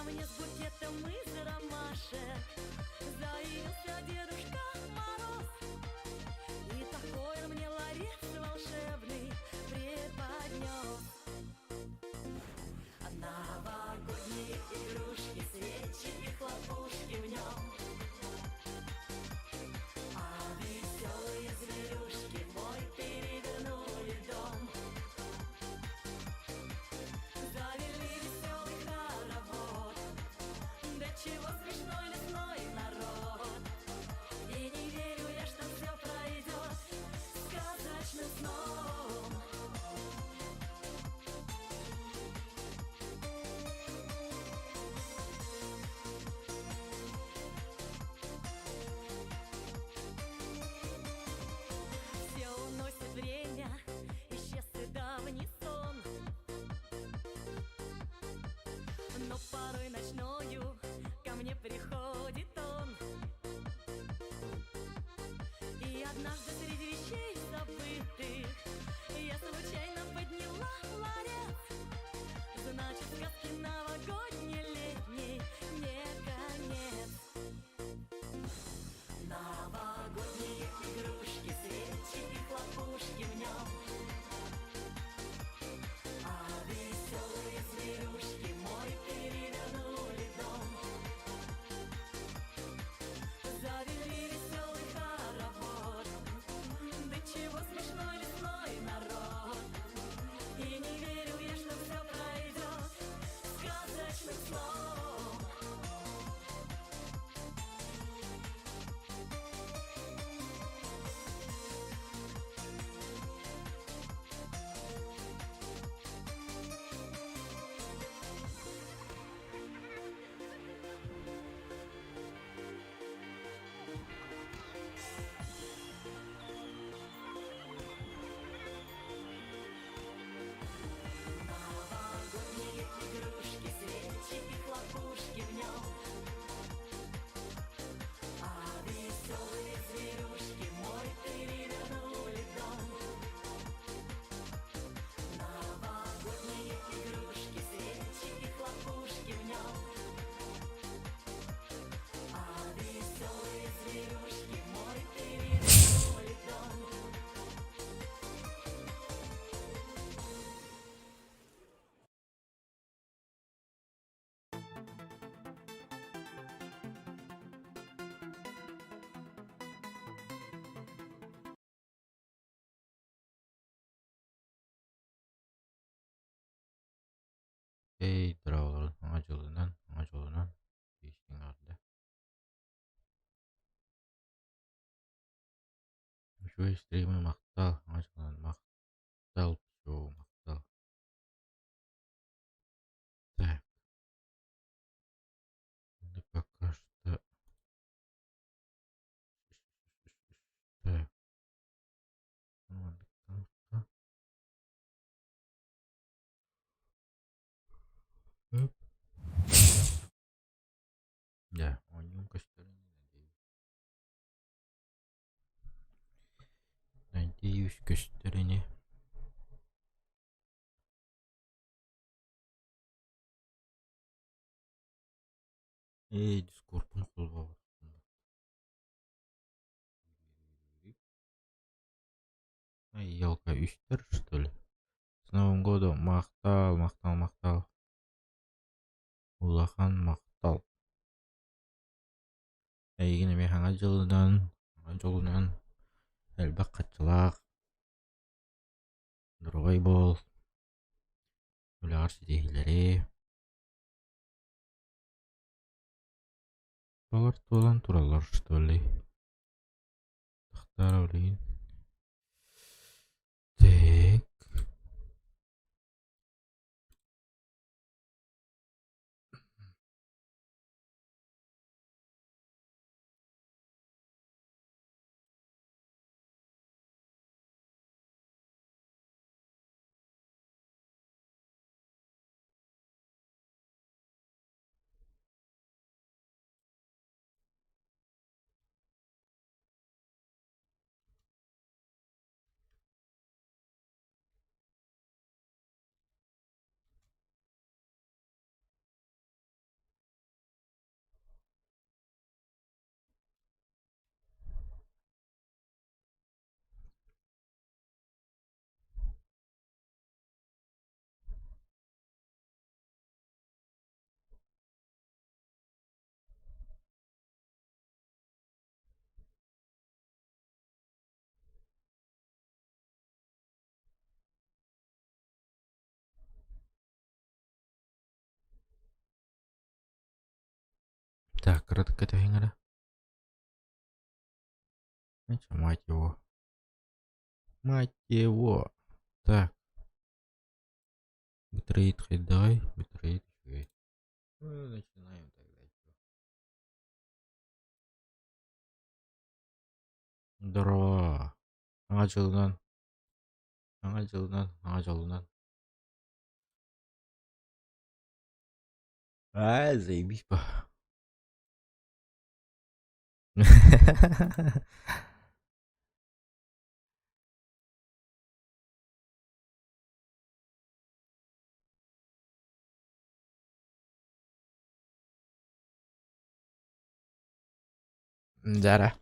Ко мне с букетом из ромашек заявился Дедушка Мороз. И такой он мне ларец волшебный преподнес. Новогодние игрушки, свечи и хлопушки в нем. А веселые зверюшки мой перевернули дом. Завели веселый хоровод, да чего смешной лесной народ. И не верю я, что все пройдет сказочным сном. Все уносит время, исчез и давний сон. Но порой ночною ко мне приходит он. И однажды среди вещей забытых я случайно подняла ларец. Значит, сказки новогодней летней не конец. Новогодние игрушки, свечи и хлопушки в нем. А веселые зверюшки мой перевернули дом. Завели веселый хоровод, да чего смешной лесной народ. И не верю я, что все пройдет сказочным сном. Новогодние игрушки, свечи и хлопушки в нем. А веселые зверюшки мой перевернули дом. Новогодние игрушки, свечи и хлопушки в нем. А веселые зверюшки мой перевернули дом. Эй, дорооболорун, саҥа дьылынан, саҥа дьолунан, истиҥ эҕэрдэ. Үчүгэй стримы махтал, саҥа дьылынан махтал, шоу махтал. Так. Ну пока что... Так. Дьэ, оонньуум көстөрүн надеюсь. Надеюсь, көстөр ини. Эй, дискорпун холбообоппун. Ай, елка үстэр, что ли? С Новым годом! Махтал, махтал, махтал. Улахан махтал. Эйигин эмиэ Саҥа дьылынан, саҥа дьолунан, элбэх хаччылаах, доруобай буол, үлэҕэр ситиһиилэри. Балар туолан тураллар, что ли? Тахтара билигин. Так. Так, кыратык кэтэһиҥ эрэ. Мать его. Мать его. Так. Битрейт хайдаҕый? Битрейт үчүгэй. Ну, начинаем тогда. Здорово. Саҥа дьылынан. Саҥа дьылынан, саҥа дьолунан. Аа, заебись по. Дьара.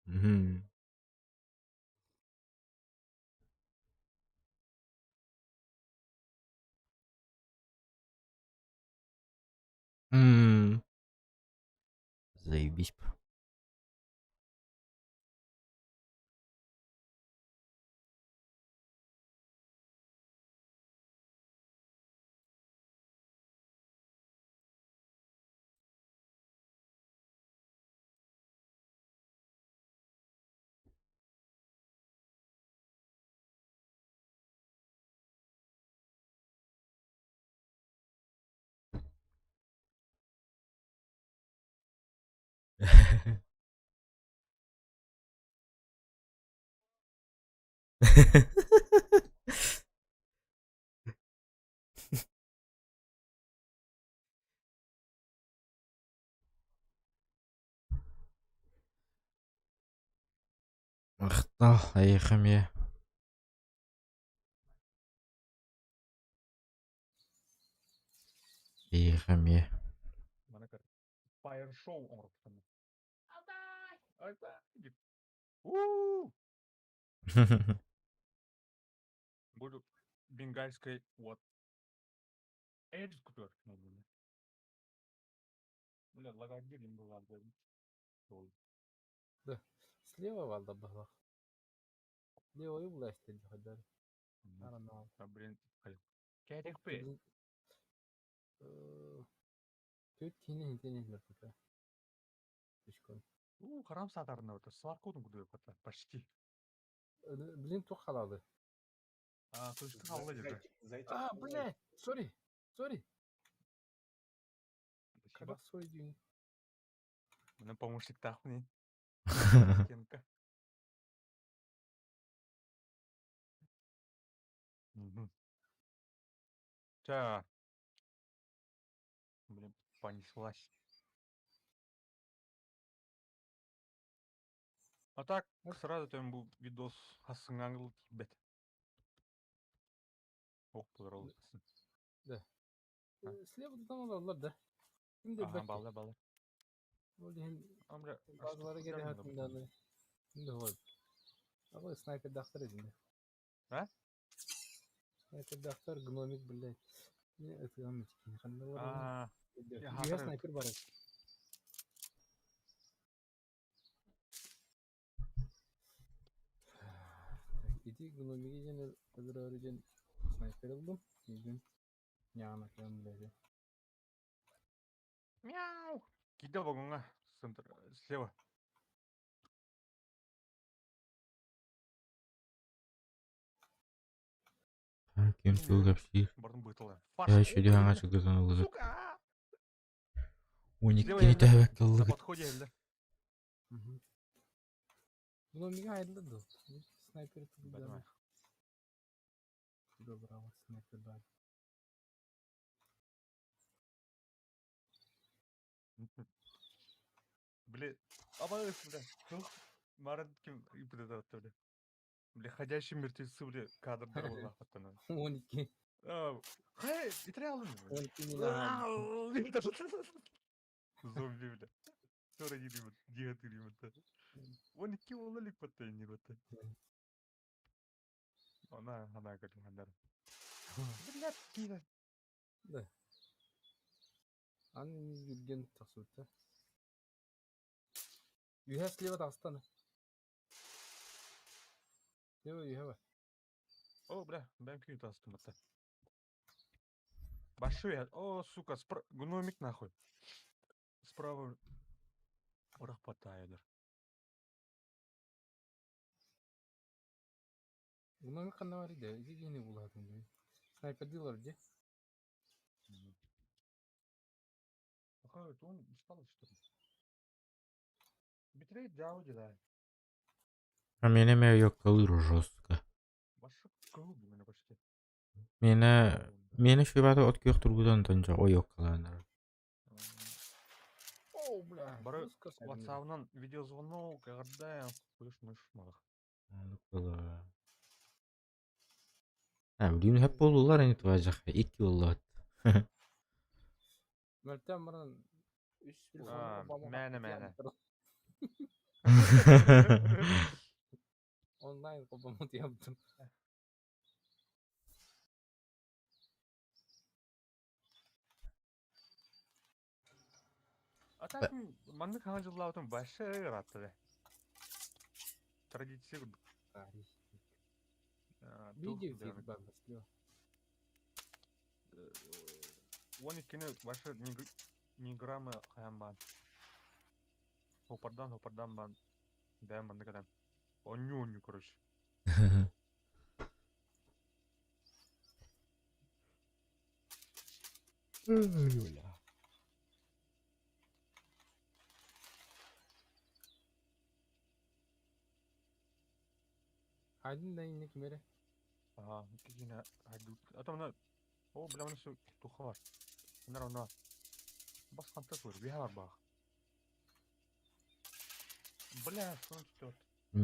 Мгм. М. Заебись. Махтал, эйиэхэ эмиэ. Эйиэхэ эмиэ. Маны көр. Fire show оҥорбуттар. Алтай! Алтай! У! Буду бенгальской вот. Эдж купер. Бля, лагагирим была. Да. Слева валда была. Левой власти хотя. I don't know. А, блин, Кэтик пи. Түт кини хинтени хинтени. Түшкөн. У, харам сатарна вот. Сварку куду почти. Блин, тух халады. А, то есть халла где-то. А, блядь, сори, сори. Когда сори день. Менә помощник тахмни. Стенка. Так. Блин, понеслась. А так, сразу там был видос хасыңаңыл бет. Ох, поздравляю. Да. Слева там алалар да. Ким де Ага, балда, балда. Ол иһин базалары кэлэ хатынданы. Ким хой. Ага, снайпер дахтар эдин. А? Снайпер дахтар гномик, блядь. Не, это он ханна. Я снайпер бар. Ити гномиги ден öbür ден снайпер булдум. Бүгүн няна кем блядь. Мяу. Кида вагонга. Центр слева. Ким тугу кэпсиир? Бардым бытылы. Я еще диһаҥа чыгытан ыллыгыт. Сука! Уон иккини тэһэбэккэ На ыллыгыт. подходе эллер. Гномига айылды ду. Снайпер Бадымай. Добра, снайпер бар. Блин, абалыс, бля. Марат ким ипдет бля. Бля, ходящие мертвецы, бля, кадр дорога хаттана. 12. Хай, итрялым. 12 не Зомби, бля. Sonra gireyim, cihat gireyim hatta. 12 ola lik patta ини батта. Она, она говорит, хандар. Бля, кида. Да. Аны низгилген тахсута. Үһэ слева тахстана. Слева үһэ бар. О, бля, бэм күйү таастым батта. Большой, о, сука, спр... гномик нахуй. Справа урах паттаайдар. Гномик ханна бар иде? Ити киһини булаатын дии. Снайпердыылар дии. Какой он устал, что ли? Битрейт дьаабы дьэ. А меня мэ ёккалыыр жестко. Башык кыл бу почти. Миэнэ миэнэ шыбата от күөх тургутан тончо ойуоккалаанар. О, бля. Бары WhatsApp'нан видеозвонок, эгэрдэ хуйш мыш мах. Оннук А, билигин хөп буоллулар ини туһаайдьахха икки буоллаат. Мөлтөөн баран үс А, мээнэ мээнэ. Онлайн холбоммут яптым. А так маннык хаҥа дьыллаабытым вообще ыраатта Традиция курдук. Видео эфир бар слева. 12-ни вообще ни грамма хайан баан. Хопардан хопардан баан. Бэйэм маннык этэн. Онньуу онньуу короче. Хайдын да инник мере. Ага, кихина хайдут. А там на О, бля, маны туха бар. Нар она. Бас ханта тур, биһа бар бах. Бля, что он тут?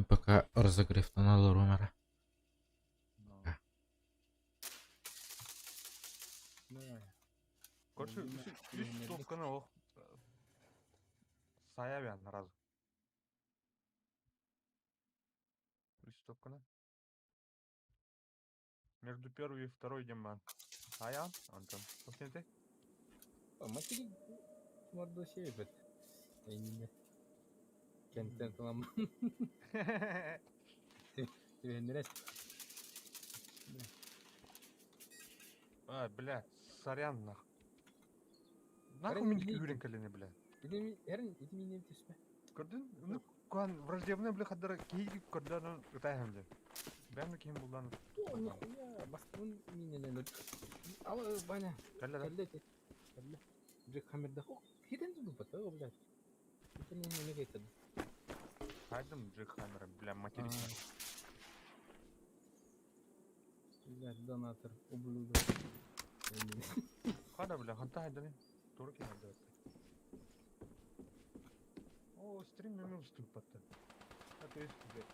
Пока разогревтан алырым ара. Короче, үс топканы ох сайа сразу. Үс топканы. Между первой и второй демон. А я, Антон, ты? Матери морду себет. Эйнине. Кенттен тылам. Түбеннерес. А, бля, сорян нах. Нахуй мин күрен кэлени, бля. Эрин, ити минем түспэ. Көрдүн? Ну, куан враждебный, бля, хаддара кейги көрдөн ытайхам де. Бәмі кем булдан. О, нихуя, бастын миненен. Ал, Ваня. Кэллэ да. Кэллэ, кэллэ. Джек Хаммерда. О, хитен тупа, о, блядь. Это не не не Хайдым Джек Хаммера, бля, матерись. Блядь, донатор, ублюдок. Хада, бля, ханта хайдами. Тура кем хайдам. О, стрим не уступат. А то есть, блядь.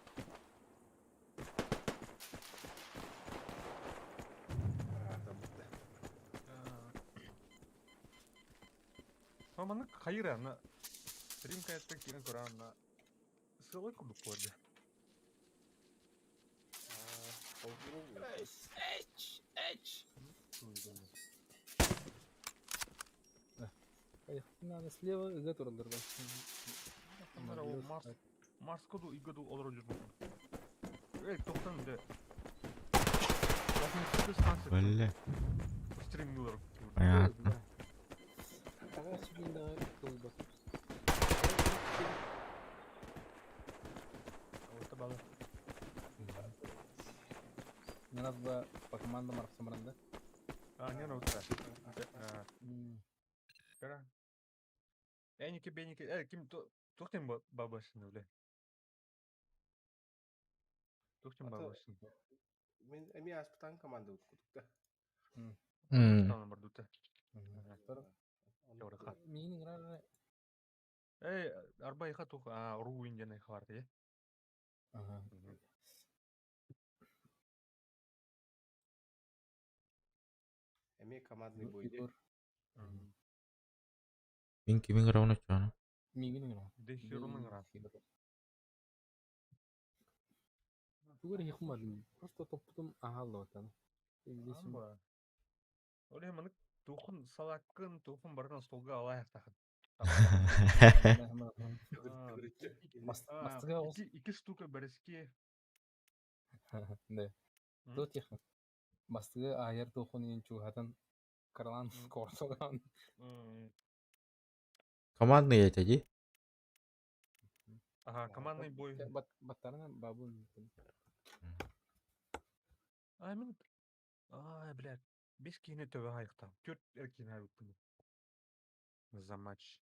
Маманы хайыр ана. Стрим кайта кирен көрән Сылы кубы поди. Эч, эч. Надо слева ыга тураллар Марс Марс коду игоду олор жүрмүн. Эй, токтон де. Бля. Стрим миллер. Понятно. Ага, сүгүн кылбат. Вот бала. Мне надо было по командам арахсамран, да? А, не, ну вот так. Эники беники, э, ким тухтем бабашын бля. Тухтем бабашын. Мен эми аспытан команда кутукта. Станы бар дута. Миин рара. Эй, арба иха тух, а, руин ден хварт, е? Ага. Эми командный бой. Мин кимин равно чана. Миин гра. Дехирунун гра. Тугар хихмадым. Просто топпутум ахаллотан. Оле маны тухун салаккын тухун барган столга алаяқтахын. Ики штука бәріске. Да. Туох диэххин? Бастакы аайар туоххун иһин чугаһатан кыралаан корсолоон. Командный это ди? Ага, командный бой. Баттарынан бабун. Ай, мин... Ай, блядь. Бес киһини төбө хайыктам. Төрт эр киһини хайыппын. За матч.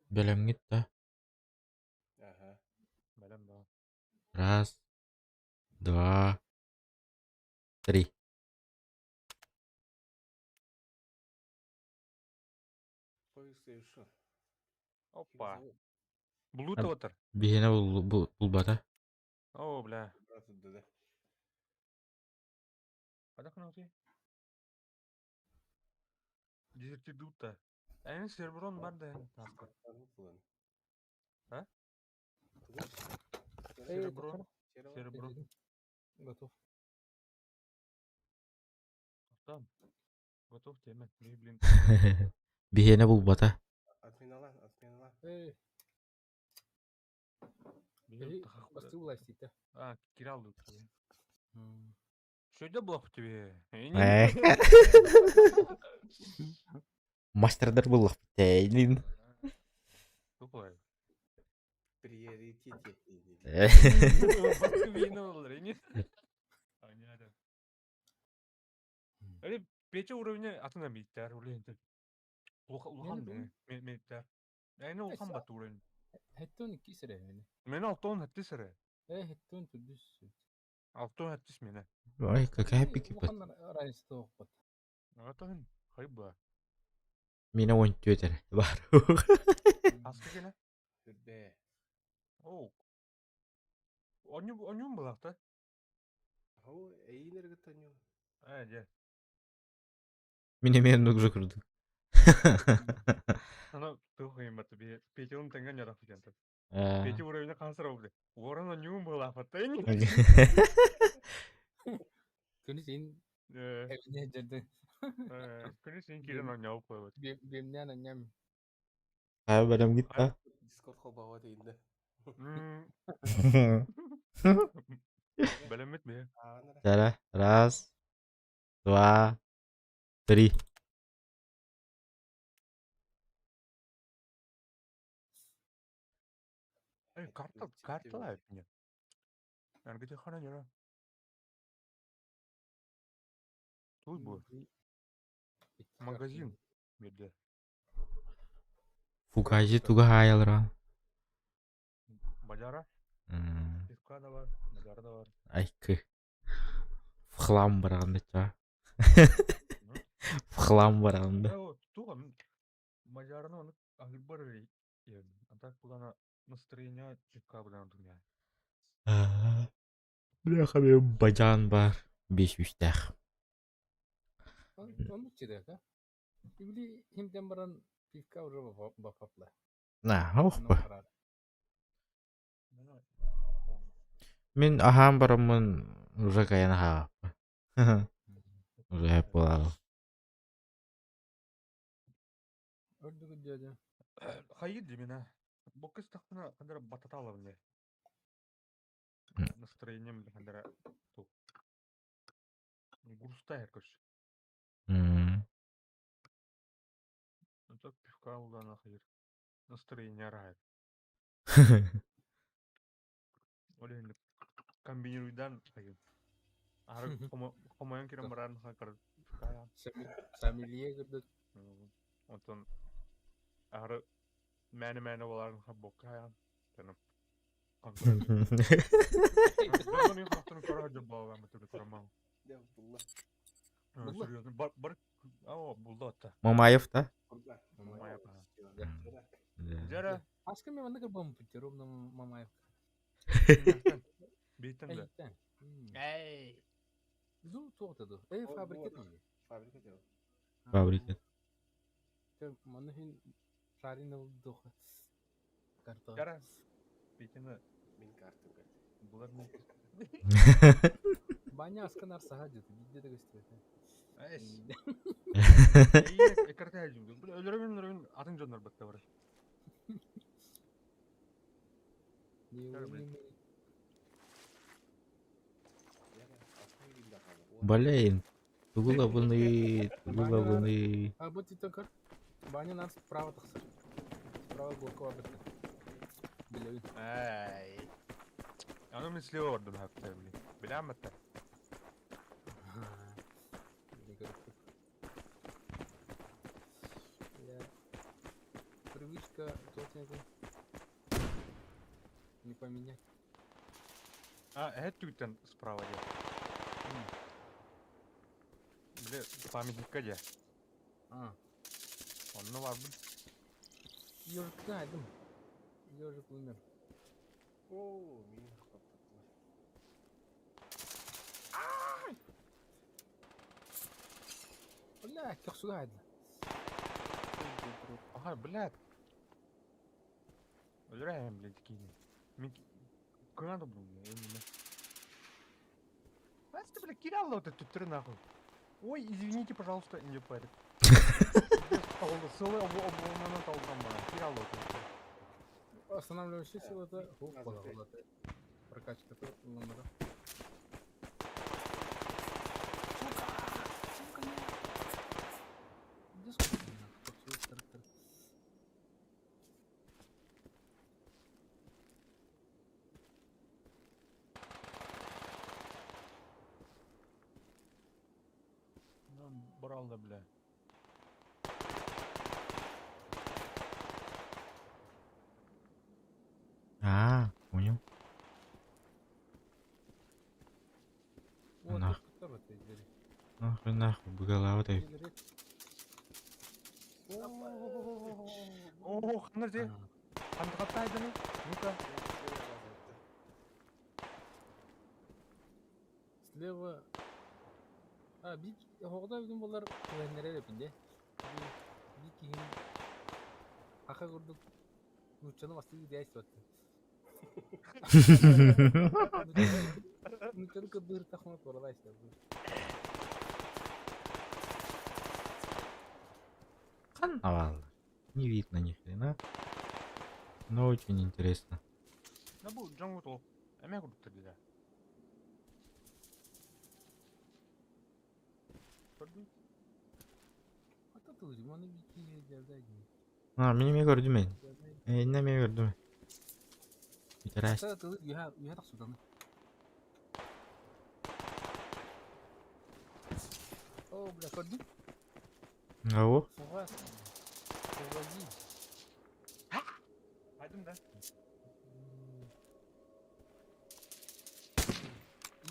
Бэлэмҥит да? Ага. Бэлэм да. Раз, два, три. Поиск совершен. Опа. Булуу отыр. Биһиэнэ булбата. О, бля. Да. Хайдах гынабытый? Дезертирдубут да. Эн серберон бар да эн тааска. А? Серебро. Серебро. Готов. Там. Готов теме. Не, блин. Биһиэнэ булбата. Отменала, отменала. Эй, бастыы власти-то. А, кирал тут. Что это было в тебе? Э. Мастердар буллах битейнин. Тупой. Приоритете. Понятно. Или пече уровня атына миттер, улен. Улахан миттер. Эни улахан бат уровень. Хеттон икки сире. Мен алтон хэтти сире. Э, хеттон түдүс. Алтон хаттис мене. Ой, какая пики пат. Разница тоқпат. Атан хайба. Мина он түөтер. Бар. Аска кене? Хүрбэ. О. Оню онюм булакта. Хау, эйнер гытаню. Э, же. Мин эмиэ оннук уже курдук. Ана тух юм бат би петелин тенген ярап екен. Э, Пети уровень канцер болды. Орын онюм булакта. Күнү син Э, эбине жерде. күнү син кирен оняу койбот. Бемнен анням. Ха, бэлэм гитта. Дискорд холбауа дейінді. Белемет ме? Ағанара. Тара, раз, два, три. Эй, карта, карта лайп мне. Где хана нера? Тут был магазин. Берде. Фугажи туга хаялра. Бажара, пивка да бар, бажара да бар. Айкы. В хлам барағанда ча. В хлам барағанда. Э, туга бажараны оны агыр бар А так булана настроение чутка булан думя. Бляха, мен бажан бар. Беш үстәх. Оны чирек, а? Ибли химден баран пивка уже бапапла. На, охпа. Мен ахам барамын уже каян хааппа. Уже хэп болалы. Өрдүгү дядя. Хайыр димена. Бу кыз тахтына кандара бататала мне. Настроением кандара ту. Гурста короче. Ну так пивка улана хайыр. Настроение райт. Оле комбинируйдан хайыр. Ары хомоян кирен баран хакар пивка. Сомелье кырдык. Онтон ары мәне мәне боларын хаббокка. Тенеп. Бұлла. Серьезно, бар бар а булды атта. Мамаев та? Құрба. Мамаев. Да. Жара. Аска мен манда кырбам пути ровно Мамаев. Бейтен да. Эйттен. Эй. Зу туотаду. Эй, фабрика дейdi. Фабрика делал. Фабрика. Маны хин шарин духа. Карта. Жара. Бейтен Мен картым кәрді. булар мен. Баня аска нарсаха деді. Бидде де көстүрөт. Эс. Экарта хажым. Өлөрөмүн өлөрөмүн атын жоннор батта бар. Не Жара, блин. не Яра. Блин, тугу лабыный, тугу Баня нар. лабыный. А бу титтэн көр. Баня нар справа тахсар. Справа горка бар битте. Билэбин. Ай. Аны мин слева бардым хапта, блин. Билэм баттар. Не көрүппүт. Я привычка туох диэн не поменять. А, это түгтэн справа дьэ. Бile памятникка дьэ. А, Онно барбын. ежик найдем. Ежик умер. Оо, миигин хаптаттылар. Бля, көхсүгэ хайда. Ага, блядь. Өлөрөйм, блядь, киһини. Мин кына да был, именно. Знаете, бля, кидал вот эту төттөрү нахуй. Ой, извините, пожалуйста, не парит. Сылы оболнанан талган бара. Кидал вот это. Останавливающая сила это прокачка номера. Сука! Сука, нет! Где сколько? Ну, брал да, бля. А, понял. Вот, Нах. тут в этой двери. Нахуй, нахуй, голова дай. Или О, ханна зе. Хантахаттайдыны. Ну-ка. Слева. А, бик оҕото бүтүн буоллар түһэннэрэр эбин дии. Бик киһини аха курдук нууччаны бастыы действовать. Нууччаны кырдыыртахына туоралай истэр. Ханна Не видно ни хрена. Но очень интересно. Да бу дьоҥҥут ол. Эмиэ курдуктар дии. Көрдүң? Ата тылырым, аны бик киһи дьэрдэ. А, мин эмиэ көрдүм эн. Иннэ эмиэ көрдүм. Интересно. Ата тылыр үһэ үһэ тахсытаны. О, бля, көрдүм. Ау. Фугас. Фугази. Айдым да.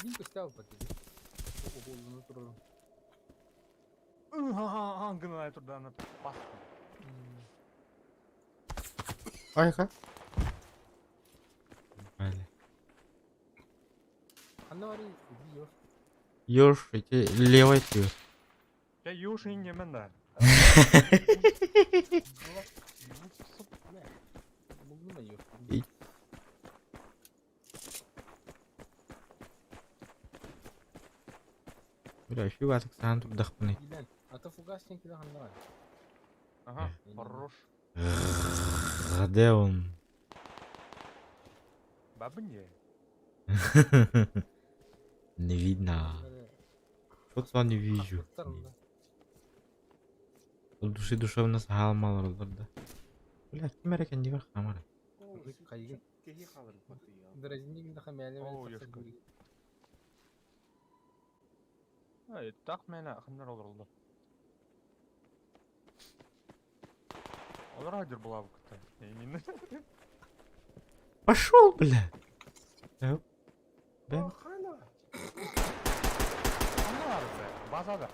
Иин көстөө бар диди. Оголуну турарым. Гына турда аны бас. Айка. Бля. Ханна бары иди ёж. Ёж, эти левой ты. Я юши немен да. Бля. Булгуна ёж. И- Бля, еще вас сан турдахпыны. Билен. Ата фугас сен киле ханна бар. Ага, хорош. Где он? Бабы не. Не видно. Что-то не вижу. Ол души душевно саалмалар олар да. Бля, ким эрекен дигер хамара. Кайгын. Киһи хаалыр баттыйа. Дразник да хамяли О, ёшка. Ай, так мені ханнар олар олар. Олар адыр була бу кыта. Именно. Пошел, бля. Э, Бэм. Хана! Ханнар бля, базада.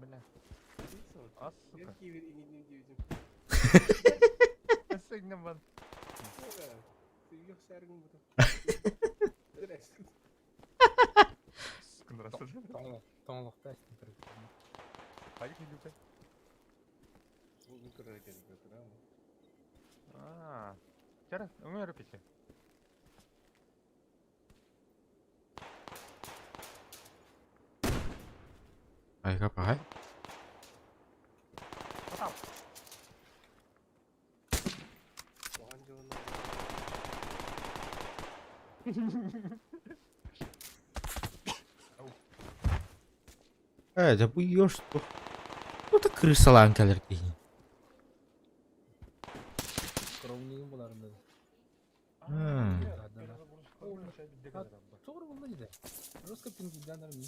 Бля, а сука. Кивер иңинним диэбитим. Сигнем бан. Сүйүөх сээргин буту. Скындрасы. Тоңлохта Хайы килүтэ. Бу көрөр экен А. Чара, өңөр пите. Айка пахай. Атау. Оған жылына. Ээ, дьэ бу ёж туох тута крысалаан кэлэр киһи. Кровнигын буларын да. М. Тоҕо булла дии. Жестко пингиданар ми.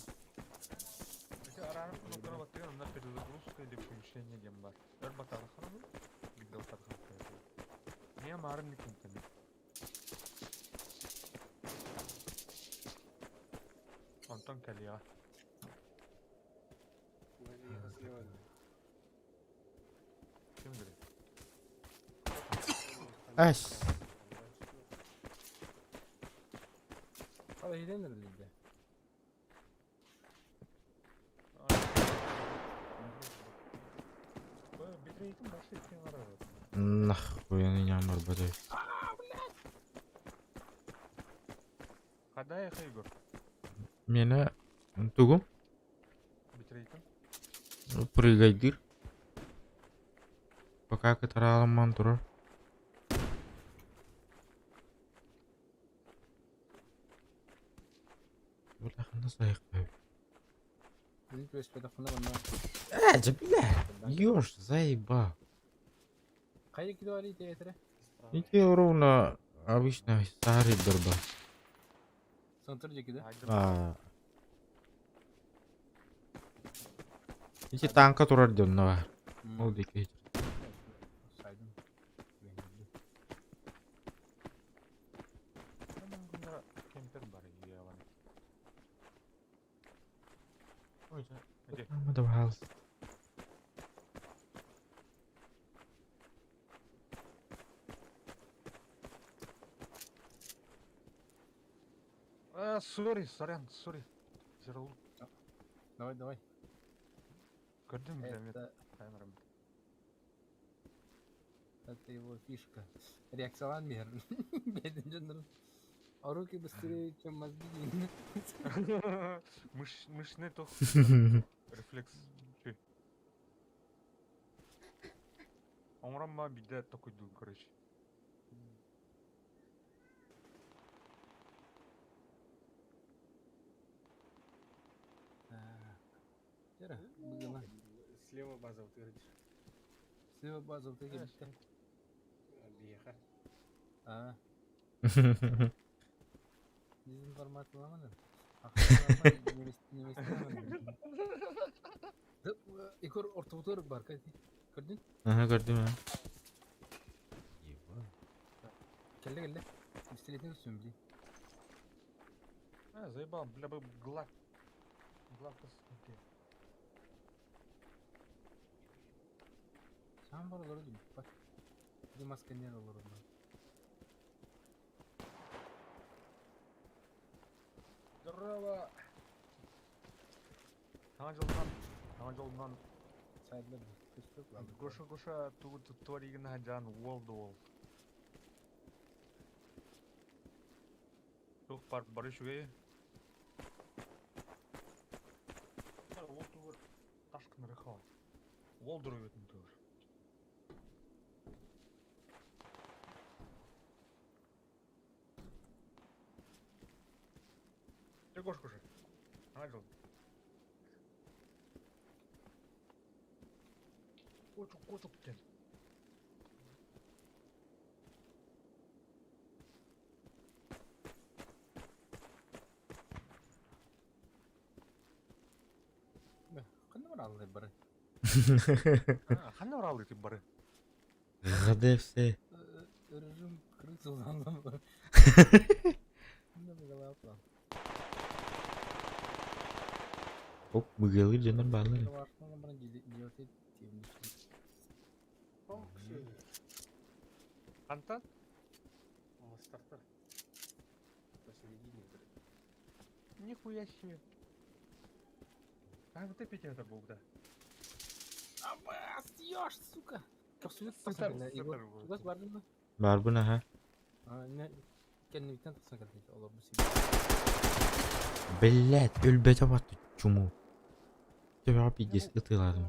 Араанын кнопканы баттыгар онно перезагрузка или включение диэн бар. Өр батарханабын, биирдэ батархан. Миэ маарын никинтэн. Онтон кэлиэҕэ. Ким билэр? Эс. Ал иһинэн эрэлийдэ. Битрейтин башта икки аҥара. Нахуй я не барбатай. Хада Егор? Миэнэ тугум? Битрейтин. Прыгайдыыр. Пока кытараламман турар. Бля, ханна сайықпай. Мин түбэспэтэхпинэ манна Э, дьэ бля, ёж, заебал. Хайа кидуари театры? Ити ровно обычно старый дорба. Центр диэки да? А. Ити танка турар дьонно бар. Ол диэки. Сайдым. Кемпер бар еалан. Где? Да, А, сори, сорян, сори. Зерул. Давай, давай. Көрдүм бля, Это, камерам. это его фишка. Реакциялаан биэр. Бэйэтин дьоннорун. А руки быстрее, чем мозги. Мыш, мышный тох рефлекс. Чүй. Оҥоромма биирдэ токуйдуун, короче. Так. Вчера было. Слева база вот говоришь. Слева база вот эти. Беха. А, дезинформацияламаныр. Егор ортобутугар бар көрдүн? Ага, көрдүм а. Кэллэ кэллэ. Пистолетин көрсүм дии. А, заебал, бля, бы глаз. Глаз посмотри. Саам бар олору дии. Бат. Ди масканер олору. Здорово! Саҥа дьолунан, саҥа дьолунан Сайдлар көстөк. Гоша Гоша тугу туттуаригына жан уол да уол. Туох бар бары үчүгэй. Уол тугур таш гынары хаал. Уол доруобуйатын тугур. Дьэ Гош Гоша. Саҥа дьол. Куочук куочук диэн. Ханна бараллар бары? Ханна бараллар бары? ГДФС. Режим крысы улахан. Ханна Оп, мыгылы дьоннор бааллар. Хантан? Мастартар. Посередине. Нихуя себе. А, вот опять это был, да. Абас, съешь, сука! Капсулет Сытар, тахсан кэллэ. Егор, сытар был. чугас бардын да? Барбын аха. Кэннибиттэн тахсан кэллэ. Олор бу сиби. Блять, өлбөтө батты чуму. Төбөҕө пиздец ытыаладым.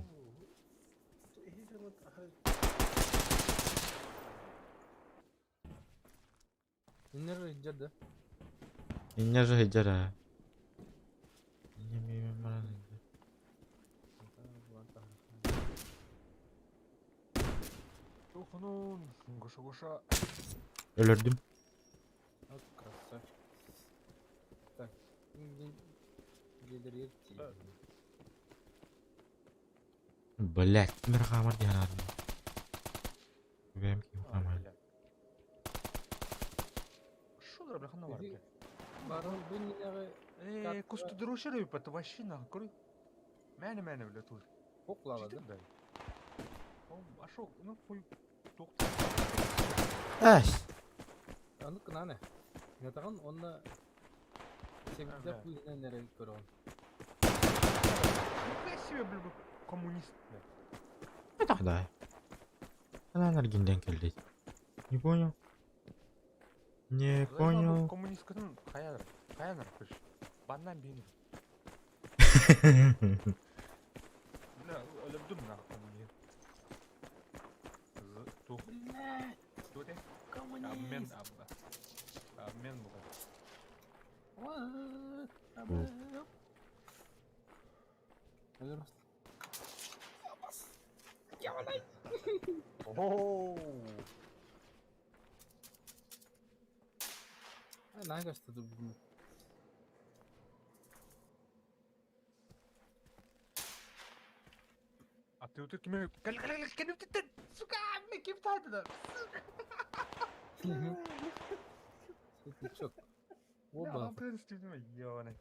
Иннер иджер да? Инньэ же сылдьар аа. Инньэ миэмэн баран сылдьар. Тухнун, гоша-гоша. Өлөрдүм. Вот красавчик. Так, дьиэлэригэр тиийдим. Блять, ким эрэ хаамар дии санаатым. Бэйэм ким А, хаамар. бля. Шо бля, ханна бар, бля. Барон бу иннинээҕи Э, кустудурушер это вообще нахуй. Мэне мэне, бля, тут. Оклала да? Да. А шо, ну хуй. Эс! Аны кынаны. Ятаган онна себилдэх быыһынан эрэ көрөҕүн. Нихуя себе, бля, коммунист, бля. Это да. Она наргинден келди. Не понял. Не понял. Коммунисткатын хаянар, хаянар, күш. Баннан бейін. Бля, өлөбдүм на коммунист. Тух. Тух Обмен, обмен буга. Оу! Наһаа көстө бүгүн. А ты вот кими кел кел кел кел сука, мне ким тайды Светлячок. Оба. Оба. Ёбаный.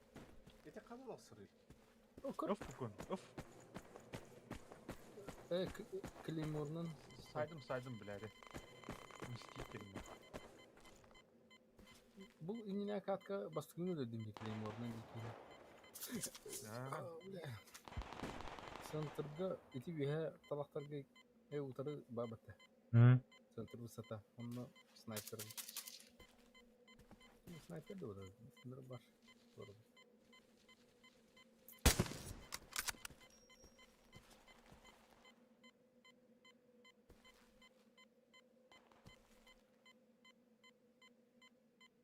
Это ханна олохсорый? Оф букун, оф. Э, Клейморнан. Сайдым, сайдым, блядь. Мститель. Бу иннинэ катка бастыгын өлөрдүм дии Клейморнан дии. Центрга ити үөһэ талахтарга э утары баабата. Центр высота. Онно снайпер. Снайпер да бар. Бар.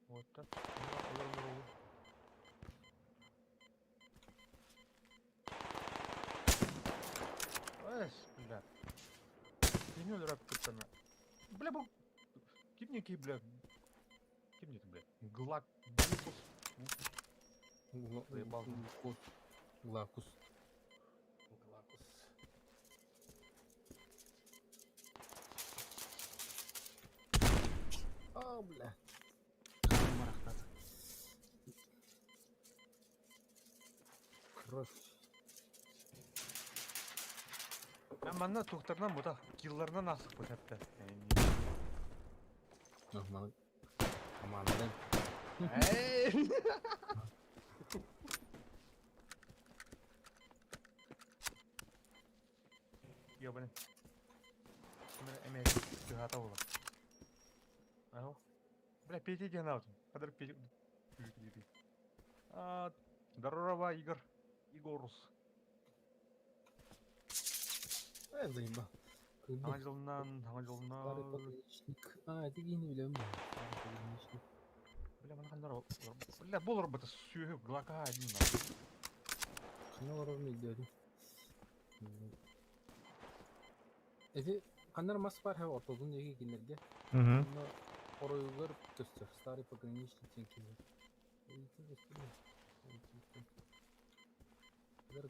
Вот так. Эс, бля. Кини өлөрөп кыттана. Бля, бу кимники, бля. Кимники, бля. Глак, глукус. Заебал. Глакус. Глакус. А, бля. Кровь. Мен манна тухтарынан бута килларынан асык бу тәптә. Нормально. Команда. Эй! Ёбаный. Эме кыхата була. Ау. Бля, пейте дианаутын. Кадыр пейте. А, здорово, Игорь. Игорус. Э, заебал. Аңа жылынан, аңа Старый жылынан. пограничник. А, это гений билем. Старый пограничник. Бля, мана хандар. Бля, болор бата сүйе глака один на. Ханна олорор дедим. Эти ханнар мас бар ха ортодун деги кинерге. Угу. Онно ороюлар көстөр. Старый пограничник тен кинер. Эти көстөр.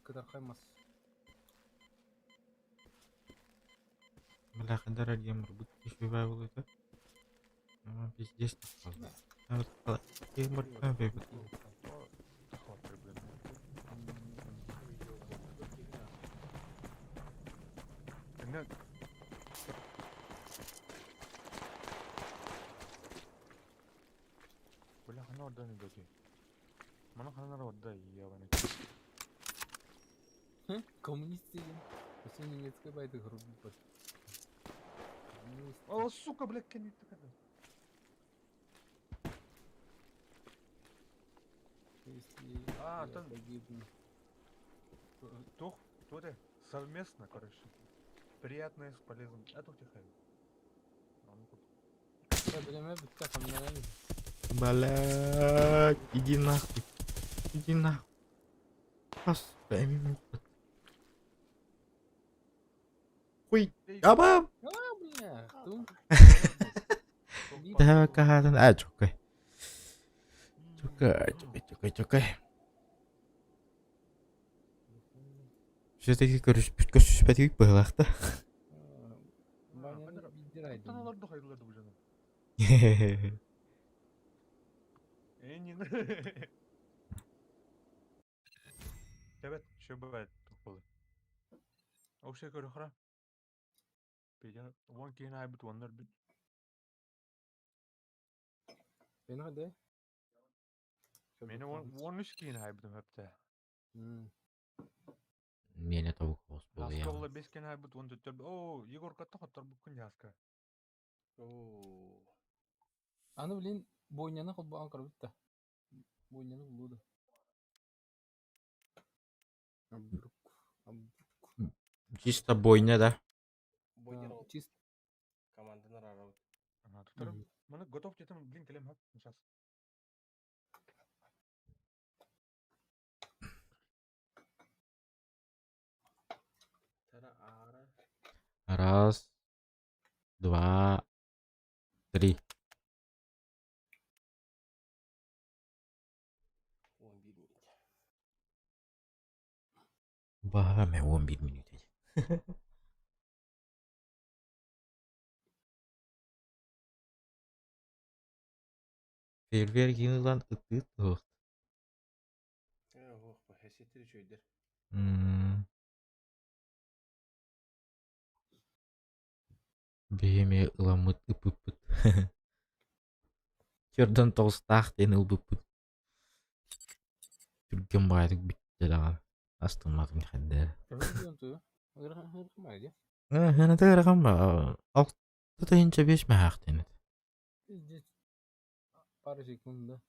Кыдархай мас. Бля, хандар геймер будет еще это. Ну, пиздец. Геймер, Бля. Бля, хана ордан өтө. Мана ханар орда ебаный. Коммунист деген. Все немецкая байты грубо. Коммунист. О, сука, бля, кем это? Если А, я там- погибну. Тух, туре, совместно, короче. Приятное с полезным. А тут тихо. Проблема бітті хамнаран. Блядь, иди нахуй. Иди нахуй. Бас, пойми Хуй. Аба! А, бля. Тун. Төһө хаатын аа чоккой. Чоккой, чоккой, чоккой, чоккой. Все-таки көрүспүт көрсүспэтигит быһылаах да. Ваняны биирдэр айдым. олорду хайдылар бу дьону. Энин. Тэбэт, шөбөт туппулы. Вообще көрөхрө. Петя, уон киһини айбыт уоннар бит. Beni hadi. Мени 13 киһини айбытым хөптө. Миэнэ тобук оҕус буолуйа. Хаска була 5 киһини айбыт 14 Оо, Егор катта хотторбуккун дьааска. Оо. Аны блин, бойняны холбоон көрбүт да. Бойняны булуу да. Абрук. Абрук. Чисто бойня да. Бойня ол Чисто. команданы арарабыт. Ага, туттарым. Маны готов детем, блин, келем хөп, сейчас. Тара аара. Раз, два, три. 11 минут. Баһа мэ 11 минут. Фейерверк ылан ытыт туох. Э, ох, хесетир үчүйдер. Биһиэми ыламмыт ыппыппыт. Төрдөн тоҕустаах диэн ылбыппыт. Түргэн баайдык бүттэ даҕаны. Астымматым хайда. Ырахан ыарахан ба. Алта тыһыынча биэс мэһээх диэн этэ. Пара секунда.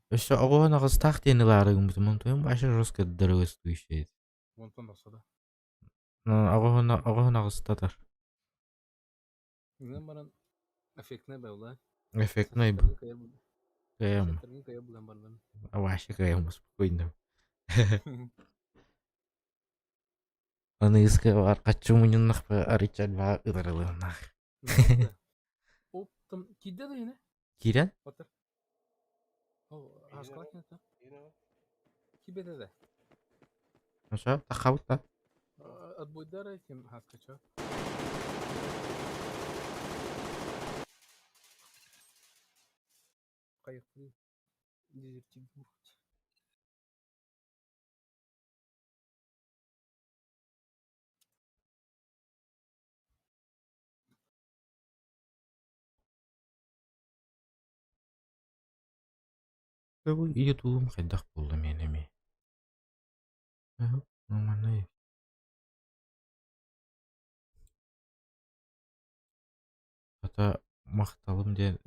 Өссө оҕуһун аҕыстаах диэн ылаары гыммытым, онтуйум вообще жестко дорогостоящий этэ. Онтон тахса да. Оҕуһун оҕуһун аҕыстатар. Гынан баран эффектнэй буолла. Эффектнэй кыайам. Кыайа булан бардым. Вообще кыайам спокойно. Аныгыска бар хаччы мунньуннахпа арычан баа ытарылыаннаах. Оптом киирдэ да ини? Киирэн? Отыр. Аскала кинета. Кибеде да. Ошо, тахабыт да. Отбойдар этим хаскача. Кайыктын дезертик бурт. Бу ютубум хайдах буолла миэнэ эмиэ? Нормальный. Хата махталым диэн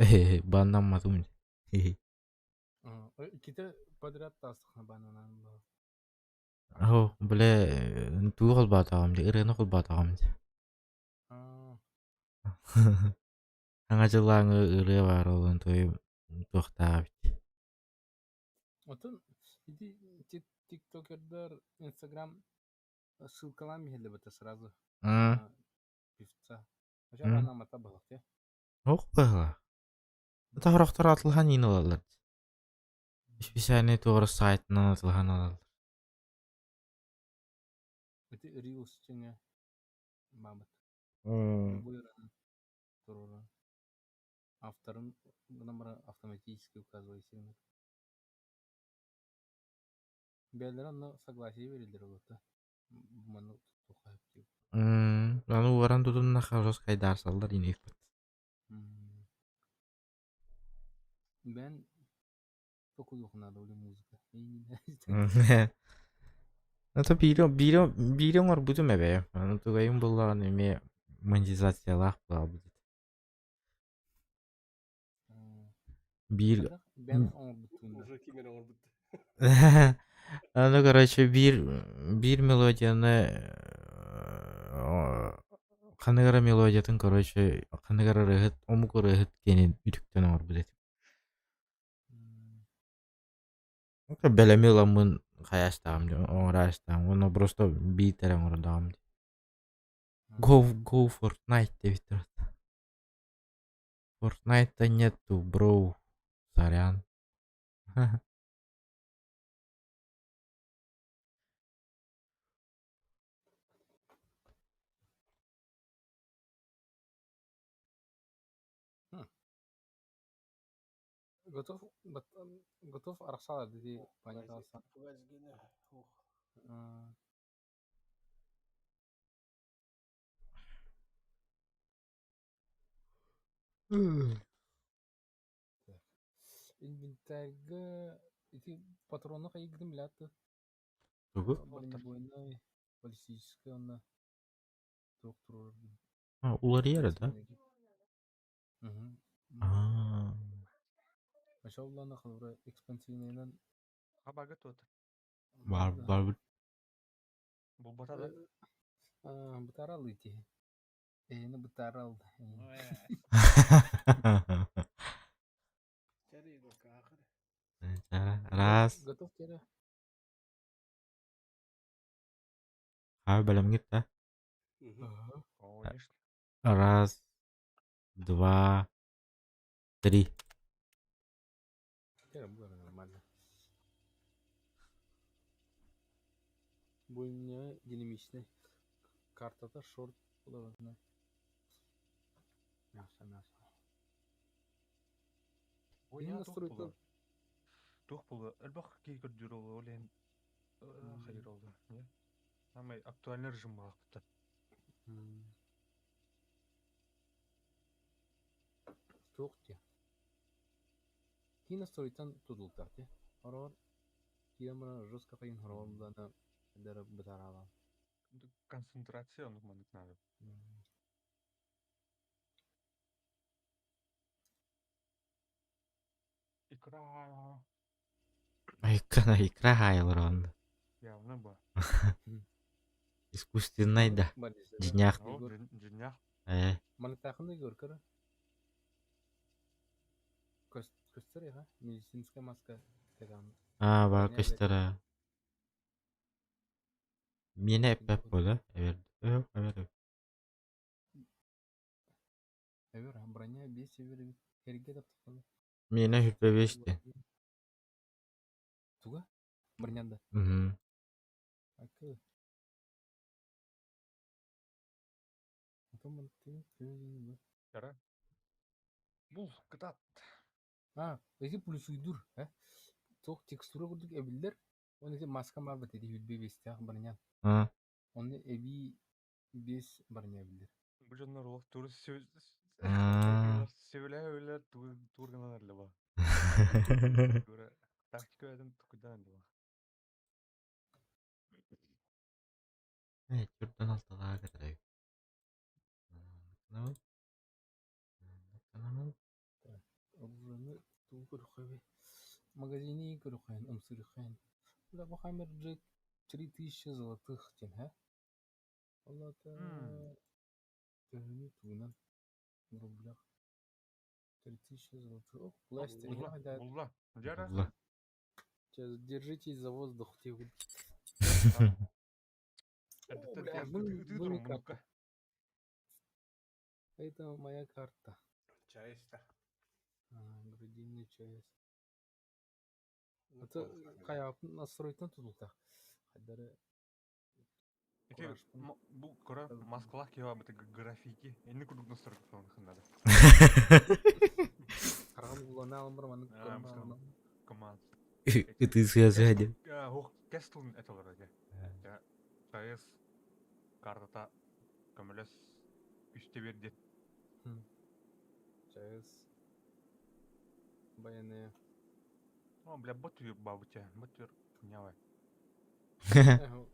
баннамматым. Иккитэ подряд таастахна бананан баа. Оо, бля, тугу холбоотоҕум дии, ырыаны холбоотоҕум дии. Саҥа дьыллааҥы ырыа баар буолан туойум туохтаах эбит. Отон ити тиктокердар инстаграм ссылкалаан биһэллэбэтэ сразу певца. Хотя банамата быһылах Ох быһылаах. Тохорохтор атылаһан иин ылаллар. Специальный туора сайтынан атылаһан ылаллар. Ити Reels дьиҥэ баабыт. Любой ырыаны туруоран. Авторын гынан баран автоматически указывай сигнал. Бэйэлэрэ онно согласие биэрэллэр буолуо Маны туттуохха сөп диэбит. Аны уоран тутуннахха жестко айдаарсаллар иниэхпит. Бэйэн токуйуохунаада ол музыка. Это биири биири биири оҥорбутум эбээ. Аны тугайым буллаҕына эмиэ монетизациялаах буолабыт. Биир Бэйэн оҥорбуттуун Уже ким эрэ оҥорбут. Аны короче биир биир мелодияны ханнык эрэ мелодиятын короче ханнык эрэ ырыаһыт омук ырыаһыт диэнин үтүктэн оҥорбут этим. Бэлэми ыламмын Хайаастаҕым дии, оҥораастаҕым уонна просто биитэрэ оҥордоҕум дии. Go, go Fortnite диэбиттэр. Fortnite нету, бро. Сорян. Готов, готов арахсалар дии паникаласа. Инвентарьга ити патроны хайыгытын билээт Тугу? Бронебойнай, баллистическай уонна туох туруорар А, уларыйар да? Аа. Машалланы холобура экспансивныйынан Хабага туота. Бар бар Булбата да. Бытарал ити. Эйини бытарал. Раз. Готов тере. А, бэлэмҥит да? Конечно. Раз, два, три. Тере было нормально. Более динамичный. Картата шорт буларына. Мясо, мясо. Ойна настройка. Туох буолла? Элбэх киһи көрдүүр ол ол иһин хайыр олду. Самый актуальный режим буолаахпыт. Туох дии. Киин настройтан тутулуктаах дии. Хороҕор киирэн баран жестко хайын хороҕор булана дары бытараалаан. Концентрация оннук маннык надо. Икра. Икра, икра хаайылар Явно ба. Искусственный да. Дьиҥнээх. Дьиҥнээх. Э. Манытаахын Егор көрө. Көстөр яха медицинская маска теган. Аа, бар көстөр. Миэнэ эппэп буола. Эбер. Эбер. Эбер, броня бес эбер эрге таптыкалы. Миэнэ хүрбэ бешти. Туга? Броняда. Угу. Акы. Потом ты Кара. Бул, кытаат. А, эти плюсуйдур, э? Туох текстура курдук эбиллэр. Он эти маска баар эти хүрбэ бестээх броня. А. Онно эбии бес броня эбиллэр. Бу дьоннор олох тур Аа. сөбүлэһэ тур гынан эрэлэ ба. Тура тактика этин тукудан эрэлэ ба. Э, түрдөн алталаа кытары. Канал. Канал. Оружиены тугу көрүөххэ Магазини көрүөххэ ымсыырыххэ. Бля, бу Хаммер Джек 3000 золотых диэн, һэ? Ол аата төһөнү тугунан в рублях? 3000 золотых. Ох, власть, Булла, булла. Жара. Булла. Сейчас держитесь за воздух, те Это бля, ты вы ты карта. Это моя карта. Часть. А, грудинная часть. Это хайа настройтан тутулта. Хайдары Ити бу кора маскалах киһи бит граффити. Энни курдук настройка надо. Харам улана алмыр маны А, Команд. Ты связали. Хох кестун это вроде. ЧАЭС картата көмөлөс үстэ берди. ЧАЭС баяны. О, бля, бот үйір бабыча, бот үйір нявай.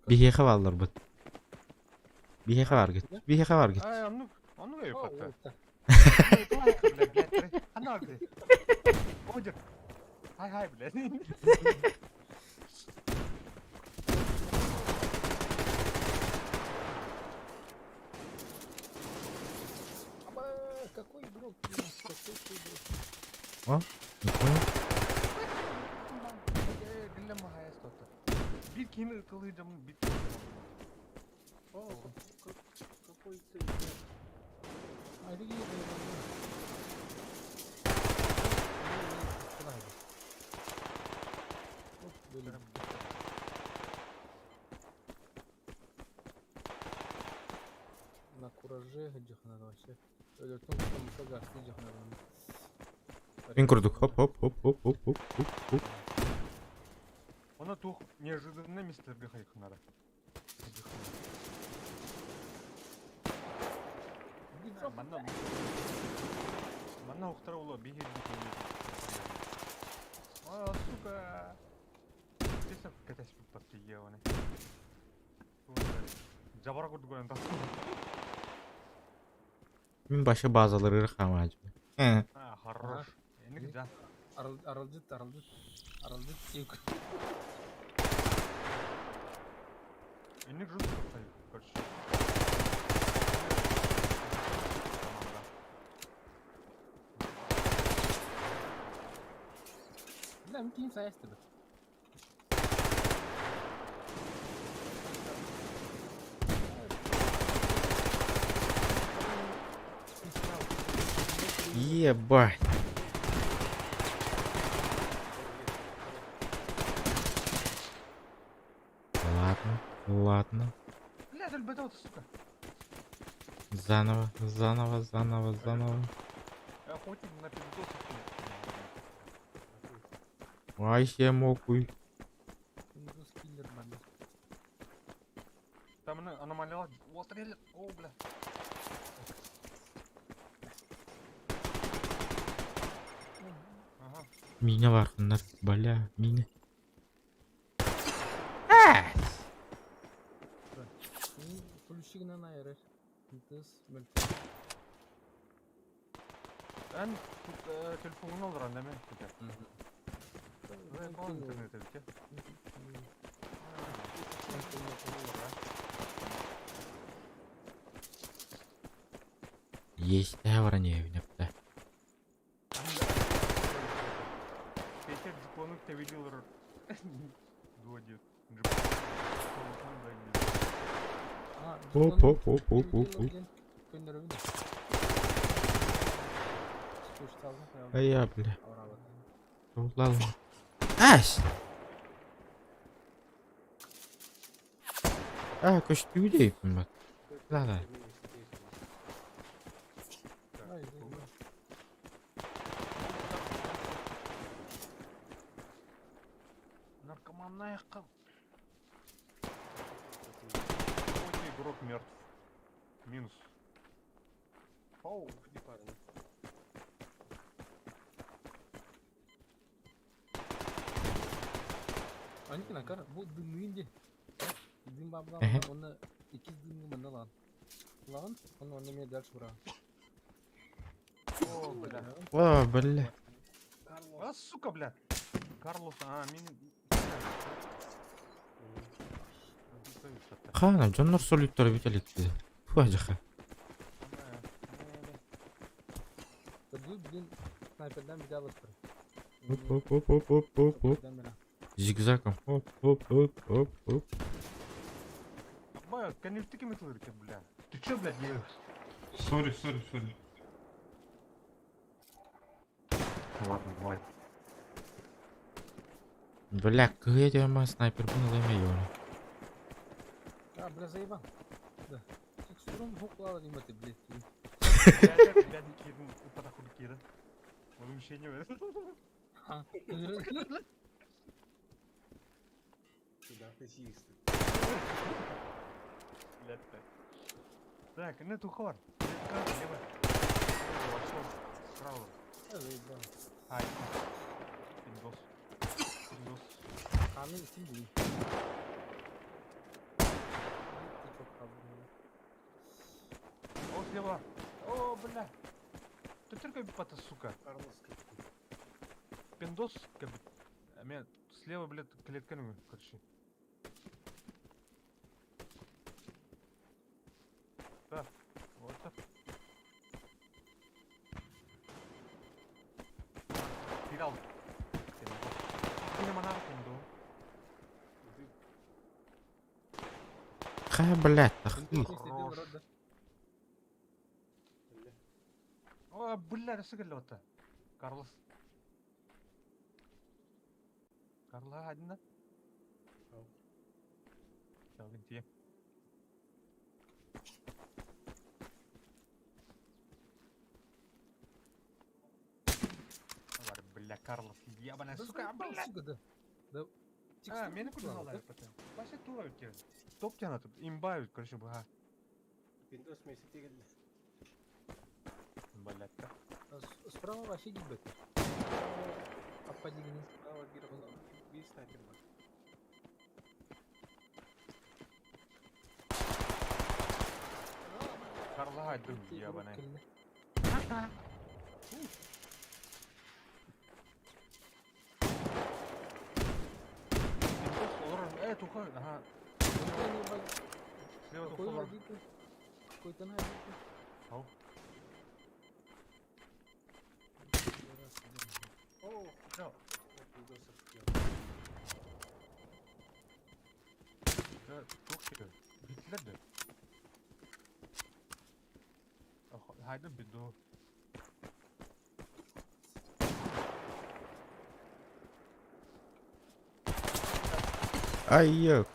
Биһиэхэ баалларбыт. Биһиэхэ бааргыт. Биһиэхэ бааргыт. Ай, оннук, оннук өй патта. Хай хай, блядь. Аба, какой игрок? Какой ты игрок? О, не понял. кини ытылыы дьомун бит. О, какой ты... На кураже дьахнар вообще. Өлөртөн кутаммыкка гастыы дьахнар. Мин курдук хоп хоп хоп хоп хоп хоп хоп хоп. Она тух неожиданно мистерге хайхнара. Манна Манна ухтара уло бихер А, сука. Честно, катась подсиеваны. Жабара курдук ойон Мин башы базалары хамаачы. А, хорош. Эник да. Аралдьыт, аралдьыт, аралдьыт тиек. Эник жутко короче. Команда. Бля, мин киим сайастыбыт. Ебать. Ладно, ладно. Бля, өлбөтө сука. Заново, заново, заново, заново. Охотник на пиздосов. Ай, я мокуй. Индус киллер банда. Там аномалия. Вот, О, бля. Ага. Мина барханнар, бля, мина. Включигынан айрар. Индус Эн телефонун олорон деме күтер. Интернет эбит. Есть да, вороневнепта. Петер Джуклону ты видел Дуодит. Оп, оп, оп, оп, оп, оп. А я, бля. Ладно. Ась! А, көстүү дейпин бат. Да, да. Наркоман игрок мертв. Минус. Оу. Аникин акар, бу дымныын ди. Дым бабла, оны икиз дымны мында лан. Лан, он оны мне дальше ура. О, бля. О, бля. А, сука, бля. Карлос, а, мин... Хана, дьоннор солюттара бүтэликти. Фуажаха. Блин, снайперден bir daha bastır. Оп, оп, оп, оп, оп, оп, оп. Зигзагом. Оп, оп, оп, оп, оп. Бая, коннектики металлурги, бля. Ты чё, блядь, делаешь? Сори, сори, сори. Ладно, давай. Бля, кыһыйа ма снайпер буну лайма йону. А, бля, заебал. Да. Текстурун хуклала дима ты, блядь. Блядь, кирин, подохуй кира. Возмущение, блядь. Сюда фасисты. Блядь, так. Так, ну тухор. Лево. Вошел справа. Заебал. Ай. Пиндос. Пиндос. Kanı isim değil. Çok kaldı. О, слева. О, бля. Ты только пата, сука. Карлос Пиндос, как бы. А меня слева, блядь, клетка, ну, короче. Да, вот так. Тирал. Пиндос. Пиндос. Ха, блядь, нахуй. Хорош. О, бля, өссө кэллэ батта. Карлос. Карла одна. Где? Бля, Карлос, ебаная сука, бля. Сука, да. Да. А, меня куда надо, Вообще тура Топ тебя надо, имбавит, короче, бага. Windows месяц Блядь, Справа вообще гибет. Аппадигни. Справа bir снайпер бар. Карла, ебаная. Туха, ага. Слева Какой туха. Какой-то на Ау. О, Да. Windows Да, тух Битлер де. Хайда биду. Ай, ёк.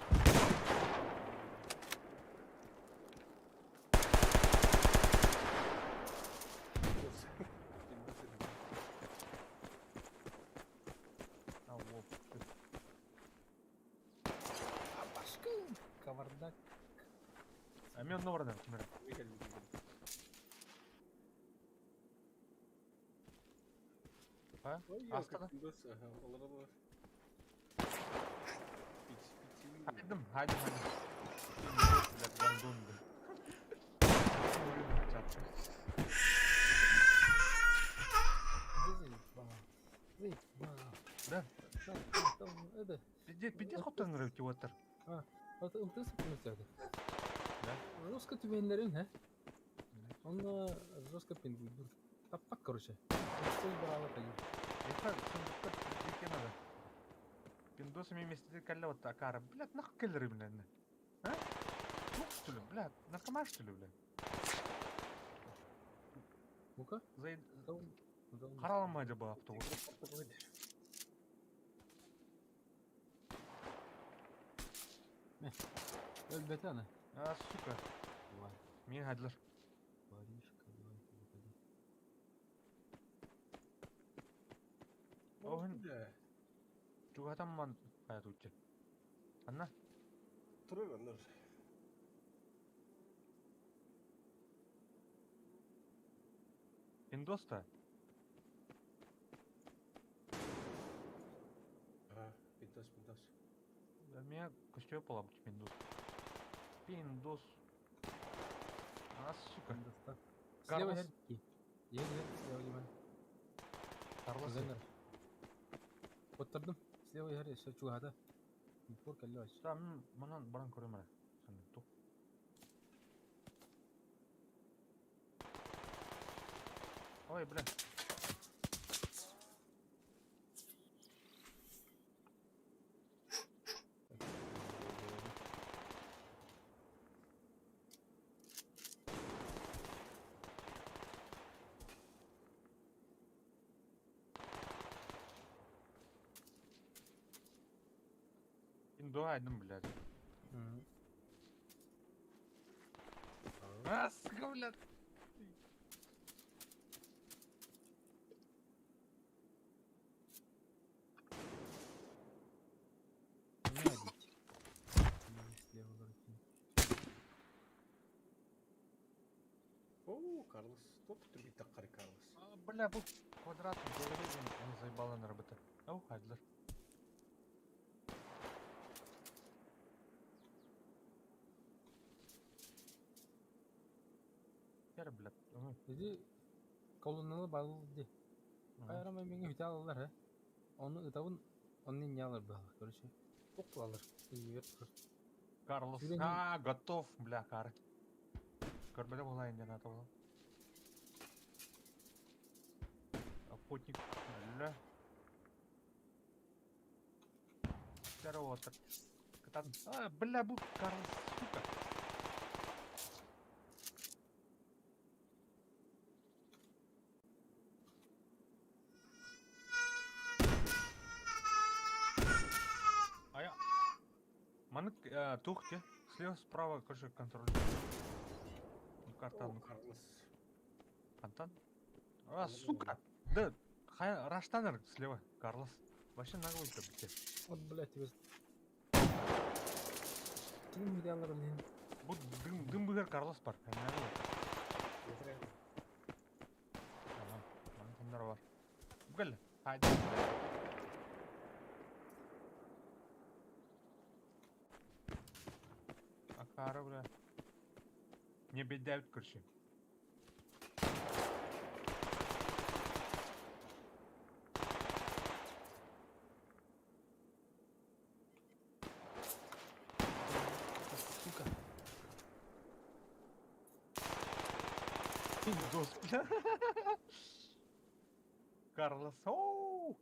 А, во. Кавардак. А мен номердан кимер. А? Астана? Windows, ага, олар Хайдым, хайдым, хайдым. Блядь, гандон. Да заебал. Заебал. Да. Да, там, это... Пиздец, пиздец, хоптан рыбки ватер. Вот МТС принесет. Да. Жестко түбенлерин, he? Онно жестко пингуйдур. Таппак, короче. Сыл баралы кайы. Это сундукта пиздец надо. Пиндосами вместе калля вот акара. Блядь, нахуй келлеры, блядь. А? Ну, что ли, блядь, наркоман, что ли, блядь? Ну-ка. За... Там... Харалама acaba автобус? Өлбете аны. А, сука. Мен хайдылар. Воришка, давай, выходи. Оһун чугатамман хаят учча. Анна? Турар аннар. Пиндоста? Ага, Windows, Windows. Меня костюм пола быть пиндос. Пиндос. А, сука. Слева херки. Е, слева лиман. Карлос. Оттырдым. Слева хер, еще чугата. Бур каллач. Там манан баран көрөмөр. Сан тук. Ой, бля. Индуа айдым, блядь. А, сука, блядь. О, Карлос. Топ түрбит таккары Карлос. Бля, бу квадрат он заебал на работа. Ау, хайдлер. Яр, блядь. Иди колонналы балды. Айрама меңе үтә алалар, he. Оны ытабын, оны не алыр был, короче. Тоқ алыр. Егер тұр. Карлос. А, готов, бля, кары. Көрбеле болайын ден аты бола. Охотник, бля. Здорово, так. А, бля, бу Карлос, сука. Маннык туох те слева справа короче контроль. Картаны. Антон? А, сука! Да, хай раштанер слева, Карлос. Вообще наглый как Вот, блядь, тебе... Ким видеолар блин? Бу дым, дым быгар Карлос бар. Tamam. Маныкындар бар. Бу Haydi. Акара, бля. Не бедяют, короче. Сука. Пиздос, бля. Карлос. Оу!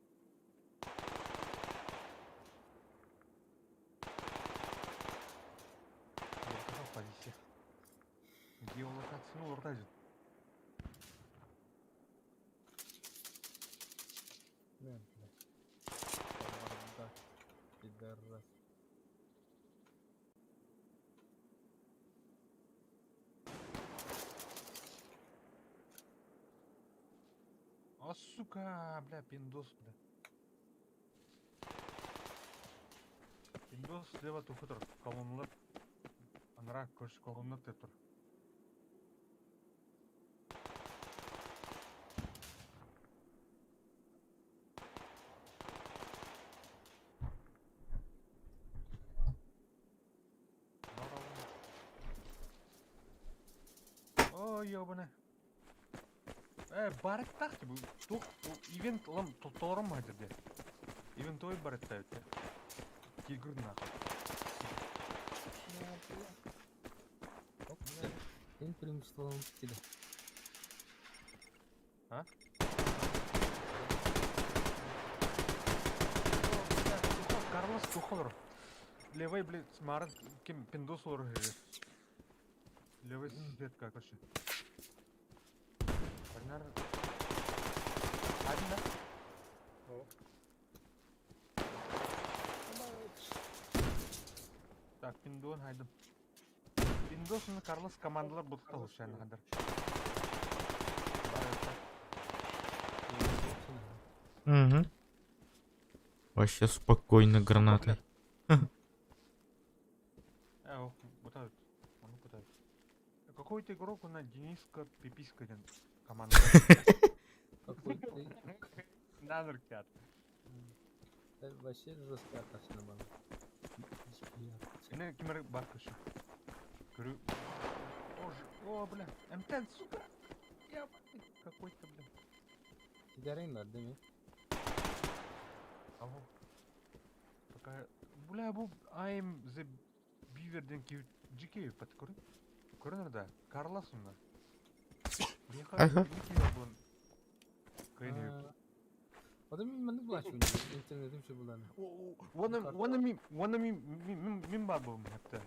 Я позиция. Геолокация, ну, разве? Да, блядь. Да, пидорас. А, сука, бля, пиндос, бля. Пиндос слева тухутр, колонналар. Анара, короче, колонналар деп тұр. О, ёбана. Э, барыттах бу тух ивент лам толором хадырде. Ивент той барытта өтте. Тигр нахуй. Сен преимуществом тебе. А? Карлос тухолор. Левый, блядь, смарт, кем пиндос олор. Левый светка, короче. Партнер. Один, да? Так, пиндон хайдым. Пиндос уны Карлос командалар бұлтта случайно хадыр. Угу. Вообще спокойно гранаты. Э, пытают. Оны пытают. Какой-то игрок у нас Дениска Пиписка один команда. Какой ты... Наныркят. Вообще жесткая атака была. Эне кимер бар кеше. Көрү. О, о, бля. МТ, сука. Я какой-то, бля. Сигарейн değil mi? Ого. Пока. Бля, бу I'm the Beaver ден GK пат көрүн. Көрүнөр да. Карлос унна. Ага. Кайны. O da min булачу интернетим şu буланы. Оны оны мин оны мин мин мин бар бу хәтта.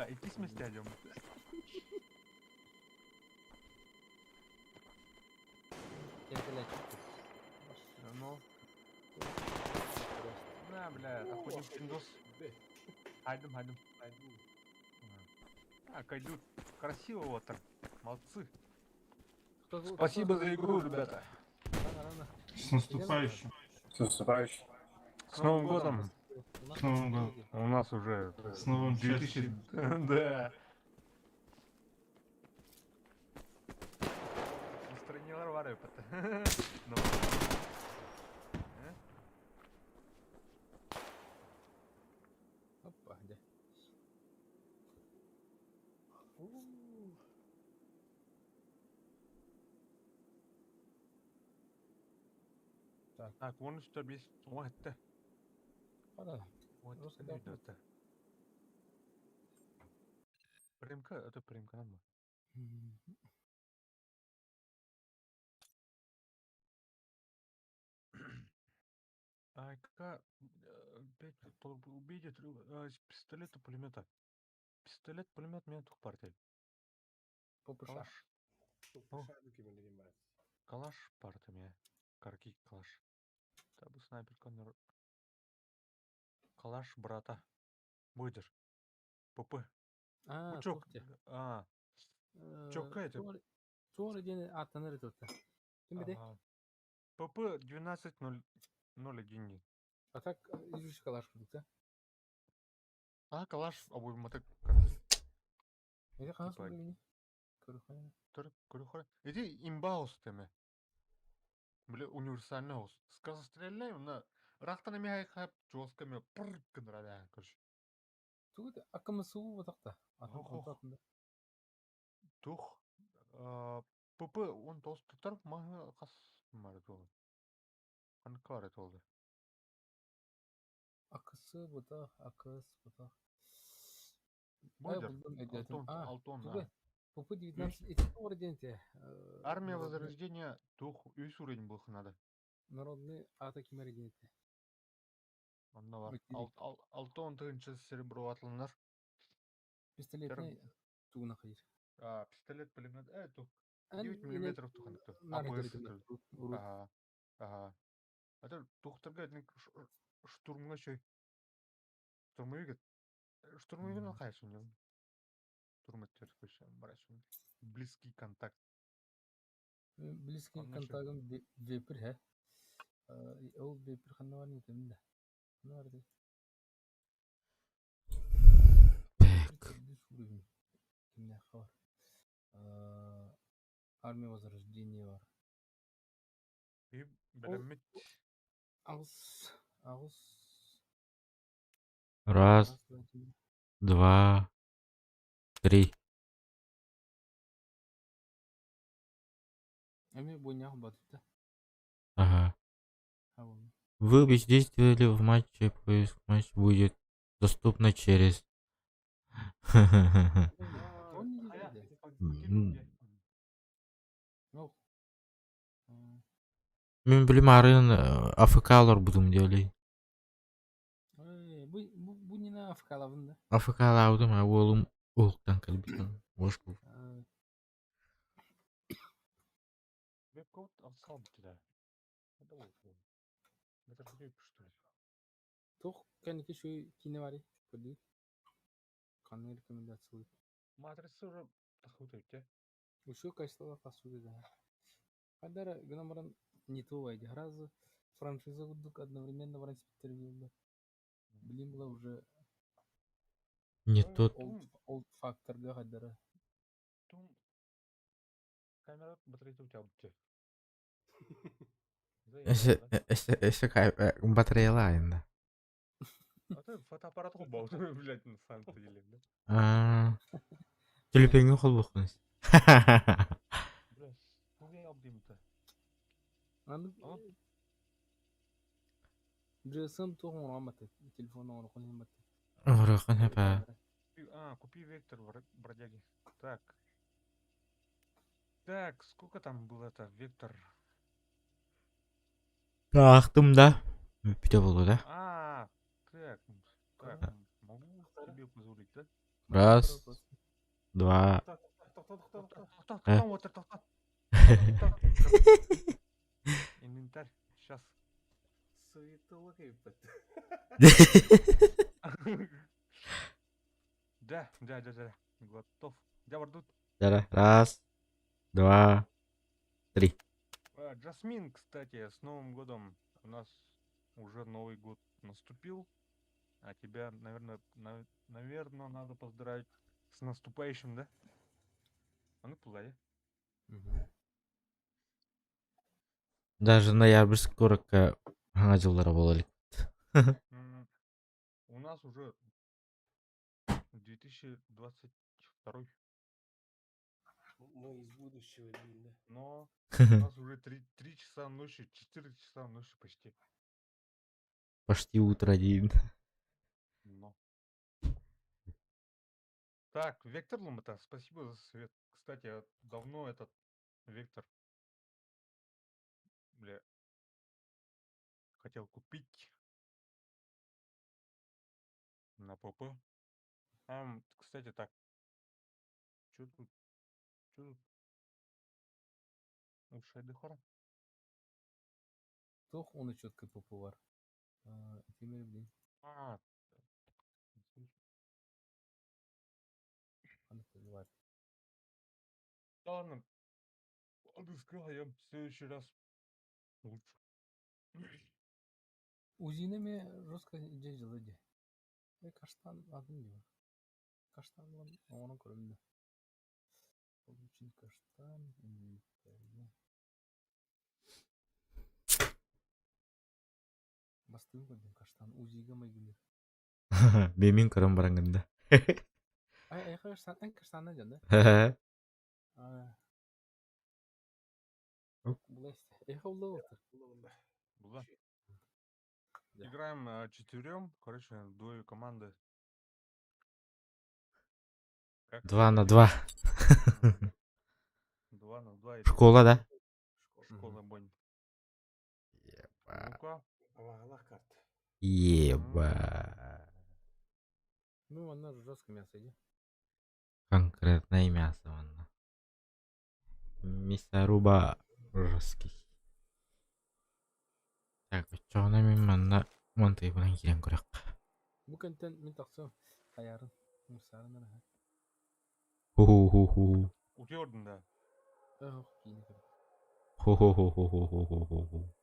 Икки сместе алем. Ну. На, бля, охотник пиндос. Хайдым, хайдым. Так, идут. Красиво вот так. Молодцы. Спасибо за игру, ребята. С наступающим. С наступающим. С Новым годом. С Новым годом. У нас уже С новым 2000... счастьем. Да. Настроениелар бар өпөт. Опа, где? Так, вон что без это. Пора. Вот Русский это. Это. Примка, это примка нам. А какая опять убейте с пистолета пулемета. Пистолет пулемет меня тух партия. Попыша. Калаш. Калаш партия меня. Карки калаш. Та бу снайпер коннор. Калаш брата. Будешь. ПП. А, Бучок. туох диэ? А, Чокка это. Туох диэн ааттанар этэ. Ким бите? Ага. ПП 12.001. А так үс калаш курдук да? А, калаш обоймата. Эти ханас Типа- уровень? Көрөхө. Иди имбаус теме. Бля, универсальный ос. Скорострельный, на рахтана мягай хап, жестко ме пыр гынрада, короче. Тугу акымысуу батакта. Ох, ох. Тух. ПП он тостар мага кас мары толы. Аны толды. Акысы бутах, акыс бутах. Бойдер. Булдум өйдөтүм. Алтон, А, Алтон, тугу? а. ПП 19 эти тугу диэн те. Армия Возрождения, тух, үс уровень был надо. Народный ата кимер диэн те. Онно бар. Өтүрүк. Алтон тыгынчы серебро атланар. Пистолетный тугуна хайыр. А, пистолет пулемет, тух. 9 миллиметров туханыкты. АПС. Ага. Ага. Это тухтарга штурмга шөй. Штурмовик. Штурмовик Мгм. хайсын не. Штурм барасың. Близкий контакт. Близкий Анна шөй. контактым вепр хэ. Ол вепр ханна бар не да. Ханна бар ди. Так. Уровень. Кимнәх бар. Армия Возрождения бар. И белемит. Агыс, агыс. Раз, два, три. Эми буйнях батыта. Ага. А вон. Вы бездействовали в матче, поиск матч будет доступно через... Он не диде. Yok. Мен билим арын АФКлар будум диэли. Бу бу бу не на АФКлабын да. АФКлаудым, а уолум улуктан кэлбитин. Ошку. Веб-код алсал битте. Это вот. Это же что ли? Тух кэники шу кине бари. Көрдү. Канны рекомендация. Матрица уже тахут өтте. Ушул качестволар тасуды да. Кадара гынамаран не то вайди. Разы франшиза курдук одновременно баран спиттер билди. Билим була уже Не тот. олд олд факторга кадара. Тум камера батарейка у тебя битте. Эсе эсе батареяла инде. А ты фотоаппарат кубау, блядь, на самом деле, да? А. Телефонга холбухнус. Бля, хуя обдим-то. Аны Ама? GSM тугун раматы. Телефон оңор химматы. Орохын хапа. А, купи вектор, бродяги. Так. Так, сколько там было это, вектор? Ахтым да. Бүтө болду да. А, так, так, могу себе позволить, да? Раз, два. Тоқтат, Э. тоқтат, тоқтат, тоқтат. Инвентарь, сейчас. Суетолог ебать. Да, готов. Я вардут. Раз, два, три. Джасмин, кстати, с Новым годом. У нас уже Новый год наступил. А тебя, наверное, наверное, надо поздравить с наступающим, да? А ну, пулай. Даже ноябрьск коротко аңа жылдары бола элек. У нас уже 2022. Мы из будущего, блин, да. Но у нас уже 3 часа ночи, 4 часа ночи почти. Почти утро один. Но. Так, Вектор Ломата, спасибо за совет. Кстати, я давно этот Вектор, бля, хотел купить на ПП. А, кстати, так. Чё тут? Чё тут? Лучше дехора. Тух оны четко ПП бар. Этимер билин. А, Да ладно. Отыскал я в следующий раз лучше. Узина эмиэ жестко дьэ дьыла дии. Э, каштан атын дии. Каштан ылан оҥорон көрөм да. Получен каштан, инвентарь. Бастыын көрдүм каштан УЗИга майгыныр. Бэймин көрөн бараҥҥын да. Ай, ай, каштан, эн каштанна дьон да? Аа. Была. Играем четверем, короче, двое команды. Как? 2 на 2. 2 на 2 или Школа, да? Школа Бонь. Еба. Ну-ка. Абаҕалаах карта. Еба. Ну, она жестко мясо иди. Конкретное мясо манна. Мясоруба жесткий. Так, оччоҕуна мин манна монтайбынан киирэн көрөххө. Бу кэнтэн мин тахсыам хайаарын мусаарын араха. Ху-ху-ху-ху. Утуйордун да. Ох, киинэ көр. Ху-ху-ху-ху-ху-ху-ху.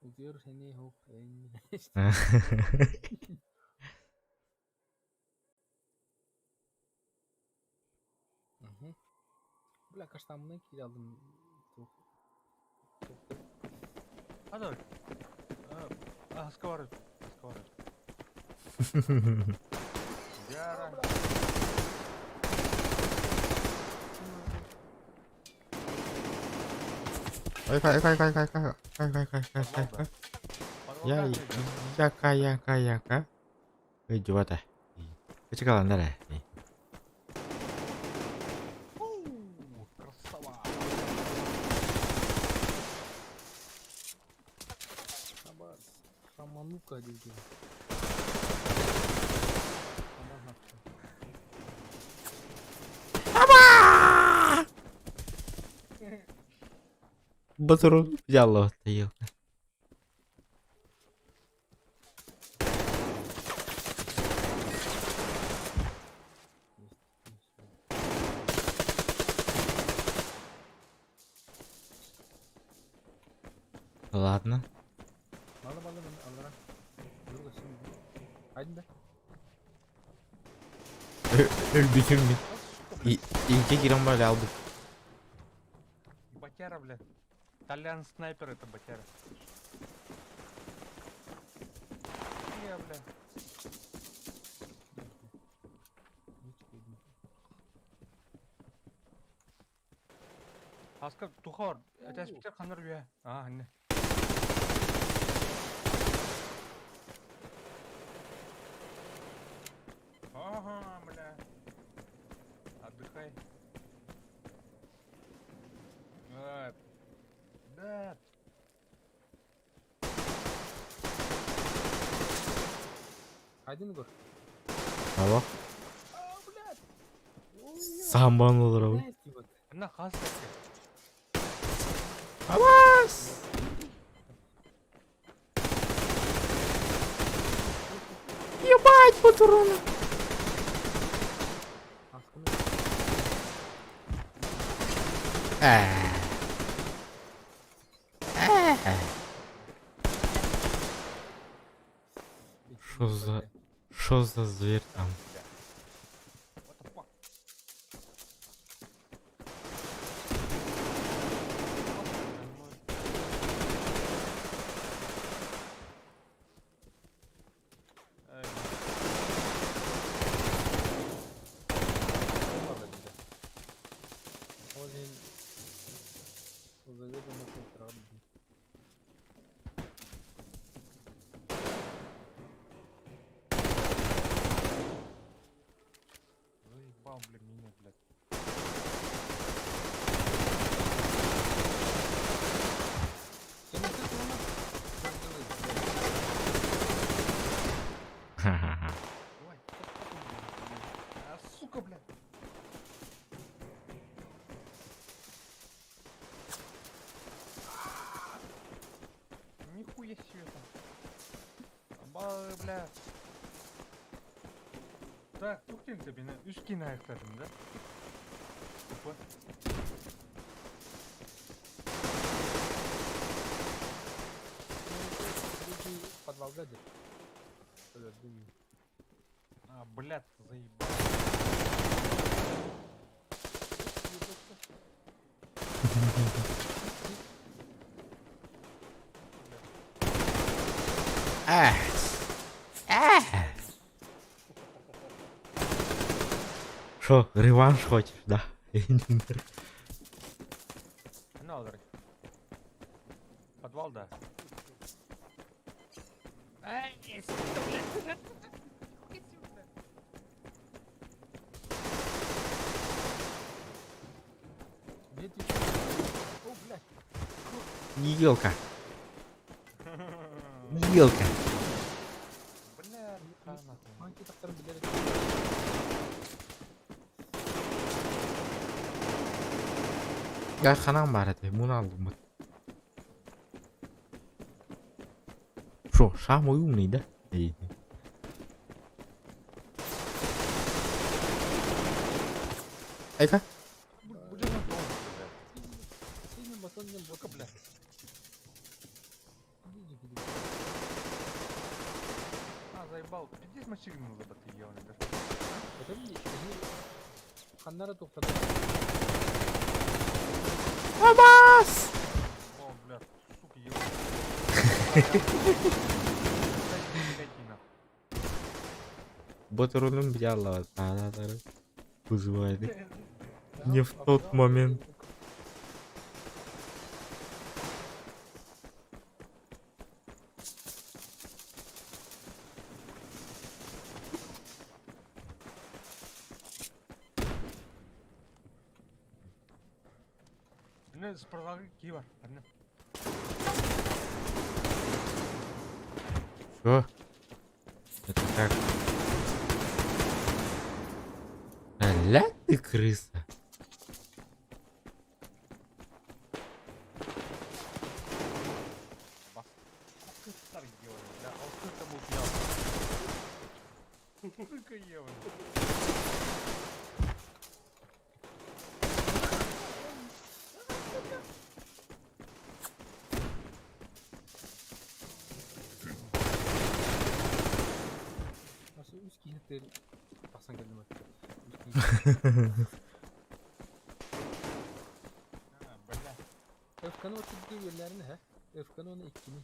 Утуйар сэниэ суох эн. Мгм. Бля, каштанмын киирэ алдым. Туох туох А давай. А, сковород. Сковород. Яра. Ой, кай, кай, кай, кай, кай, кай, кай, кай, кай, кай, кай. Я, яка, яка, яка. Эй, жубата. Кычыкаландар, э. Красава. Хаба хаманука диэн. Хаман хапта. Батырын взяла тарелка. Есть, есть. Ладно. Мало мало мен аллара. Юрга син. Айдын да. Өлбүтүм мин. Ике кирен бар албыт. Батяра, бля. Толян снайпер это батяра. Я, бля. Ничего. Аска тухар. Это спитер ханар бия. А, не. Ага, бля. Отдыхай. А, да. Айдын гөр. Алло. Самбан olur abi. Блядь, вот. На хас Абас! Ебать, патроны! Аскыны. Э. Э. Шо за зверь там? What the fuck? Эй, Ладно, да. Один заведомо контрабанды. Заебал, бля, меня, блядь. Сен ты оны как делать, блядь? Ха-ха-ха. Давай, блядь. А, сука, блядь. Нихуя себе там. Ба, бля. Так, тух диэн кабина. Үс киһи айахтадым, да? Тупо. Бэдэр. Өлөрдүм. А, блядь, заебал. Ээ! Ээ! Шо, реванш хочешь, да? На, ударь. Подвал, да. Ай, сука, блядь. Где ты? О, блядь. Не елка. Не елка. Бля, нахуй. Hangi taklarım bilerek. Я ханан бар этэ, муна алдым. Шо, самый умный, да? Эй. Айка. Будем на дом, блядь. Senin vatanın Сука, блядь. Gidi. А, заебал. Пиздец машину забыты, ебаный, да. Этим ханнара тоқтады. Томас! О, бля, сука, ебаный. Батырунун взяла, да-да-да. Вызывает. Не в тот момент. Не, спортзалга кии бар. Арна. Что? Это как? Ля ты крыса. Бас. Алкыстар ебаный, бля, алкыста был пьян. Сука ебаный. Nasıl üç kişi değil. Baksan geldim. Üç kişi. А, бля. Öfkanı 32 yerlerini he. Öfkanı onu ikkini.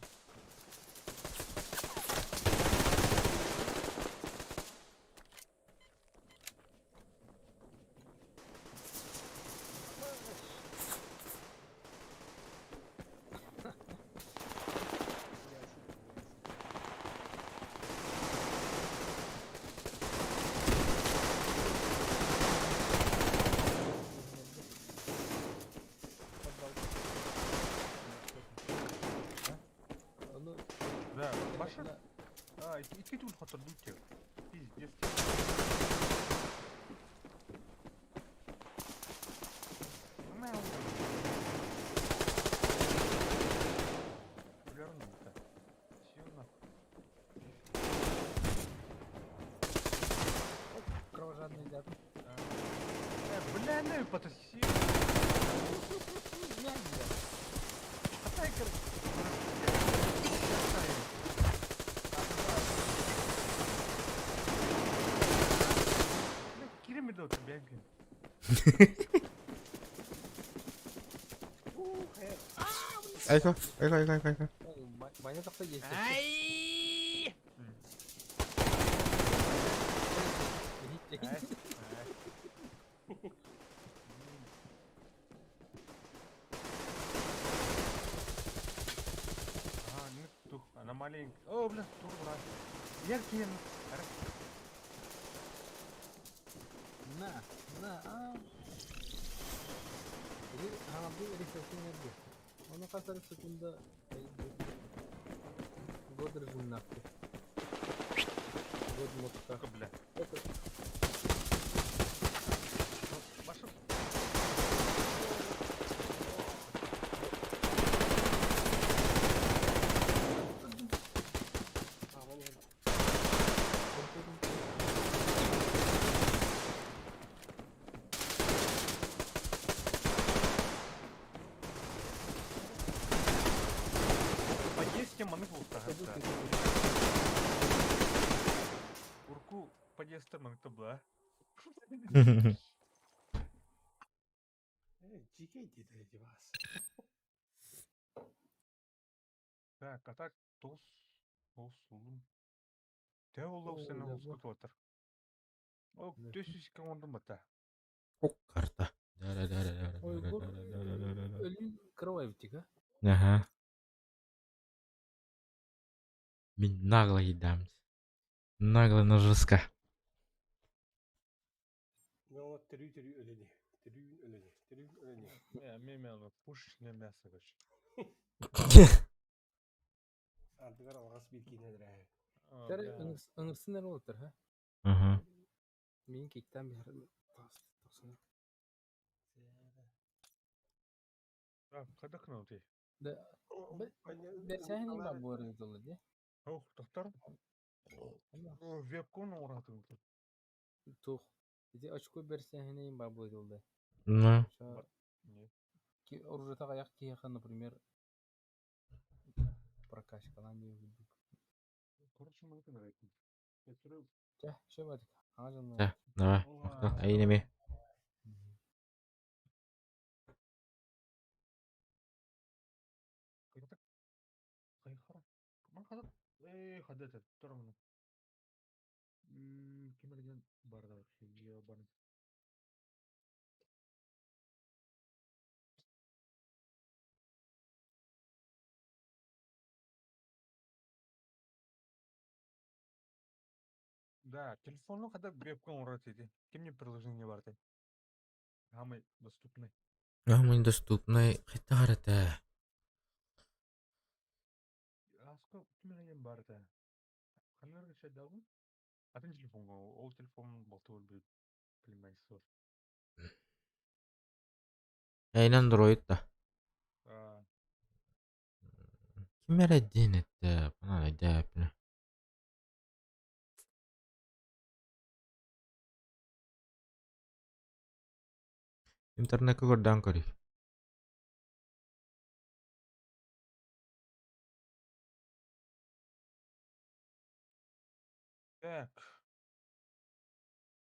Onu Да, баша. А, икки түл хотор дутер. Пиздец. Мяу. Бля, ну это. Всё нахуй. Кровожадный дядя. Бля, ну потаси. Атай, короче. Бля, кириме да бягин. Айка, айка, айка, айка, айка. Manyak da geçti. Ай! Ай, ай. Ага, ну тух, она маленькая. О, бля, тур, брат. Яркий, На, на, а. Bir hamdi reflection verdi. Onu kasar sekunda God rejimnaktı. God modda. Сука, бля. Это Баша. Лестер маныкта була. Дьикэй диэтэ дьыбаас. Так, а так тоғыз тоғыз улум. Төһө буолла Оо, сен да олус О, 402 оҥордум батта. Ок карта. Ой, өлүү кровавый а? Ага. Мин нагло едамс. Нагло, но жестко. Мен оны төрүү-төрүү өлөни. Төрүүн өлөни. Төрүүн өлөни. Не, мен мен пушечное мясо, короче. Ардыгар алҕас биир киинэ эрэ. А, Тәрі бля. ыңырсын әрі олтыр, ха? Ага. Мен киктен бері тасына. Так, когда к нам ты? Да, бәрсәһін бар бұл әрі де. Ох, доктор. О, вебкон оңоратың. Тух. Ити очко бәрсәһін бар бұл әрі. Ну. Не. Оружета аяқ киеха, например, прокачкалан деп білдік. Короче, мы это нравится. Я түрі Жа, шө бадық. Аңа жылны. Да, давай. Мактан. Әйнеме. Когда Кайхара. Ман хадат. Эй, хадат, тұрмын. Ким деген бар да вообще, ебаный. Да, телефонну когда вебкам урат edi. Кимне приложение бар ты? Самый доступный. Самый доступный. Қайта қарата. Аска ким деген бар та? Қанар шайдагы? Атын телефонга, ол телефон балты өлбөйт. Племянница бар. Әйн андроид да. А, Ким әрі ден етті? Бана әдәпіні. Интернетке көрдан көрей. Так.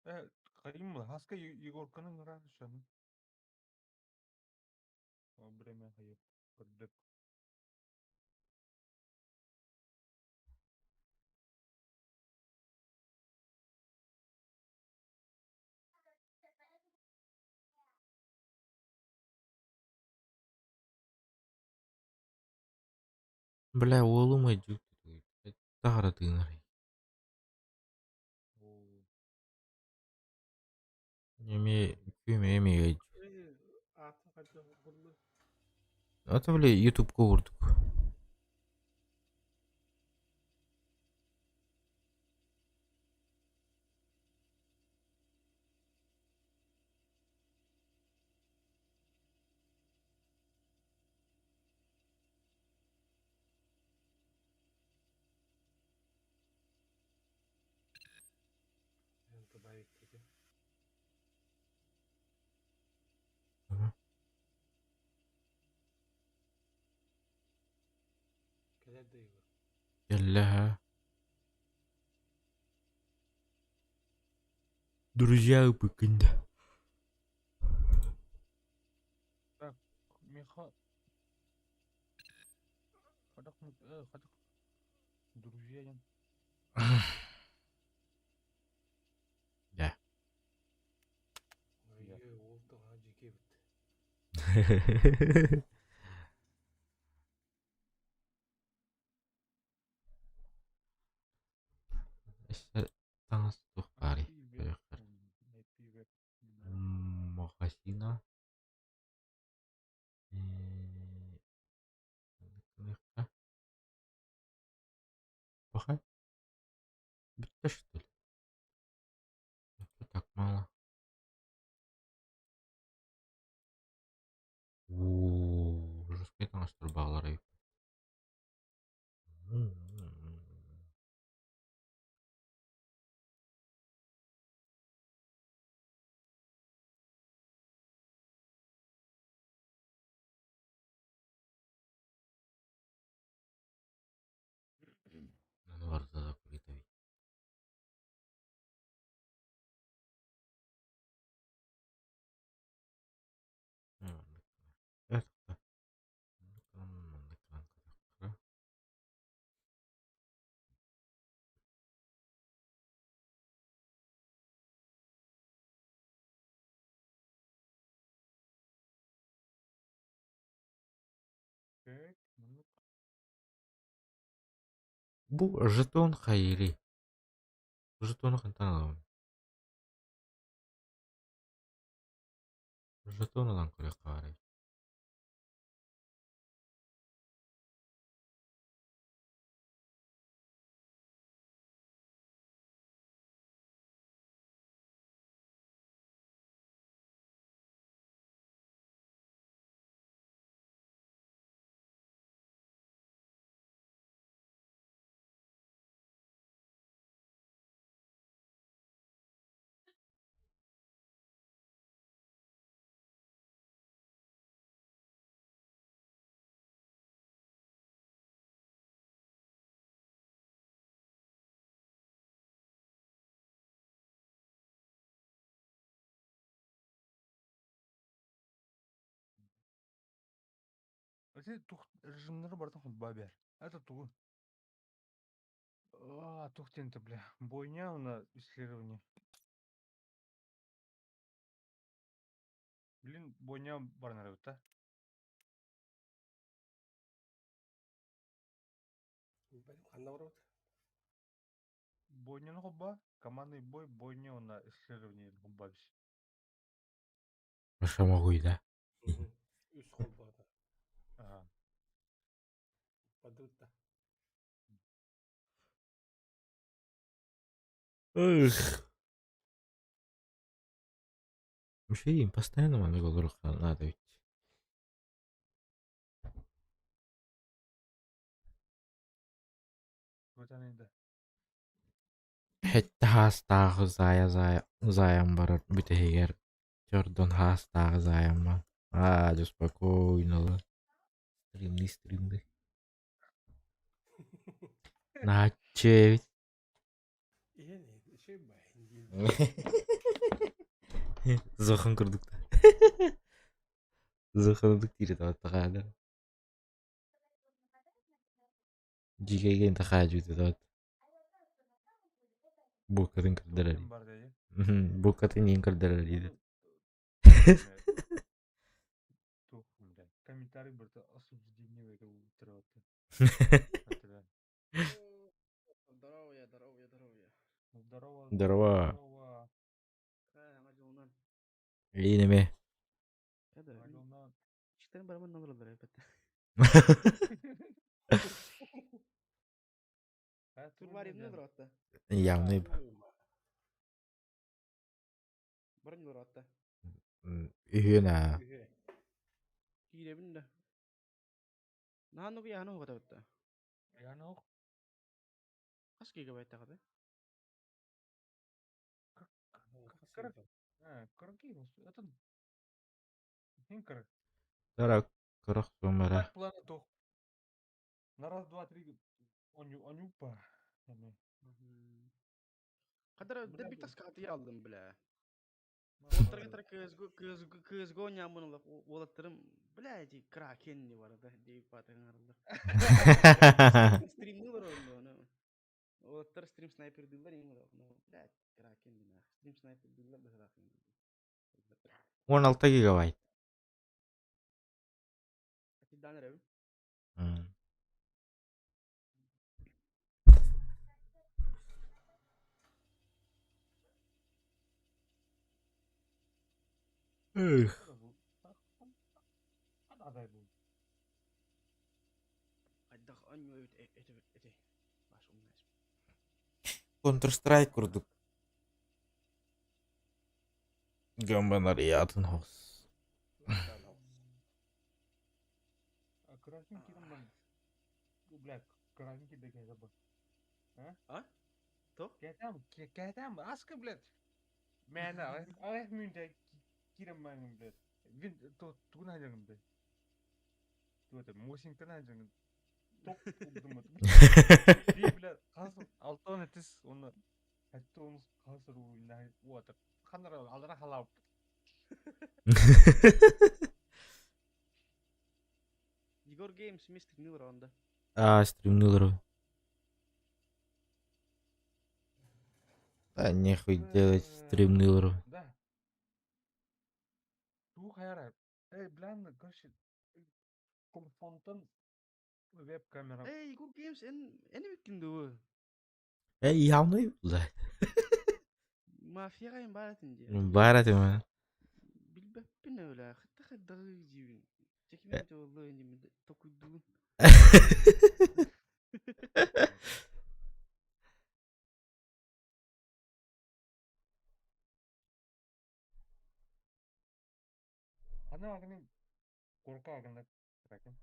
Э, кайым Хаска Егорканың раньше. Время хайып көрдік. Бля, оолум өйдүүр. Тахара тыынар. О, Эми күүмэ эми өйдүүр. Атын қайда бұрлы. Ата бля ютубка курдук. Добавить dedi. Ага. Келер де Егор. Кэллэһэ. Друзья ыпыкында. Миха. Хадак, хадак. Друзья, ян. Да. Ой, ол тоға жеке бітті. Таҥас туох баарый? IP веб, Көрүөххэ. IP веб. Магазина. Э, Пахай. Бүтті, что ли? Что так мало? О, жесткий таҥастар баалар эбит. Аны барыта да куритабит. Так, маннык. Бу жетон хайыырый? Жетону хантан ылабын? Жетон ылан көрүөххэ баарай. Ити тух режимнары барытын холбоо биэр. Это тугу? А, тух диэн бля. Бойня на исследование. Блин, бойня баран эрэбит да? Ханна барабыт? Бойняны холбоо, командный бой, бойня на исследование холбоо бис. Шамагуй, да? Үс холбоото. Ага. Бардыбыт да. Эх. Вообще им постоянно маннык олоруохха наада эбит. Көтөн да. Сэттэ хаастааҕы заайа-заайа заайан барар бүтэһигэр чордон хаастааҕы заайамман аа дьэ спокойно ылан стримныы-стримныы Наһааччы эбит Иһэн үчүгэй баайын диир. Зохан курдук Зоханнык диир этэ Дьиикэйгэ хаадьыытыт Бууккатын көрдөрөр. Бар дии. Бууккатын иин көрдөрөр диир. Туох бля. Комментарий барыта осуждение это утырыта. Здорово я, здорово я, здорово я. Здорово. Здорово. Здорово. Саҥа дьылынан. Иин эмиэ. Это, Саҥа Четыре барабан номер опять. Турбаривны братта. Явный. Бронь братта. Үһүөн аа. Үһү. Киирэбин да. Наһаа яһаны угатабытта. Яна Хас гигабайт тахады? Кыргыз. Это Хин кыры. Тара кырах сумара. Так планы тух. На раз, два, три. Онюпа. Кадара Бля, дебик таскаты алдым, бля. Мама. Оттарга CSGO CSGO CSGO нямын олаттырым, бля, эти кракен не бар да, дейп батыңарылар. Стримнылар оны. Олаттар стрим снайпер дылар ең ну, бля, кракен дина. Стрим снайпер дылар быһылах. 16 гигабайт. Дан эребин. Эх. Адай был. Айдах аню эти эти баш умнайс. Counter Strike курдук. Гамбанар ятын хос. Красный кирман. Бля, красненький да забыл. А? А? То? Кэтам, кэтам, аска, блядь. Мэна, ах, мүнде кирман, блядь. Вин то тугна жангым, блядь. Ту это мосинкана жангым. Топ думат. Би, блядь, хас алтон этис оны хатты оны хасыр уйна уатыр. Ханара алдара халап. Егор Геймс мистер Миллер онда. Аа, стримнылар. Да нехуй делать стримнылар. Да. Ту хайара. Эй, блин, короче, телефонтан Веб-камера. Эй, Good Games эн эн эбиккин дуо? Э, явный да. Мафияҕа эн баар этин дии. Баар этим а. Билбэппин өлө, хатта хайдаҕы диибин. Чекимин туоллу иним токуйдуун. Ана агны курка агны кракен.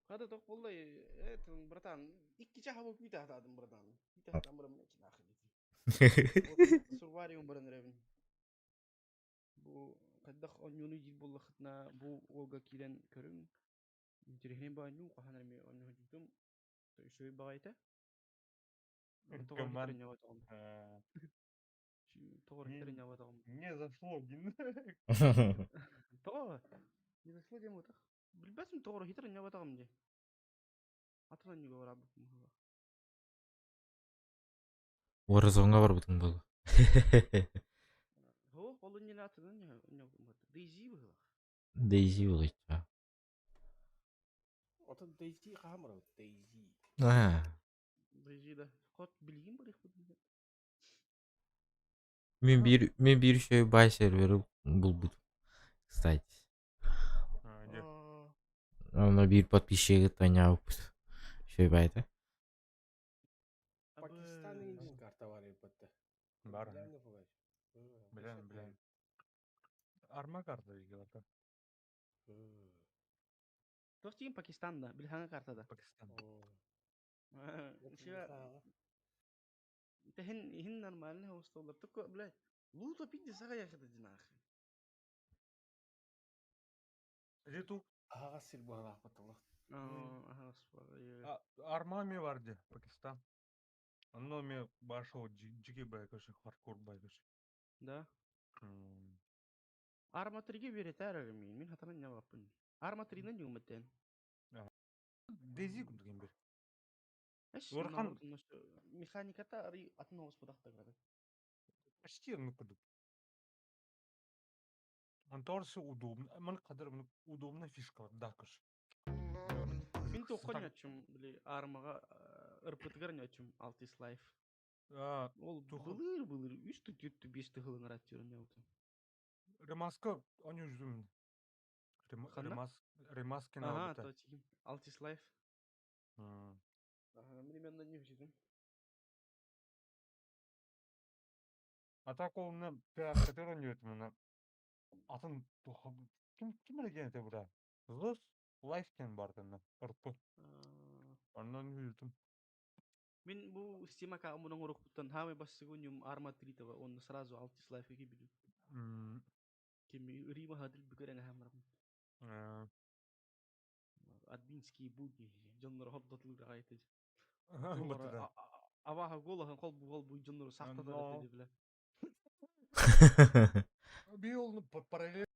Хата тох буолла это братан, икки чаһа бу күүтэ хатаатым братан. Күүтэ хатаан баран нахуй. Сурвариум баран эрэбин. Бу хайдах оонньууну диир буоллаххытына бу уолга киирэн көрүҥ. Интэриэһинэй баҕайы хаһан эмиэ оонньуу сылдьыбытым. Үчүгэй баҕайыта. Тоҕо Команд хитэрин Тоҕо хитэрин Не зашло, дин. Тоҕо? Не зашло диэн буотах. Билбэтим тоҕо хитэрин ньабатаҕым дии. Атын оонньууга бараабыппын быһыылаах. Warzone-ҥа барбытыҥ буолуо. Һоо, ол иннинэ атынан Дейзи быһыылаах. Дейзи буолуйча. Отон Дейзи хаһан барабыт? Дейзи. Аа. Дейзи да. Хот билигин барыахпыт. Мин биир үчүгэй баай сервери булбутум, кстати. А, где? Онно биир подписчигы таҥнаабыппыт. Үчүгэй баайда. Пакистан ингин карта бар эбит. Бар. Билэн бугай. Билэн, билэн. Арма карта играта. Туох тиийин Пакистан да, билхаҥа картада. Пакистан. Иһин иһин нормально усталлар. Только, блядь, лута пиздец саҕа яхата динахы. Где ту? Аһаҕас сир быһалаахпытылар. Ага, Армами бар де, Пакистан. Онно ме башо джиги байкаши, хардкор байкаши. Да. Арма 3-ге беретер мин. Мин хатанан нябаппын. Арма 3-нен юметтен. Дейзи курдук бир. Эш, Орхан- механиката ари атын оҕус будахтагады. Почти ну курдук. Антор все удобно. Ман кадр удобная фишка, да, кыш. Мин тоққан ячым, били армаға ырпытыгар нячым Altis Life. А, Ол Туха. былыр былыр үс тү бес тыгылын раттырын яуты. Ремаска, они жүзүм. Ханна? Ремас, ремаски Ага, на то тигим. Altis Life. Ага, мен именно не жүзүм. А так ол на пиар не на атын ким ким эрген те бура. Зос лайфтен бардын РП. Оннан жүзүм. Мин бу Steam аккаунтун урукпуттан хамы бассыгун Арма 3 това, он сразу Altis Life кибиду. Кими Рима хадыл бүгөрен хамрам. Админские будни. Дьоннор хордотулар айты. Бата. Аваха голахан кол бу кол бу дьоннор сахтатар Но. этэ биле. Бил параллель.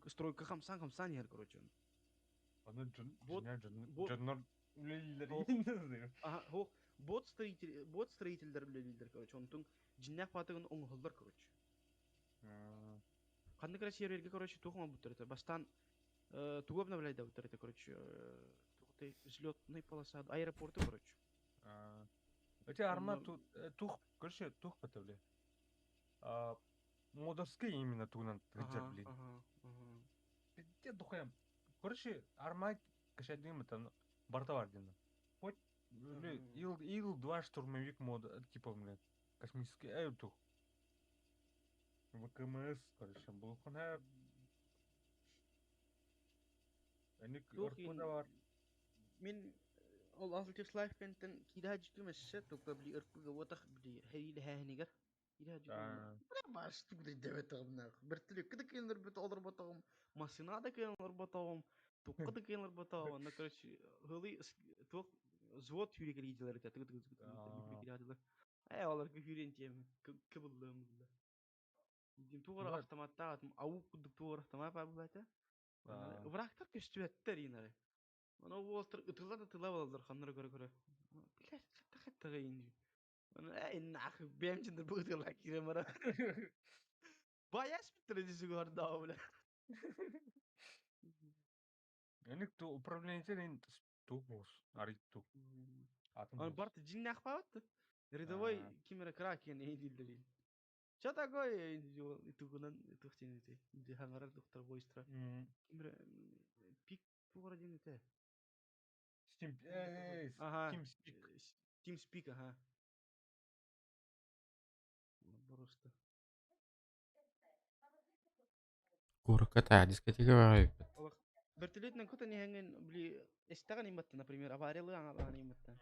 Стройка хамсаан-хамсаан иһэр, короче. Аны дьон, Бот, дьиҥэр дьон, бот, дьоннор Ох, үлэлииллэр аха, ох, бот строитель, бот строительдэр үлэлииллэр, короче. Онтун дьиннээх баатыгын оҥоһуллар, короче. Ханнык эрэ сервергэ, короче, туох оҥорбуттар этэ. Бастаан тугу обновляйдабыттар этэ, короче, туохтай взлетный полоса, аэропорты, короче. Эти арма Онно тух, короче, тух бля. Модовский именно тугунан тыгдьар, ага, блин. ага, ага. Пиздец духуям. Короче, арма кэшэдиим это барта бар диэн. Хоть Ил-2 штурмовик мода, типа, блядь, космический, тух. ВКМС, короче, булхана Эник Туох РП да бар. Мин ол Altitude Life кэнтэн киирэ дьүтүм өссө только били РП-га уотах били хэриилэһээһинигэр киирэ дьүтүм баш дэбэтэҕим бертүлүккэ да кыайан олорботоҕум массыына да кыайан олорботоҕум тукка да кыайан олорботоҕум онно короче һылый туох взвод сүүрэкэлиидилэр этэ тыгы тыгы тыгы ээ олорго сүүрэн тиэм кыбыллыам булла дим туох эрэ автоматтаах ау курдук туох эрэ автомат баар буолла этэ Врагтар көстүбэттэр иинары. Аны уолтар ытыла да ытыла балалар ханнары көрө-көрө. Блядь, хатта-хатта гайын. Аны эй нахуй бэм жиндер бу ытыла киирэн бара. Баяс биттер дисү гордаа бля. Эник ту управление ту бос, арит ту. Атын Аны барт жиннах баатты. Рядовой ким эрэ кракен эй дииллери. Что такое итугунан итух диэн этэй. Хаҥарар доктор войстра. Ким эрэ пик туора диэн этэ. Steam, Ага. Steam Speak. Team Speak, ага. Просто. Куоракка таа дискотека баар эбиппит. Вертолетынан көтөн иһэҥҥин били эстэҕин имматтан, например, авариялыы аҥалаан имматтан.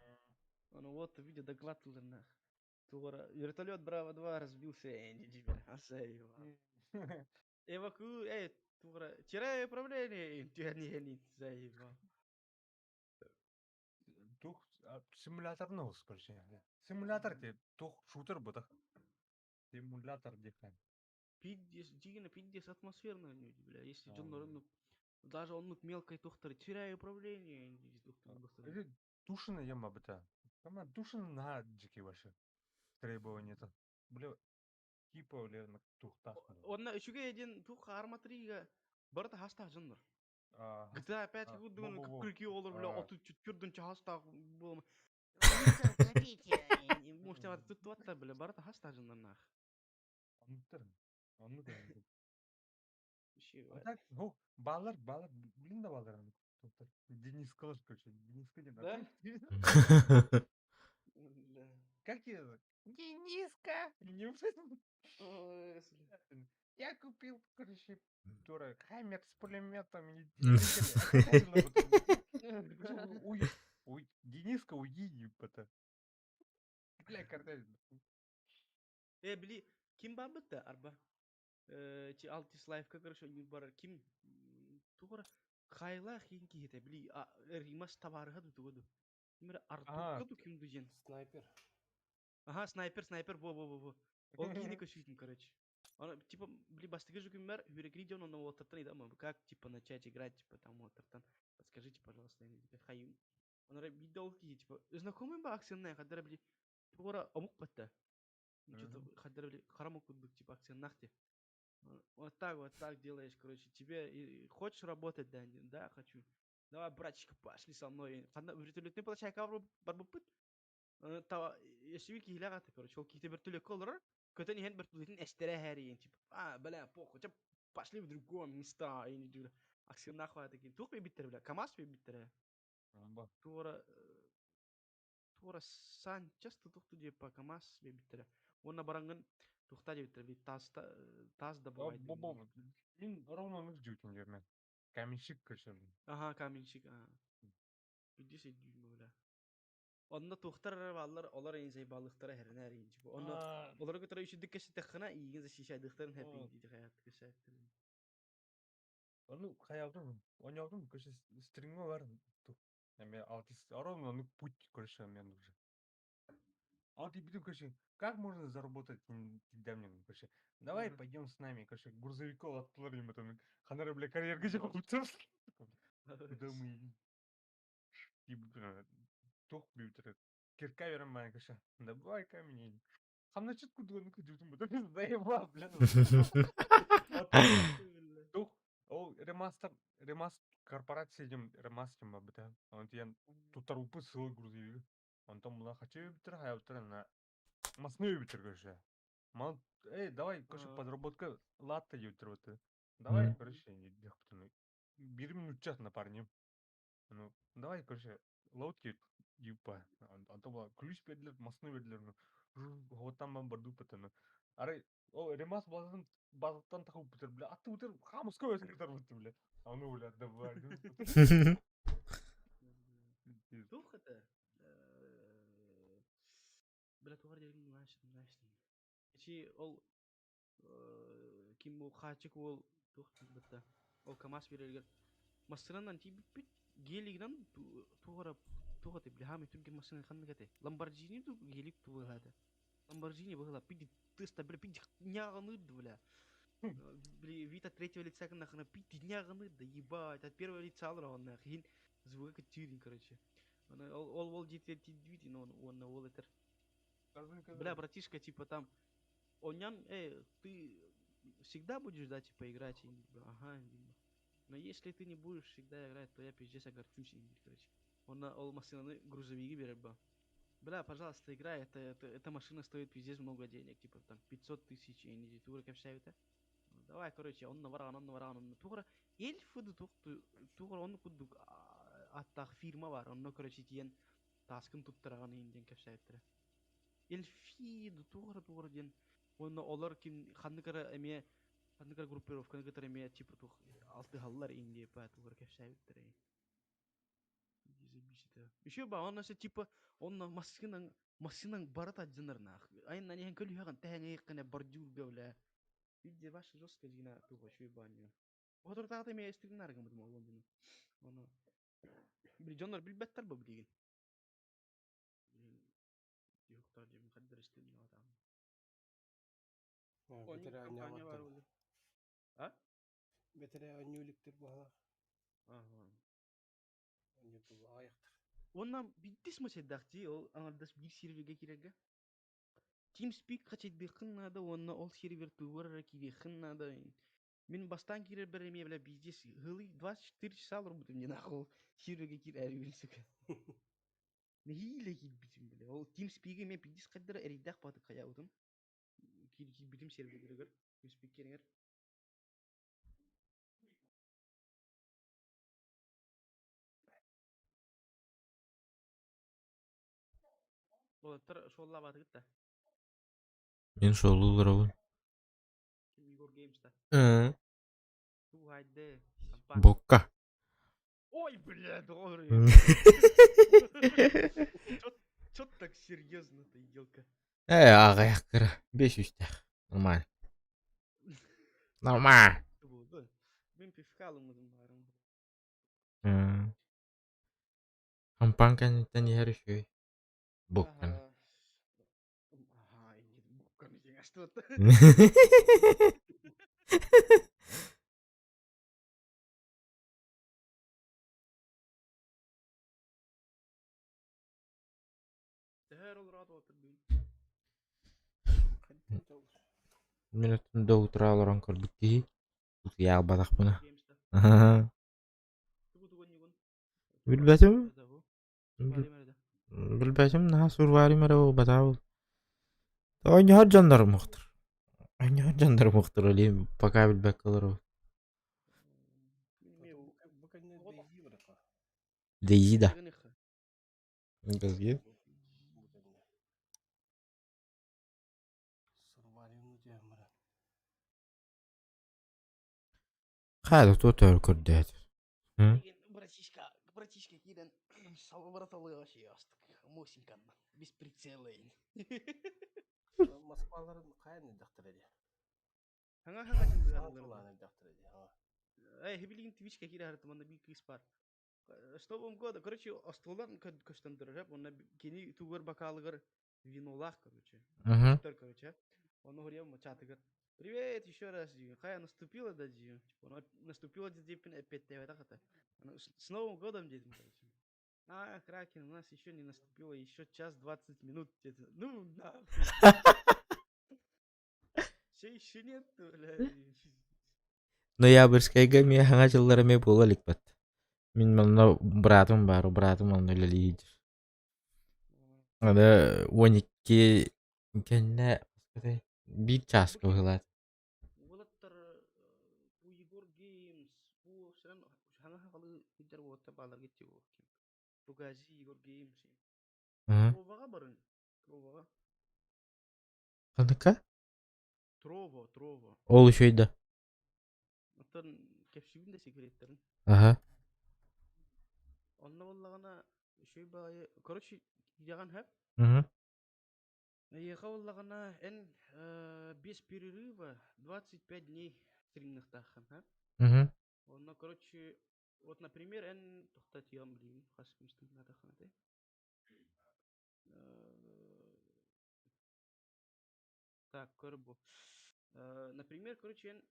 Ону вот видео доклад тылларнаах. Туора вертолет Браво-2 разбился, Эваку, эй, туора, теряю управление, түһэн иһэн заебал. Тух симулятор нос, короче. Симулятор те тух шутер бутах. Симулятор дихан. Пиздец, дигина пиздец атмосферно, бля, если дьоннор даже оннук мелкой тухтар теряю управление, Или душина ема быта. Ама душина на дикий вообще. Требования-то. Бля, типа, бля, на тухтах. Онна үчүгэй диэн тух Арма 3-га барыта хастаах дьоннор. GTA 5 курдугун күрки олор бля оту чүрдүн хастаах буолма. Может, туттуаттар бля барыта хастаах дьоннорнаах. Оннуктар. Оннук. А так, ну, баллар, баллар, блин да баллар. Денис Калыш, короче, Дениска не Да? Как тебе? Дениска! Я купил, короче, дура, хаммер с пулеметом. Ой, ой, Дениска, уйди, это. Бля, картель. Э, били, ким бабыт арба? Ти Алтис Лайфка, короче, бар ким тугара хайла хин кихите били римас табарыга ду тугу. Кимер Артурка ду ким дужен. Снайпер. Ага, снайпер, снайпер, во, во, во, во. Ол кихини көсүйтүм, короче. Она, типа, били бастыгы жүгүммэр хүрекри дьон онно уолаттартан ыйда как, типа, начать играть, типа, там уолаттартан подскажите, пожалуйста, хайым. Онора биирдэ ол киһи, типа, знакомый ба акцентнай хаддара били тугара омук батта. Что-то хаддара били харамок курдук, типа, акценнах те. Вот так делаешь, короче, тебе и, хочешь работать, да, да, хочу. Давай, братчик, пошли со мной. Ханна вертолетный площадка барбыппыт. Та если киһилээх короче, ол киһи вертолетка олорор, көтөн иһэн вертолетин эстере хэриин, типа, а, бля, похуй, пошли в другое места, и не аксеннах такие. Тух биттер, бля, КамАЗ биттер. Туора туора Санчес тухту диэппа КамАЗ биттер. Уонна барангын тухта диэбиттер, би таас таас да бывает. Мин ровно оннук дьүүтүн диэмэн. Каменщик короче. Ага, каменщик, ага. 50 дюйма, бля. Онно тухтар баллар, олар эйин балыктара хернер эйин. Онно олар көтөрө үчүдүк кэситеххана ийгин защищайдыктарын хэппи диди хаят кэсэттер. Ону хаябдым, онёбдум, короче, стрингу бар. Эме алтис ровно оннук путь, короче, мен уже. А вот и потом, короче, как можно заработать денег, короче, давай пойдем с нами, короче, грузовиков отловим, потом, ханара, бля, карьерга Куда мы туох бүүтэрэ кирка берэн баҕайы короче давай камень хамначыт курдук кырдьыбытым заебал блин туох ол ремастер ремаст корпорация диэн ремастер барбыта онтон тиийэн туттарбыппыт сылы грузовигы онтон була хачы бүтэр хайабыттар ана масны бүтэр короче мал эй давай короче подработка латте диэбиттэр вот давай короче биир минутчат на парнем Ну, давай, короче, лодки, типа, онтон була ключ бердилер, массыына бердилер, ну, оттан бан бардыы ну. Арай, ол ремас базатын базаттан тахыбыттар, бля, аттыбытыр хаамыска өскөтөр бля. А ну, бля, давай. Туох это? Бля, тугар диэн нааш нааш. Ичи ол ким бу хаачык уол туох бытта ол КамАЗ биэрэригэр массыынанан тиийбиппит гелигинэн туох эрэ туох этэй били хаамай түргэн массыына ханнык этэй Ламборджини дуу гелик дуу быһыылаата Ламборджини быһыылаах пиди тыаста били пиди ньааҕыныыр да бля били вид от третьего лица гыннахына пиди ньааҕыныыр да ебать от первого лица олороҕуннаах иһин звуга кыччыырын короче ол ол ол дьиэтигэр тиийдибит уонна уол этэр бля братишка типа там Онян, ты всегда будешь, да, типа, играть? И, ага, но если ты не будешь всегда играть, то я пиздец огорчусь, и, короче. Он на ол массыынаны грузовиги берер ба. Бля, пожалуйста, играй, это, машина стоит пиздец много денег, типа там 500 тысяч, и не тура кэпсээбитэ. Давай, короче, онно бараҕын, онно бараҕын, онно тугура эльфы тугура онну курдук аттаах фирма бар, онно, короче, тиийэн тааскын туттараҕын иһин диэн кэпсээбиттэрэ. Эльфи туох диэн уонна олор ким ханнык эрэ эмиэ ханнык эрэ группировканы кытары эмиэ типа туох алтыһаллар иҥ диэппэ туох эрэ кэпсээбиттэрэ еще ба онно типа онно массыынаҥ массыынаҥ барыта алдьанар айаннан иһэн көлүһэҕин тэһэн иһиэххинэ бордюрга бля видите ваше жестко дьиҥэ туох үчүгэй баанньа соторутааҕыта эмиэ эстигин гыммытым ол Лондону ону били дьоннор билбэттэр бу билигин Юхтар диэн хайдах истиннэҕэ Бэтэрээ компания баар оонньообаттар. буолла. А? Бэтэрээ оонньуу иликтэр баһылаах. Аха. Оонньуу аҕыйахтар. Уонна биирдэ смысайдаах дии ол аҥардас биир сервергэ киирэргэ. TeamSpeak хачайдыаххын наада уонна ол сервер тугар эрэ киириэххин наада. Мин бастаан киирэрбэр эмиэ бля пиздец ыһылый 24 часа олорбутум диэн ол сервергэ киирээри сука. Нэһиилэ киирбитим бile. Ол TeamSpeak эмиэ пиздец хайдара эрэйдээх баҕатык хайаабытым. Киирбитим сервердэригэр, TeamSpeak киэнигэр. Уолаттар суоллаабатыгыт да? Мин суоллуу олоробун. Ким Егор Геймс да? Ыы. Тугайды, компания. Бокка. Ой, бля, доҕор. Чё так серьезно-то, елка? Ээ, аҕыйах кыра. Бес үстээх. Нормально. Нормально. Буолду. Мин пивка ылыммытым баарым. Хампаан кэнниттэн иһэр үчүгэй. Буккан. Ага. Ага, буккан диэн астыбыт. Төһө өр олороот уолаттар бүгүн? Мин өттүн да утура олорон көрбүт киһи утуйа албатахпына. Геймста. Тугу тугу ньугун? Билбэтим. Билбэтим наһаа сурварим эрэ буолбатаҕа Оонньоһор дьоннорум мухтар. Оонньоһор дьоннорум мухтар олиим пока билбэккэ олоробут. Бу кэннэ Дейзи барыха. Дейзи да. Газги. Бу кэннэ. Сурваривну диэн баран. Хайа туох көрдөт. Братишка, братишка киирэн салыбыраталыга астык Мосинканна без прицела Москваларын хайан элбэхтэрэ дии. Хаҥа хаҥа Саҥа тыллаан элбэхтэрэ дии. Эй, билигин Твичка киирэ сырыттым, онно биир кыыс баар. С Новым годом, короче, остуолан көстөн турар, уонна кини тугар бакалыгар Винолаах, короче. Мгм. Көстөр, короче. Ону хоруйам чатыгар Привет еще раз, диибин. Хайа наступила да диибин. Типа, ону наступила диэппин эппиэттээбэтэх этэ. Аны с Новым годом диэтим, короче. А, Кракен, у нас еще не наступило, еще час 20 минут где-то. Ну, нахуй. Все еще нет, бля. Ноябрьскайга эмиэ хаҥа дьыллар эмиэ буола иликпит. Мин манна быраатым баар, быраатым онно үлэлиир. Аны 12 кэннэ биир чааска быһыылаат. Уолаттар бу Егор Геймс, бу сирэн хаҥа хахалы сылдьар уолаттар бааларга тиэ Бугази Егор Геймс. Троваҕа барыҥ. Троваҕа. Ханныка? Трово, Трово. Ол үчүгэй да. Оттон кэпсиибин да секреттэрин. Аха. Онно буоллаҕына үчүгэй баҕайы короче киирэҕин сөп. Мгм. Эйиэхэ буоллаҕына эн без перерыва 25 дней стримныахтааххын, ха? Мгм. Онно, короче, вот, например, эн тохтотуом билигин хас күн стримнаатаххын этэй? Так, көр бу. Например, короче, эн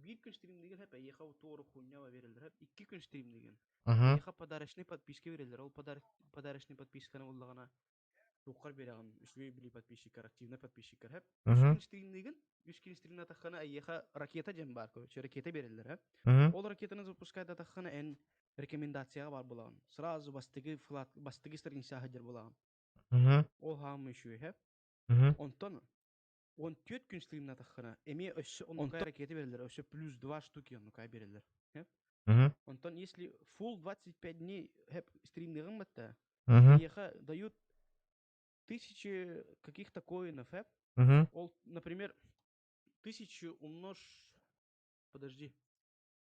биир күн стримныгын хэп эйиэхэ туору хуйнява береллер хэп икки күн стримныгын эйиэхэ подарочный подписка береллер ол подарочный подписканы буллаҕына туоххар берэҕин үчүгэй били подписчиктар активный подписчиктар хэп үс күн стримныгын үс күн стримнатаххына эйиэхэ ракета диэн баар короче ракета береллер хэп ол ракетаны запускайдатаххына эн рекомендацияҕа бар булаҕын сразу бастыгы флаг бастыгы страница сылдьар булаҕын ол хаамы үчүгэй хэп онтон 14 күн стримнатаххына эмиэ өссө оннука ракета береллер өссө плюс два штуки оннука береллер онтон если full 25 дней стримныгын батта эйиэхэ дают тысячи каких-то коинов ол например 1000 умножь подожди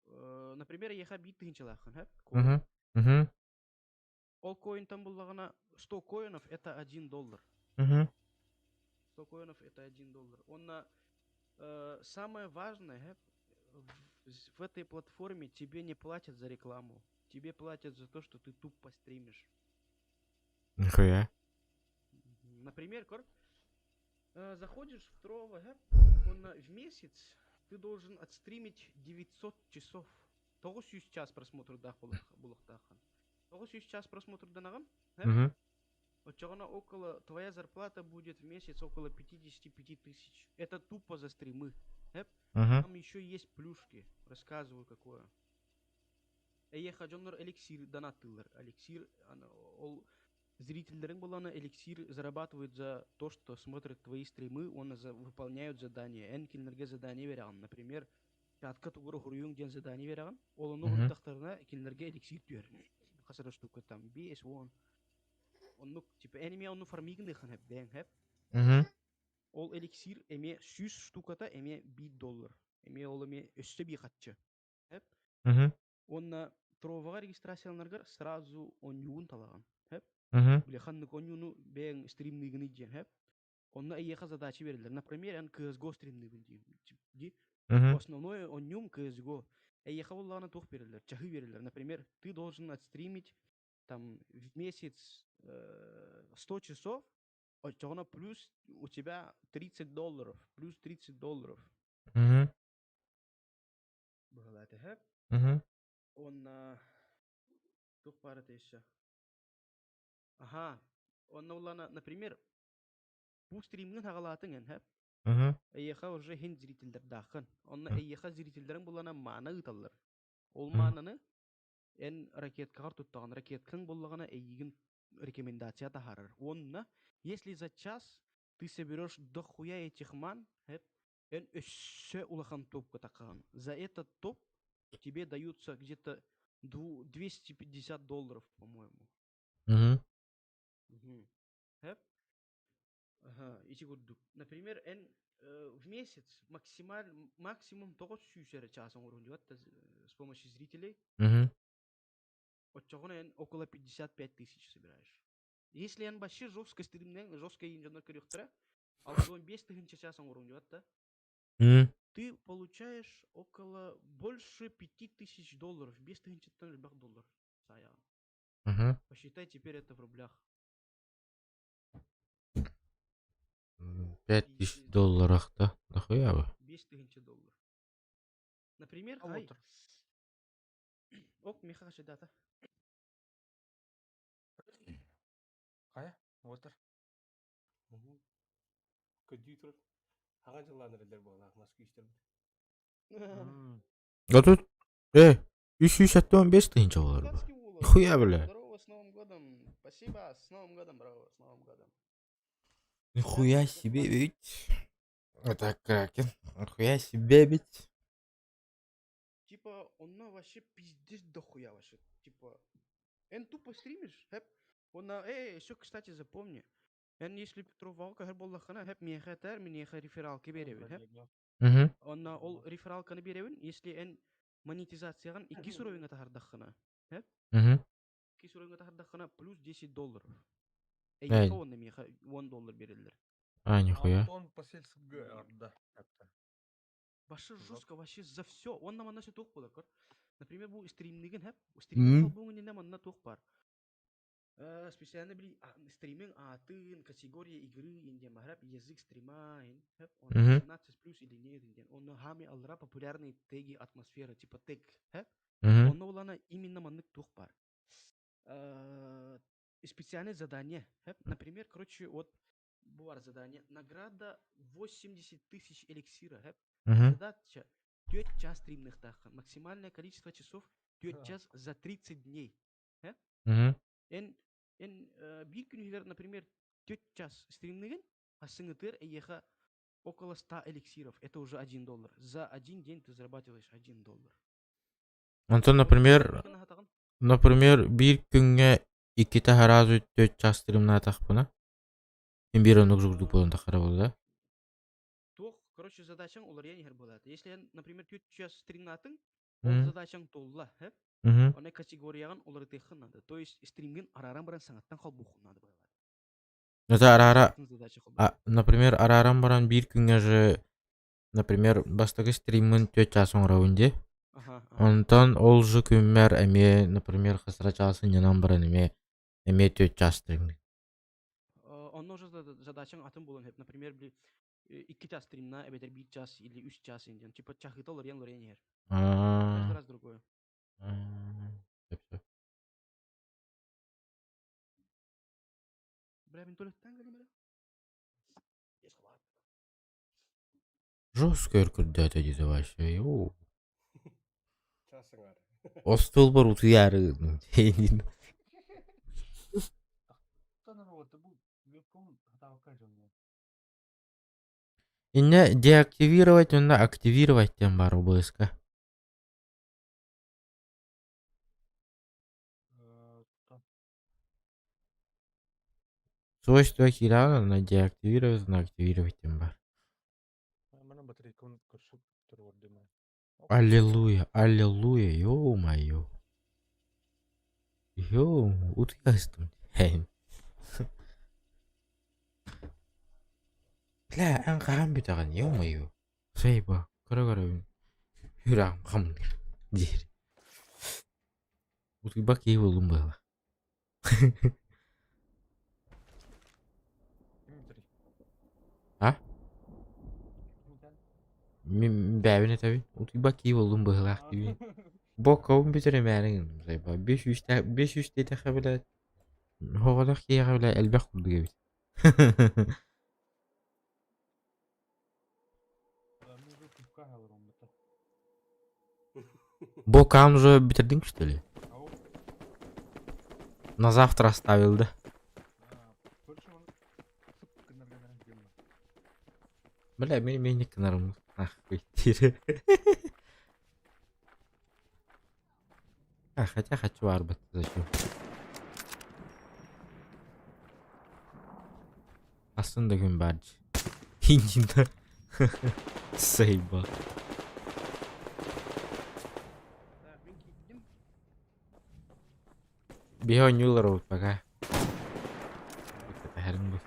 например эйиэхэ биир тыһыынчалааххын ол коинтан буллаҕына 100 коинов это 1 доллар 100 коинов это 1 доллар он самое важное в этой платформе тебе не платят за рекламу тебе платят за то что ты тупо стримишь Нихуя. Например, көр, заходишь в Трово, он в месяц ты должен отстримить 900 часов. 900 час просмотрдаах буолуохтааххын. 900 час просмотрданаҕын, Оччоҕуна около, твоя зарплата будет в месяц около 55 тысяч. Это тупо за стримы. Там еще есть плюшки. Рассказываю какое. Эйиэхэ дьоннор эликсир донаттыыллар. Эликсир, ол зрительдериҥ буоллаҕына эликсир зарабатывают за то, что смотрят твои стримы, он за, выполняют задания. Эн кинилэргэ задание берэҕин. Например, чатка тугу эрэ суруйуҥ диэн задание берэҕин. Ол ону суруйдахтарына кинилэргэ эликсир түһэр. Хас эрэ штука там, 5, 10. Оннук, типа, эн эмиэ ону фармигыныаххын сөп, бэйэҥ сөп. Ол эликсир эмиэ 100 штуката эмиэ 1 доллар. Эмиэ ол эмиэ өссө биир харчы. Уонна Троваҕа регистрацияланаргар сразу оонньуугун талаҕын. Сөп? Били ханнык оонньууну бэйэҥ стримныыгыный диэн, сөп? Онно эйиэхэ задача берэллэр. Например, эн CSGO стримныыбын дии. Основной оонньуум CSGO. Эйиэхэ буоллаҕына туох берэллэр? Чаһы берэллэр. Например, ты должен отстримить там в месяц 100 часов, оччоҕуна плюс у тебя 30 долларов, плюс 30 долларов. Быһалаата, сөп? Уонна туох баар этэ еще? Аха. Онно буоллаҕына, например, бу стримҥин хаҕалаатыҥ эн, сөп? Эйиэхэ уже хин зрительдэрдааххын. Онно эйиэхэ зрительдериҥ буоллаҕына маана ыыталлар. Ол маананы эн ракеткаҕар туттаҕын. Ракеткаҥ буоллаҕына эйиигин рекомендация таһаарар. Уонна если за час ты соберешь дохуя этих ман, эн өссө улахан топка таххаҕын. За этот топ тебе даются где-то 250 долларов, по-моему. Мгм. Сөп? Ага, ити курдук. Например, эн в месяц максимум 900 эрэ чаас оҥоруон с помощью зрителей. Оччоҕуна эн около 55 тысяч собираешь. Если эн вообще жестко стримнең, жестко дьоннор көрүөхтэрэ, 65 тыһыынча чаас оҥоруон да ты получаешь около больше 5000 долларов, 5 тыһыынчаттан элбэх доллар саяҕын. Посчитай теперь это в рублях. 5000 долларах да? Нахуя вы? 5000 доллар. Например, А хай. вот. Ок, миха дата. Хайа, Уотер. Көдүү турар. Хаҥа дьыллаан эрэллэр буолаах мас күүстэрбит. А тут, э, 375 тысяч долларов. Казахский улов. Нихуя, бля. Здорово, с Новым годом. Спасибо, с Новым годом, бро, с Новым годом. Нихуя себе ведь. Это кракен. Нихуя себе ведь. Типа, онно вообще пиздец дохуя вообще. Типа, эн тупо стримишь, хэп. Он на, эй, еще, кстати, запомни. Эн если Петров валка хэр буоллаххына, хэп миэхэ этээр, миэхэ рефералка биэрэбин, хэп. Угу. Онно ол рефералканы биэрэбин, если эн монетизацияҕын иккис уровеньҥа таһаардаххына, Угу. иккис уровеньҥа таһаардаххына плюс 10 долларов. Эй. Эйиэхэ уонна миэхэ 10 доллар биэрэллэр. А, нихуя. Антон по сельск да. Это. Вообще За- жестко, вообще за все. Онно манна все туох буолар көр. Например, бу стримнигин хэп, стриминг холбууҥ иннинэ манна туох баар. Специально били стриминг аатын, категория игры индиан маһрап, язык стрима, хэп, он 18 плюс или нет индиан. Онно хами аллара популярные теги атмосфера, типа тег, хэп. Онно улана именно маннык туох баар. Специальное задание, хэп. Например, короче, вот бу задание. Награда 80 тысяч эликсира, хэп. Задача 4 час стримныхтааххын. Максимальное количество часов 4 час за 30 дней. Эн, эн биир күнүгэр, например, 4 час стримныгын, сарсыҥҥытыгар эйиэхэ около 100 эликсиров. Это уже 1 доллар. За один день ты зарабатываешь 1 доллар. Онтон, например, например, биир күҥҥэ иккитэ сразу 4 час стримнаатахпына, мин биир оннук жугурдук буолан тахара буолла да? Туох, короче, задачаҥ уларыйан иһэр буолаат. Если эн, например, 4 час стримнаатыҥ, ол задачаҥ туолла, хэп? Онно категорияҕын уларытыаххын надо. То есть стримгин арааран баран саҥаттан холбуоххун надо быһалаат. Это араара, Атын задача холбуу. а, например, арааран баран биир күҥҥэ же, например, бастакы стриммин 4 час оҥоробун дии. Онтон ол же күммэр эмиэ, например, хас эрэ чаас сынньанан баран эмиэ эмиэ 4 час стримныы. Онно уже задачаҥ атын буолан сөп. Например, били икки час стримна эбэтэр биир час или үс час индиан. Типа чаһыта уларыйан уларыйан иһэр. Каждый раз другое. Сөп сөп. Бля, мин туалеттан кэлим эрэ. Есть хват. Жестко өркүрдээтэ дии вообще. Йоу. Час саҥар. Остуолбар утуйаары Иннэ деактивировать уонна активировать диэн баар ОБС-ка. Свойства киирэн онно деактивировать уонна активировать диэн баар. Аллилуйя, аллилуйя, ё-моё. Ё, утуйастым. Бля, эн хаһан бүтэҕин, ё-моё. Сайба, көрө-көрөбүн. Сүрэҕим хамныыр диир. Утуйбат киһи буоллум быһыылаах. А? Мин бэйэбин этэбин. Утуйбат киһи буоллум быһыылаах диибин. Боккобун бүтэр эмээриҥ сайба. 500 500 диэтэххэ бile оҕолох киһиэхэ бile элбэх курдук эбит. Бокам уже бүтэрдиҥ что ли? На завтра оставил, да? Бля, мин мин гынарым нахуй диир. А, хотя хочу арбат, зачем? Астын да күн баар дии. Инжина. Сайба. Так, мин киирдим. Биһи оонньуулар обут пока. Кэтэһэрим бу.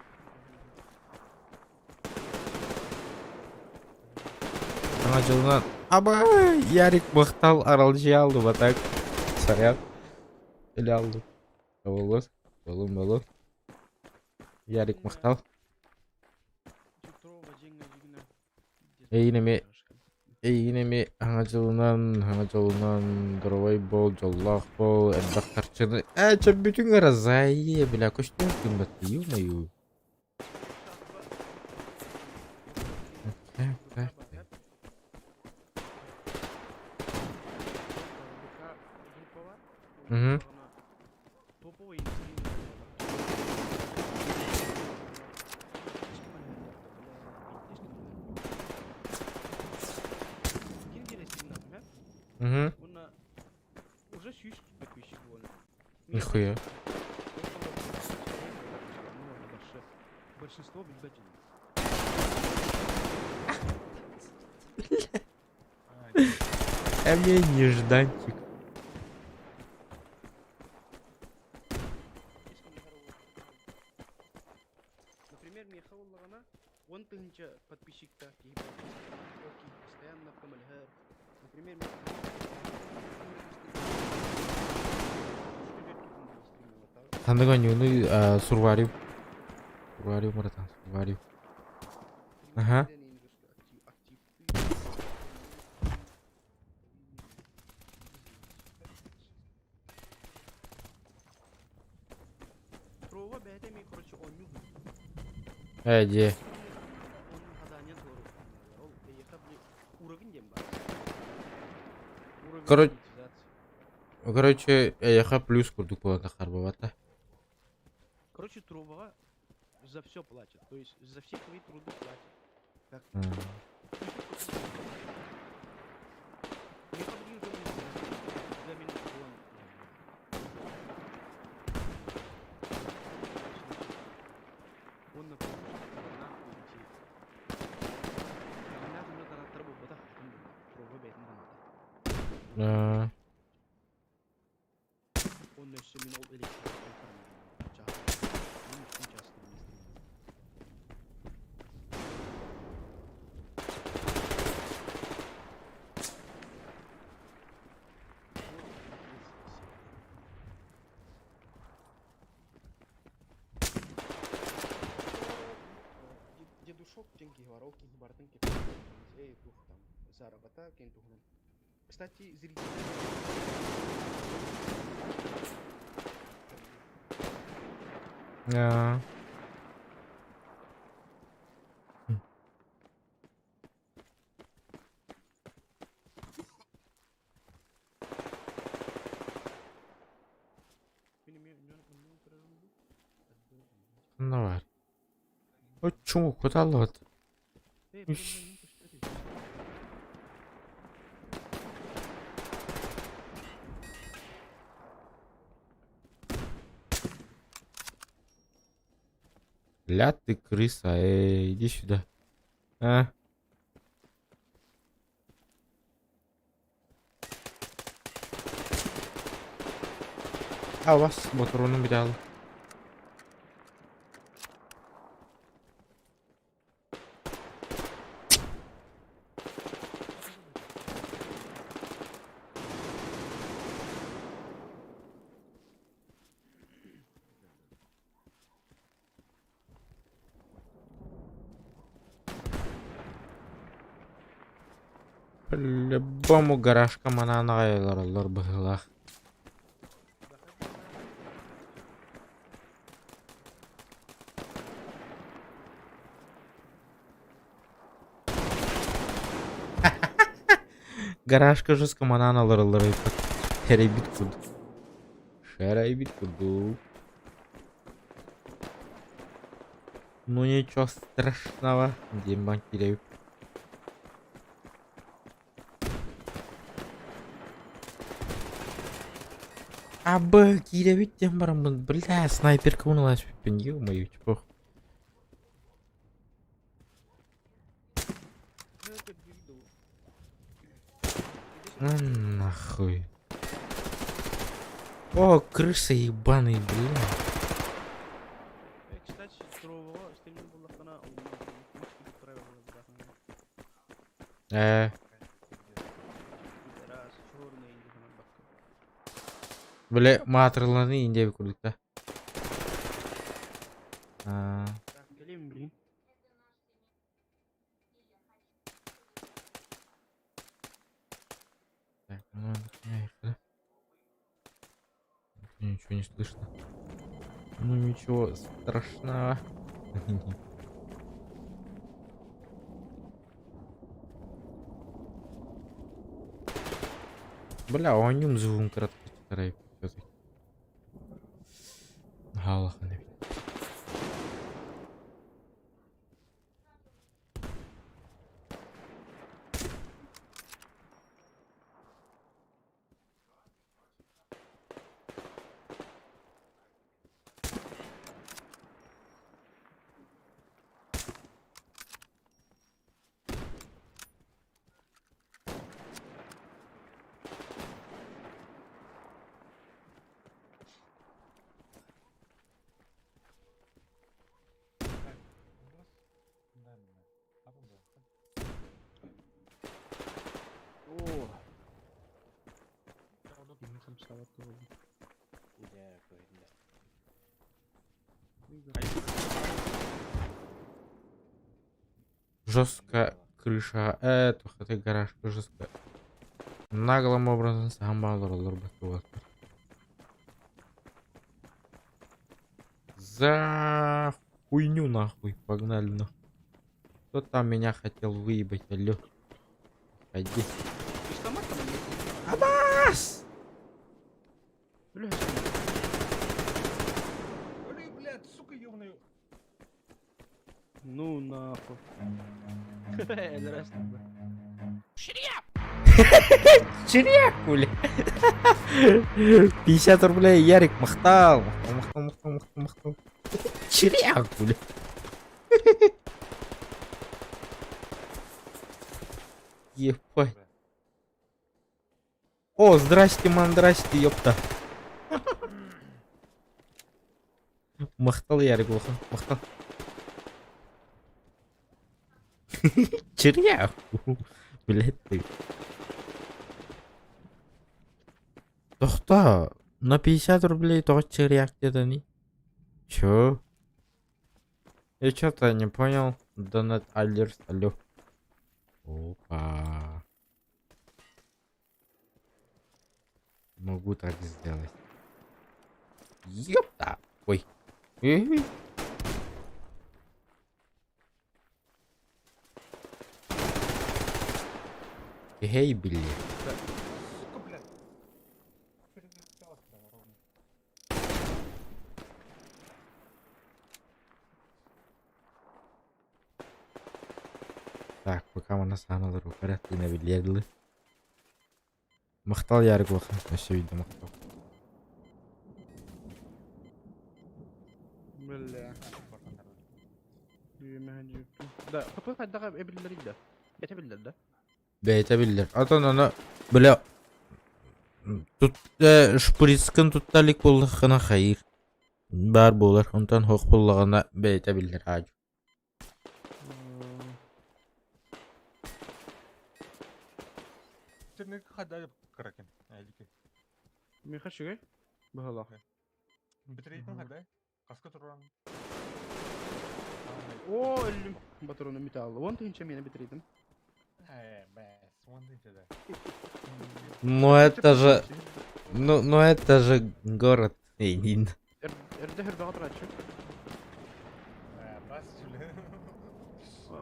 Саҥа дьылынан Абай! Ярик махтал аралдьыйа аллыба так. Сорян. Өлө аллым. Болот. Болун болун. Ярик махтал. Эйигин эмиэ эйигин эмиэ Саҥа дьылынан, Саҥа дьылынан доруобай буол, дьоллоох буол, элбэх харчыны Ээ, чэ бүтүҥ эрэ, заайыы, бля, көстүөн кыыммат, ё-моё. Так, так, так. Мгм. Мгм. Нихуя. Эмиэ нежданчик. Например, миэхэ буоллаҕына, уон тыһыынча подписчиктаах киһи ол киһи постоянно көмөлөһөр. Например, Ханнык оонньууну Сурвариум. Сурвариум братан, Сурвариум. Ага. Прова бэйэтэ эмиэ короче оонньуу Ээ дьиэ. Онно задание толору ол эйиэхэ били уровень диэн баар. Уровень Короче, монетизации. короче, эйиэхэ плюс курдук буолан таххарбабата. Короче, трубаҕа за все платят. То есть за все твои труды платят. Как Миэхэ билигин уже за мин уон Уонна Дьиҥнээх дьоҥҥо донаттара буолбатах, атын буолла. Трубу бэйэтин доната. Уонна өссө мин ол электрическай Мин үстүн чаас Дедушок диэн киһи бар, ол киһи барытын кэпсиир. Эй, туох там, заработа, кин туһунан. Кстати, зрители... Аа. Ханна баар? Оччоҥ куталлыбыт. Ля ты крыса, эй, иди сюда. А? А у вас ботуруонун бүтэ По-любому гаражка манаан аҕай олороллор быһыылаах. Гаражка жестко манаан олороллор эбит. Эрэйбит курдук. Шарайбит курдук. Ну ничего страшного. Диэн бан киирэбит. Абы киирэбит диэн бараммын, бля, снайперка уналаспыппын, ё-моё, чпох. Ну нахуй. О, крыса ебаный, бля. Кстати, Ээ. Били маатырыланы индиэбит курдук да. Аа. Ничего не слышно. Ну ничего страшного. Бля, оонньуум звугун кыратык все-таки. Наһаа эбит. Оо. Киһи хамсаабат да буолла. Жестко крыша, это гараж жестко. Наглым образом саһан баалар олорбут За хуйню нахуй, погнали нахуй. Кто там меня хотел выебать, алло. Ходи. Абас! Бля, Блядь, сука, ёбаный. Ну нахуй. Здравствуй. Черяк, бля. 50 рублей, Ярик, махтал. Махтал, махтал, махтал, махтал. Черяк, бля. Ебать. О, здрасте, мандрасте, ёпта. Махтал, Ярик, улахан, махтал. Черяк. Блядь ты. Тохтоо, на 50 рублей тоҕо черяк диэтэ Чё? Я чё-то не понял. Донат алерт, алло. Опа. Могу так сделать. Ёпта! Ой. Эй. Эй, блин. Сука, блядь. Перезаписалась прямо ровно. Так, пока мы на самом порядке не билиэдили. Махтал Ярик улахан, өссө видно махтал. Бля. Да, хапы хайдаҕа эбиллэрий да? Бэтэ биллэр да? Бэйэтэ биллэр. Отон ону бля тут шприцкын тутта илик буоллаххына хайыыр. Баар буолар. Онтон суох буоллаҕына бэйэтэ биллэр аадьу. Сирник хадайып кракен. Айлики. Миха үчүгэй быһалаах. Битрейтин хадай. Хаска туран. Оо, өллүм. Батрону металлы. Уон тыһыынча миэнэ битирдим. Э, бэс, уон тыһыынча да. Ну это же... Ну, ну это же город Ленин. Эрдэ хөрбөҕө турааччы. Э, бас сүлэ.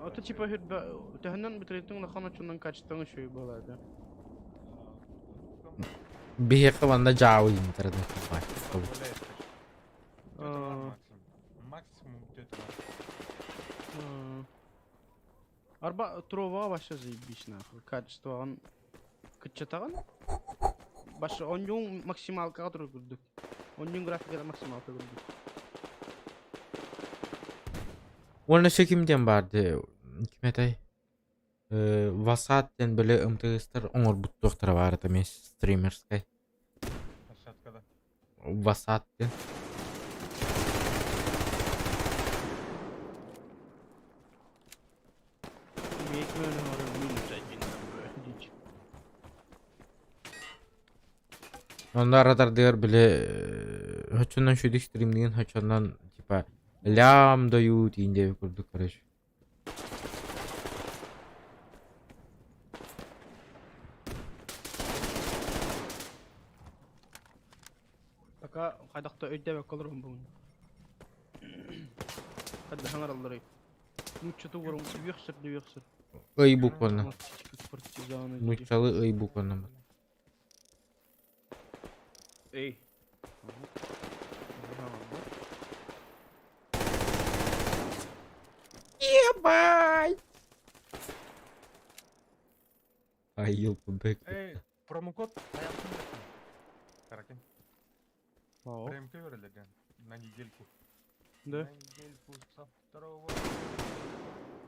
Ото типа хөрбө төһөннөн битирийтин улахан очунан качествоң үчүгэй буолаады. Биһиэхэ манна дьаабы интернет баар. Максимум где-то. Арба трова вообще заебись нахуй. Качествоҕын кыччатаҕын. Башы онньуҥ максималкаҕа турар курдук. Онньуҥ графиката максималка курдук. Уонна өссө ким диэн баар дии ким этэй? Васат диэн били МТС-тар оҥорбут туохтара баар этэ эмиэ стримерскай. Площадкада. Васат диэн. Онно аратардыгар били хочоннон шүдүк стримниин хочоннон типа лям даю тиин диэбит курдук короче. Пока хайдахта өйдөөбөккө олорон бугун. Хайда саҥаралларый? Нуучча тугурун үөхсэр да үөхсэр. Ый буквально. Партизаны дии. Нуччалы ый буквально. Эй. Ебать! Ай, елпы Эй, промокод Каракин. О, Премка берилер на недельку. Да. На недельку со второго.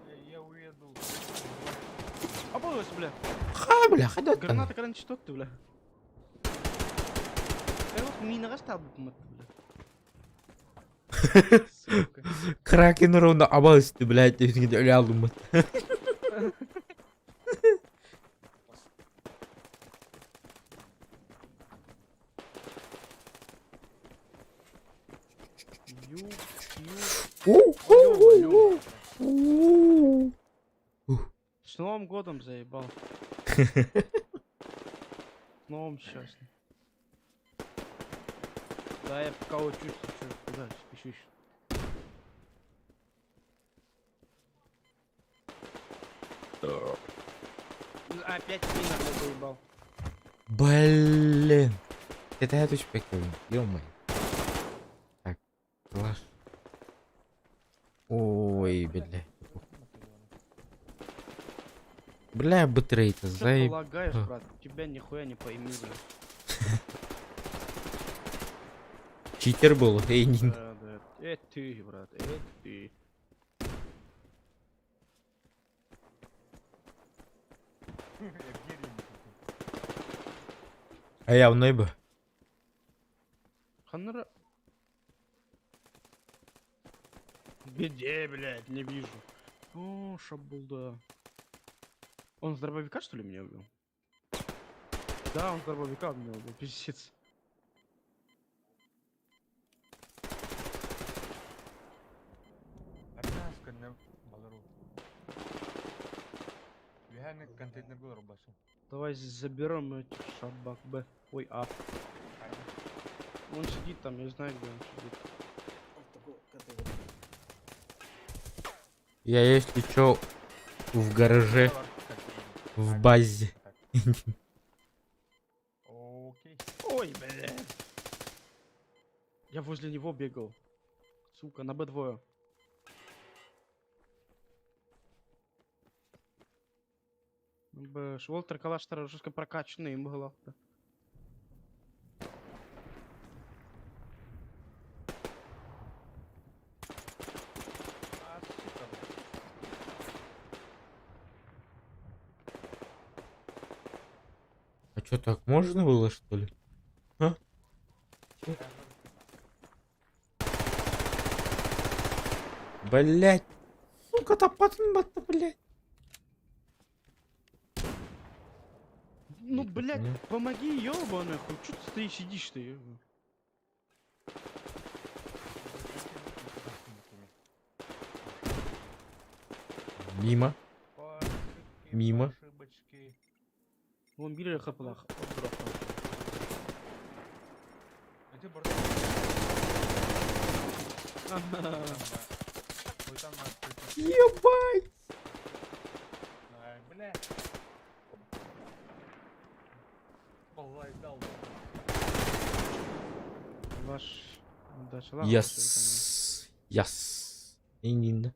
Эй, я уеду. Абылыс, бля. Ха, бля, хадат. Граната кэлэн түстү бля. Э, минаҕа ыстаабыппын бля. Сука. Кракен ровно абалысты, блядь, өлө алдым. Ю, ю. У, у, у. С Новым годом заебал. С новым счастьем. Да, я пока учусь, ты чё, куда спешишь? Опять мина, бля, заебал. Блин. Это я точно ё-моё. Так, класс. Ой, бля. Бля, битрейта, Что ты заеб... лагаешь, брат? Тебя нихуя не пойми, бля. Читер был, эй, не... Да, да. Это ты, брат, это ты. А я в бы. Ханнера... Где, блядь, не вижу. О, шабулда. Он с дробовика, что ли, меня убил? Да, он с дробовика меня убил, пиздец. Давай заберем этих шабак Б. Ой, А. Он сидит там, я знаю, где он сидит. Я, если чё, в гараже, в базе. Окей. Ой, блядь. Я возле него бегал. Сука, на Б2. Б, Шволтер Калаштар жестко прокачанный им было. А, сука, блядь. А чё, так можно было, что ли? А? Чё? Блять. Сука, тапатын батты, блять. Ну, Я блядь, понял. помоги, ёбаный хуй. Чё ты стоишь, сидишь ты? ёба? Мимо. По ошибке, Мимо. По ошибочке. Вон били хапалах. А где бордо? Ой, там на открытом. Ебать. Ай, бля. Полайдал. Ваш удача. Ладно, Yes. Yes. Инин.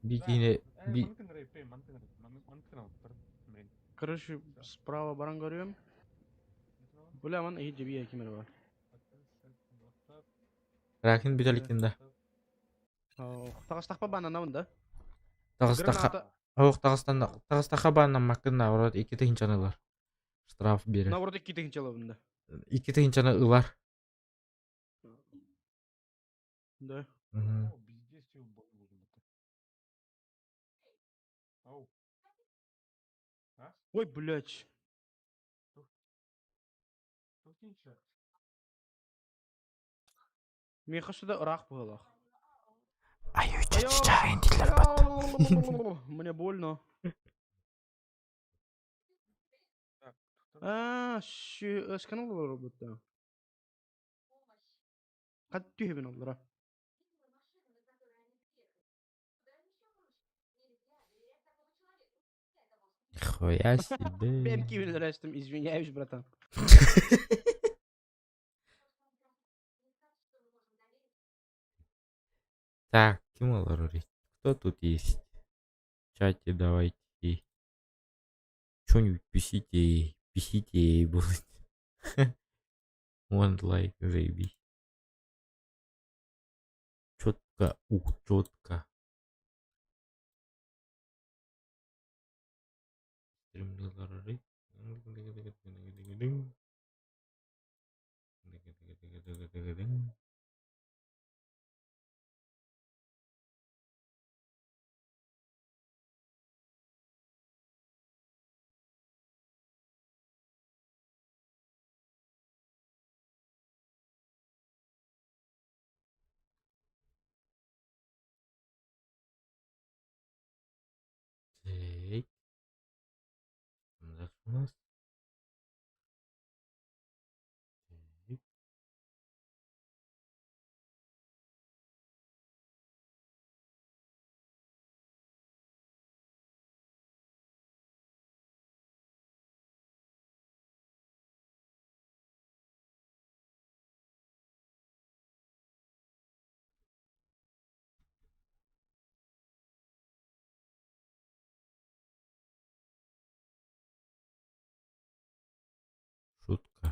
Бикини. Би. Короче, справа баран көрүөм. Бля, ман иһи дьэбиэ кимер бар. Ракин бүтэликин да. Таҕыстахпа бананабын да. Таҕыстаха. Граната. Ох, таҕыстан таҕыстаха баанна маккын наоборот 2 тыһыынчаны ылар. Штраф берер. Наоборот 2 тыһыынча ылабын да. 2 тыһыынчаны ылар. Да. Мгм. О, бездействие в бою нужно. Ау. А? Ой, блядь. Тут ничего. Миэхэ сюда ыраах быһыылаах. Аю Мне больно. Так, А, щи, сканул работа. Хат түһэбин оллоро. Нихуя себе. Бэм киирэлэрэстим, извиняюсь, братан. Так, ким олорор? Кто тут есть? В чате давайте. Что-нибудь пишите, пишите, будет. One лайк, заебись. Четко, ух, четко. Так. Дальше у нас. Так. Шутка.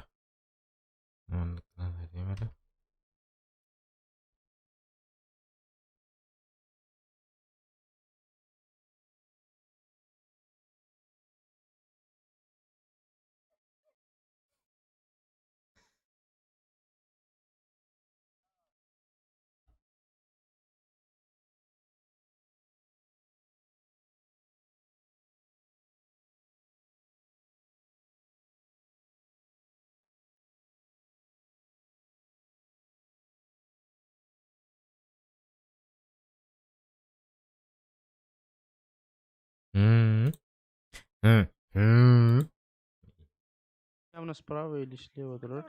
М. М. М. Явно справа или слева, друг.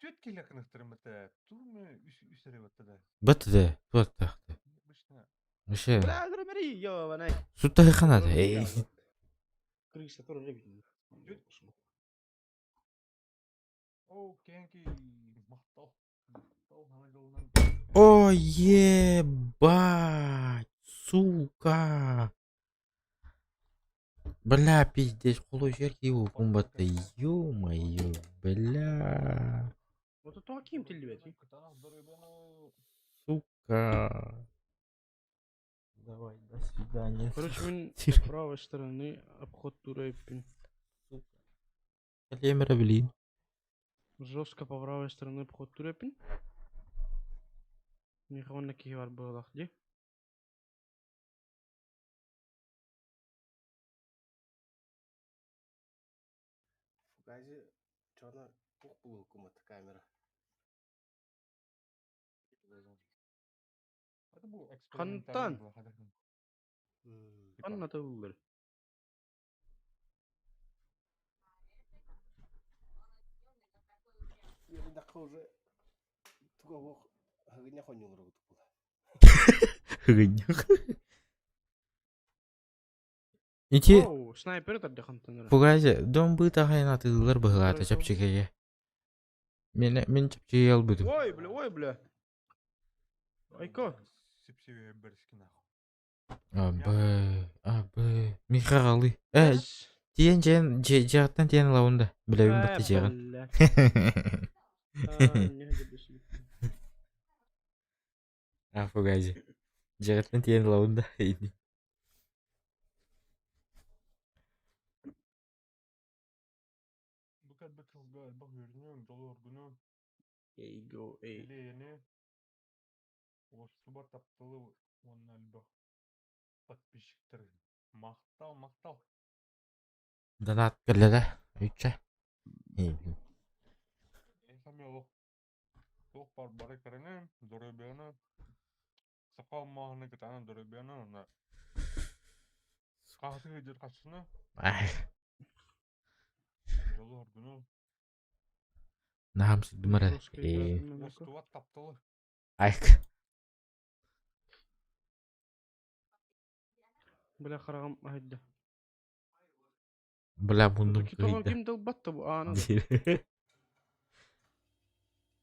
Түөрт киһи кынахтарым этэ. Тугу үс эрэ да. Бытты, туаттахты. Обычно Вообще. Бля, громери, ёбаный. Суттаханады. Эй. Крыса тоже любит. О, кенки махтал. Махтал, хана жолунан. О, ебать, сука. Бля, пиздец, холой его бомба-то, ё-моё, бля. Вот это ким тиллибэт. Сука. Давай, до свидания. Короче, мен Тише. с правой стороны обход тура эппин. Сука. Лемера, блин. Жестко по правой стороны обход тура эппин. Миэхэ уонна киһи бар быһыылаах дии. Фугази чона тух булукумат камера. Это был Хантан. экспериментальный был, Типа, Ханна тыллар. Я уже туга хагыня хонюлар була. Хыгынньах. Ити Оу, снайпер тарда хантан. Фугази, дом быта хайна тыллар быһылаата чапчыгая. Мен мен чапчыгай албытым. Ой, бля, ой, бля. Айко. Сипсиве берски нахуй. Абы, абы. Михаалы. Э, тиен жен жагаттан тиен лаунда. Билебин батты жаган. А, Фугази. Жагаттан тиен лаунда. Бу кэлбит сылга элбэх үөрүнү, дьолу оргуну, Эй, го, эй. или уостубат тапталы уонна элбэх подписчиктар. Махтал, махтал. Донат кэллэ Үччэ. Эйхами олох туох бар бары кэрэҥэ, доруобуйаны, саха алмааһыны кытаанах доруобуйаны уонна хаһытыы дьыл хасыны, Ай, дьолу оргуну, наһам сыдымара. Э, уостубат тапталы. Айк. Бля хараҕым аһыйда. Бля муннум Тоҕо кыйда. ким да ылбат да бу ааны да. Диир.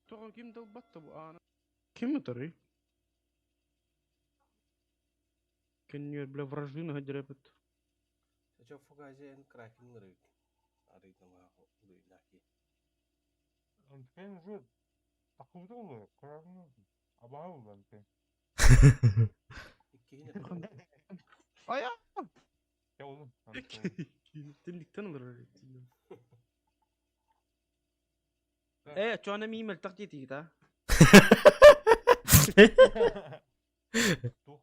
Тоҕо ким да ылбат да бу ааны. Ким ытарый? Кэнниэр бля вражина хадьырапыт. Чо фугази эн кракен ырык. Арыйдамаах улуйнаки. Антен уже такуда olur. Kararını абаа olur антен. Иккиһин этэ. Ая! Я oğlum. Антен. Тинниктен ылар. Э, чона мии мөлтөх диэтигит а? Тух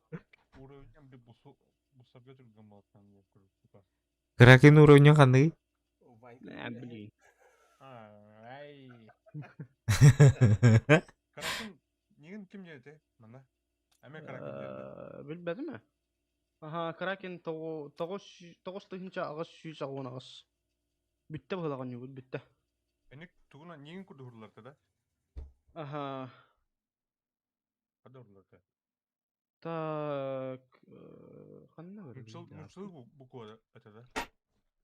уровень bir busu busarga түргэн болтан деп көрүп. Кракен уровня ханныгый? Ванька. Э, блин. Ай. Кракен нигин ким диэти? Мана. Эме кракен диэти. Билбэтим ээ. Аха, Кракен 9 9 898. Бүттэ быһылаҕын ньугут, бүттэ. Эник тугуна нигин курдуһурларта да? Аха. Кадырларта. Так, ханна бар Мчыл били? мчыл буква это да?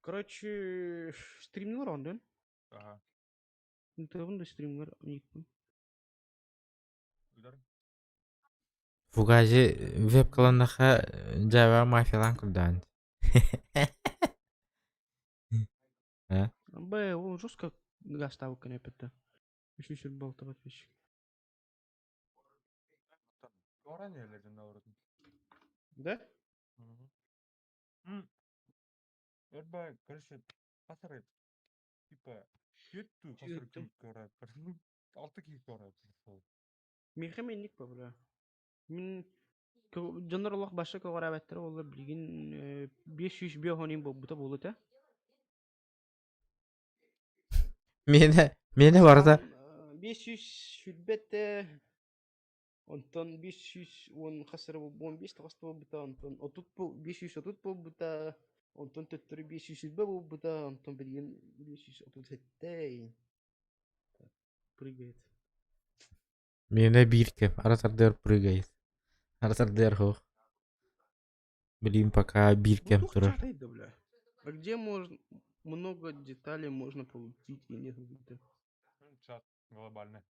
Короче, стримнер ондон. Ага. Тыбын да стримнер никпин. Удар. Фугази веб-колоннаха Java мафиялаан курдаан. Б, ол жестко гаставка не опять. Еще еще болта подписчик. Оран ерлерден наоборот. Да? Эрба, короче, пасары, типа, түттү хасыр Түттүм. кийик көрөп, алты кийик көрөп. Михе менник ба бля. Мин дьоннор олох баша көҕөрөөбөттөр олор билигин 500 хонин буолбута буолута. Миэнэ миэнэ барыта 500 сүрбэттэ онтон 510 хасыры 15 таҕыста буолбута онтон 30 530 буолбута онтон төттөрү 500 буолбута онтон билигин 537 прыгает. миэнэ биир кэм аратардыар прыгает. Аратардыар суох. Блин, пока биир Ну, кэм тух турар. чатайда, бля. А где можно много деталей можно получить и нет где? Чат глобальный.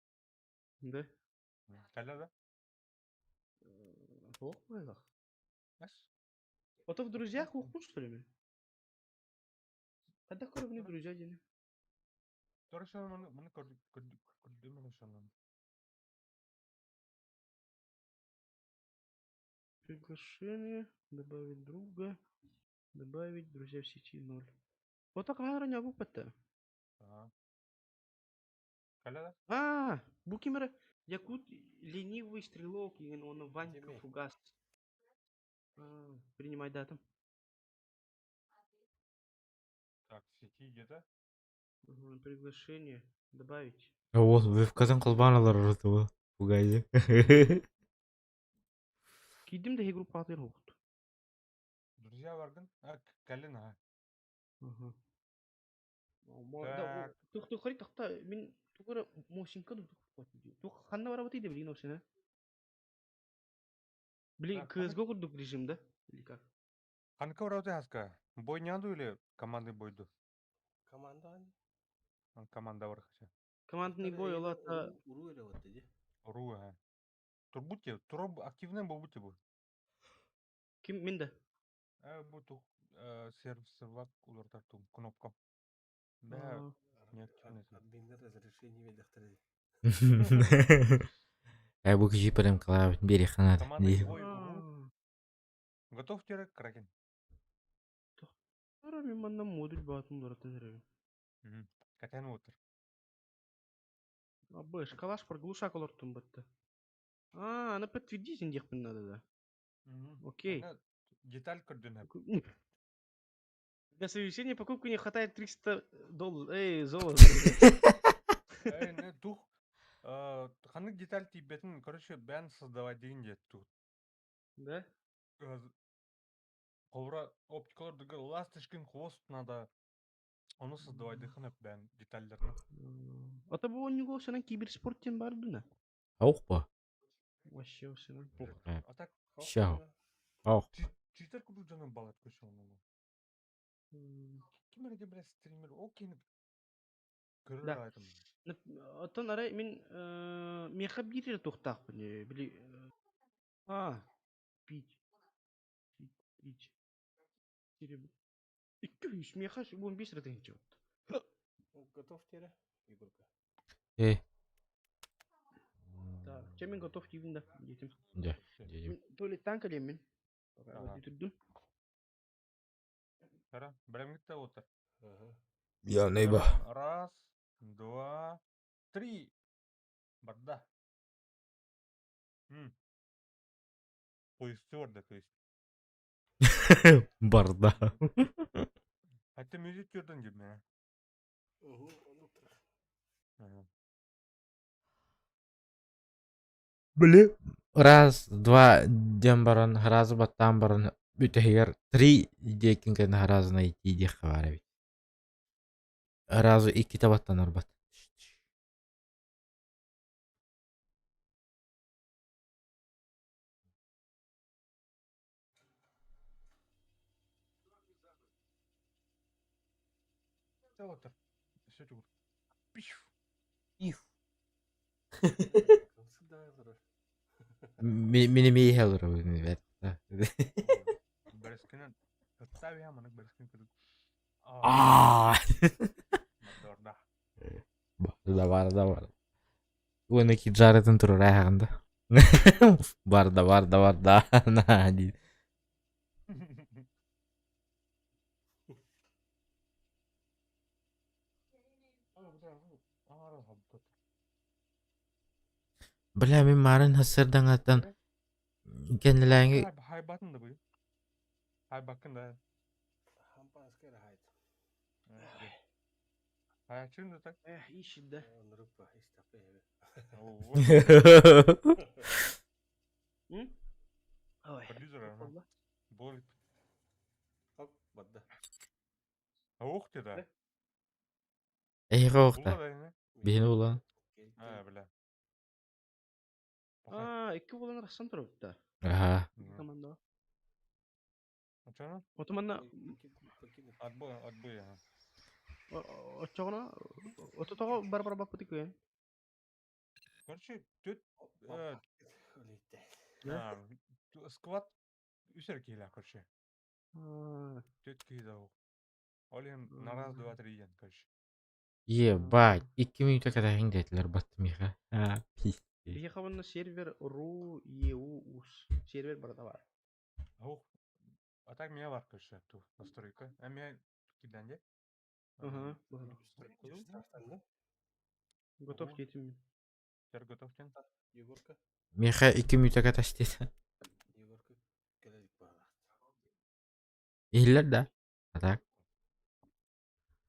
Да? Каля да? Ох, байлах. Эс? А то в друзьях ухнул, что ли? Когда коробные друзья дени? Хорошо, маны көрдүм Приглашение, добавить друга, добавить друзья в сети 0. Вот так не бупата. Ага. Каля да? А, Букимера, Якут ленивый стрелок, и он Ванька Дими. Фугас. А, принимай дату. Так, в сети где-то. Ага, приглашение, добавить. Ол вебкатын холбоон олорор тугу Фугази. Кидим да группа атыр хоқт. Друзья баргын. А, калин, ага. Ага. Так. Тух тух хари тахта мин тугара мосинка ду тух ханна барабаты да блин осена. Блин, Так, CSGO курдук режим, да? Или как? Ханка врауты хаска. Бой няду или команды бойду? Команда ани. Команда бар хотя. Командный бой олата Уру эле вот иди. Ру, ага. Турбутте, туроб активный болбутте бу. ким минде? Э, бу тух серв сервак улар ту кнопка. Бә, не активный. Админдер разрешение ведахтыр. Э, бу киһи прям кылаабыт биэри ханат. Командный бой уру. Готов терек кракен. Ара мин манна модуль баатын баратын эребин. Катен отыр. Абы, шкалаш проглушак олортум батта. А, она подтвердить индехпин надо, да. Окей. Деталь көрдүн. Для совершения покупки не хватает 300 долларов. Эй, золото. Эй, не тух. Ханнык деталь тибетин, короче, бән создавать деген дет тух. Да? Холура оптикалар дыгы ласточкин хвост надо. Оны создавать дыханып бән детальлерин. Ата бу оннугу сенен киберспорттен бардына. Аух ба. Вообще усынан. А так Ща. Ох. Читер курдук дьону балат көсөҥ Ким эрэ бля стример ол кини көрөр Да. Оттон арай мин миэхэ биир эрэ туохтаахпын били а пить пить Икки үс миэхэ 15 эрэ тыһыынча Готов теперь, Егорка? Э. Да, чэ мин готов диибин да диэтим. Дьэ, диэтим. Туалеттаан кэлиэм мин. Бүтүрдүм. Хара, бэлэмҥит да уоттар. Я нейба. Раз, два, три. Барда. Поезд да, то есть. Барда. Хотя мюзик түрден дебме. Били раз, два диэн баран, разы баттаан баран бүтэһигэр три диэкин кэннэ разы найти диэххэ баар эбит. Разы иккитэ баттанарбат. Мин эмиэ иһэ олоробун эбээт. Бэрэскинэн Оттавия маннык бэрэскин курдук. Аа. Мордорда. Барда барда барда. Уонна киджарытын турар ааһаҕын да. Барда барда барда на диир. Бля мин маарын сарсыардаҥаттан кэннилээҥи Хайбатын да бу. Хайбаккын да. Хампааска эрэ хайт. Хайачын да так. Эх, ищет, да? Оннуруппа истэхпэ эбит. М? Ой. Продюсер, ага. Болит. Хоп, барда. Ох ты да. Эһиэхэ оохта. Булла да ини. Биһини булан. А, бля. А, икки буолан арахсан турабыттар. Аха. Команда. Очоно? Отуманна Отбой, отбой, ага. оччоҕуна ототоҕо бар-бар баппыты күөн. Короче, тут сквад үс эрэ киһилээх, короче. Түөрт киһи да Ол иһин на раз, два, три диэн, короче. Ебать, 2 минута кэтэһиҥ диэтилэр баттым миэхэ. Аа, пиздец. Биһиэхэ уонна сервер ру еу ус сервер барыта баар. Ох, а так меня бар, короче, ту настройка. А меня кидан де? Ага, Готов диэтим. Теперь готов тен? Егорка. Миэхэ 2 минута кэтэс диэтэ. Егорка кэлэлик баалаах. Иһиллэр да? А так?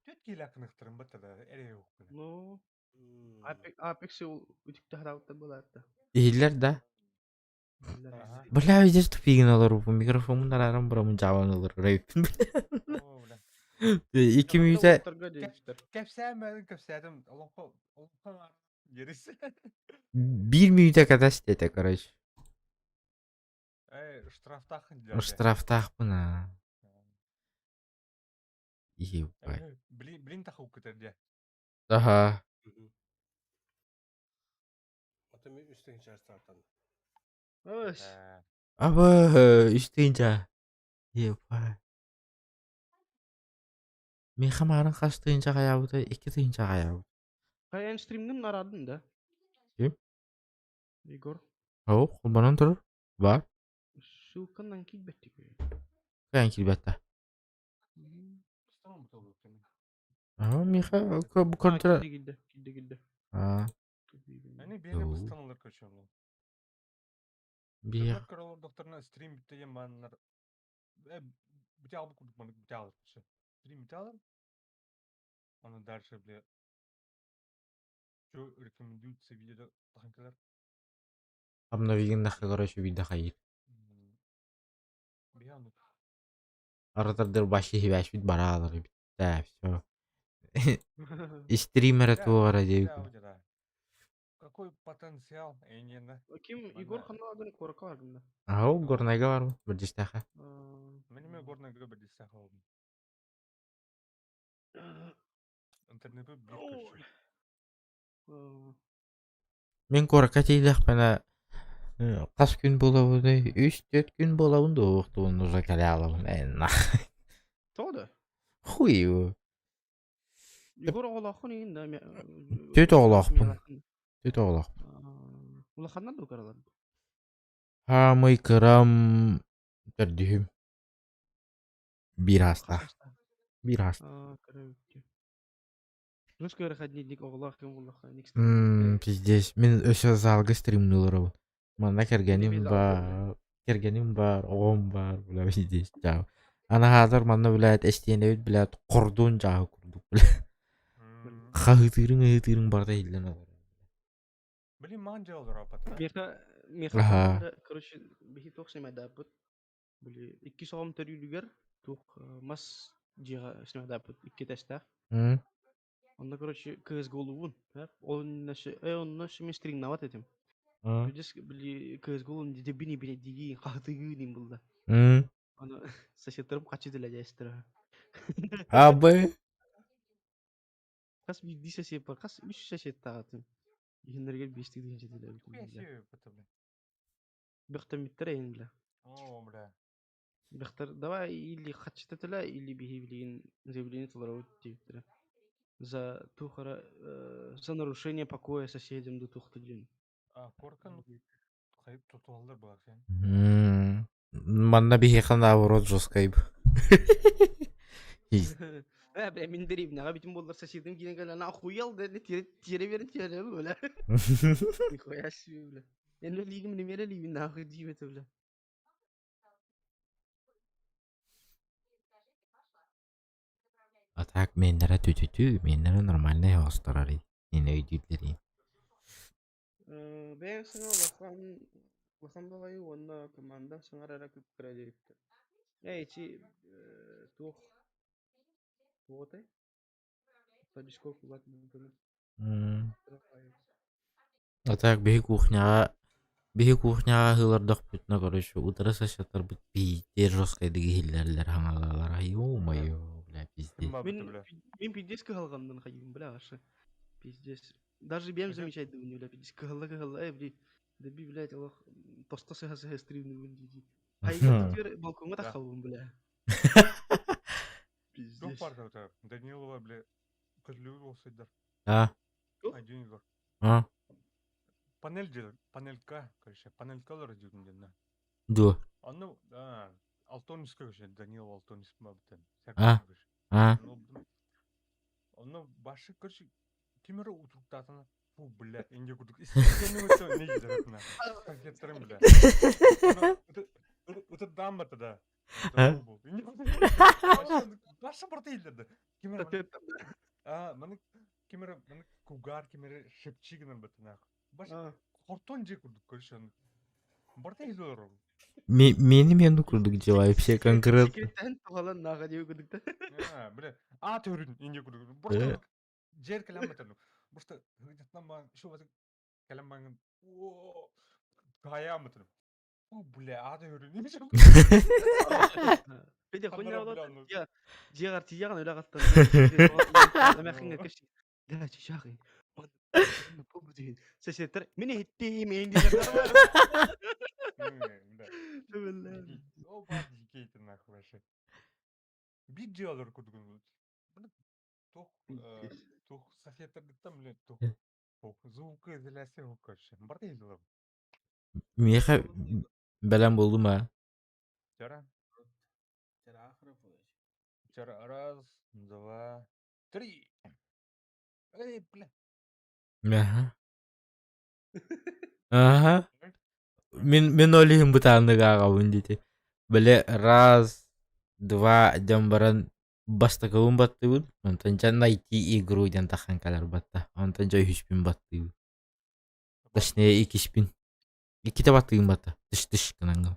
Түөрт киилээх кыныктарын баттада эрэ уккуна. Ну, Apex үтүктэ хараабыттар буолаатта. Иһиллэр да? Бля, видишь, тупигин олоруппун, микрофоммун арааран бараммын дьаабан олорор эбиппин. Оо, бля. 2 мүнүүтэ Кэпсээн кэпсээтим, олоҥхо олоҥхо дерис. 1 мүнүүтэ кэтэс диэтэ, короче. Эй, штрафтааххын диэн. Штрафтаахпын аа. Ебать. Блин, блин таху көтөр дьэ. Аха. Ата мен үс тыһыынча штрафтан. Өс. Аба, үс тыһыынча. Ебать. Миэхэ маарын хас тыһыынча хайаабыта, 2 тыһыынча хайаабыт. Хайан стримҥин араардын да? Ким? Егор. Оо, холбонон турар. Бар. Ссылканан киирбэттик. Кайан киирбэттэ. Аа, миэхэ бу көрдөрө. Киирдэ, киирдэ, киирдэ. Аа. Они биэни быстаналар көчөлөр. Биэ. Көрөр көрөлөр докторна стрим бүтте диэн бааннар. Э, бүтэ албыт курдук маннык бүтэ алар. Стрим бүтэ алар. Аны дальше, бля, что рекомендуется видео таханкалар. Обновигиннахха короче биирдэ хайыыр. Аратардыр баш иһибээшпит бараалар эбит да все. Стримера туох эрэ диэбит. Какой Неплохой потенциал, эйиэнэ. Ким Егор ханна куоракка баргын да? Ау, Горнайга барбын, Бэрдьистэхэ. Мин эмиэ Горнайга Бэрдьистэхэ болдум. Интернеты биир көрсө. Мин куоракка тиийдэхпинэ хас күн буолабыный? Үс-түөрт күн буолабын дуо уохтубун уже кэлэ аалабын ээ Тоҕо да? Хуй его. Егор оҕолооххун иһин да Түөрт оҕолоохпун. Түөрт оҕолоохпун. Улаханнар дуу кыралар? Хаамый кырам төрдүһүм. Биир аастаах. Биир аастаах. Ну скоро ходить оҕолоох ким буллахха Пиздец. Мин өссө залга стримни олоробун. Манна кэргэним баар, кэргэним баар, оҕом баар, бля, пиздец, чао. Аны хаатар манна, блядь, эстиэнэбит, блядь, хордуон дьааһы курдук, бля. Хаһыытыырыҥ, ыһыытыырыҥ барыта иһиллэн олорор. Блин, маан дьыалалар апата. Миэхэ, миэхэ, короче, биһи туох сэмэйдээппит. Били иккис оҕом төрүүлүгэр туох мас дьиэҕэ снимадааппыт икки этээстээх. Онно, короче, КС-ГО-луубун. Онно онно мин стримнават этим. Видишь, били КС-ГО дебини били дии хаһытыгыы дим булда. Аны соседтарым хачы дилэдьэстэр. Абы. Хас биирдии сосед бар, хас үс соседтаах этим. Иһиннэригэр биэстии тыһыынча төлөөбүтүм. Бөхтөммүттэр эйин бля. О, бля. Бөхтөр давай или хаччыта төлөө или биһи билигин заявление толоробут диэбиттэрэ. За тухара за нарушение покоя соседям до тухта диэн. А, коркан хайып тутуаллар бар сен. Манна биһиэхэ наоборот жесткай. Э, бля, мин дэриэбинэҕэ бүтүн буоллар соседым киирэн кэлэн охуел да тиэрэ берин тиэрэ бля. Нихуя себе, бля. Эн лигим немере лигим нахуй диибэтэ, бля. А так миэннэрэ түтүтүү, миэннэрэ нормальнай оҕустарар ини өйдүүллэрин. Бэйэҥ саҥа улахан улахан баҕайы уонна команда саҥарара күп-кыра диэбиттэр. Ээ ити туох туоҕутай? Дискорд А так биһи кухняҕа биһи кухняҕа аһыылардахпытына короче утары сосеттарбыт биирдии жесткайдык иһиллэллэр хаҥалалара ё-моё бля пиздец. Мин мин пиздец кыһалҕаннан хайыым бля аша. Пиздец. Даже бэйэм замечать бля пиздец кыһалла кыһалла э бли да би блядь олох тосто сыһа сыһа стримнугун дии Хайга теперь балкоҥҥа таххабын бля. Пиздец. Данилова, бля, Көтүлүгү уолсайдар. А? Один Егор. А? Панель дьэ, панелька, короче, панелькалар дьүгүн дьэннэ. Дуо? Онно Алтониска короче, Данил Алтонис бабытын. А? А? Онно башы, короче, ким эрэ утуктаатана, фу, бля, инде курдук. Истиэнэ не дьэрэтна. Конфеттерым, бля. Ытырдаан барта да. Башы барта иһиллэрдэ. Ким эрэ А, маны ким эрэ маны кугаар ким эрэ шепчи гынан баттанаах. Баш хортон дьиэ курдук көрүшөн. Барта иһиллэр олорор. Мени мени курдук дела вообще конкретно. Секреттен туһалан нааха диэ курдук да. А, бля, а төрүн инде курдук. Просто жер кэлэн батан. Просто хыгдаттан баан шо баты кэлэн баан о каям батан. О, бля, ада өрүн. Петя, хуйня я дьиэҕэр тиийэҕин үлэ ҕаттан эмээххиҥҥэ кэпсии да чичаахый Соседтар мин иһиттиим иһин Оба дикейти нахуй вообще. Бир дьыалар курдук. Тух тух соседтаргыттан блин тух тух звукоизоляция короче. Барта иһиллэр. Миэхэ бэлэм буоллум аа. Вчера. Вчера раз, два, три. Эй, бля. Аха. Аха. Мин мин ол иһин бытааннык ааҕабын диэти. Били раз, два дьон баран бастакыбын баттыыбын, онтон дьэ найти игру диэн таххан кэлэр батта. Онтон дьэ үһүспүн баттыыбын. Точнее иккиспин. Иккитэ баттыыбын батта. Тыш-тыш гынан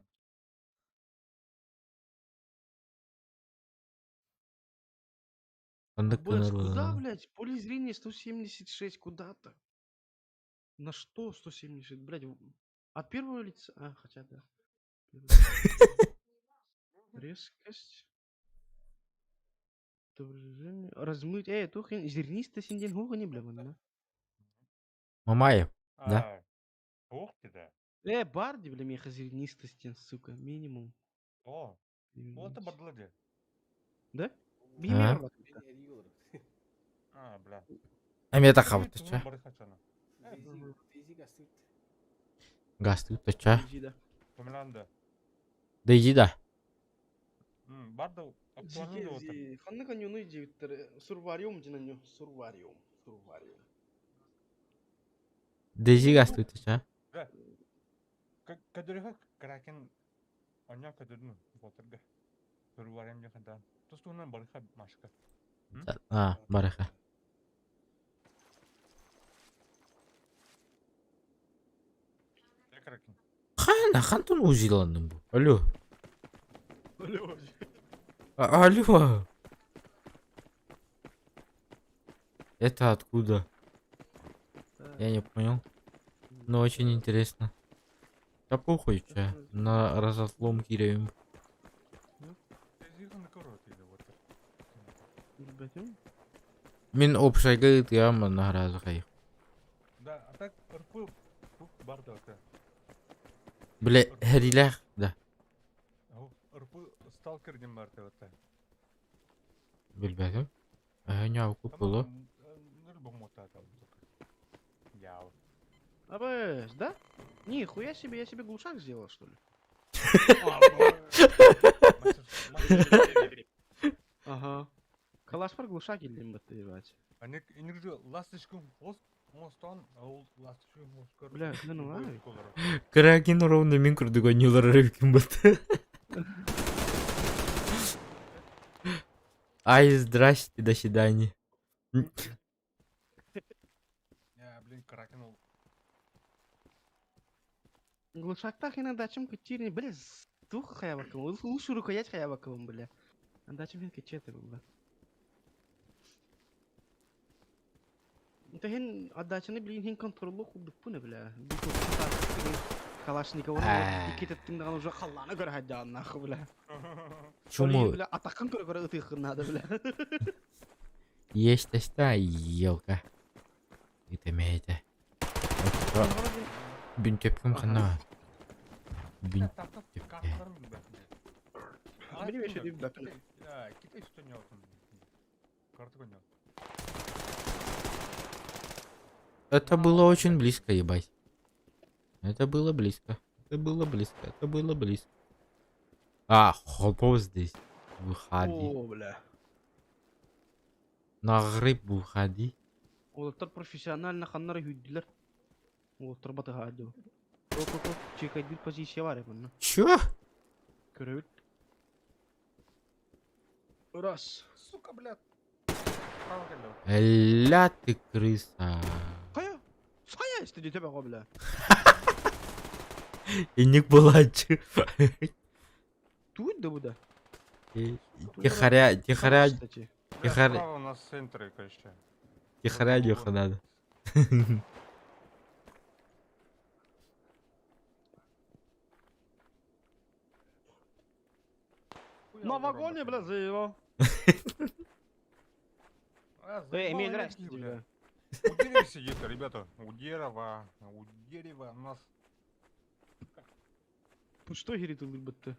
Оннук Бэс, гынар куда, буолан. блядь? Поле зрения 176, куда-то. На что 170? Блядь, от первого лица? А, хотя да. Резкость. Отображение. Размыть. Эй, тух зернисто синден хуга не бля манна. Мамаев, да? А, Ух ты, да. Барди, бля, меха зернистости, сука, минимум. О, вот это бардылы Да? А? Бимер А, бля. Эмиэ тахабыт ча. Барыхачана. Гастык ча. Да. Помиланда. Да иди да. Барды актуальный вот. Ханнык анюну диэбиттэр сурвариум дин аню сурвариум сурвариум. Дейзи гастык ча. Кадырыха кракен аня кадырны ботерге. Сурварем жакында. Тостуунан барыха машка. А, барыха. Кракен. Хана, хантон узиланным бу. Алло. Алло. Это откуда? Я не понял. Но очень интересно. Да похуй, че. На разотлом киреем. Мин общайга ытыам награзы Да, а так РП барды это. Бля, херилях, да. РП сталкер дем бар это. Билбэтим. Эһэ куп булу. Яу. АБС, да? Нихуя себе, я себе глушак сделал, что ли? Ага. Калашпар глушак или бат ебать. Они же ласточкин хвост, мостон, а ол ласточкин хвост. Бля, да ну ладно. Кракен ровно мин курдук ойнуулар рыбкин бат. Ай, здрасте, до свидания. Я, блин, Кракен ол. Глушактах иногда чем кутирни, бля, дух хаябаком, лучше рукоять хаябаком, бля. Андачым хин кечете бля. Это хин отдачаны, блин, хин контролу худдуппуна, бля. Калашникова, икитеттин даҕаны уже халлааны көрө сылдьаҕын нахуй, бля. Чуму Бля, атаккын көрө көрө ытыаххын наада, бля. есть таста елка. Это мейте. Бүн төпкүм ханна. Бүн Били еще дип бәпін. Китай что не Карта не. Это было очень близко, ебать. Это было близко. Это было близко. Это было близко. А, хопов здесь. Выходи. О, бля. На гриб выходи. Олар профессионально ханнары хүддилер. Олар батыға адыл. Оп, оп, оп, чекайдыр позиция бар манна. Чё? Көрөбүт. Раз. Сука, блядь. Право келді. Ля ты крыса. Кая? Сая истеди тебе бля. Иник булачы. Тут да буда. Тихаря, тихаря, Кстати. Бля, Тихаря. справа у нас в центре, короче. тихаря нюха надо. На вагоне, бля, заебал. А, Эй, Эмиль, заебал здрасте энергии, бля. тебе. У дерева сидит, ребята. У дерева. У дерева у нас. Что говорит улыбаться?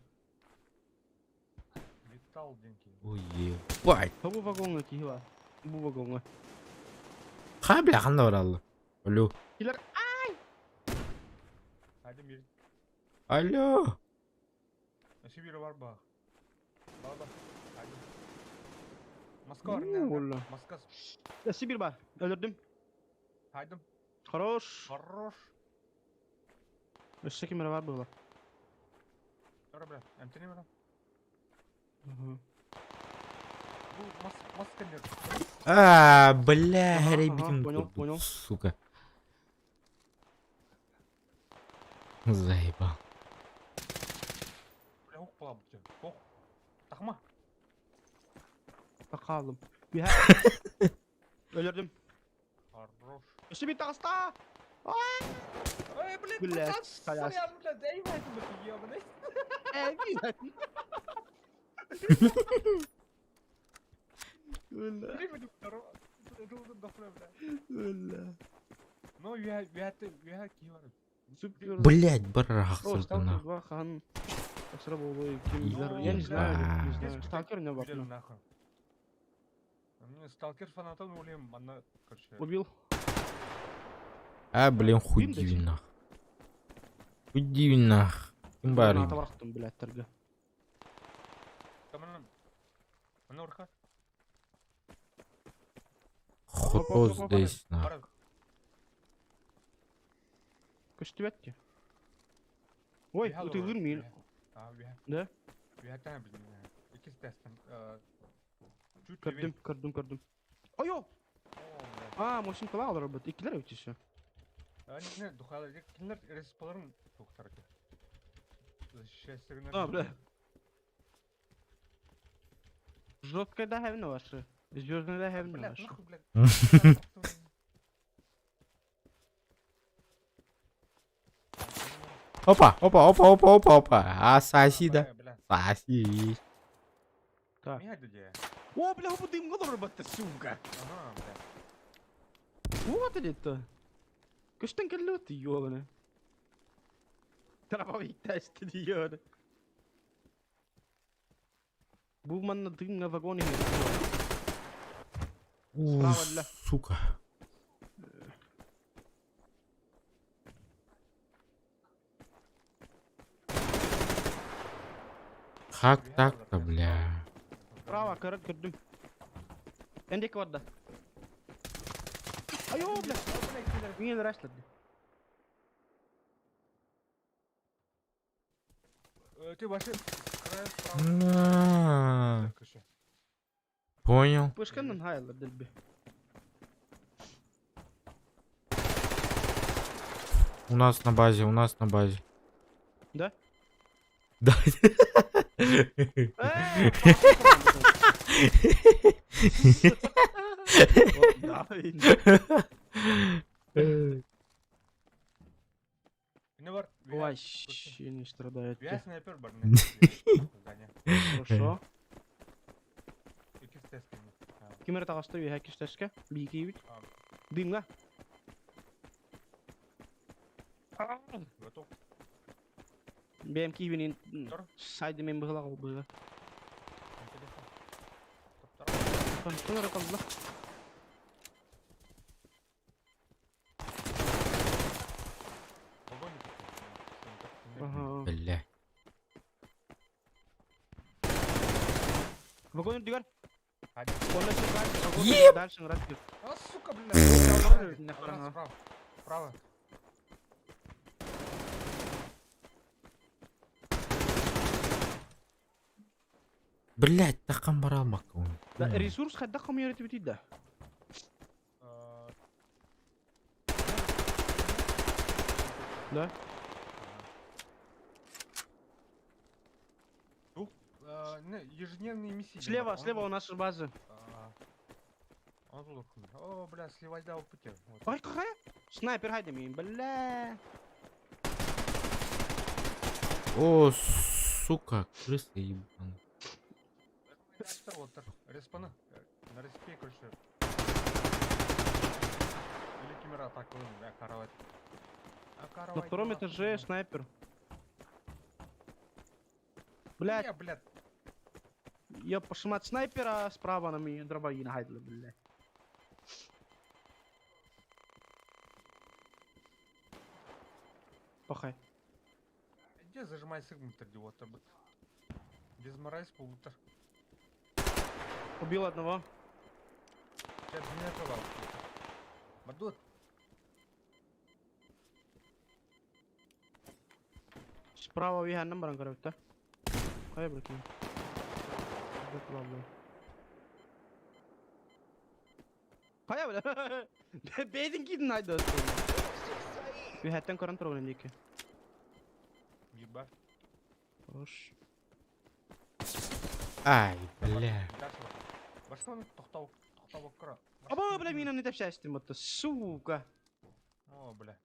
Металл деньги. Ой, ебать. Бу вагонга кихила. Бу вагонга. Ха, бля, ханна бараллы. Алло. Килер. Один мир. Алло. Сибирь бар ба. Баба. Один. Москва. Ну, Оля. Москва. Сибирь ба. Өлөрдүм. Хайдым. Хорош. Хорош. Өссө кимер бар было. Тора, бля. МТ не Мгм. Маска нет. А, бля, Ага, ребятин понял, понял. Сука. Заебал. Бля, ух, плаб, Ох. Тахма. Бакалым. Өлөрдүм. Хорош. Өссө бир таҕыста. Ой, блядь, Блядь, братан, коляс. сорян, блядь, дай ебать, ты ебаный. Э, блядь. Бля, Привет, здорово. бля. Ну, я, я, ты, я, кивар. Супер. Блять, барах О, Сталкер нах. 2, хан. Сработал Я не знаю, не знаю. Сталкер не Блин, вапно. нахуй. Мне сталкер фанатом улем, она, короче. Убил. А, блин, хуй Дым диви нах. Хуй диви нах. Ким баар Граната барахтым, блядь, торга. Там она, она урха. Кто здесь нах? Барак. Көстүбэт Ой, Бихал ытыылыр олорор, миин. бихал. А, бихал. Да? Бихалтан блин. Иккис тестен. Чуть Көрдүм, көрдүм, көрдүм. Ойо! О, блядь. А, мощын кыла олорор бит. Иккилер өтүсү. А, не, духала, кинилер респаларын туктар экен. Защищайся, А, бля. Жесткое да хевно ваше. Звездное да хевно Блядь, ваше. нахуй, блядь. Опа, опа, опа, опа, опа, опа. А, соси, да. Бля, Соси. Так. меня где? О, бля, бу дым олорор бит, сука. Ага, бля. Вот это. Көстөн келле ёбаный. Дробовик тәсті ёбаный. Бу манна дымга вагон иһин. У, Справа, бля. сука. Как так-то, бля? Справа көрөр көрдүм. Эндек барда. Айо, бля. Мин рашлады. Ты вообще край справа. На. Так, еще. Понял. Пышканын хайалар дэлби. У нас на базе, у нас на базе. Да? Да. Э, Не бар. Вообще не страдает. Я снайпер бар. Здание. Хорошо. Иккис тестен. Ким эрэ таҕыста үөһэ кистэскэ, биикиибит. А. Дымҥа. Готов. Бэйэм киибинин Тор. сайды мен быһылаах ол быһыга. Интересно. Топтар. Онтон эрэ қалла. Вагоне тут. Аха. Бля. Вагон үрдүгэр. Один. Онно сыграть, вагон Еп! дальше играть. А, сука, блядь. Нахуй, Справа, ага. Справа. Справа. Блять, такам баралмак. Да, ресурс хайдах комьюнити да. Да? Двух, не, ежедневные миссии. Слева, Он слева тут, у нас база. а, Он тут. О, бля, сливать дал пути. Вот. Ой, какая? Снайпер хайда мин, бля. О, сука, крыса ебаная. Вот, респана. На респе, короче. Или камера атаку, бля, каравать. А На втором этаже снайпер. Блядь, Я, блядь. я пошмат снайпера справа на меня дробовина хайдла, блядь. Пахай. Где зажимай сигму идиота, б. Дезмораль паутер. Убил одного. Сейчас меня жевал. Бадут. Справа виһаннан баран көрөбүт Хайа биркин. Хайа бля. Бэйдин кидин айды. Үһәттен көрөн турган дике. Еба. Хорош. Ай, бля. Башка тоқтау, тоқтау кыра. Аба, бля, мина не тәпсәстим вот, сука. О, бля.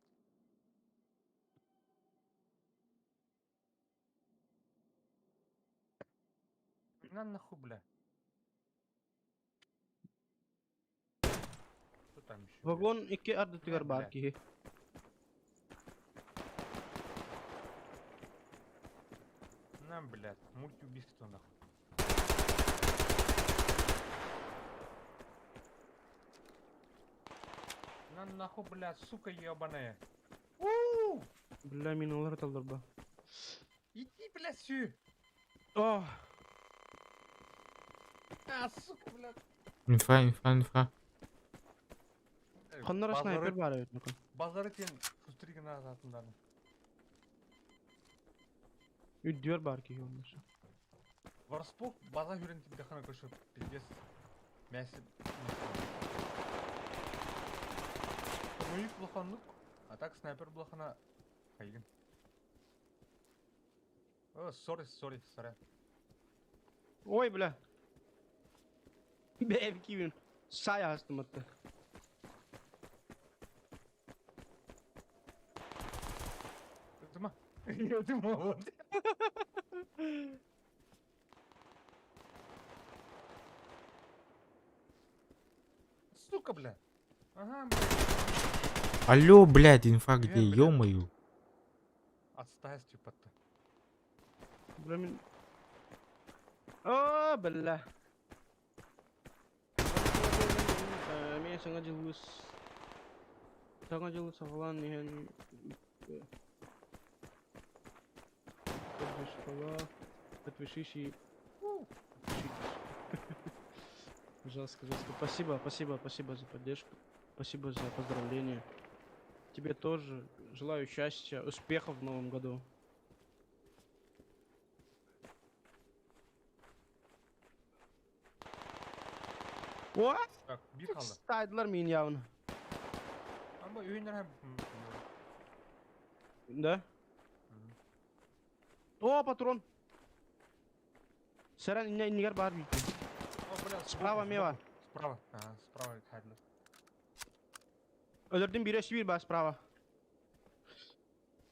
На нахуй, бля. Что там еще? Вагон икки ардытыгар баар киһи. На, блядь, мультиубийство нахуй. На нахуй, блядь, сука ебаная. У! Бля, миналар талдарба. Иди, блядь, сю! Ох! А, сука, блядь. Инфа, инфа, инфа. Ханнара снайпер баар эбит нука. Базары тен шустригина атынданы. Үрдүөр баар киһи оннуса. Варспок база хүрен тибдехана көшөп пиздец. Мясо. Муик блоханнык, а так снайпер блохана хайгын. О, сори, сори, сорян. Ой, бля. Бэйм киирэн саай аһастым атта. Ытыма. Ытыма вот. Сука, бля. Ага, бля. Алло, блядь, инфа где, Э, блядь. ё-моё. Отстань, типа-то. Бля, мин... Оо, бля. Эмиэ саҥа дьылбыс саҥа дьылы саҕалаан иһэн подписчикала подпишись и подпишитесь. Жестко, жестко. Спасибо, спасибо, спасибо за поддержку. Спасибо за поздравления. Тебе тоже желаю счастья, успехов в новом году. What? Так, биир хаалла. Стайдылар миин явно. Ама үйүннэр Да? О, патрон! Сэрэн иннэ иннигэр баар биир. О, бля, Справа мева. Справа. Ага, справа хайдылар. Өлөрдүм биир өссө биир баар справа.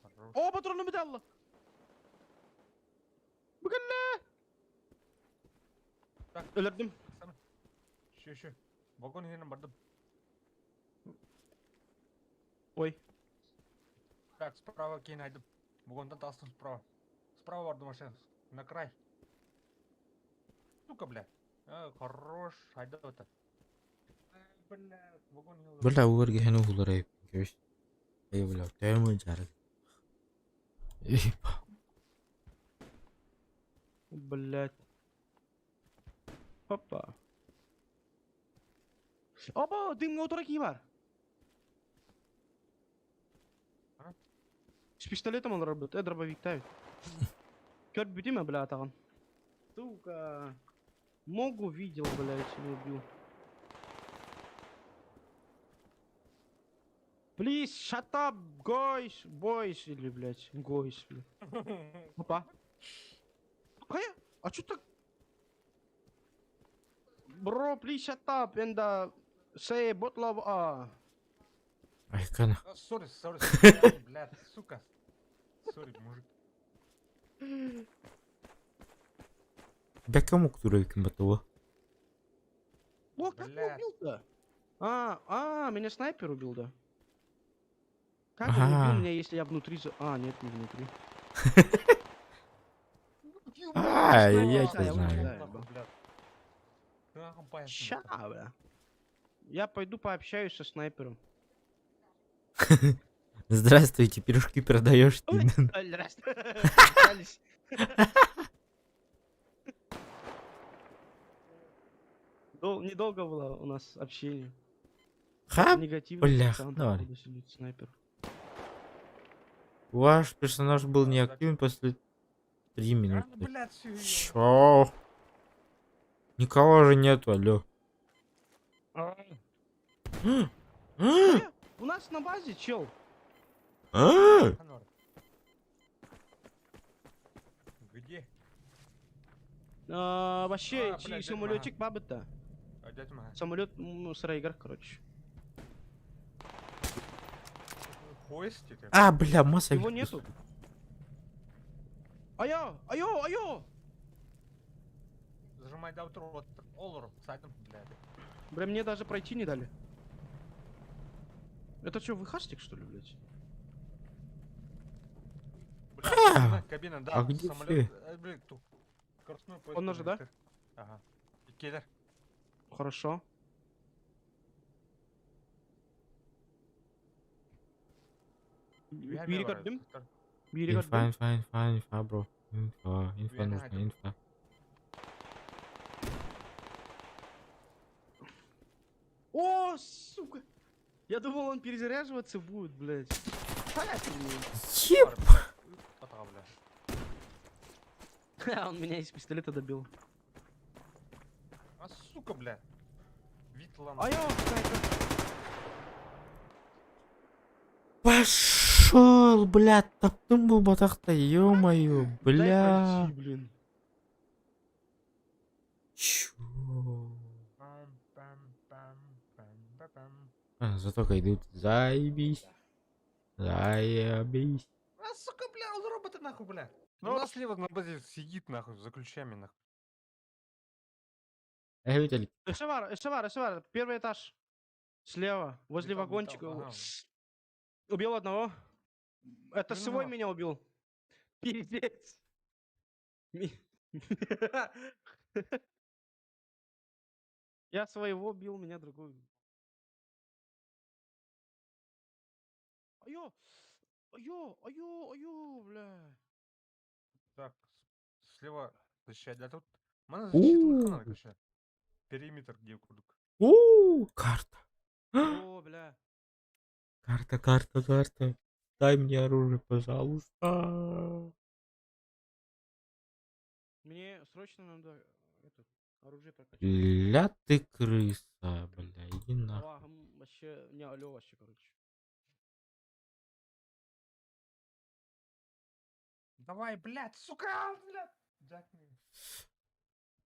Хорош. О, патрону бүтэ алла. Бу кэллэ! Так. Өлөрдүм. Еще, еще. Вагон иһинэн бардым. Ой. Так, справа киин айдым. Вагонтан тастым справа. Справа барды машина. На край. Сука, бля. А, хорош. Айда это. Бля, вагон иһин Бля, уоргиһэн уһулар эбиппин кэбис. Эй, бля, төһөм ыдьаарый. Блять. Опа. Опа, дымҥа утара кии баар. А? С пистолетом он работает, дробовик тавит. Көрбүтүм бля атаҕын. Сука. Могу видел, блядь, не убил. Please, shut up, guys, boys, или, блядь, guys, блядь. Опа. Какая? А чё так? Bro, please shut up and say bottle of Айкана. Сори, сори, сори, блядь, сука. Сори, мужик. Бэкэ муктура эбиккин батуо. О, как Блядь. убил-то? А, а, меня снайпер убил, да? Как он убил Ага. меня, если я внутри за... А, нет, не внутри. А, я тебя тебя знаю. Ща, бля. Я пойду пообщаюсь со снайпером. Здравствуйте, пирожки продаешь ты? Ой, Здрасте. Остались. Недолго было у нас общение. Ха, Негативный блях, пацан, давай. походу, сидит снайпер. Ваш персонаж был неактивен после 3 минуты. Блядь, всё, Чё? Никого же нету, алло. А. А? У нас на базе чел. А? Где? А, вообще, А, блядь, самолетик бабы-то. А, дядя Мага. Самолет с Рейгар, короче. Поезд это? А, бля, масса. Его нету. Айо, айо, айо! Зажимай даутер, олор, сайдом, блядь. Бля, мне даже пройти не дали. Это что, выхастик, что ли, блядь? Бля, кабина, кабина, да, А где самолет. все? Блин, ту. Скоростной поезд. Он уже, да? Ага. И Келлер. Хорошо. Я Бири мелоред. көрдүм. Бири Инфа, көрдүм. инфа, инфа, инфа, бро. Инфа, инфа Верно, нужна, это- инфа. О, сука! Я думал, он перезаряживаться будет, блядь. Еп! Ата, бля. Он меня из пистолета добил. А сука, бля. Вид лама. А я Пошел, бля, таптым был батахта, ё-моё, бля. Дай пройти, блин. Чё? Пам, пам, пам, пам, па, пам. А, зато идут. Заебись. Заебись. А, сука, бля, он роботы нахуй, бля. Ну, у нас слева на базе сидит нахуй, за ключами нахуй. Эй, Виталик. Эшевар, Эшевар, Эшевар, первый этаж. Слева, возле Металл, вагончика. металл, ага. Убил одного. Это Ну, свой ну. меня убил. Пиздец. Я своего бил, меня другой. убил. Айо! Айо! Айо! Айо, бля. Так, слева защищать. Да тут мана защита У. короче. Периметр где курдук. У, карта. О, бля. Карта, карта, карта. Дай мне оружие, пожалуйста. Мне срочно надо этот, оружие прокачать. Ля ты крыса, бля, иди нахуй. Ва, Вообще, не, алло, вообще, короче. Давай, блядь, сука, блядь. Джак мне.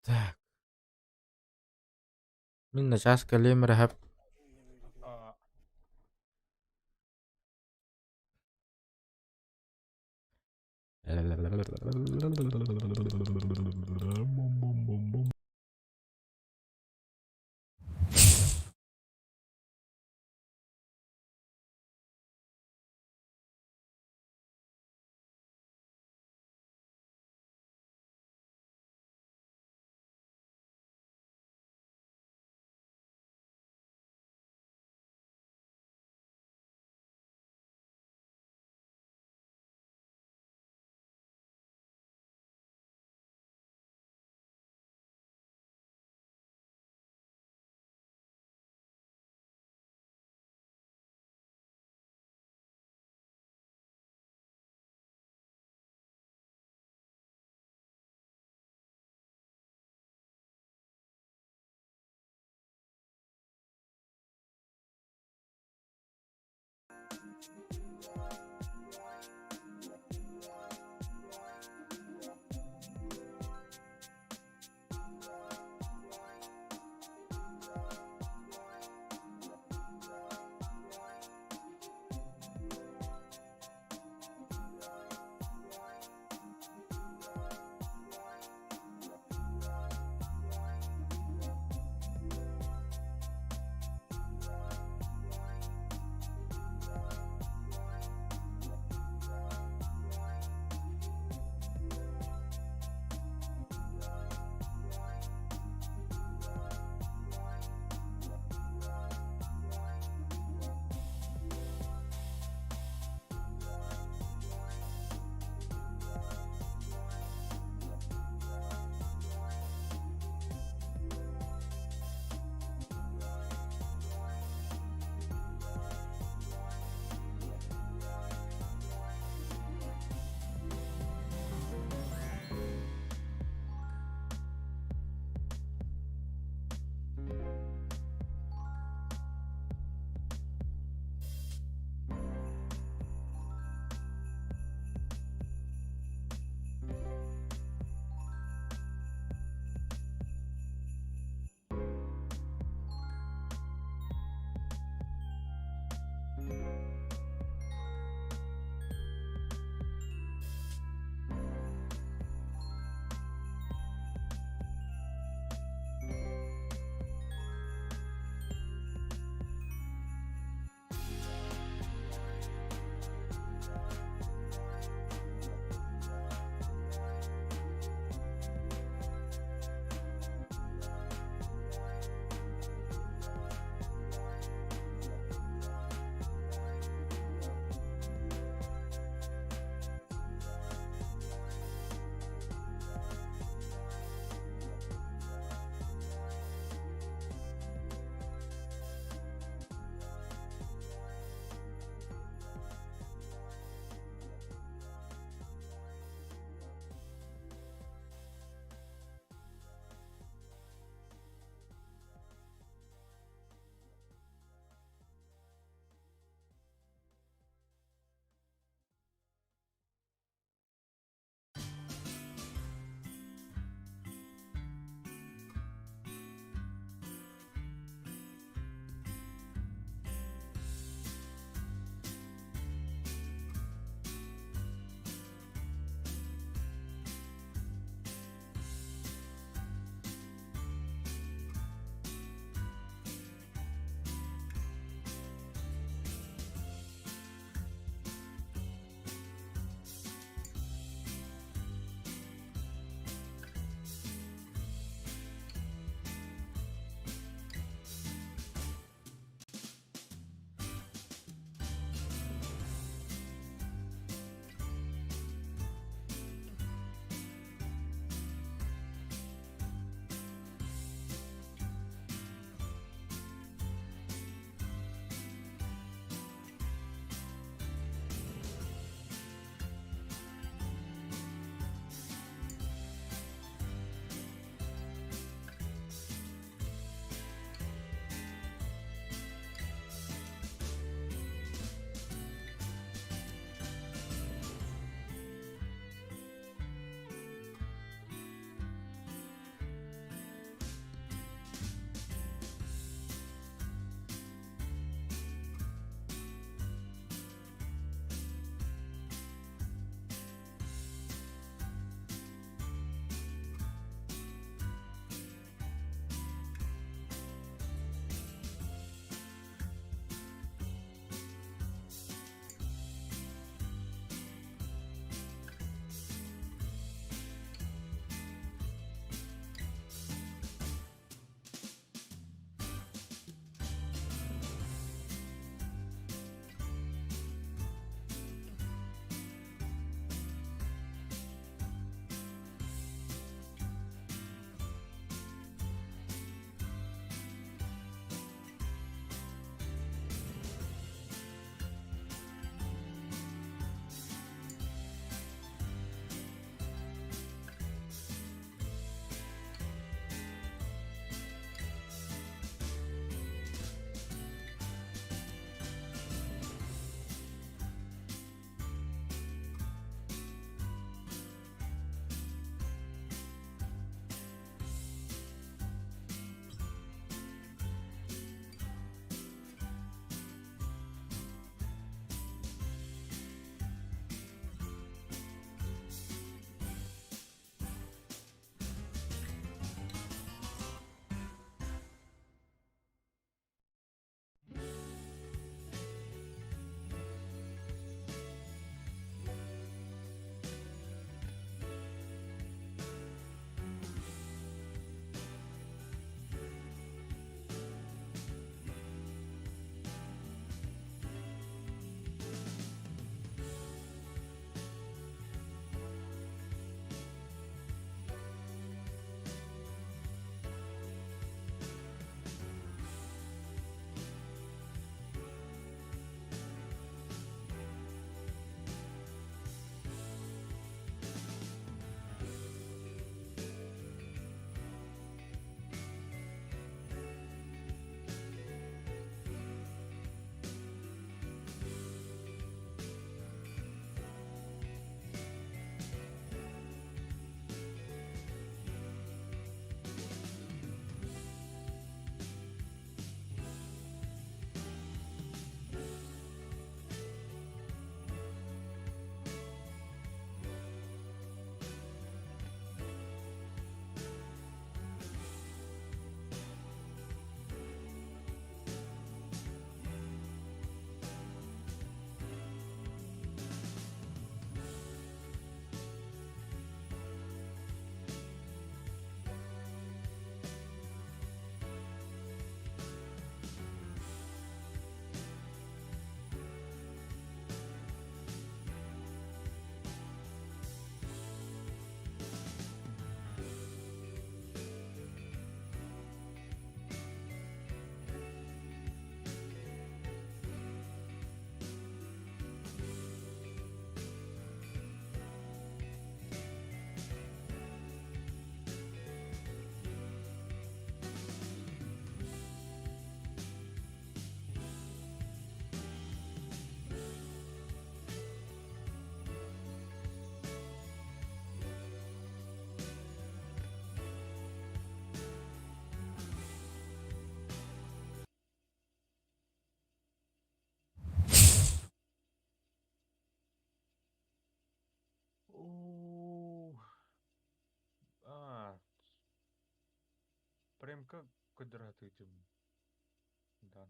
Так. Мин на час калемер хэп. А, Бум-бум-бум-бум. РМК көрдөрө сатыытым. Да.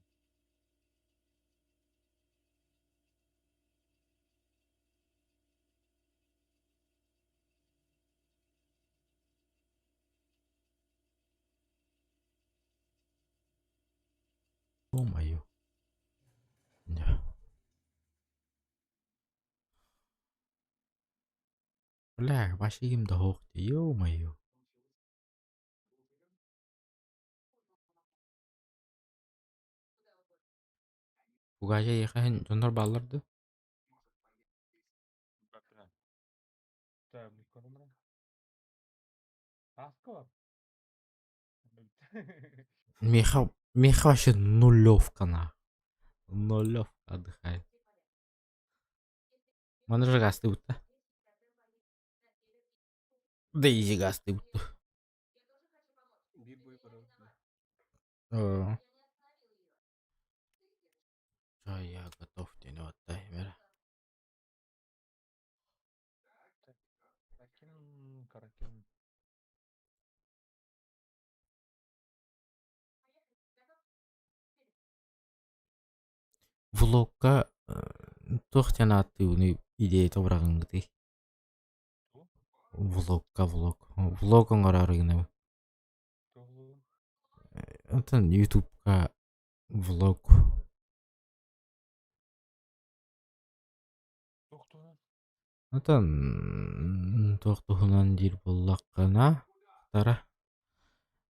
Ё-моё. Да. Бля, вообще им да ё-моё. Бугая ехаһын дьоннор бааллар дуо? Миэхэ миэхэ вообще нулевка нах. Нулевка отдыхает. Маны же гастыбыт да. Да изи гастыбыт. Биир бой барабыт. Оо. Я готов диэн оттай мера. Каракин, Каракин. Влогка туох диэн ааттыыбыный идеята быраҕыҥҥытый? Влогка влог. Влог оҥороору гынабын. Оттон Ютубка влог. Оттон туох туһунан диир буоллаххына, тара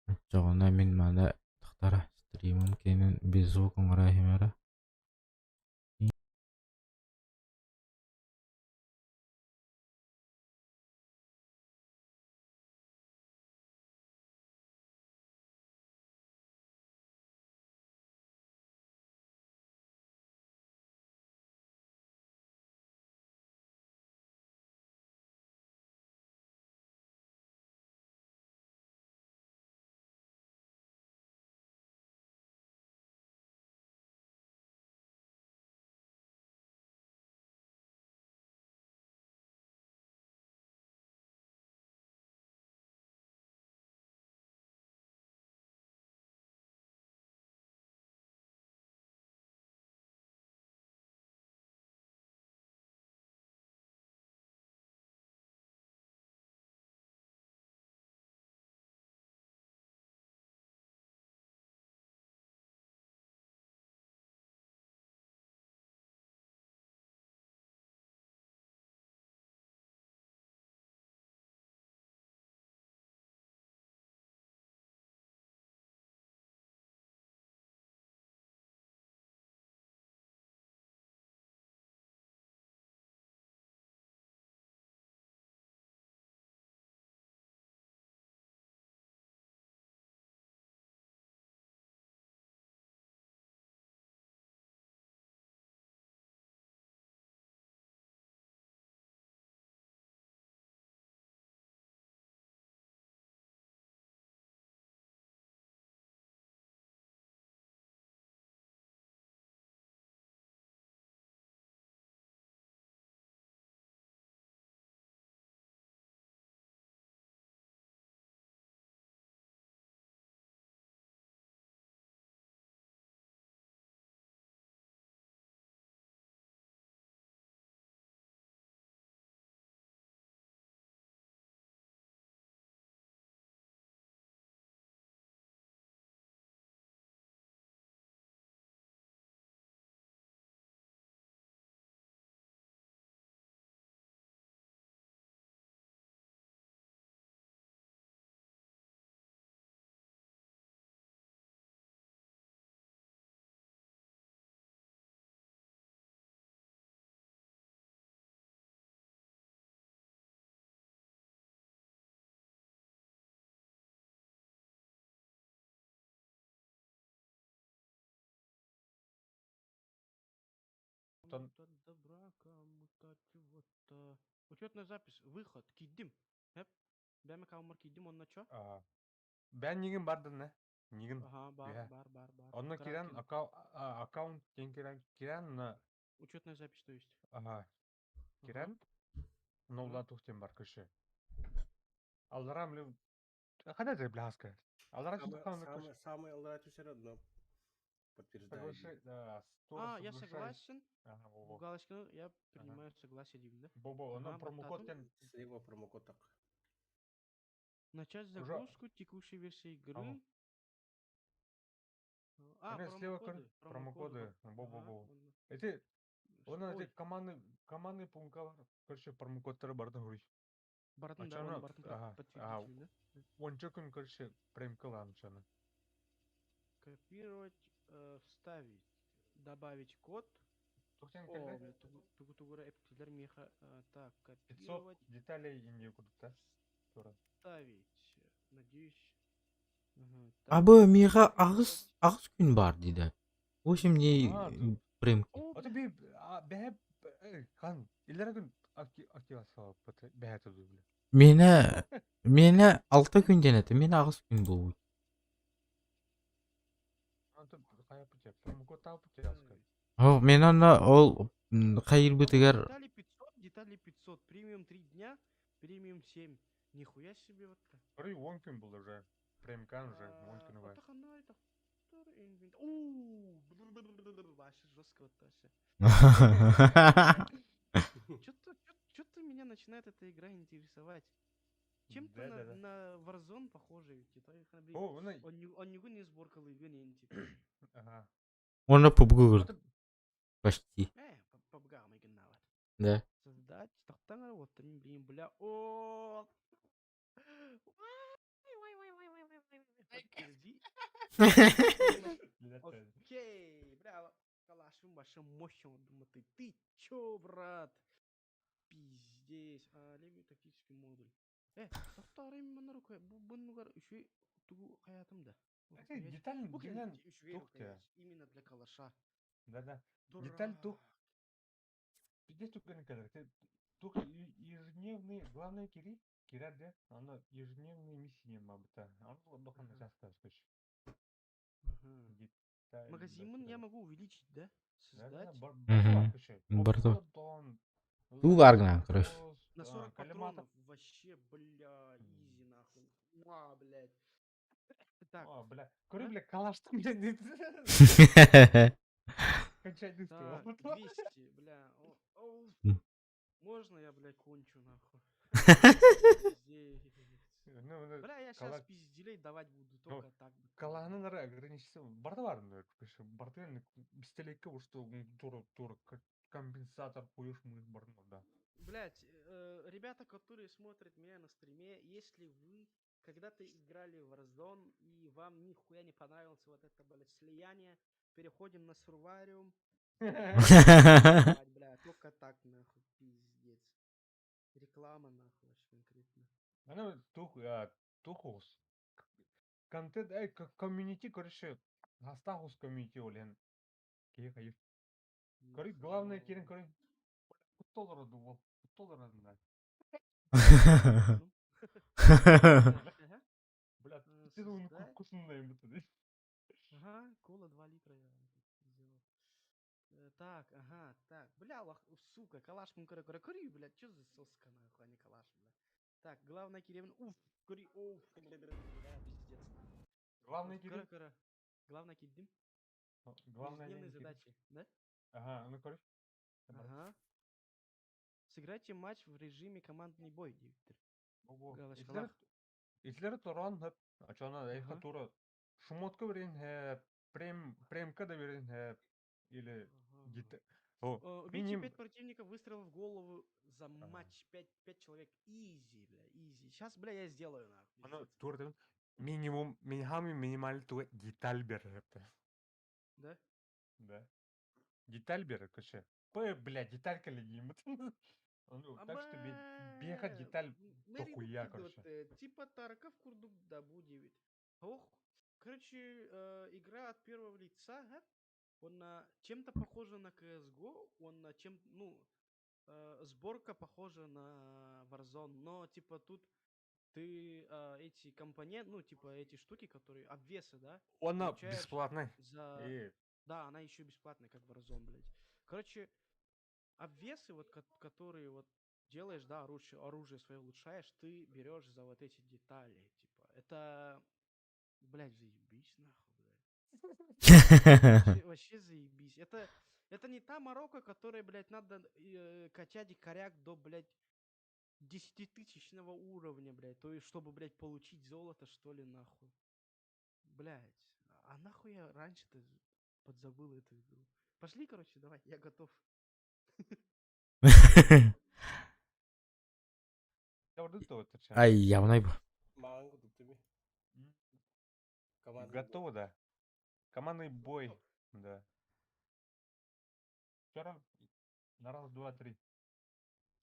оччоҕуна мин маны тахтара стримым кэнин без звук оҥоро иһимэрэ. Кому-то добра, кому-то чего-то. Учетная запись, выход, кидим. Хэп. Бэм аккаунтмар кидим, онно чё? Бэн нигин бардын не? Нигин. Ага, бар, бар, бар, бар. Онно кирен аккаунт ден кирен кирен на Учетная запись, то есть. Ага. Кирен. Нолдан тухтен бар кыши. Алдарам ли Хана же бляска. Аллара Самое, түстүк самое, самое аллара түһэр одно подтверждаю. Соглашай, да, сто А, я соглашаюсь. согласен. Ага, Бу во. галочканы я принимаю согласие деймин да. Бобо, онон Ага, промокод баттадым. тен Слева промокод так. Начать Уже- загрузку текущей версии игры. Ага. А, Эме слева көр, промокоды. промокоды. Ага, Бо-бо-бо. онно. Эти, оны Ой, эти командный, командный пункка бар. Короче, промокодтары барды хуй. Бартын да, Ачана, оны бартын ага, подтвердить ага. деймин, да? Онча күн, короче, премка ламчаны. Копировать, вставить, добавить код. Тухтен О, келді? бля, тугу тугура эптилер меха. Так, 500 копировать, деталей инде курдукта. Тура. вставить. Надеюсь. Ага, так, Абы миха копировать. аҕыс аҕыс күн баар диде. Восемь дней А, тут- премки. О, Ото бля, би бэһэ кан илера күн активация бэһэ туду бля. Мене мене алта күн диэн этэ, мин аҕыс күн буолбут. Ото хайа путя промокод таа путя аска. О, мен онно ол А, хайырбытыгар детали 500, детали 500, премиум 3 дня, премиум 7. Нихуя себе вот так. Көрүй 10 күн был уже. Премкан уже 10 күн бар. Ууу, вообще жестко вот вообще. Что-то, что-то меня начинает эта игра интересовать. Чем-то Да, на, да, да. на Warzone похоже ведь. О, оны Он не сборка лыгын, типа. ага. Онно PUBG Ото көрдүм почти. PUBG майгыннаабат. Да. Создать, тохтан вот, блин, бля, о. Подтверди. Окей, бля, калашым вообще мощным, думаю, ты чё, брат? Пиздец. А, левый тактический модуль. Тохтарым на руку, бу буннугар еще тугу хаятым да. Эти деталь динен тухте. Именно для калаша. Да, да. Деталь тух. Пиздец тух кадр. Тух ежедневные главные кири кирәде. Аны ежедневные миссии мабыта. Аны дохан Ага. часто скажешь. Деталь Магазин я могу увеличить, да? Да, да, Создать. бар Мгм. Барда. Туу бааргынан, короче. На 40 патронов вообще, бля, изи нахуй. Муа, блядь. Так, О, бля. Көрі, бля, калаштым мен. Кончай так, 200, бля. О, оу. М. Можно я, блядь, кончу нахуй? Пиздец. Ну, ну, Бля, я сейчас пизделей давать буду Ну, только так. бы. Калаһынын ара ограничиться барда бар барды пистолетке что тура тура компенсатор куешь мы барды да. Блять, ребята, которые смотрят меня на стриме, если вы когда-то играли в Warzone и вам нихуя не понравилось вот это, блядь, слияние, переходим на Сурвариум. Бля, только так, нахуй, пиздец. Реклама, нахуй, вообще конкретно. Ана тух тухус. Контент эй комьюнити короче хастахус комьюнити олен. Кие кайып. Короче, главное кирен короче. Куттолор ду куттолор да. Ну. Ага. Бля, ты ну Создать. кусундай бит. Ага, кола 2 литра я сделал. Так, ага, так. Бля, лох, сука, калаш мун кара кара кури, бля, чё за соска нахуй, а не калаш, бля. Так, главное киревин, уф, кури, уф, бля, бля, пиздец. Главное Уф, кирен. Кара кара. Главное кидим. Главное Ежедневные задачи, да? Ага, ну короче. Ага. Сыграйте матч в режиме командный бой, Виктор. Ого. Галочкалар. Итлер торан хөп, ачана эйха Ага. тура шумотка берин хэ, прем премка да берин хэ или Ага. гит. О, Убейте миним 5 противников, выстрел в голову за Ага. матч. 5 человек. Изи, бля, изи. Сейчас, бля, я сделаю, нахуй. Аны пиздец. тура минимум минхами минималь туга деталь бер Да? Да. Деталь бер, короче. П, бля, деталька ли Ну, так что беха деталь дохуя, короче. Типа Тарков курдук да будет. Ох, короче, игра от первого лица, га? Он на чем-то похожа на CSGO, он на чем, ну, сборка похожа на Warzone, но типа тут ты эти компоненты, ну, типа эти штуки, которые обвесы, да? Она Получаешь бесплатная. За... И Да, она еще бесплатная, как Warzone, блядь. Короче, обвесы, вот, которые вот делаешь, да, оружие свое улучшаешь, ты берешь за вот эти детали, типа. Это, блядь, заебись нахуй, блядь. Вообще, вообще заебись. Это не та морока, которой, блядь, надо качать коряк до, блядь, десятитысячного уровня, блядь. То есть, чтобы, блядь, получить золото, что ли, нахуй. Блядь, а нахуй я раньше-то подзабыл эту игру. Пошли, короче, давай, я готов. Ай, явно бу. Маҕан кутуттуми. Командный бой. Готово, да. Командный бой, да. Вчера на раз, два, три.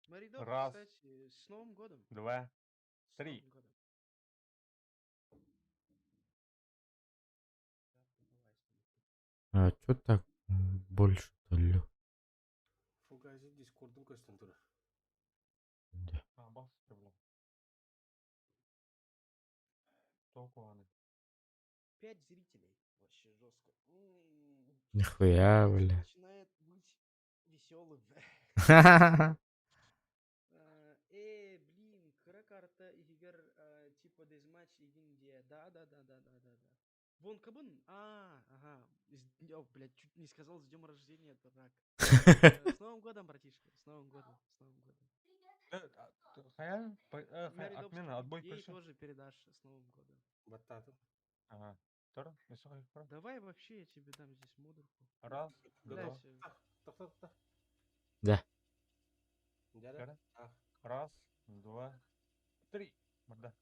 Маридок, Раз. кстати, с Новым годом. Два, С три. Новым годом. А чё так больше-то лю? Фугази Дискордун көстөн турар. Да. А, бас, бля. Толку аны. Пять зрителей. Вообще жестко. Нихуя, бля. Начинает быть веселым. Блин, кыра карта игр типа deathmatch игинде. Да. Вон кабын. А, ага. О, блядь, чуть не сказал с днем рождения, дурак. С Новым годом, братишка. С Новым годом. С Новым годом. Э, а, Хая, Мэри Добс, отмена, отбой ей пришел. тоже передашь с Новым годом. Баттатым. Ага. Второй, если хочешь, второй. Давай вообще я тебе дам здесь модерку. Раз, два, Блядь, Тохтотто. Да. Дядя. Второй. А. Раз, два, три. Морда.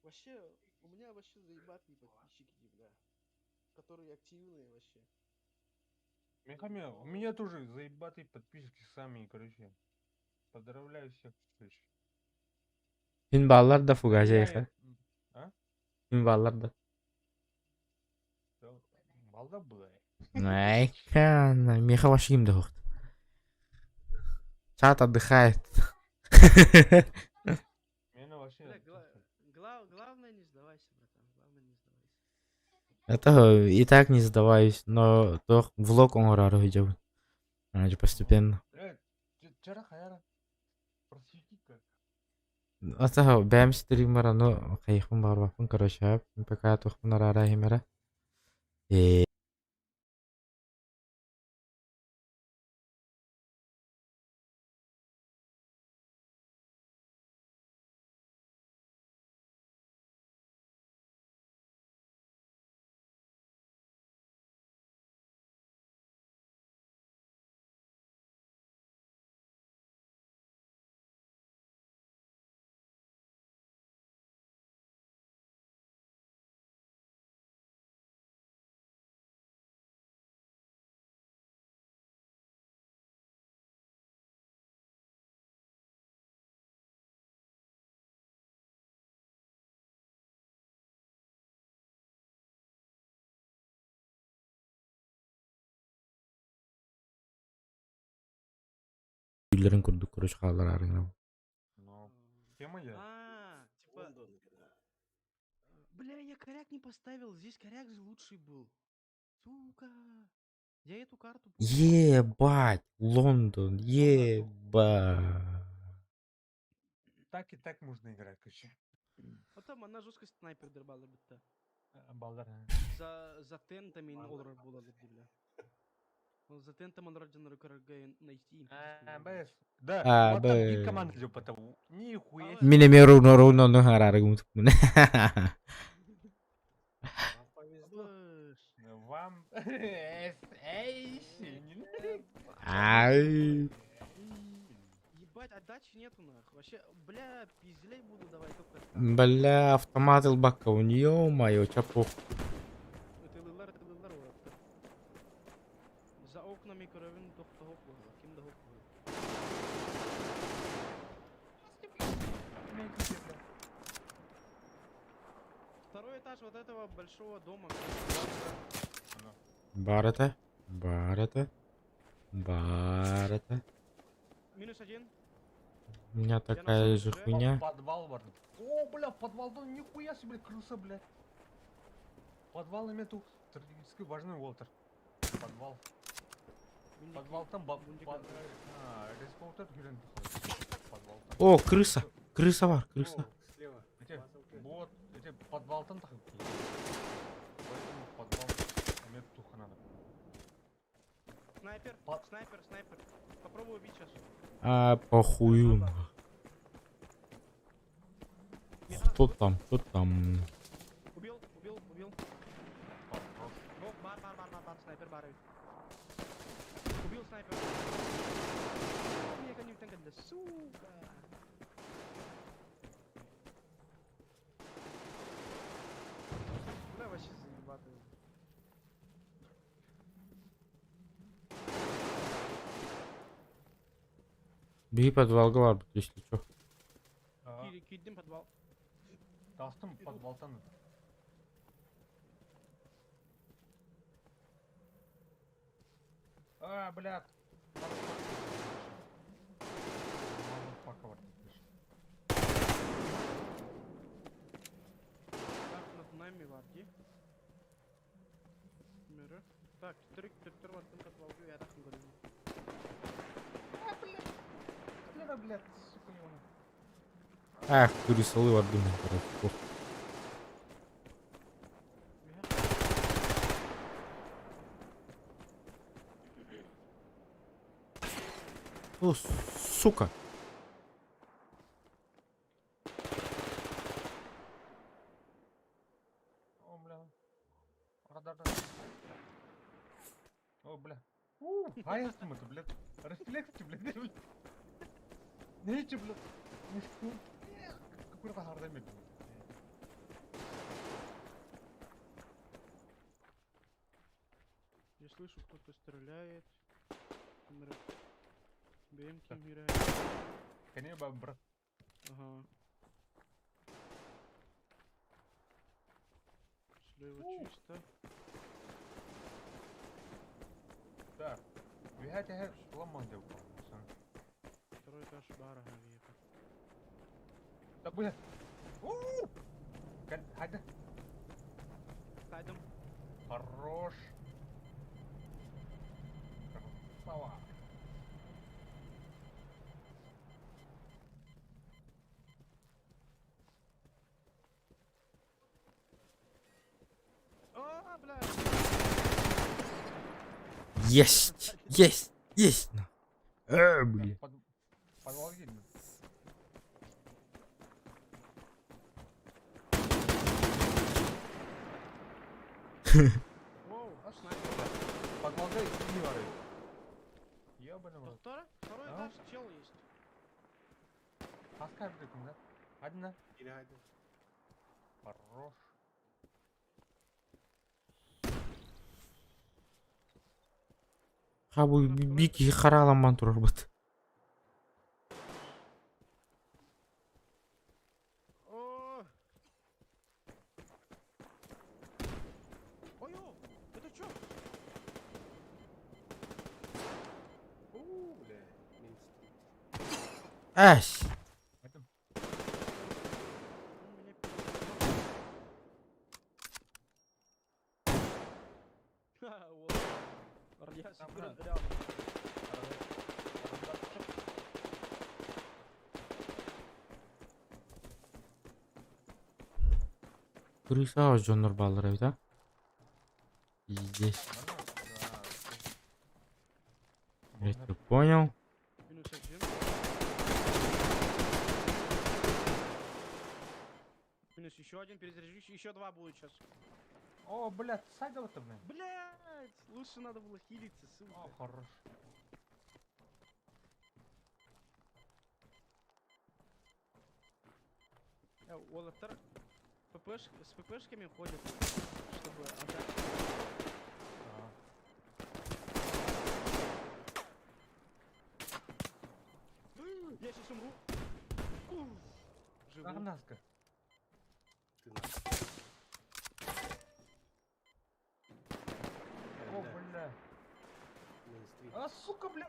Вообще, у меня вообще заебатые подписчики, бля. Которые активные вообще. Михамя, у меня тоже заебатые подписчики сами, короче. Поздравляю всех, короче. Мин баллар да фугази Я, эха. А? Мин баллар да. Да, Балда была. Ай, Миха вообще ким да хохт. Чат отдыхает. Меня вообще... Бля, главное не сдавайся, братан. Главное не сдавайся. Это и так не сдаваюсь, но то влог он идет. Постепенно. Вчера хаяра. Просвети-ка. Это бэм стримера, ну, хайхун барбапын, короче, пока тухмун арара химера. И Үйлерин курдук, короче, хаалар арыҥна. Ну, тема я. А, типа... Лондон. Бля, я коряк не поставил. Здесь коряк же лучший был. Сука. Я эту карту помню. Ебать, Лондон, ебать. Так и так можно играть, короче. Потом она жестко снайпер дырбала битта. Балдар. За тентами олар була бля. За тентом он найти. А, Б, Да, А, вот там Б. и команда идет потому. Нихуя себе. Мин эмиэ ровно ровно онно хараарыгым туппун. Вам повезло. Вам... Эй, Ай. Ебать, отдачи нету нахуй. Вообще, бля, пизделей буду давать только. Бля, автомат ылбакка, ё-моё, чапох. Это лылар, это лылар, урапта. За окнами коровин тохта хоп было, ким да хоп было. Второй этаж вот этого большого дома. Барата, барата, барата. Минус один. У меня такая же хуйня. Подвал, вард. О, бля, подвал, да нихуя себе, крыса, бля. Подвал имеет стратегически важный Уолтер. Подвал. Подвал там ба... Бундика. А, респаутер кирен походу. Подвалтан. О, крыса! Крыса бар, крыса. О, слева. Эти, Базовый. вот, эти подвалтан тахып Поэтому подвал имеет туха надо. Снайпер, Под- снайпер, снайпер. Попробуй убить сейчас. А, похую. Кто там, кто там? Убил, убил, убил. Хорош. О, бар, бар, бар, бар, бар, снайпер бар. Убил снайпер. Мне конюк да сука. Бля, вообще заебатый. Бери подвалга бар, если что. Ага. Кидим подвал. Тастым подвалтан. А, блядь. Motherfucker. Так, над нами варди. Мөрө. Так, түрік түктөр бардым подвалга я тахын көрөм. А, блядь. Бля, блядь, сука, ебаный. Эх, крысалы бар думаю, короче. О, сука. О, бля. Радар. О, бля. У, хаяртым это, блядь. Рефлекс, блядь, блядь. Нече, блядь. Какой-то хардамит. Я слышу, кто-то стреляет. БМ Так. ким Конечно, брат. Ага. Слева чисто. Так. Вихати ломан дел. Второй этаж бара въехал. Да, блядь. У! Хайда. Хайдам. Хорош. Красава. А, бля. Есть! Есть! Есть! на. Блин. Под... Подвал видно. Воу, А снайпер. Подвал дай и воры. Ёбаный в рот. Второй, второй А? этаж чел есть. Паскаль, блядь, да? Одна. Или один. Хорош. Ха бу бики хараламан турар бат. О! Ой, это чё? У, бля. Мейнстрим. Әс! Это Он меня перебил. Ха, вот. Я Там, секунду да. дряну. Крыса дьоннор баалар эбит, а? Здесь. Я тебя понял. Минус один. Минус еще один, перезаряжусь, еще два будет сейчас. О, блядь, садил-то, блин. Блять, лучше надо было хилиться, сука. О, хорош. Уоллеттер ППш, с ППшками ходят, чтобы отдать. Ага. Я сейчас умру. Уф. Живу. Нагнаска. Ты на. О, бля. Мейнстрим. А, сука, бля.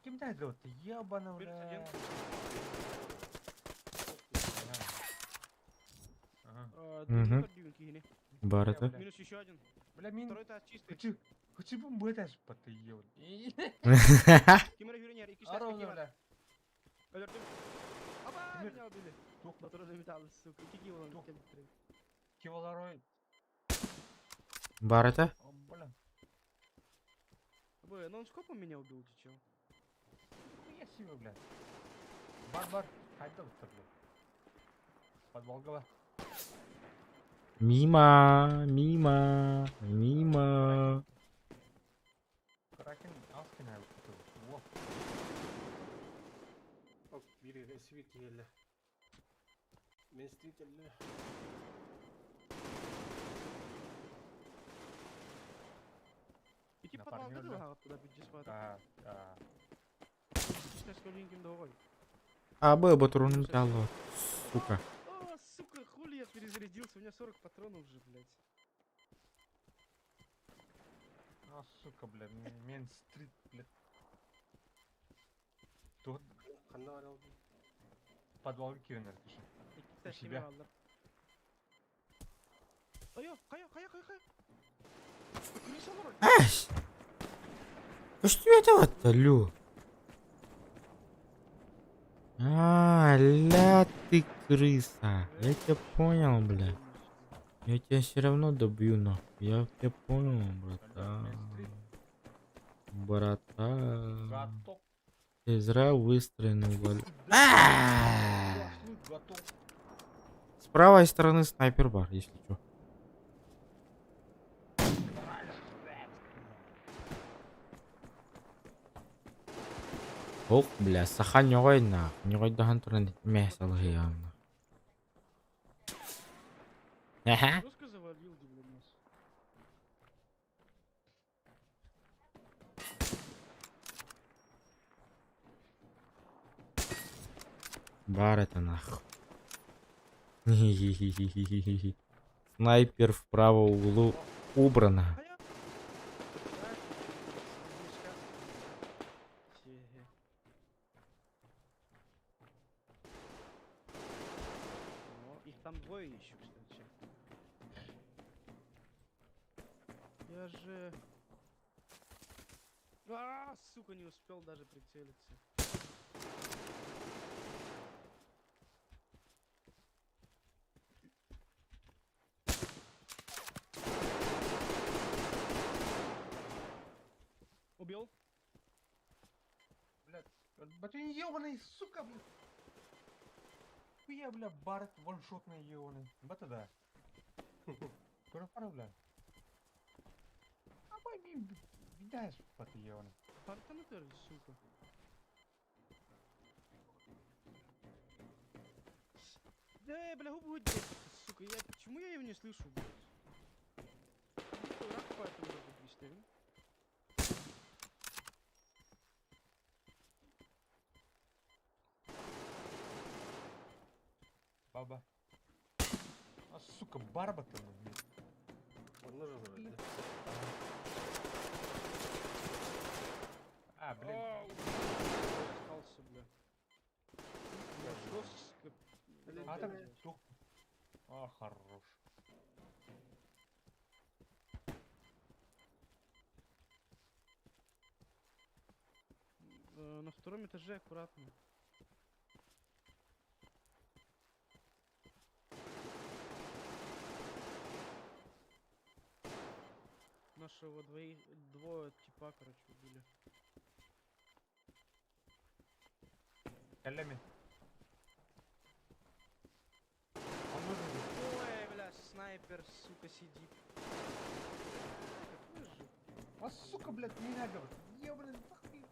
Кем ты делать? Ебана, Минус бля. один. Ага. Мгм. Мгм. Минус Бар это. Бля. еще один. Бля, мин. Второй этаж чистый. Хочу, хочу бомбы этаж потыел. Кимера юринер, икки Арон, штат бля. Өлөрдүм. Аба, Тимир. меня убили. Туох Патроны металл, сука. Ики килл Туох. кэлбиттэр. Кеваларой. Бар это? О, блин. Б, ну он скопом меня убил, ты чел. Хуя себе, блядь. Бар-бар. Хайда вот блядь. Подвал гала. Мимо, мимо, мимо. Кракен Аскина. Во. Ок, биир свит кэллэ. Мен стрит кэллэ. Ити На подвалга парнёр, да да? лагат туда бүддьэс баата. Да, да. Кистес ким доҕой. А, Б, батурун металлу. Сука. О, сука, хули я перезарядился, у меня 40 патронов уже, блядь. А, сука, блядь. Мен стрит, блядь. Тут Ханна бар алдым. подвалга киирэн киши. Икки себя. аллар. Айо, хайа, хайа, хайа, хайа. Крыса олорор. Ась! Что это вот, Лю? А, ля ты крыса. Я тебя понял, бля. Я тебя все равно добью, нахуй. Я тебя понял, братан. Братан. Готов. Ты зря выстрелил, валь. Шашлык готов. С правой стороны снайпер бар, если что. Ох, бля, саха ньоҕой нах. Ньоҕойдоһон туран мэ салыһыйаамна. Эһэ. Жестко завалил, блядь, нас. Бар это нах. Снайпер в правом углу убрано. Хайа. Так, мишка. Хе-хе. О, их там двое еще, кстати. Я же... А, сука, не успел даже прицелиться. Убил? Блядь. Блядь, ёбаный, сука, блядь. Хуя, бля, барет ваншотный ёбаный. Бата да. Көрө бля. А пойми, видаешь, бата ёбаный. Партанатор, сука. Да, бля, губу сука, я почему я его не слышу, блядь? Ну, рак поэтому забыл, Баба. А, сука, барба-то, блядь. Онно же вроде. А, блин. Остался, бля. Я жестко... Блин, А, там блин. тух. А, хорош. На втором этаже аккуратно. Нашего двоих, двое типа, короче, убили. Калями. Он нужен. Ой, бля, снайпер, сука, сидит. Какой же? А, сука, блядь, меня говорит. Ебаный, нахуй.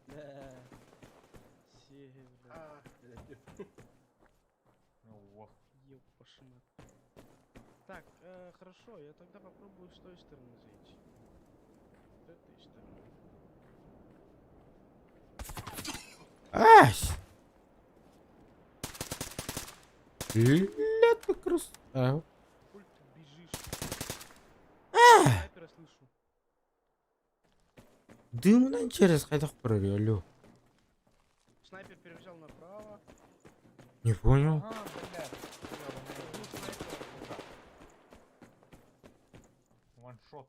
Да. Се, бля. А, блядь. Ну, ох. Ёб вашу мать. Так, хорошо, я тогда попробую с той стороны зайти. С этой стороны. Ась! Ля ты крыс... А, Хуй ты бежишь? Снайпера слышу. Дымынан через хайдах көрөр, алло. Снайпер перебежал направо. Не понял. А, блядь. Ну, снайпера. Ваншот.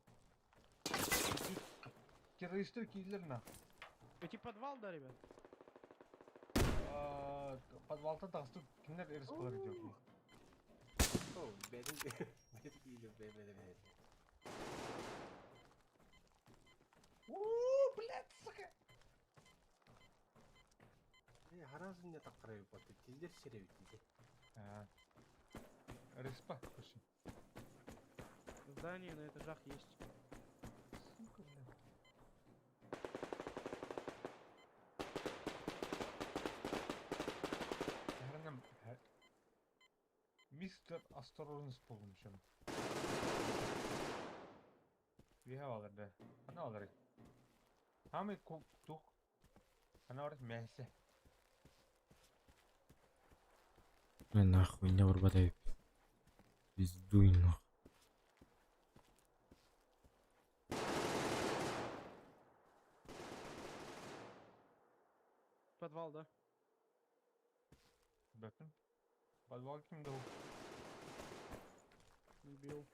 Террористы киллер на. Эти подвал, да, ребят? Подвалтан таҕыстым. Кинилэр респалар идет. О, бэйэтин бэйэтин киирдэ бэйэ Уу, блядь, сука! Э, харасын не таққарай баты, тилдер сире битти. Респа, короче. Здание на этажах есть. Сука, блядь. Мистер осторожность болмушum. We have alır да. Ана алыр. Хами тух. Ана алыр мәсе. На нахуй не барбадай. Пиздуй нахуй. Подвал, да? Bakın. Подвал kimde o? Убил.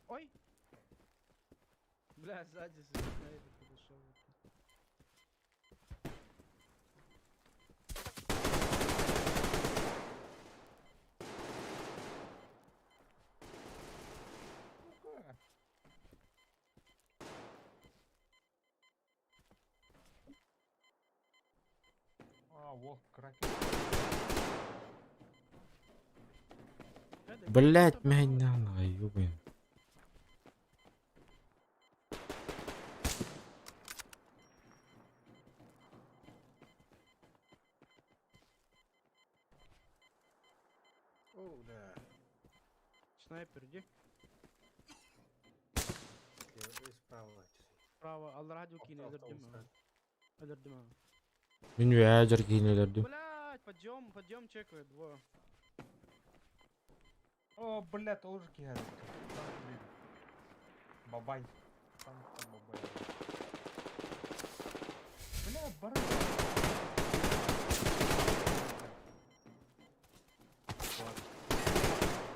Ой! Бля, сзади снайпер подошел. Сука. А, вот, кракен. Блять, меня на ёбаный. О, да. Снайпер, иди. Справа. Справа, ал радио кине, өлөрдүм. Өлөрдүм. Мин үәжер киинелердим. Блять, подъем, подъем чекают, двое. О, блядь, тоже киһи. Бабай. Там бабай. Бля, бара.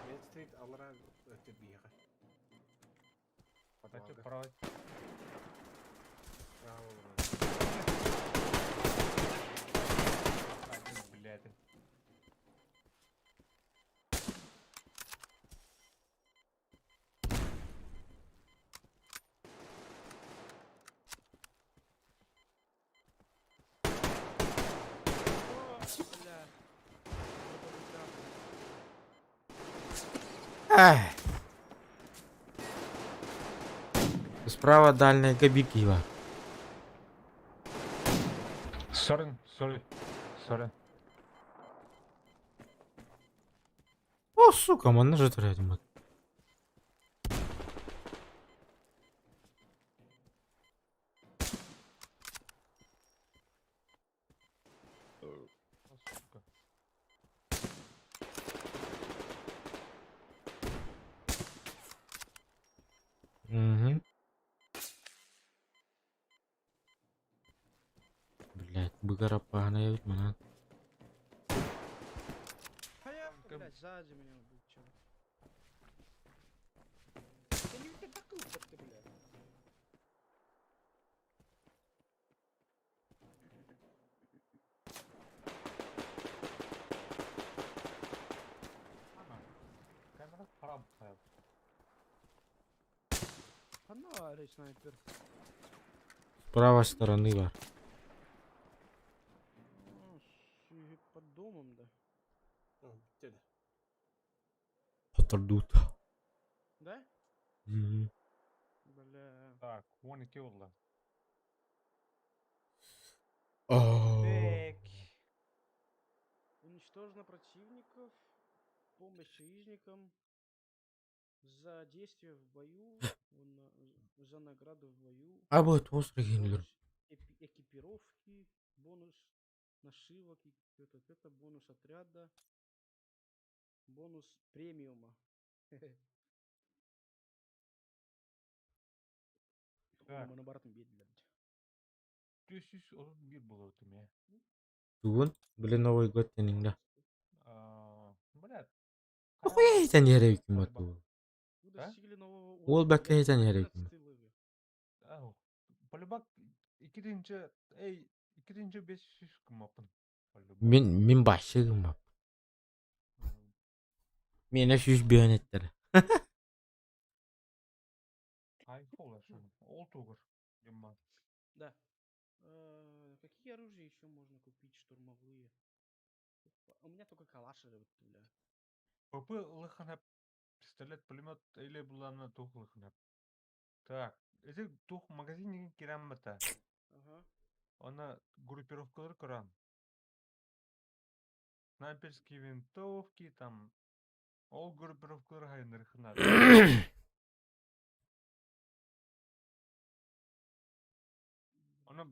Мен стрит алара өтө биэҕэ. Кстати, Подвалга. право. Право олорор. Один, блядь. О, бля. Эх. Справа дальняя Габикива. Sorry, sorry, sorry. О, сука, манна же тратим. О, сука. Угу. Блять, быгара пахана манан. А я, Там блядь, сзади меня убил, чел. Да не ты, блядь. Камера харап хайп. Хана снайпер. С правой стороны бар. О, Под домом, да. О, бүттү. Хотурдут. Да? Мгм. Бля. Так, он и oldu. О. Так. Уничтожено противников. Помощь союзникам. За действия в бою. он, За награду в бою. А вот острый генлер. Бонус экипировки. Бонус нашивок. И это, бонус отряда. Бонус премиума. Так. Оны баратын бердилер. 431 было у меня. Тугун, блин, Новый год тенingде. А, Блядь. Охуя это не рейки мату. достигли нового Уол уровня. бэккэ Я иһитэн иһэр 11 эбиппин. левел. Ау, полюбак иккитинчи, эй, иккитинчи 500 гыммаппын. Полюбак. Мин мин баһшы гыммап. Миэнэ сүүс бүөн эттэрэ. Айфол ашын. Ол тугур. Димма. Да. Какие оружия еще можно купить штурмовые? У меня только калаш вот, бля. ПП лыхана пистолет, пулемет или булана тух лыхана. Так, эти тух магазин кераммата. Ага. Она группировкалар көрөн. Снайперские винтовки там. Ол группировкалар хайнырхына. Она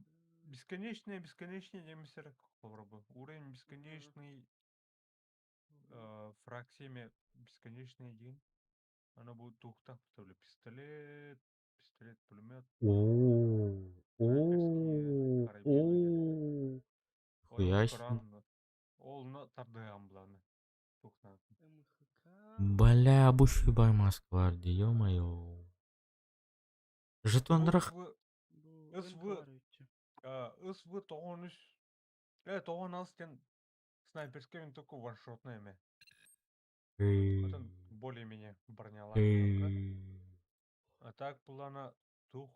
бесконечная, бесконечная демисер попробую. Уровень бесконечный, фракциями бесконечный один. Она будет тухта, пистолет, пистолет, пулемет. Оо, Снайперские оо, карабины. оо. Ол Хуя себе. Коран, ол на тардыган буланы. Тухна. МХК. Бля, бу шибай Москва, ё-моё. Жетондрах СВ, Бу СВ, МК бар өтчү. СВ тоҕон үс, тоҕон ас диэн снайперская винтовка ваншотная эме. Отон более-менее бронялаах винтовка. А так булана тух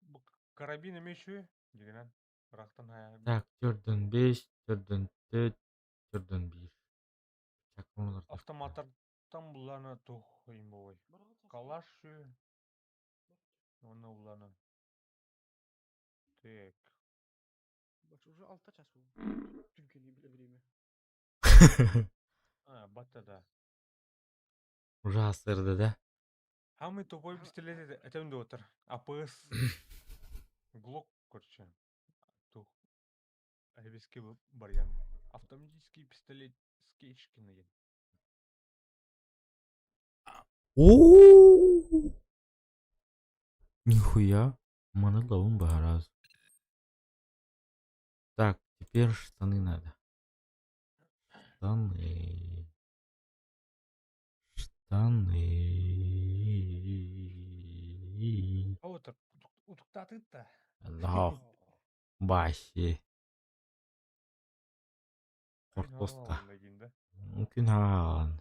бу карабин эмэ үчүгэй дигинэн ырахтан хайа Так, төрдөн бес, төрдөн төрт, төрдөн биир. Чакмалар автоматтартан булана тух имбовой. Бараҕыт сахсыы. Калаш ү, уонна булана. Так. Бач уже алта час был. Түргэнний бля время. А, батта да. Уже да? Самый тупой пистолет это это дотер. АПС. Глок, короче. Тух. Арабский вариант. Автоматический пистолет Скечкина. О! Нихуя. Маны лавым раз. Так, теперь штаны надо. Штаны. Штаны. А вот утуктатыт-то. Да, баси. Кортоска. Да? Күн хаан.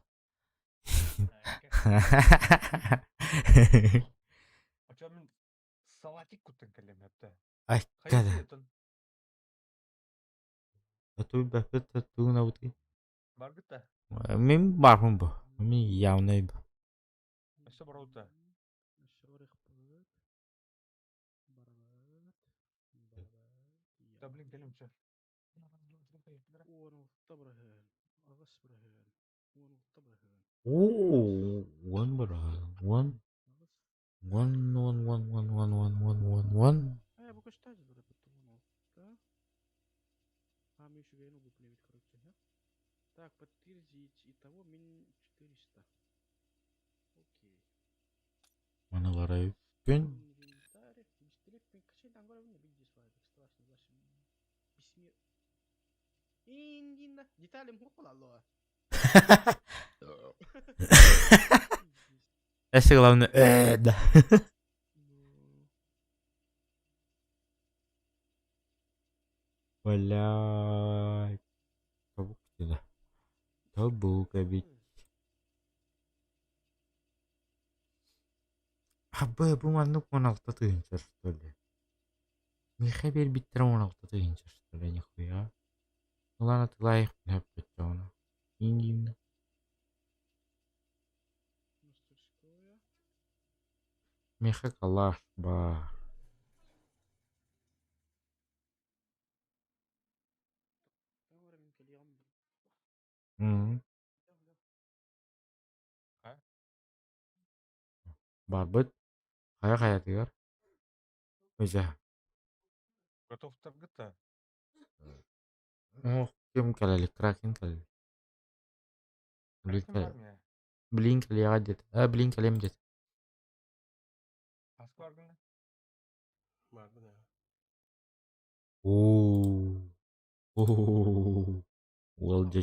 Очо мин салатик куттан кэлем эпте. Айккада. Хайы Ату бәпет тугун абыты. Баргыта. Мин бармын бу. Мин явный бу. Өссө бараута. Өссө барыахпыт. Барабыт. Барабыт. Да блин кэлем чэ. Уон алта быраһыан. Аҕыс быраһыан. Уон алта быраһыан. Оо, one бара. One. Аҕыс. One, one, one, one, one, one, one, one, one. Э, бу көстөөдү барабыт уон алта. А, мы еще говно купили, короче, да? Так, подтвердить. Итого мин 400. Окей. Маны барай. Күн. Инвентарь. Пистолет. Качай там говорю, видишь, страшно, вашим. Письме. Индина. Детали мухалало. Это главное. Да. Бля. Тобук да. Тобук эбит. Абы бу маннык 16 тыһыынча что ли? Миэхэ биэрбиттэрэ 16 тыһыынча что ли, нихуя. Ылан атылаайыхпын хөппөттөҕүнэ. Ингинна. Мастерская. Миэхэ калаш баар. Там мен кэлиэҕим. М. А? Барбыт. Хайа хайатыгар. Өзэ. Готов таргыта. Ох, ким кэлэлик, Кракен кэлэлик. Блин, Кракен бар ме? Блин кэлиэҕэ диэт. А, блин кэлиэм диэт. Ас баргына? Баарбын ээ. Оо. Оо. Уол дьэ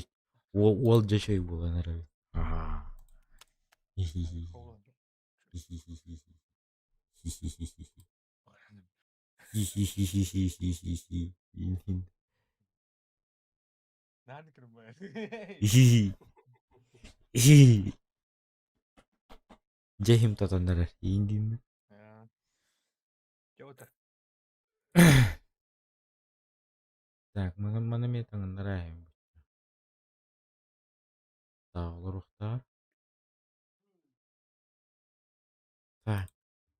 уол уол дьэ чөй буолан эрэр. Аха. Хи-хи-хи. Хи-хи-хи-хи. Хи-хи-хи-хи. Хи-хи-хи-хи-хи-хи-хи. Хи-хи. Хи. Дьэ иһим тотон эрэр. Иин дииммин. Так, маны маны эмиэ таҥыннара иһэбин. Так, олоруохтаар. Так,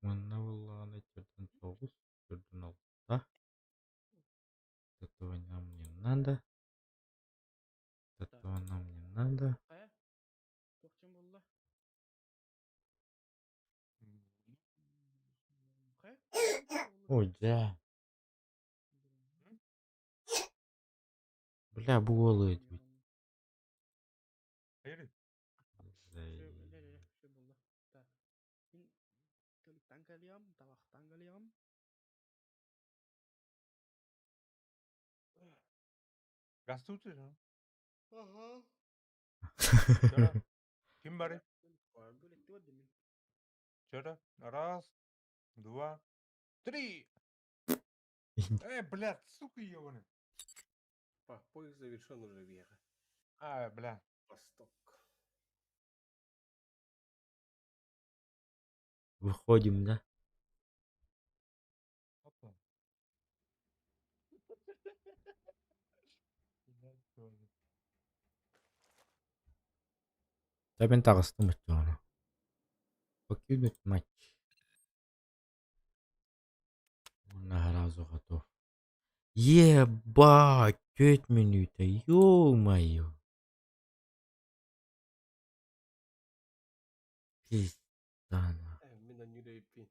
манна буоллаҕына төрдүн тоҕус, төрдүн алта. Этого нам не надо. Этого нам не надо. Хайа? Туох буолла? Хайа? Ой, дьэ. Бля, бу уолу этибит. Гастуты Ага. Ким бары? Чё Раз, два, три. Блядь, сука ебаный. Поиск завершен уже веха. А, бля. Восток. Выходим, да? Опа. Мин таҕыстым оччоҕуна. Покинуть матч. Уонна сразу готов. Ебать, түөрт мүнүүтэ, ё-моё. Пизда нахуй. Мин анньыырайппын.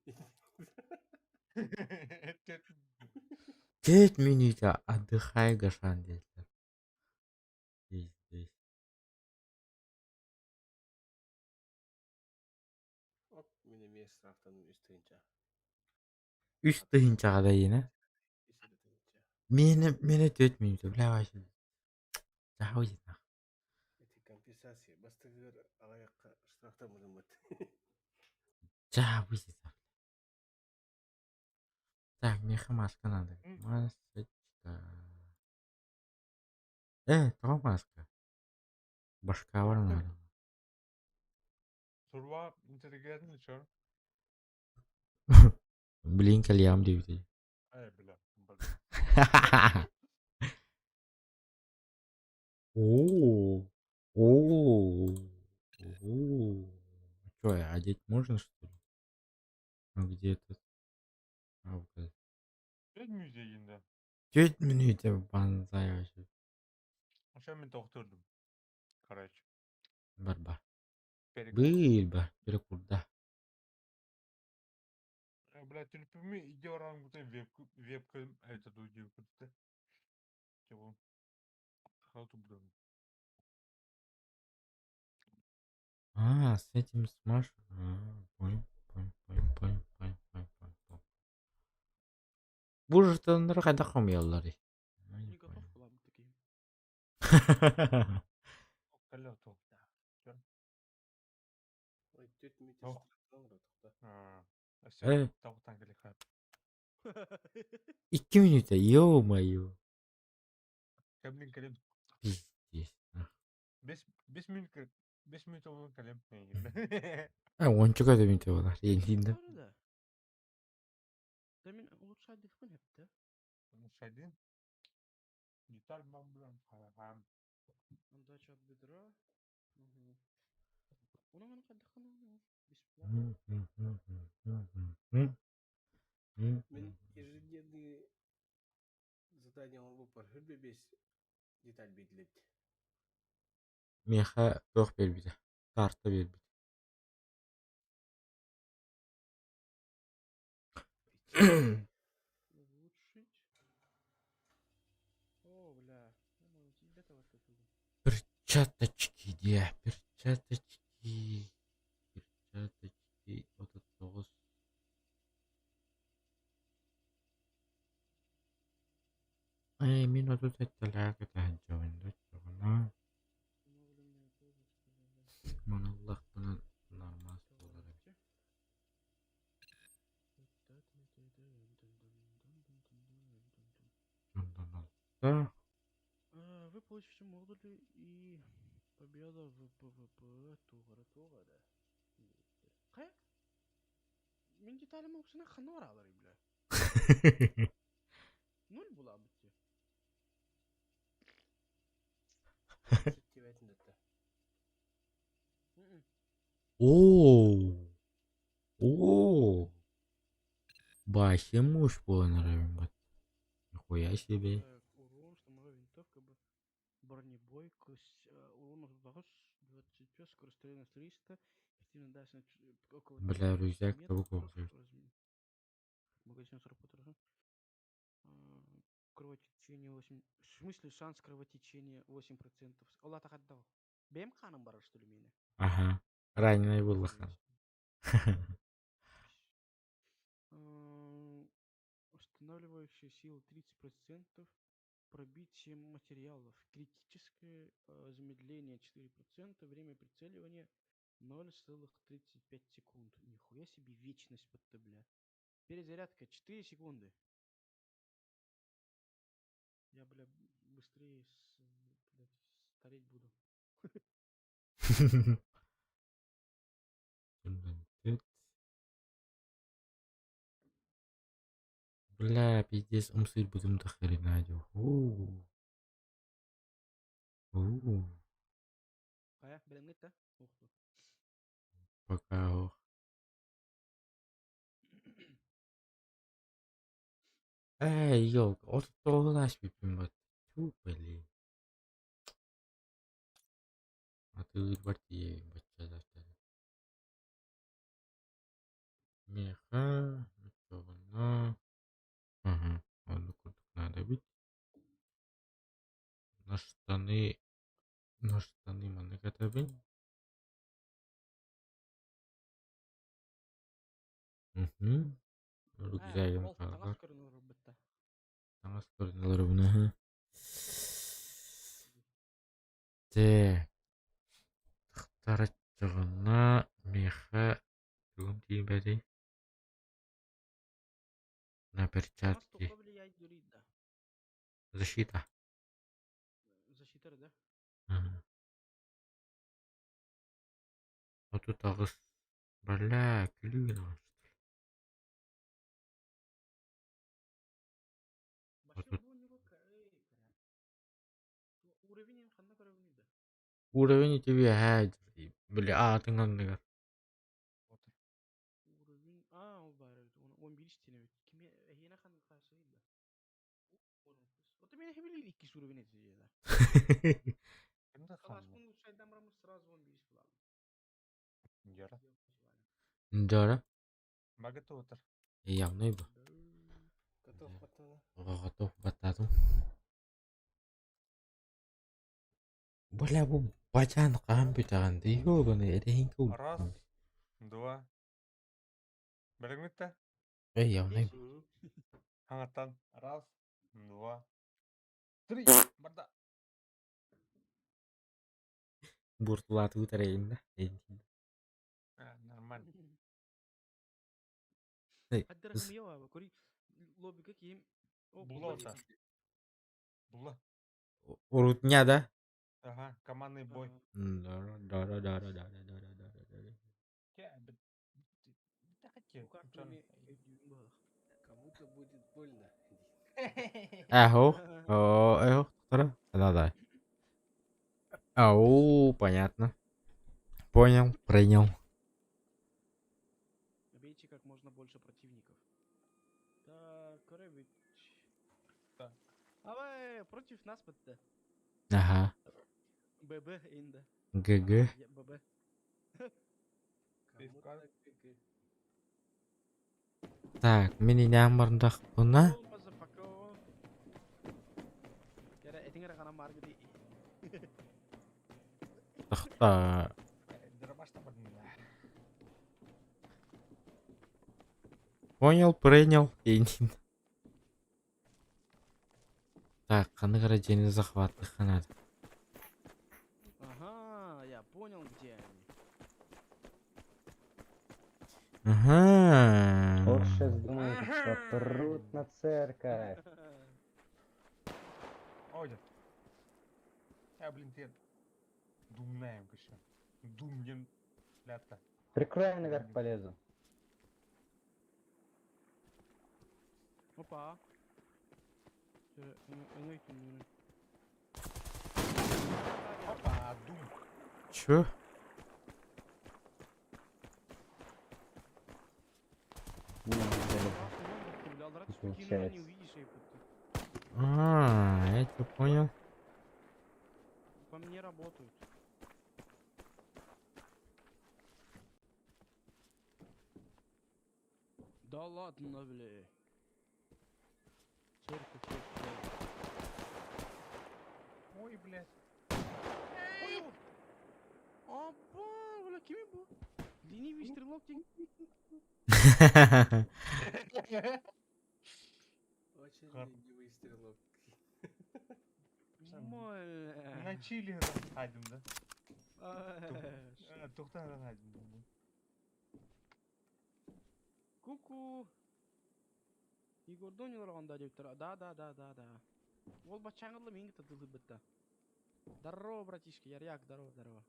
Түөрт мүнүүтэ отдыхай Гашан диэтилэр. Пиздец. Оп, мин эмиэ штрафтаным үс тыһыынча. Үс тыһыынчаҕа да иэнэ. Үс эрэ тыһыынча. Миэнэ миэнэ түөрт мүнүүтэ, бля вообще. Дьаһал нах. Ити компенсация бастакыгар аҕыйахха штрафтаммытыммыт. Дьаа Так, миэхэ маска надо. Масочка. Тоҕо маска? Башкабар надо. Сурва интеллигентный чё? Блин, кальям диэбитий. Эй, бля. О, о, о. Чё, одеть можно, что ли? А где этот? А, вот. Түөрт мүнүүтэ Түөрт мүнүүтэ банзай вообще. Ошо мин тохтуурдум. Короче. Барба. Перекур. Быылба, перекурда. Бля, төлөпүөммүн иди баран вебка, вебка это диэбит Чего? Халтубдан. А, с этим смаш. А, понял, понял, понял, понял, понял, понял, понял, понял. Бу журталары хайдах хомуйалларый? Ну, не Не готов понял. была бы таким. Кэлэ Ой, түөрт мүнүүтэ Ох. штрафтан Все, тоҕутан кэлиэхэ. Икки мүнүүтэ, ё-моё. Кэлин кэлин. Пиздец. Бэс бэс мүнүүт бэс мүнүүт буолан кэлим. А, уончука да мүнүүтэ буолар. Иэнтиин да. Да. Да мин улучшайдыхпын хэптэ. Шайдин. Деталь бам бам. Отдача от бедра. Угу. Онон маны хайдаххана бесплатно. Мин ежедневные задания оҥорбуппар хүрбэ биэс деталь биэрдилэр. Миэхэ туох биэрбитэ? Карта биэрбит. Улучшить. О, бля. Перчаточки, диэ, перчаточки. Перчаточки 39. Ээ, мин 37-лээх кэтэһэн доччоҕуна маныллахпына нормально. Да. Вы получите модули и победа в ПВП тугара тугара. Хайа? Мин деталим оксана ханна баралар бля. Ноль була бутти. Оо. Оо. Баһыйа муж буолан эрэрин бат. Нихуя себе. Так, урон, штурмовая винтовка, бронебойка, урон 25, скорострельность 300, эффективная дальность около Бля, 50 рюкзак того метров, кобзар. Магазин 40 патронов. Кровотечение 8... В смысле шанс кровотечения 8%? Ол атахаддал. Бэм ханым барар, что ли, меня? Ага. Раненый буоллахан. Устанавливающая сила 30%, пробитие материалов, критическое замедление 4%, время прицеливания 0,35 секунд. Нихуя себе вечность под бля. Перезарядка 4 секунды. Я, бля, быстрее блядь, стареть буду. Бля, пиздец, умсырбытым до хрена дьэ. Уу. Уу. Хайа, бэлэмҥит да? Ух ты. Пока ох. Эй, ёлка, отоҕун бүппүн бат. Тьфу, блин. Атыырбар тиийэбин бачча Миэхэ оччоҕуна Ага, оннук курдук надо эбит. На штаны на штаны маннык этэбин. Мгм. Рюкзагым Ол таҥас хаалар. көрүн олорбутта. Таҥас көрүн олоробун аһы. Тэ. Тахтараччаҕына миэхэ тугум тиийбэтий? На Таҥас перчатки. туохха влияет дири да? Защита. Защита да? Ага. 38. Бля, күлүү гына Башым Отут. бу него Уровень ханна көрөбүнүй да? Уровень тебе бля, аатыҥ анныгар. Вот. Уровень... А, ол баар эбит. 11 тиэн эбит. Кими эһиэнэ хан хаасый да? Вот меня хебили иккис уровень этэ да. Кимде ханна? Таласпын улучшайдан бараммын сразу 11 буолабын. Дьара. Дьара. Багаты отыр. Явный бу. Готов баттана. Готов баттаатым. Бля, бу бачаан хаһан бүтэҕин дии ёбаный эрэһиҥкэ Раз, два. Бэлэмҥит да? Эй, явный. Хаҥаттан. Раз, два, три. Барда. Буортулаатыбыт эрэйин да. А, нормально. Эй, Хаддара хам кори лобика киим. Була ота. Була. Урутня, да? Ага, командный бой. Да, да, да, да, да, да, да, да, да, да. Кому-то будет больно. Эхо. О, эхо. Да, да. Ау, понятно. Понял, принял. Бейте как можно больше противников. Так, Коробич. Так. Давай, против нас бытты. Ага. ББ инда. ГГ. ББ. Кому-то ГГ. Так, мин инээн бардахпына. Мазафако. Кара, этиңер гана маргы Тахта. Дробашта бардым. Понял, принял. Инин. Так, ханнык эрэ дьиэни захваттыхха надо. Ага, я понял, где они. Ага. Он сейчас думает, что прут на церковь. Ой, а, блин, ты думнаем еще. Думнем, лята. Прикрой, я наверх полезу. Опа. Опа, дум. Чё? Не, не залезу. Получается. А, я тебя понял. По мне работают. Да ладно, бля. Церковь, церковь. Ой, блядь. Ой, Аба, бля, кими бу? Ленивый стрелок день. Очень Хар. ленивый стрелок. Бля. На чили один, да? Тухтан один. Ку-ку. Игорь Донил раундда деп тұр. Да, да, да, да, да. Ол бачаңғырлы мен кетті бітті. Здорово, братишка, яряк, здорово, здорово.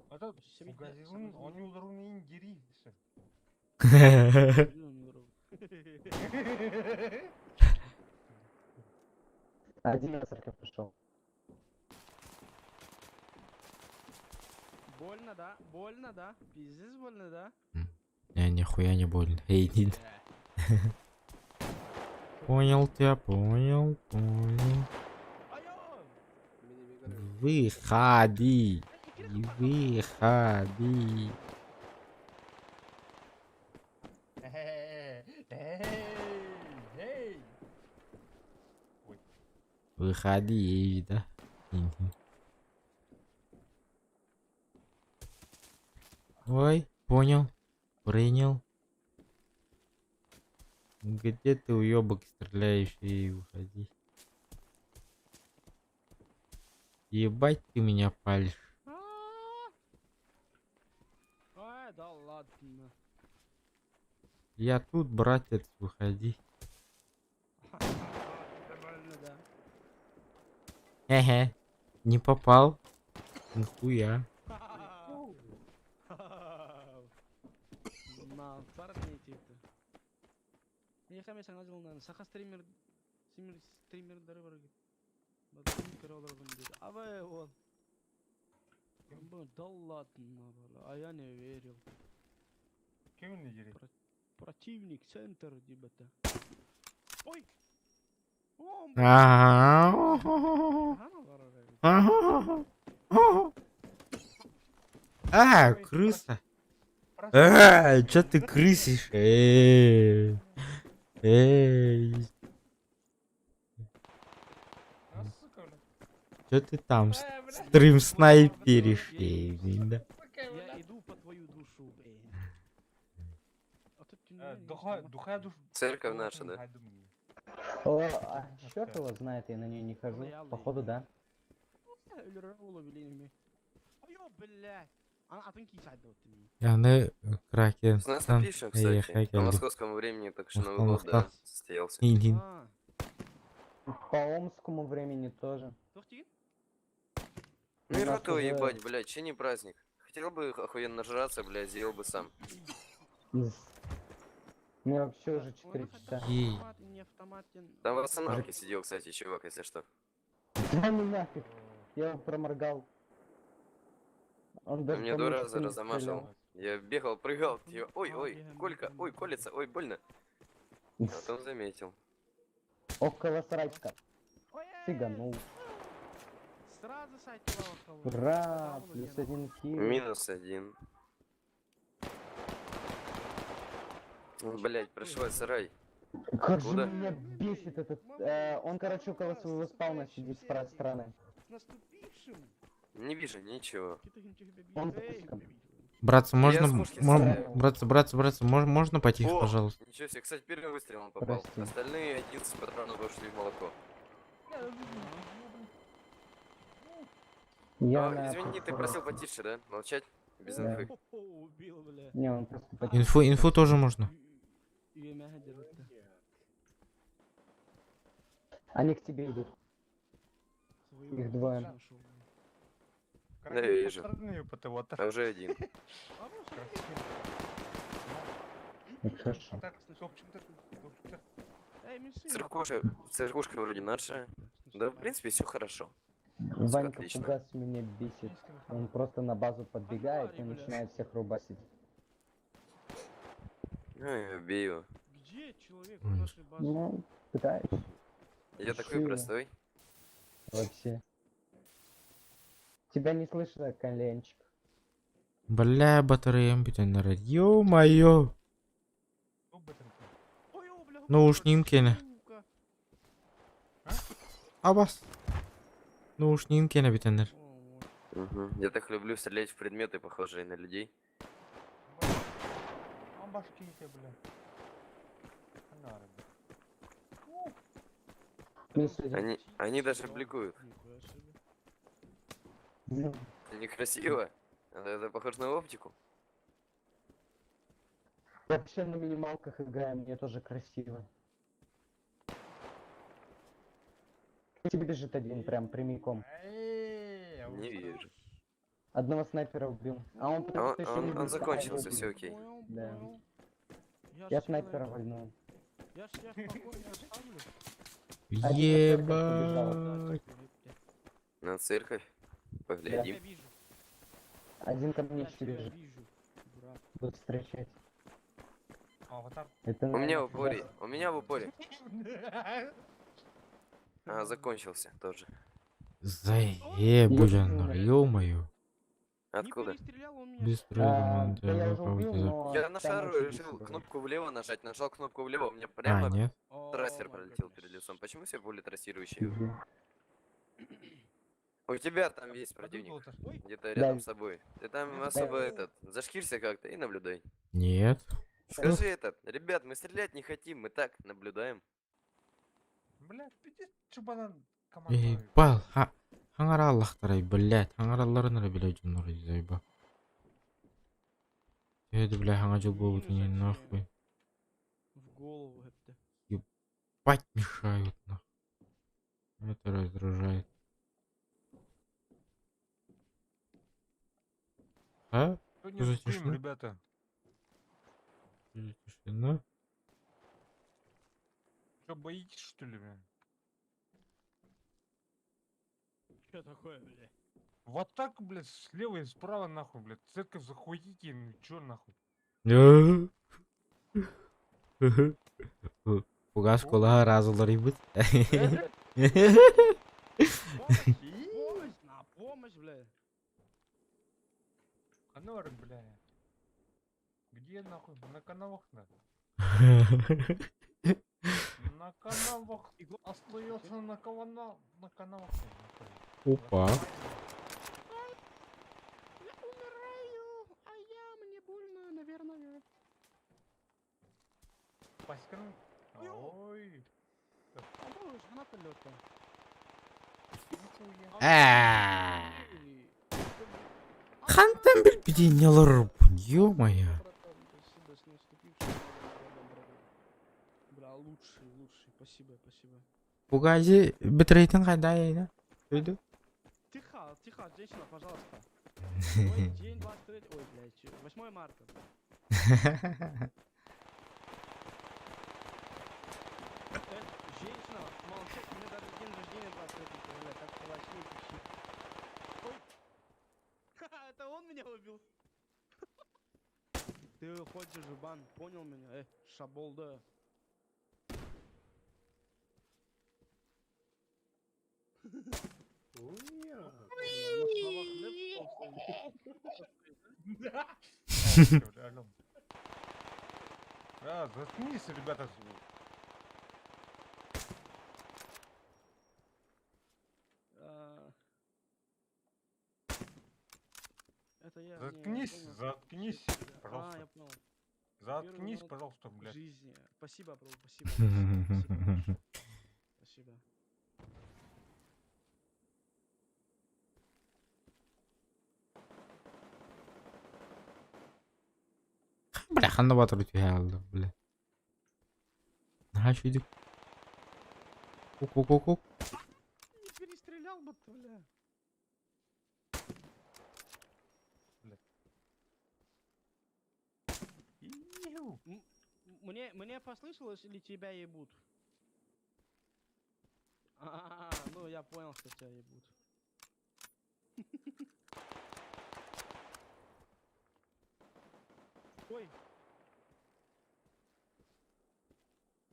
А то Семейный- Фугазизм, он не ударил не индири. Один на церковь пошел. Больно, да? Больно, да? Пиздец больно, да? Не, нихуя не больно. Эй, не. Понял тебя, понял, понял. Айо! Мини-мигры. Выходи, выходи. Эй, эй. Выходи, да? Ой, понял, принял. Где ты, уебок, стреляешь? Эй, выходи. Ебать ты меня палишь. А-а-а. Ай, да ладно. Я тут, братец, выходи. Больно, да. Хе-хе. Не попал. Нихуя. На, парни типа. Я хаме саңа жылынан саха стример стример стримердері бар екен. Бадым көрө олоргун дейт. Абай ол. Бу, Да ладно, бала, а я не верил. Кем не дери? Противник, центр, дебата. Ой! О, Ага. Ага, Ага. А, крыса. А, чё ты крысишь? Эй. Эй, А, сука, бля. чё ты там стрим снайперишь? Эй, да. Я иду по твою душу, блин. А тут Духа, духа душ. Церковь наша, да? О, а черт его знает, я на нее не хожу. Походу, да. Айо, блядь. Ана атын кийс айтты өттүм. Яны Кракен. С наступившим, кстати. По московскому времени только что Новый год, да, состоялся. По омскому времени тоже. Тохтигин? Ну и У нас рот его уже ебать, блядь, че не праздник? Хотел бы охуенно нажраться, блядь, сделал бы сам. Мне вообще уже 4 часа. Ей. Там в остановке сидел, кстати, чувак, если что. Да ну нафиг, я его проморгал. Он даже Мне по два мне раза чуть не разомашил. стрелял. Я бегал, прыгал, типа, ой, ой, Колька, ой, колется, ой, больно. А Потом заметил. Около сарайчика. Сиганул. Сразу сайт Ура, +1 килл. -1. Блять, прошивай сарай. Как же Откуда? меня бесит этот... он, короче, около своего спауна сидит с правой стороны. С наступившим. Не вижу ничего. Он за кустиком. Братцы, можно, с пушки мор- стреляю. братцы, братцы, братцы, можно потише, О, пожалуйста? Ничего себе, кстати, первым выстрелом попал. Прости. Остальные 11 патронов ушли в молоко. Я А, на извини, ты просил потише, да? Молчать? Без Да. инфы. Убил, бля. Не, он просто потише. Инфу, инфу тоже можно. Үйеме держит. Они к тебе идут. Свою Их двое. нашел. Да, я вижу. Красивый вот. А уже один. А, ну, смотри. Это хорошо. Так, топчик-то, топчик-то. Эй, мисы. Церквушка, церквушка вроде наша. Да, в принципе, все хорошо. Ванька отлично. Фугас меня бесит. Он просто на базу подбегает и бля. начинает всех рубасить. Ну, и убей его. Где человек у Ой. нашей базы? Ну, пытаюсь Я такой Шила. простой. вообще. Тебя не слышно, коленчик. Бля, батареям бүтэн эрэр. Ё-моё. Кто об этом? Ой, о, бля, Наушник кene. сука. Абас. Наушнигым кene бүтэннэр. О, вот. Мгм. Я так люблю стрелять в предметы, похожие на людей. А башки тебе, бля. Анары, бля. Минус один. Они даже бликуют. Нихуя себе. Ну, Это некрасиво. Это похоже на оптику. Вообще на минималках играем, мне тоже красиво. К тебе бежит один прям прямиком. Эй, а Не вот вижу. Одного снайпера убил. А он потому Он, что еще не он, он убил, закончился, а все его окей. Понял, Да. понял. убил. Я Я ж снайпера тебя- вольнул. Я ж тебя в покое не оставлю. Один на церковь побежал. Ебать. На церковь. Я Поглядим. тебя вижу. Один ко мне Я еще тебя бежит. вижу, брат. Буду встречать. Аватар. Это, У меня наверное, в упоре. фугас. У меня в упоре. А, закончился тоже. Заебуяннар, ё-моё. Не Откуда? перестрелял он меня. Быстро А, да я уже убил, но Я на там шару очень решил быстро было. кнопку влево нажать, нажал кнопку влево, у меня А, прямо нет? О, трассер май пролетел goodness. перед лицом. Почему все пули трассирующие? Мгм. У тебя там есть противник, Подумал-то. где-то рядом Да. с собой. Ты там особо этот, зашкирься как-то и наблюдай. Нет. Скажи этот, ребят, мы стрелять не хотим, мы так наблюдаем. Бля, пиздец, чубанан Эй, команда. бал, ха. Хаңара Аллахтарай, блядь. Хаңаралларын эрэ билэ дьоннор заеба. Эди, бля, хаңа жыл болбут Минус не вообще. нахуй. В голову это. Бать мешают, нахуй. Это раздражает. А? Сегодня Что за стрим, тишина? ребята. Что за тишина? Что, боитесь, что ли, бля? Что такое, бля? Вот так, блядь, слева и справа, нахуй, блядь. Церковь захватите, ну чё, нахуй. Фугас кулаҕа разыларыйбыт. Помощь, помощь, на помощь, бля. Канор, бля. Где, нахуй? На каналах, на? На каналах Игло- остается на кого на каналах. нахуй. Опа. Я умираю, а я мне больно, наверное. Паська. Ой. А можешь, граната лёгкая. Нихуя. Э. Хантан билбидинялар, ё-моё. Братан, спасибо, с наступившим Новым годом, братан. Бля, лучший, лучший, спасибо, спасибо. Бугази битрейтин кайда Өйдү? Тихо, тихо, женщина, пожалуйста. Ой, день 23, ой, блядь, 8 марта. бля. Женщина, молчать, у меня даже день рождения 23 февраля, так что возьми пищи. Ой. Ха-ха, это он меня убил. Ты уходишь в бан, понял меня? Шаболда. На словах лев Алло. А, заткнись, ребята. А, Это я. не, я Заткнись, понял. заткнись, А, пожалуйста. я понял. Заткнись, раунд пожалуйста, В блядь. жизни. Спасибо, бро, спасибо. Спасибо, спасибо. Спасибо. Бля, ханна батыр түһэ алды, бля. Наһаа үчүгэйдик. Кук-кук-кук-кук. Не перестрелял. Хаалбыт, бля. Иу. Мне послышалось или тебя ебут? А, ну я понял, что тебя ебут. Ой,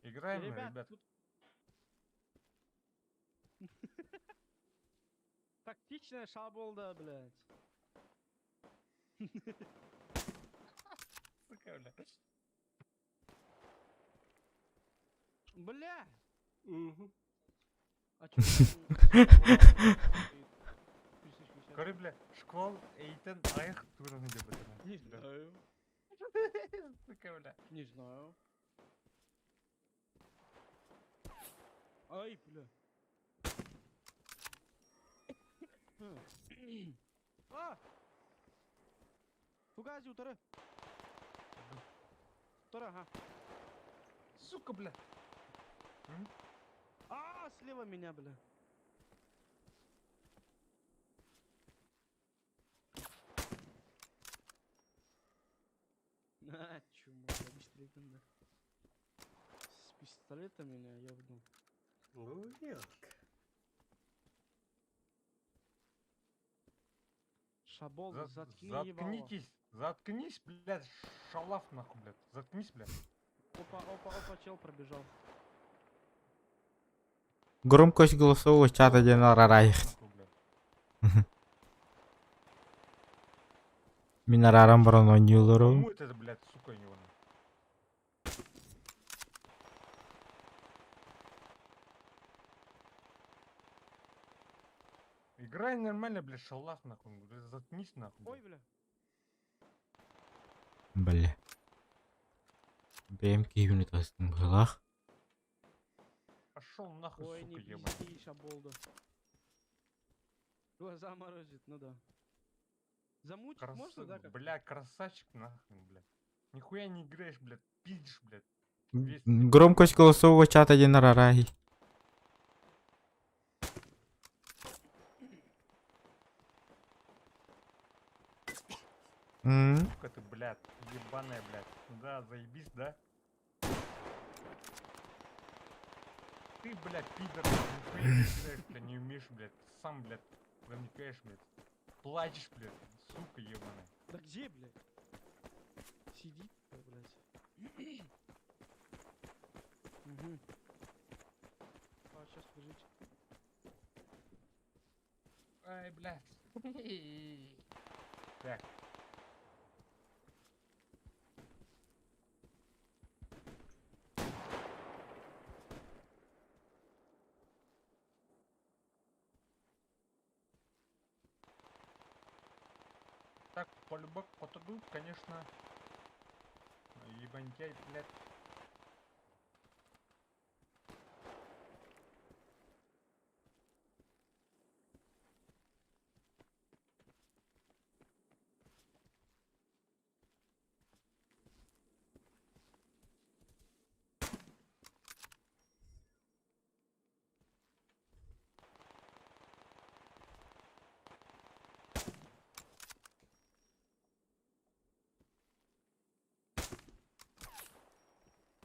Играем, ребят, ребят. тут... Тактичная шаболда, блядь. Сука, бля. Бля! Мгм. А чё там Көрү, бля, шквал эйтен айх тураны деп өтірі. Не знаю. Сука, бля. Не знаю. Ай, бля. А! Фугази, утары. Утары, ага. Сука, бля. А, слева меня, бля. А, чума, быстрее да. С пистолета меня ебнул. Гулялка. Шабол, заткни ебало. Заткнитесь, заткнись, блядь, шалав нахуй, блядь. Заткнись, блядь. Опа, опа, опа, чел пробежал. Громкость голосового чата диэн арарайх. Нахуй, блядь. Мин араран баран оонньуулларым. Кому это, блядь, сука, него? Играй нормально, блядь, шалав нахуй, блядь, заткнись нахуй. Ой, блядь. бля. Бля. Бэйэм киһибин ытастым быһыылаах. Пошел нахуй, Ой, сука, не ебаный. пизди, шаболда. Глаза морозит, ну да. Замутить можно, да, как? Бля, красавчик нахуй, блядь. Нихуя не играешь, блядь, пиздишь, блядь. Весь Громкость голосового чата диэн арарай. М? Сука ты, блядь, ебаная, блядь. Да, заебись, да? Ты, блядь, пидор, нихуя не играешь, блядь, не умеешь, блядь. Сам, блядь, проникаешь, блядь. Плачешь, блядь, сука ебаная. Да где, блядь? Сидит, блядь. Угу. А, сейчас, подождите. Ай, блядь. Так. Так, полюбок потугу, конечно. Ебантяй, блядь.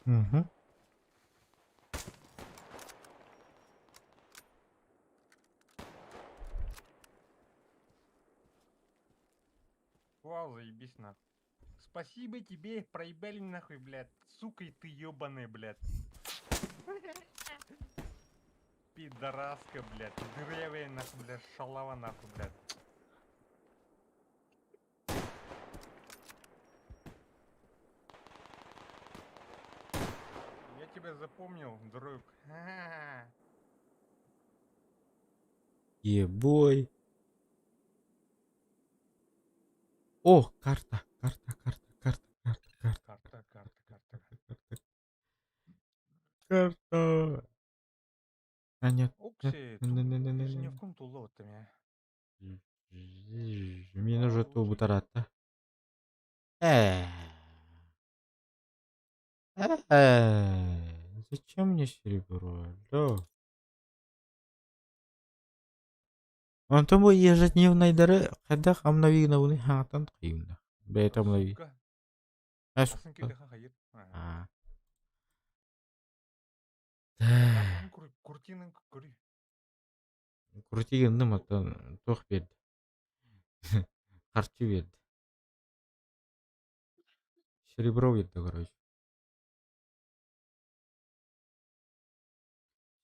Мгм. Вау, заебись нахуй. Спасибо тебе, проебали нахуй, блядь. Сука, и ты ебаная, блядь. Пидораска, блядь. Дырявая нахуй, блядь. Шалава нахуй, блядь. Я тебя запомнил, друг. Ебой. О, карта, карта, карта, карта, карта, карта, Карта, карта, карта, карта. карта. А нет. Окси, Не-не-не-не-не. ты же не в комнату ловит меня. Мне нужно ту бутарата. Э. Э. Зачем мне серебро? Алло. Онтон бу ежедневнайдары хайдах обновигнабыный хаатан кыйымна. Бэйэтэ обнови. Сука. Э, Атын сука. киһиэхэ хайыр. А. Куртинын көрүй. Крути гынным оттон туох биэрдэ? Харчы биэрдэ. Серебро биэрдэ короче.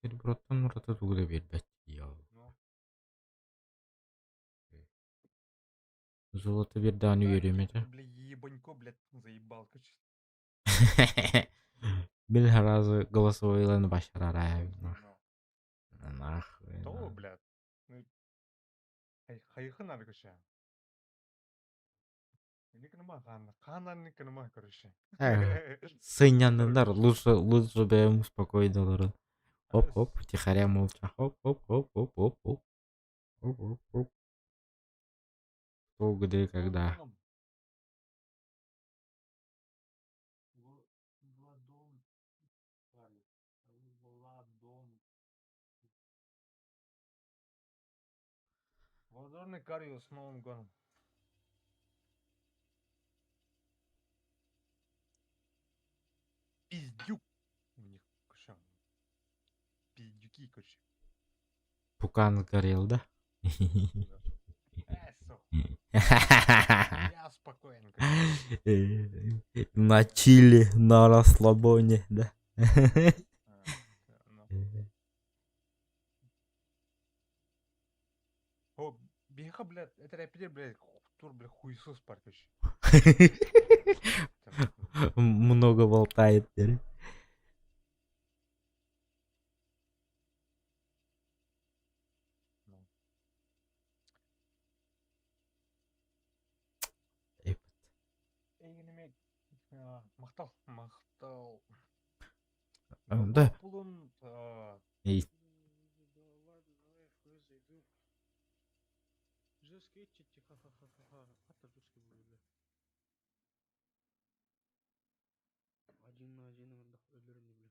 Сереброттан ураты тугу да биэрбэт дии Ну, Золото биэрдэҕин үөрүөм этэ. Бля, ебанько, блядь, заебал, короче. Бил сразу голосовойларын башарара. Ну, Нахуй. То, блядь. Ну, хайыхы надо, короче. Хаанна, короче. Сынньанныннар, лучше, лучше бэйэм спокойно олорон. Хоп-хоп, тихаря молча. Хоп-хоп-хоп-хоп-хоп-хоп. Хоп-хоп-хоп. Кто, где, когда. Владон. Владон. Владон и Карио с Новым годом. Пиздюк. У них, короче, пиздюки, короче. Пукан сгорел, да? Э, Я спокоен. короче. На чили, на расслабоне, да? А, ну. О, биһиэхэ, блядь, это рэпер, блядь, тур, блядь, хуесос бар, короче. Много болтает теперь. Ну. Эйгинеме махтал, махтал. Да. Булун, И Да ладно, давай я в зайду. Жесткий ха-ха-ха-ха-ха. Это жесткий будет, бля. Один на один өлөрүнү, бля.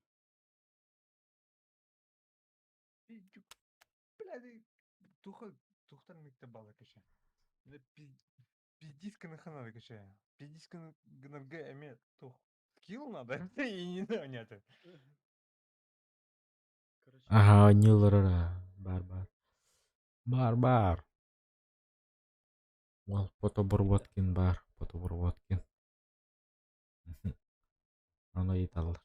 Пиздюк. Блядь, туха, тухтар микте бала кеше. Пиздиска нахана кеше. Пиздиска гнрг эме тух. Скилл надо, и не знаю, нет. Короче, Ага, не лорора. Бар бар. Бар бар. Ол Потоборботкин бар. Потоборботкин. Аны ыйыталлар.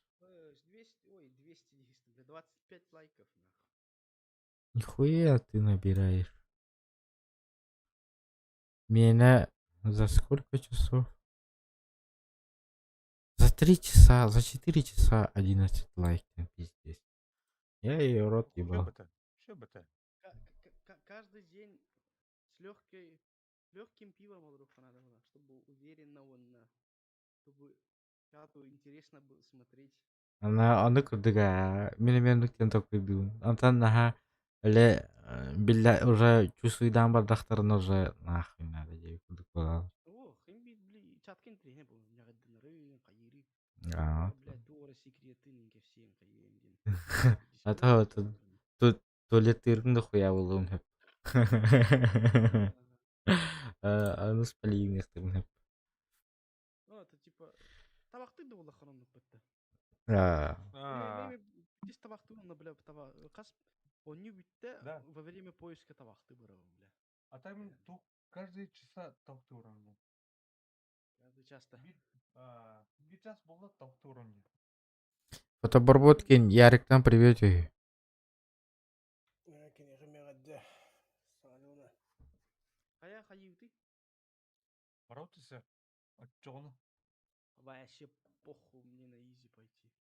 200, ой, 200, бля, 25 лайков, нахуй. Нихуя ты набираешь. Меня за сколько часов? За 3 часа, за 4 часа 11 лайков, пиздец. Я ее рот ебал. Что бы это? Каждый день с легкой, легким пивом надо было, чтобы уверенно он, чтобы чату интересно было смотреть. Ана аны кырдыга мен мен такой Антон наха эле билля уже чувствуйдан бардахтарын уже нахуй надо деп курдук болал. О, хим бли чатка интересно было. Кайыри. Аа. Блядь, дура секреты всем кайын. А то тут туалеттырын да хуя болуун хөп. Аны спалиинехтерин хөп. Ну, это типа табакты да була хронук бітті. Аа. Здесь табакты онна, бля, таба кас онню бүтте во время поиска табакты барабын, бля. А там тух каждый часа табакты уровня. Каждый часто. Бир час болла табакты уровня. Фотоборботкин, Яриктан привет. Хая хайыты? Бараутыся. Отчоғыны. Вообще похуй мне на изи пойти.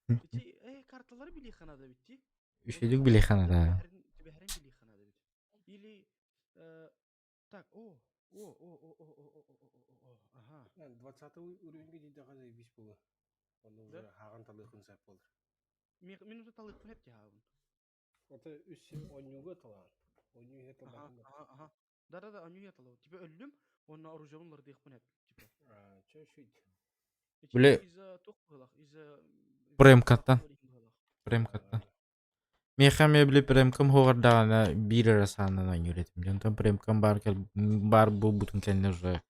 Ити, карталар билихана да битти. Үшелік билихана да. Түбәһәрен билихана да бит. Или так, о, о, о, о, о, о, о, о, о, о, ага. 20 уровеньге дейді заебись было. Он уже хаган талыхын сап болду. Мен уже талыхын хеп тиһабын. Это үс оннюга талан. Оннюга талан. Ага, ага. Да, да, да, оннюга талан. Типа өллүм, онна оружиемын лырдыйхпын хеп, типа. Чё шить? Биле Из-за тух из-за Премкаттан. Премкаттан. Миэхэ эмиэ били премкам уһуоҕардаҕына биир эрэ саанан оонньуур этим. Онтон премкам баар кэл баар буолбутун кэннэ уже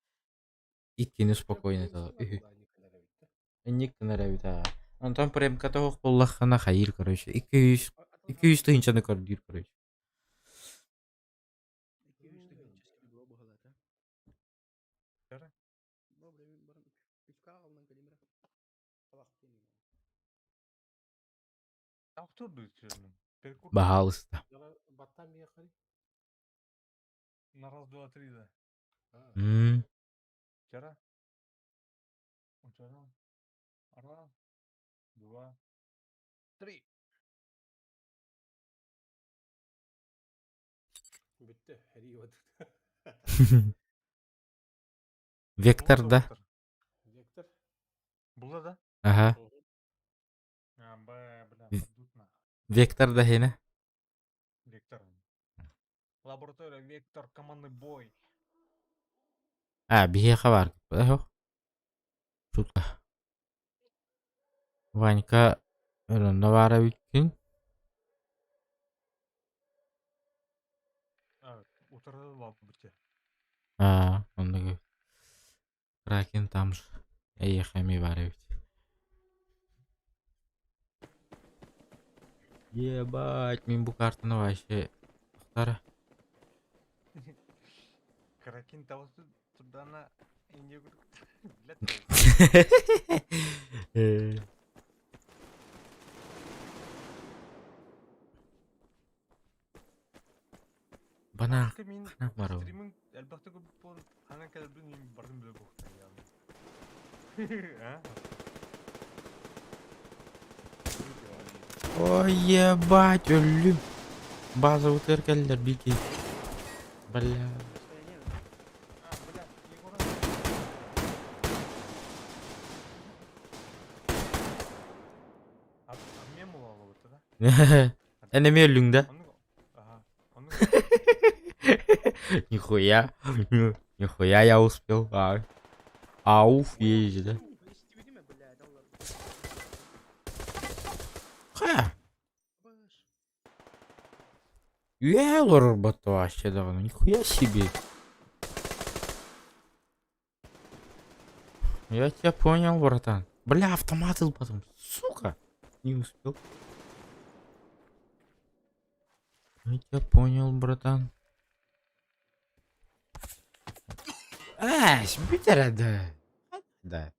иккини спокойно үһү. Инник гынар эбит аа. Онтон премката суох буоллаххына хайыыр короче. 200 200 тыһыынчаны көрдүүр короче. 200 тыһыынча быһалата. Баһаалыста. На раз, два, три, да. М. Вчера? Вчера. Раз, два, три. Вектор да? Була да? Ага. А, бля, падут на. Вектор да хина. Вектор. Лаборатория Вектор, командный бой. А, биһиэхэ баар да Шутка. Ванька онно баара эбиккин. А, утарылабыте. Аа, оннук Кракен там же. Эйиэхэ эмиэ баар эбит. Ебать, мин бу картаны вообще Тахтара. Кракен того тудана Индия Бана Мин ханах барабын. стриминг элбэхтик буолан ханан кэлбин мин бардым билэ буохтан А? Ой, ебать, өллүм. База утыр кэллэр бики. Бля. А, бля, Егора. А, а мем улалыбыт, да? Эн эмиэ өллүҥ да? Оннук, ага, оннук. Нихуя. Нихуя я успел. А. Ауф есть, да? Ха! Үө олорор вообще даҕаны, нихуя себе. Я тебя понял, братан. Бля, автомат был потом, сука. Не успел. Я тебя понял, братан. Ась, бүтэрэ да. Да.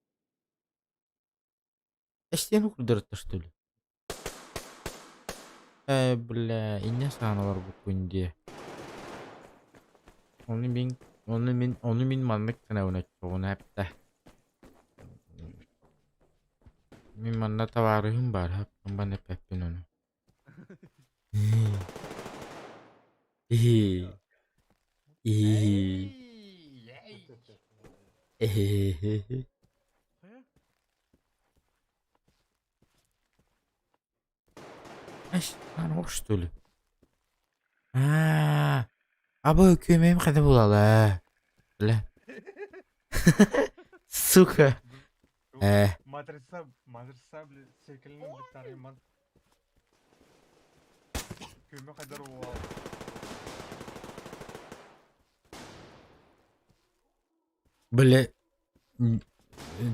Стену курдурта что ли? Э, бля, инньэ саҕана олорбуккун дии. Ону мин, ону мин, ону мин маннык гынабын оччоҕуна эптэ. Мин манна табаарыһым баар, хаппын эппэппин ону. Иһи. Иһи. Эһи. Эш, что ли? А, абы күөмэйим хайда булала. Бля. Сука. Э. Матрица, матрица, бля, секелин битариман. Күөмэ хайдар уол. Бля.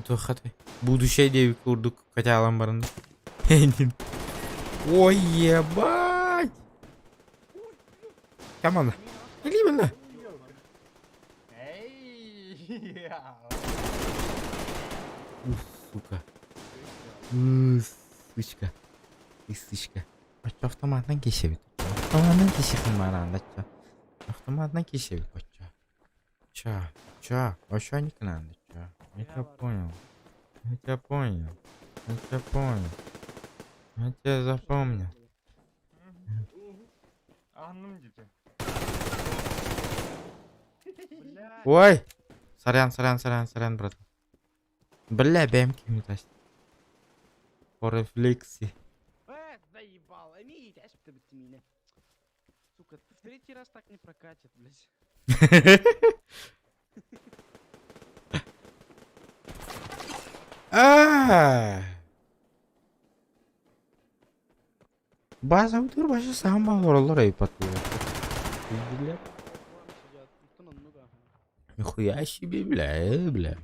Туоххатай. Будущее диэбит курдук качаалан баран. Ой, ебать! Камана. Илибина. Эй! Ух, сука. Ух, сучка. Ты сучка. Оччо автоматынан кисэбит. Автоматынан кисихин баран оччо. Автоматынан кисэбит оччо. Ча, ча, оччо никнан ча. Я тебя понял. Я тебя понял. Я тебя понял. Я тебя запомнил. Анным дите. Ой! Сорян, сорян, сорян, сорян, брат. Бля, бэм кими тасть. По рефлексе. Э, заебал, меня. Сука, в третий раз так не прокатит, блядь. А! Базабытыгар вообще саһан олороллор айпаттыылар. Билэр. Нихуя себе, бля, бля.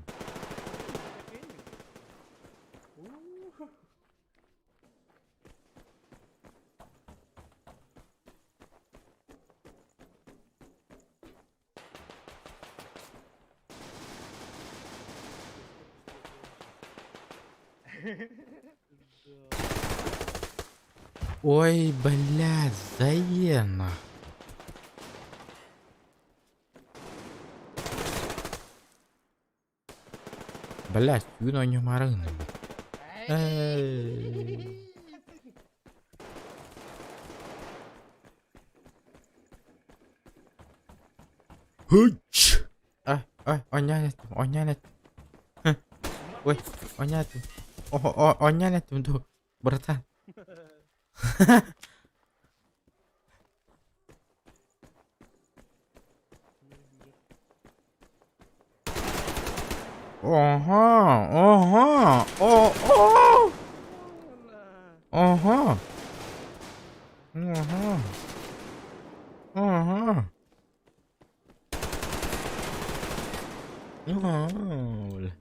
Ой, бля, заена. Блядь, күн оонньуумаары гынным. Эй. Hıç! Ай, ай, оонньоон эттим, оонньоон эттим. Ой, оонньоон эттим. Оонньоон эттим дуу, братан. Ага, ага, о, о! Ага. Ага. Ага. Ага, бля.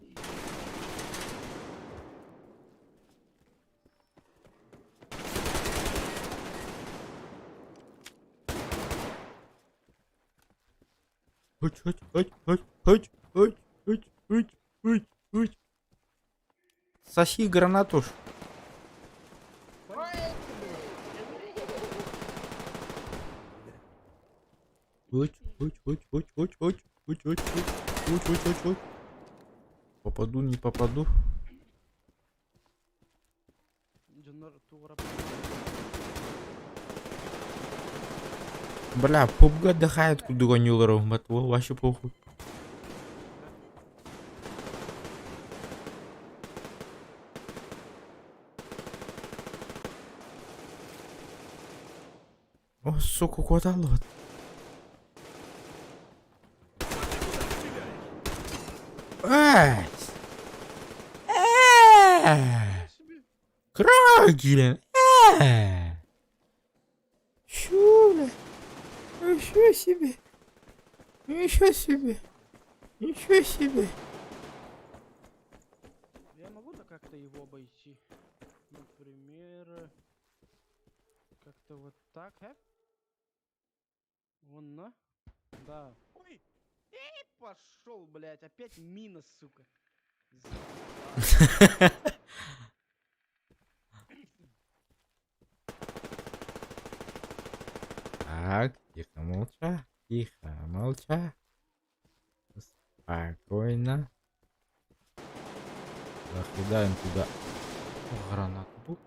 Хыть, хыть, хыть, хыть, хыть, хыть, хыть, хыть, хыть, хыть. Соси гранату. Хыть, хыть, хыть, хыть, хыть, хыть, хыть, хыть, хыть, хыть, хыть, хыть. Попаду, не попаду. Дьоннор тугура Бля, пубга отдыхает, куда гонюларов, вообще похуй. О, сука, куда лот? Эй! Эй! Крокелин! Эй! Чё, бля? Ничего себе! Ничего себе! Ничего себе! Я могу да как-то его обойти? Например, как-то вот так, э? Вон на? Да. Ой! Эй, пошел, блядь, опять мина, сука. Так, тихо, молча, тихо, молча. Спокойно. Закидаем туда гранату.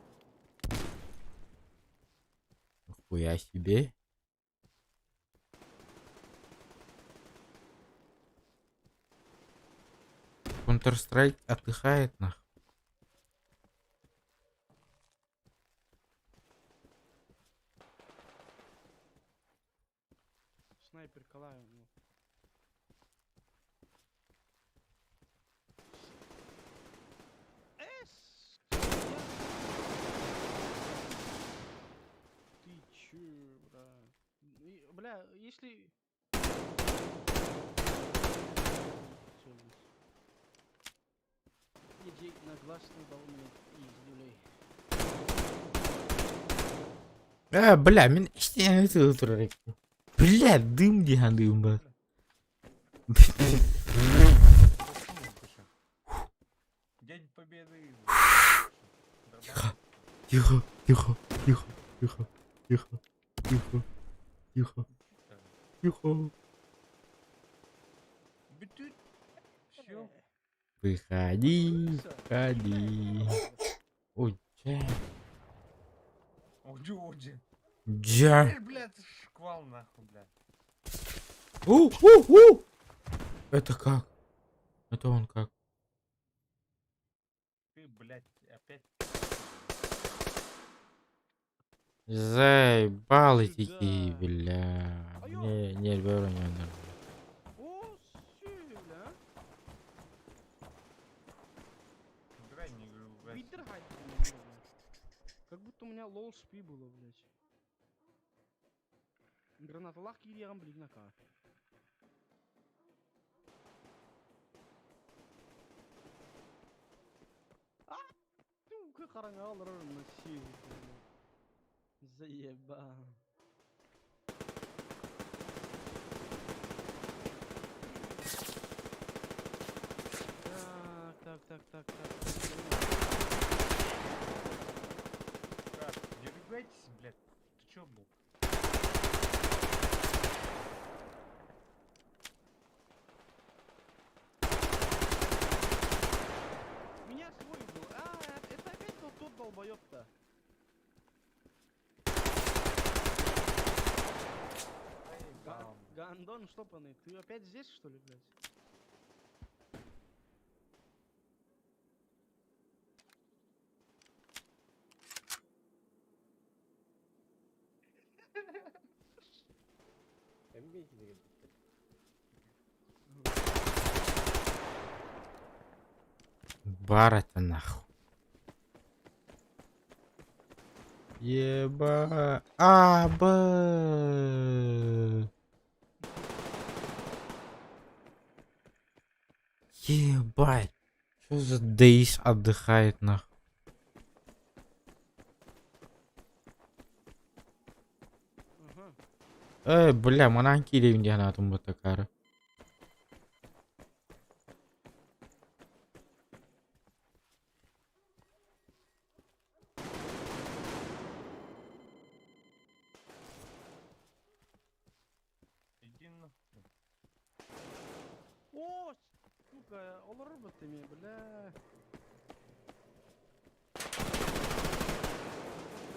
Нихуя себе. Counter-Strike отдыхает нах. Снайпер Калаю. Ну. Эс! Ты чё, бра? Бля, если... Иди на глаз не дал мне пиздюлей. Бля, мин турар. Бля, дым диhan дым бар. День Победы! Тихо, тихо, тихо, тихо, тихо, тихо, тихо, тихо, тихо. Все. Выходи, выходи. Ой, ча. Оджи, оджи. Джа. Блядь, шквал нахуй, блядь. У, у, у! Это как? Это он как? Ты, блядь, опять. Заебал эти, бля. Не, не, ребята, не, не. О, бля. Как будто у меня меня лол шпи было, блядь. Гранаталах киириэҕин билигин акаа. А, сука, хараҥаҕа олорор онно Заебал. Так, так, так, так, так. Так, не ругайтесь, блядь. Ты чё, был? Меня свой был. А, это опять тот, тот долбоёб-то. Гандон штопанный, ты опять здесь, что ли, блядь? Бар это нахуй. Еба. А, Б. Ебать. Что за Дейс отдыхает нахуй? Ага. Эй, бля, манан киирим диэн аатым бутакары. Иди нахуй. О, сука, олорор баттыми, бля.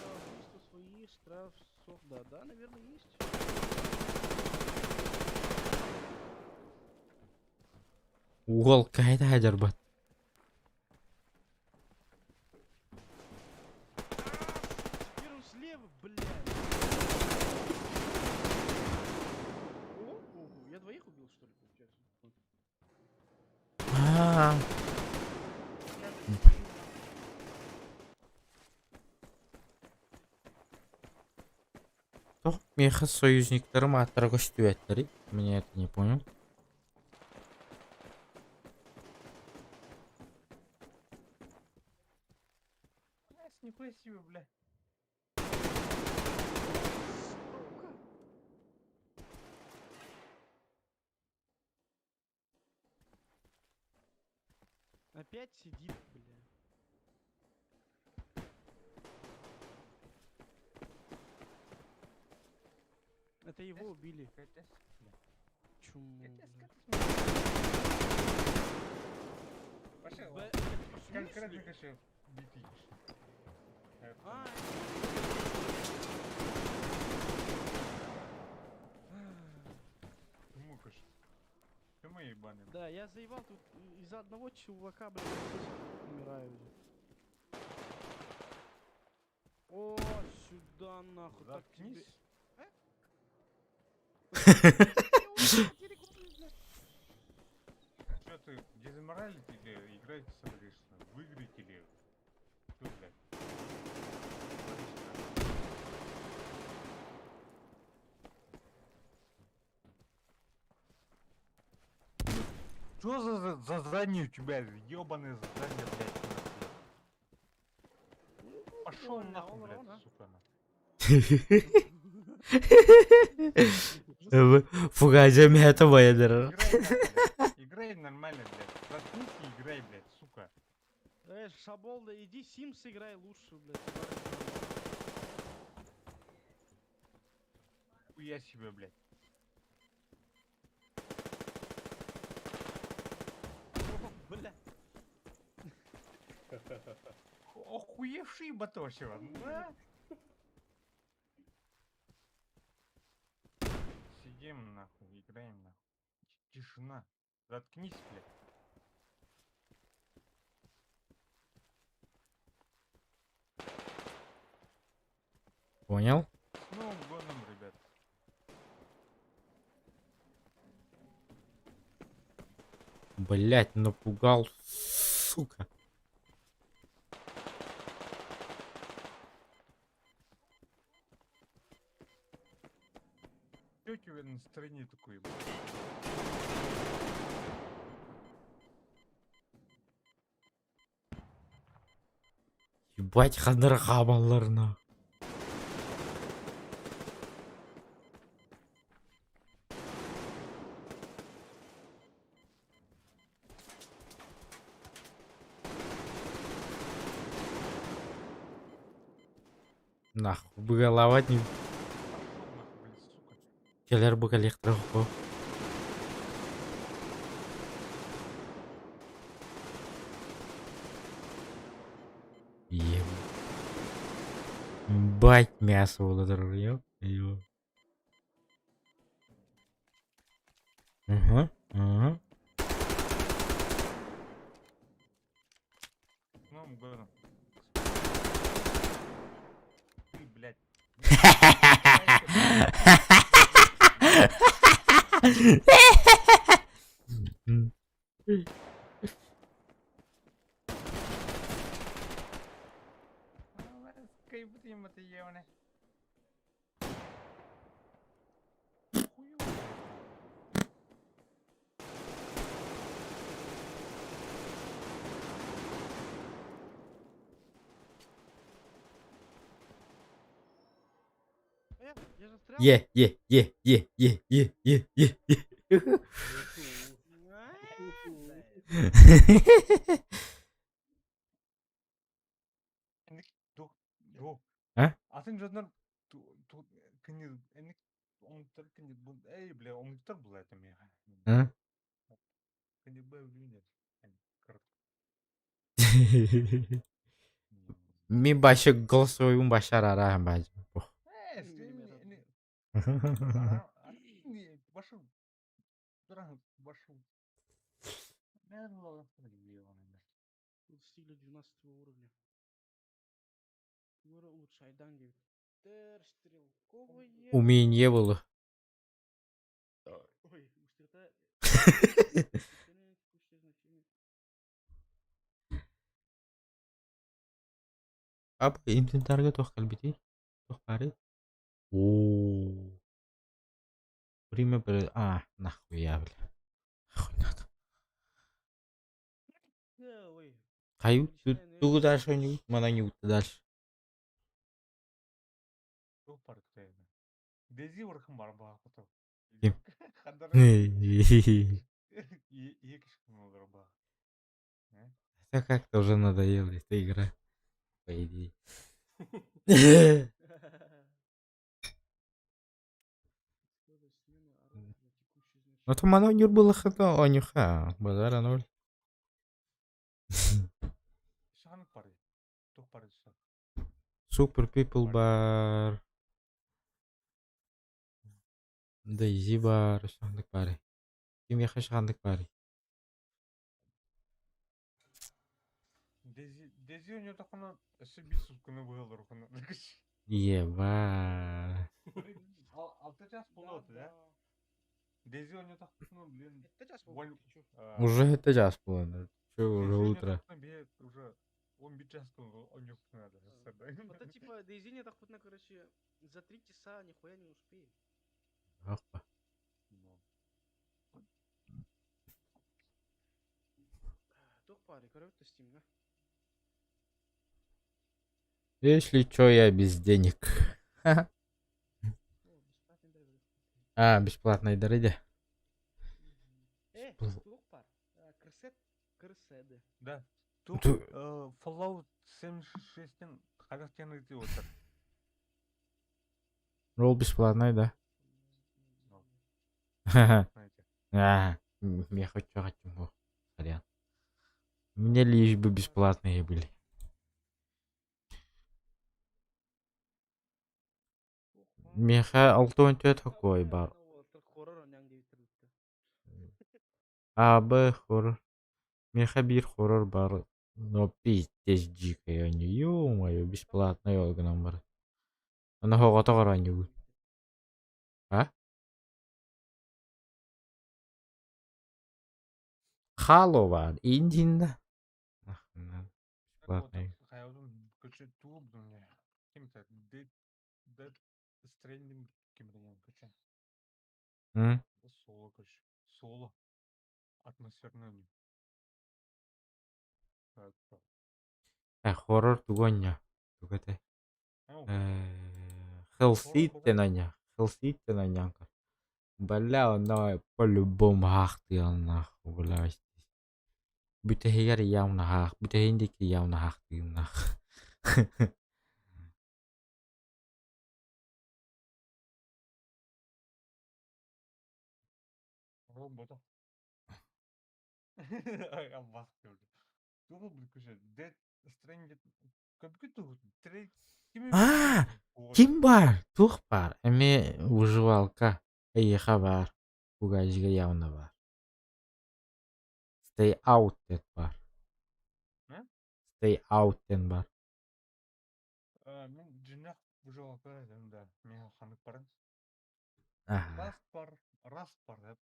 Убийство своих, штраф, сох, да, да, наверное, есть. Уол кайда хадьарбат. Теперь он слева, блядь. О, ого, я двоих убил, что ли, получается? А, Тоқ меха союзниктарым аттара көстүбэттери. Мне это не понял. Блядь, нихуя себе, бля. Сука! Опять сидит, бля. Это его убили. Чуму, бля. Пошел. Б- в Конкретно смысле? хочу бить. А, Мукаш. Ты мой ебаный. Да, я заебал тут из-за одного чувака, блядь, умираю уже. О, сюда нахуй. Так тебе... Заткнись. Что ты, дезморалить или играть собираешься? Выиграть или... Что, блядь? Что за, за задание у тебя, ебаное задание, блядь, нахуй? Пошел нахуй, блядь, сука, нахуй. Фугазя это воедер. Играй, нахуй, блядь. Играй нормально, блядь. Заткнись и играй, блядь, сука. Эй, Шаболда, иди Симс играй лучше, блядь. Хуя себе, блядь. О, бля. Охуевший батошева, да? Сидим нахуй, играем нахуй. Тишина. Заткнись, блядь. Понял? С Новым годом, ребят. Блять, напугал, сука. Чё у тебя настроение такое? Ебать ханнара хаамалларына. Нахуй быгалаабат не Пошёл нахуй, блядь, сука. Кэлэр бу кэлиэхтэрэ Ебать мясо буола турар, ёп, ёп. Угу, угу. С Новым годом. Ты, блядь. Я застрял? Е, е, е, е, е, е, е, е, е. А? Атын дьоннор кини энник оҥтор кини бу эй бля оҥтор була это миэхэ. А? Кини бу нет. Мин башы голосовойбун башар араһын баажы. Достигли 12 уровня. Гора улучшай данги. Стрелковое. Умение было. Ой, быстрота. Текущее значение. Ап, инвентарьга туох кэлбитий? Туох баарый? Оо. Время А, нахуя, бля. Нахуй надо. Ой. Хаю, тугу дальше не мана не дальше. Туох паркта Дези урхан бар баа Ким? Хаддар баа. Это как-то уже надоела эта игра. По идее. Ну то мана нюр было хата онюха. Базара ноль. Шанк бары. Туох бары Super People бар. Дейзи бар. Шандык бары. Ким яха шандык бары. Дези Дези у него тохоно өссө бир сутканы быһалар ухана. Еба. Алты час болот, да? Дези у него тохоно, блин. Это час Воль- Уже это час было. Че уже утро. Уже он бир час надо. Это типа Дейзи так вот на, короче, за 3 часа нихуя не успеем. Опа. Туох баарый, короче, Steam, да? Если чё, я без денег. О, бесплатный драйвер. А, бесплатный дороги. Туох баар. Крысет, крыседы. Да. Тут Fallout 76-тен хайдах тен отыр. Ролл бесплатный, да? Знаете. А, я хочу, хочу. Сорян. Мне лишь бы бесплатные были. Миэхэ алтон такой бар. А, Б хоррор. Миэхэ биир хоррор бар. Но пиздец дикая они. Ё-моё, бесплатный ол гынан бар. Аны хоҕото оонньуубун. А? Halo бар. Индин. Нахрен Бесплатный. Ким это? Dead Stranding ким деген көчө. М? Соло, короче. Соло. Атмосферный оонньуу. Э, хоррор тугу оонньоо? Тугу этэй? Ау. Hellseed диэн оонньоо. Hellseed диэн оонньоон көр. Бля, онно по-любому хаахтыылаах, бля, бүтэһигэр явно хаах, бүтэһин диэки явно хаахтыылаах. Робота. Аббас көрдү. Тугу бүкүсэ Dead Stranded көпкү тугу трей кими Аа, ким баар? Туох баар? Эмиэ выживалка эйиэхэ баар. Бугайжига явно баар. Stay out диэн баар. Stay out диэн баар. Мин дьиннэх выживалка этим да. Мен ханык баран. Аха. Раст бар, Раст бар деп.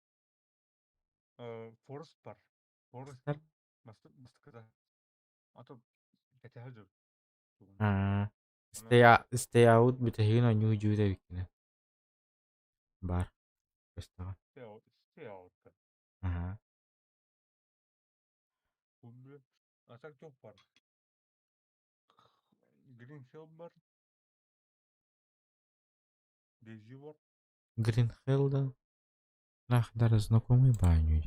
Forest бар. Forest бастыкыда. А то кэтэһэ дьыл. Аа. Stay, stay out бүтэһигин оонньуу дьүүр эбиккинэ. Бар. Көстөҕө. Stay out, stay out. Аха. А так туох бар? Green Hill бар. Daisy бар. Green Hill да. Нах даже знакомый баню.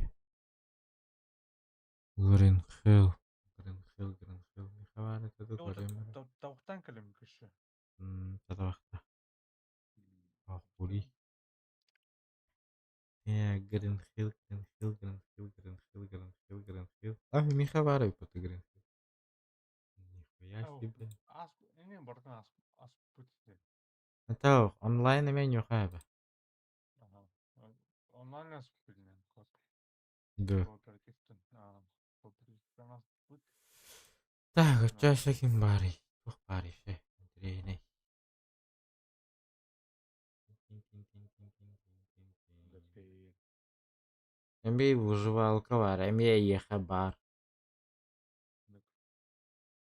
Green Hill. Green Hill, Green Hill. Михавар это тут Тавхтан кэлим кышы. Татавахта. Охури. Green Hill, Green Hill, Green Hill, Green Hill, Green Hill, Green Hill. А, Михавар это Green Hill. Нихуя себе. Ас, не бартын ас, ас путте. Это онлайн меню хаба. Ага. Онлайн ас путте. Да. Кооперативтен. А, кооперативтен ас пут. Так, оччо ким баарый? Туох баарый ше? Интэриэһинэй. Эмиэ выживалка баар, эмиэ эйиэхэ баар.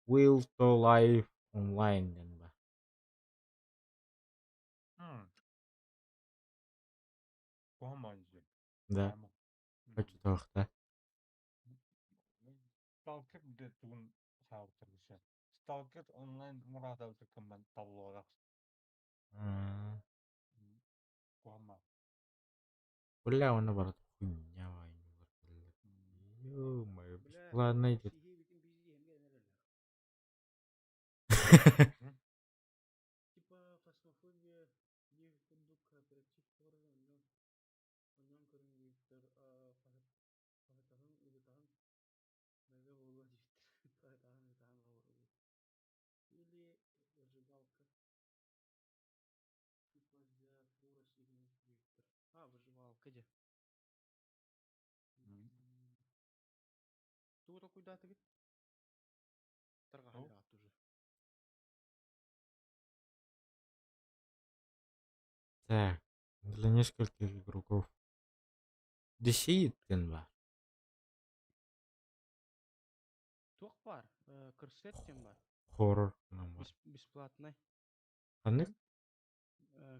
Will to Life Online диэн баар. Да, оччотоохто. Сталкер де тугун хаабытар кисе. Сталкер онлайн мураатабыта кымман таблоодах. Куһама. Бля, онно барыта хуйня Ё-моё, бесплатно идет. Типа фасмофобия биир курдук кооператив хоррор онньоон онньоон көрүҥ диэбиттэр хаһытаһын ыгытаһын мэлдьи буолуо диэбиттэр хаһытаһын ыгытаһын буолуо или выживалка типа для скорости диэбиттэр а выживалка дьэ тугу толкуйдаатыгыт тарҕаһан эрэҕит уже Так, для нескольких игроков. Deceit диэн баар. Туох баар? Кырсет диэн баар. Хоррор гынан бар. Бесплатный. Ханнык?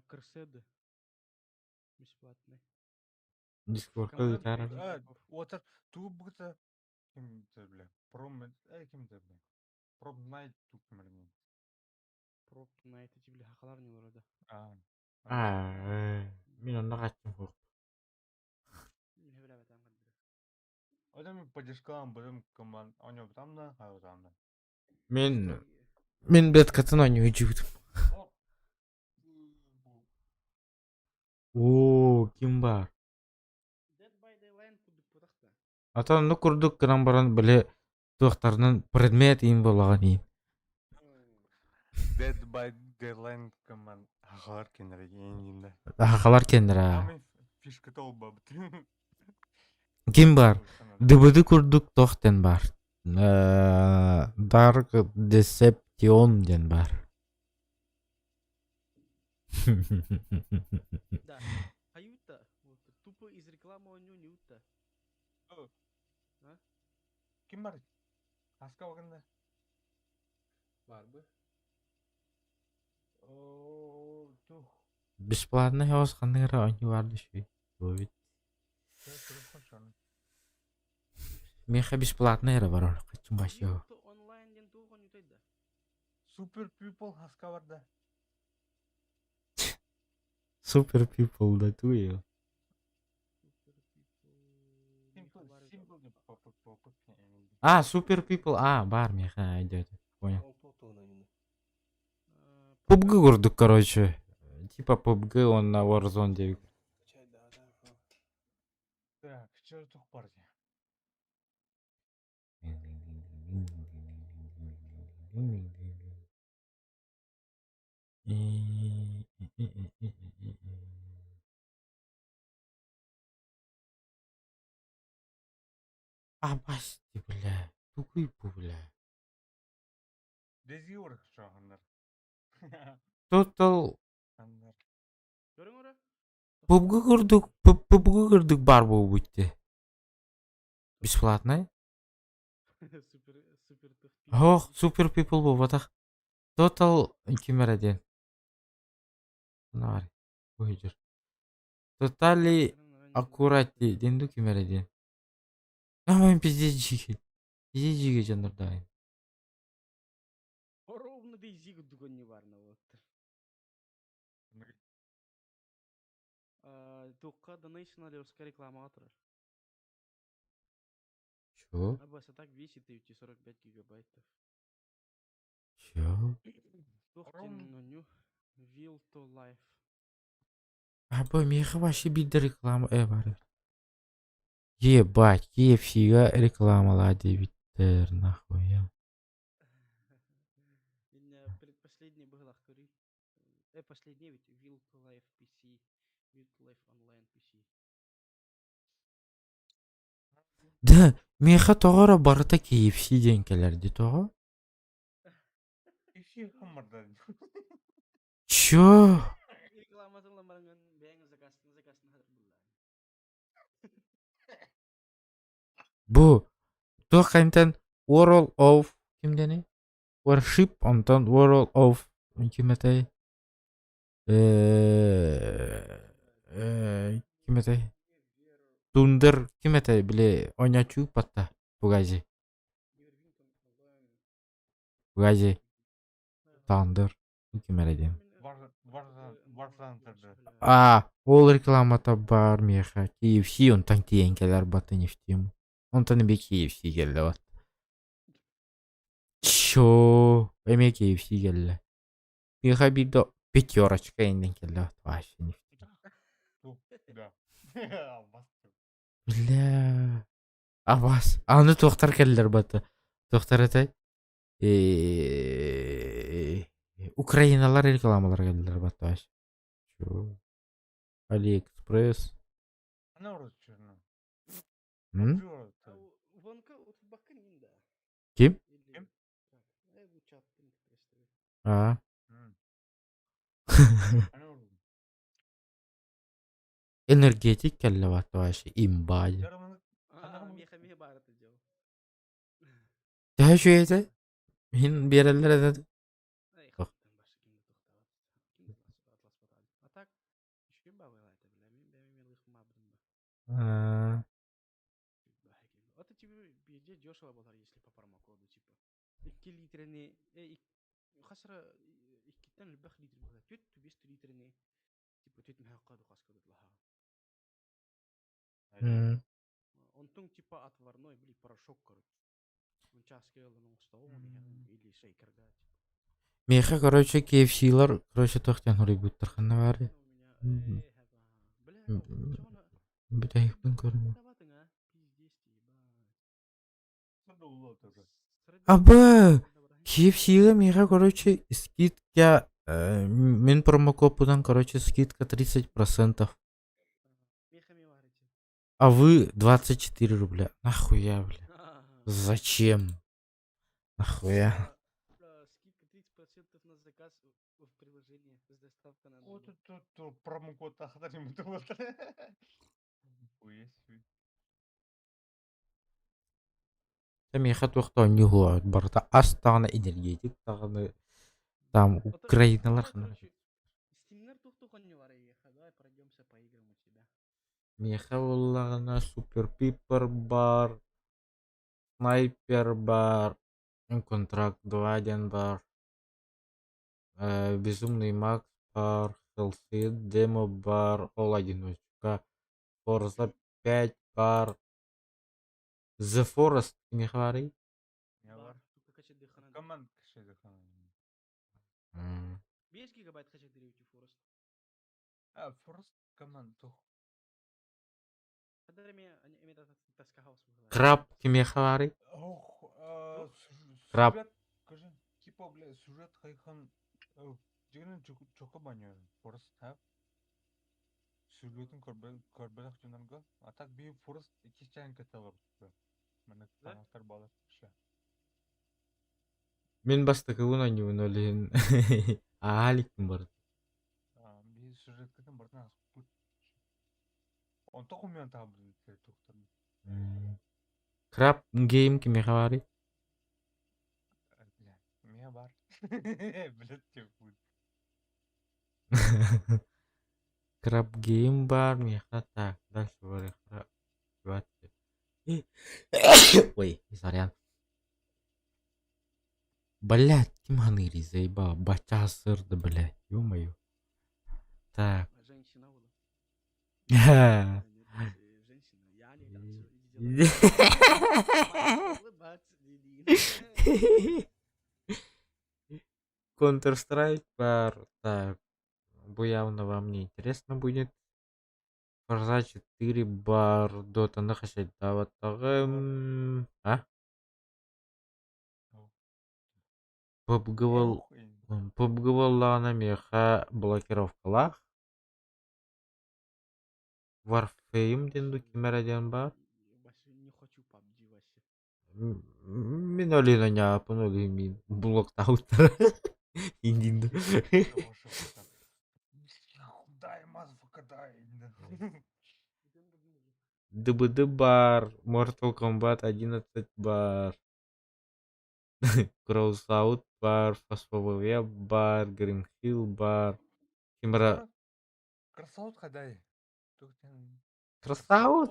Кырсед. Бесплатный. Дискордка ыытаар. Отар тугу быта ким бля. Пром ким бля. Пром найт тук кимэрин. Проб найт эти бля хахалар не да. Аа. Аа, мин онно хаччым хуох. Мин билэбэтэн хаддыр. Одам поддержкалан бырым кыман онё там да, хайо там да. Мин мин беткатын оонньуу дьиибитим. Оо, ким баар? Dead by Daylight курдук путахта. Ата оннук курдук гынан баран били туохтарынан предмет иин буолаҕын иин. Dead by Daylight кыман хахалар кеннere иин Хахалар кеннere. Самый фишка толба. Ким баар? ДБД курдук туох диэн баар? Dark Deception диэн баар. Да. Хаюта. Вот, тупо из рекламы оонньуу ньуутта. Ким бар? Хаска багында. Бар бы. О, тух. Бесплатный хаос ханнык эрэ оонньуу баар дии. Туобит. Миэхэ бесплатно эрэ барар хаччым башё. Онлайн диэн туох оонньуутай да? Super People хаска барда. Super People да туйо. А, Super People, а, бар миэхэ идет. Понял. PUBG курдук, короче. Типа PUBG, он на Warzone 9. Так, чертух партия. Абасти, бля. Тугуй бу, бля. Дезиор шаханнар. Total Аннар. Көрүҥ эрэ. PUBG курдук, PUBG курдук бар буолбут дии. Бесплатный? Супер, супер Ох, Super People буолбатах. Total ким эрэ диэн. Нар. Уһуйдур. Totally Accurate диэн дуу ким эрэ диэн. Ой, пиздец жиги. Пиздец жиги дьоннордоойн. Ровно DayZ курдук не барна вот. Туохха Donation Alerts-ка рекламаҕа турар. Чё? Абас, а так весит эти 45 гигабайтов. Чё? Туох диэн оонньуу Will to Life. А бу миэхэ вообще биирдэ реклама э бар эбит. Ебать, KFC-га рекламалаа диэбиттэр нахуя. Иннэ предпоследний быһылах көрүй. Э, последний ведь Will to Life PC. Will to Life Online PC. Да, миэхэ тоҕо эрэ барыта KFC диэн кэлэр дии тоҕо? KFC хаммарда. Чё? Рекламатын ламарыңын бэйэҥ заказ заказын хатыр Бу туох хантан World of ким диэний? Warship онтон World of ким этэй? Ким этэй? Тундер ким этэй били оонньооччу ыыппатта Бугази. Бугази Тандер ким эрэ диэн. А, ол рекламата баар миэхэ KFC онтон тиийэн кэлэр бата не в тему. Онтон эмиэ KFC кэллэ бат. Чё? Эмиэ KFC кэллэ. Миэхэ биирдэ пятерочка иннин кэллэ бат вообще не в тему. Да. Бля. Абас. Аны туохтар кэллэр бата. Туохтар этэй? Украиналар рекламалар кэллэр бата вообще. Чё? Алиэкспресс. М? Ким? Аа. Энергетик кэллэ бата вообще имба. Төһө үчүгэй этэй? Иһин биэрэллэр этэ Аа. М. Онтуҥ типа отварной, били порошок, короче. Чааска ылан оҥостоҕун иһэҕин или шейкерга типа. Миэхэ, короче, KFC-лар, короче, туох диэн хоруйбуттар ханна баарый? Бүтэһикпин көрүм. Абы! KFC-га миэхэ, короче, скидка, мин промокодпутан, короче, скидка 30%. А вы 24 рубля. Нахуя, бля? Зачем? Нахуя? Скидка 30% на заказ в приложении с доставкой на Вот дом. тут тут промокод тахтарим Миэхэ туох да оонньуу барыта ас даҕаны энергетик даҕаны там Украиналар Стимнер туох туох оонньуу бар эйиэхэ? Давай пройдемся по играм у тебя. Миэхэ буоллаҕына Супер Пипер баар, Снайпер баар, Контракт 2 диэн баар, Безумный Макс баар, Hellseed Demo баар, ол одиночка, Forza 5 баар, The Forest кимиэхэ баарый? Не бар. Команд 5 гигабайт хача Forest. А, Forest команд тух. Краб кимиэхэ баарый? Ох, Краб. сюжет, скажи, типа, бля, сюжет хайхан дьигинэн чоко баньор Forest ha? Сюжетын көрбөтөх дьонорго. А так би Forest икки чаан кыталар. Маннык фанаттар балар. Мин бастакыбын оонньуубун ол иһин ааһа иликпин барыта. Биһи сюжеткытын барытын ааспыт. Онто хумуйан таабын туохтар. Краб гейм кимиэхэ баарый? Бля, миэхэ баар. Блядь, будет. Краб гейм баар миэхэ так дальше барыахха Ой, сорян. Блядь, ким ханыырый, заебал. Бачча сырды, блядь, ё-моё. Так. Женщина была. Женщина. Я не Counter-Strike баар. Так. Бу явно вам не интересно будет. Forza 4 баар. Дотаны хачайдаабаттаҕым. А? PUBG PUBG буоллаҕына миэхэ блокировкалаах. Warframe диэн дуу ким эрэ диэн баар. Мин ол иһин анньааппын ол иһин миин блоктаабыттара. Индин Дай, motherfucker, дай. ДБД баар, Mortal Kombat 11 баар. Crossout баар, Фосфовая баар, Green Hill баар. Ким эрэ Красаут хадай. Красаут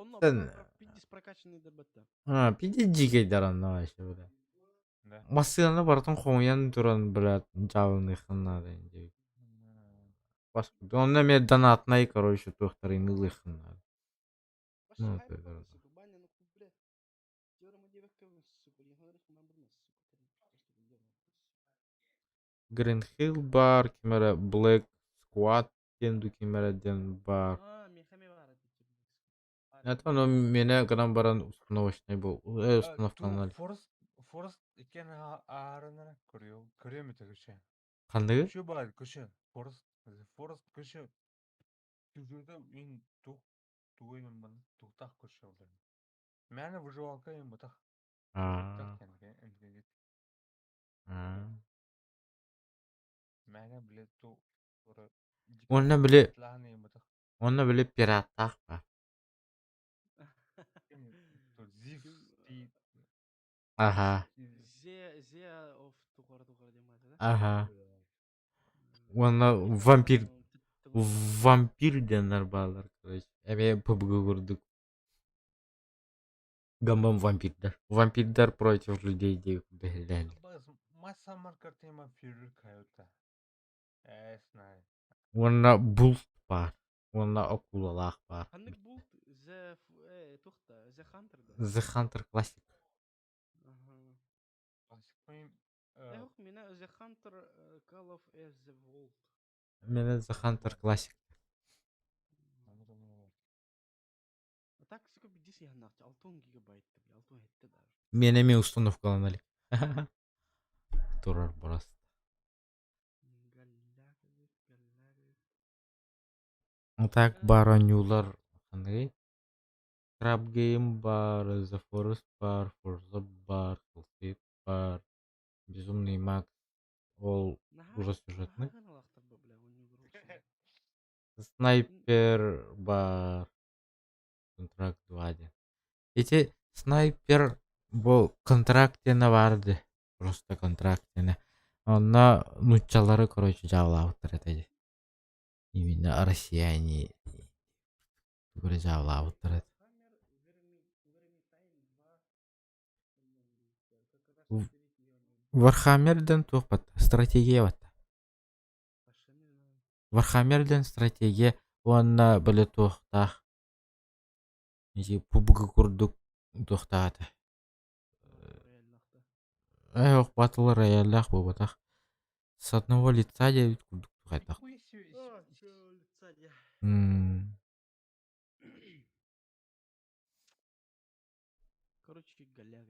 А, пиздец дьиикэйдэр онно вообще, бля. Да. Массыынаны барытын хомуйан туран, блядь, дьаалыныаххын наада диэбит. Онно эмиэ донатнай, короче, туохтарын ылыаххын наада. Ну, это да. Green Hill баар, ким эрэ Black Squad диэн дуу ким эрэ диэн баар. Это ону миэнэ гынан баран установочнай был установкаланар. Forest Forest иккен аарынара көрүө көрүөм этэ көчө. Ханныгы? Көчө баар көчө Forest Forest көчө сюжета мин тух тугуймын бан тухтах көчө олар. Мээнэ выживалка им бутах. Аа. Мээнэ били ту Уонна били уонна били пираттаах баар. Аха. Аха. Уонна вампир вампир диэннэр бааллар короче. Эмиэ PUBG курдук. Гамбам вампирдар. Вампирдар против людей диэбит бэһэлээн. Уонна булт баар. Уонна акулалаах баар. Ханнык булт The туох да The Hunter да? The Hunter Classic. Эх, меня The Hunter Call of the Vault. Меня The Hunter Classic. А так сука бидис яһаннаах 6 гигабайт бля 6 хетте даже. Мен эми установкалана илик. Турар просто. Так баар оонньуулар ханныгый? Crab Game баар, The Forest баар, Forza баар, Hellfire баар, Безумный Макс ол уже сюжетный. Снайпер баар, Контракт 2 диэн. Ити снайпер бу контракт диэнэ баар дии. Просто контракт диэнэ. Онно нууччалары короче дьаалаабыттар этэ дии. Именно россияне. Тугу дьаалаабыттар этэ. Вархаммер диэн туох батта? Стратегия батта. Вархаммер диэн стратегия уонна били туохтаах ити пубг курдук туохтаах этэ. Э, ох, батл рояльлаах буолбатах. С одного лица диэбит курдук хайдах. М Короче, голяк.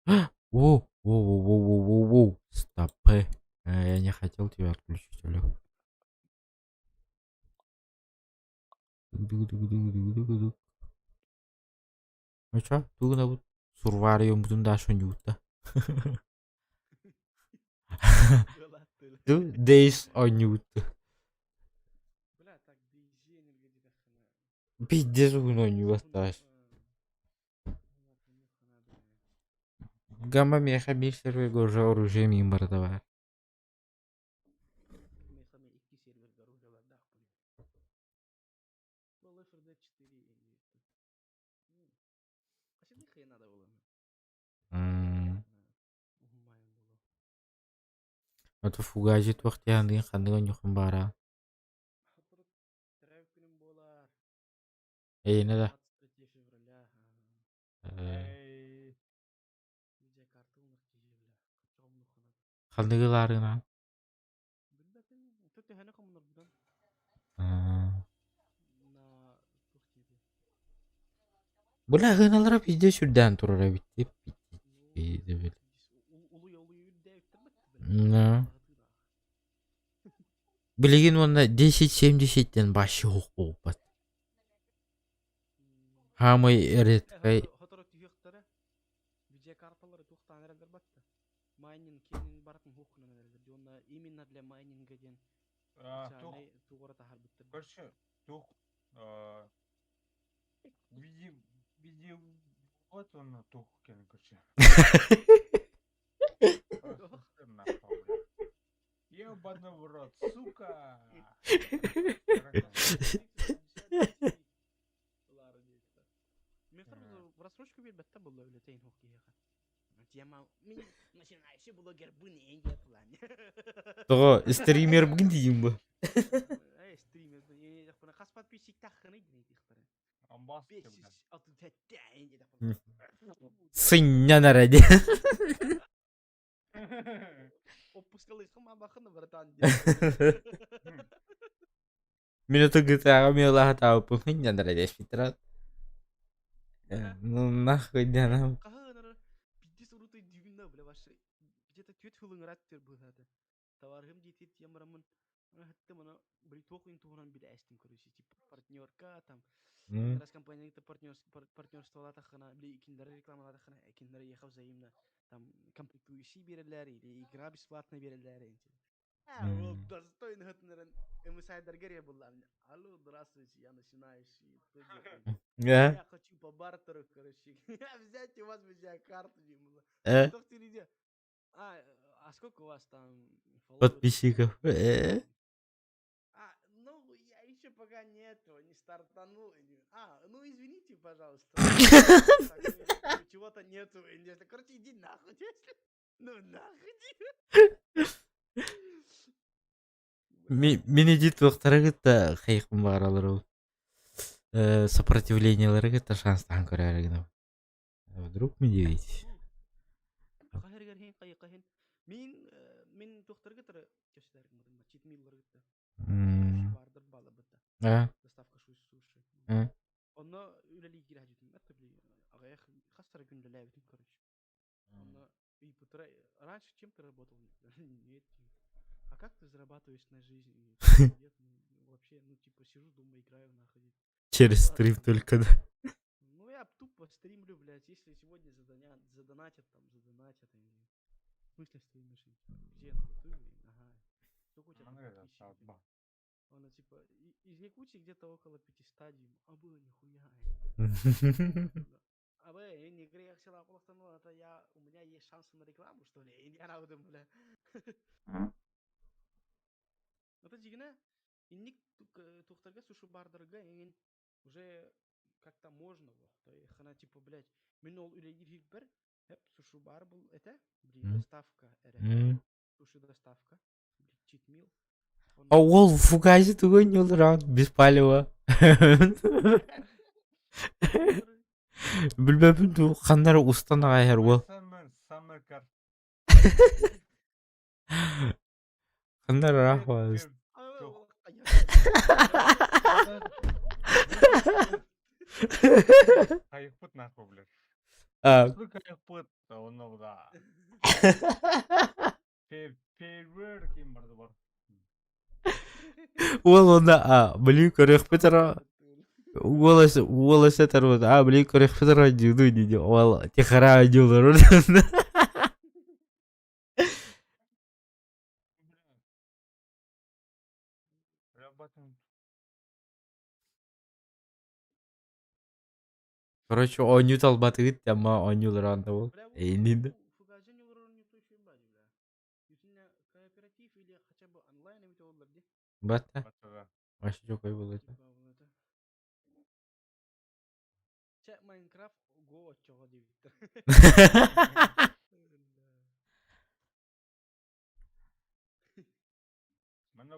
Голяк. О, о, о, о, о, о, о, стопэ. Я не хотел тебя отключить, алло. Дук-дук-дук-дук-дук-дук. Ну чё, тугунабыт сурвариуммутун да сонньуутта. Ду Days оонньуутта. Бля, так DayZ энергетикахына. Пиздец угун оонньуубаттаас. Гамма миэхэ биир сервергэ уже оружие миин барыта баар. Миэхэ икки сервергэ оружие бардаахпын. Был FRD 4 Ото фугажи туох диэхандыгын ханнык онньукун баара. Эйиэнэ да. Э, Ханныгы ылаарынаан? Бля, ыналара пиздец сүрдээн турар эбит Да. Билигин уонна 10-70 диэн вообще суох буолбат. Хаамай редкай Майнинг киэнин барытын хуох гынан эрэллэр дии уонна именно для майнинга диэн А, туох, специальнай тугу эрэ таһаарбыттар дии. короче, туох, а, види, види, вот он туох кэлин, короче. Просто нахуй, блядь. Ебаный в рот, сука! Мехтар в рассрочку биэрбэттэр буолла үлэтейин хуох киһиэхэ. Тема мин начинающий блогербын диэн плане. Тоҕо стримербин диим бу. Эй, стример, хас подписчик таххыный диэхтэрэ. Амбас Сынньан эрэ диэн. Опускалыйхым абахын братан. Мин ото GTA-ҕа миэлаһатаабыппын сынньан эрэ диэспиттэрэ. Ну нахуй диэн Хаһан пиздец урутой дүүнна бля ваши где-то түөрт сыл ыҥыраат түөр быһаата. Товарыһым диэтир тиийэн бараммын ыһыттым аны бритвох туһунан билээстим короче типа партнерка там раз компания партнерстволаатаххына били кинилэри рекламалаатаххына кинилэри ехав взаимно там комплектующие биэрэллэр или игра бесплатно биэрэллэр А, вот достойно наверное, МСайдер был. Алло, здравствуйте, я начинающий ютубер. Я хочу по бартеру, короче, взять у вас видеокарту. Э? А, а сколько у вас там Подписчиков? Э? А, ну, я еще пока не этого, не стартанул. А, ну, извините, пожалуйста. Чего-то нету. Короче, иди нахуй. Ну, нахуй. Мин иди туохтара кытта хайыхпын баҕаралар ол сопротивлениелары кытта шанстаан көрөөрү гынабын. Вдруг медведь? Мин мин туохтарга тары читмилларгытта. Бардыр балабыта. Доставка суши. Онно үлэлии киирэ аҕыйах хас күн үлэлээбитим короче. Онно раньше чем ты работал? Нет. А как ты зарабатываешь на жизнь? Нет, ну, вообще, ну, типа, сижу дома, играю, нахуй. Через стрим только, да? Ну, я тупо стримлю, блядь, если сегодня задонатят, там, задонатят. И... В смысле стримишь? Где? На ютубе? Ага. Сколько у тебя там подписчиков? Она, типа, из Якутии где-то около 500, Дима. А было нихуя. А вы, не грех села это я, у меня есть шансы на рекламу, что ли? Я бля. Это дьиҥинэ. Инник туохтарга суши бардарга эҥин уже как-то можно было. То есть она типа, блядь, мин ол үлэлиир иһиппэр хеп суши бар был этэ, доставка эрэ. Суши доставка, читмил. А ол фугази тугу ньулураан без палева. Билбэппин дуу, ханна эрэ устан аҕай иһэр уол. Summer car. Ханна эрэ ыраах Хайыппыт нахуй, блядь. Хайыппыт, онно да. Фейерверк им барды бар. Уол онно а, блин, көрүөхпүт эрэ уол уол этэр вот, а, блин, көрүөхпүт эрэ дьууду дии уол тихара дьуулар. Короче, оонньуу талбатыгыт ама оонньуулар ол. Эйнин. Батта. Вообще жокой было это. Чэ, Майнкрафт го оччоҕо диэбиттэр. Манна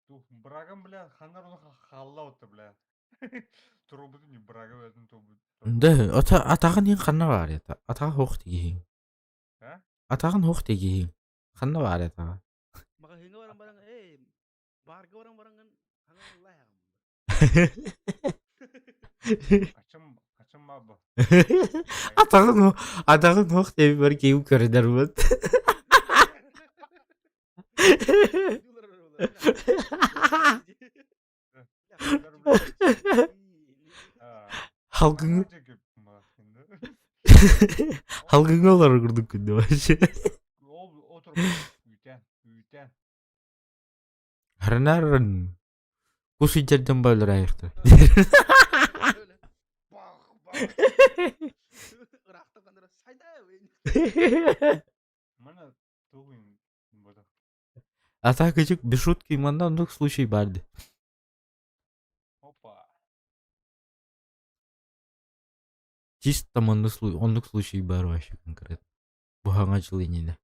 тух брагам, бля, ханар оны халла бля. Турубутун не брага бэтин турбут. Да, ата атаҕын иһин ханна баар это? Атаҕа хуох тигиһиҥ. А? Атаҕын хуох тигиһиҥ. Ханна баар атаҕа? Маҕаһыыҥҥа баран баран, эй, барга баран бараҥҥын хаҥа ыллаһаҕын. Качым, качым бабы. Атаҕын атаҕын хуох диэбиппэр киһим көрүнэрбит. Халгыҥы Халгыҥы олорор курдук күндү вообще. Ол отур үтэн, үтэн. Харынарын кус иджерден байлар айыктар. Мана тугун буду. А так этих без шутки манна оннук случай барды. Опа. Чисто маннык оннук случай бар вообще конкретно. Бу хаҥа дьыл иннинэ.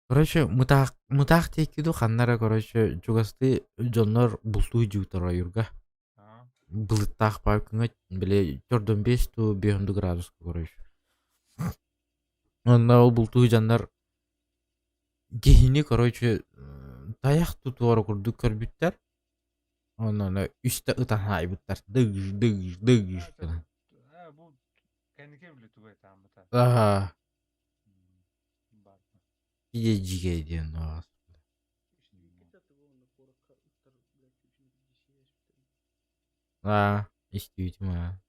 Короче, мытаах мытаах диэки дуу ханна эрэ короче чугастыы дьоннор бултуу дьуутар ойуурга. Былыттаах баар күҥҥэ били төрдөн биэс дуу биэс градуска короче. Онно ол бултуу дьоннор киһини короче тайах тутуора курдук көрбүттэр. Онно үстэ ытан хаайбыттар. Дыгж дыгж дыгж гынан. Бу кэнники били тугай тааммыта. Аха. Дьигэ диэн Аа, истибитим аа.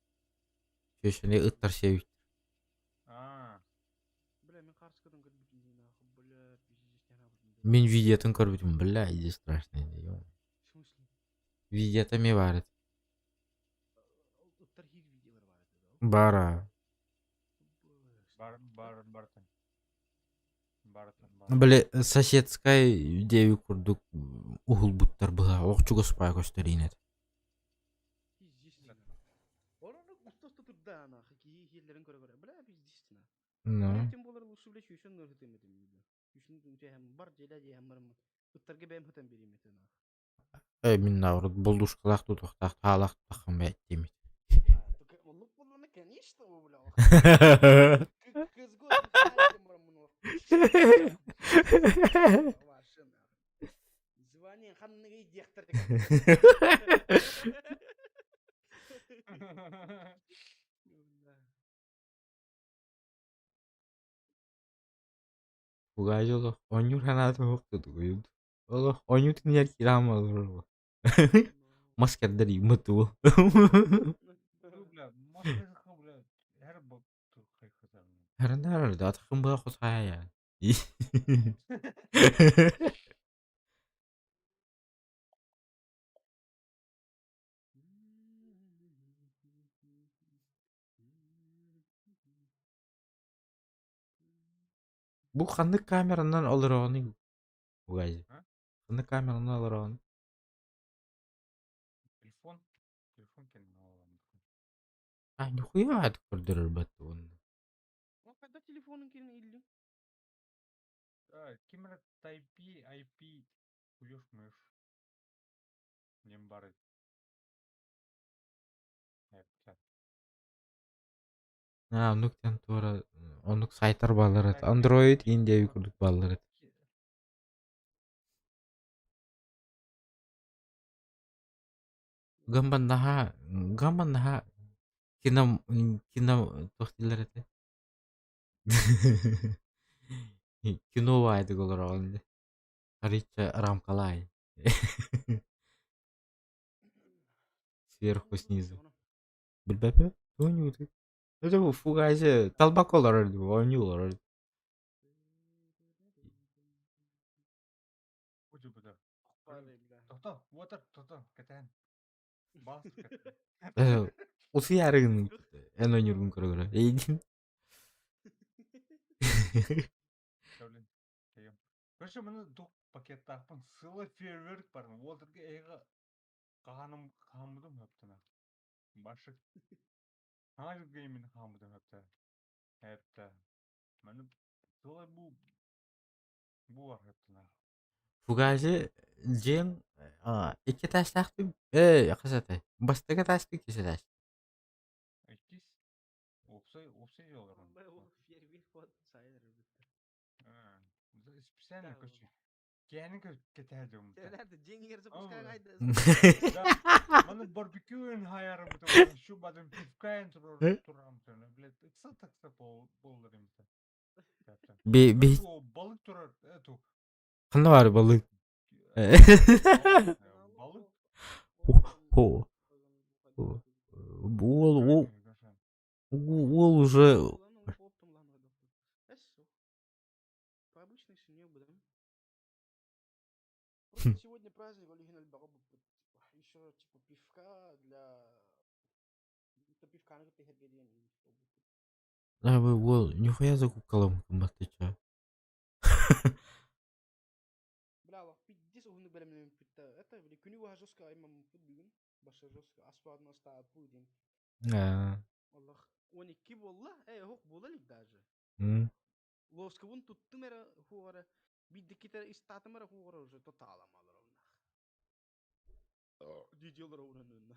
Чөчөнү ыттар сиэбит. Мин видеотын көрбүтүм, бля, иди страшный. Видеота эмиэ баар этэ. Баар аа. Бар бар бартын. Били соседскай диэбит курдук уһулбуттар быһа ох чугас баа көстөр этэ. Ну. Э мин наоборот болдушкалаах тутуохтаах таалаах тутаххын бэйэттиимит. Бугай олох оонньуур санаата суох тутугуйут. Олох оонньуу түнүгэр киирэ олорор. Мас кэрдэр ииммит уол. Харынаар да атахын быа хосаайа. Бу ханнык камеранан олороҕунуй Угай? А? Ханнык камеранан олороҕун? Телефон. Телефон кэлин олорон. А, нихуя это көрдөрөр баттыбын. Ол когда телефонун кэлин иллиң? Да, кимер Type IP хуёш мыш. Нем бары. Эптэ. А, оннук диэн туора оннук сайтар бааллар эт. Android Индия курдук бааллар эт. Гамбаннаһа гамбаннаһа кино кино туох дииллэр этэ кино баайдык олороҕун дии арыйча рамкалаай сверху снизу билбэппин оонньуутуй это фугазе талбакка олорор дии оонньуу олорор Тохто, уотар, тохто, кэтээн. Бас Усуйаары гынным эн оонньуургун көрө-көрө эйигин Короче, маны тух пакеттаахпын сыла фейерверк бар. Уолтарга эйга хаһаным хааммытым хөптөнө. Башык. Хаҥа жылга именно хааммытым хөптө. Хэптэ. Маны сыла бу бу бар хөптөнө. Фугази дьиэҥ икки этээстээх ээ хас этэй бастакы этээстик иккис этээс Иккис уопсай уопсай олорон. Специально короче Кээнин кэтэһэ Маны барбекюн хаярыбыт шу бадым пивкаен турар блядь ыкса такса боллар имте. Би би Балык турар эту ханна баар балык Балык Хо уол уол уже По обычной семье бы, да? Просто сегодня праздник, ол иһин элбэҕи буппут. Еще типа пивка для... пивканы кытта иһэргэ диэн А вы уол нихуя закупкалам кымматтыча Бля, лох пиздец уһуннук бэлэмнэммиппит да. Это, били, күнү быһа жестко аймаммыппыт бүгүн. Баша жестко аспаадын астаабыппыт диэн. Олох 12 буолла. Э, оһох буола илик даже. Лоскабын туттум эрэ хуоҕара биирдиккитэ истаатым эрэ хуоҕара уже тотаалам олоровнах. Дии олоровнанна.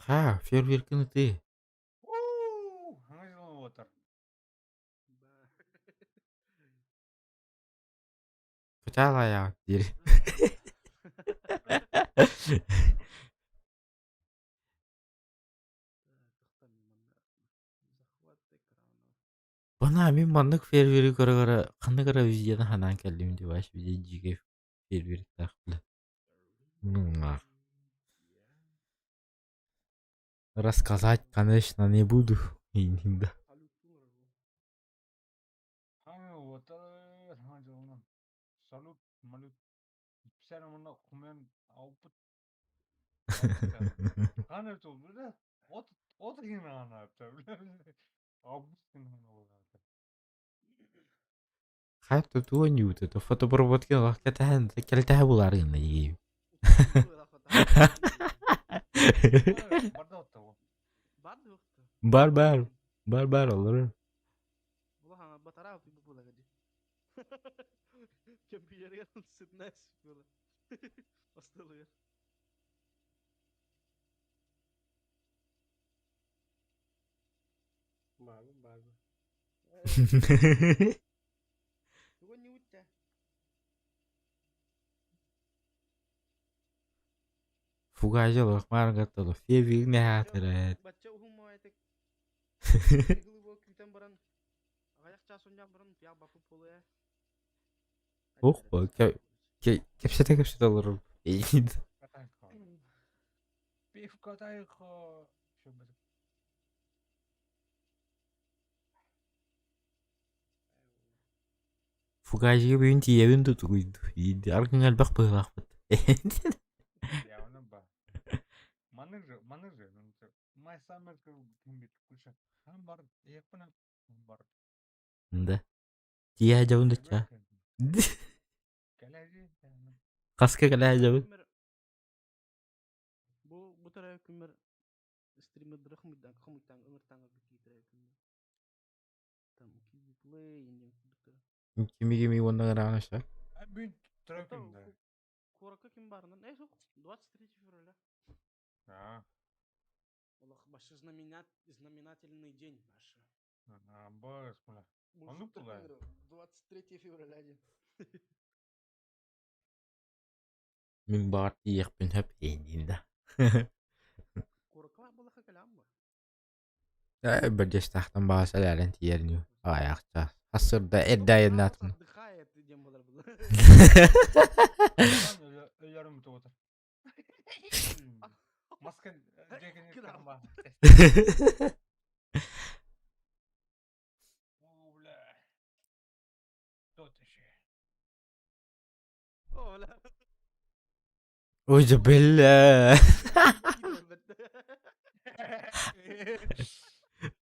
Ха, фейерверкины ты. Кытаалайаҕыт диир. Бана мин маннык фейерверги көрө-көрө ханнык эрэ видеоны санаан кэллим дии ваш видео дьиикэй фейерверктаах бля. Ну Рассказать, конечно, не буду. Да. Салют, малют. Хайа туон юут фотобработки кэтэһэн кэлтэһэ булаар гынна дии. Бар бар бар бар олорор. Фугажы лохмаар гаттало февиг нэһаатырат. Ох, кэпсэтэ кэпсэтэ олорор. Пивка Фугасига бүгүн тиийэбин да тугуй Аргын элбэх быһыылаахпыт. Явно ба. Маны же, маны же, My Summer ким Бар, бар. Да. Тиийэ дьабын дучча. Хаска кэлээ дьабын. Бу бу төрөө күммэр стримердары хомуйдан хомуйтан ыңыртаҥа бикиитэрэ күммэр. Там Kiwi Play иннин курдуктара. Кими кими уонна ыраана ша. Бүгүн төрөө күн да. Куоракка ким баарынан? Э, суох, 23 февраля. А. Олох башы знаменат знаменательный день башы. А, бас, бля. Оннук була. 23 февраля день. Мин баар тиийиэхпин сөп иһин да. Куоракка балаха кэлэм ба. Ээ, бэрдьэстээхтэн баҕас элээрэн тиийэр нью. Аҕыйахча. Хас сырда эрдэ айаннаатын. Отдыхает диэн буолар була. Өлөрүм тугута. Маска дьэкини карма. О, бля. Тот еще. Ой, да бля.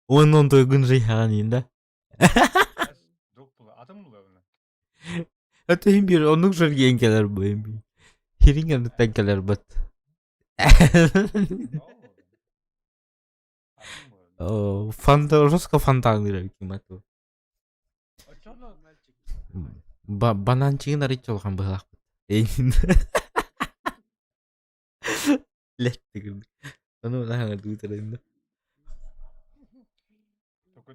Онон тойгун жыйхаҕан иин да. Дук була, атым була буна. Это им бир оннук жөргиэн кэлэр бу им бир. Хирин анныттан кэлэр бат. О, фанта, жестко фонтан ким ату. Ба бананчигын арыйчы улахан быһылаахпыт. Эйин. Летти курдук. Ону наһаа тутарайын. Только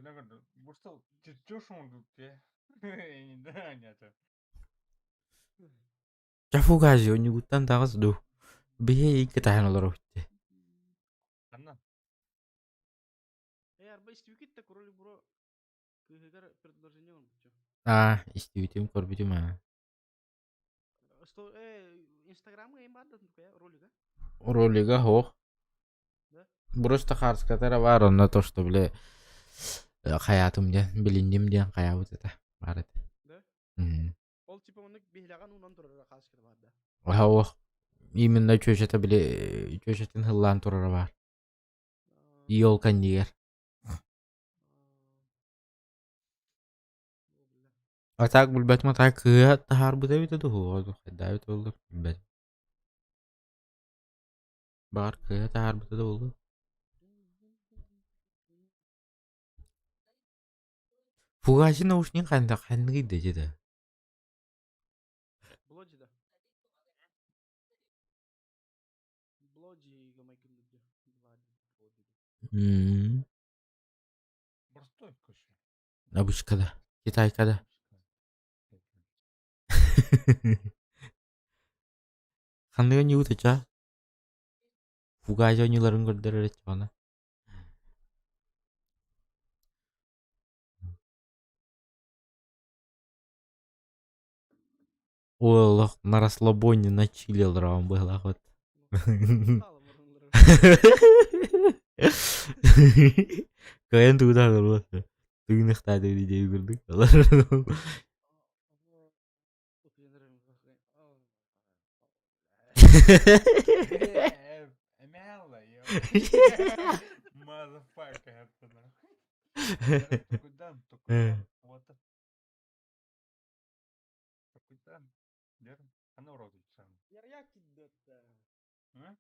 Просто чуть он Да, нет. Чафугази онньугуттан таҕыс дуу. Биһи икки таһан олоробут. Анна. Э, арба истибикит да король бро кыыһыгар предложение оҥорбуччу. Аа, истибитим, көрбүтүм аа. Что, э, инстаграмҥа эм баар да ролига? Ролига суох. Да? Просто хаарскатара баар онно то, что бile хайаатым диэн, билинним диэн хайаабыт этэ. Баар этэ. Да? Мм. Ол типа оннук биһилэҕин уунан турара хааската баар да. Суох. Именно чүөчэтэ били чүөчэтин һыллаан турара баар. Елка иннигэр. А так билбэтим а так кыыһа таһаарбыта эбитэ дуу хайдаабыт буолла билбэтим. Баҕар кыыһа таһаарбыта да буолуо. Фугаси наушник ханна ханныгый да дьэ да. Блоди да. Блоди гамайкын М. Простой кофе. Обычкада. Китайкада. Ханныгы ньуутача? Фугази оонньууларын көрдөрөр этчэҕинэ. Ой, олох на расслабоне на чиле олороҕун быһалаах вот. Кыайан тугу да оҥорбот. Тыгыныхтааты диэби курдук. Motherfucker, это нахуй. Куда? Вот. Куда? Ана уродуйсан. А?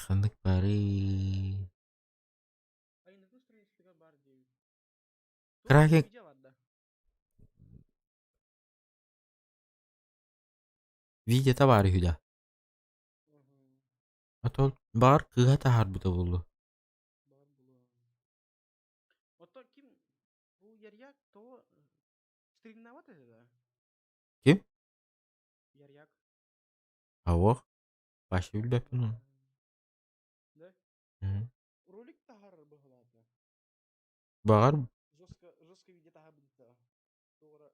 Ханнык бары. Кракен видеота баар үһү да. А то баар кыыһа таһаарбыта буолуо. Ото ким бу Ярьяк то стримнават это да? Ким? Ярьяк. Ауох. Вообще билбэппин оны. Да? Мгм. Ролик таһаарар быһылаата. Баҕар Жестко, жестко видео таһаарбыта. Туора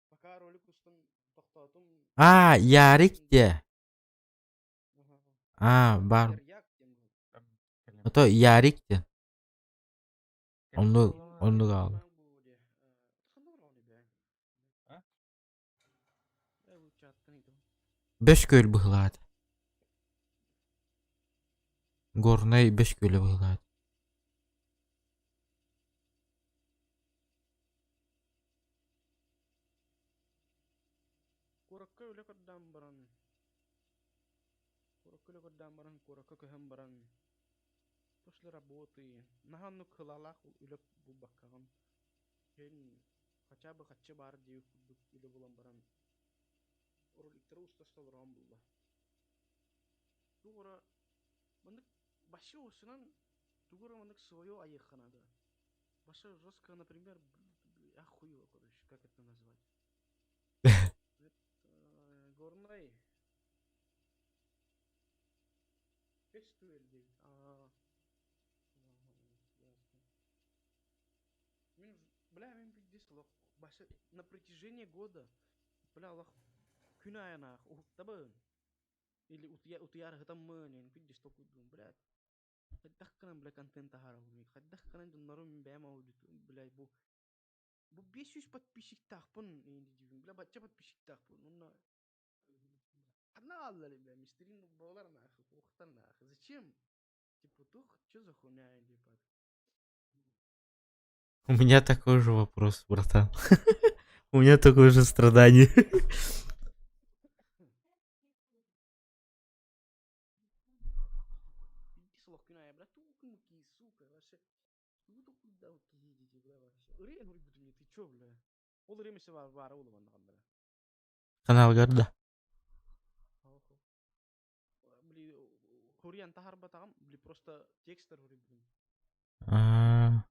Пока ролик устун тохтоотум. А, Ярик де. Ага. А, бар. Ярьяк диэн. Ото Ярик диэн. Оннук оннук аҕалар. Бэс күөл быһылаата. Горнай Бэс күөлэ быһылаата. Куоракка үлэ көрдөөн баран, куоракка үлэ көрдөөн баран, куоракка көһөн баран, после работы, наһаа оннук сылаалаах үлэ булбаккаҕын, иһин хотя бы хаччы баар диэбит курдук үлэ булан баран, роликтары уста олороон булла. Туох эрэ маннык вообще уусунан тугу эрэ маннык свое айыахха наада. Вообще жестко, например, я хуево, короче, как это назвать? Это горнай. Фестиваль диэбит. Аа, ясно. Мин, бля, мин пиздец олох баша на протяжении года, бля, олох күн аайы уһуктабын. Или утуйар ыһытаммын, пиздец толкуйдуум, блядь. Хайдах гынан, бля, контент таһаарабыный? Хайдах гынан дьоннорум бэйэм аудиториям, бля, бу бу 500 подписчиктаахпын, бля, бачча подписчиктаахпын. Онно ханна хааллар, бля, мистерин буолар нахуй, уохтар нахуй. Зачем? Типа, тух, что за хуйня, типа? У меня такой же вопрос, братан. У меня такое же страдание. Каналгар да. Аа.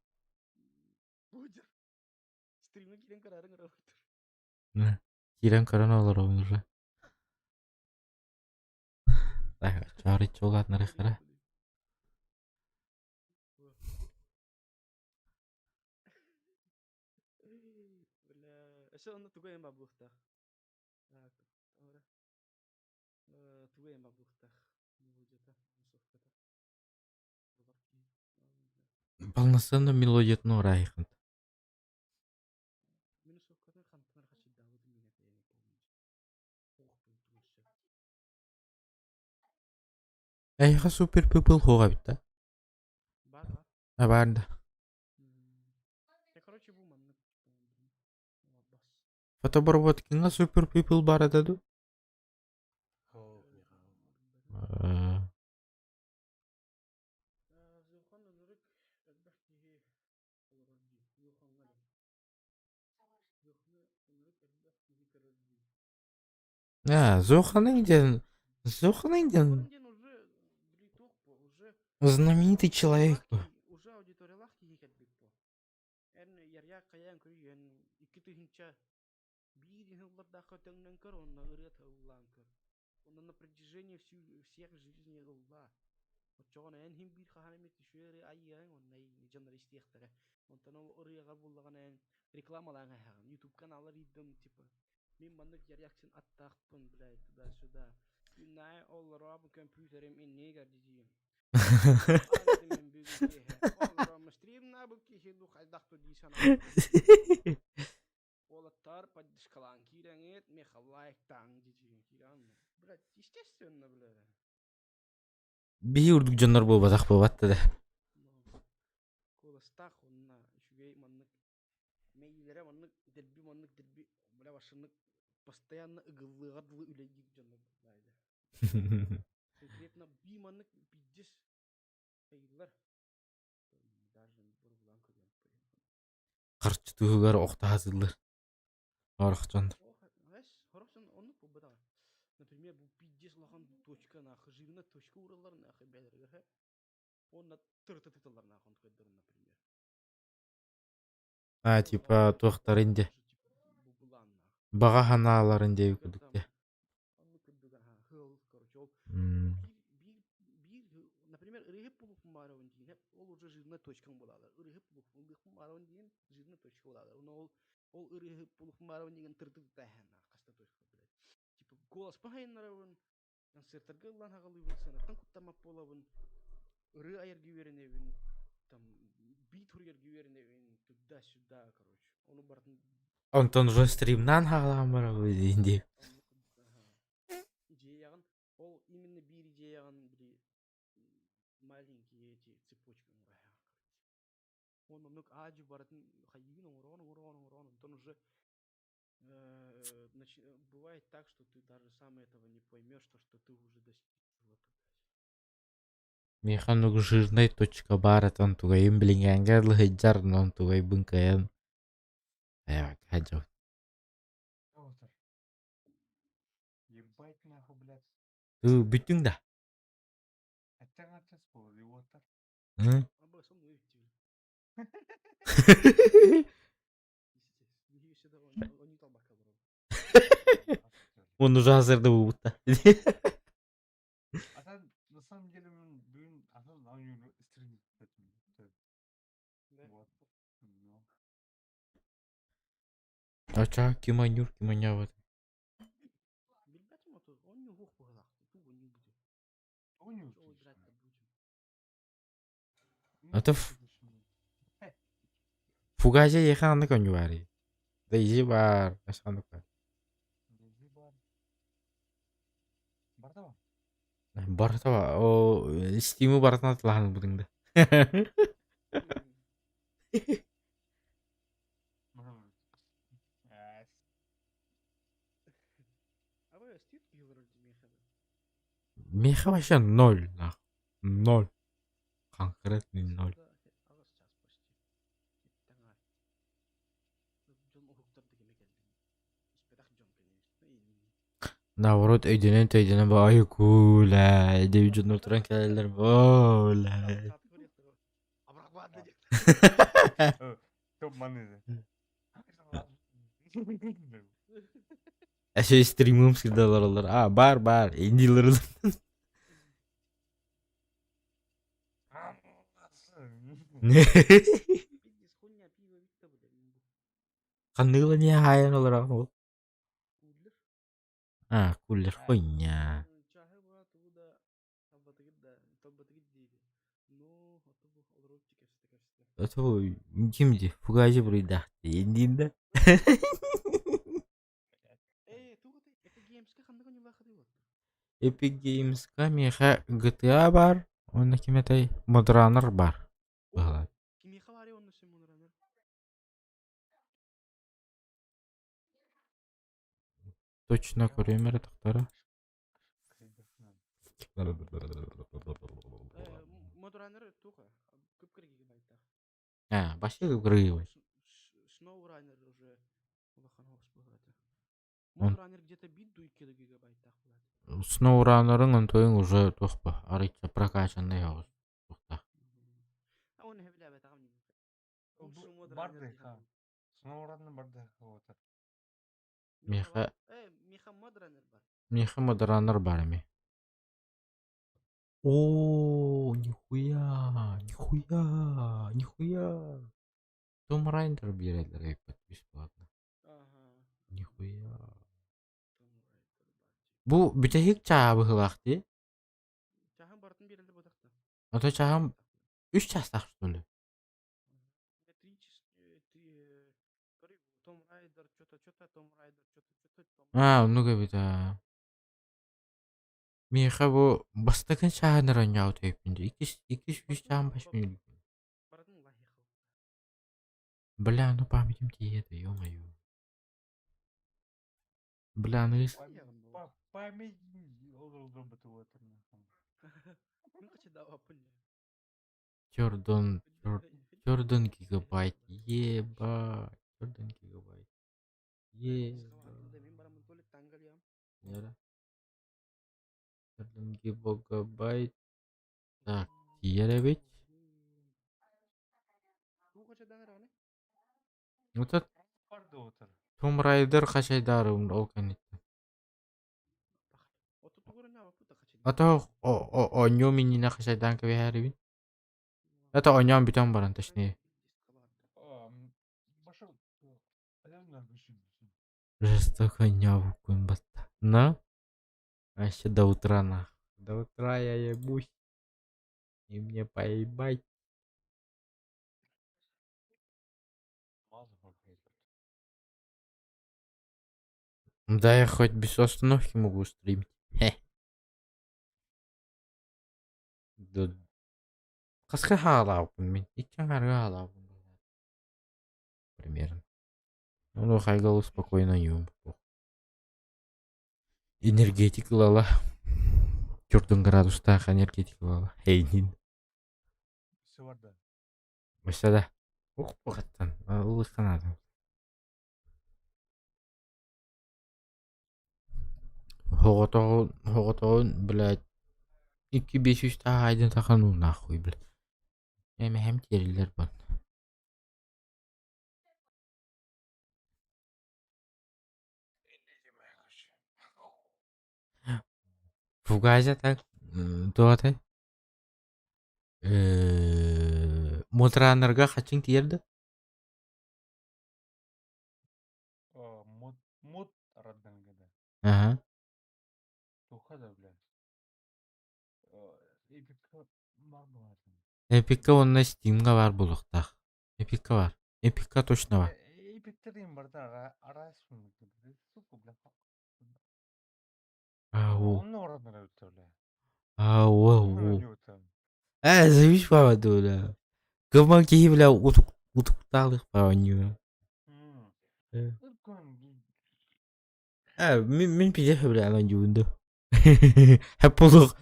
Киирэн көрөн олоробун уже. Чаарыччы улаатынарыахтара. Бля, өссө онно тугу эмэ бабыахтаах. Тугу эмэ бабыахтаах. Полноценно мелодиятын ураайхын. Эйиэхэ супер пыпыл суох эбит да? Баар баар. А баар да. Я короче бу маннык бас. Фотобработкиҥҥа супер пыпыл баар этэ дуу? Зылхан ынырык элбэх киһи олорор дии. Зылхаҥҥа да. Зылханы ынырык элбэх киһи көрөр дии. А, Зоханың диэн Зоханың диэн Зылхан диэн уже били туох бу уже знаменитый человек бу. Уже аудиториялаах киһи кэлбит бу. Эн ярьяк хайаан көрүйэн 2000 биир иһиллардаахха төҥнөн көр онно ырыа ыллаан көр. Онно на протяжении всю всех жизни ыллаа. Оччоҕуна эн иһин биир хаһан эмит үчүгэй ырыа айыаҥ, онно дьоннор истиэхтэрэ. Онтон ол ырыаҕар буллаҕына эн рекламалаан аһаҕын. YouTube каналлар ыйдым, типа мин маннык ярьяксын аттаахпын, блядь, туда-сюда. Күннээҕи оллорообу көмпүүтэрим иннигэр дьидьиим. Мен бүгүн киэһэ оллороом стримнаабыт киһи ду хайдах ту дии санаабытым. Уолаттар поддержкалаан киирэҥҥит, миэхэ лайктааҥ дьидьиим киирэҕин. Блядь, естественно, бля. Биһи урдук дьоннор буолбатах буолбатта да. Куоластаах уонна үчүгэй маннык мэйиилэрэ маннык дэрби маннык дэрби бля вашынык постоянно ыгыллыаҕар дылы үлэлиир дьоннор баайда. Конкретно би маннык пиздец айыллар. Даже бурулаан көрүөн Харчы туһугар охтоһо сыллар. Орох дьоннор. Хорох дьон оннук буолбатаҕа. Например, бу пиздец улахан точка нахуй, жирная точка уураллар нахуй бэйэлэригэр Уонна тырыта тыталлар нахуй онтукайдарын, например. А, типа туохтарын де. Баҕа санааларын диэби курдук де. Оннук курдук аха, хыл, короче, ол биир биир например, ырыһып булукпун баарабын диин, ол уже жирная точкаң буолаалар. Ырыһып булукпун баарабын диин, жирная точка буолаалар. Уна ол ол ырыһып булукпун баарабын диэн тырдык тааһан хаста точка, блядь. Типа голоспун хайыннарабын, концерттарга ыллаан хагалыыбын, сценаттан куттаммат буолабын. Ырыа айарга үөрэнэбин, там бит суруйарга үөрэнэбин, туда-сюда, короче. Ону барытын Онтон уже стримнаан хаалаан барабын дии. оннук идеяҕын, ол именно биир идеяҕын били маленькие эти цепочки оҥоро короче. Он оннук аадьы барытын хайыыгын оҥороон, оҥороон, оҥороон, онтон уже бывает так, что ты даже сам этого не поймешь, то, что ты уже достиг чего-то. Миэхэ оннук жирнай точка баар этэ онтугайым билиҥҥээҥҥэ дылы сылдьар, но онтугайбын кыайан айаҕа Ебать нахуй, блядь. Бүттүҥ да? М? Он уже азырды будто. А там, на самом деле, бүгүн атын оонньууну стримить Вот. Ну. Ача киманюр киманяват. Билбэтим ото оонньуу суох быһыылаах тугу оонньуубутуй? Оонньуу Что играть-то будем? Ата Фугазия ехе аннык оонньуу баарый? Дейзи баар, ханнык баар? Дейзи баар. Барда ба? Барыта ба, о Steam'ы барытын атылаһан ылбытыҥ да. Миэхэ вообще ноль нах. Ноль. Конкретный ноль. Наоборот өйдөнөн-төйдөнөн баайы куулээ диэбит дьоннор туран кэлэллэр оолээ. Эше стримым всегда олороллор. А, бар, бар, индилер. Ханныгыла не хаайан олорон ол? А, кулер хуйня. Это ким ди? Фугажи буруйдаах диин да. Epic Games-ка миэхэ GTA бар, уонна ким этэй Модранер бар. Быһалаат. Точно көрүөм эрэ тахтара. Модранер туха кып-кыр гигабайттаах. А, вообще кып-кыр SnowRunner уже улахан оҕус буолаата. Модранер где-то бит ду 2 гигабайттаах буолаата. SnowRunner-ың онтуйуҥ уже туох ба, арыйча прокачанный оҕус туохтаах. А он хэбилээбэтэҕим Барды, SnowRunner барды вот. Миэхэ Миэхэ Модранер бар. Миэхэ Модранер бар эми. О, нихуя, нихуя, нихуя. Tomb Raider биэрэллэр эбиппит бесплатно. Нихуя. Бу бүтэһик чааһа быһыылаах дии. Чааһын барытын биэрэллэр буотахта. Ото чааһым үс чаастаах что ли? Том Райдер, что-то, что-то, Том Райдер, что-то, что-то, Том А, оннук эбит аа. Миэхэ бу бастакы чааһын эрэ оонньообут эбиппин дии. Иккис иккис үс чааһын башмын Бля, ну памятим тиийэ да, ё-моё. Бля, ну Память Тёрдон, тёрдон гигабайт, ебать, тёрдон гигабайт, ебать. Тёрдон гигабайт. Так, тиийэр эбит. Вот Tomb Raider хачайдаарыбын ол кэнниттэн. А то оонньуом иннинэ хачайдаан кэбиһээрибин. Это оонньоон бүтэн баран точнее. Жестоко оонньообуккун батта. Но? Вообще до утра нах. До утра я ебусь. И мне поебать. Да, я хоть без остановки могу стримить. Хе. Да. Хаска хаалаабын мин. Икки аҥаарга хаалаабын. Примерно. Ну, хайгал спокойно юм. Энергетик ылала. Төрдүн градустаах энергетик ылала. Эйнин. Все бар да. Өссө да. Ух, бухаттан. Ылыхханаатым. Соҕотоҕун, соҕотоҕун, блядь, икки биэс үс таһаайдын сахан нахуй, блядь. Эмэһэм тиэриллэр бон. Фугазя так, туох этэй? Мутраннарга хаччыҥ тиийэр да? Мод, мод Раддангада. Аха. Туха да, бля. Эпикка бар буолатын. Эпикка уонна Steam'га баар буолуохтаах. Эпикка баар. Эпикка точно баар. Эпиктерин барда араас сука, бля. Ау. Онно баран бля. Ау, ау. Ээ, завис баба бля. Кыман киһи бля утук утуктаалых баанньуга. Ээ, мин мин пиздец бля оонньуубун дуу. Хэп буолуох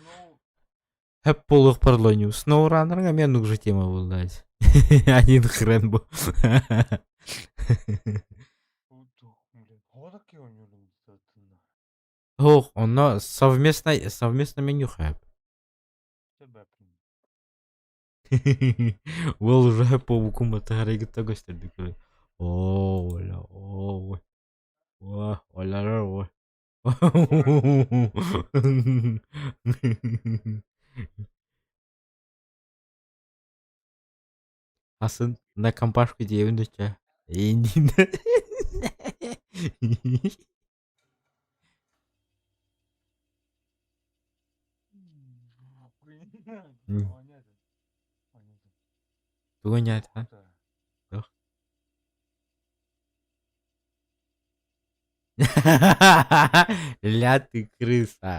хэп буолуохпар оонньуубун. SnowRunner-га эмиэ оннук же тема буолла Один хрен бу. Ох, онно совместно совместно меню хэп. Уол уже по букуматарыгыта көстөрдүк. Оо, оля, оо, о, олярар, о. Асын на компашку диэбин дуча. Эйнин. Тугу ньаатаҕын? Туох? Ля ты крыса.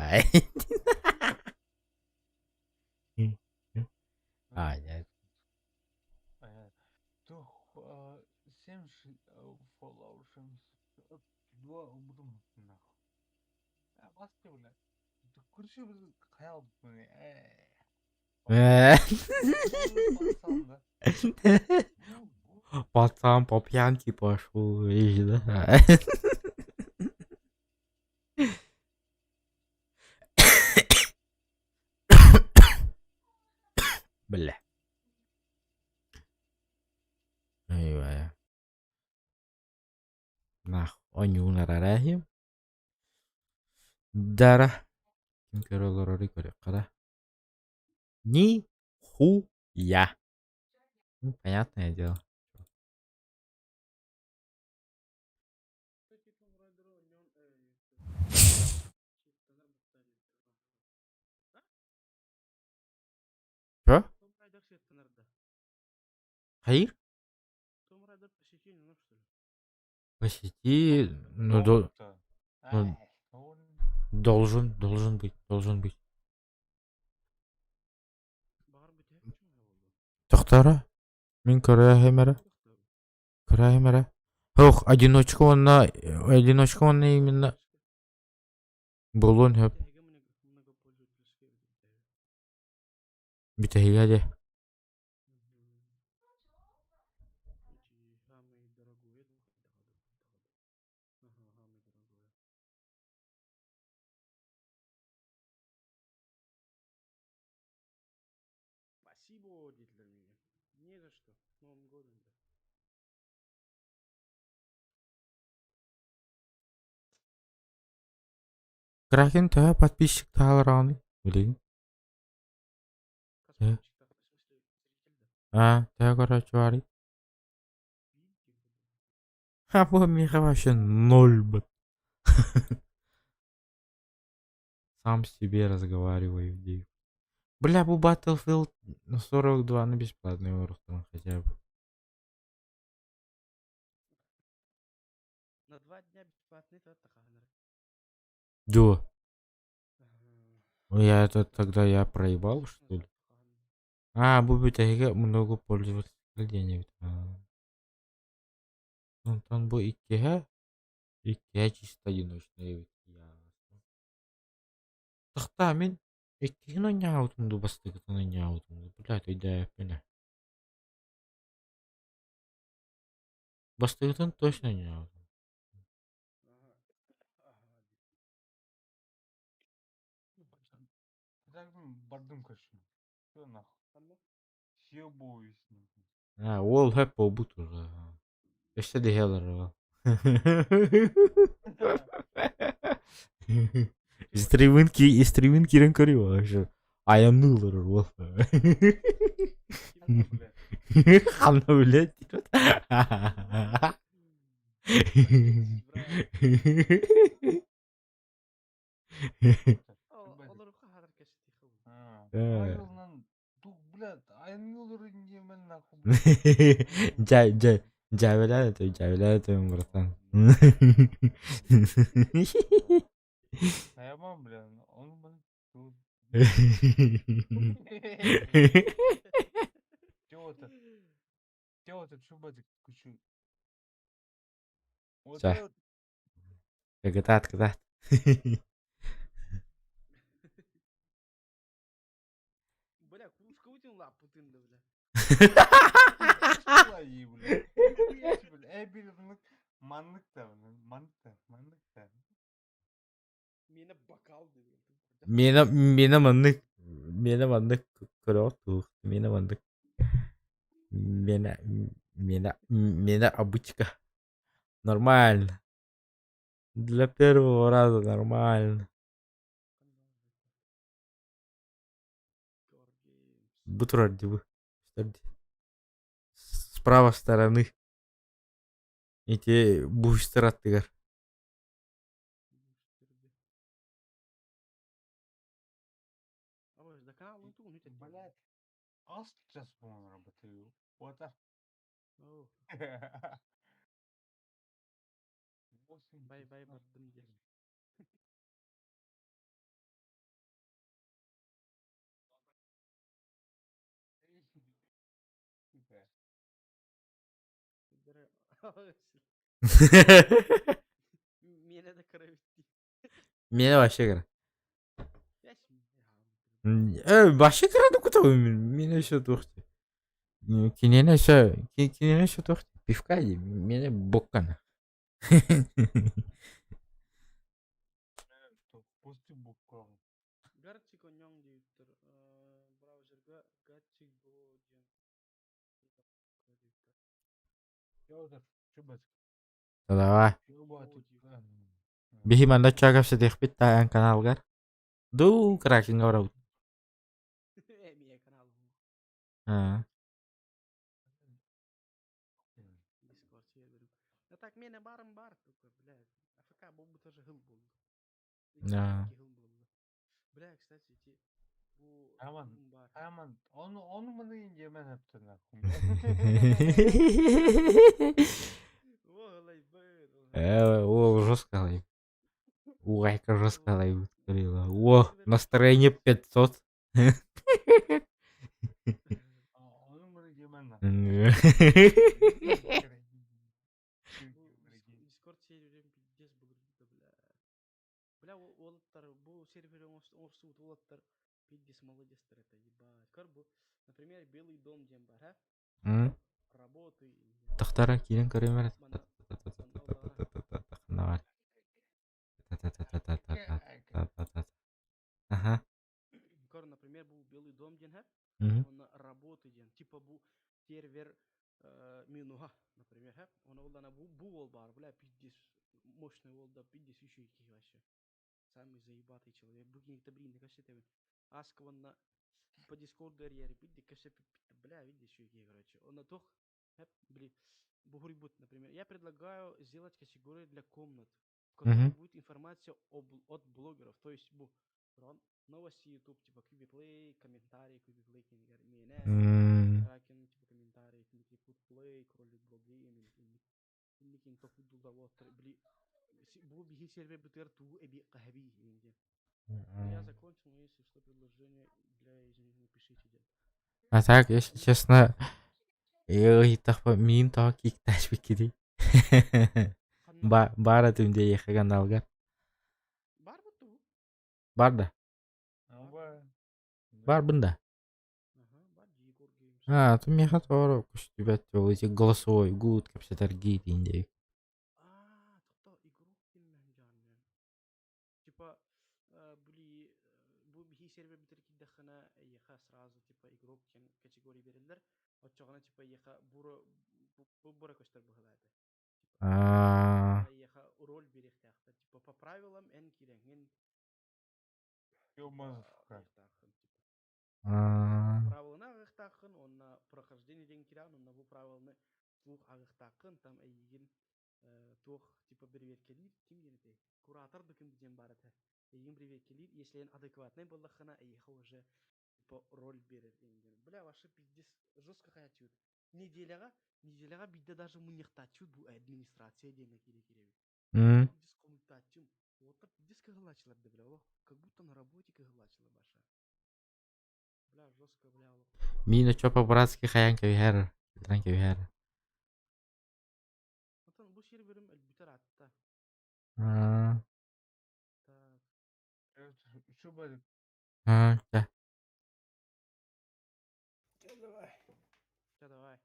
А, нет. Э. Пацан по пьянке пошел, видишь, да? Бля. Айва. Нах, оонньуун араарааһыам. Дара. Ким көрө олорорүй көрүөххэ да. Ни-ху-я. Ну, понятное дело. Чё? Хайыр? По сети, ну, до, ну, должен, должен быть, должен быть. Тохтара? Мин көрөөһүм эрэ. Көрөөһүм эрэ. Ох, одиночка уонна одиночка уонна именно буолуон сөп. Бүтэһигэ дии. Кракен төһө подписчик таалараҕыный билигин? Аа, төһө көрөөччү баарый? А бу миэхэ вообще ноль быт. Сам себе разговариваю дии. Бля, бу Battlefield 42-ны бесплатный оҥоруохтарын хотя бы. На 2 дня бесплатный то таханар. Дуо. Я это тогда я проебал, что ли? А, бу бүтэһигэ много пользователей диэн эбит. Онтон бу иккиһэ, иккиһэ чисто одиночный эбит. Ясно. Тахта мин иккиһин оонньообутум дуу, бастакытын оонньообутум дуу, блядь, өйдөөбөппүн ээ. Бастакытын точно оонньообутум. Так, бардым, короче. Все нахуй. Съебываюсь. А, ол хөп буолбут уже. Өссө дэһэлэр ол. Стримин киирэн көрүө вообще. Айанныылар уол. Ханна, блядь? Олору хаһар кэсти хыл. Дьэ, дьэ, дьээбэлээн этэ, дьээбэлээн этэ, братан. Хайаман, блин, он, блин, тут. Чего-то, чего-то, чубатик, кучу. Вот Чэ. это Кытаат, кытаат. Бля, кружка лаппытын да, бля. Ай, бля. Бля, били, маннык та, маннык та, маннык та. Миэнэ бокал диэн. Миэнэ, миэнэ маннык, миэнэ маннык көрөҕүт туох, миэнэ маннык. Миэнэ, миэнэ, миэнэ обычка. Нормально. Для первого раза нормально. Бу турар дии бу. С правой стороны. Ити бустер аттыгар. Блядь, ас сейчас, по-моему, работаю. Вот а. Бай бай бардым диэн. Миэнэ да кыра эбит дии. Миэнэ вообще кыра. Вообще кыра да кутабын мин. Миэнэ еще туох Киниэнэ еще киниэнэ еще туох пивка дии. Миэнэ боккана. Пусти бокал. Гарчик онньоҥ диэбиттэр. Браузерга Гатчик Го диэн. Давай. Биһи манна чаакап сэтиэхпит таайан каналгар. Дуу кракинга барабыт. Эмиэ канал. Аа. Дискорд серверим. А так миэнэ баарым баар только, бля. АФК буолбут тоже хыл буолла. Да. Хыл буолла. Бля, кстати, ити бу Аман, баар. Аман, он маны yemen hepten О, лайбер. О, жестко лайк. Ой, как жестко лайк. О, настроение 500. Onu mаны yemen Дискорд серверим пиздец былыргыта, бля. Бля, уолаттар, бу сервер оҥорсубут уолаттар пиздец молодецтар это, ебать. Көр бу, например, Белый дом диэн баар, а? Работы. Тахтара киирэн көрүмэр. Манна Давай. Ага. Көр, например, бу Белый дом диэн, а? Он работы диэн. Типа бу сервер минуха, например, а? Он ол бу бу ол баар, бля, пиздец мощный ол да, пиздец еще и вообще. Самый заебатый человек. Бу киникта блин, кассета Аскванна по дискорду эрийэр бидди кэсэ бля, видишь, еще короче. Он тох, бли, бугурибут, например. Я предлагаю сделать категорию для комнат, в которой будет информация от блогеров. То есть, бу, Көрөн новости YouTube типа QB Play, комментарий QB Play кинигэр миэнэ, М. Кракен типа комментарий, Дмитрий Play, Кролик Бро Гейминг, инникин токуйдуллар уолаттар били бу биһи сервербитигэр тугу эби хаһаби диэн. Я закончил, но если что предложение для изменения напишите диэн. А так, если честно, ыйыттахпа миин тоҕо кииктээспиккитий? Ханна? Баар этим диэйиэхэ каналгар. Бар буту. Бар да? Аба. Барбын да? Ага, бар Егор Games. А, то миэхэ тоҕо көстүбэт ол ити голосовой гуд кэпсэтэргии диин диэбит. А, тохто игрок диэн жааннан. Типа, били бу биһи сервер битер киирдэххинэ эйиэхэ сразу типа игрок диэн категория бериллэр. Оччоҕуна типа эйиэхэ бура бу бура көстөр быһылаата. Типа А, эйиэхэ роль биэриэхтээхтэр. Типа по правилам эн киирэҥҥин Ё-мазафака. типа. а, Правиланы ааҕыахтааххын уонна прохождение диэн киирэҕин уонна бу правиланы туох ааҕыахтааххын там эйигин туох типа бэрэбиэркэлиир ким диэн этэй куратор да ким диэн баар этэ эйигин бэрэбиэркэлиир если эн адекватнай буоллаххына эйиэхэ уже типа роль биэрэр диэн бля вообще пиздец жестко хаяччыбыт неделяҕа неделяҕа биирдэ даже мунньахтааччыбыт бу администрация диэҥҥэ киирэ киирэбит м, пиздец хомуйтааччым уоттар пиздец кыһыллааччылар да бля олох как будто на работе кыһыллааччылар баша бля жестко бля олох Миин очо по-братски хайаан кэбиһэр, киллэрэн кэбиһэр. Оттон бу серверим өлбүтэр аатта. А, Так. Что будет? а, да. Давай. Да, давай.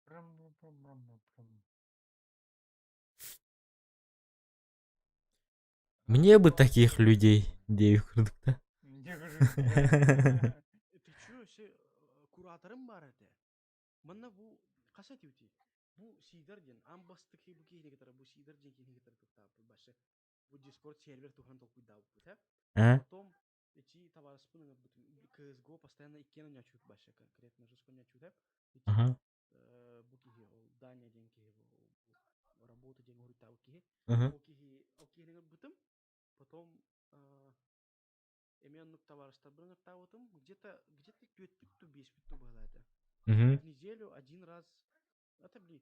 Прям-прям-прям-прям. Мне бы таких людей, диэбит курдук да. Мне кажется, Ты чё, вообще кураторым бар этэ? Манна бу хас этибитий? Бу Сидор диэн аан бастакы бу киһини кытары бу Сидор диэн киһини кытары туттаабыппыт башы. Бу Discord сервер туһунан толкуйдаабыппыт э. А? Потом эти табаарыспын ыҥырбытым. CSGO постоянно иккиэн оонньооччубут башы конкретно жестко оонньооччубут э. Ити Ага. бу киһи ол Даня диэн киһи бу работа диэн уруйтаабыт киһи. Ага. Ол киһи ол киһини ыҥырбытым. Потом эмиэ оннук табаарыстарбын ыҥыртаабытым. Где-то где-то түөртпүт ту биэспит ту быһалаата. Мгм. В неделю один раз это били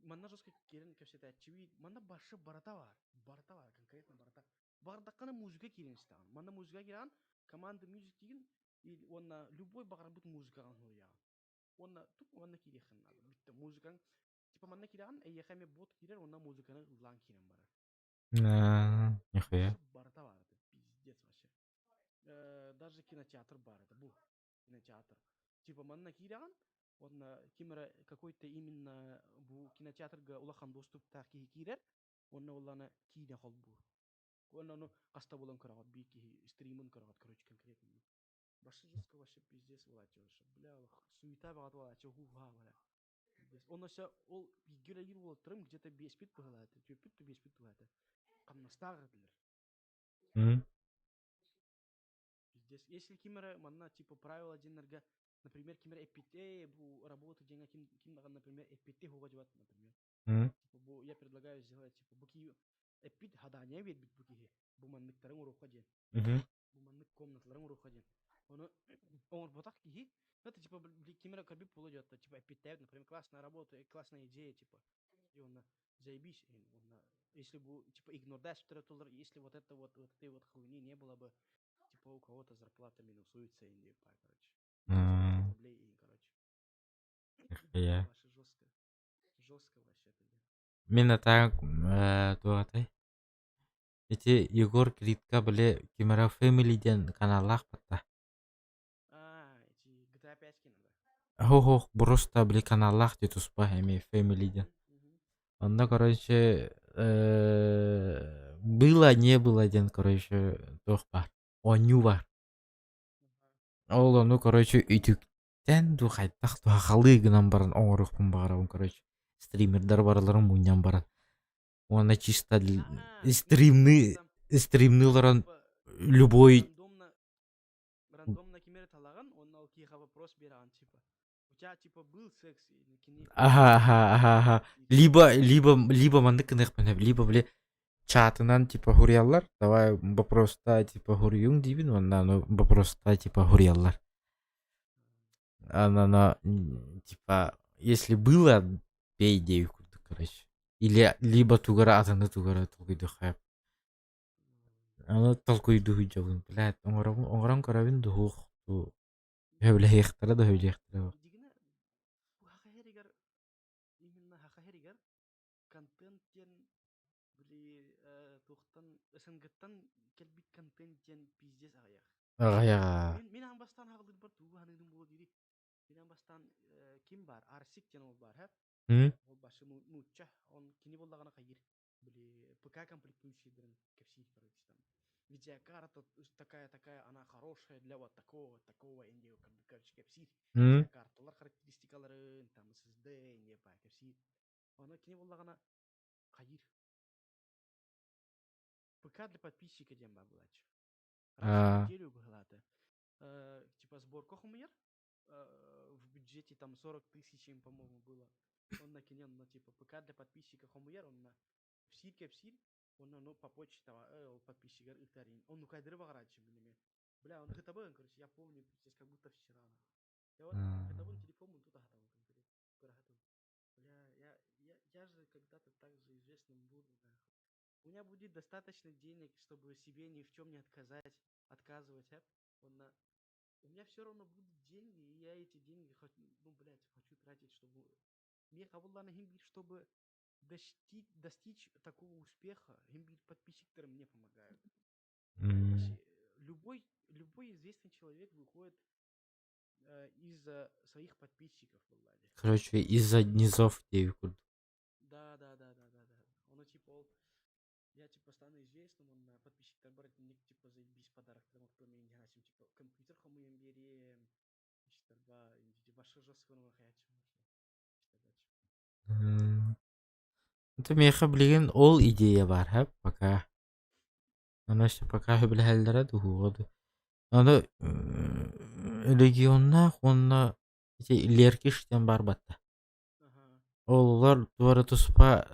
манна жестко киирэн кэпсэтээччибит манна башы барыта баар барыта баар конкретно барыта баҕардаххына музыка киирэн истэҕин манна музыка киирэн команда мюзик диигин и уонна любой баҕарбыт музыкаҕын суруйаҕын уонна туп уонна киириэххин наада бүттэ музыкаҥ типа манна киирэҕин эйиэхэ эмиэ бот киирэр уонна музыканы ыллаан киирэн барар А, нихуя. Барыта баар это пиздец вообще. Даже кинотеатр баар это бу кинотеатр. Типа манна киирэҕин уонна ким эрэ какой-то именно бу кинотеатрга улахан доступтаах киһи киирэр уонна уллана киинэ холбуур. Уонна ону хаста булан көрөҕүт биир киһи стримын көрөҕүт короче конкретно. Башы жестко вообще пиздец буолааччы вообще. Бля суета баҕата буолааччы хуу-ха бля. Онно өссө ол бииргэ үлэлиир уолаттарым где-то биэспит быһылаата, түөрпүт да биэспит быһылаата. Хамнастаах этилэр. М. Пиздец. Если ким эрэ манна типа правила диэннэргэ, например, ким эрэ эппит, эй, бу работа диэҥҥэ ким ким даҕаны, например, эппитти хуга дьыбат, например. М. Типа бу я предлагаю сделать, типа бу киһи эппит задание биэрбит бу киһи. Бу манныктарын уруокка диэн. Мгм. Бу маннык комнаталарын уруокка диэн. Ону оҥорботох киһи, это типа ким эрэ көрбүт буолуо дьиэттэ, типа эппиттээбит, например, классная работа, классная идея, типа. И онно заебись, и онно если бы типа игнордас тулар, если вот это вот вот этой вот хуйни не было бы, типа у кого-то зарплата минусуется или короче. Минус 500 М, рублей и короче. Нихуя. Вообще жестко. Жестко вообще это. Мин а так туох этэй? Ити Егор Кридка били ким эрэ Family диэн каналлаах батта. А, эти GTA 5 надо. Хо-хо, просто били каналлаах дии туспа эмиэ Family диэн. Мгм. Онно, короче, было не было диэн, короче, туох баар, оонньуу баар. Ол ону, короче, үтүктэн дуу хайдах дуу хахалыы гынан баран оҥоруохпун баҕарабын, короче. Стримердар барыларын мунньан баран. Уонна чисто А, ты стримны там стримны олорон типа любой рандомно рандомно ким эрэ талаҕын уонна ол киһиэхэ вопрос биэрэҕин типа у тебя типа был секс или кини Аха, аха, аха, аха. или Либо, либо, либо маннык гыныахпын сөп, либо, били, Чатынан типа хуруйаллар, давай вопроста типа хуруйуҥ диибин уонна аны вопроста типа хуруйаллар. Ана типа если было, пей диэбит курдук, короче. Или либо тугара атыны тугара толкуйдуохха. Аны толкуйдуу дьобун, блядь, оҥоробун оҥорон көрөбүн дуһуох ту сөбүлэһиэхтэрэ да сөбүлэһиэхтэрэ. Дигинэ бу хаха иһэригэр именно хаха иһэригэр контент диэн били туохтан СНГ-ттан кэлбит контент диэн пиздец аҕыйах. Аҕыйаҕа. Мин мин аан бастаан аҕалыырбар тугу саныырым буолуо дири. Мин аан бастаан ким баар? Арсик диэн ол баар, һэ? Ол башы нуучча. Он кини буоллаҕына хайыыр. Били ПК комплектующийдарын кэпсиир, короче, там. Видеокарта такая-такая, она хорошая для вот такого, такого, инде, короче, кэпсиир. Видеокарталар характеристикаларын, там, SSD, инде, кэпсиир. Ону кини буоллаҕына хайыыр. ПК для подписчика диэн баар буолааччы. Раз в неделю быһылаата. Типа сборка хомуйар. В бюджете там 40 тысяч им, по-моему, было. Он на кине, ну, типа, ПК для подписчика хомуйар, он на псир кэпсиир, он ну, по почте ол подписчигар ыытарин. Он ну кайдыры баҕарааччы минеме. Бля, он хытабын, короче, я помню, пиздец, как будто вчера. Я вот хытабын телефон тут ахатабын, Бля, я же когда-то так же известным буду, нахуй. У меня будет достаточно денег, чтобы себе ни в чем не отказать, отказывать, а? Он на... У меня все равно будут деньги, и я эти деньги хоть, ну, блядь, хочу тратить, чтобы... Мне чтобы достичь такого успеха, им подписчиктары мне помогают. Любой известный человек выходит из-за своих подписчиков, Влади. Короче, из-за низов диэбит курдук. Да. Он типа, ол, я типа стану известным, он на подписчиктар ник типа заебись подарок, потому что мен типа компьютер хомуйан биэриэм, ба башы жоспарым хаячым. Это миэхэ билигин ол идея баар һэ пока. Аны өссө пока сөбүлэһэллэрэ дуһуоҕа дуу. Аны регионнаах уонна ити Леркиш диэн баар батта. Оллар туора туспа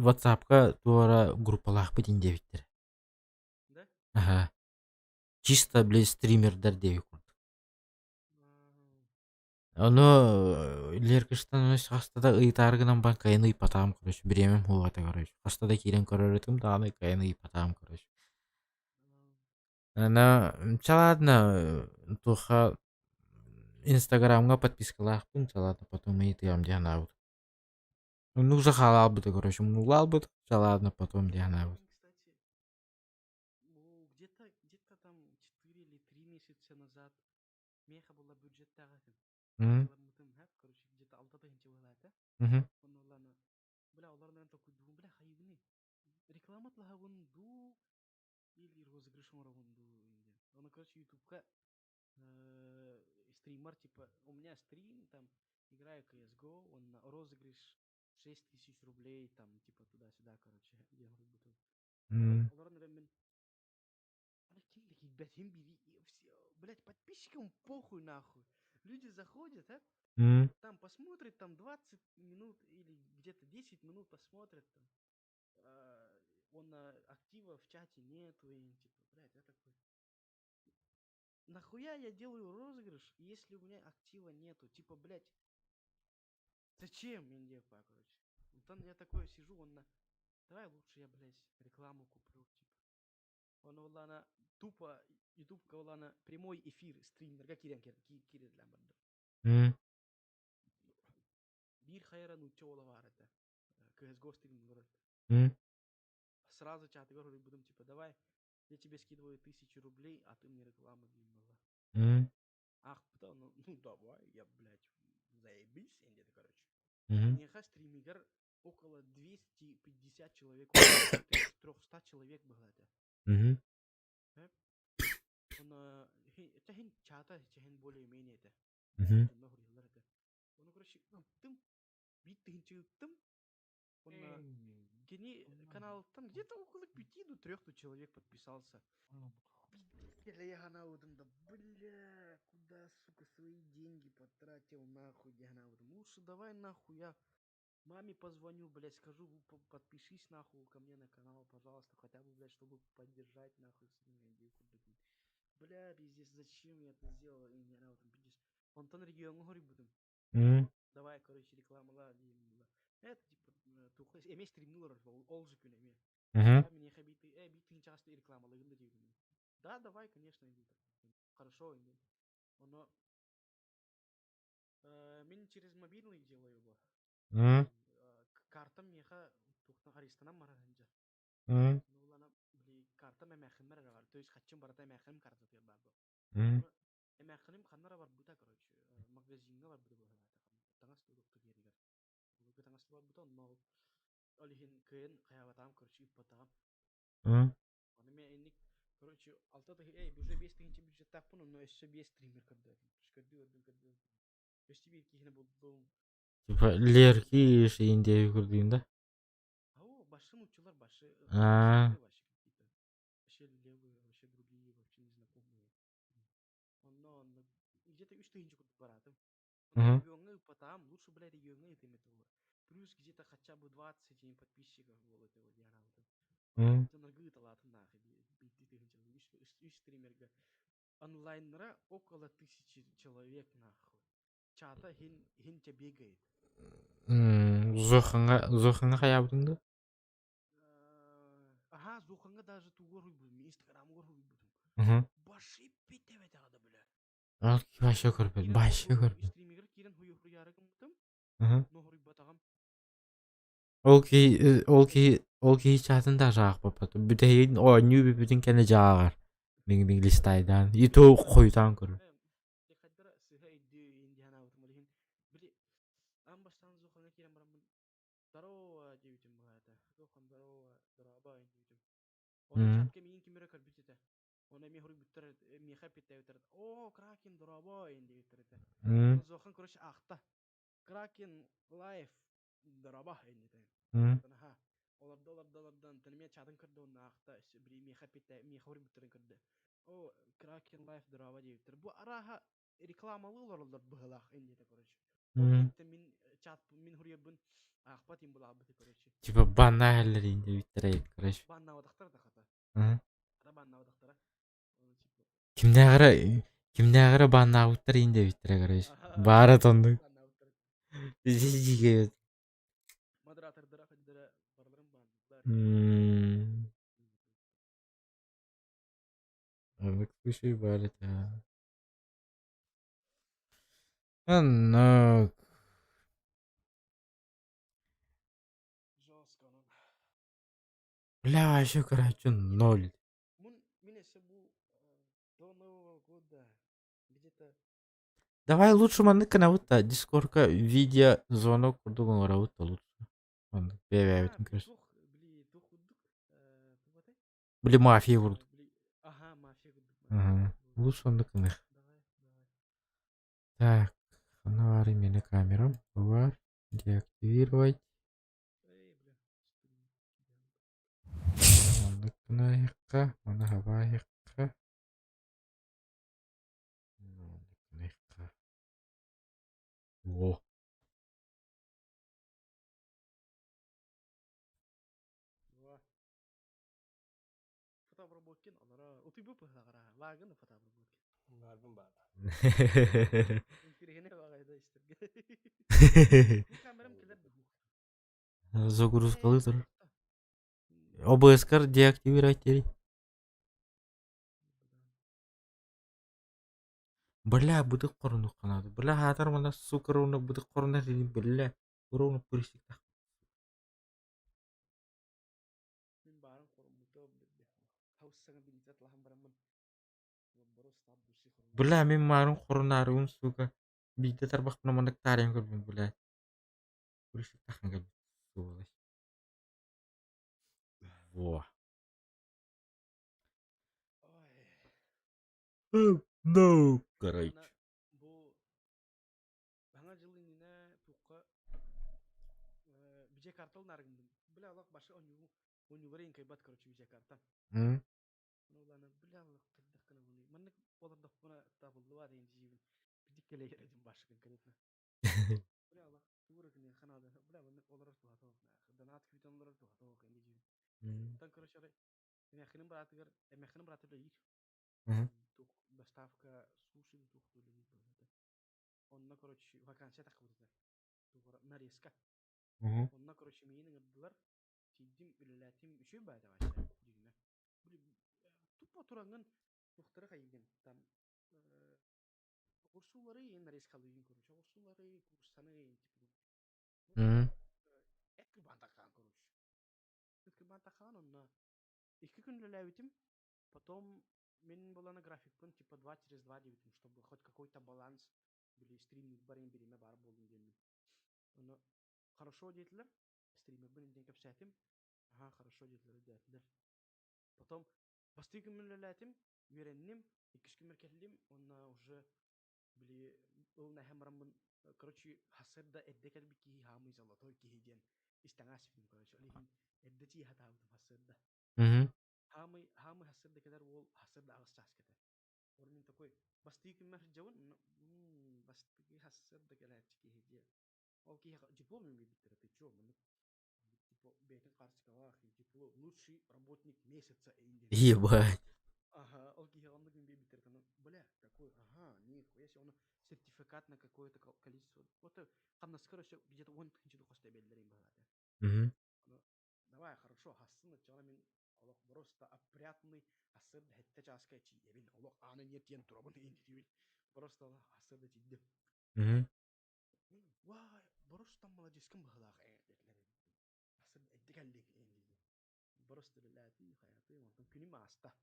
WhatsApp-ка туора группалаахпыт ин диэбиттэр. Да? Аха. Чисто, блин, стримердэр диэбит курдук. Ону Леркиштан хаста да ыйытаары гынан баран кайын ыйпатаҕым короче бириэмэм суох этэ короче хаста да киирэн көрөр этим даҕаны кайын ыйпатаҕым короче. Ана чэ ладно туохха Инстаграмҥа подпискалаахпын чэ ладно потом ыйытыам дии санаабытым. Ну уже хаалаабыта короче умнулаабыт чэ ладно потом дии санаабыт. Кстати, где-то где-то там 4 или 3 месяца назад миэхэ була бюджеттаах этим. Ламмытым хэп, короче, где-то алта тыһыынча быһалаата. Онно улаана, бля, олорунан токуйдугум, бля, хайыбыны. Реклама тлаһабын дуу или розыгрыш оҥоробун дуу диэн. Ону, короче, ютубка стример, типа, у меня стрим, там, играю CSGO, он на розыгрыш 6 тысяч рублей, там, типа, туда-сюда, короче, диэн суруйбутум. Олорон эрэн мин блядь, все, блядь, подписчикам похуй нахуй. Люди заходят, а? Там посмотрят, там 20 минут или где-то 10 минут посмотрят, там. Он актива в чате нету, и типа, блядь, я такой. Нахуя я делаю розыгрыш, если у меня актива нету? Типа, блядь, зачем мне, короче? Там я такой сижу, он на... Давай лучше я, блядь, рекламу куплю, типа. Он улана тупо ютубка улана прямой эфир стримерга киирэн киирэллээн барда. Биир хайара нуучча уола баар этэ. CSGO стрим олорор. Сразу чатыгар суруйбутум, типа, давай, я тебе скидываю 1000 рублей, а ты мне рекламу диэн буолла. Аахпыта, ну, ну давай, я, блядь, заебись, где-то, короче. Миэхэ стримигэр около 250 человек, 300 человек было это. Он тэһин чата чэһин более-менее этэ. Этэ. Ону, короче, ыыттым, биир тыһыынча ыыттым. Он кини каналыттан где-то около пяти до трех человек подписался. Бля, да, бля, куда, сука, свои деньги потратил, нахуй, диэн Лучше давай, нахуй, я Маме позвоню, блядь, скажу, подпишись нахуй ко мне на канал, пожалуйста, хотя бы, блядь, чтобы поддержать нахуй сына Бля, пиздец, зачем я это сделал? И не там, пиздец. Онтон региоҥҥа хоруйбутум. Давай, короче, рекламалаа диэн Это, типа, туха эмиэ стримнулар ол же күн эмиэ. Миэхэ биир тыһыынчаҕа рекламалыгын да диэбитим. Да, давай, конечно, хорошо. Оно мин через мобильный делаю его. Картам миэхэ тухтан арестанан барар сылдьар. Нулана били картам эмээхиммэр эрэ бар. То есть хаччым барыта эмээхиним картатыгар баар буо. Эмээхиним ханна эрэ барбыта, короче, магазиҥҥа барбыта быһыылаах. Таҥас тутукту диэригэр. Былыргы таҥас барбыта, онно ол иһин кыайан хайаабатаҕым, короче, ыыппатаҕым. Ону мен инник, короче, алта тыһы, эй, уже 5000 бюджеттаахпын, онно өссө биэс стример көрдөөтүм. Көрдүү көрдүм, көрдүү. Өссө биир киһини булдум. Типа Лерки шейин диэби курдугун да? Ау, башы нууччалар, башы, Аа. вообще какие-то. Вообще левые, вообще другие, вообще незнакомые. Онно, онно, где-то 3000 курдук бараатым. Региоҥҥа ыыппатаҕым, лучше, бля, региоҥҥа ыытым этэ буолуо. Плюс где-то хотя бы 20 подписчиков буолуо этэ диэн анаабытым. Дьоннорго ыыталаатым нахуй биирдии тыһыынча үс стримерга. Онлайннара около тысячи человек нахуй. Чата хин хинче бегает. Зохаҥа Зохаҥа хайаабытыҥ дуо? Аха, Зохаҥа даже тугу уруйбутум, Инстаграмыгар уруйбутум. Баши питэбэтэҕэ да бля. Ол вообще көрбөт, вообще көрбөт. Стримигэр киирэн хуйуруйаары гыммытым, но хоруйбатаҕым. Ол киһи ол киһи ол киһи чаатын даже аахпаппат. Бүтэһигин оонньуу бүппүтүн кэннэ дьааҕар. Диҥ-диҥ листайдаан. И то хойутаан көрөр. Хайдара сыһа өйдүү индианаабытым ол иһин били аан бастаан Зохаҥа киирэн бараммын здорово диэбитим быһаата. Зохан здорово, дорообо диэбитим. Оны чатка миигин ким эрэ көрбүт этэ. Оны эмиэ хоруйбуттар миэхэ эппиттээбиттэр. Оо, Кракен дорообо диэбиттэр этэ. Зохан короче аахта. Кракен лайф дорообо диэтэ. Аха. Олордо олордо олордо онтон эмиэ чатын көрдө уонна аахта били миэхэ эппиттээ миэхэ хоруйбуттарын көрдө. Оо, Кракен лайф дорообо диэбиттэр. Бу арааһа рекламалыы олороллор быһыылаах диэтэ короче. Ол мин чат мин хуруйарбын аахпат им булаабыты короче. Типа банна иһэллэр диэбиттэр короче. Баннаабатахтар да хата. Хата баннаабатахтара. Кимнээҕэр кимнээҕэр баннаабыттар иин диэбиттэрэ короче. Баара тоннук. Модератордара хаддара барыларын баанныылар. Оннук случай баар этэ. Оннук. Жестко онон. Бля, еще, короче, ноль. Мин өссө бу до Нового года где-то Давай лучше маннык гынабыт да, дискордка видео звонок курдук оҥоробут да лучше. Оннук бэйэ-бэйэбитин көрс. Туох били туох курдук туох этэй? Били мафия курдук. Били аха мафия курдук. Ага. Лучше оннук гыныах. Давай, давай. Так, ханна баарый миэнэ камерам? Бу баар. Деактивировать. Эй, бля. Оннук гыныахха, маны хабаайыахха. Оннук гыныахха. Во. Во. Фотообработкин олоро утуйбут быһыылаах лагын фотообработкин. Баарбын баар. Интириэһинэй баҕайы да истэргэ. Бу камерам кэлэр да Загрузкалыы турар. ОБС-кар деактивировать диэри. Бля, бытык хорунук ханааты. Бля, хаатар мана сука ровно бытык хорунар дии бля. Ровно пырыстыктах. Мин баарым хоруммута хаус саҥа билиитэ атлаһан бараммын Бля, мин маарым хорунаарыбын сука. Биирдэ тарбахпына маннык таарыйан көрбүм, бля. Пырыстыктахын кэлбит. Сволочь. Во. No, короче. Бу Саҥа дьыл иннинэ туохха видеокарта ылынаарыгын бля олох башы онньугу онньугара иҥкэйбэт короче видеокарта. Ну ладно, бля олох хайдах гынабыный маннык олордохпуна табыллыбат диэн дьиибин бидик кэлэйэр этим башы конкретно. Бля, Аллах, тугу гыныахха наада. Бля, маннык олорор туһата суох. Донат күүтэн олорор туһата суох инди диибин. Оттон, короче, арай эмээххинин быраатыгар, эмээххинин быраата үлэлиир. Туох доставка суши туох үлэлиир быһыыта. Онно, короче, вакансия таххыбыт этэ. Тугура нарезка. Онно, короче, миигин ыҥырдылар. Тиийдим, үлэлээтим. Үчүгэй баайда вообще, дьиҥинэ. Били, тупо тураҥҥын туохтары хайыгын там Оҕурсуулары нарезкалыыгын короче, оҕурсуулары, кууруссаны типа эт кырбаан такаан короче. Эт кырбаан такаан онно икки күн үлэлээбитим. Потом мин булана графикпын типа два через два диэбитим, чтобы хоть какой-то баланс били стриммер бириэмэ баар буоллун диэммин. Ону хорошо диэтилэр, стримербин диэн кэпсээтим. Аха, хорошо диэтилэр, диэтилэр. Потом бастакы күммүн үлэлээтим, үөрэнним, иккис күммэр кэллим уонна уже били ыл нэһэн бараммын, короче, сарсыарда эрдэ кэлбит киһи хаамый золотой киһи диэн истэҥ ааспытым, короче, ол иһин эрдэ тиийэ сатаабытым сарсыарда. Хаамый, хаамый сарсыарда кэлэр уол сарсыарда аҕыс чааска этэ. Ол мин такой бастакы күммэр сылдьабын, бастакы сарсыарда кэлээччи киһи диэн. Ол киһиэхэ диплом биэрбиттэрэ, ты чё, маннык типа бэйэтин карточкалаах, типа лучший работник месяца диэн. Ебать. Ага, ол киһи оннук биэрбиттэр бля, такой, ага, нихуя себе, он сертификат на какое-то количество. Вот хамнаскар өссө где-то 10 тыһыынча духоста эбэллэрин быһаата. Давай, хорошо, хассын оччоҕуна мин олох просто опрятный ассырда хэттэ чааска тиийэбин, олох ааны нет диэн турабын иин просто ассырда тиийдим. Вай, просто молодецкин быһыылаах ээ диэтилэр. Ассырда эрдэ кэллиҥ ээ диэтилэр. Просто үлэлээтим, хайаатым, онтон күнүм ааста.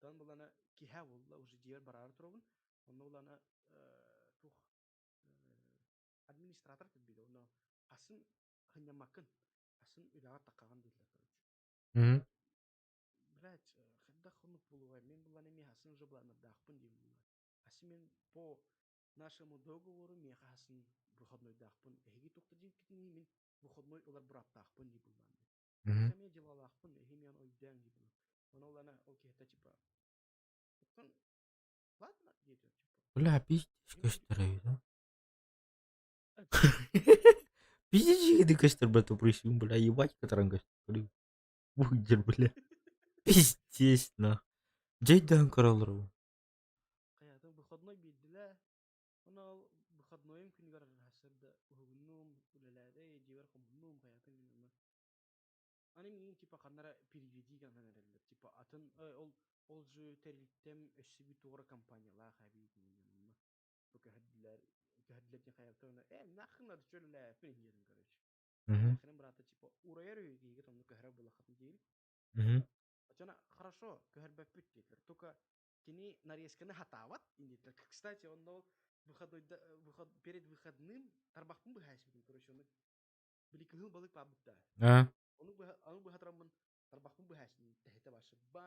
Онтон булана киһэ буолла, уже дьиэбэр бараары турабын. Онно булана туох администратор кэлбитэ. Онно асын хынньаммаккын, асын үлэҕэр таххаҕын дииллэр, короче. Блядь, хайдах оннук буолуой? Мин булан эмиэ асын уже былааннардаахпын диэн буолла. Асын мин по нашему договору миэхэ асын выходнойдаахпын. Эһиги туохта диэбиккитиний мин выходной ылар бырааптаахпын дии буллаан. Эмиэ дьылалаахпын, эһи миэн өйдөөҥ дии булла. Ону ылана ол киһитэ типа оттон ладно диэтэ типа. Бля, пиздец көстөр эбит а. Пиздец ты көстөр, брат, упрысим, бля, ебать, которым көстөр. Бугдер, бля. Пиздец, нах. Дьэйдээн көрөлөр. Хайатын выходной биэрдилэр. Ону ол выходнойум күнүгэр сарсыарда уһугуннум, үлэлээтэй, дьиэбэр хомуннум, хайатын күнү Аны миигин типа ханна эрэ переведи гынан эрэллэр. Типа атын ол ол же тэрилтэм өссө биир туох эрэ компаниялаах эбит онно бу көһөрдүлэр көһөрдүлэр диэн хайабыта э нахрен надо чё үлэлээппин иһиэтим короче. Нахрен брата типа урайар үһү киһигэ онно көһөрөр буолаххатын диир. Очона хорошо көһөрбөппүт диэтилэр. Только кини нарезканы хатаабат диэтилэр. Кстати, онно выходной выход перед выходным тарбахпын быһаайсыбытым короче ону били кыһыл балык баабыт А? Ону быһа ону быһа тураммын тарбахпын быһааччым тэһитэ башы ба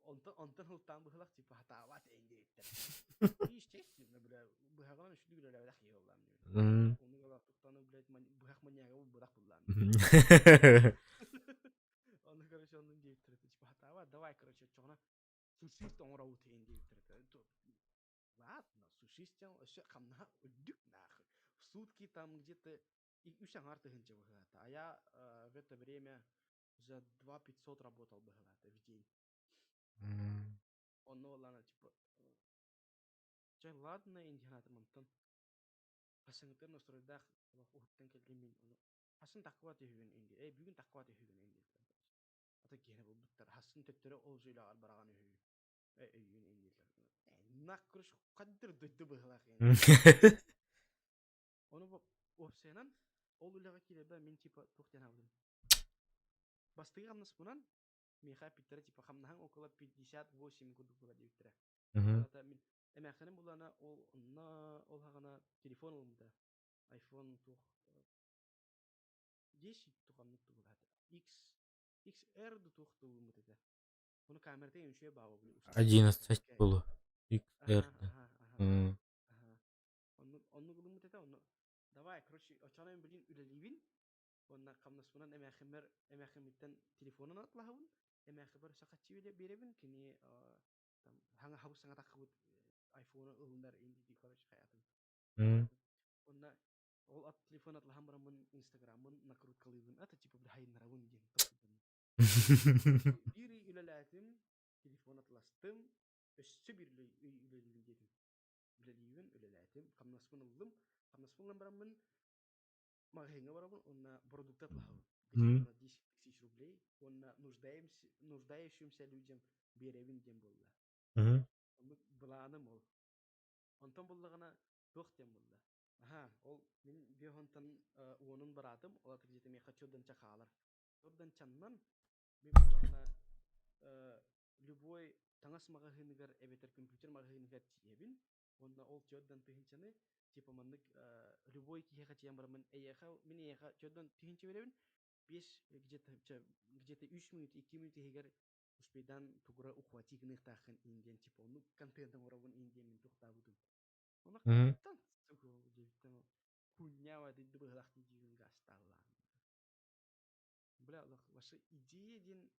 онтон онтон ылтаан быһылах типа хатаабат эйин диэбиттэр. Естественно, бля, быһаҕынан үчүгэй үлэлээбэтэх киһи буоллаам диэн. Ону галаах туттаны, блядь, быһах маньяга быдах буллаам. Ону, короче, оннун диэбиттэр типа хатаабат, давай, короче, оччоҕуна сушист оҥоробут эйин диэбиттэр. Ладно, сушист өссө хамнаһа үрдүк нахуй. В сутки там где-то үс аҥаар тыһыынча быһыылаата. А я в это время за 2 500 работал быһыылаата в день. Онно буоллаҕына типа чэ ладно индианатым онтон хасыҥытын настройдаах олох уһуктан кэллим мин ону хасын таккыбат үһүгүн инди э бүгүн таккыбат үһүгүн инди ата киһини булбуттар хасын төттөрү ол үлэҕэр бараҕан үһү э өйүүн индилэр нах короче хаддыр дойду быһыылаах Ону уопсайынан ол үлэҕэ киирэрбэр мин типа туох диэн аҕалым. Бастакы хамнаспынан миэхэ эппиттэрэ типа хамнаһыҥ около 58 курдук буолар диэбиттэрэ. Ата мин эмээхсиним булана ол онно ол хаҕана телефон ылыммыта. iPhone туох 10 туханнык тугулаата. X XR да туох ылыммыт этэ. Ону камерата үчүгэй баава били. 11 было. XR. Ага. Оннук оннук ылыммыт этэ, онно давай, короче, оччоҕуна мин билигин үлэлиибин уонна хамнаспынан эмээхиммэр эмээхиммиттэн телефонун атлаһабын, эмээхибэр сахаччы биэрэбин, кини там хаҥа хабыс саҥа таххыбыт айфону ылынар инди короче хайатын. Онно ол ат телефон атлаһан бараммын инстаграммын накруткалыыбын, это типа бля хайыннарабын диэн толкуйданным. Биир ый үлэлээтим, телефон атластым, өссө биир ый үлэлиибин диэтим. Үлэлиибин, үлэлээтим, хамнаспын ыллым. Хамнаспын ылан бараммын маҕаһыыҥҥа барабын уонна бородуукта атлаһабын. Где-то на 10 тысяч рублей уонна нуждаемся, нуждающимся людям биэрэбин диэн буолла. Оннук былааным ол. Онтон буллаҕына туох диэн булла? Аһаа, ол мин биэһонтон уонун бараатым, ол ата где-то миэхэ чорданча хаалар. Чорданчаннан мин буллаҕына любой таҥас маҕаһыыныгар эбэтэр компьютер маҕаһыыныгар тиийэбин уонна ол чордан тыһыынчаны типа маннык любой киһиэхэ тиийэн бараммын эйиэхэ мин эйиэхэ чордан тыһыынча биэрэбин биэс где-то где-то үс мүнүүт икки мүнүүт иһигэр успейдаан тугура ухвати гыныахтааххын ин диэн типа оннук контент оҥоробун ин диэн мин туохтаабытым Онно хантан диэбиттэн хуйня дойду быһылах дии гаастааллаан. Бля, ваша идея диэн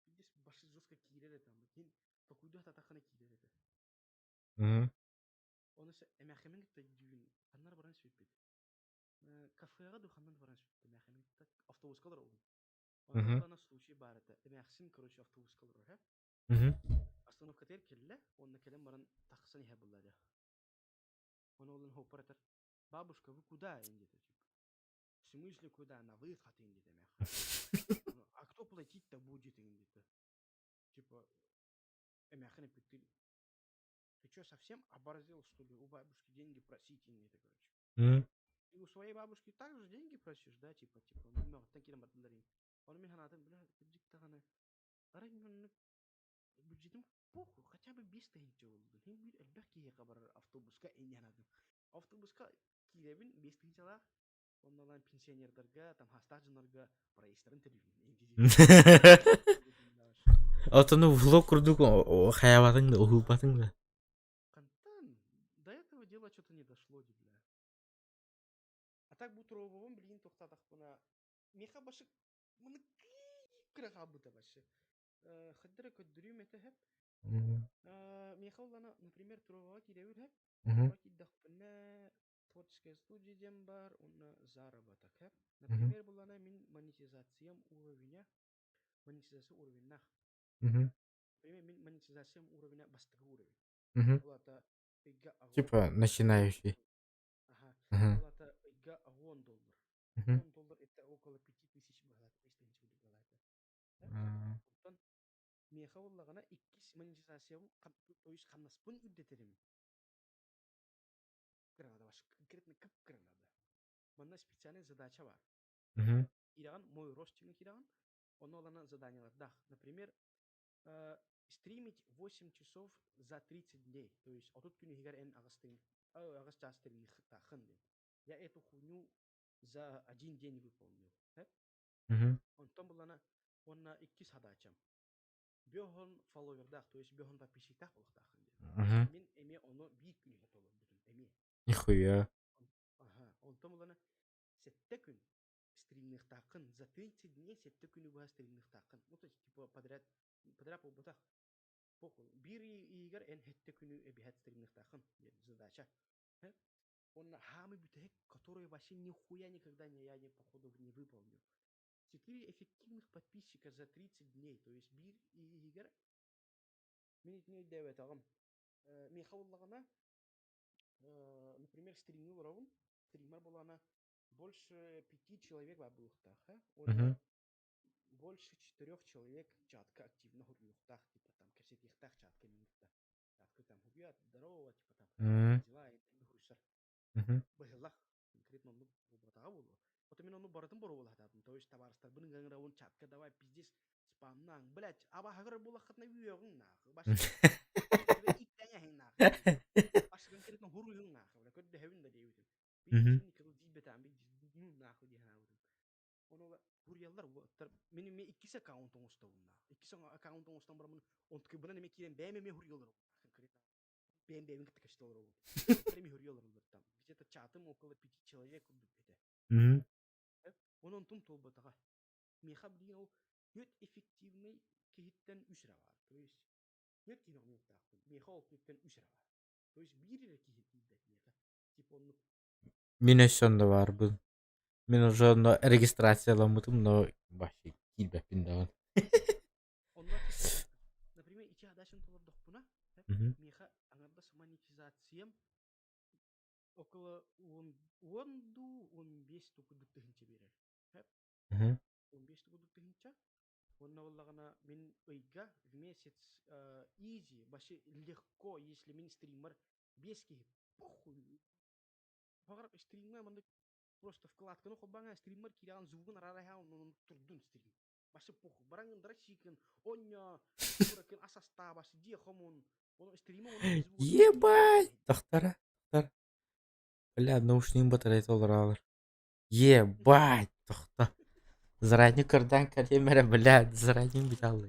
видишь, башы жестко киирэр этэ. Кин токуйду хатаххына киирэр этэ. Оны эмэхэмин кытта дүүн ханнар баран сүппүт. Кафега ду ханнан баран сүппүт эмэхэмин кытта автобуска олоробун. Онно случай баар этэ. Эмээхсин, короче, автобуска олорор, һэ? Остановкатыгар кэллэ, уонна кэлэн баран тахсан иһэр буолла дьэ. Ону олун хоппор этэр, «Бабушка, вы куда?» диэтэ, типа. В смысле куда? На выход диэтэ эмээххин. А кто платить-то будет диэтэ. Типа, эмээххин эппиттир, ты что, совсем оборзел, что ли, у бабушки деньги просить диэтэ, короче. Ты у своей бабушки также деньги просишь, да, типа, типа, мөҕүттэн киирэн бардылар. Ону мин санаатым, бля, кырдьык даҕаны, арай маннык бюджетим похуй, хотя бы 5000 буоллун. Һин биир элбэх киһиэхэ барар автобуска инньэ санаатым. Автобуска киирэбин 5000-лаах, оннолаан пенсионердарга, там хастаах дьоннорго проездтарын төлүүбүн. Отону влог курдук хайабатыҥ да, уһуйбатыҥ да. Хантан? До этого дела что-то не дошло, бля. А так бу туруобабын билигин туохтаатахпына миэхэ башы маны кыра хаалбыта башы. Хаддара көрдөрүүм этэ хэп. Миэхэ улана, например, туруобаҕа киирэбин хэп. Киирдэхпинэ творческая студия диэн баар уонна заработок хэп. Например, булана мин монетизациям уровеня, монетизация уровеннаах. Например, мин монетизациям уровеня бастакы уровень. Ол аата ыйга Типа начинающий. Ага. Ол аата ыйга 10 доллар. 10 доллар это около 5000 быһалаата, 5000 курдук быһалаата. Оттон миэхэ буоллаҕына иккис монетизациям, то есть хамнаспын үрдэтэрим кыраҕада баш конкретно кып кыраҕада. Манна специальная задача бар. Киирэҕин мой рост диэн киирэҕин, онно олана заданиялардаах. Например, стримить 8 часов за 30 дней. То есть отут күн иһигэр эн аҕыс аҕыс чаас стримниэхтааххын диэн. Я эту хуйню за один день выполнил. Онтон булана уонна иккис задачам. Бөһөн фолловердаах, то есть бөһөн подписчиктаах буолуохтааххын диэн. Мин эмиэ ону биир күн иһэ толорбутум эмиэ. Нихуя. Аха, онтон булана сэттэ күн стримныахтааххын, за 30 дней сэттэ күнү быһа стримныахтааххын. Ну, то есть, типа, подряд, подряд буолбатах. Похуй. Биир иигэр эн сэттэ күнү эбиһэт стримныахтааххын диэн задача. Он хамы бүтэһик, который вообще нихуя никогда не, я не, походу, не выполню. Четыре эффективных подписчика за 30 дней, то есть биир иһигэр мин итини өйдөөбөтөҕүм. Миэхэ буоллаҕына, например, стримҥэ олоробун, стриммэр буоллаҕына больше пяти человек баар буолуохтаах, уонна больше четырех человек чатка активно хоруйуохтаах, типа там кэпсэтиэхтээх чатка мин кытта. Чатка там хуйят, здорово, типа там дела, хуйсар. Быһылах, конкретно оннук буолбатаҕа буолуо. Вот мин ону барытын боруобалаһатаатым. То есть табаарыстарбын ыҥырабын чатка давай пиздец спамнаан. Блять, абаһагыр буолаххытына үөҕүҥ нахуй. Баш иттэҥэһиҥ нахуй. Баш конкретно хуруйуҥ нахуй. Бля, көрдөһөбүн да диэбитим. Биир никогда диэбэтээм, ну нахуй дии санаабытым. Ону хуруйаллар уоттар. Мин эмиэ иккис аккаунт оҥостобун нахуй. Иккис аккаунт оҥостон бараммын онтукайбынан эмиэ киирэн бэйэм эмиэ хуруйаллар конкретно. Бэйэм бэйэбин кытта кэпсэтэ олоробун. Эмиэ хуруйаллар там. Где-то чатым около пяти человек курдук этэ. Онон онтум туолбатаҕа. Миэхэ билигин ол түөрт эффективный киһиттэн үс эрэ баар. То есть түөрт киһини оҥоруохтаахпын. Миэхэ ол түөртэн үс эрэ баар. То есть биир эрэ киһи тиийбэт миэхэ. Типа оннук. Мин өссө онно баарбын. Мин уже онно регистрацияламмытым, но вообще киирбэппин даҕаны. Онно например, ити задачаны толордохпуна, миэхэ аҥардас монетизациям около уон дуу, 15 дуу курдук тыһыынча биэрэр. 15 курдук тыһыынча. Уонна буоллаҕына мин ыйга в месяц easy, вообще легко, если мин стриммар биэс киһи похуй. Баҕар стримҥа маннык просто вкладканы холбааҥа стриммар киирэҕин звугун арараһа онон турдун стрим. Вообще похуй. Бараҥын дрочикин, онньо, куракын ас астаабас, дьиэ хомун. Ону стрима онон Ебать! Тохтара, тохтар. Бля, наушнигым батарейка олоролор. Ебать! Тохто. Заранее кырдаан кэлиэм эрэ, блядь, заранее бүталла.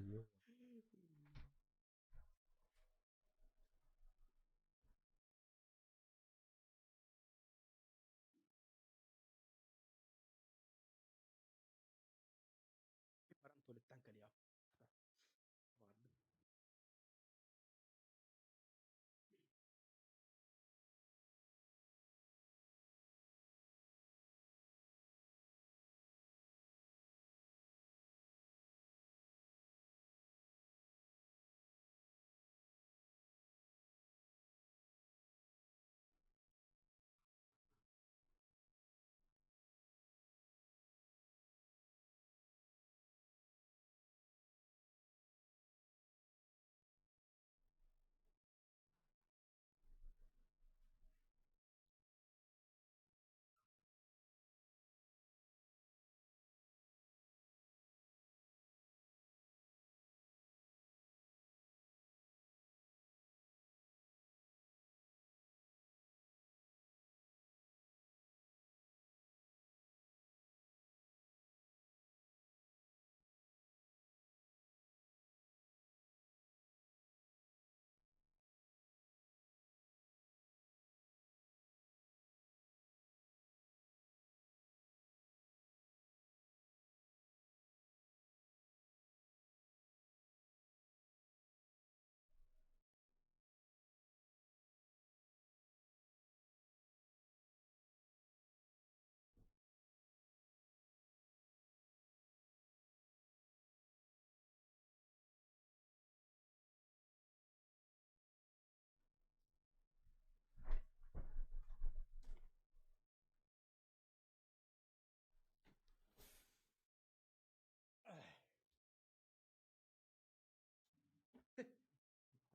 Баран туалеттан кэлиэҕим. Баҕардым.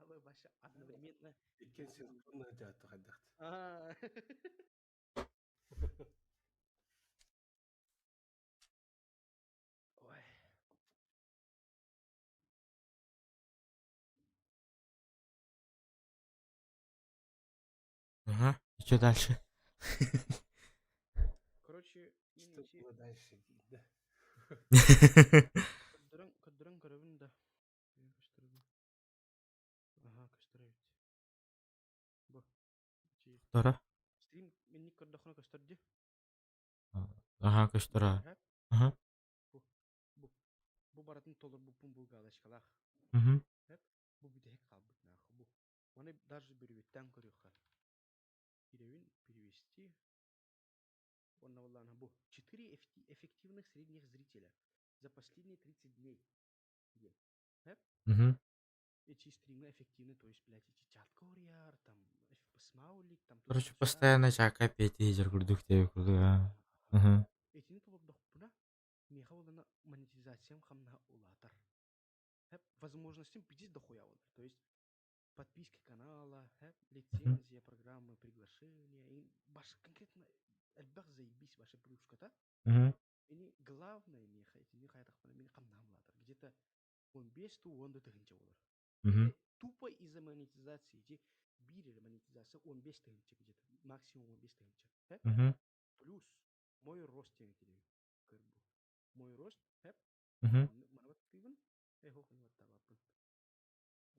Алло, Вася, одновременно. Иккиэн синхронно дьаатта хайдахт. Аа. Ой. Ага, и что дальше? Короче, мин Что ити было дальше да? көрдөрөн көрдөрөн көрөбүн да. Көстөрбүн. Аха, көстөр эбит. Бу. Ити Втора? стрим минник көрдөххүнэ көстөр дии. Ага, көстөр. Аха. Ага. Бу. Бу. Бу барытын толорбуппун бу галочкалаах. Мгм. Хэп. Бу бүтэһик хаалбыт нахуй бу. Оны даже бүрүбүттэн көрүөххэ. Кирэбин перевести. Уонна буоллаҕына бу 4 эффективных средних зрителя за последние 30 дней диэн. Хэп. Мгм. Эти стримы эффективны, то есть, блядь, эти чатка уруйар, там, смаулик, там Короче, туда-сюда. постоянно чака петь курдук тебе курдук. а. Мгм. Этини толордохпуна, миэхэ буоллаҕына монетизациям хамнаһа улаатар. Хэп, возможностям пиздец дохуя болар. То есть подписки канала, хэп, лицензия, программы, приглашения. И баш конкретно элбэх заебись ваша плюшката. Мгм. Ини главное миэхэ итини хайатахпына мин хамнаһым улаатар. Где-то 15 туу 10 тыһыынча болар. Мгм. Тупо из-за монетизации. Ити биир эрэ монетизация 15 тыһыынча где-то. Максимум 15 тыһыынча. Хэп. Мгм. Плюс мой рост диэн кириэм. Көр бу. Мой рост, хэп. Мгм. Маны баттыыбын. Э, хоох, маны баттаабаппын.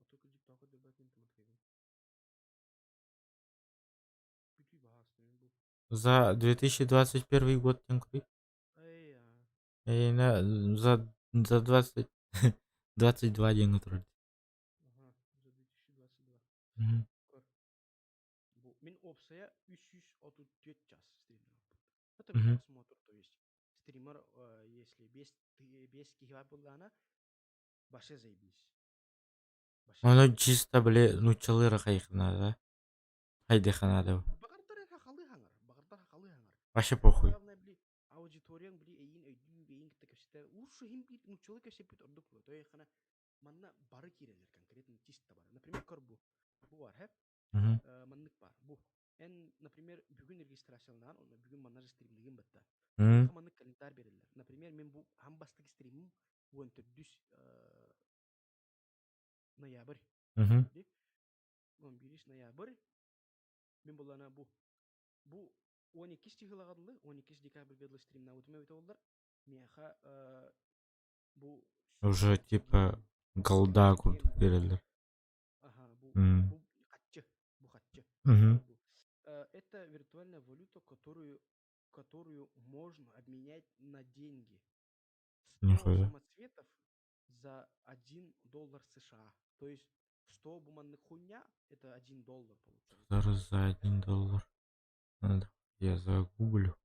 Ото кырдьык тоҕо көрдөрбөтүн тыматыгын. Бүтүй баҕастарын бу. За 2021 год тем Эй, а. Э, на, за 20 22 день утра. Ага, за 2022. Мгм. Көр. Бу мин опс Уопсайа 334 час стримнаабыппыт. Это просмотр, то есть стример, если без киһи баар буоллаҕына, вообще заебись. Ону чисто били нууччалыы эрэ хайыхнаада. Хайдыханаада. Баҕардар эрэ хахалыы хаҥар, баҕардар хахалыы хаҥар. Вообще похуй. Главное, били аудиторияң били эйиин өйдүү бэйиин кытта кэпсэтэ уурсу иһин биир нууччалыы кэпсэппит ордук буолуо. То есть манна бары киирэллэр конкретно чисто бары. Например, көр бу. Бу бар, хэп? Маннык бар. Бу. Эн, например, бүгүн регистрацияланаан, онно бүгүн манна стримнигин батта. Маннык календарь береллер. Например, мен бу хам бастык стримим 14 ноябрь. 11 ноябрь. Мен булана бу. Бу 12 чыһылаҕа дылы, 12 декабрьга дылы стримнаабытым эбитэ буоллар, миэхэ бу Уже типа голда курдук береллер. Ага, бу, бу хаччы, бу хаччы. Это виртуальная валюта, которую можно обменять на деньги. 100 Нихуя. самоцветов за 1 доллар США. То есть 100 бумажных хуйня это 1 доллар получается. Зараз за 1 доллар. Надо, я загуглю.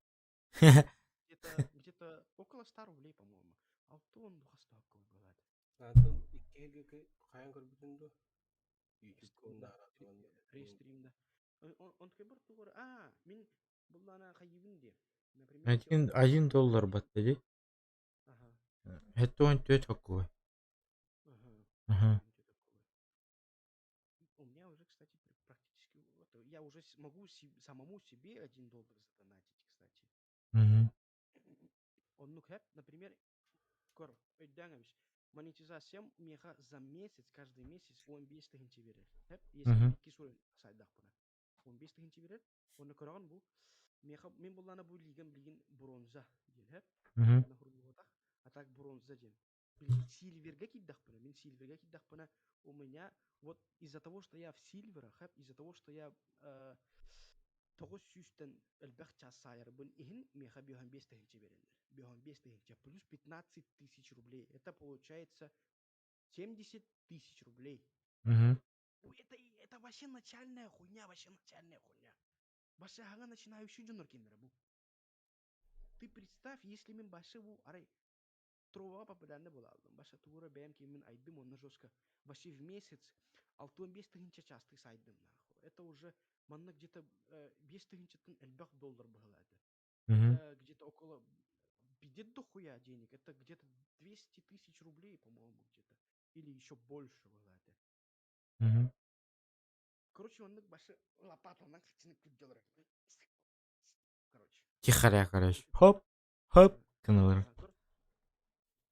Где-то где-то около 100 рублей, по-моему. А то он бывает. Атын икки хайан көрбүтүн ду? YouTube Рестрим, да. Он такой бар а, мин буллана хайыбын де. Например, 1 доллар батта ди. Ага. Это он тет такой. Ага. Ага. У меня уже, кстати, практически вот, я уже могу самому себе 1 доллар задонатить, кстати. Он, ну, хэп, например, көр, өйдөөн монетизация меха за месяц, каждый месяц 15 тыһыынча берер. Хэп, если икки сур сайдахпына. 15 тыһыынча берер. Оны көрөҕүн бу. Меха мен буллана бу лигам билигин бронза диэн, хэп. А так бронза диэн. Сильверге киирдэхпинэ, мин сильверге киирдэхпинэ, у меня вот из-за того, что я в сильверах, из-за того, что я 900-тэн элбэх час саайарбын иһин меха 55 тыһыынча береллер. 55 тыһыынча плюс 15 тысяч рублей. Это получается 70 тысяч рублей. Это вообще начальная хуйня, вообще начальная хуйня. Вообще ага начинающий дьоннор киэннэрэ бу. Ты представь, если мин башы бу арай Трова популярный была. Баша тура бэм кимин айдым, он жестко. Вообще в месяц 65 тыһыынча чаастыы саайдым нахуй. Это уже манна где-то 5 тыһыынчаттан элбэх доллар было это. Это где-то около пиздец дохуя денег. Это где-то 200 тысяч рублей, по-моему, где-то. Или еще больше было это. Короче, он башы лопатанан хачыны күдделер. Короче. Тихаря, короче. Хоп, хоп, гыналар.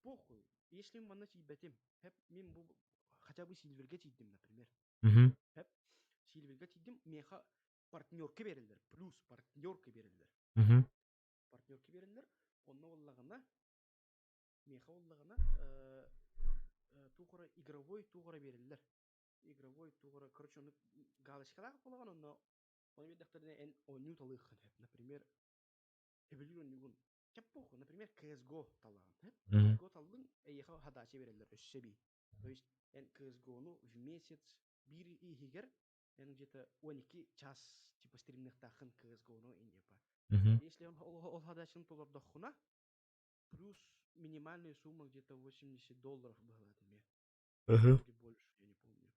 Похуй. Если манна тиийбэтим, хэп, мин бу хотя бы сильверге тиийдим, например. Хэп, сильверге тиийдим, меха партнерка береллер, плюс партнерка береллер. Партнерка береллер, онно буоллаҕына, меха буоллаҕына, туохара игровой туохара береллер. Игровой туохара, короче, ону галочкалаах буолаҕын, онно оны биэрдэхтэринэ эн оонньуу талыаххын хэп. Например, эбилир оонньуугун. Чэ похуй, например, CSGO талаҕын. Хэп? CSGO таллыҥ, эйиэхэ задача береллер өссө бии. То есть эн CSGO-ну в месяц биир иһигэр эн где-то 12 час типа стримныахтааххын CSGO-ну типа. Если он ол задачаны толордоххуна, плюс минимальная сумма где-то 80 долларов была тебе. Или больше, я не помню.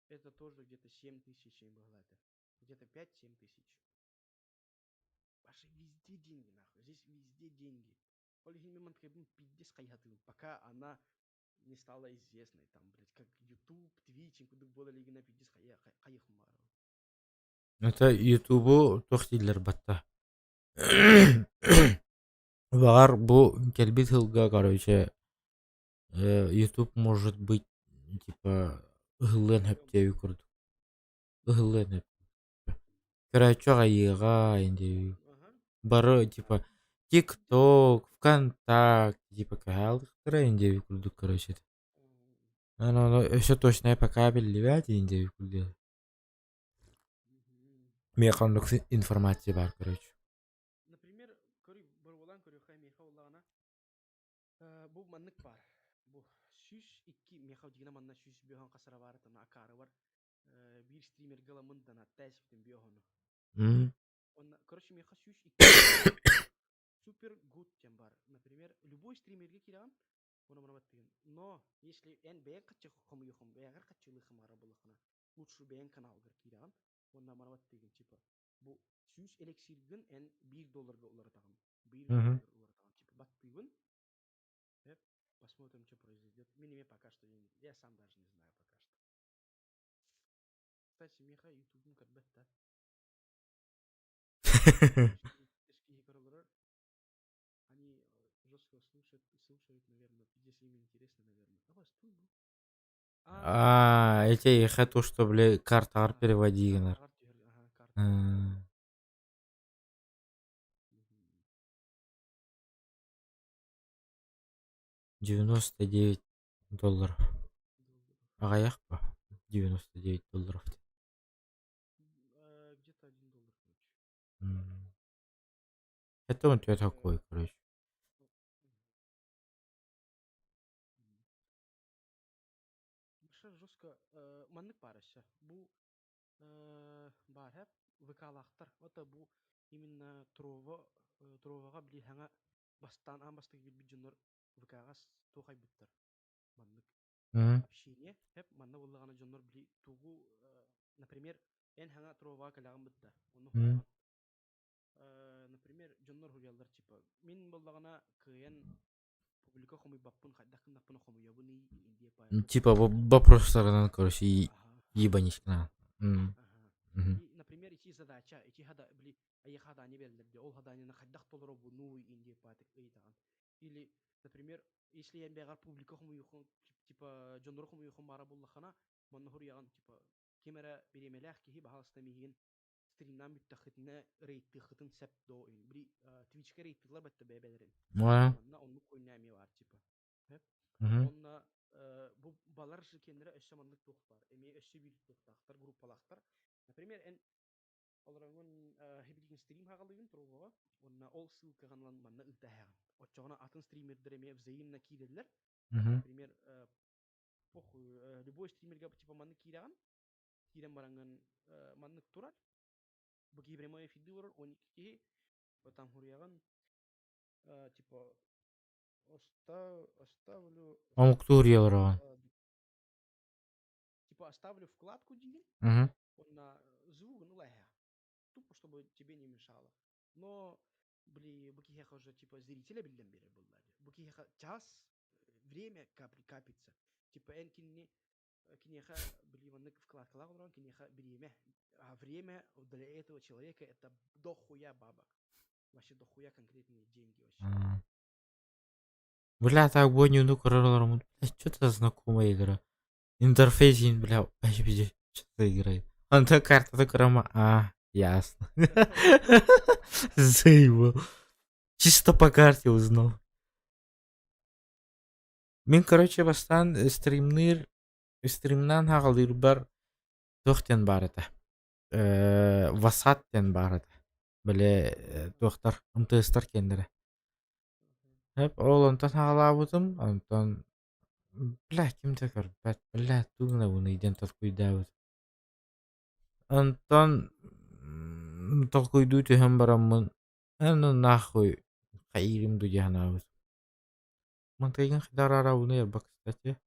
Это тоже где-то 7 тысяч было это. Где-то 5-7 тысяч. Ваши везде деньги, нахуй. Здесь везде деньги. Ол иһин мин манткайбын пиздец хайатым, пока она не стала известной, там, блядь, как YouTube, Twitch, кудук буола илигинэ пиздец хайыхым баар. Это Ютубу туох дииллэр батта. Баҕар бу кэлбит сылга, короче, YouTube может быть типа ыһыллыан сөптөөбү курдук. Ыһыллыан сөп. Короче, аҕайыаҕа инди бары типа ТикТок, ВКонтакте типа каһаалыктара инди курдук короче. Ону өссө точно пока биллибэт инди курдук. Миэхэ оннук информация баар короче. Например, көрүй бырвалан көрүөххэ миэхэ буоллаҕына бу маннык баар. Бу 102 миэхэ дигинэ манна 105 хасара баар тана акаары бар. Биир стримерге ламын донаттаа испитим биохону. М. Онно, короче, миэхэ 102 супер гуд диэн баар. Например, любой стримергэ киирэҕин, уонна маны баттыгын. Но если эн бэйэҥ хаччы хомуйуоххун, бэйэҕэр хаччылыаххын баҕарар буоллаххына, лучше бэйэҥ каналгар киирэҕин уонна маны баттыгын типа бу 100 эликсиргин эн 1 долларга уларытаҕын. 1 Мгм. долларга уларытаҕын. Типа баттыыбын, Эп, посмотрим, что произойдет. Мин эмиэ пока что я, я сам даже не знаю пока что. Кстати, миэхэ ютубум көрбөт да. Они жестко слушают, слушают, наверное, пиздец им интересно, наверное. Давай, стой, ну. А, эти их то, что, бля, картаҕар переводи гынар. Ага, карта. 99 долларов. Аҕыйах ба? 99 долларов. Где-то 1 доллар, короче. Это он тебе такой, короче. Баша жестко маннык баар өссө. Бу баар һэп ВК-лаахтар. Это бу именно Трова Троваҕа били хаҥа бастаан аан бастакы киирбит дьоннор ВК-ҕа туох айбыттар маннык общение һэп манна буоллаҕына дьоннор били тугу например эн хаҥа Троваҕа кэлэҕин бытта онно например дьоннор суруйаллар типа мин буоллаҕына кыайан публика хомуйбаппын хайдах гыннахпына хомуйабын Типа вопростарынан, короче, ебанись к нам. И, например, ити задача, ити хада, били, айыха хадани берилер ол хаданины хайдах толоробуну инди патык ыйтаган. Или, например, если я бэҕэр публика хомуйухон, типа, дьоннору хомуйухон бара буллахана, манна хуруйаган, типа, ким эрэ бириэмэлээх киһи баһалыста миигин стримнаан бүттэххитинэ рейтыххытын сеп доо били твичка рейтылар бэтте бэйбэлэрин манна оннук хуйня эмиэ баар типа онно бу балар киэннэрэ өссө маннык туох баар эмиэ өссө биир туохтаахтар группалаахтар например эн олороҥун хибилигин стрим хаҕалыгын туруоҕа уонна ол ссылкаҕын ылан манна ыытаһаҕын оччоҕуна атын стримердэр эмиэ взаимно киирэллэр например похуй любой стримерга типа маннык киирэҕин киирэн бараҥҥын маннык турар бу киһи прямой эфирдии олорор 12 киһи там суруйаҕын типа оставлю Омуктуу суруйалар типа оставлю вкладку диигин уонна звугун ылаһа тупо чтобы тебе не мешало но били бу киһиэхэ уже типа зрителя биллэн биэрэр буолла бу киһиэхэ час время капится типа эн кинини киниэхэ били маннык вкладкалаах олорон киниэхэ бириэмэ а время для этого человека это дохуя бабок вообще дохуя конкретные деньги вообще Бля, так бойнюну көрөр олороммун. Бля, что-то знакомая игра. Интерфейс бля, вообще пиздец, что за игра? Антон картата көрөм, а, ясно. Заебал. Чисто по карте узнал. Мин, короче, бастаан стримныыр, стримнаан хаҕалыырбар туох диэн баар этэ, Васат диэн баар этэ. Били туохтар, МТС-тар киэннэрэ. Эп ол онтон хаҕалаабытым, онтон бля ким да көрбөт, бля тугу гынабыный диэн толкуйдаабытым. Онтон толкуйдуу түһэн бараммын, ну нахуй хайыырым дуу дии санаабытым. Мантыйгын хайдах арабыны кстати.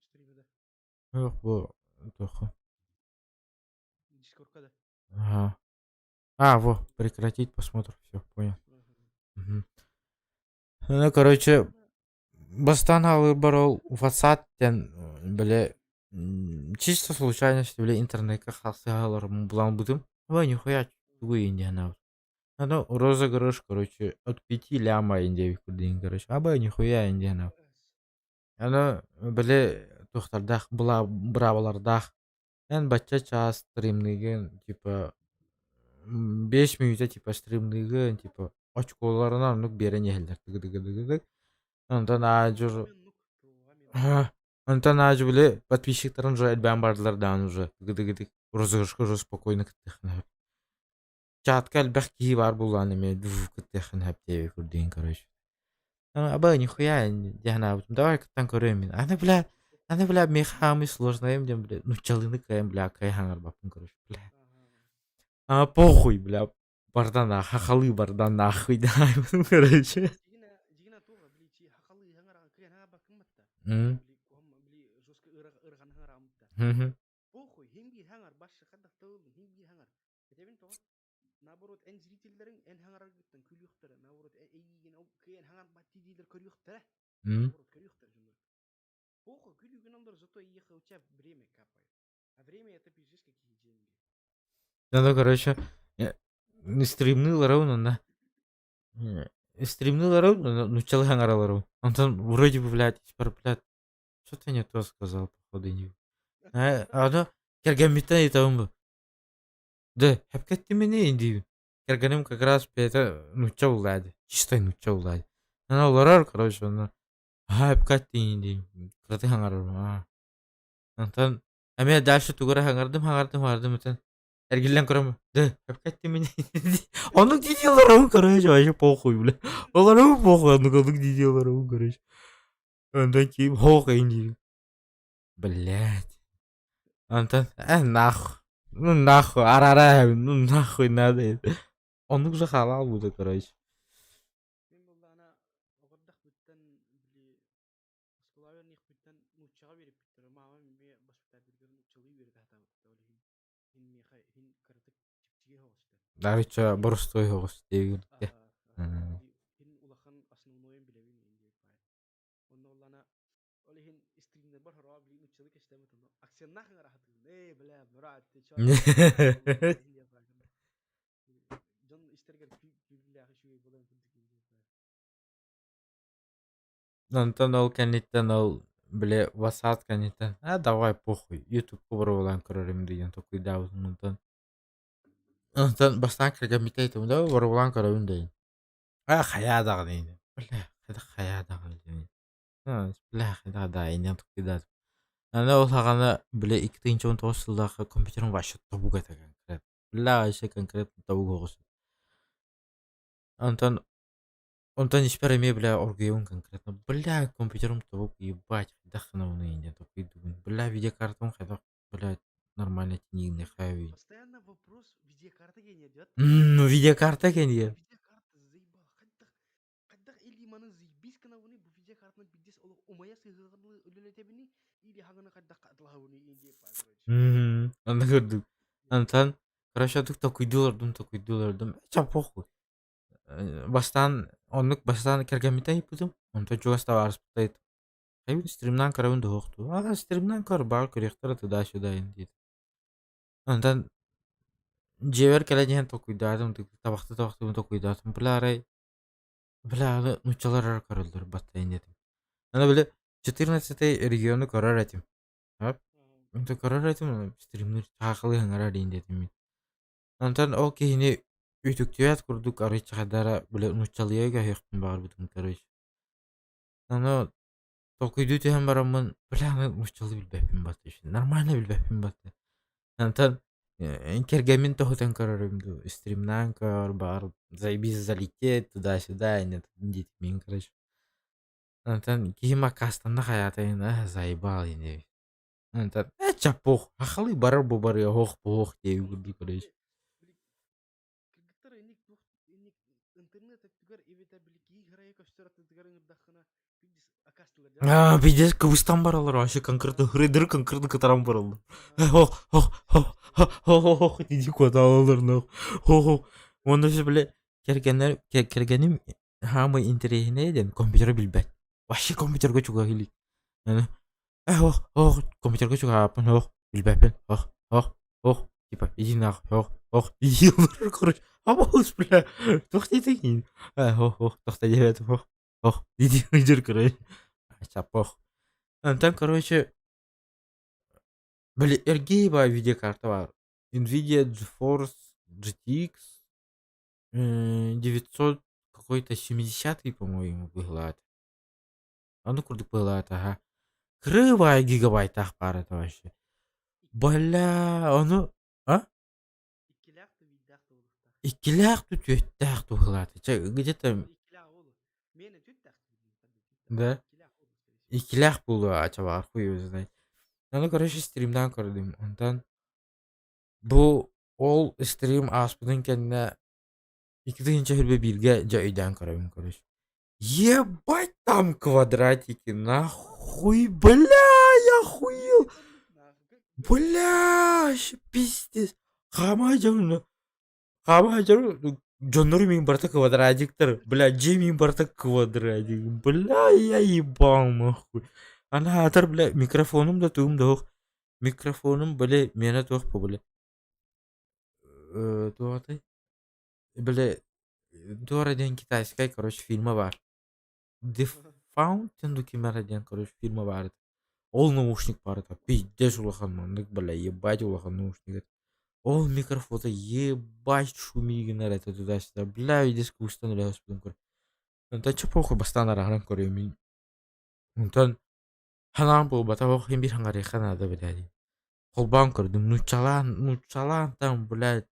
Стримы да? Ох, бу туоху. Дискордка да? Ага. А, во, прекратить просмотр, все, понял. Угу. Ну, короче, бастаан хаалыырбар ол WhatsApp диэн били чисто случайность били интернекка хасыһалар булан бутум. Ой, нихуя тугу индия Ну, розыгрыш, короче, от 5 ляма индия курдин, короче. Аба нихуя индия Аны били туохтардаах быраабалардаах эн бачча чаас стримныгын типа 5 мүнүүтэ типа стримныгын типа очколарынан оннук биэрэн иһэллэр тыгы-тыгы-тыгы онтон аадьур онтон аадьу били подписчиктарын уже элбээн бардылар даҕаны уже тыгы-тыгы розыгрышка уже спокойно кыттыаххына сөп чатка элбэх киһи баар буоллаҕына эмиэ кыттыаххын сөп диэбит курдугун короче аба нихуя дии санаабытым давай кыттан көрүөм мин аны бля аны бля миэхэ хаамыы сложнайым диэн бля нууччалыыны кыайан бля кыайа хаҥарбаппын короче бля. А похуй, бля, барда на хахалы барда нахуй, да, короче. М. Мгм. Наоборот, эн зрителлэриҥ эн хаҥараргыттан күлүөхтэрэ, наоборот, эйиигин ол кыайан хаҥарбат дииллэр көрүөхтэрэ. М. Наоборот, көрүөхтэрэ дьоннор. Похуй, күлүүгүн оллор, зато эйиэхэ у тебя время капает. А время это пиздец какие деньги. Ну, короче, стримныылар онно. Стримныылар нуччалыы хаҥаралар. Онтон вроде бы, блядь, блядь, что-то не то сказал, походу, не. Аны кэргэммиттэн ыйытабын бу. Да, эпкэттимини диибин. Кэргэним как раз бэйэтэ нуучча буллаады. Чистой нуучча буллаады. Аны олорор, короче, онно аһаа эпкэттиин диим. Кыраты хаҥарарым. Аа. Онтон эмиэ дальше тугу эрэ хаҥардым, хаҥардым, хаҥардым этэн эргиллэн көрөм да эпкэттимини Оннук дии олоробун, короче, вообще похуй, бля. Олоробун похуй, оннук оннук дии олоробун, короче. Онтон киим хоох эйин диибин. Блять. Онтон э нахуй. Ну нахуй, арара, ну нахуй надо. Оннук же халал буду, короче. Мин буоллаҕына оҕордохпуттан били оскуолаҕа үөрэниэхпиттэн нууччаҕа үөрэппиттэрэ. Маамам эмиэ баспытаатыргар нууччалыы үөрэтэ сатаабыта. Ол иһин иһин миэхэ иһин кыратык чэпчэки соҕуста. Дарыча боростуой соҕус диэбитэ. Иһин улахан основнойун билэбин диэн Онно буоллаҕына ол иһин стримнербар хороҕо били нууччалыы кэпсэтэммит онно акценнаах ыҥыра сатыыбын. Ээ, бля, брат, ты чё? Дьон истэригэр күүрүүлээх үчүгэй буолан курдук Онтон ол кэнниттэн ол били WhatsApp кэнниттэн а давай похуй Ютубка боруобалаан көрөрүм диэн толкуйдаабытым онтон онтон бастаан кэргэммитэ этим да боруобалаан көрөбүн диэн а хайаа даҕаны ини бля хайдах хайаа даҕаны диэн бля хайдах да иннин толкуйдаатым аны ол саҕана били 2019 сыллаахха компьютерым вообще тобук этэ конкретно бля вообще конкретно тобук оҕус онтон Онтон испэр эмиэ бля оргуйабын конкретно бля компьютерым тобук ебать хайдах гынабыный диэн толкуйдуубун бля видеокартам хайдах бля нормально тиниигинэ хайабый Постоянно вопрос видеокарта гения идет. Ну видеокарта гения. Видеокарта заебал. Хайдах хайдах или маны заебись гынабыный бу видеокартаны пиздец олох умайа сыһыаҕын үлэлэтэбиний или хаҥаны хайдах атылаһабыный диye короче. Онно көрдүк. Онтон короче толкуйдуу олордум толкуйдуу олордум. Ча похуй. Бастаан оннук бастаан кэргэммитэ ыйыппытым, онтон чугас табаарыспыта ыйыттым: "Хайбыт стримнаан көрөбүн дуо суох дуу?" "Аа, стримнаан көр, баҕар көрүөхтэрэ туда-сюда" диэтэ. Онтон дьиэбэр кэлэн иһэн толкуйдаатым, табахтыы-табахтыыбын толкуйдаатым, бля арай бля аны нууччалар эрэ көрөллөр баттайын диэтим. Аны били 14 региону көрөр этим. Ап, онтон көрөр этим, стримнир саахалы ыҥырар диэн диэтим мин. Онтон ол киһини үтүктүбэт курдук арыычча хайдара били нууччалыйа көһүөхпүн баҕарбытым короче. Ону толкуйдуу түһэн бараммын бля аны нууччалыы билбэппин батта нормально билбэппин батта. Онтон кэргэммин тоһутан көрөрүм дуу стримнаан көр баҕар заебись залететь туда-сюда диэтим мин короче. Онтон киһим аккаастанна хайаатайын аа заебал ини Онтон ээ чаппох, хахалыы барар бу барыа оһох буһуох диэбит курдук короче. Кыргыттар инник туох инник интернет өттүгэр эбэтэр били кии харайа көстөр аттытыгар ыҥырдаххына пиздец акастылар Аа, пиздец кыбыстан бараллар вообще конкретно хрыдыр конкретно кытаран бараллар. Ох, ох, ох, ох, ох, иди куда алалар нах. Ох, Уонна все бile кэргэннэр кэргэним хаамай интэриэһинэй диэн компьютеры билбэт. Вообще компьютерга чугаһыы илик. Ох, ох, компьютерга чугаһааппын, ох, билбэппин, ох, ох, ох, типа, иди нахуй, ох, ох, иди короче, абаус, бля, туох диэтиҥ ох, ох, тохто диэбэтим, ох, ох, иди ыйдыр, короче, чапох. Онтон, короче, били, эргии баа видеокарта баар. Nvidia GeForce GTX 900 какой-то 70-й, по-моему, быһылаат. Ону курдук быһылаата аһа. Кырыыбай гигабайтаах баар этэ вообще. Бля, ону а? Иккилээх да биирдээх да буолуохтаах. Иккилээх да түөттээх да быһылаата. Чэ, где-то Иккилээх буолуо. Миэнэ түөттээх Да. Иккилээх буолуо, ачабаар хуй его знает. Ону короче стримнаан көрдүм. Онтон бу. Ол стрим ааспытын кэннэ 2021 бииргэ дьэ өйдөөн көрөбүн короче. Ебать там квадратики, нахуй, бля, я охуел. Бля, вообще пиздец. Хаама дьон, хаама дьон, дьоннору мин барыта квадратиктар, бля, дьиэ мин барыта квадратик, бля, я ебал нахуй. Анаатар, бля, микрофонум да тугум да суох. Микрофонум, бля, миэнэ туох бу, бля. Туох атай? Били Дора диэн китайскай, короче, фильма баар. The Fountain дуу ким эрэ диэн, короче, фильма баар этэ. Ол наушник баар этэ. Пиздец улахан маннык, бля, ебать улахан наушник этэ. Ол микрофона ебать шуми гынар этэ туда-сюда. Бля, видишь, кустан үлэһэспитин көр. Онтон чэ похуй бастаан араҕынан көрүөм. Онтон ханаан буолбата ох иһин биир хаҥарыахха наада блядь. Холбоон көрдүм. Нууччалаан, нууччалаан там, блядь,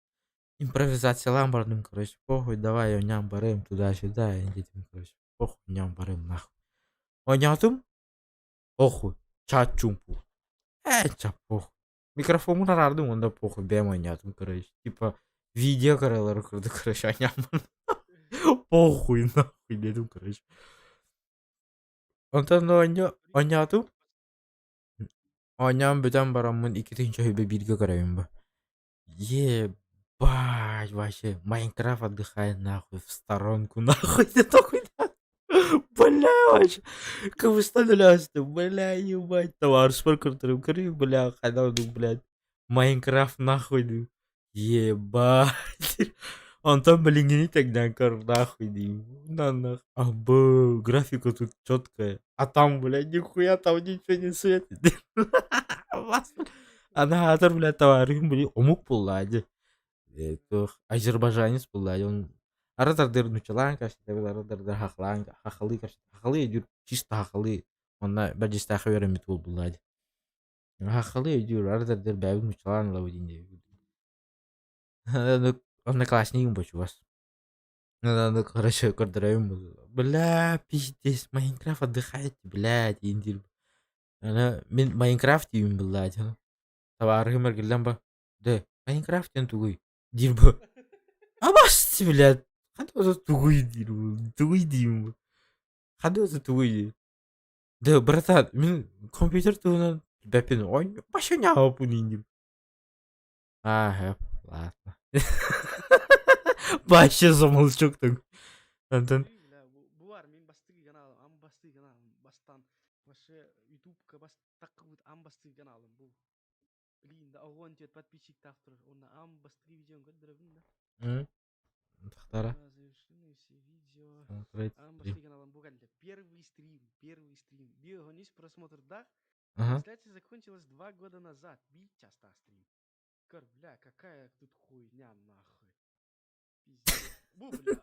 импровизациялаан бардым, короче, похуй, давай, оонньоон барыам, туда-сюда, диэтим, короче, похуй, оонньоон барыам, нахуй. Оонньоотум, похуй, чат чуумпу. Ээ, ча, похуй. Микрофоммун араардым уонна похуй, бэйэм оонньоотум, короче, типа, видео көрөлөр курдук, короче, оонньооммун. Похуй, нахуй, диэтим, короче. Онтон оонньо оонньоотум, оонньоон бүтэн бараммын 2021 бииргэ көрөбүн бу. Ебать, вообще, Майнкрафт отдыхает нахуй, в сторонку нахуй, ты такой, бля, вообще, кыбыстан өлөөстүм, бля, ебать, товарищпар көрдөрүм, көрүм, бля, хайдах блядь, Майнкрафт нахуй, дуу. Ебать. Онтон билиҥҥини тэҥнээн көр нахуй диим. На нах. А б графика тут четкая. А там, блядь, нихуя там ничего не светит. Анаатар, блядь, товарищ, блядь, омук буолла дии. Туох азербайджанец буолла он аратардыр нучалаан кэпсэтэ аратардыр хахалаан хахалыы кэпсэтэ хахалыы өйдүүр чисто хахалыы онно бэрдьистээххэ үөрэммит уол буолла дии. Хахалыы өйдүүр аратардыр бэйэбит нучалаан ылабыт диэн Одноклассникым бочугас. Надо, короче, көрдөрөйүм. Бля, пиздец, Майнкрафт отдыхает, блядь, диир. Аны мин Майнкрафт диибин быллаа дьон. Табаарыһым эргиллэн ба, "Дэ, Майнкрафт диэн тугуй?" диир бу. Абас, блядь, ханна тугуй диир бу, тугуй диим бу. Ханна тугуй диир. Да, братан, мин компьютер туһунан билбэппин, вообще ньаабаппын диим. А, ладно. Вообще замолчок так. Антон. Бу бар, мин бастыгы каналым, ам бастыгы каналым, бастан вообще ютубка бас таққыбыт ам бастыгы каналым бу. Блин, да огонь тет подписчик тахтыр, онна ам бастыгы видеон көрдөрөбүн да. Тахтара. Завершены все видео. Смотреть Ам стрим. бастыгы каналым бу кэллэ. Первый стрим, первый стрим. Био просмотр дах. Трансляция закончилась 2 года назад. Бить часто стрим. Көр, бля, какая тут хуйня нахуй. Пиздец. Бу, бля.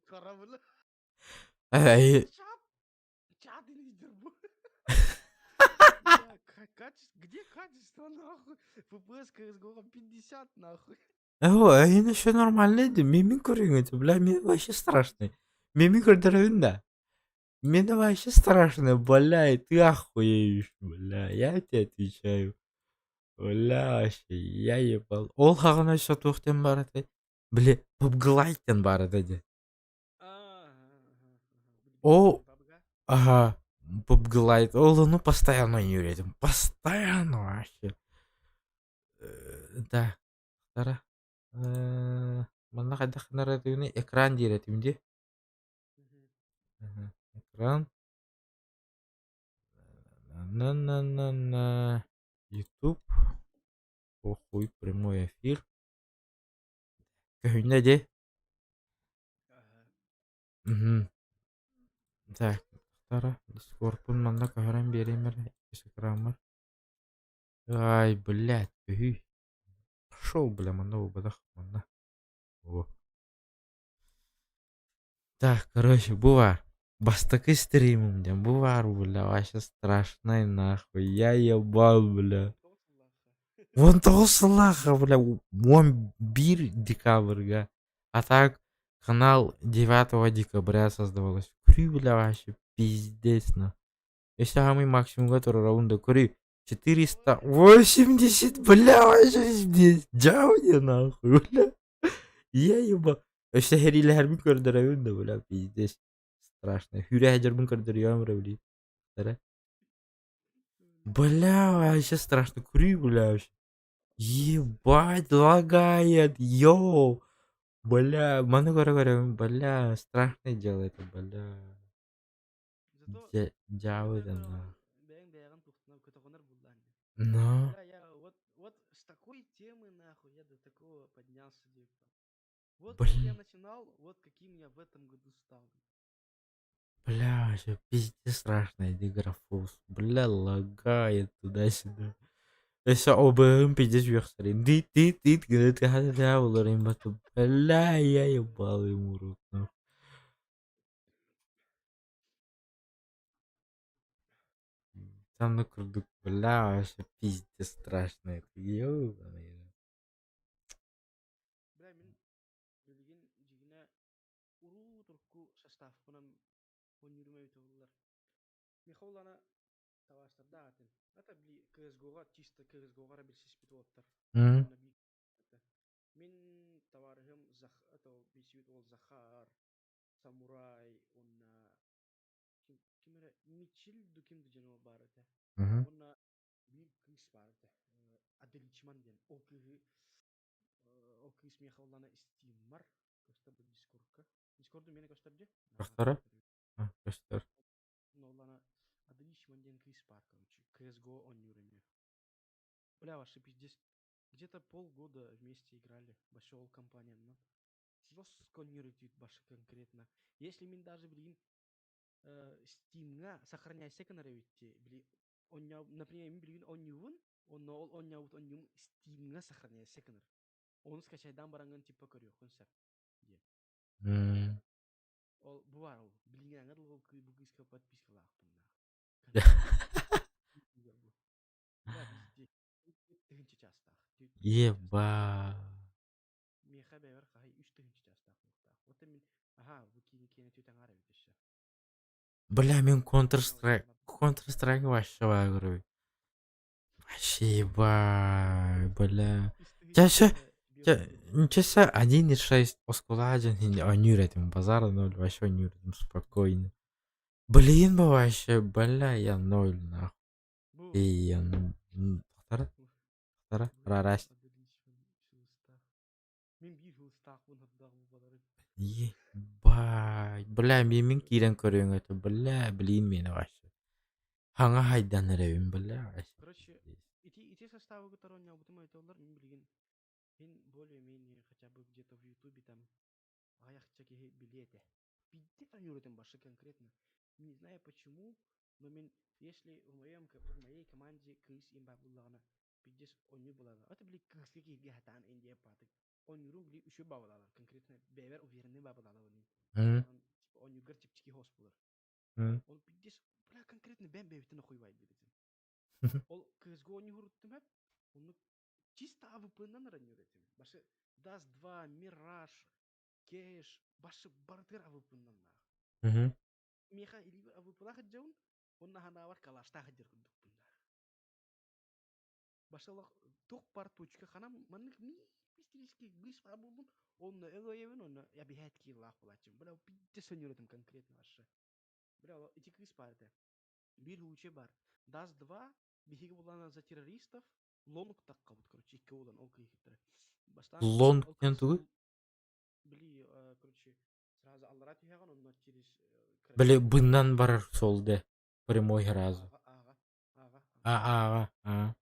Корабль. Эй, Чат. Чат лидер бу. Бля, где качество нахуй? FPS CSGO 50 нахуй. О, энэ еще нормально ди. Мин көрүҥ это, бля, мен вообще страшный. Мин көрдөрөбүн да. Мне вообще страшно, бля, и ты охуеешь, бля, я тебе отвечаю. Бля, вообще, я ебал. Ол хаҕана сотуохтен бар этэ. Бля, PUBG Lite бар этэ дии. О, ага, PUBG Lite. Ол ону постоянно ойнуур Постоянно вообще. Да, тара. Манна хайдах гынар этибиний? Экран диир этим дии. Экран. На-на-на-на. YouTube. Похуй, прямой эфир. Көһүннэ дии. Мгм. Так, тара, Дискордпун манна көһөрөн биэриэм эрэ, иккис экраммар. Ай, блядь, көһүй. Пошел, бля, манна буолбатах, манна. Во. Так, короче, бу баар. Бастакы стримим диэн бу баар, бля, вообще страшный нахуй. Я ебал, бля. 19 сыллаахха, бля, 11 декабрьга. А так, канал 9 декабря создавалось. Көрүүй, бля, вообще пиздец, на. Если самый максимум, который да көрүүй. 480, бля, вообще здесь. Дьауня нахуй, бля. Я еба. Өссө сэриилэһэрбин көрдөрөбүн да, бля, пиздец. Страшно. Хүрэ сылдьарбын көрдөрүөм эрэ, били. Эрэ. Бля, вообще страшно. Курю, бля, вообще. Ебать, лагает, йоу. Бля, маны көрө-көрөбүн, бля, страшное дело это, бля. Зато Дьэ, дьаабы да на. бэйэҥ бэйэҕин тухтунар көтөҕөнөр буллаан. Но. Бля, я вот, вот с такой темы, нахуй, я до такого поднялся, типа. Вот как я Блин. начинал, вот каким я в этом году стал. Бля, вообще пиздец страшная игра Фолс. Бля, лагает туда-сюда. Өссө ОБ-ым пиздец үөхсэрин. Дит-дит-дит гына Бля, я ебал ему рот, нахуй. Там курдук, бля, вообще пиздец страшно это. Ёбаный. Бля, мин билигин дьигинэ уруу турку составпынан оонньуурум эбитэ буоллар. Михаил табаастардаах этим. Это били CSGO-га чисто CSGO-га эрэ билсиспит уолаттар. Уонна биир Мин табаарыһым Зах это билсибит уол Захар, Самурай уонна ким, ким эрэ Мичил ду ким ду диэн уол баар этэ. Уонна биир кыыс баар этэ. Аделичман диэн. Ол кыыһы ол кыыс миэхэ уллана Steam-мар көстөр бу Дискордка. Дискорду миэнэ көстөр дии? Көстөрө? Көстөр. Уллана Аделичман диэн кыыс баар, короче. CSGO оонньуур эмиэ. Бля, вообще пиздец. Где-то полгода вместе играли. Большой компаниянан. Жестко оонньуур башы конкретно. Если мин даже, блин, Steam-ҥа сохраняйся гынар эбитти. Били, например, мин билигин оонньуубун, онно ол оонньообут оонньуум Steam-ҥа сохраняйся гынар. Ону скачайдаан бараҥҥын типа көрүөххүн сөп диэн. Ол бу баар ол. Билиҥҥээҥҥэ дылы ол бу кыыска подпискалаахпын Бля, везде. Тыһыынча чаастаах. Еба. Миэхэ бэйэбэр хаһай 3000 чаастаах буолуохтаах. Вот мин аха бу киин киэнэ түтэ аҥаар эбит өссө. Бля, мин Counter Strike, Counter Strike вообще выиграю. Вообще ебать, бля. Чаще, часа 1.6 оскула один оонньуур этим, базара ноль, вообще оонньуур этим спокойно. Блин, вообще, бля, я ноль, нахуй. И, тохтара, тохтара, рарась. Мин биир хылыстаахпын хатдаах бу Ебать, бля, мин киирэн көрүөҥ этэ, бля, блин миэнэ вообще. Хаҥа хайдан эрэбин, бля, вообще. Короче, ити ити составы кытары оонньообутум айталлар, мин билигин мин более-менее хотя бы где-то в Ютубе там аҕыйахча киһи билиэ этэ. Пиздец оонньуур этим башы конкретно. Не знаю почему, но мин если в моем в моей команде кыыс имба буллаҕына пиздец оонньуур буолала. Это били кыыска киһиргэ хатаан индия паатык. Оонньуурум били үчүгэй баабылаалар конкретно бэйэбэр уверенный баабылаалабын. Типа оонньуургар чэпчэки хоос буолар. Ол пиздец, бля, конкретно бэйэм бэйэбиттэн охуйбайдыр этим. Ол кыысга оонньууруттум эп, оннук чисто АВП-нан оонньуур этим. Башы Dust 2, Mirage, Cache, башы барытыгар АВП-нан наах. Миэхэ илиибэр АВП-лаах дьон, онно ханаабар калаштаах дьэр курдукпун наах. Башы туох бар точка ханам маннык мистический быыс баар буоллун, онно өлөйөбүн, онно я биһээт киилаах булааччым. Бля, пиздец оонньуур этим конкретно вообще. Бля, ити кыыс баар этэ. Биир случай бар. Dust 2 биһиги булана за террористов лонг таххабыт, короче, икки уолан ол кыйыктара. Бастаан Лонг ол диэн кыыс тугуй? били, короче, сразу аллара түһэҕин, онно через Били быннан барар суол де прямой сразу. Ааҕа, ааҕа, ааҕа. А, ааҕа, а.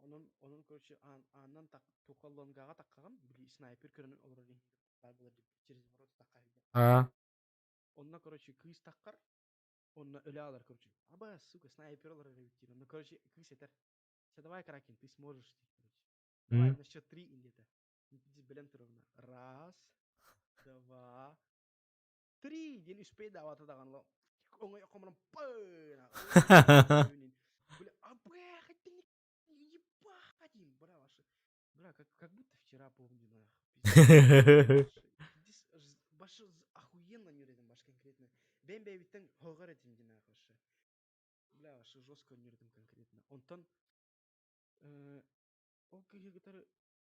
Онон, онон, короче, ааннан туха лонгаҕа таххаҕын, били снайпер көрөн олорор баар буолар через ворота тахха А. Онно, короче, кыыс таххар, онно өлө алар, короче. Аба, сука, снайпер олорор эбит диир. Онно, короче, кыыс этэр. Все, давай, Кракен, ты сможешь, короче. Давай, на счет три где-то. Бэлэм туругуна. Раз, два, три. Диэн успей даҕата даҕаны оҥой хомуран Бля, а бля, ебать им, бля, ваши. Бля, как будто вчера помню, нах. Башы охуенно нюредим, баш конкретно. Бэм бэйбиттен хоҕор этим динах вообще. Бля, вообще жестко нюредим конкретно. Онтон ол кыыһы кытары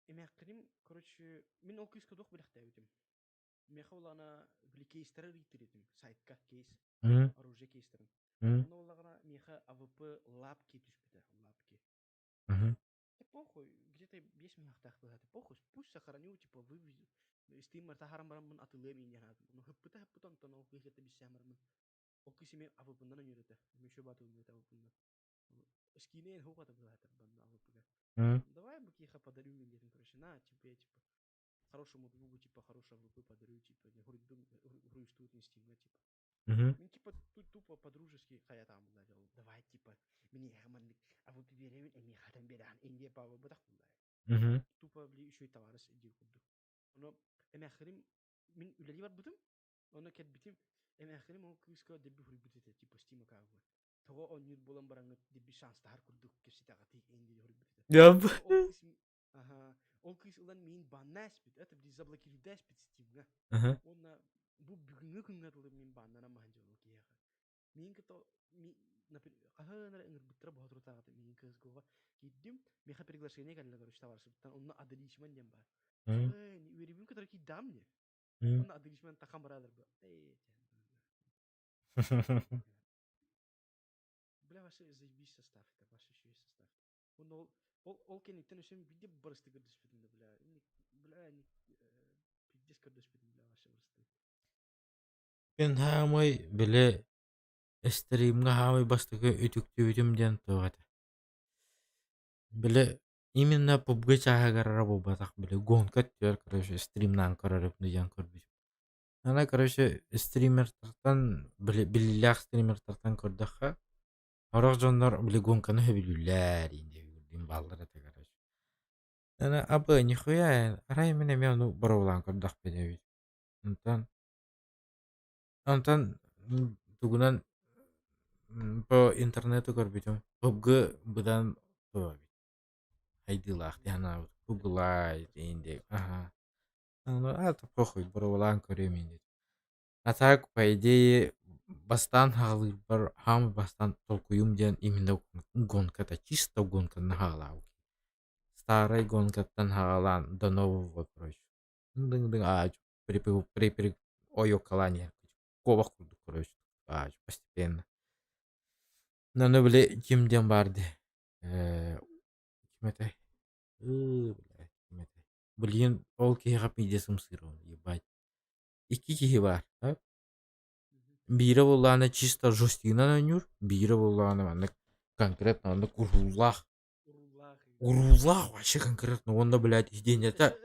эмээххиним, короче, мин ол кыыска туох бэлэхтээбитим. Миэхэ улаана били кейстары ыйытыр этим, сайтка кейс, оружие кейстарын. Онно буоллаҕына миэхэ АВП лапки түспүтэ, лапки. Да похуй, где-то биэс миһахтаах быһааты, похуй, пусть сохраню, типа, вывезу. Стиммер таһааран бараммын атылыам иин диэн Ну, хыппыта хыппыта онтон ол кыыс кытта билсээн бараммын. Ол кыыс эмиэ АВП-нан өнүөрэтэ. Эмиэ үчүгэй баатылын АВП-нан. Скинээн хугата быһаатар банна АВП-га. Давай быкиха подарю мне диэтим, короче, на тебе, типа, хорошему другу, типа, хорошую АВП подарю, типа, хуруйстуут не стимҥа, типа. Мин типа тут тупо по-дружески хайатаан булла давай типа миниэхэ маннык АВП биэрэбин эмиэхэ хатан биэрэҕин индия паба бытах булла. Тупо били үчүгэй табаарыс диир курдук. Ону эмээххиним мин үлэлии барбытым, ону кэлбитим эмээххиним ол кыыска дебби хуруйбут этэ типа Steam аккаунтугар. Тоҕо оонньуур буолан бараҥҥыт дебби шанстаһар курдук кэпсэтэҕитий иин диэн хуруйбут этэ. Ол кыыс Аха. Ол кыыс ылан миин банна эспит, это били заблокируйда эспит Steam-ҥа. Уонна бу бүгүҥҥү күҥҥэ дылы мин баннанан маһан дьолу киһиэхэ. Миин кытта хаһан эрэ ыҥырбыттара боотурутааҕыта миин КСГО-ҕа киирдим. Миэхэ приглашение кэллэ короче табаарысыбыттан. Онно Аделишман диэн баар. Үөрүүбүн кытары киирдэҕим мне. Онно Аделишман тахан бараалар бу. Бля, вообще заебись состав это, ваш еще есть состав. Уонна ол ол ол кэнниттэн өссө биирдэ барысты көрдөспүтүм да бля бля пиздец көрдөспүтүм бля вообще барысты. Мин хаамай били стримҥа хаамай бастакы үтүктүбүтүм диэн туох этэ. Били именно PUBG чааһыгар эрэ буолбатах били гонка өттүгэр короче стримнаан көрөрүм диэн көрбүтүм. Ана короче стримертартан били биллиилээх стримертартан көрдөххө Сорох дьоннор били гонканы сөбүлүүллэр диэн бааллар этэ короче. Аны абы нихуя арай мин эмиэ ону боруобалаан көрдөхпүн эбит. Онтон онтон тугунан по интернету көрбүтүм PUBG быдан туох эбит хайдыылаах дии санаабыт PUBG Lite аха аата похуй боруобалаан көрүөм ини А так, по идее, бастаан хаалыырбар хаамый бастаан толкуйум диэн именно гонката, чисто гонканы хаалаабыт. Старай гонкаттан хаалаан до нового, короче. Дың-дың аа припрыг ойуоккалаан иһэр куобах курдук, короче, аа постепенно. Но били ким диэн баар дии ким этэй? Ыы, блядь, ким этэй? Блин, ол киһиэхэ пиздец ымсыырабын, ебать. Икки киһи баар. Биирэ буоллаҕына чисто жестигынан оонньуур, биирэ буоллаҕына маннык конкретно оннук уруулаах. Уруулаах вообще конкретно уонна блядь иһдиэнньэтэ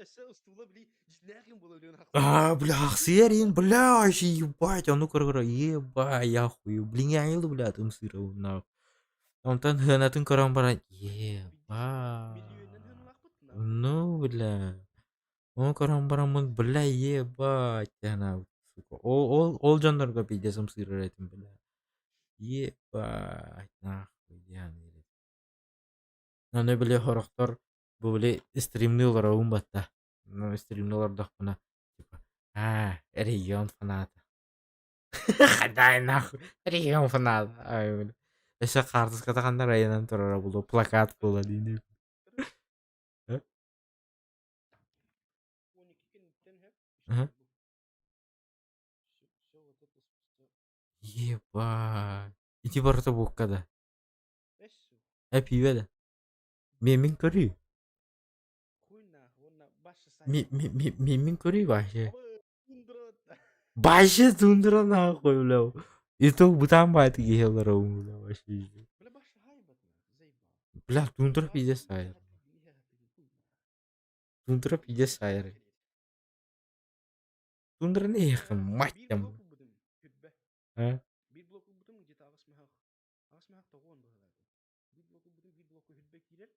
Аа, бля, ахсыйар иин, бля, вообще ебать, ону көрө-көрө, ебать, я хуй, блин, я блядь, ымсыырабын нахуй. Онтон сыанатын көрөн баран, ебать, ну, бля. Ону көрөн бараммын, бля, ебать, диэн сука. Ол, ол, ол дьоннорго пиздец ымсыырар этим, бля. Ебать, нахуй, диэн. Аны били сорохтор бу били стримныы олоробун батта. Ну, стримныы олордохпуна, типа, аа, регион фаната. Хадай нахуй, регион фаната. Ай, бля. Өссө хаартыската ханна районан турара буолуо, плакат буола диини. Ебать. Ити барыта буокка да. Э пиибэ да. Миэммин көрүй. Миэммин көрүй вообще. Вообще тундра нахуй, бля. И то бытаан баайты киһи олоробун, бля, вообще. Бля, тундра пиздец сайыр. Тундра пиздец сайыр. Тундра не мать там. А? Биир блок ылбытым где-то аҕыс мөһөх аҕыс мөһөх тоҕуон быһыылаах биир блок ылбытым биир блокка хүрбэ киирэр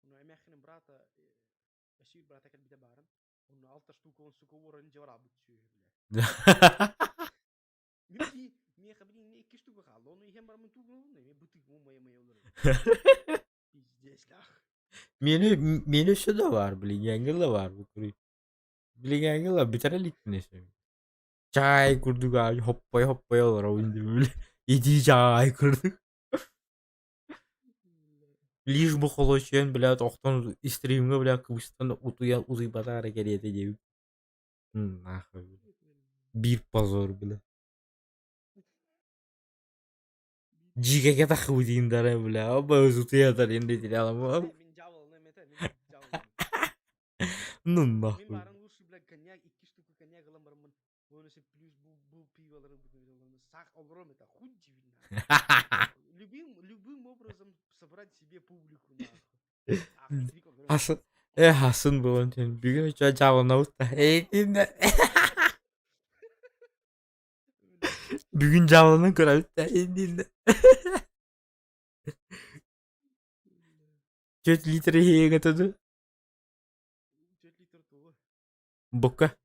ону эмээххиним брата өссө брата кэлбитэ баарын онно алта штука он сука уоран дьэ бараабыт сүөһү бля миэхэ блин икки штука хаалла ону иһэн бараммын тугун эмиэ бытык моя моя олорор пиздец лах Миэнэ миэнэ өссө да баар, блин, да баар бу курүй. Билиҥҥээҥҥи ыла бүтэрэ иликпин өссө. Чаай курдук аайы хоппойо-хоппойо олоробун дии били. Итии чаай курдук. Лишь бы холочуйан, блядь, охтон стримҥа, блядь, кыбыстан утуйан утуйбатах эрэ кэриэтэ диэбит. Нахуй, бля. Биир позор, бля. Дьигэгэ тахыбытыын дара, бля, оба утуйатар инде Мин дьаволным это, мин дьаволным. Ну Мин нахуй. баарын лучше, бля, коньяк, икки штука коньяк ылан бараммын, уонна плюс бу, бу пиволарын сах олором это хуй Любым, любым образом собрать себе публику, нахуй. Хасын, э, хасын буолан түн. Бүгүн үчү дьааланабыт да. Эйтинде. Бүгүн дьааланан көрөбүт да. Эйтинде. 4 литр иһиэҥэ туду. 4 литр тугу? Бука.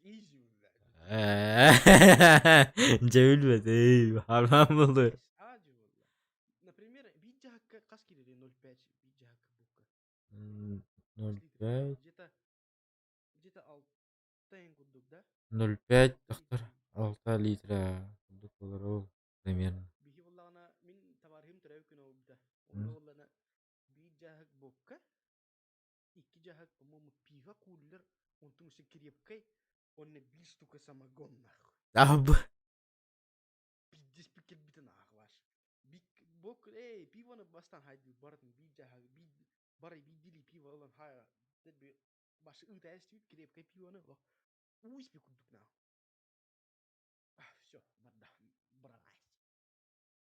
Easy, блядь. Дьэ билбэтим, хараам буолуо. Аадьы буолла. Например, биир дьаһакка хас киирэрий 0,5 биир дьаһакка бука? 0,5 Где-то где-то алта эн курдук, да? 0,5 тахтар 6 литра курдук буолар ол примерно. Биһи буоллаҕына мин табаарыһым төрөөбүт күнэ буолбута. Онно буоллаҕына биир дьаһак буокка икки дьаһак, по-моему, пиво кулер, онтун өссө крепкай, уонна биир штука самогон нахуй. Аб Пиздец кэлбитин аах ваш. Бок, эй, пивоны бастан хайды барытын биир дьаһак, биир бары биирдили пиво ылан хая баш ыытаайыстыбыт крепкай пивоны олох уу испи курдук нахуй. Все, барда, баралайс.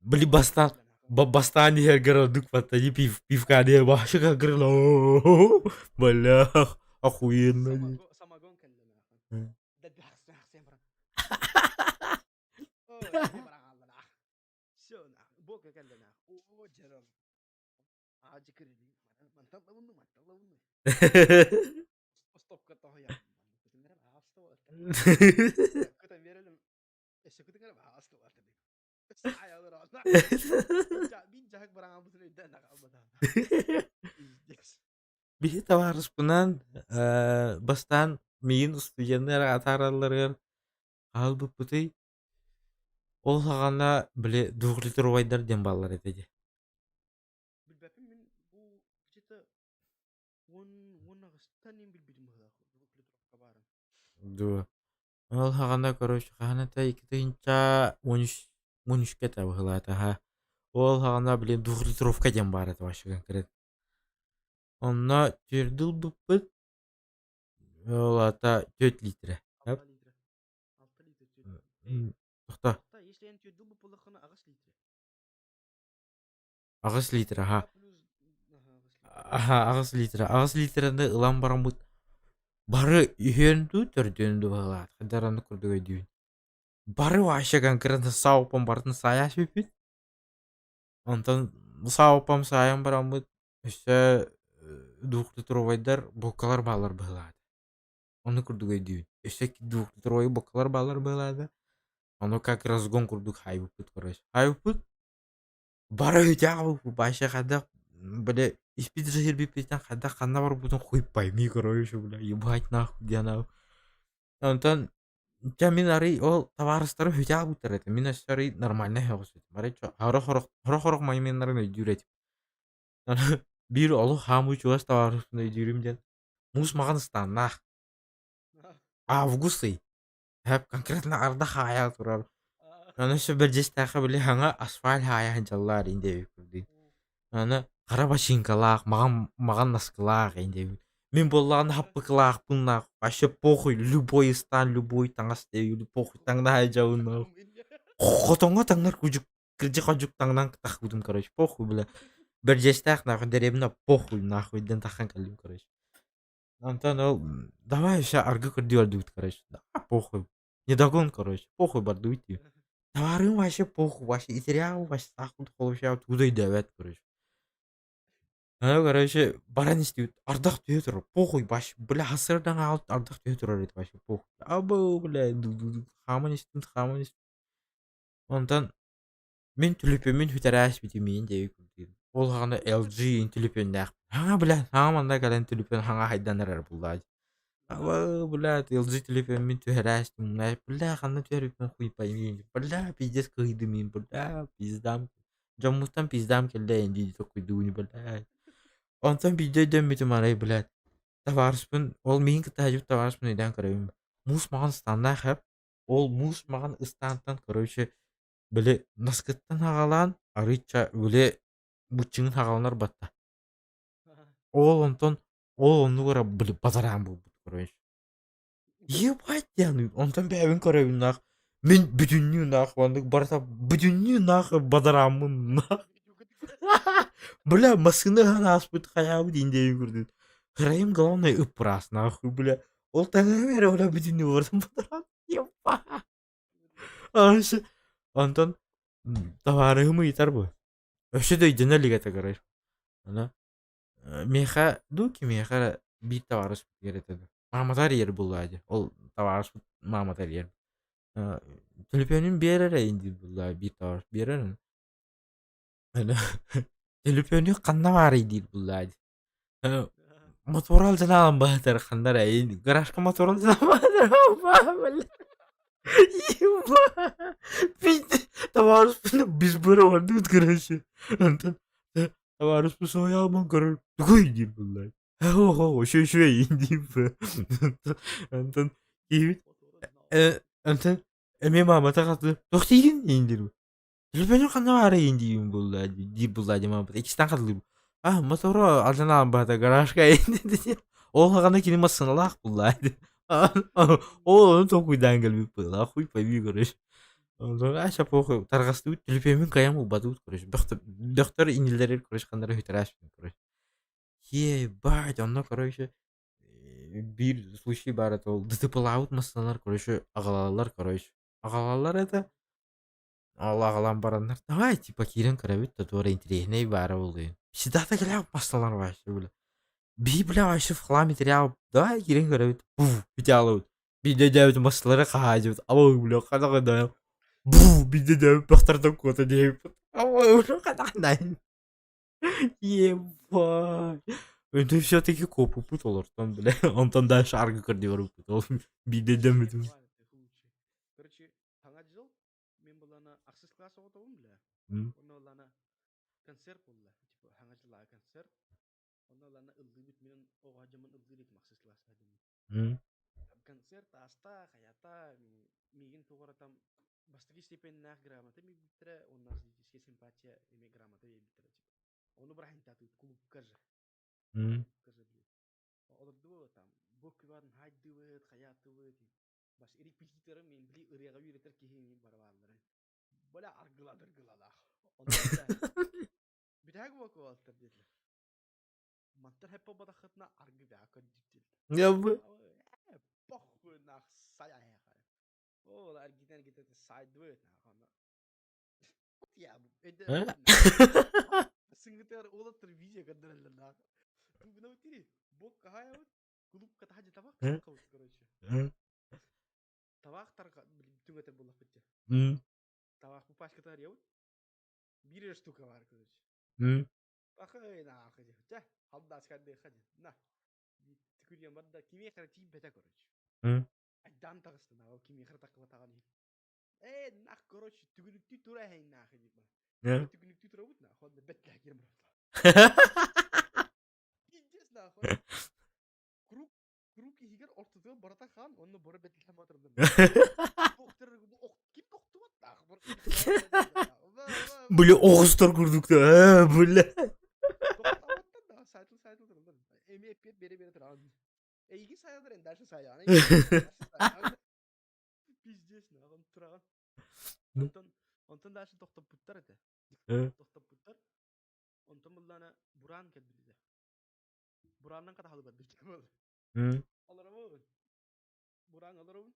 Били бастаан бастаан иһэргэр ордук баттани пив пивка диэ башыга гырло бля охуенно Самогон кэллэ нахуй. Все нахуй, бока кэллэ нахуй. О, дьарам. Аажы кырыли. Мантан лабынны, мантан лабынны. Стопка тоһуйа. Кытан берелим. Өссө кытыҥар баҕас Биһи табаарыспынаан бастаан миигин студеннар атааралларыгар хаалбыппытый ол саҕана били двухлитровайдар диэн бааллар этэ дии. Билбэппин мин бу где-то уон уон аҕыстан иин билбитим быһыылаах двухлитровка баарын. Дуо. Ол саҕана короче хаһан этэ икки тыһыынча уон үс уон үскэ этэ быһыылаата ха. Ол саҕана блин двухлитровка диэн баар этэ вообще конкретно. Онно түөрдү ылбыппыт, ол аата түөрт литрэ. Алта литр. Алта литр түөрт. Тохто. Алта, если эн түөрдү ылбыт буоллаххына аҕыс литр. Аҕыс литр аха. Плюс аха аҕыс литр. Аха аҕыс литр. Аҕыс литраны ылан бараммыт бары үһүөн дуу төрдүөн дуу быһыылаах. Хайдах оннук курдук өйдүүбүн. Бары вообще конкретно сауппам барытын саайа сүппүт. Онтон сауппам саайан бараммыт өссө двухлитровайдар бокалар баалар быһыылаата. Ону курдук өйдүүбүн. Өссө двухлитровай бокалар баалар быһыылаата. Ону как разгон курдук хаайбыппыт короче. Хаайбыппыт Бары өйдөөх вообще хайдах бля испит сиһирбиппиттэн хайдах ханна барбытын хуй пойми короче бля ебать нахуй диэн ау. Онтон чэ мин арый ол табаарыстарым хүтээх буттар этэ мин өссө арый нормально өһөҕүс этим арый сорох сорох моменнарын өйдүүр этим. Биир олох хаамыы чугас табаарыспын өйдүүрүм диэн муус маҕан ыстааннаах август ый конкретно арда хаайа турар Аны өссө бэрдьиэстээххэ били хаҥа асфальт хаайа сылдьаллар ин диэбит курдук. Аны хара бачыыҥкалаах, маҕан маҕан наскылаах ин диэбит. Мин буоллаҕына хаппыкылаахпын нахуй вообще похуй любой ыстаан любой таҥас диэбит похуй таҥна сылдьабын нахуй. Хотоҥҥо таҥнар кудьук кырдьык-ходьук таҥнан тахпытым короче похуй бля. Бэрдьиэстээх нахуй дэриэбинэ похуй нахуй диэн таххан кэллим короче. Онтон ол давай еще аргы көрдүү бардыбыт короче. Да похуй. Недогон, короче, похуй бардыбыт дии. Товарым вообще похуй, вообще итерял, вообще саахпыт холуочаабыт тугу да өйдөөбөт, короче. Аны, короче, баран истибит, ардах түһэ турар, похуй, вообще, бля, сарсыардан аҕалбыт ардах түһэ турар этэ, вообще похуй. Абы, бля, хааман истим, хааман истим. Онтон мин түлүпүммүн сүтэрээспитим миин диэбит курдук. Ол саҕана LG түлүпүөннээхпин. Хаҥа, бля, хаҥа манна кэлэн түлүпүөн хаҥа хайдан эрэр буллаа. Абы, блядь, LG түлүпүөммүн түһэрээстим, бля, ханна түһэрбиппин хуй пойми, бля, пиздец кыһыйдым мин, бля, пиздам. Дьоммуттан пиздам кэллэ эн дии токуйдугун блядь. Онтон биирдэ өйдөммүтүм арай, блядь, табаарыспын, ол миигин кытта сылдьыбыт табаарыспын өйдөөн көрөбүн. Муус маҕан ыстааннаах эп. Ол муус маҕан ыстаантан, короче, били наскыттан аҕалаан, арыычча били быччыҥын аҕаланар батта. Ол онтон ол оннук эрэ били бадараан буолбут, короче. Ебать диэн, онтон бэйэбин көрөбүн нах. Мин бүтүннүү нах, оннук барыта бүтүннүү нах бадарааммын нах. Бля, массыына ыһан ааспыт хайаабыт индейин курдук. Кырайым главное ыппыраас нахуй, бля. Ол таҥаһым эрэ бля бүтүннүү барытын бадараан. Ебать. Онтон табаарыһым ыйытар бу. Өссө да өйдөнө илик этэ короче. Аны Миэхэ дуу кимиэхэ эрэ биир табаарыспытыгар этэ дуу. Маамата эрийэр буоллаҕа дии. Ол табаарыспыт маамата эрийэр. Төлөпүөнүн биэр эрэ диир буоллаҕа биир табаарыс биэрэр Төлөпүөнү ханна баарый диир буоллаҕа дии. Мотуора алдьанаан баһытар ханна эрэ гаражка мотуора алдьанаан баһытар Табаарыспын без быра короче. Онтон Табаарыспын соһуйааммын көрөр, тугуй диир буолла. Оо, үчүгэй үчүгэй диир Онтон киһибит онтон эмиэ маамата хатыы туох диигин диир Төлөпүөнүм ханна баарый диибин буолла диир буолла дии маамата иккистээн хатылыыбын. А моторо алдьанаан баата гаражка Ол хаҕана кини массыыналаах буолла Ол ону толкуйдаан кэлбит быһыылаах хуй пойми короче. Аша похуй тарҕастыбыт төлөпүөммүн кыайан булбатыбыт короче бөхтөр иннилэригэр короче ханна эрэ үтэрээспин короче ебать онно короче биир случай баар этэ ол ДТПлаабыт массыыналар короче аҕалаллар короче аҕалаллар этэ ол аҕалан бараннар давай типа киирэн көрөбүт да туора интэриэһинэй баара буолуо всегда кэлээ массыыналар вообще бля биһи бля вообще в хлам материал давай киирэн көрөбүт пуф бүтэ Биирдэ өйдөөбүтүм массыылары хаһаайдьыбыт. Абы бля ханна да бу биирдэ өйдөөбүт бөхтөртөн куота диэбиппит. Абы ханна Ебать. Это все-таки куоппуппут олортон бля. Онтон дальше аргы көрдүү барбыппыт. Ол биирдэ өйдөммүтүм. Короче, саҥа дьыл мен булана ахсыс класс оҕотобун бля. Онно ылана концерт буолла. Типа саҥа дьыллааҕы концерт. Онно ылана ыллыыбыт мен оҕо дьоммун ыллыыр этим ахсыс класс Концерт ааста, хайата, миигин туох эрэ там бастакы степеннээх грамота биэрбиттэрэ уонна зрительская симпатия эмиэ грамота биэрбиттэрэ типа. Ону бырахынтаатыбыт кулуупка же. Кулуупка же блин. Олордубут там букван хайдыбыт, хайаатыбыт. Бас репетиторы мен били ырыаҕа үөрэтэр киһи барабаалларын. Бля аргыладыр гылалаах. Онно бүтэһик буолуоттар диэтилэр. Мантан хэп буолбатаххытына аргы бэҕэ көрдүктүл. Ябы. Похуй нах сая Ол аргитен аргитен сайдыбыт нах. Я это сынгытар олаттыр видео көрдөрөллөр нах. Тугуна тири бок кахаябыт клубка тахажы табак таркабыт короче. Табак тарка түҥэтер буллахпыт Табак бу пачката арыябыт. Биир штука бар короче. Пахай нахуй. Чэ, халдааска дыха На. Түкүрүйэн барда кимиэхэ эрэ тиийбэтэ короче. Айдаан таҕыста ол кимиэхэ эрэ таккыбатаҕын иһин. Ээ, нах, короче, түгүнүктүү тура эһэйин нахуй диир бара. Түгүнүктүү турабыт нахуй, онно бэт лэһгиэн барабыт. Пиздец нахуй. Круг круг иһигэр ортотугар барыта хаан, онно бары бэт лэһэ матырдым. Ким тохтубат нахуй. Бля, оҕустар курдук да, бля. Сайтыл сайтыл Эми эппиэт бере бере туран. Эйиги сайалар дальше сайаан. Пиздец, нахуй тураган. Онтон онтон дальше тохтоппуттар этэ. Тохтоппуттар. Онтон буллана Буран кэлбит этэ. Бураннан катахалы барбыт. Олоробун. Буран олоробун.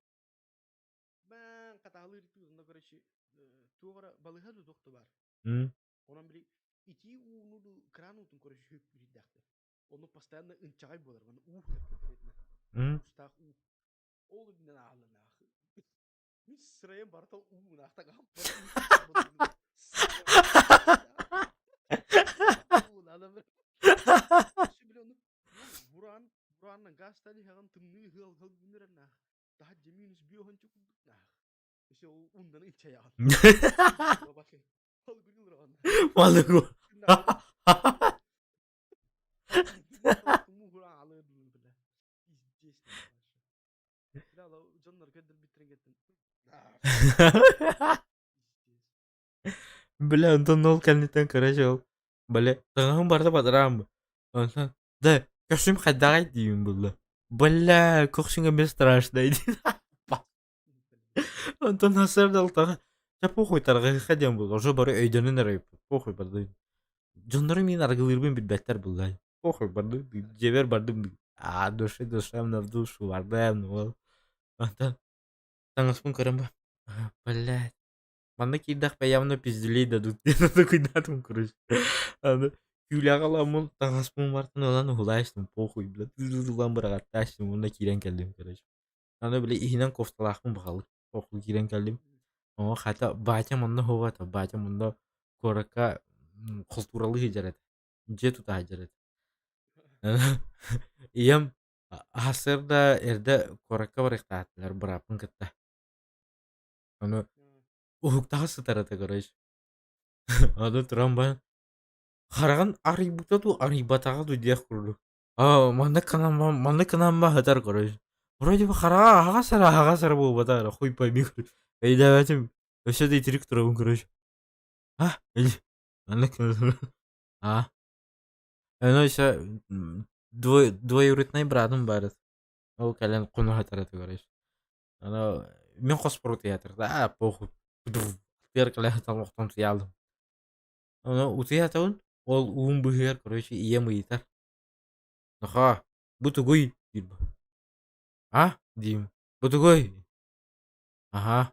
Бээн хатаалыыр онно короче туох эрэ балыыһа да туох да баар. Онон били итии ууну ду кран уутун короче хөккүрүйдэхтэр. Ону постоянно ынчаҕай буолар, манна уу конкретно. Уустаах уу. Ол үрдүнэн аалланаах. Мин сырайым барыта уу наахта Буран, бураннан газ талиһаҕын тымныы ыал хыл наах. Таһырдьа минус биэһончу курдук наах. Өссө ол унданы иччэйэҕин. Малыгу. Бля, онтон ол кэнниттэн короче ол бля таҥаһым барыта бадараан бу. Онтон да көхсүм хайдаҕай диибин булла. Бля, көхсүҥ эмиэ страшнай диэн. Онтон сарсыарда алтаҕа чэ похуй тарҕаһыахха диэн буолла. Уже бары өйдөнөн эрэ похуй бардым. Дьоннорум миин арыгылыырбын билбэттэр булла. Похуй бардым дьиэбэр бардым. А души душевно в душу бардым ол. Онтон таҥаспын көрөн ба блядь манна киирдэхпэ явно пиздюлей дадут диэн такуйдаатым короче. Аны күүлэҕэ ыламмын таҥаспын бартын ылан уһулаачтым похуй блядь ылан быраҕаттаачтым уонна киирэн кэллим короче. Аны били иһинэн кофталаахпын баҕалык похуй киирэн кэллим. Оҥо хата батям онно суоҕа этэ батям онно куоракка култууралыы сылдьар этэ дьиэ тута сылдьар этэ. Ийэм сарсыарда эрдэ куоракка барыахтаатылар бырааппын кытта. Ону уһуктаҕа сытар этэ короче. Аны туран баран хараҕын арыйбыта дуу, арыйбатаҕа дуу диэх курдук. Аа, маннык гынан маннык гынан сытар короче. Вроде бы хараҕа аһаҕас эрэ аһаҕас эрэ буолбатах эрэ хуй пойми короче. Өйдөөбөтүм. Өссө да итирик турабын короче. А, маннык А. Ону еще двоюродной братым баар. Ол кэлэн хонуһа этэ короче. Аны мин хоспор утуйаатар да похуй тыар кэлэ сытан охтон утуйаалым. Ону утуйаатабын ол уум быыһыгар короче ийэм ыйытар нохоо бу тугуй диир а диим бу тугуй аха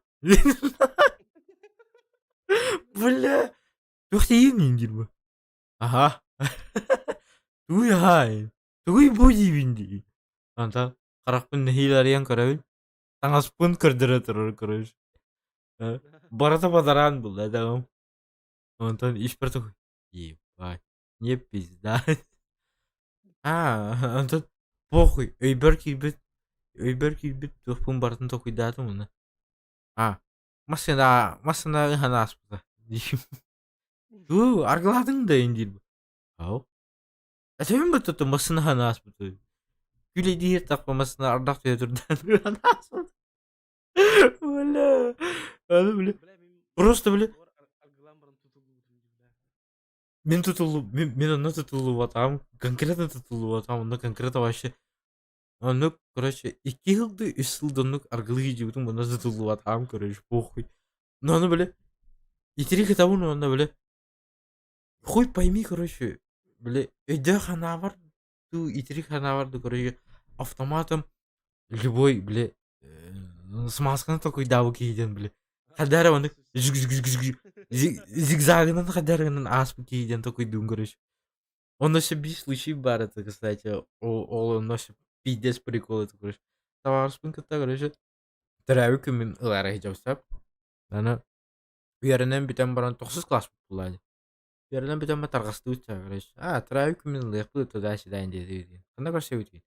бля туох диигин диир бу аха тугуй аха тугуй бу диибин дии онтон харахпын нэһиилэ арыйан көрөбүн таҥаспын көрдөрө турар короче барыта бадараан булла даҕым онтон испэр тугуй ебать не пизда аа онтон похуй өйбөр киирбит өйбөр киирбит туохпун барытын толкуйдаатым уонна а массыына массыына ыһан ааспыта диим уу аргылаатыҥ да диир ау Этэбин быттыттым массыына ыһан ааспыта күлэйдиир тахпа массыына ардах түһэ турдаан ааспыт бля аны бля просто бля мин тутуллу мин, мин онно тутуллубатаҕым конкретно тутуллубатаҕым онно конкретно вообще оннук короче икки сылды үс сылды оннук аргылыы сылдьыбытым онно тутуллубатаҕым короче похуй но ону бля итирик ытабын уонна бля хуй пойми короче бля өйдөөх санаабар дуу итирик санаабар дуу короче автоматом любой бля смазканы толкуйдаабыт киһи диэн бля хайдах эрэ оннук зигзагынан хайдах эрэ гынан ааспыт киһи диэн толкуйдуун короче онно еще биир случай баар это кстати ол онно еще пиздец прикол это короче табаарыспын кытта короче төрөөбүт күммүн ылаары сылдьабыт аны үөрэнэн бүтэн баран тохсус класс буолла үөрэнэн бүтэн баран тарҕастыбыт короче а төрөөбүт күммүн ылыахпыт туда-сюда диэтибит ханна көрсөбүтүй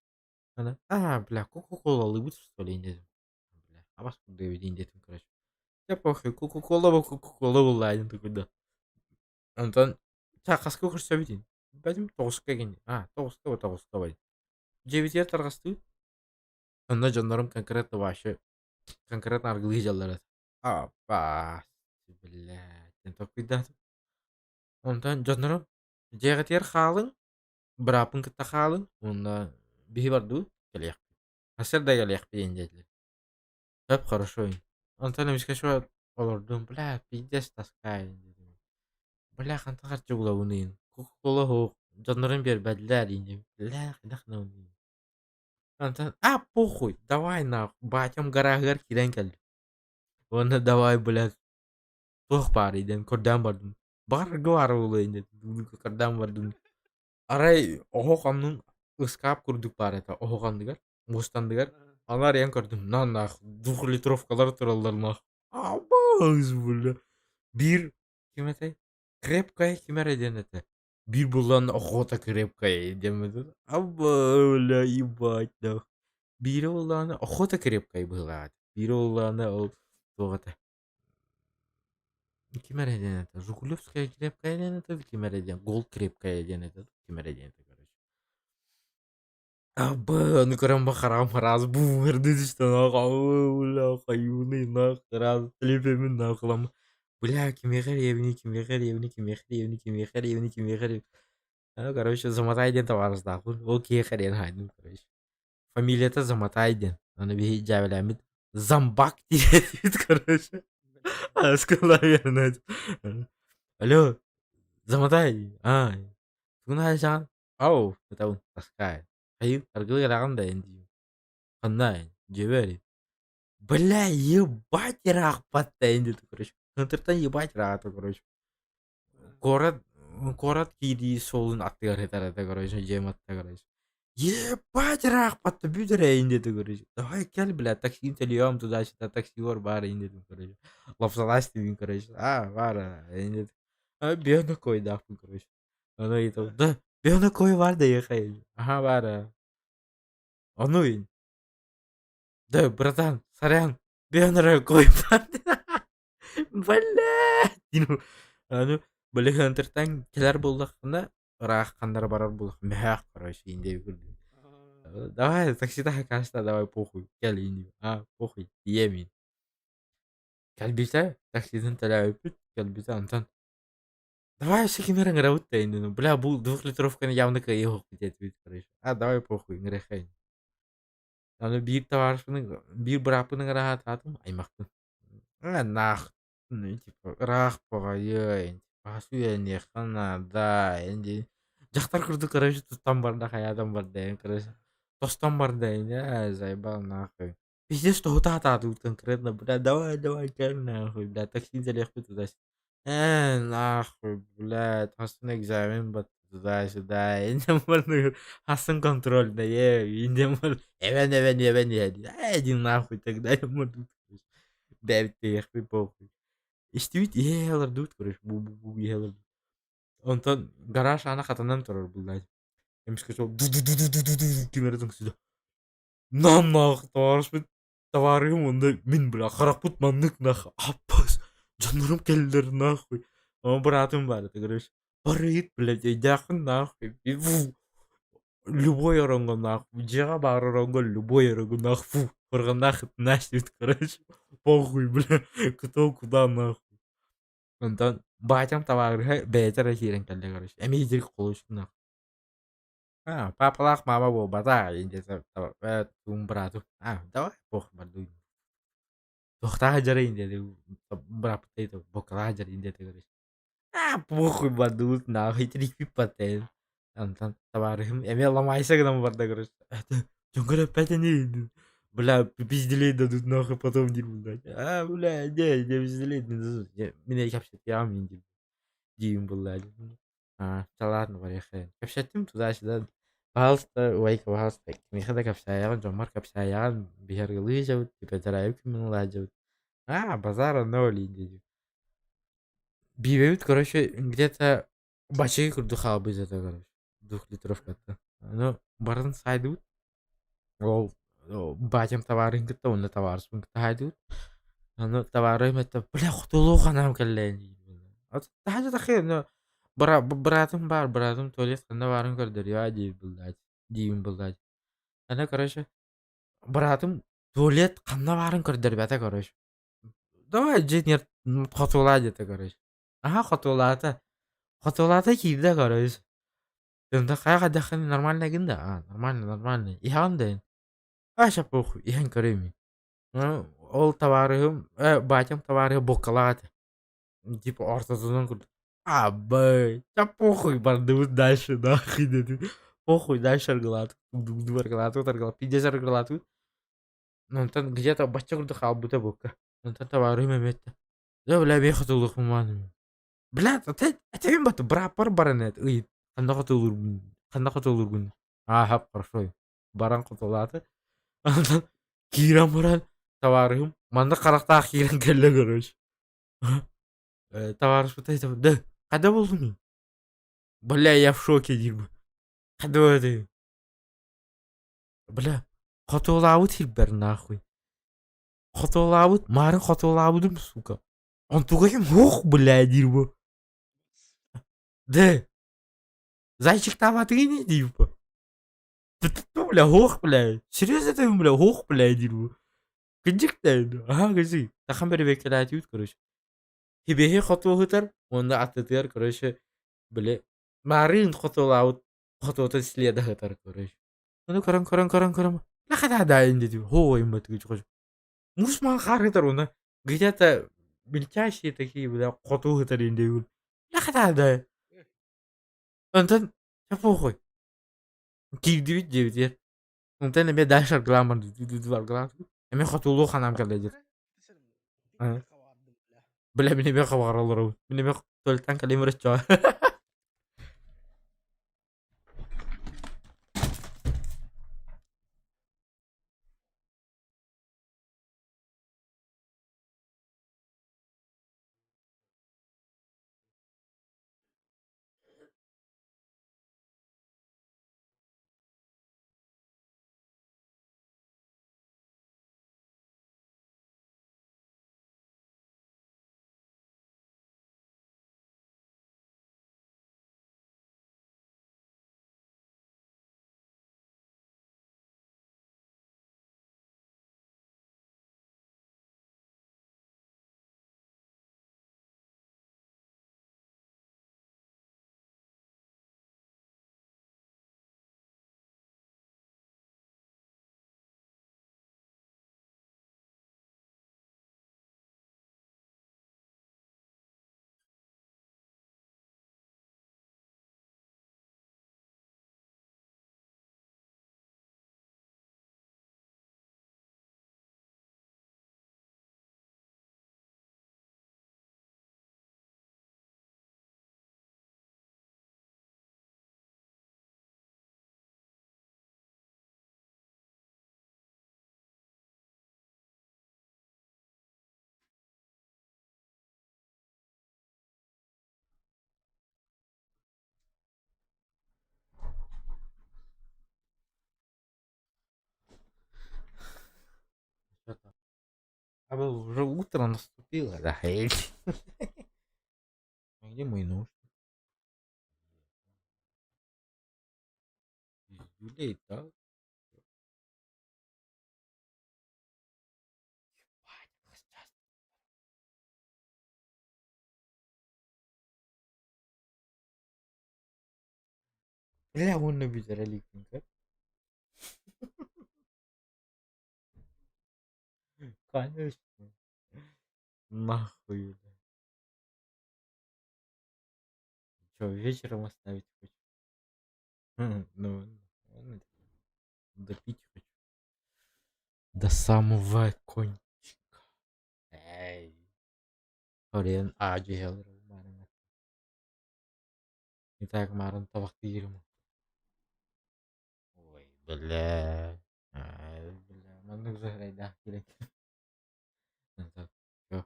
аны а бля кока-колалыыбыт что ли диэтим бля абас курдук диэтим короче да похуй кока-кола кока-кола буолла диэн такой онтон хаска көрсөбүтүй бэтим тоҕуска кини а тоҕуска тоҕуска бай дьиэбитигэр тарҕастыбыт онно дьоннорум конкретно вообще конкретно аргылыы дьаллар этэ аппаас блядь диэн толкуйдаатым онтон дьоннорум дьиэҕитигэр хаалыҥ бырааппын кытта хаалыҥ уонна биһи бардыбыт кэлиэхпит сарсыарда кэлиэхпит диэн диэтилэр сөп хорошо онтон эмискэ олордум бля пиздец тоска диэтим бля хантан харчы булабыный кока-кола суох дьоннорум биэрбэтилэр диэн бля хайдах гынабыный онтон а похуй давай нахуй батям гарааһыгар киирэн кэллим уонна давай блядь туох баарый диэн көрдөөн бардым баҕар баар буолуо инньэ көрдөөн бардым арай оһох оннун ыскаап курдук баар этэ оһох анныгар муоста анныгар аны арыйан көрдүм на нах двухлитровкалар тураллар нах абаас бля биир ким этэй крепкая ким эрэ диэн этэ биир булан охота крепкая диэн абба бля ебать нах биирэ буоллаҕына охота крепкая быһыылаах этэ биирэ буоллаҕына ол туох этэ. Ким эрэ диэн этэ, Жигулевская крепкая диэн этэ, ким эрэ диэн, Голд крепкая диэн этэ, ким эрэ диэн этэ, короче. Абы, аны көрөн ба хараҕым хараас бууһырды түстэ нах, бля, хайыыный нах, хараас телефеммин нах ылам. Бля, кимиэхэ эрийэбиний, кимиэхэ эрийэбиний, кимиэхэ эрийэбиний, кимиэхэ эрийэбиний, кимиэхэ эрийэбиний. Ну, короче, Заматай диэн табаарыстаахпын, ол киһиэхэ эрийэн хаайдым, короче. Фамилията Заматай диэн, аны биһи дьээбэлээммит Замбак диэбит, короче. Сказала Алло, Заматай, а, тугун хаайсаҕын? Ау, ытабын, таскаай. Хайыы, аргылы ыраҕын да эн диибин. Ханна дьиэбэр Бля, ебать ыраахпат да эн диэтэ, короче. Центртан ебать ыраата, короче. Куорат куорат киирии суолун аттыгар сытар этэ, короче, дьиэм атта, короче. Ебать ыраахпат да бүтэр эйин диэтэ, короче. Давай кэл, бля, такси төлүөм туда-сюда, таксилар баар эйин диэтим, короче. Лапсалаас диибин, короче. А, баар эйин диэтим. А, биэнэ койдаахпын, короче. Ону ыйытабын, да, биэнэ кой баар да эйиэхэ? Аха баар ээ. Ону Да, братан, сорян, биэнэ кой баар. Бля! Диэн аны Балехантертан кэлэр буоллаххына, ыраах ханнара барар буоллах мөһөөх, короче, индия курдук. Давай, таксита каста, давай, похуй, кэл индия. А, похуй, тиийэмин. Кэлбитэ, такситын төлөөбүппүт, кэлбитэ, онтон давай өссө ким эрэ ыҥырабыт да иннин. Бля, бу двухлитровканы явно кыайыахпыт диэтибит, короче. А, давай похуй, ыҥырыаххайын. Аны биир табаарыспын, биир бырааппын ыҥыраһаатаатым, аймахпын. Э, нах, ну, типа, ыраах баҕайы, типа, үөрэниэххэ наада, эн Дьахтар курдук, короче, туттан барда, хайаатан барда, эн, короче, тостон барда, э, заебал нахуй. Пиздец, тоһутаатаатыбыт конкретно, бля, давай, давай, кэл нахуй, бля, такси кэлиэхпит туда Э, нахуй, блядь, хасын экзамен батты туда-сюда, хасын контрольная, эвен, эвен, эвен, э, иди нахуй тогда, бэбит похуй. Истибит иһэ олордубут, короче, бу бу бу иһэ олордубут. Онтон гараж аана хатанан турар, блядь. Эмискэ сол ду-ду-ду-ду-ду-ду ким эрэ тоҥсуйда. Нам нах, товарищпыт Табаарыһым онно мин бля харахпыт маннык нах аппас дьоннорум кэллилэр нахуй Ама быраатым баар этэ короче барыйыт блядь өйдөөххүн нахуй любой ороҥҥо нахуй дьиэҕэ баар ороҥҥо любой ороҥҥо нах фу курганнаах ытынааччыбыт короче похуй бля кто куда нахуй онтон батям табаарыһа бэйэтэ эрэ киирэн кэллэ короче эмиэ итирик холуочук нахуй А, папалаах маама буолбатах диэн тугум быраатым а давай похуй бардыбын туохтаах дьарыйын диэти бырааппытай бокалаах дьарыйын диэтэ короче а похуй бардыбыт нахуй итирикпит онтон табаарыһым эмиэ ломайся гынан барда короче дьоҥҥор эппэт ини бля пизделей дадут нахуй потом диир блядь а бля не не пизделей не дадут мин кэпсэтиэҕим диир диибин булла А, ладно, барыаххайын. Кэпсэттим туда-сюда. Пожалуйста, убайка, пожалуйста, кимиэхэ да кэпсээйэҕин, дьоммор кэпсээйэҕин, биһаргылыы дьабыт, типа күммүн ылаадьабыт. А, базар ноль диэбит. Биибэбит, короче, где-то бачыгы курдук хаалбыт это, короче, двухлитровкаттан. Ну, барын саайдыбыт. Ол батям товарын кытта, уонна табаарыспын кытта хаайдыбыт. Аны табаарым этэ, бля, хотулуу ханаам кэллээн Таһа тахы, но быраатым баар, быраатым туалет ханна баарын көрдөрүө дии быллаат, диибин быллаат. Аны, короче, быраатым туалет ханна баарын көрдөрбөтө, короче. Давай, дьиэ хотуолаа диэтэ, короче. Аха, хотуолаата. Хотуолаата киирдэ, короче. Дьонто хайа хайдаххын нормально гын да? А, нормально, нормально. Иһэҕин да? А, ща похуй, иһэн көрөйүм. Ол табаарыһым, батям табаарыһа бокалаах этэ. Типа ортотунан курдук. А, б, да похуй, бардыбыт дальше, нахуй дедим. Похуй, дальше аргылаатык, аргылаатык, аргылаатык, пиздец аргылаатык. Онтон где-то бачча курдук хаалбыта бука. Онтон табаарыһым эмиэ эттэ. Да, бля, миэхэ тулук Бля, этэбин баты, бырааппар баран эт, ыйыт. Ханна хотулуургун, ханна хотулуургун. Ааһап, хорошо. Баран хотулааты. Онтон киирэн баран табаарыһым манна харахтаах киирэн кэллэ короче. Табаарыспыт айтабын, да, хайда булдуҥ? Бля, я в шоке диир. Хайда это? Бля, хотуолаабыт сирбэр нахуй. Хотуолаабыт, маарын хотуолаабытым, сука. Онтугайым һуох, бля, диир бу. Да. Зайчиктаабатыгын ини диир бу. Бля, һуох, бля. Серьезно ты, бля, һуох, бля, диир бу. Кырдьык да, аһаа, кырдьык. Тахан бэрэбиэркэлээтибит, короче. Хибэһи хотуоһутар уонна аттытыгар, короче, били маарыын хотуолаабыт хотуотун следа сытар, короче. Ону көрөн, көрөн, көрөн, көрөн, лахатадаайын дедим. Һуох, Муус маҥан хаар сытар уонна где-то мельчайшие такие бля хотуу сытар индейбин. Лахатаада. Онтон чэ похуй. Киирдибит диэбитигэр. Онтон эмиэ дальше аргылаан бардыбыт аргылаан эмиэ хотуулуу ханаам кэллэ диир. Бля мин эмиэ хабаҕар олоробун. Мин эмиэ туалеттан кэлиим эрэ А уже утро наступило, да? А где мой нож? Пиздюлей, да? Ебать, сейчас. Бля, уонна бүтэр иликпин Конечно. Нахуй, бля. Чё, вечером оставить хочешь? Ну, ладно, допить хочу. До самого кончика. Эй. Хрен, а, Итак, марын табахтыырым. Ой, бля. Ай, бля, маннык зыһырайдаах киирэн. Так, всё.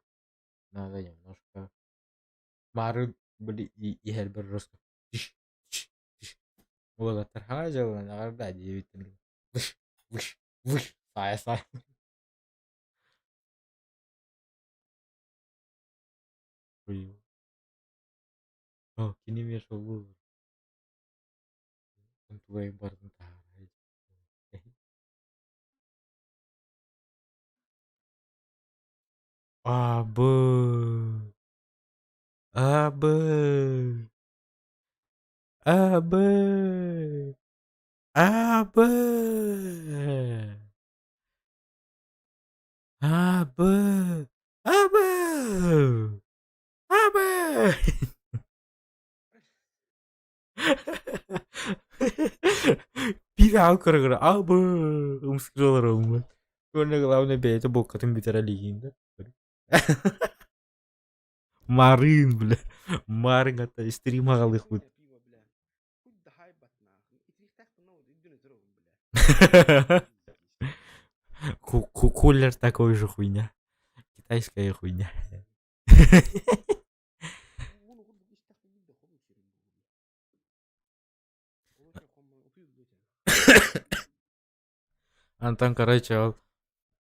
Надо немножко. Марын, били, иһэрбэр просто тиш, тиш, тиш. Уолаттар хаҥа дьылынан аҕарда диэбиттэн выш, выш, выш, саайа саайа. Ой. О, кини эмиэ шоу Онтугай барытын таһаарай. Абы. Абы. Абы. Абы. Абы. Абы. Абы. Биир аал көрө-көрө абы ымсыыр олороммун. Уонна главное бэйэтэ буоккатын бүтэрэ илигин да. Марын, бля. Марын ата стрим аҕалыахпыт. Кулер такой же хуйня. Китайская хуйня. Антон, короче, ол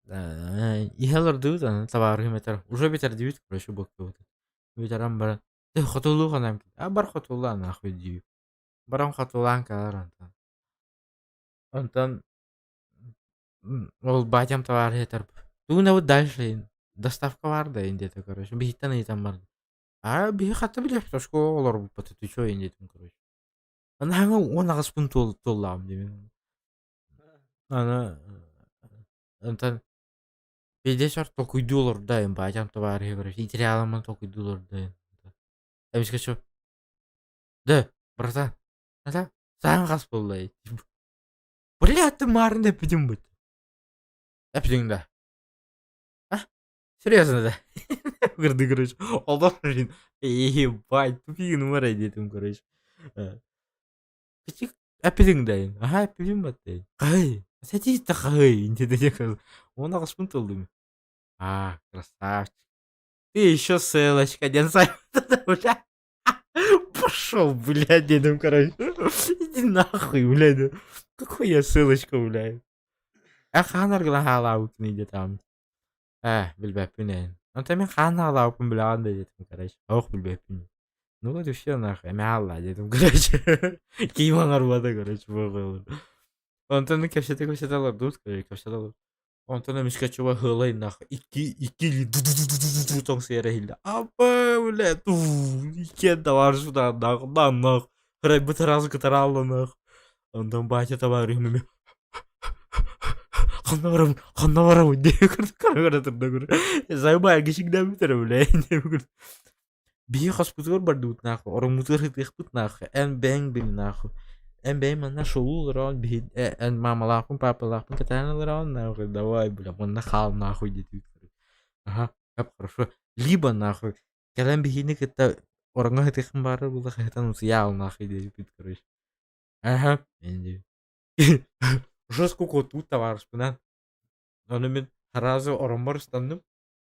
Иһэ олордубут аны табаарыһым этэр уже бүтэрдибит короче буоктубут. Бүтэрэн баран «Ты хотулуу ханан а бар хотулаа нахуй диибит. Баран хотулаан кэлэр онтон. Онтон ол батям табаарыһы этэр тугунабыт дальше доставка баар да диэтэ короче биһиттэн ыйытан барда. А биһи хатта билиэхпит оскуолаҕа олорбуппут ты чё диэтим короче. Анаһаҥа 18-пын туоллаҕым диибин. Аны онтон пиздец толкуйдуу олордо батям табаарыһы короче материаламмын толкуйдуу олордо эмискэ чё да братан это саҥа хас буолла блядь ты марын эппитим бут эппитиҥ да а серьезно да кырды короче олох блин ебать тупигин умарай диэтим короче Эппитиҥ да аһаа эппитим баттайын хаһый сэтиит да хаһый интиэтэ уон аҕыспын туоллум а красавчик ты еще ссылочка диэн сайбата бля пошел блядь дедом короче иди нахуй блядь какой я ссылочка блядь э хаан аргылан хаалаабыккын иде там Ээ, билбэппин ээ. Онтон мин хаан аҕалаабыппын билэҕин да диэтим, короче. Ох, билбэппин. Ну вот и всё нахуй, эмэ аалла диэтим, короче. Киим оҥорбото, короче, буолуо. Онтон кэпсэтэ-кэпсэтэ олордубут, короче, кэпсэтэ олордубут. Онтон эмискэ чуба ыалай нахуй икки икки илии ду-ду-ду-ду-ду тоҥсуйара иһиллэ. Аба, бля, ту иккиэн табаар сутаан нах, нах, Хырайбыт араас кытараалла нах. Онтон батя табаарыһым эмиэ Ханна барабын, ханна барабын диэн көрө турда көрө. Зайба эргичиҥнээн бүтэрэ бля диэн көрө. Биһи хоспутугар бардыбыт нахуй, ороммутугар ытыахпыт нахуй, эн бэйэҥ бил нахуй. Эн бэйэҥ манна шоу олороҕун, биһи эн маамалаахпын, паапалаахпын кэтээн олороҕун нахуй, давай бля, манна хаал нахуй диэтибит. Аха, хорошо. Либо нахуй, кэлэн биһини кытта ороҥҥо ытыаххын баҕарар буоллахха ыһытан утуйаал нахуй диэбиппит короче. Аха, Уже сколько тут табаарыспынан. Ону мин сразу ороммор ыстанным.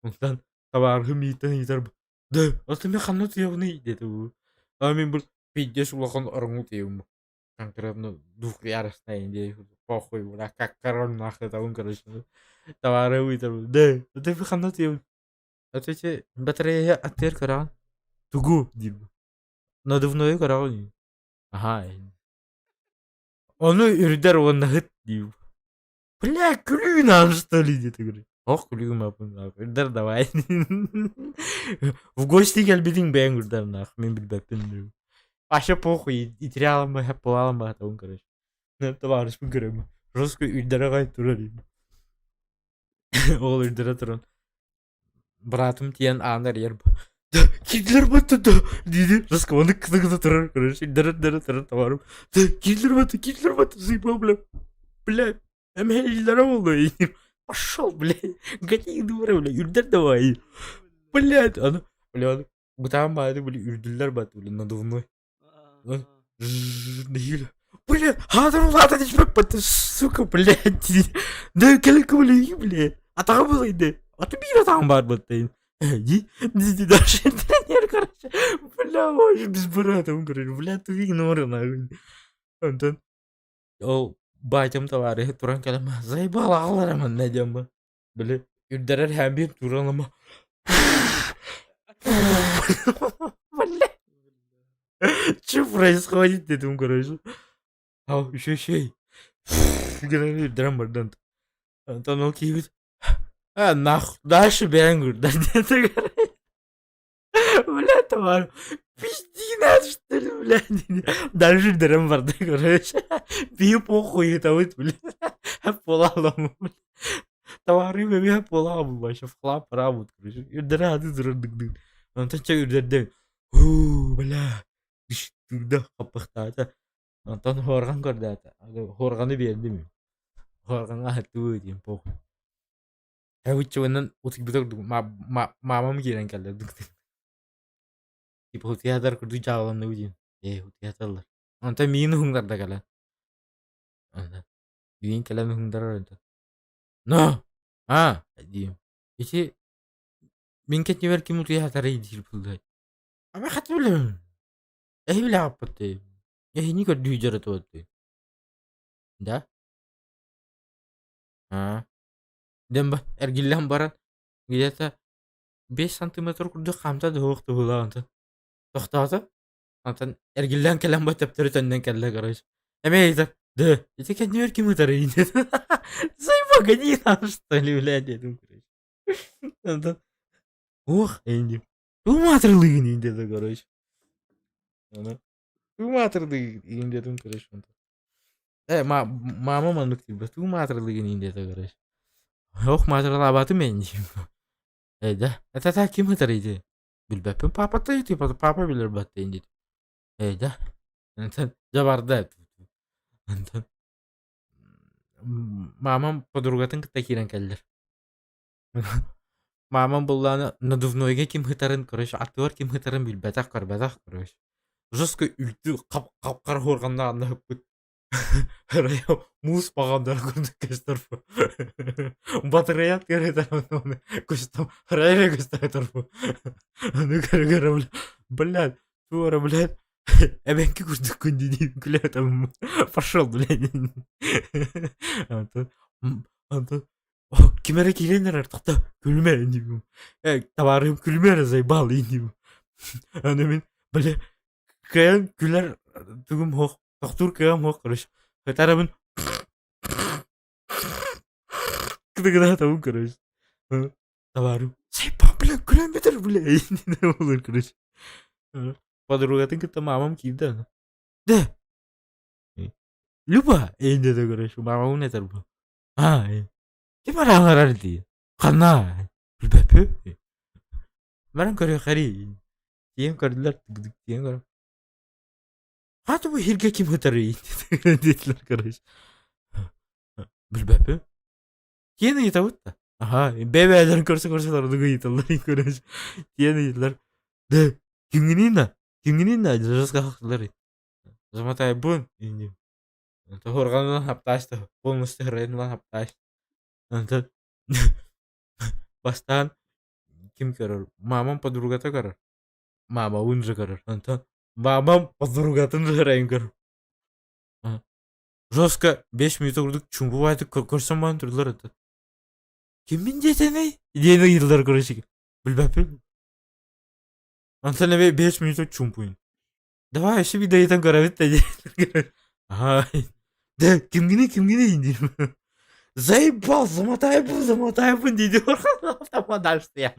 Онтон табаарыһым иитэн ыйытар да, ото мин ханна утуйабыный диэтэ бу. А мин бу пиздец улахан ороҥҥо утуйабын. Конкретно двухъярусная диэ похуй, бля, как король нахуй табын короче. Табаарыһым ыйытар да, ото мин ханна утуйабын? Ото ити батарея аттыгар көрөҕүн. Тугу диир бу. Надувнойу көрөҕүн. Аһаа Ону үрдэр уонна ыт диибин. Бля, күлүү нам что ли диэтэ говорю. Ох, күлүү мапын үрдэр давай. В гости кэлбитиҥ бэйэҥ үрдэр нах, мин билбэппин. Вообще похуй, итириалым буолалым баатабын короче. Табаарыспын көрөммүн. Жестко үрдэрэ аҕай турар Ол үрдэрэ туран Быраатым тиийэн ааны арыйар киирдилэр батта да диди жестко кыта кыта турар короче дыры дыры турар товарым киирдилэр батта киирдилэр батта заебал бля бля эмэллэрэ буолла пошел бля гони дура бля үрдэр давай блядь аны бля бытаан баайды бля үрдүллэр батта бля надувной Бля, хаатыр улаатан испэппин, сука, блядь. Да кэлэ бля, бля. Атаҕа булайды. Аты биир атаҕым баар буолтайын. Ди, ди, даже тренер, короче. Бля, ой, без братом, короче, бля, ты игнорил, нахуй. Онтон ол батям товарищ туран кэлэн заебал аҕалара манна диэн бу. Били үрдэрэр һээм туран ама Бля. Что происходит дедим короче. Ау, еще еще. Гынан үрдэрэн бардан. Онтон ол киһибит а нах дальше бэйэҥ үрдэр диэтэ Бля, товар, пизди нас, что ли, бля. Дальше үрдэрэн барда, короче. Биһи похуй ытабыт, бля. Полалам, бля. Товарым эмиэ буолаҕым вообще в хлам бараабыт, короче. Үрдэрэ аты турар дык-дык. Онтон чэ үрдэрдэ Һуу, бля, тыырда хаппахтаата. Онтон хуорҕан көрдөэтэ. Хуорҕаны биэрдим. Хуорҕаҥҥа аһаттыбыт диэн похуй. Эбиччибинэн утуйбута курдук маамам киирэн кэллэ Типа утуйаатар курдук дьааланныбыт диэн. Ээ, утуйааталлар. Онтон миигин уһуҥнарда кэлэн. Миигин кэлэн уһуҥнарар онтон. Но! А, диим. Ити мин кэннибэр ким утуйаатарый диир буолла. Ама хат билэбин. Эһи билэҕиппит дии. Эһини көрдүү дьарытыбыт дии. Да? А? Диэн эргиллэн баран где-то 5 сантиметр курдук хаамта да суох туһулаах онтон тохтоото. Онтон эргиллэн кэлэн ба төптөрү төннөн кэллэ короче. Эмиэ ыйытар, да, ити кэннибэр ким ытарый диэн. Заебал, гони нам, что ли, бля, диэтим, короче. Онтон уох, диим. Тугу диэтэ, короче. Аны тугу маатырдыыгын диэтим, короче. Онтон Э, мама маннык диир, тугу маатырдыыгын диэтэ, короче. Ох, маатыралаабатым эн диим. Э, да, это так ким ытарый дии. Билбэппин паапата типа папа билэр баттайын диэтим. Э, да. Онтон дьэ барда. Онтон мамам подругатын кытта киирэн кэллэр. Мамам буллааны надувнойга ким ытарын, короче, аттыгар ким ытарын билбэтэх, көрбөтөх, короче. Жестко үлтү хап-хара хуорҕаннаах анна ыппыт. Муус баҕаннар курдук көстөр. Батарея ытар көстөр. Райра көстөр. Аны көрө-көрө, блядь, туора, блядь. Эбэҥки курдук күндү күлэ там пошел, блядь. Антон, Антон, ким эрэ киирэн эрэр, тоқта, күлүмэ диибин. Э, табаарыһым күлүмэ эрэ заебал диибин. Аны мин, бля, кыайан күлэр тугум суох, тохтуур кыаҕым суох, короче. Хатарабын кытыгына табым, короче. Табаарым, заебал, бля, күлэн бүтэр, бля, болар, короче. Подругатын кытта мамам киирдэ. Да. Люба, эйнде короче, мамам этэр бу. А, ким араҥарар дии? Ханна? Билбэппин. Баран көрүөххэрий. Тиийэн көрдүлэр, тиийэн көрөн. Хата бу иһиргэ ким ытарый? диэтилэр короче. Билбэппин. Тиийэн ыйытабыт да. Аха, бэйэ-бэйэлэрин көрсө-көрсө тордук ыйыталлар короче. Тиийэн ыйыталлар. Да, кимҥиний да? Кимҥиний да? Жестко хахтылар. Замотайбын. Туһурҕанынан хаптаачты, полностью ырайынан хаптаачты. Онтон бастаан ким көрөр? Мамам подругата көрөр. Мамабын же көрөр. Онтон мамам подругатын же ырайын көрөр. Жестко 5 минут курдук чуҥку баайтык көрсөн баран турдулар это. Киммин диэтэний? Диэн ыйытылар короче. Билбэппин. Онтон эбэ 5 минут чуҥпуйун. Давай өссө биирдэ ыйытан көрөбүт да диэн. Ай. Да кимгиний кимгиний диир. Заебал, замотайбын, замотайбын дии дальше я.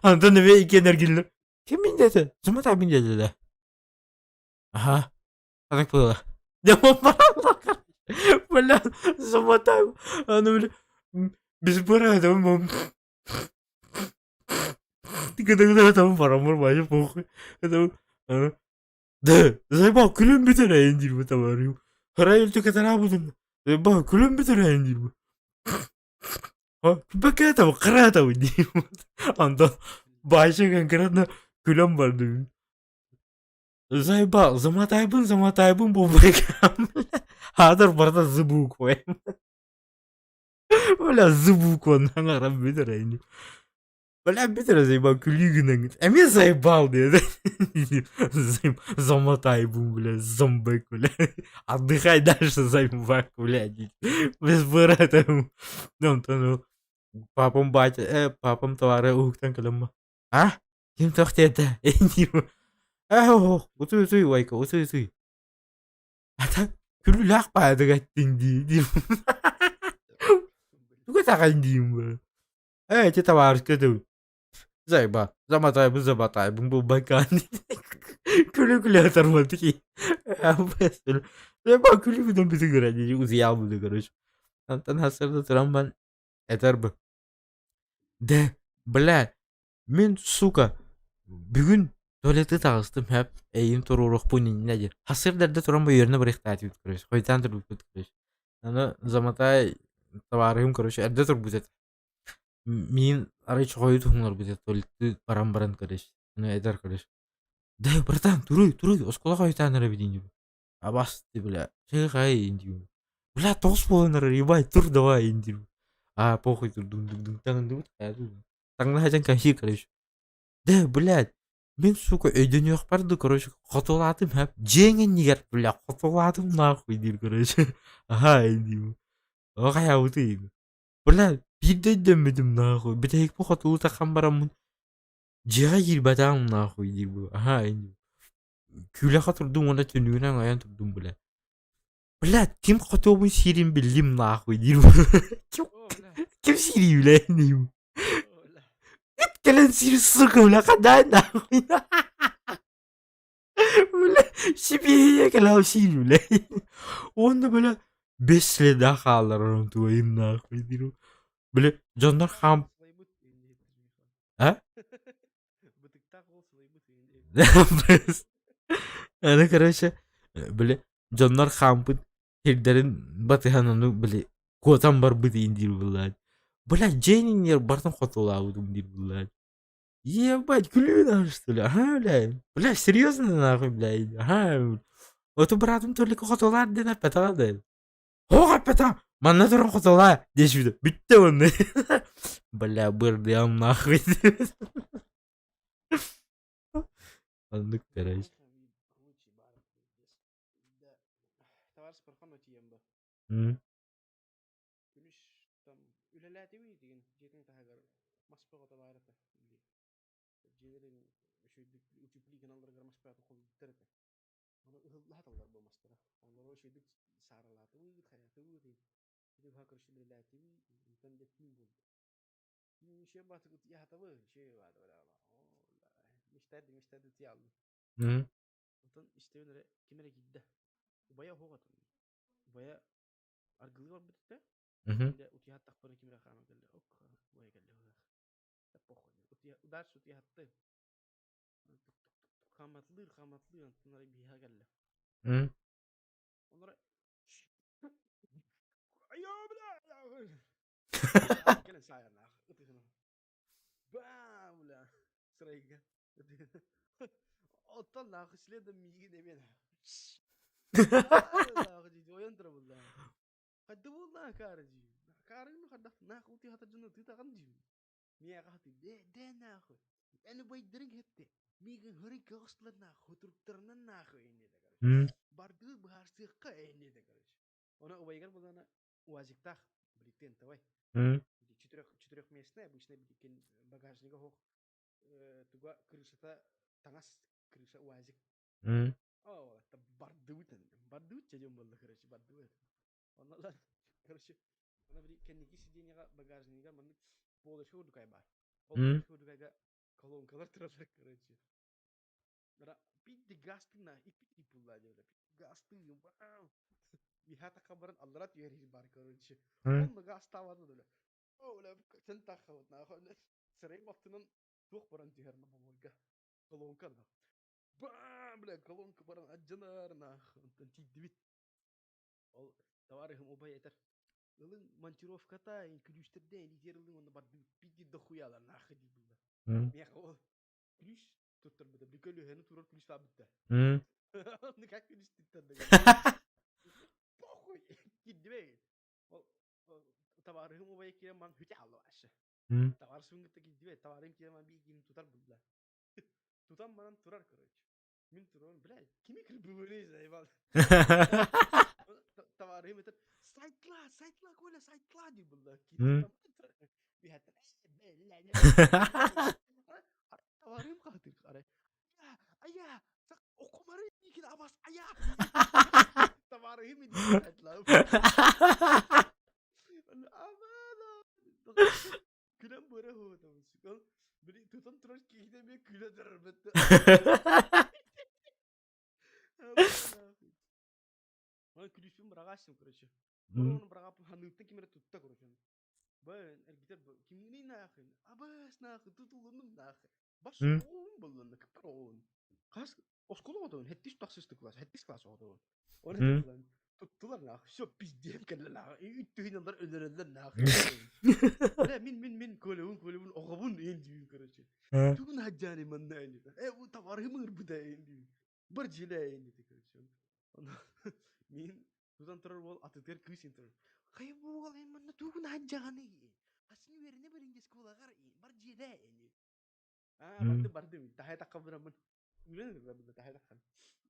Антон эбэ иккиэн эргиллэр. Киммин диэтэ? Замотайбын диэтэ да. Аха. Так было. Бля, замотай. Аны бля, без бара, Когда там барамыр башы похуй. Это Да, заебал, күлүм бүтэр диир бу табарым. Хара үлтү катарабытым. Заебал, күлүм бүтэр диир бу. Бакка там кыра там диир. Антон башы конкретно күлөм барды. Заебал, замотайбын, замотайбын бу Хадыр барда зыбу коем. Бля, зыбу кон, аңарам бүтэр Бля, бүтэр заебал, күлүү гынан. Эмиэ заебал диэн. Замотайбын, бля, зомбек, бля. Отдыхай дальше, зомбак, бля. Без брата. Онтон папам батя, э, папам товары уһуктан кэлэммэ. А? Ким туох диэтэ? Э, утуй, утуй, Вайка, утуй, утуй. Ата күлүүлээх баайдык эттиҥ дии диим. Тугу этэҕин диим бу. Ээ ити табаарыска этэбин. Зайба, замотайбын, замотайбын булбакаан Күлэ-күлэ ытарбат ки. Зайба күлүгүнэн бүтүгүрэ дии узуйаабыты короче. Антон хасырда туран бан этэр бу. Дэ, бля, Мин, сука, бүгүн туалеты таҕыстым һэп, эйигин туруоруохпун иннинэ диэн. Сарсыарда эрдэ туран үөрэнэ барыахтаатыбыт короче, хойутаан турбуппут короче. Аны замотай табаарыһым короче эрдэ турбут этэ. Миин арай чохойу туһуннарбыт этэ туалетты баран баран короче. Аны этэр короче. Да, братан, туруй, туруй, оскуола хойутаан эрэбит диибин. Абас, ты, бля, чыхай диибин. Бля, тоҕус буолан эрэр, ебать, тур давай диибин. А, похуй, тур, дун дун дун таҥныбыт, Таҥна сылдьан кэпсиир, короче. Да, блядь, мин, сука, өйдөнүөхпэр да, короче, хотуолаатым һэп, дьиэҥ иннигэр, бля, хотуолаатым нахуй диир, короче. Аһаа, диибин. О, хайаабытый? Бля, биирдэ өйдөммүтүм нахуй. Бүтэһикпин хотулуу таххан бараммын дьиэҕэ киирбэтэҕим нахуй диир бу. Аһаа күүлэхэ турдум уонна түннүгүнэн ойон турдум бля. Бля, ким хотуобун сиирин биллим нахуй диир бу. Ким О, бля. ким сиирий бля диим. О, бля. Кэлэн сиир сука бля хадаа нахуй. Бля, сибиэһийэ кэлэн сиир бля. Уонна бля без следа хаалларарым туойум нахуй диир. Бля, дьоннор хаам Сылайбыт диэн А? Бытыктаах уол сылайбыт диэн Аны короче, били дьоннор хаампыт сирдэрин батыһан ону били куотан барбыт иин диир буоллаат. Бля, дьиэн бартын хотулаабытым диир буоллаат. Ебать, күлүү нахуй, что ли? Ага, бля. Бля, серьезно нахуй, бля. Ага. Оту братым только хотулаар диэн эппэтэҕэ да. Ох, эппэтэҕэ. Манна туран хотулаа диэччү бүттэ онно. Бля, бырдыам нахуй. Оннук короче. Товарищ Парханов тиийэн ба. М. Күнүс там үлэлээтибит дигин дьиэтин таһыгар мас бөҕөтө баар этэ. Дьиэлэрин үчүгэйдик утеплить гыналларыгар мас бөҕөтө холбуттар этэ. Ону ыһыллаһаталлар бу мастара. Онлоро үчүгэйдик сааралаатыбыт, хайаатыбыт. Ити быһа короче үлэлээтибит. Онтон дьэ түүн буолла. Түүн үчүгэй баатык утуйаатабы, үчүгэй баата бля. Мечтать, мечтать утуйааллым. М. Онтон истэбин эрэ ким эрэ киирдэ. Убайа оһох этим. Убайа аргылыы барбыт этэ. Мгм. Дьэ утуйааттахпына ким эрэ хааман кэллэ. Ок, убайа кэллэ быһыылаах. Да похуй. Утуйа дальше утуйааттым. Хааматлыыр, хааматлыыр, онтон арай биһиэхэ кэллэ. М. Онно Айоо, бля! Кэлэн саайарнаах ытыһынан. Бам, бля! Сырайга. Оттон нахуй следом миигин эмиэ нахуй дии ойон турабын Хайда буолла акаары дии. Акаарыгын хардах нахуй утуйа дьону тыытаҕын дии. Миэхэ хатыы дэ дэ нахуй. Эн убайдарыҥ хэттэ. Миигин хөрүккэ оҕустулар нахуй хотуруктарынан нахуй иннэ да короче. М. Бардыы быһаарсыахха иннэ да короче. Она убайгар булана УАЗиктаах биликтен давай. М. Четырех четырехместная обычно биликен багажнига хох туга крышата таҥас крыша УАЗик. М. О, это бардыбыт бардыбыт дьон буолла короче бардыбыт. Онно короче она били кэнники сиденьеҕа багажнига маннык полочка курдук баар. Ол М. полочка курдук колонкалар тураллар короче. Питти гастына иппити пулла диэбитэ. Гастыы Миһа баран аллара түһэр бар короче. М. Онно гастаабата да О, бля, сен таххабыт нахуй. Сырай баттынан туох баран түһэр мамойга. Колонка нах. Бам, бля, колонка баран адьанар нах. Онтон тиийдибит. Ол товарыһым убай этэр. Ылын монтировката, күлүүстэрдэ илиитигэр ылын уонна бардыбыт. Пиди дохуялар нахуй дии булла. М. Миэхэ ол күлүүс туттарбыта. Били көлүөһэни турар күлүүс баабыта. М. Ну как күлүүс туттарда? Похуй! Кирдибэй. Ол табаарыһым убайа киирэн ман хүтэ алла вообще. М. Табаарыспын кытта кирдибэй. Табаарым киирэн ман биир тутар булла. Тутан баран турар, короче. Мин турарым, бля, кими кырбыбыный заебал. Табаарыһым этэр, сайтла, сайтла, Коля, сайтла дии булла. М. Табаарыһым хаһытыр, арай. Ая, окумары икин абас, ая. Табаарыһым иди сайтла. Амана. Күлэн бара хоотом. Били тутан турар киһитэ эмиэ күлэ турар бэтте. Аны күлүүспүн быраҕааччым, короче. М. Оны быраҕаппын ханыыттан ким эрэ тутта, короче. Бэн эргитэр кимниний нахуй? Абас нахуй тутулуннум нахуй. Бас М. оҕун буллунна кыппар оҕун. Хас оскуола оҕотобун, хэттис тахсысты класс, хэттис класс оҕотобун. Оны М. тутулан туттулар нахуй. Все пиздец кэллэ нахуй. Үттүһүн алар өлөрөллөр нахуй. Бля, мин мин мин көлөбүн көлөбүн оҕобун ээн дүүн короче. Э. Тугун хаджааны манна ээн Э у товарыһым ырбыта ээн дүүн. Бар дьиэлэ ээн диэтэ короче. Ону мин тутан турар уол атытыгар кыыс ин турар. Хайа бу уол эн манна тугун хаджааны Хасын үөрэнэ барин оскуолагар бар дьиэлэ ээн Аа М. барды барды таһай тахха бараммын. Үөрэн ырбыта таһай таххан.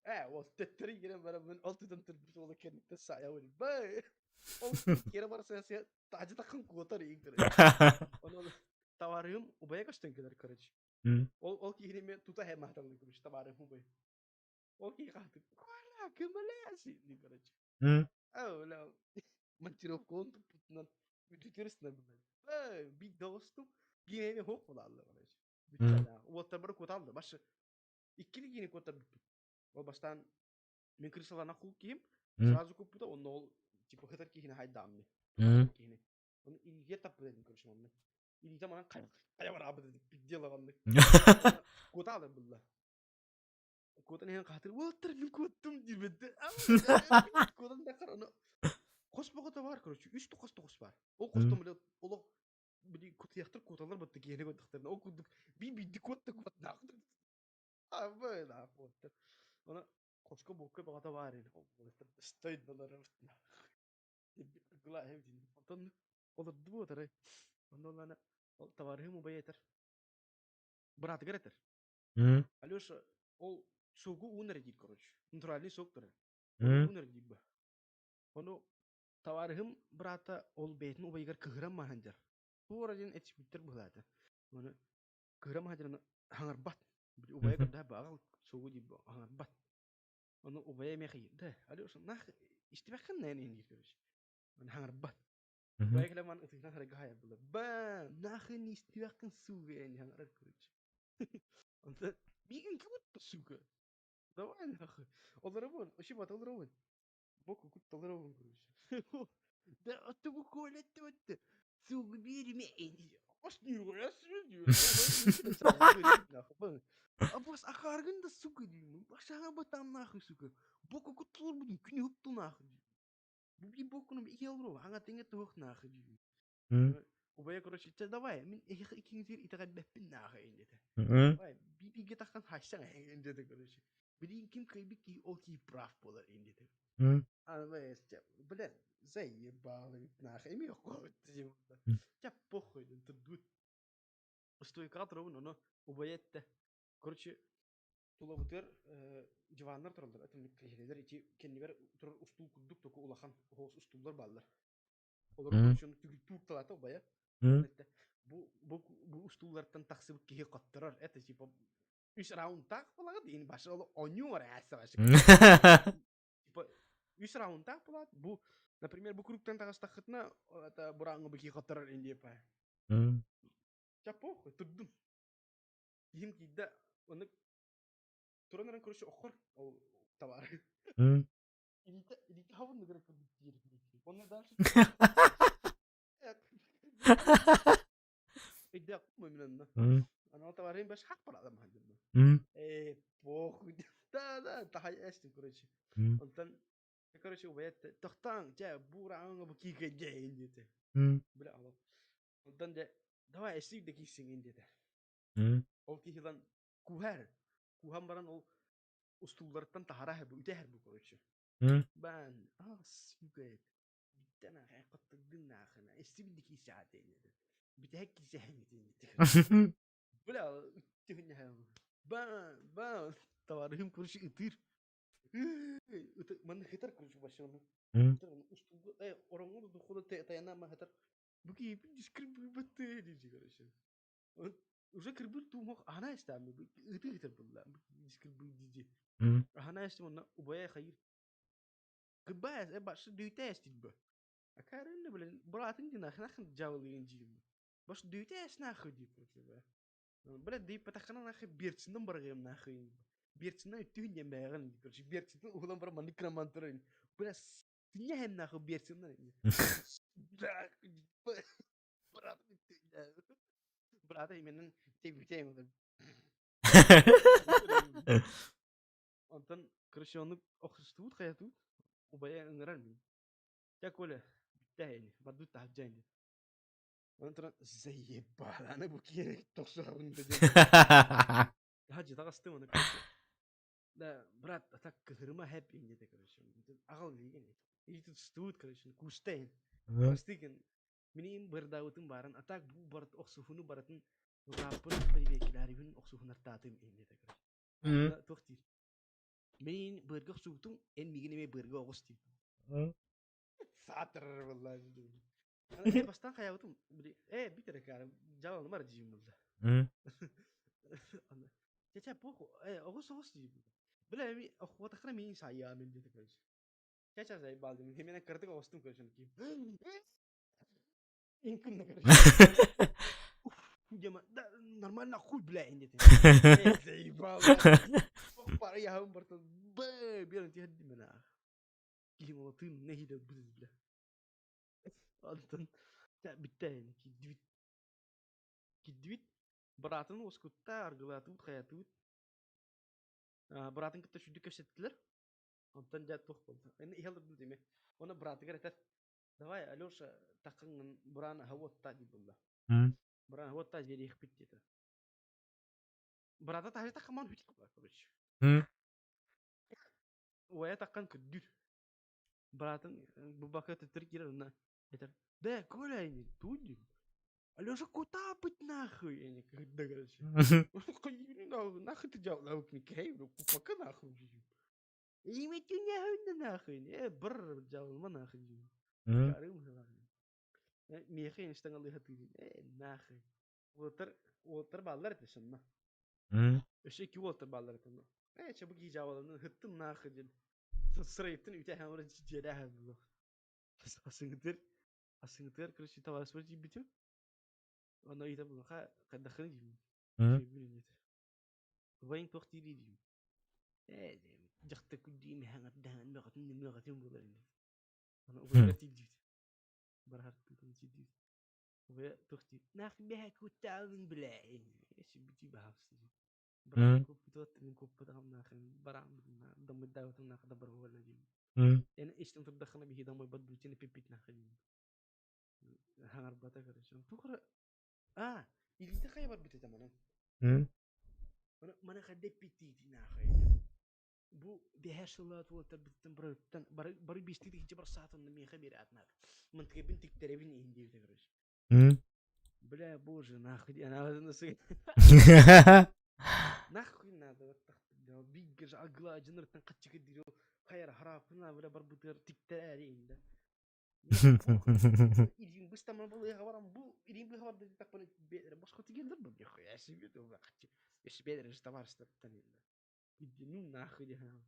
Ээ, ол төттөрү киирэн бараммын, ол тутан турбут уолу кэнниттэн саайабын. Бай! Ол киирэ барса таһдьа таххан куотар иин короче. Ону табаарыһым убайа көстөн кэлэр короче. Ол ол киһини мен тута һэ маһталлы короче табаарыһым убай. Ол киһи хаһытык Коля, көмөлөөсү дии короче. Оо, бля, монтировкаларын туппутунан бүтүтүрүсүнэ булар. Бай, бик доҕостум. Гиэни хоқ булаллар короче. Бүттэ Уоттар бары куоталлар. Башы иккили киини куоттарбыппыт. Ол бастаан мин крысалана кул киһим сразу куппута, онно ол типа хытар киһини хайдаамны. Киһини. Оны илиигэ таппыт этим короче онно. Илиитэ манан хайа бараабыт этим пиздела онно. Куотаалар булла. Куотан иһэн хаатыр, уолаттар мин куоттум диэбит. Куотан дахар ону хос боҕото бар, короче, үс хос тоҕус бар. Ол хостон бile олох били кутуйахтар куоталлар батта киһини көрдөхтөрүнэ ол курдук би биирди куотта куотнаах абы да куотта оны хоско буокка баҕата баар ини стойдалар онтон олорду буотары онно олана ол товарыһым убай этэр быраатыгар этэр Алеша ол сугу уунар диир короче натуральный сок турар уунар диир ба ону Табаарыһым быраата ол бэйэтин убайыгар кыһыран маһандьар. Туора диэн этиспиттэр быһылаата. Ону кыһыран маһандьар хаҥарбат. Убайа көрдөһө баҕал сугу диир хаҥарбат. Ону убайа эмиэ да, Алеша, нах истибэххин нээн иһин диир короче. Ону хаҥарбат. Убайа кэлэн ман ытыгынан харайга хаайар Ба, нахын истибэххин суга эн хаҥарар короче. Онтон миигин кыбытта сука. Давай нахуй. Олоробун, ошибат олоробун. Боку кутталар короче. Да а ты Коля ты Сугбири А бас ахаргын да сука деймін. Башаға батам нахуй сука. Боку кутталар будун күнү хупту нахуй. Бу бокуну ие олору аңа теңе туох нахуй деймін. Убая короче, давай, мин икиңизир итәгәбәппин нахуй деді. Давай, би-биге таххан хайсаң деді короче. Билин ким кыйбыт ки ол ки прав болар деді. Бля, заебал, нахуй, эми yok. Ча похуй, турдут. Стойка турабын, ону убайетте. Короче, тулабытыгар диваннар тураллар, этим киһилер ити кэннигэр турар устул курдук току улахан хоос устуллар бааллар. Олор короче түгүл талата убайа. Бу бу бу устуллартан тахсыбыт киһи хотторор. Это типа үс раундтаах буолаҕыт ин башы ол оонньуу эрэ башы. Типа үс раундтаах буолаат бу например бу кругтан таҕыстаххытына это бурааҥҥа бу киһи хотторор ин диэпэ. Ча похуй турдум. Киһим киирдэ оннук туран эрэн короче оххор ол товар. Илиитэ илиитэ хабын нагара курдук диир. Онно дальше Өйдөөх мөмүнэнна. Ана товарым баш хак бар адам ханжырда. Э, похуй. Да, да, тахай эстим, короче. Онтон, короче, убайат тохтаң, жа, бурааңа бу киге жейин дете. Бля, алып. Онтон де, давай эсик де кийсиң дете. Ол кихилан кухар. Кухан баран ол устулларыттан тахара бу үтэһэр бу, короче. Бан, а, сука, Бүттэн аҕай хоттурдун наахына истибит киисэҕэ деді. Бүтэһик киисэһэҥҥитин Бля, үттүһүннэһэм. Ба, ба, товарыһым короче ытыыр. Манна хытар короче башымны. Устулга, э, ороҥҥо духуна таяна ма хытар. Бу киһи дискрибы дии короче. Уже кырбыр туумох ана истаамы ыты хытар булла. Дискрибы дии. Ана истим онна убая хайыр. Кыбаас, э, башы дүүтээс диир бу. Акаарынна, блин, быраатыҥ дии нахуй нахуй дьаалыйын диир бу. Баш дүүтээс нахуй диир бу. Бля, дийпатаххына нахуй берцинэн барыгыам нахуй. Берцинэн үттүһүн диэн бэйэҕин, короче, берцинэн уһулан баран маннык кыраман туран. Бля, синньэһэн нахуй берцинэн. Брат, брата именин тебүтэйм. Онтон короче, оннук охсустубут хайатыбыт убайа ыҥырар мин. Дьэ, Коля, бүттэ ини, бардыбыт таһырдьа ини. Онон туран заебал, аны бу киэрэ тохсуһабын да диэн. Таһырдьа таҕыстым аны короче. Да, брат, а так кыһырыма хэп ини диэтэ короче. Аҕал илиигин. И тут тустубут, короче, куустайын. Куустайын. Миниим бырдаабытым баарын, а так бу барыт охсуһуну барытын раппын привекилээрибин охсуһунартаатым ини диэтэ короче. Туох диир? Мин быарга охсубутум, эн миигин эмиэ быарга оҕус диир. Саатар буолла. Э, бастаан хайабытым, э, бит эрэ каары, дьаланымар диим булла. Чэ, похуй, э, оҕус оҕус диим. Бля, эми охуотахра миин саайаамын диэтэ короче. Чэ, чэ, заебал дим. Мен кырдык оҕустум короче. Инкунна короче. Дима, да, нормально хуй, бля, диэтэ. Заебал. Пара яһым бартан, бэ, берен тиһэрдим мен аа. Киһим ола тыын нэһиилэ быз, бля. Онтон бүттэ киирдибит. Киирдибит. Быраатын уоскутта, аргылаатыбыт, хайаатыбыт. Быраатын кытта сүрдүк кэпсэттилэр. Онтон дьэ туох буолла. Эн иһэ олордум дими. Оны быраатыгар этэр. Давай, Алеша, таххыҥҥын бураан аһа уотта дии буолла. Бураан аһа уотта биэриэхпит диэтэ. Быраата таһырдьа таххаман хүт короче. Уойа таххан көрдүүр. Быраатын бу бака төттөрү киирэр онно этэр «Да, Коля, ини, туй диир. Алеша, куда быть нахуй?» Ини кырда короче. Нахуй, нахуй ты делал, кэй, пока нахуй. Имитүнэ нахуй. Э, быр дьалма нахуй. Карым Миэхэ инстаҥалыһатыыбын. Э, нахуй. Уолаттар, уолаттар бааллар этэ сонно. Өссө икки уолаттар бааллар этэ онно. Э, чэ бу киһи дьаабаланан ыһыттым нахуй диэн. Сырайыттан үтэ аһаан дьиэлээх буолуох. Асыҥытыар, асыҥытыар, короче, табаарыспар тиийбитим. Онно ыйыта булаха хайдаххыный диибин. Үчүгэйбин диэтэ. Убайыҥ туох диирий диибин. Ээ, дьахта күлдүүм эһэҥэрдэһэн мөҕөтүн мөҕөтүн буолар ини. Аны убайыгар тиийдибит. Бараһартыытын тиийдибит. Убайа туох диир? Нахуй бэһэ куттаабын билээ. Сибити баһаабыс диир. Брат куппутуот мин куппутаҕым нахуй бараан дамыйдаабытым нахуй добровольно диим. Эн истэн турдаххына биһи домойбот бутин пиппит нахуй диим. Хаҥарбата короче. Туох А, илиитэ хайа барбыт этэ манан. Маны хайда эппиттиити нахуй. Бу бэһэ сылла туолтарбыттан барыттан бары бары биэстии тыһыынча барсаатынна миэхэ биэрээт нах. Мантыкайбын тиктэрэбин иһин диэбитэ короче. Бля, боже, нахуй, она Нахуй надо вот так. Бигге агла жыныртан каччыгы диро хайар харапына бля барбытыр тиктэрээри инде. Илиим быстаман балыыһа баран бу илиим быһа барда диэтэхпинэ бэйэлэрэ босхо тигэллэр бу нихуя себе өссө бэйэлэрэ табаарыстартан ну нахуй диэн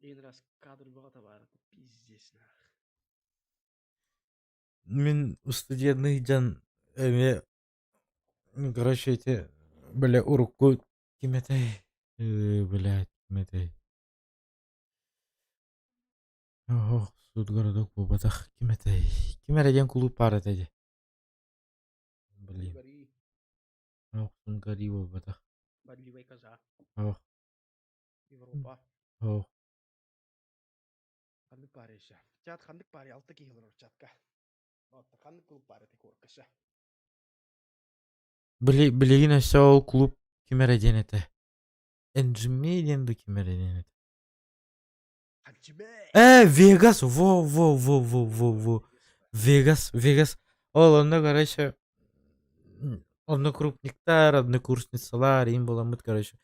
Один раз кадр бөҕө табаарыта пиздец нах. Мин устудьуоннуу дьон эмиэ короче эти бля урукку ким этэй блядь ким этэй Оһох, Судгородок буолбатах. Ким этэй? Ким эрэ диэн кулууп баар этэ дии. Блин. Гори, Оһох, Сунгари буолбатах. Бодливая коза, Оһох, Европа. оһох. Ханнык баар еще? Чат ханнык баар алта киһи олорор чатка. Отто ханнык клуб баар эти куоркаша? Били, билигин өссө ол клуб ким эрэ диэн этэ. Энджимей диэн да ким эрэ диэн этэ. Э, Вегас, во, во, во, во, во, во. Вегас, Вегас. Ол онно, короче, однокрупниктар, однокурсницалар, им буламмыт, короче.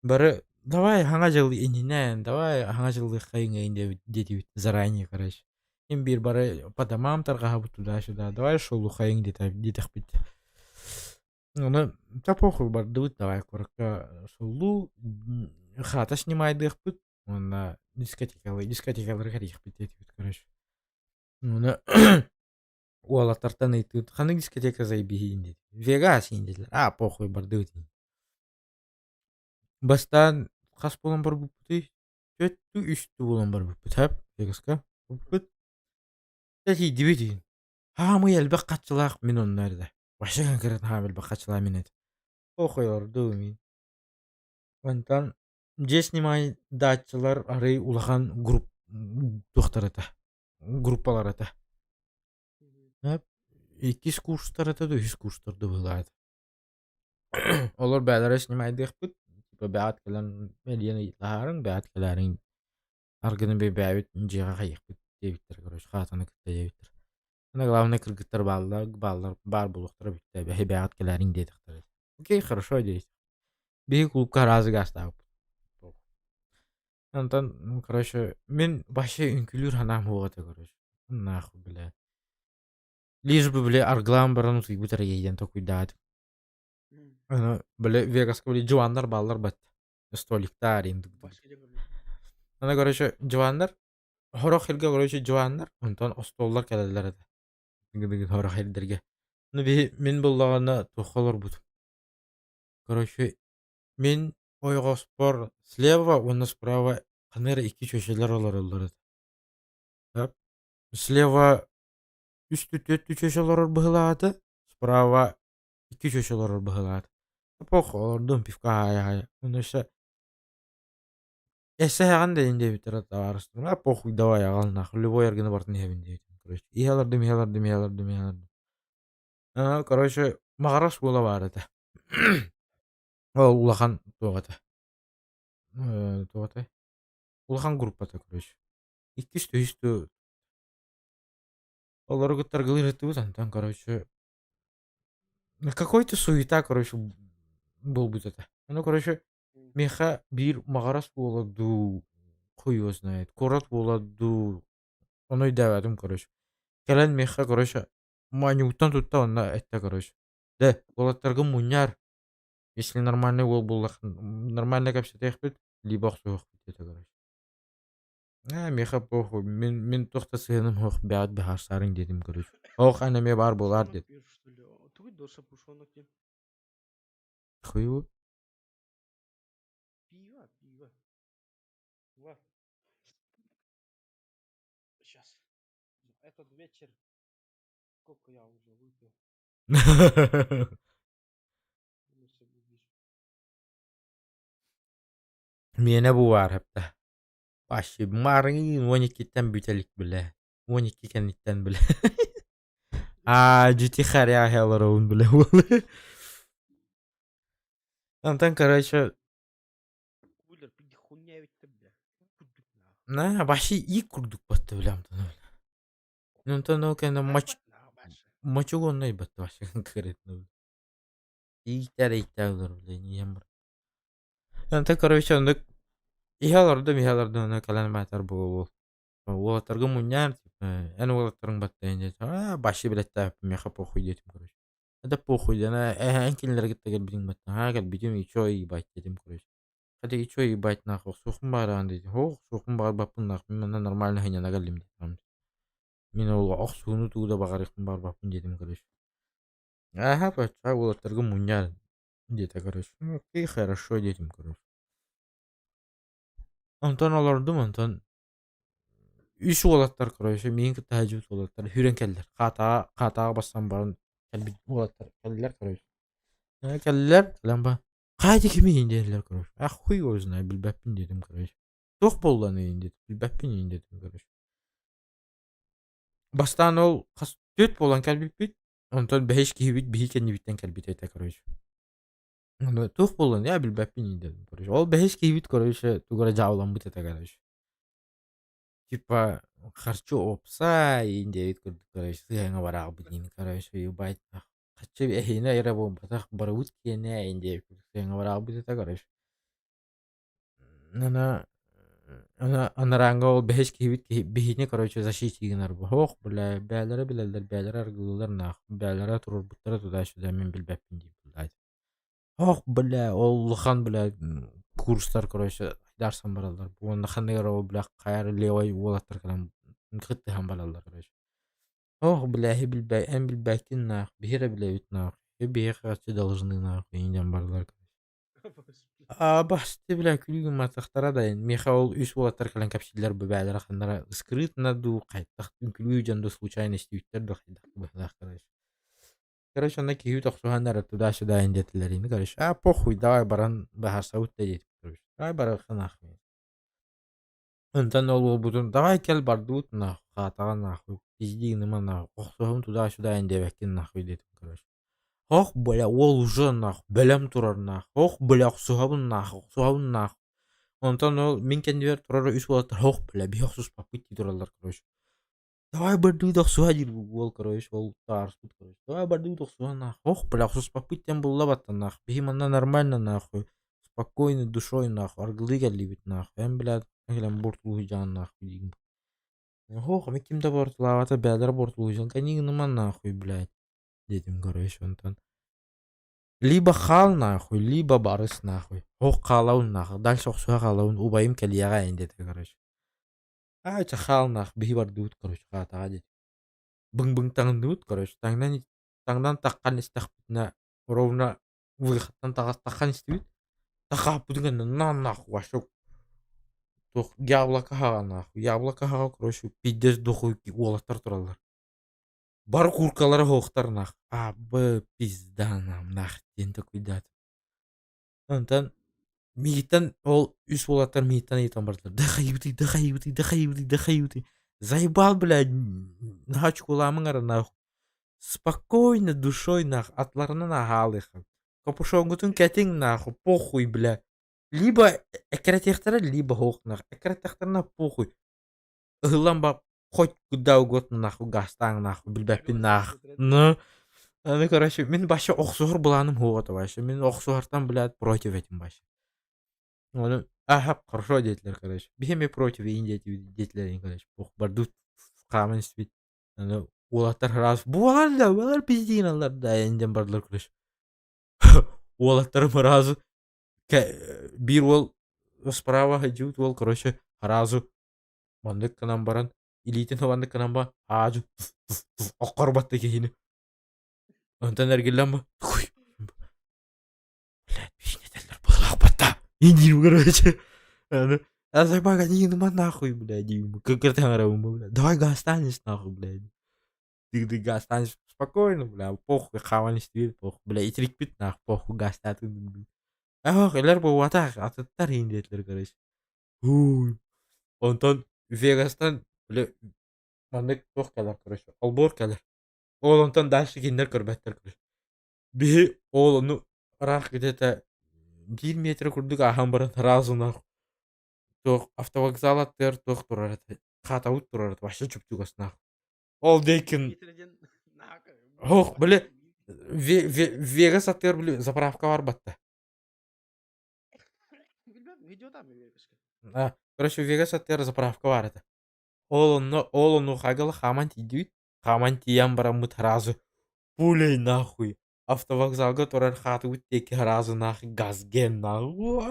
Бары, давай хаҥа дьыл иннинэн, давай хаҥа дьыллыахха иҥэйин диэтибит заранее, короче. Им биир бары по домам тарҕаһабыт туда-сюда, давай шелухайыҥ диэтэхпит. Ону да похуй бардыбыт давай куоракка шеллуу, хата снимайдыахпыт уонна дискотекалыы дискотекалары кэрийиэхпит диэтибит короче. Ону уолаттартан ыйытыыбыт ханнык дискотека заебиһиин диэтибит. Вегас диэтилэр. А похуй бардыбыт. Бастаан хас буолан барбыппытый? Төрттүү үстүү буолан барбыппыт хөп Вегаска барбыппыт. Дьэ тиийдибит иһин. Хаамый элбэх хаччылаах мин онно эрдэ. Вообще конкретно хаам элбэх хаччылаах мин этэ. Похуй ордуу мин. Онтон дьиэ снимайдааччылар арый улахан групп туохтар этэ группалар этэ. Иккис курстар этэ да үһүс курстар да быһыылаах этэ. Олор бээлэрэ снимайдыахпыт, типа бэҕэт кэлэн мэлийэн ыйыталаһаарыҥ, бэҕэт кэлээриҥ аргыны бэйбээбит дьиэҕэ хайыахпыт диэбиттэр, короче, хаатаны кытта диэбиттэр. Аны главное кыргыттар бааллар, бааллар, баар буолуохтара бүттэ, бэһи бэҕэт кэлээриҥ диэтэхтэрэ. Окей, хорошо диэбит. Биһиги клубка араас гаастаабыппыт. Онтон, ну, короче, мин вообще үҥкүүлүүр санаам суох этэ, короче. Нахуй, бля. Лишь бы, бля, аргылаан баран утуйбут эрэ диэн толкуйдаатым. Аны, бля, Вегаска, бля, дьуаннар бааллар бат. Столиктар, индук. Аны, короче, дьуаннар, хорох сиргэ, короче, дьуаннар, онтон остуоллар кэлэллэр этэ. Дыгы-дыгы хорох сирдэргэ. Ну, биһи, мин буллаҕына туохха олорбутум. Короче, мин ойоҕоспор слева уонна справа ханна эрэ икки чүөчэлэр олороллор этэ. Так. Слева үс түөрт чүөчэ олорор быһыылаах этэ, справа икки чүөчэ олорор быһыылаах этэ. Пох олордум пивка аайа-аайа. Уонна өссө эссе иһэҕин да диэбиттэрэ табаарыстарым. А похуй давай аҕал нахуй любой аргыны барытын иһэбин диэбитим. Короче, иһэ олордум, иһэ олордум, иһэ олордум, иһэ олордум. Короче, Маҕарас уола баар этэ. Ол улахан туох этэ? Туох этэй? Улахан группата, короче. Иккис, үһүс дуу Олору кытта аргылыы сыттыбыт, онтон, короче, какой-то суета, короче, буолбут этэ. Ону, короче, миэхэ биир Маҕарас уола дуу, хуй его знает, куорат уола дуу, ону өйдөөбөтүм, короче. Кэлэн миэхэ, короче, моонньугуттан тутта уонна эттэ, короче, дэ, уолаттаргын мунньаар, если нормальный уол буоллаххына, нормально кэпсэтиэхпит, либо охсуһуохпут диэтэ, короче. Ээ, миэхэ похуй, мин мин туох да сыһыаным суох бэҕэт быһаарсаарыҥ диэтим, короче. Ох, эн эмиэ баар буолаар диэт. Тугуй дорса пушонок диэн? Хуй Пиво, пиво. Ва. Сейчас. Этот вечер сколько я уже выпил? Миэнэ бу баар эптэ. Вообще маарыҥ 12-ттэн бүтэлик билэ. 12 кэнниттэн билэ. Аа, дьити харя олоробун билэ буолу. Онтон, короче, Кулер, пиди хуйня ведь ты, бля. На, вообще и курдук батты билем. Онтон ол кэннэ мач мочугонной батты вообще конкретно. Ииттэр ииттэр олор, бля, ийэм бар. Онтон, короче, оннук иһэ олордум, иһэ олордум, онно кэлэн баатар буолуо. Уолаттарга мунньаар, типа, эн уолаттарыҥ баттайын диэтим. Аа, вообще билэттээппин, миэхэ похуй диэтим, короче. Это похуй, диэн, ээ, эн кинилэргэ кытта кэлбитиҥ баттан, аа, кэлбитим, и чё, ебать, диэтим, короче. Хотя и чё, ебать, нахуй, охсуохпун баҕараҕын диэтим. Һоох, охсуохпун баҕарбаппын, нахуй, мин манна нормально сынньана кэллим диэтим. Мин ол охсууну тугу да баҕарыахпын баҕарбаппын диэтим, короче. Ааһа, бачча уолаттарга мунньаар диэтэ, короче. Ну, окей, хорошо диэтим, короче. Онтон олордум, онтон үс уолаттар, короче, миигин кытта сылдьыбыт уолаттар сүүрэн кэллэр. Хаатаҕа, хаатаҕа бассан баран кэлбит уолаттар кэллилэр, короче. Кэллилэр, кэлэн ба хайа кимий диэтилэр, короче. А хуй его знает, билбэппин диэтим, короче. Туох буолла аны диэтим, билбэппин диэтим, короче. Бастаан ол хас түөрт буолан кэлбиппит, онтон бэһис киһибит биһи кэннибиттэн кэлбит этэ, короче. Ону туох буоллун, я билбэппин диэтим, короче. Ол бэһис киһибит, короче, тугу эрэ дьаабыламмыт этэ, короче. Типа харчы уопсай диэбит курдук, короче, сыһыаҥа бараахпыт диин, короче, ебать, харчы эһиэнэ эрэ буолбатах, барыбыт киэнэ диэбит курдук сыһыаҥа бараахпыт этэ, короче. Ана ана анарааҥҥа ол бэһис киһибит киһи биһини короче защитить гынар ох бля бээлэрэ билэллэр бээлэрэ аргылыыллар наах бээлэрэ туруорбуттара туда-сюда мин билбэппин диир блядь ох бля ол улахан бля курстар короче айдаарсан бараллар уонна ханнык эрэ ол бля хайа эрэ левай уолаттар кэлэн кыттыһан бараллар короче ох бля эһи билбэ эн билбэккин наах биһи эрэ билэбит наах биһи харчы должны наах диэн бараллар Аа, басты, бля, күлүү гымматахтара да, миэхэ ол үс уолаттар кэлэн кэпсииллэр бу бээлэрэ ханнара скрытно дуу, хайдах үҥкүлүү дьон дуу случайно истибиттэр дуу, хайдах быһыылаах короче. Короче, онно киһи тохсуһан эрэ туда-сюда диэтилэр ини, короче, а похуй, давай баран быһаарсабыт да диэтим, короче, давай барыахха нахуй. Онтон ол уолбутун давай кэл бардыбыт нахуй, хаатаҕа нахуй, пизди гыныма нахуй, охсуһум туда-сюда диэбэккин нахуй диэтим, короче. Ох, бля, уол уже нах, бэлэм турар нах, ох, бля, охсуһабын нах, охсуһабын нах. Онтон ол мин кэннибэр турар үс уолаттар ох, бля, биһи охсуспаппыт дии тураллар, короче. Давай бардыбыт охсуһа диир уол, короче, ол таарыспыт, короче. Давай бардыбыт охсуһа нах, ох, бля, охсуспаппыт диэн булла баттан нах. Биһи манна нормально нахуй. Спокойной душой нахуй, аргылыы кэллибит нахуй. Эн, блядь, кэлэн буортулуу сылдьаҕын нахуй диигин. Ох, ми ким да буортулаабата, бэйэлэрэ буортулуу сылдьан, канигыныма нахуй, блядь, диэтим, короче, онтон. Либо хаал нахуй, либо барыс нахуй. Ох, хаалабын нахуй, дальше охсуһа хаалабын, убайым кэлиэҕэ эн диэтэ, короче. Аа, чэ, хаал нахуй, биһи бардыбыт, короче, хаатаҕа диэтим. Быҥ-быҥ таҥынныбыт, короче, таҥнан, таҥнан таххан истэхпитинэ, ровно выходтан таҕыстаххан истибит. Тахааппытын кэннэ на нахуй вообще туох яблоко хаҕа нахуй яблоко хаҕа короче пиздец дохуй уолаттар тураллар. Бары куркалара оһохтор нах а б пизда нам нах диэн такуйдаатым. Онтон миигиттэн ол үс уолаттар миигиттэн ыйытан бардылар. Да хайыбытый, да хайыбытый, да хайыбытый, да хайыбытый. Заебал, блядь, наһаа чукулаамаҥ эрэ нахуй. Спокойно, душой нах, атларынан аһаалыхын. Капюшоҥҥутун кэтиҥ нахуй, похуй, бля. Либо эккирэтиэхтэрэ, либо суох нах. Эккирэттэхтэринэ похуй. Ыһыллан ба хоть куда угодно нахуй газтааҥ нахуй билбэппин нах. Ну, ну, короче, мин вообще охсуһар былааным суох этэ вообще. Мин охсуһартан, блядь, против этим вообще. Ону, аха, хорошо диэтилэр, короче. Биһи эмиэ против иин диэтилэр, короче. Пох, бардут хааман испит. Аны уолаттар раз буолар да, буолар пиздиналар да, диэн бардылар, короче. Уолаттарым сразу биир уол справа сылдьыбыт уол, короче, сразу маннык гынан баран илиитин маннык гынан ба аадьу оккорбатта киһини. Онтон эргиллэн ба блядь, пиздетеллер быһылаахпатта. Индиим, короче. Аны Азербайджан нахуй, нахуй, блядь, кыргыртаҥарабын, блядь. Давай газтанешь нахуй, блядь. Ты газтанешь спокойно, бля, похуй, хааман истибит, похуй, бля, итирикпит нах, похуй, газтаатын. Ах, элэр буолбатах, атыттар иин диэтилэр, короче. Ууй. Онтон Вегастан, бля, маннык туох кэлэр, короче, олбуор кэлэр. Ол онтон дальше кинилэр көрбөттөр, короче. Биһи ол ону ыраах где-то биир метр курдук ааһан баран сразу нах туох автовокзал аттыгар туох турар этэ хаатабыт турар этэ вообще чуп-чугас нах. Ол диэкин Ох, били Вегас аттыгар били заправка бар батта. А, короче, Вегас аттыгар заправка бар этэ. Ол онно ол ону хагала хааман тиийдибит. Хааман тиийэн бараммыт сразу пулей нахуй автовокзалга турар хаатыбыт диэки сразу нахуй газген нахуй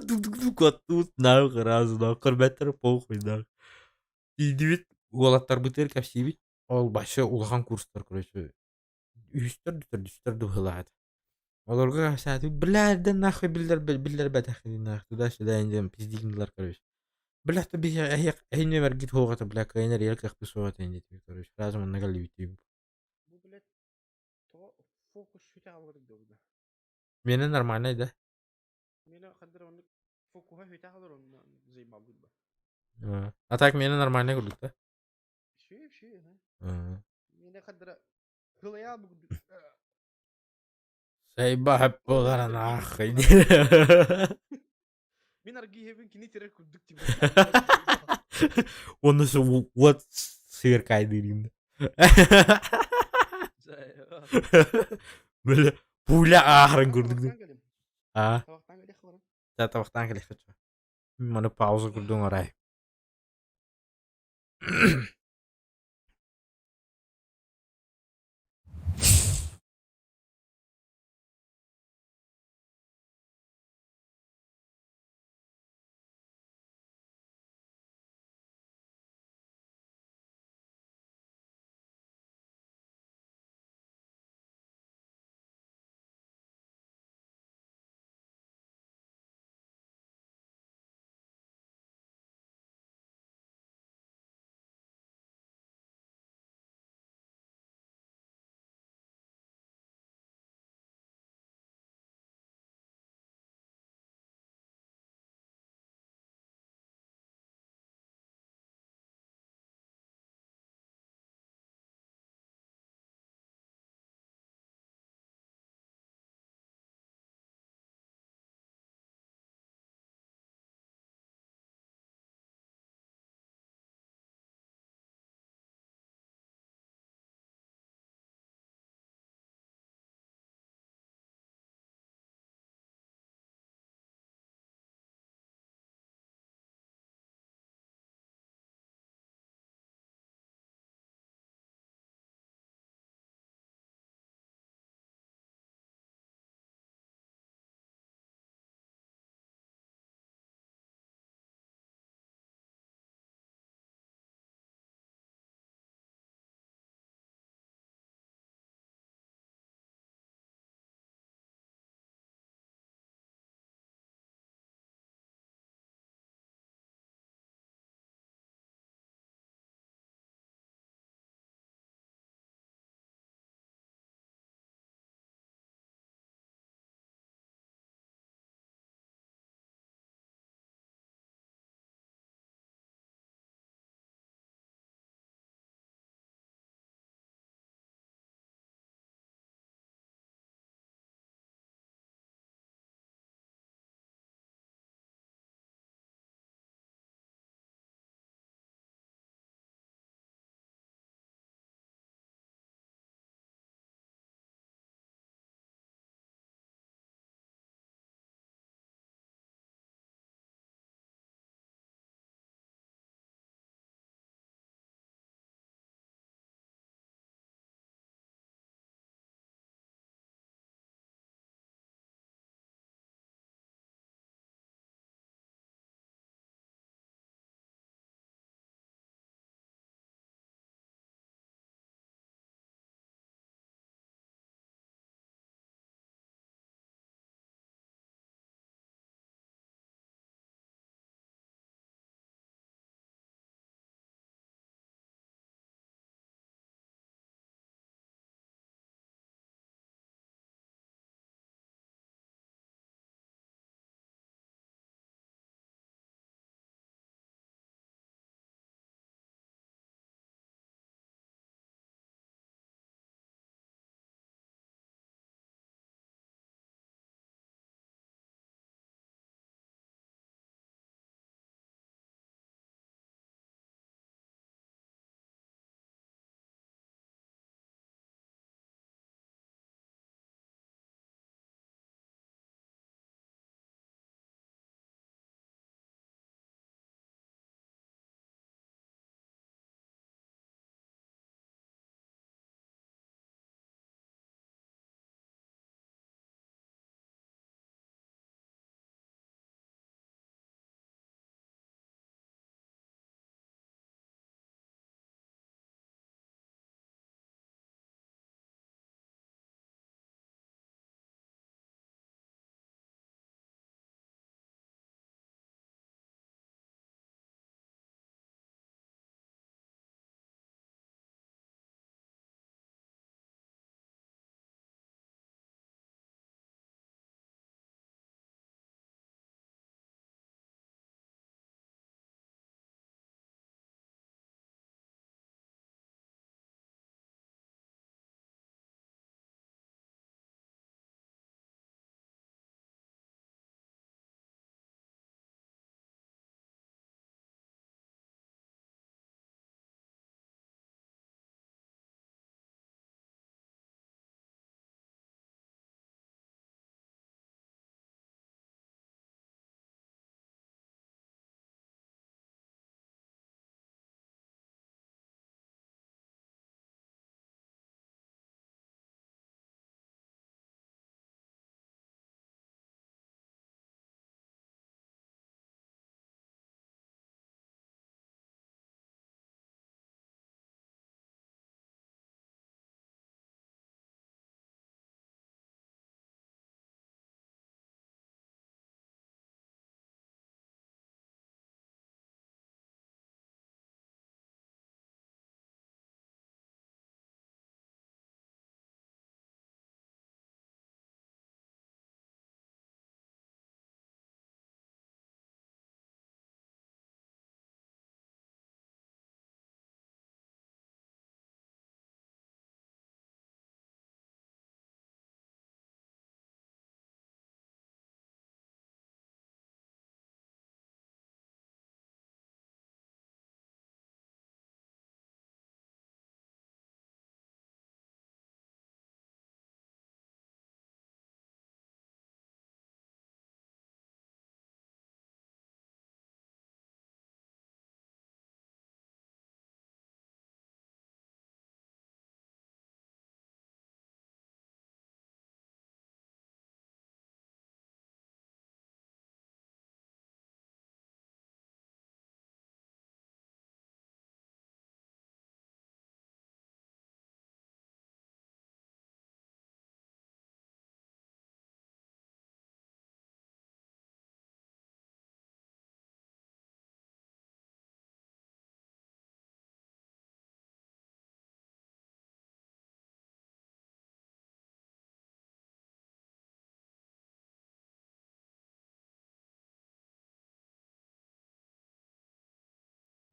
дук-дук-дук оттубут нахуй сразу нахуй көрбөттөр похуй нахуй тиийдибит уолаттарбытыгар кэпсиибит ол вообще улахан курстар короче үһүстэр да төрдүстэр да быһыылаах этэ олорго кэпсээтибит бля да нахуй биллэр биллэрбэтэх нахуй туда-сюда диэн пиздигнылар короче бля то биһи эһи нүөмэргит суох этэ бля кыайан эрийэр кыахпыт суох этэ диэтибит короче сразу манна кэллибит Бу блядь тоҕо фокус сүтэ хаалбатый да Миэнэ нормальный да? Миэнэ ханна оннук фокуһа сүтэ хаалар онно заебал ба. А так миэнэ нормальный курдук да? Ши ши Миэнэ ханна кылайа бу Сайба буолара нахуй. Мин аргыйыһыбын кини тирэр курдук тибэ. Уонна уот сыыркайдыырын. Бля, пуля ааһарын курдук. А? Табахтаан кэлиэххэ. Маны пауза курдук оҥорай.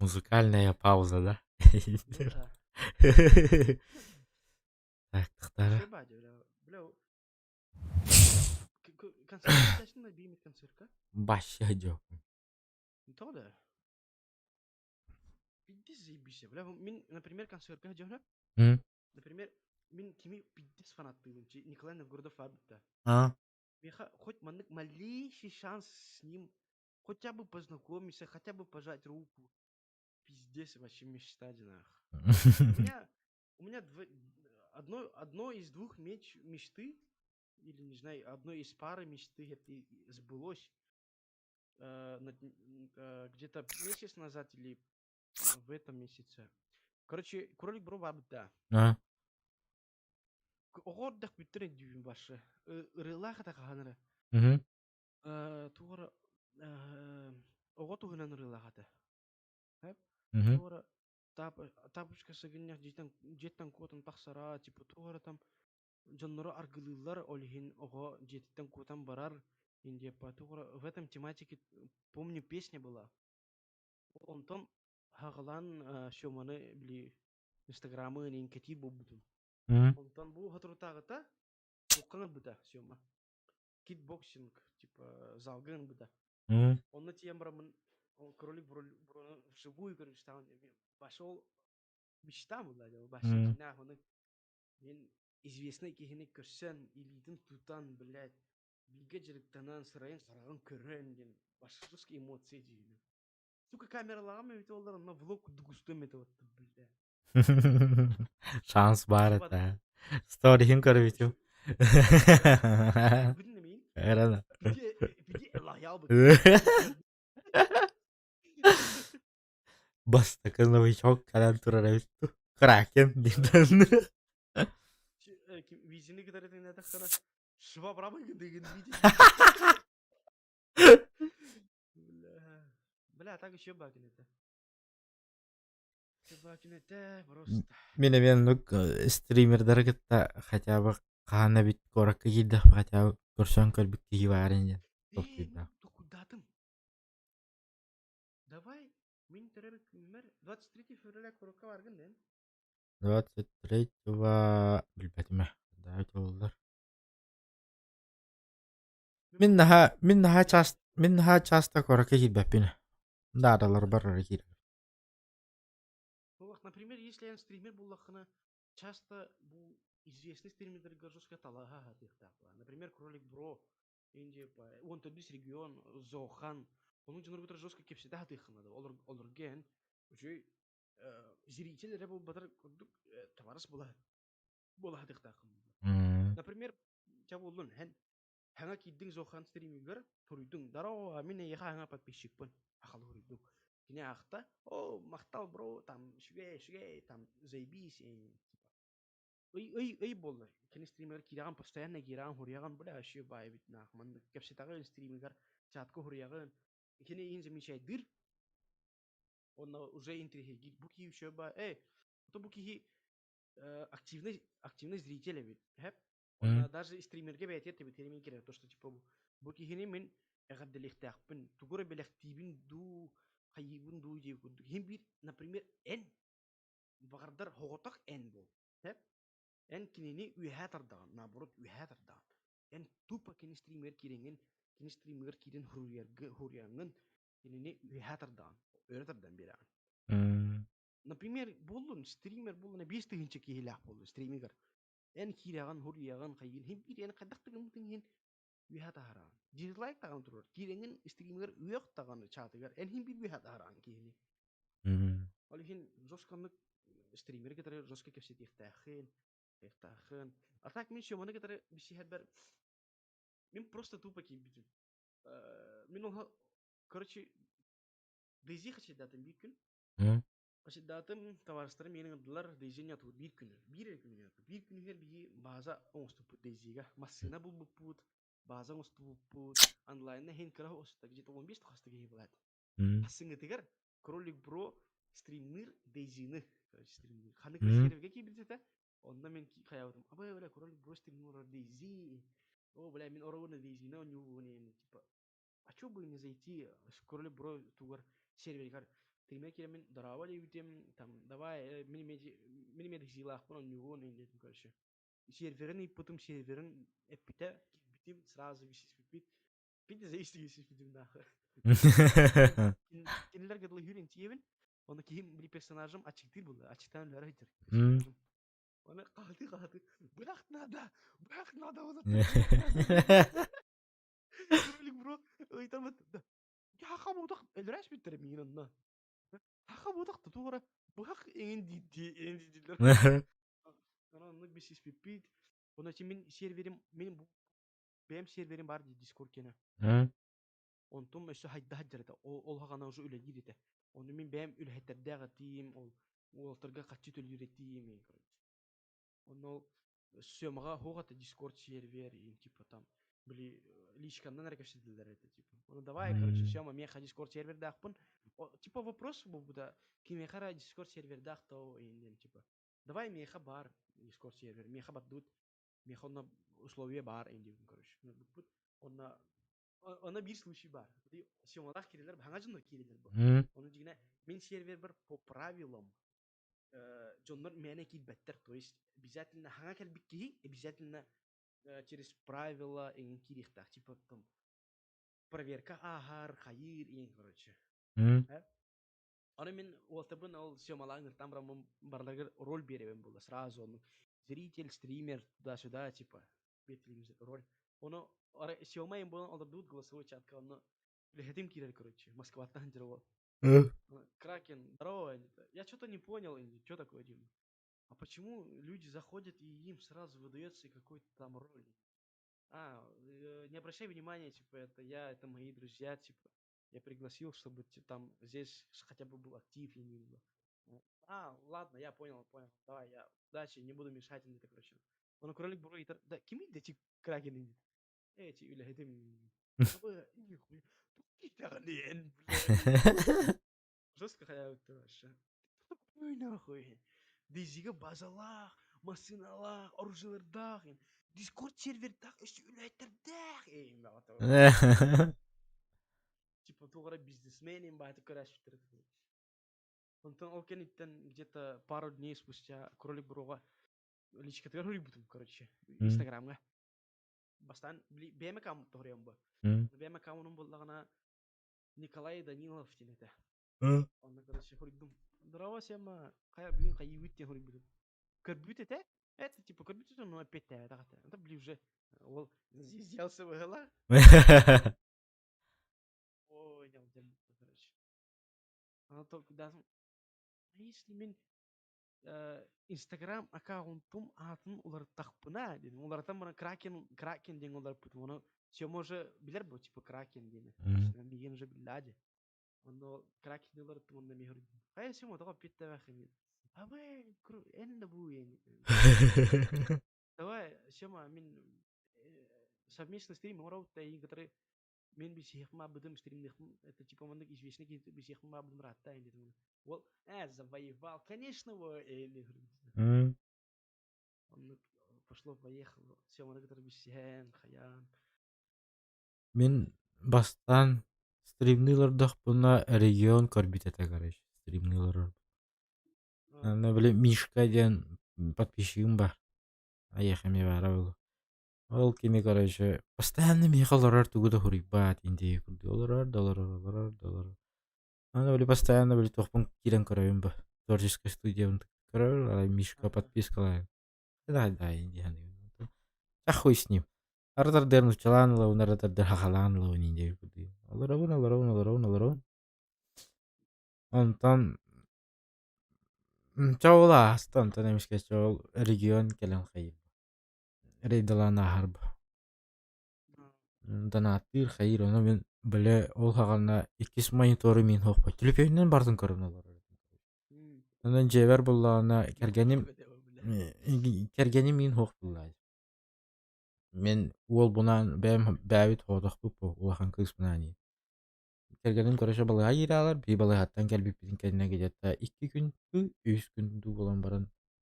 Музыкальная пауза, да? Ну да. Так, тахтара. Вообще бадя, бля. Бля, концерт точно биимит концертка? Баща дьо. Тоҕо да? Пиздец заебись. Бля, мин, например, концертка дьоно. Например, мин кими пиздец фанаттыыбын. Николай Новгородов аабытта. А? Миэхэ хоть маннык малейший шанс с ним хотя бы познакомиться, хотя бы пожать руку. Пиздец, вообще мечта нах. У меня, у меня дв... одно, одно из двух меч, мечты, или, не знаю, одно из пары мечты это сбылось где-то месяц назад или в этом месяце. Короче, кролик бро бабыта. А? Оҕо эрдэх бүттэр өйдүүбүн башы. Ырыалаах этэ хаһан эрэ. Туора оҕо туһунан ырыалаах этэ. Туора тапочка сыгынньах дьиэттэн дьиэттэн куотан тахсара, типа туора там дьоннору аргылыыллар, ол иһин оҕо дьиэтиттэн куотан барар. Индия туора в этом тематике помню песня была. Онтон хаҕылаан Сёманы били Инстаграмы кэтиир буолбутум. Онтон бу соторутааҕыта туохха ыҥырбыта Сёма? Кикбоксинг, типа залга ыҥырбыта. Онно тиийэн бараммын кролик брону вживую көрүстаҕын пошел мечта была вообще дьиҥнээх ону мин известный киһини көрсөн илиитин тутан блядь бииргэ дьарыктанан сырайын хараҕын көрөн диэн русские эмоции диибин сука камералааҕым эбитэ буоллар онно влог курдук устуом этэ блядь Шанс баар этэ. Сториһин көрбүтүм. Эрана. Бастакы новичок кэлэн турар эбит дуу. Кракен диэн. Визини кытары тэҥнээтэххинэ швабра дигин Бля, бля, так еще бакин это. Мин эмиэ оннук стримердары кытта хотя бы хаһан эбит куоракка киирдэхпэ хотя бы көрсөн көрбүт киһи баар ини диэн толкуйдаах. Токуйдаатым. Давай, мин төрөөбүт күммэр 23 февраля куоракка баргын дэн. 23-го билбэтим ээ. Давайте буоллар. Мин наһаа мин наһаа часто мин наһаа часто куоракка киирбэппин. Даадаларбар эрэ киирэр. Ну, например, если я стример буллахына, часто бу известный стримердерге жестко талаһа хатыахтаах. Например, Кролик Бро, Индия, он төрдүс регион, Зохан, onun дьоноргутар жестко кэпсэтэ хатыаххына олор олорген үчүгэй зритель эрэ буолбатар курдук товарыс була буола хатыахтааххын. Например, ча буоллун хэн хаҥа киирдиҥ Зохан стримигэр суруйдуҥ «Здорово, мин эйиэхэ хаҥа подписчикпын» ахал суруйдуҥ. Кини аахта «О, махтал, бро, там, үчүгэй, үчүгэй, там, заебись» типа. Ый, ый, ый буолла. Кини стримигэр киирэҕин, постоянно киирэҕин, хуруйаҕын, бля, вообще баай эбит нах. Маннык кэпсэтэҕин стримигэр, чатка хуруйаҕын. Кини иһин замечайдыыр. Онно уже интриһиргиир. Бу киһи үчүгэй баа. Эй, то бу киһи активный, активный зритель эбит. Хэп? Уонна даже стримергэ бэйэтигэр тэбитиэрим киирэр то что типа бу киһини мин эҕэрдэлиэхтээхпин тугу эрэ бэлэхтиибин дуу хайыыбын дуу диye курдук иһин биир например эн баҕардар соҕотох эн буол сөп эн кинини үөһээ тардаҕын наоборот үөһээ тардаҕын эн тупо кини стримигэр киирэҥҥин кини стримигэр киирэн хуруйаргы хуруйаҥҥын кинини үөһээ тардаҕын өрө тардан биэрэҕин например буоллун стример буоллун 5000 киһилээх буоллун стримигэр Эн киирэҕин, хуруйаҕын, хайыын иһин биир эн хайдах да гыммытыҥ иһин үөһэ таһараҕын. Дизлайк даҕаны турар. Киирэҥҥин стримигэр үөх даҕаны чаатыгар эн иһин биир үөһэ таһараҕын киһини. Ол иһин жестканнык стримери кытары жестко кэпсэтиэхтээххин, хайыахтааххын. А так мин Сёманы кытары билсиһэрбэр мин просто тупо киирбитим. Мин ол короче Дейзи хачайдаатым биир күн. Хачайдаатым, табаарыстарым миэнин ыллылар, Дейзини атылы биир күнү, биир эрэ күнү биир күнүгэр биһи бааза оҥостубуппут Дейзига. Массыына булбуппут, бааза оҥостубуппут, онлайнна иһин кыра оста, где-то 15 хаста киһи былаат. Сыҥытыгар Кролик Бро стримныр Дейзины, короче, стримныр. Ханнык серверге киирбит этэ, онно мин хайаабытым, абай, бля, Кролик Бро стримныр Дейзи. О, бля, мин ороҕуна Дейзини оонньуубун, типа, а чё бы не зайти с Кролик Бро тугар серверигар. Стримҥэ киирэммин дорообо диэбитим, там давай мин эмиэ дизилаахпын онньугун диэтим короче. Серверин ыйыппытым, серверин эппитэ, киирбитим, сразу висиспиппит. Пить заистигисиппитим нахуй. Кинилэр кытылы хүрин тиэбин, оны киһим били персонажым ачыктыыр булла, ачыктаан өлөрө сылдьар персонажым. Оны хаһыты-хаһыты, бырах надо, бырах надо, оны Кролик бро, ыйтамыт, Хаха-буутах өлөрөөспүттэрэ миигин онно. Хаха-буутах тутуура быһах эҥин дии эҥин дииллэр. Онон оннук билсиспиппит. Ону ити мин серверим мин бу бэйэм серверим баар дии Discord киэнэ. Онтум өссө хайда сылдьар этэ. Ол ол хаҕана уже үлэлиир этэ. Ону мин бэйэм үлэһиттэрдээх этиим, ол уолаттарга хаччы төлүүр этиим, короче. Онно ол Семаҕа суох этэ Discord сервер и типа там били личканнан эрэ кэпсэтэллэр этэ типа. Ону давай, короче, Сема, миэхэ Discord сервердаахпын. Типа вопрос буолбута, кимиэхэ эрэ Discord сервердаах то диэн типа. Давай миэхэ бар Discord сервер, миэхэ бардыбыт, миэхэ онно условие баар диэбитим, короче. Онно онно биир случай бар. Семалаах киирэллэр, хаҥа дьоннор киирэллэр бу. Ону дьиҥинэ мин сервербэр по правилам дьоннор мээнэ киирбэттэр то есть обязательно хаҥа кэлбит киһи обязательно через правила эҥин киириэхтээх типа там проверка ааһар хайыыр иҥ короче Аны мин уолтабын ол съемалаан ыҥыртаан бараммын барыларыгар роль биэрэбин буолла сразу ону зритель стример туда-сюда типа роль ону съема им буолан олордубут голосовой чатка онно үлэһитим киирэр короче Москваттан дьэр уол Кракен, здорово. Я что-то не понял, что такое, Дима? А почему люди заходят и им сразу выдается какой-то там роль? А, не обращай внимания, типа, это я, это мои друзья, типа. Я пригласил, чтобы там здесь хотя бы был актив, я не было. А, ладно, я понял, понял. Давай, я удачи, не буду мешать, это, короче. Он кролик буро да, ким эти кракен Эти үлэһитим. Нихуя. Жестко хаябыт вообще. Ой, нахуй. Дизиге базалаах, массыыналаах, оружиелардаах, Дискорд сервердаах, өссө үлэһиттэрдээх. Типа туох эрэ бизнесмен им бааты көрөөччүттэр. Онтон ол кэнниттэн где-то пару дней спустя кролик бруга личкатыгар суруйбутум, короче, Инстаграмҥа. Бастаан били бэйэм аккаунт тоһуруйан бу. Бэйэм аккаунум буоллаҕына Николай Данилов диэн этэ. Онно короче хоруйдум. Здорово, Сема. Хайа бүгүн хайыыбыт диэн хоруйбутум. Көрбүт этэ. Это типа көрбүт этэ, но опять тээбэтэх этэ. Это били уже ол сделался быһыла. Ой, короче. Ана толкуйдаатым. А если мин Инстаграм аккаунтум аатын уларыттахпына диэн уларытан баран Кракен Кракен диэн уларыппытым ону Сема уже билэр бу типа Кракен диэни миигин уже биллээ онно Кракен уларыттым онно эмиэ хайа Сема тоҕо эппиэттэбэххин абы эн да бу давай Сема мин совместный стрим оҥоробут эйигин кытары Мин билсиһиэхпин баҕарбытым, стримниэхпин, это типа маннык известный киһи билсиэхпин баҕарбытым ыраатта диэтим. Уол, завоевал, конечно, Оннук пошло-поехало. Семаны кытары билсиһэн, хайаан. Мин бастаан стримныы олордохпуна регион көрбүт этэ короче стримныы олорор. Аны били Мишка диэн подписчигым бар. Айыах эмиэ баара буолуо. Ол кини короче постоянно миэхэ олорор тугу да суруйбат индии курдук олорор да олорор олорор да олорор. Аны били постоянно били туохпун киирэн көрөбүн бу творческая студиябын көрөр арай Мишка подпискалаан да да индии саныыбын. А хуй с ним. Ардардыр нуччалаан ылабын ардардыр хахалаан ылабын индии курдук. Олоробун олоробун олоробун олоробун. Онтон чэ ол ааста онтон эмискэ чэ ол регион кэлэн хайыыр рейдалаан ааһарба Донааттыыр хайыыр ону мин бile ол хаҕана иккис монитору мин суохпун төлөпүөнүнэн барытын көрөн олорор Онон дьиэбэр буллаҕына кэргэним кэргэним миин суох буллаа Мин уолбунаан бэйэм бээбит соҕотохпут буо улахан кыыспынаан Кэргэним короче балыыһа киирээлэр биир балыыһаттан кэлбиппитин кэннэ где-то икки күн дуу үс күн дуу буолан баран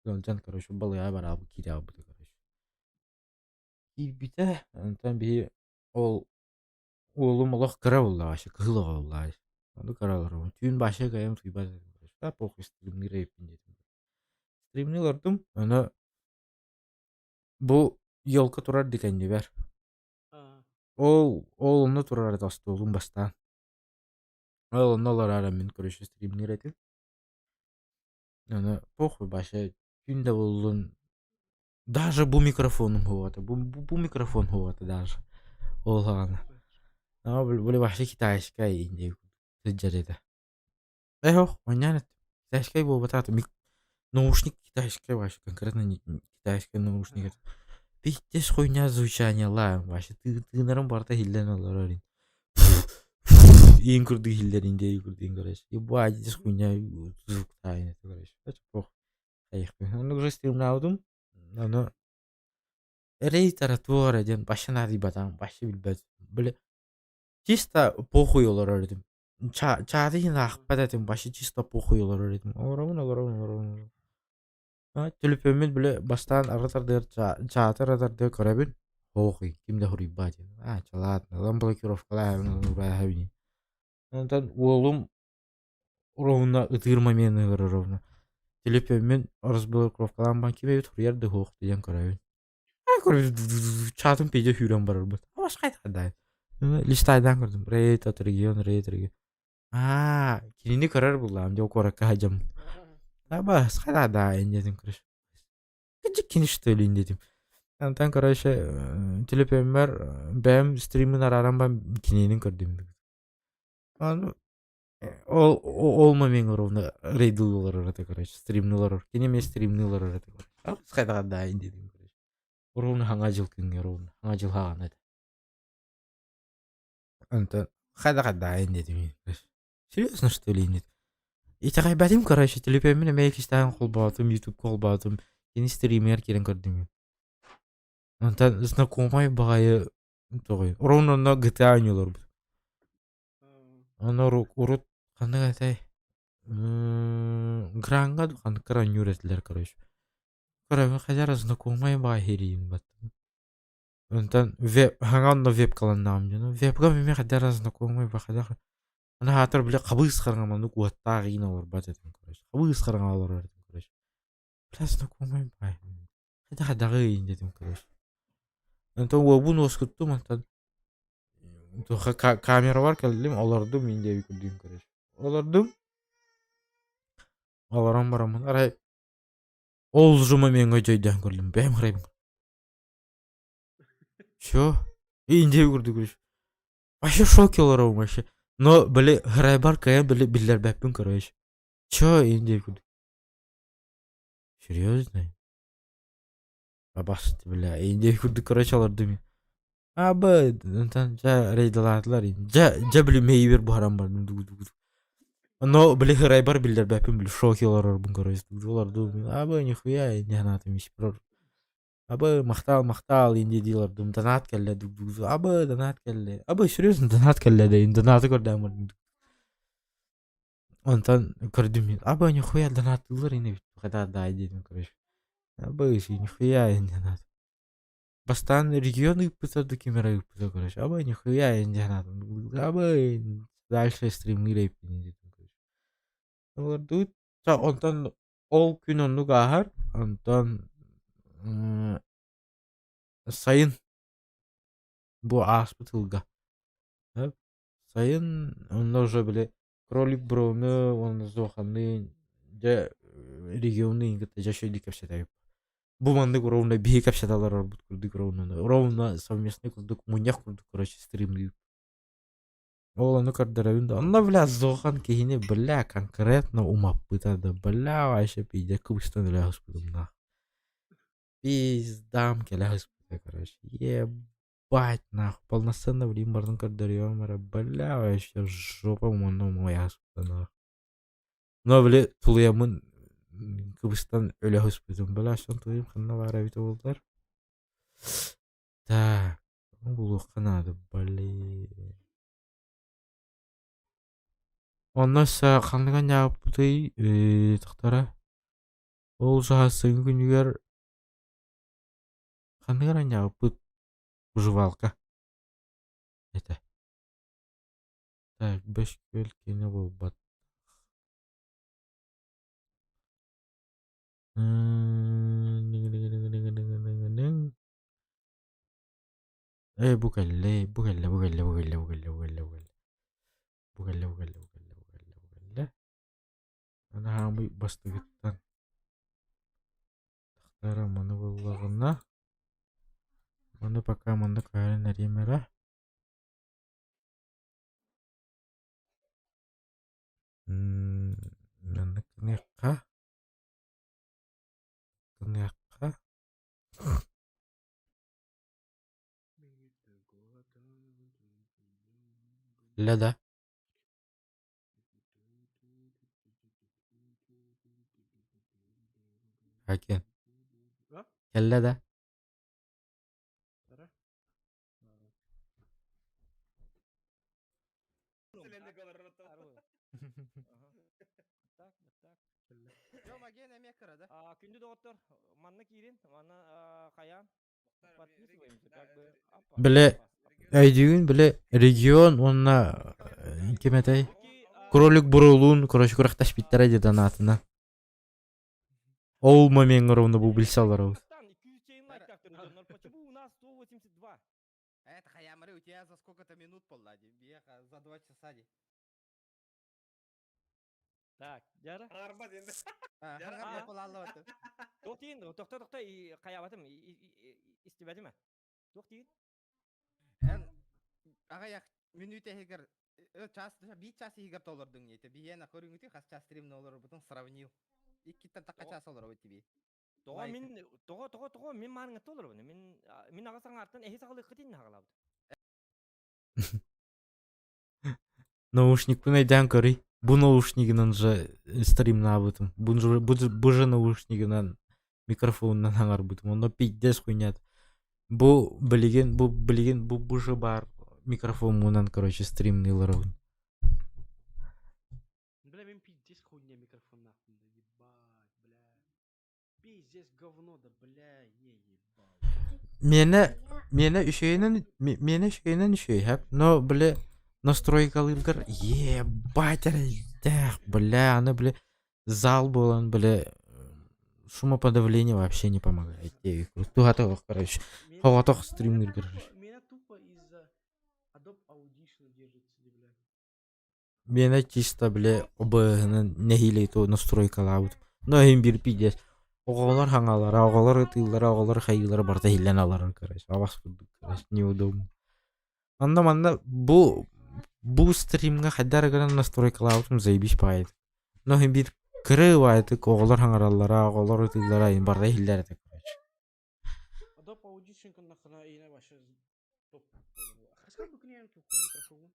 ыалдьан короче балыыһа бараабыт киирэ хаалбыта короче Киирбитэ онтон биһи ол уолум олох кыра буоллаҕа кыһыл оҕо буоллаҕа. Ону көрө Түүн вообще кыайан утуйбат этим. Да похуй стримнир эбиппин диэтим. Стримныы олордум. Ону бу елка турар дикэннибэр. Ол ол онно турар этэ остуолум бастаан. Ол онно олорор мин короче стримнир этим. Аны похуй вообще түүн да буоллун даже бу микрофонум хуота бу, бу, бу микрофон хуота даже ол хаҕана. Аа били вообще китайскай инде сылдьар этэ. Эх, онньаан эттим. Китайскай буолбатах наушник китайскай вообще конкретно не китайскай наушник это. Пиздец хуйня звучаниелаа вообще тыынарым барыта иһиллэн олорор ин. Иин курдук иһиллэр индиэ курдук короче. Ебать здесь хуйня звук тайна это короче. Это пох. Оннук уже стримнаабытым. Ону рейтаратура диэн вообще наадыйбатаҕым вообще билбэт. Били чисто похуй олорор этим. Чааты иһин аахпат этим, вообще чисто похуй олорор этим. Олоробун, олоробун, олоробун, олоробун. Төлөпүөммүн били бастаан арыт ардыгар чааты арыт ардыгар көрөбүн. Похуй, ким да суруйбат диэн. А, чэ ладно, ылан блокировкалаабын, уурааһабын. Онтон уолум ровно ытыыр моменыгар ровно төлөпүөммүн разблокировкалаан баран ким эбит суруйар да суох диэн көрөбүн. Чаатым пиздец сүүрэн барарбыт. Листайдаан көрдүм. Рейд от регион, рейд регион. Аа, кинини көрөр буллаам дьэ куоракка сылдьаммын. Абас, хайда да иннетим короче. Кини что ли иннетим. Онтон короче төлөпүөммэр бэйэм стримин арааран баран кининин көрдүм. Аны ол ол момент ровно рейдылар этэ короче стримнылар кини эмиэ стримнылар этэ хайдаҕа да дедим короче ровно хаҥа дьыл күҥҥэ ровно хаҥа дьыл хаҕана этэ онтон хайдаҕа да дедим серьезно что ли нет итэҕэйбэтим короче төлөпүөммүн эмиэ иккистээн холбоотум ютубка холбоотум кини стримигэр киирэн көрдүм онтон знакомай баҕайы тоҕой ровно онно GTA оонньууларбыт Ону урут ханнык этэй Граҥҥа дуу ханнык оонньуур этилэр короче. Көрөбүн хайа эрэ знакомай баҕайы иһириим баттым. Онтон веб хаҥа онно вебкаланнаҕым дьоно. Вебкам эмиэ хайдах эрэ знакомай баҕайы Аны аатар били хабыыс хараҥа маннык уоттаах иин олорбот этим короче. Хабыыс хараҥа олорор этим короче. Бля знакомай баҕайы. Хайдах хайдаҕый диэтим короче. Онтон уолбун уоскуттум онтон камерабар кэллим олордум мин диэби курдук короче. Олордум. Олорон бараммын арай ол же момеҥҥа дьойдөөн көрдүм бэйэм харайбын. Чё? Индия курдук короче. Вообще в шоке олоробун вообще. Но били харайбар кыайан били биллэрбэппин короче. Чё Индия курдук. Серьезно? Абаст, бля, Индия курдук короче олордум. Аба, онтон дьэ рейдалаатылар. Дьэ, дьэ били мэйибэр буһаран бардым. Но, били хырайбар биллэрбэппин, били в шоке олорорбун короче. Олордум. Аба, нихуя, не санаатым испер. Аба, махтаал, махтаал, инди дии олордум. Донат кэллэ, Аба, донат кэллэ. Аба, серьезно, донат кэллэ да, донаты көрдөөн бардым. Онтон көрдүм мин, аба нихуя донаттыыллар ини эбит хата диэтим короче. Аба нихуя ини донат. Бастаан регион ыыппыта да ким эрэ ыыппыта короче. Аба нихуя ини донатым. Аба дальше стримныыр эбиппин диэтим короче. Олордубут. Онтон ол күн оннук ааһар. Онтон сайын бу ааспыт сылга сайын онно уже били Кролик Броуну уонна Зоханы дьэ региону кытта дьэ үчүгэйдик кэпсэтэбит. Бу маннык ровно биһи кэпсэтэ олорорбут курдук ровно ровно совместный курдук мунньах курдук короче стримныыр. Ол ону көрдөрөбүн да онно бля Зохан киһини бля конкретно умаппыта да бля вообще пиздец кыбыстан өлө сыспытым нах. Пиздам кэлэ сыспыта короче ебать нахуй полноценно блин барытын көрдөрүөм эрэ бля вообще жопа уонна умайа сыспыта нахуй. Но били тулуйаммын кыбыстан өлө сыспытым бля сон тулуйум ханна баар эбитэ буоллар. Так булуохха наада блин. Онно өссө ханнык анньаабыппытый тохтора ол саһассыҥҥы күнүгэр ханныгар анньаабыппыт выживалка этэ. Так, бэс күөл киинэ буолбат. Ээ бу кэллэ, бу кэллэ, бу кэллэ, бу кэллэ, бу кэллэ, бу кэллэ, бу кэллэ. Бу кэллэ, бу кэллэ, бу кэллэ, бу кэллэ, бу кэллэ. Аны хаамый бастыгыттан тахтара маны буоллаҕына маны пока манна көһөрөн эриэм эрэ. Маннык гыныахха гыныахха Лэ да Хакен кэллэ да Күндү доҕоттор, манна киирин, манна хайаан подписываемся, как бы. Били өйдүүгүн били регион уонна ким этэй? Кролик буруулуун короче күрэхтэспиттэрэ дии донатына. Ол момент ровно бу билсе олоробут. Почему у нас 182? Это Хаямары, у тебя за сколько-то минут поллади? За 2 часа. Так, Дьара. Туох диин, тохто тохто хайаабатым, истибэтим. Туох диин? Аҕыйах мүнүүтэ иһигэр час, биир час иһигэр толордуҥ диэтэ. Биһиэнэ көрүҥүтү хас час стримна олорорбутун сравнил. Иккиттэн тахха час олоробут тиби. Тоҕо мин тоҕо тоҕо тоҕо мин маарыҥҥатта олоробун. Мин мин аҕа саҥаартан эһи саҕалыаххыт иннэ хаҕалаабыт. Наушникпын өйдөөн көрүй. Бу наушнигынан же стримнаабытым. Бу же наушнигынан микрофонунан хаҥарбытым. Онно пиздец хуйнят. Бу билигин, бу билигин, бу бу же баар микрофоммунан, короче, стримныыларабын. Бля, мен пиздец хуйня микрофоннаахпын да, ебать, бля. Пиздец говно да, бля, не ебал. Миэнэ, миэнэ үчүгэйинэн, миэнэ үчүгэйинэн үчүгэй, хэп. Но, бля, настройкалыыргар ебать эрэйдээх, бля, аны, бля, зал буолан, бля, шумоподавление вообще не помогает. Туһата короче, хоҕотох стримниргэр. Меня тупо из-за Adobe Audition держится, бля. Миэнэ чисто, бля, ОБС-нан нэһиилэ то настройкалаабыт. Но иһин биир пиздец. Оҕолор хаҥалара, оҕолор ытыыллара, оҕолор хайыылара барыта иһиллэн аларар, короче, абас курдук, короче, неудобно. Онно манна бу стримҥа хайдах эрэ гынан настройкалаабытым заебись баҕайытык. Но иһин биир кырыы баҕайытык оҕолор хаҥараллара, оҕолор ытыыллара иһин барыта иһиллэр этэ, короче. Adobe Audition гыннаххына иинэ вообще топ Хаска букунян туххун микрофон.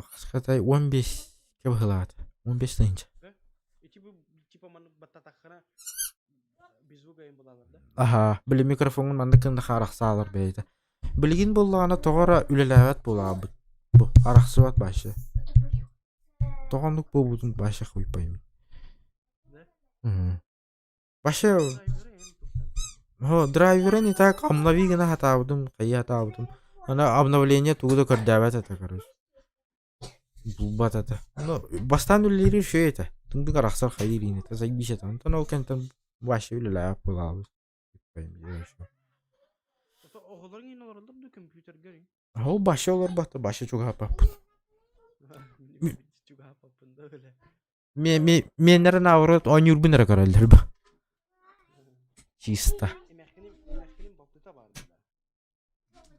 Хаскатай 15 быһылаата. 15 тыһыынча. Ити бу типа маннык баттатаххына без звука им булалар да? Аха, били микрофоҥун маннык гына арахсаалар бэйэтэ. Билигин буоллаҕына тоҕо эрэ үлэлээбэт буолаабыт. Бу арахсыбат вообще. Тоҕо оннук буолбутун вообще хуй пойми. Да? Мгм. Вообще драйвера не так обнови гына хатаабытым, хайа хатаабытым. Ана обновление тугу да көрдөөбөт этэ, короче. Булбат этэ. Ну, бастаан үлэлиир үчүгэй этэ. Тымдык арахсар хайыыр иин этэ, заебись этэ. Онтон ол кэнтэн вообще үлэлээбэт буолаабыт. Оҕолоруҥ иин олороллор дуу компьютерга? Ол вообще олорбот, вообще чугаһаппаппын. Чугаһаппаппын да бile. Миэннэрэ наоборот оонньуурбун эрэ көрөллөр ба. Чисто. Эмээххиним балтыта баар да.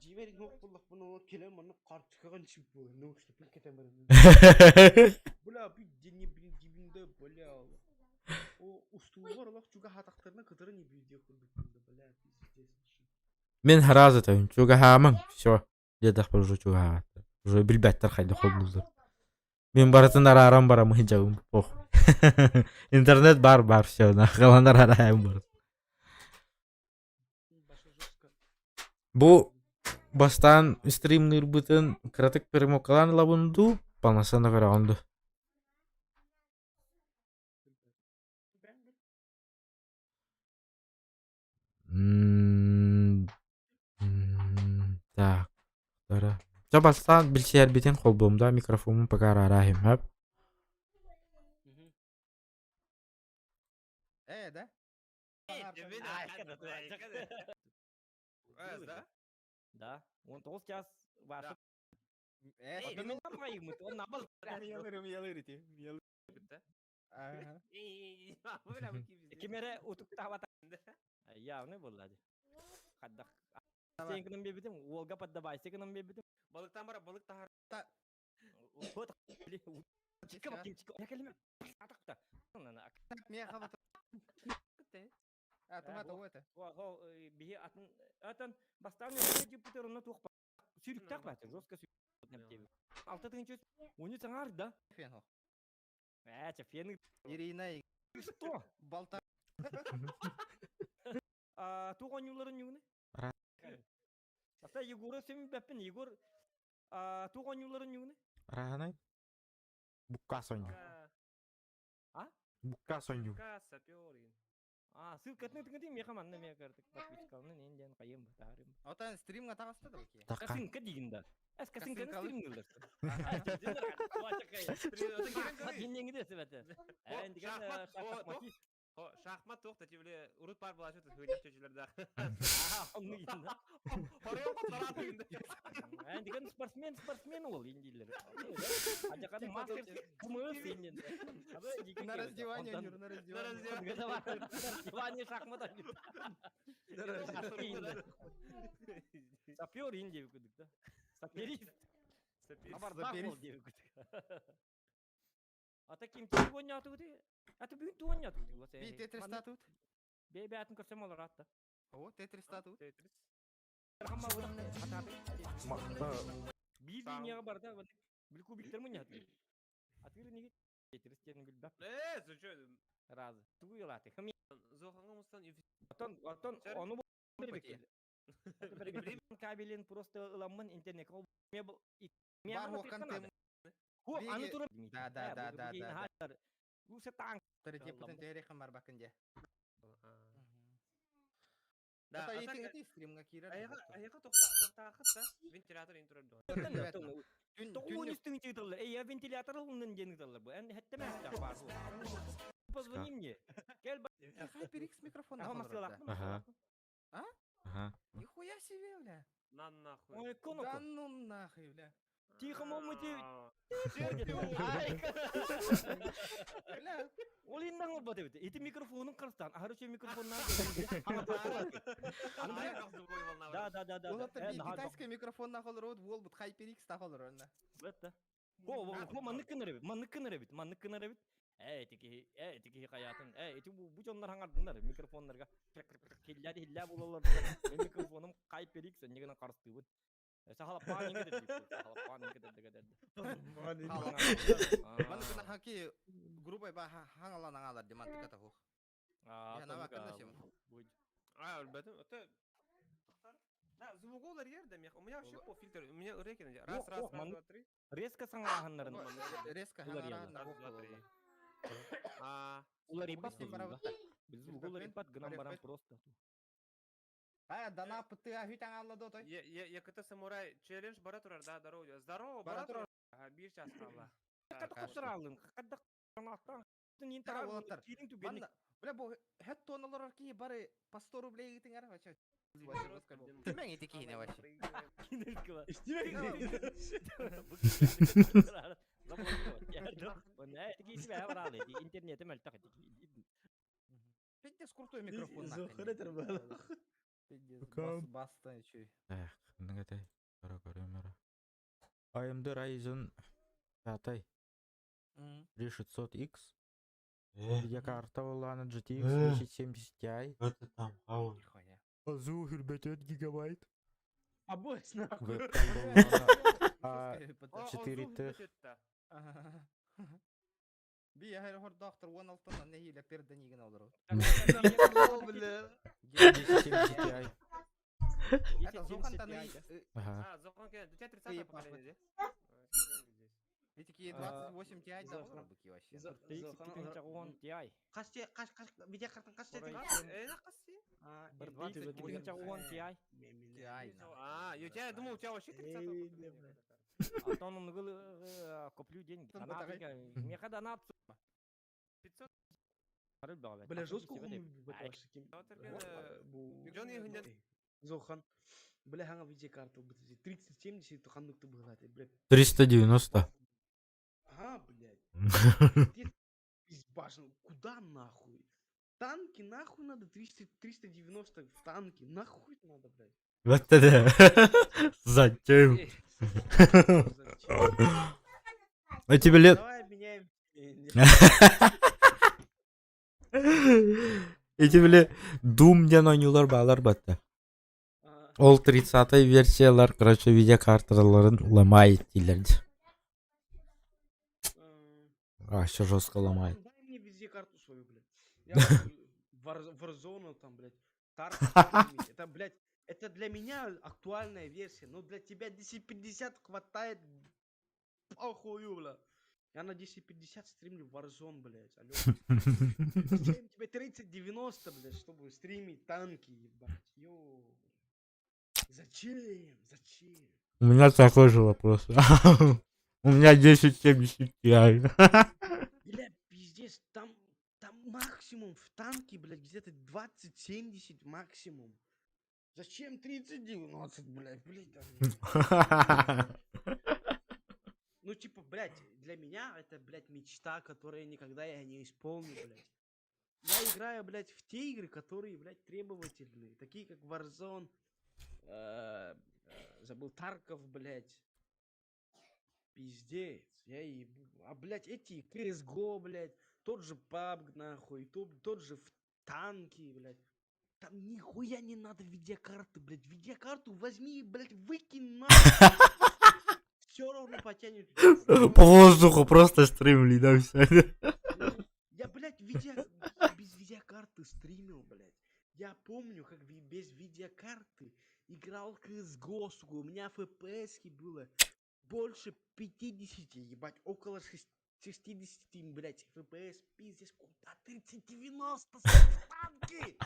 Дьиибэр суох буоллахпына ол кэлэн маннык карточкаҕын чип буолар, наушникпын кэтэн баран. Бля, дьиҥи дьибиндэ бля. О устуулар олох чугаһаатахтарына кытары не видео курдукпун да, бля, пиздец. Мин сразу этабын, чугаһаамаҥ, все. Диэтэхпэр уже чугаһаабаттар. Уже билбэттэр хайдах холбууллар. Мин барытын арааран бараммын сылдьабын, пох. Интернет бар бар, все, нахалан араайым бар. Бу бастаан стримныырбытын кыратык перемокалаан ылабын дуу, полноценно көрөҕүн дуу? Так, Дьэ бастаан билсиһэрбитин холбуом да микрофоммун пока араараһым хөп. Э, да? Да? Да. 19 час ваша. Э, Он набал. Ага. Кимере утуктаабата. Явный буолла дии. Хаддах. Сен гынан биэрбитим, уолга поддавайся гынан биэрбитим. Балыктан бара балык тахар. Вот, Меха вот. А, тума того это. Биһи атын атын бастаан Юпитер онно туох сүүрүктээх баата жестко сүүрүк. Алта тыһыынча уну саҥар да. Фен хо. Ээ, чэ фен. Ирина Что? Балта. А, туох оонньууларын ньугуну? Ата Егора сен бэппин Егор а туох оонньууларын ньугуну? Раһанай? Букка сонньу. А? Букка сонньу. Сапер. А, ссылкатын тыгытын меха манна меха картык подпискалны нен ден кайым батарым. Отан стримга таҕыста да бу Такка. Косынка дигин да. Эс косынканы Косынкалы. стрим гылдыр. Шахмат тоқта тевле урут бар була чөтө хөйнәк чөчүләрдә. Деген спортсмен, спортсмен ол индилер. Ажакан мастер кымыз инден. На раздевание, Нюр, на раздевание. Раздевание шахмат. Сапер инди күдүк да. Саперист. Саперист. Ата ким телефон ятыгы? Ата бүгүн туон ятыгы. Би Тетрис татут. Бе атын көрсөм олар атта. О, Тетрис татут. Тетрис. Бир линияга бар да, бил кубиктер мын ятыр. Атыр неге Тетрис терин билбеп. Э, зачем? Разы. Тугу ялаты. Хм. Зоханга мустан Атон, атон, ону кабелин просто ыламмын интернет. Бар хокан тем. Хо, аны тура. Да, да, да, да, да. Лусе танк. Терете тере хамар бакын Да, Да, итин ити стримга кирер. Аяга аяга тохта тохта хатта вентилятор интурар до. Тоғуын үстің чыгытылар. Эй, я вентилятор ылынын ден ытылар бу. Ән хәттемәс та бар. Позвони мне. Кел ба. HyperX микрофон. Ага. А? Ага. Нихуя себе, бля. На нахуй. Ой, коноко. Да ну нахуй, бля. Тихо, момыти. Бля. Ол иннан ол бат эбит. Ити микрофонун кырстан. Ахыр үчө микрофоннан. Да, да, да, да. Ол атта би китайский микрофон нахолор вот бол бут HyperX тахолор онна. Бетте. Хо, хо, маннык кыныр эбит. Маннык кыныр эбит. Маннык кыныр эбит. Эй, тики, эй, тики хаятын. Эй, ити бу бу жоннор хаңардындар микрофоннарга. Хилля хилля бололар. Мен микрофонум HyperX негенен карыстыбын. Сахалаппаан инге дедик. Сахалаппаан инге дедик дедик. Маны кына хаки грубой ба хаңалан аңалар демантыка тахух. А, Я на вакында сем. А, ребята, это Да, звук ерде мех. У меня вообще по фильтр, у меня реки Раз, раз, раз, два, три. Резко саңраханнарын. Резко хаңараханнар. Раз, два, три. А, Улар ибат. Биз улар ибат гынан барам просто. А, дана пыты ахүт аңалла до той. Я я КТ самурай челлендж бара турар, да, здорово. Здорово, бара турар. Ага, бир час калла. Ката кутуралын, ката канаттан. Нин таралын, кирин түгенник. Бля, бу хэт тонналар ки бары по 100 рублей гитиң ар вообще. Кимең ити киһине вообще. Интернетим әлтак. Пиздец крутой микрофон нахуй. Пиздец, бас баста еще. Эх, нигәтәй. Кара көрөм AMD Ryzen 5 3600X. Видеокарта была GTX 1070 Ti. Это там, ау. Азу 4 гигабайт. Обоз нахуй. Вебкам была 4Т. Би яһэр хор доктор 16-тан нэһиилэ пердениген олору. Бля. 1070 Ti. Это Зохан там Ага. А, Зохан, у тебя 30 поколение, да? Эти 28 Ti да олору быки вообще. Ti. Қаш те, қаш, қаш, видео картын қаш те? Э, қаш А, 28 Ti. Ti. А, А, я думал, у тебя вообще 30 Эй, бля. А то он куплю деньги. Меха донат. 500. Бля, жестко Зохан. Бля, хаңа видеокарта 3070 ханнык быһылаат, блядь. 390. Ага, блядь. Башен, куда нахуй? Танки нахуй надо 300, 390 в танки, нахуй надо, блядь. Вот это. Зачем? А тебе лет... Давай обменяем. Эти били Doom диэн оонньуулар баалар батта. Ол 30-й версиялар, короче, видеокарталарын ломает дииллэр. А, все жестко ломает. Дай мне видеокарту свою, блядь. Я Warzone там, блядь, Tarkov Это, блядь, это для меня актуальная версия, но для тебя 1050 хватает похую, бля. Я на 1050 стримлю Warzone, блядь, алло. Зачем тебе 3090, блядь, чтобы стримить танки, ебать, ё. Зачем? Зачем? У меня такой же вопрос. У меня 1070 Ti. Бля, пиздец, там, там максимум в танке, блядь, где-то 20-70 максимум. Зачем 30-90, блядь, блядь, там... Ну, типа, блядь, для меня это, блядь, мечта, которую никогда я не исполню, блядь. Я играю, блядь, в те игры, которые, блядь, требовательные. Такие, как Warzone, забыл, Тарков, блядь. Пиздец, я ебу. А, блядь, эти CSGO, блядь, тот же PUBG, нахуй, тот, тот же в танки, блядь. Там нихуя не надо видеокарты, блядь. Видеокарту возьми, блядь, выкинь нахуй. Все равно потянет. По воздуху просто стримли, да, все. Я, блядь, видео... без видеокарты стримил, блядь. Я помню, как без видеокарты играл CSGO, сука. У меня FPS было больше 50, ебать, около 60, блядь, FPS, пиздец, куда 3090, танки?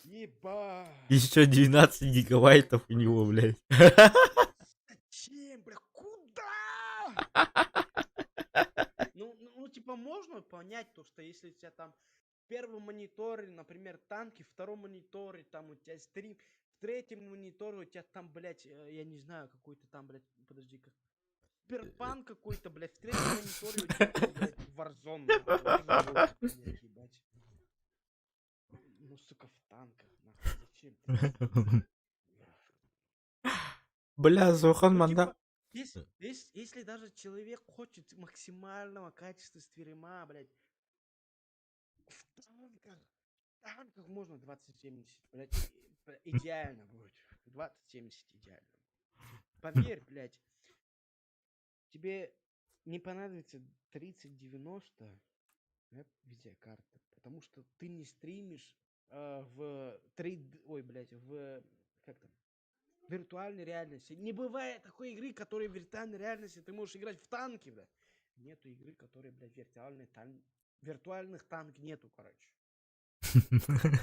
Ебать. Еще 12 гигабайтов у него, блядь. Зачем, бля, куда? Ну, ну, ну, типа, можно понять то, что если у тебя там в первом мониторе, например, танки, в втором мониторе там у тебя стрим, в третьем мониторе у тебя там, блядь, я не знаю, какой-то там, блядь, подожди, как... Киберпанк какой-то, блядь, в третьем мониторе у тебя, там, блядь, Warzone, блядь, ебать. Ну, сука, в танках, нахуй, зачем ты? Бля, Зохан Ну, манда. типа, если, если, если даже человек хочет максимального качества стрима, блядь, в танках, в танках можно 2070, блядь, бля, идеально будет. 2070 идеально. Поверь, блядь, тебе не понадобится 3090 да, видеокарта, потому что ты не стримишь в 3D, ой, блядь, в, как там, виртуальной реальности. Не бывает такой игры, которой в виртуальной реальности ты можешь играть в танки, блядь. Нету игры, которой, блядь, виртуальный тан... виртуальных танк нету, короче.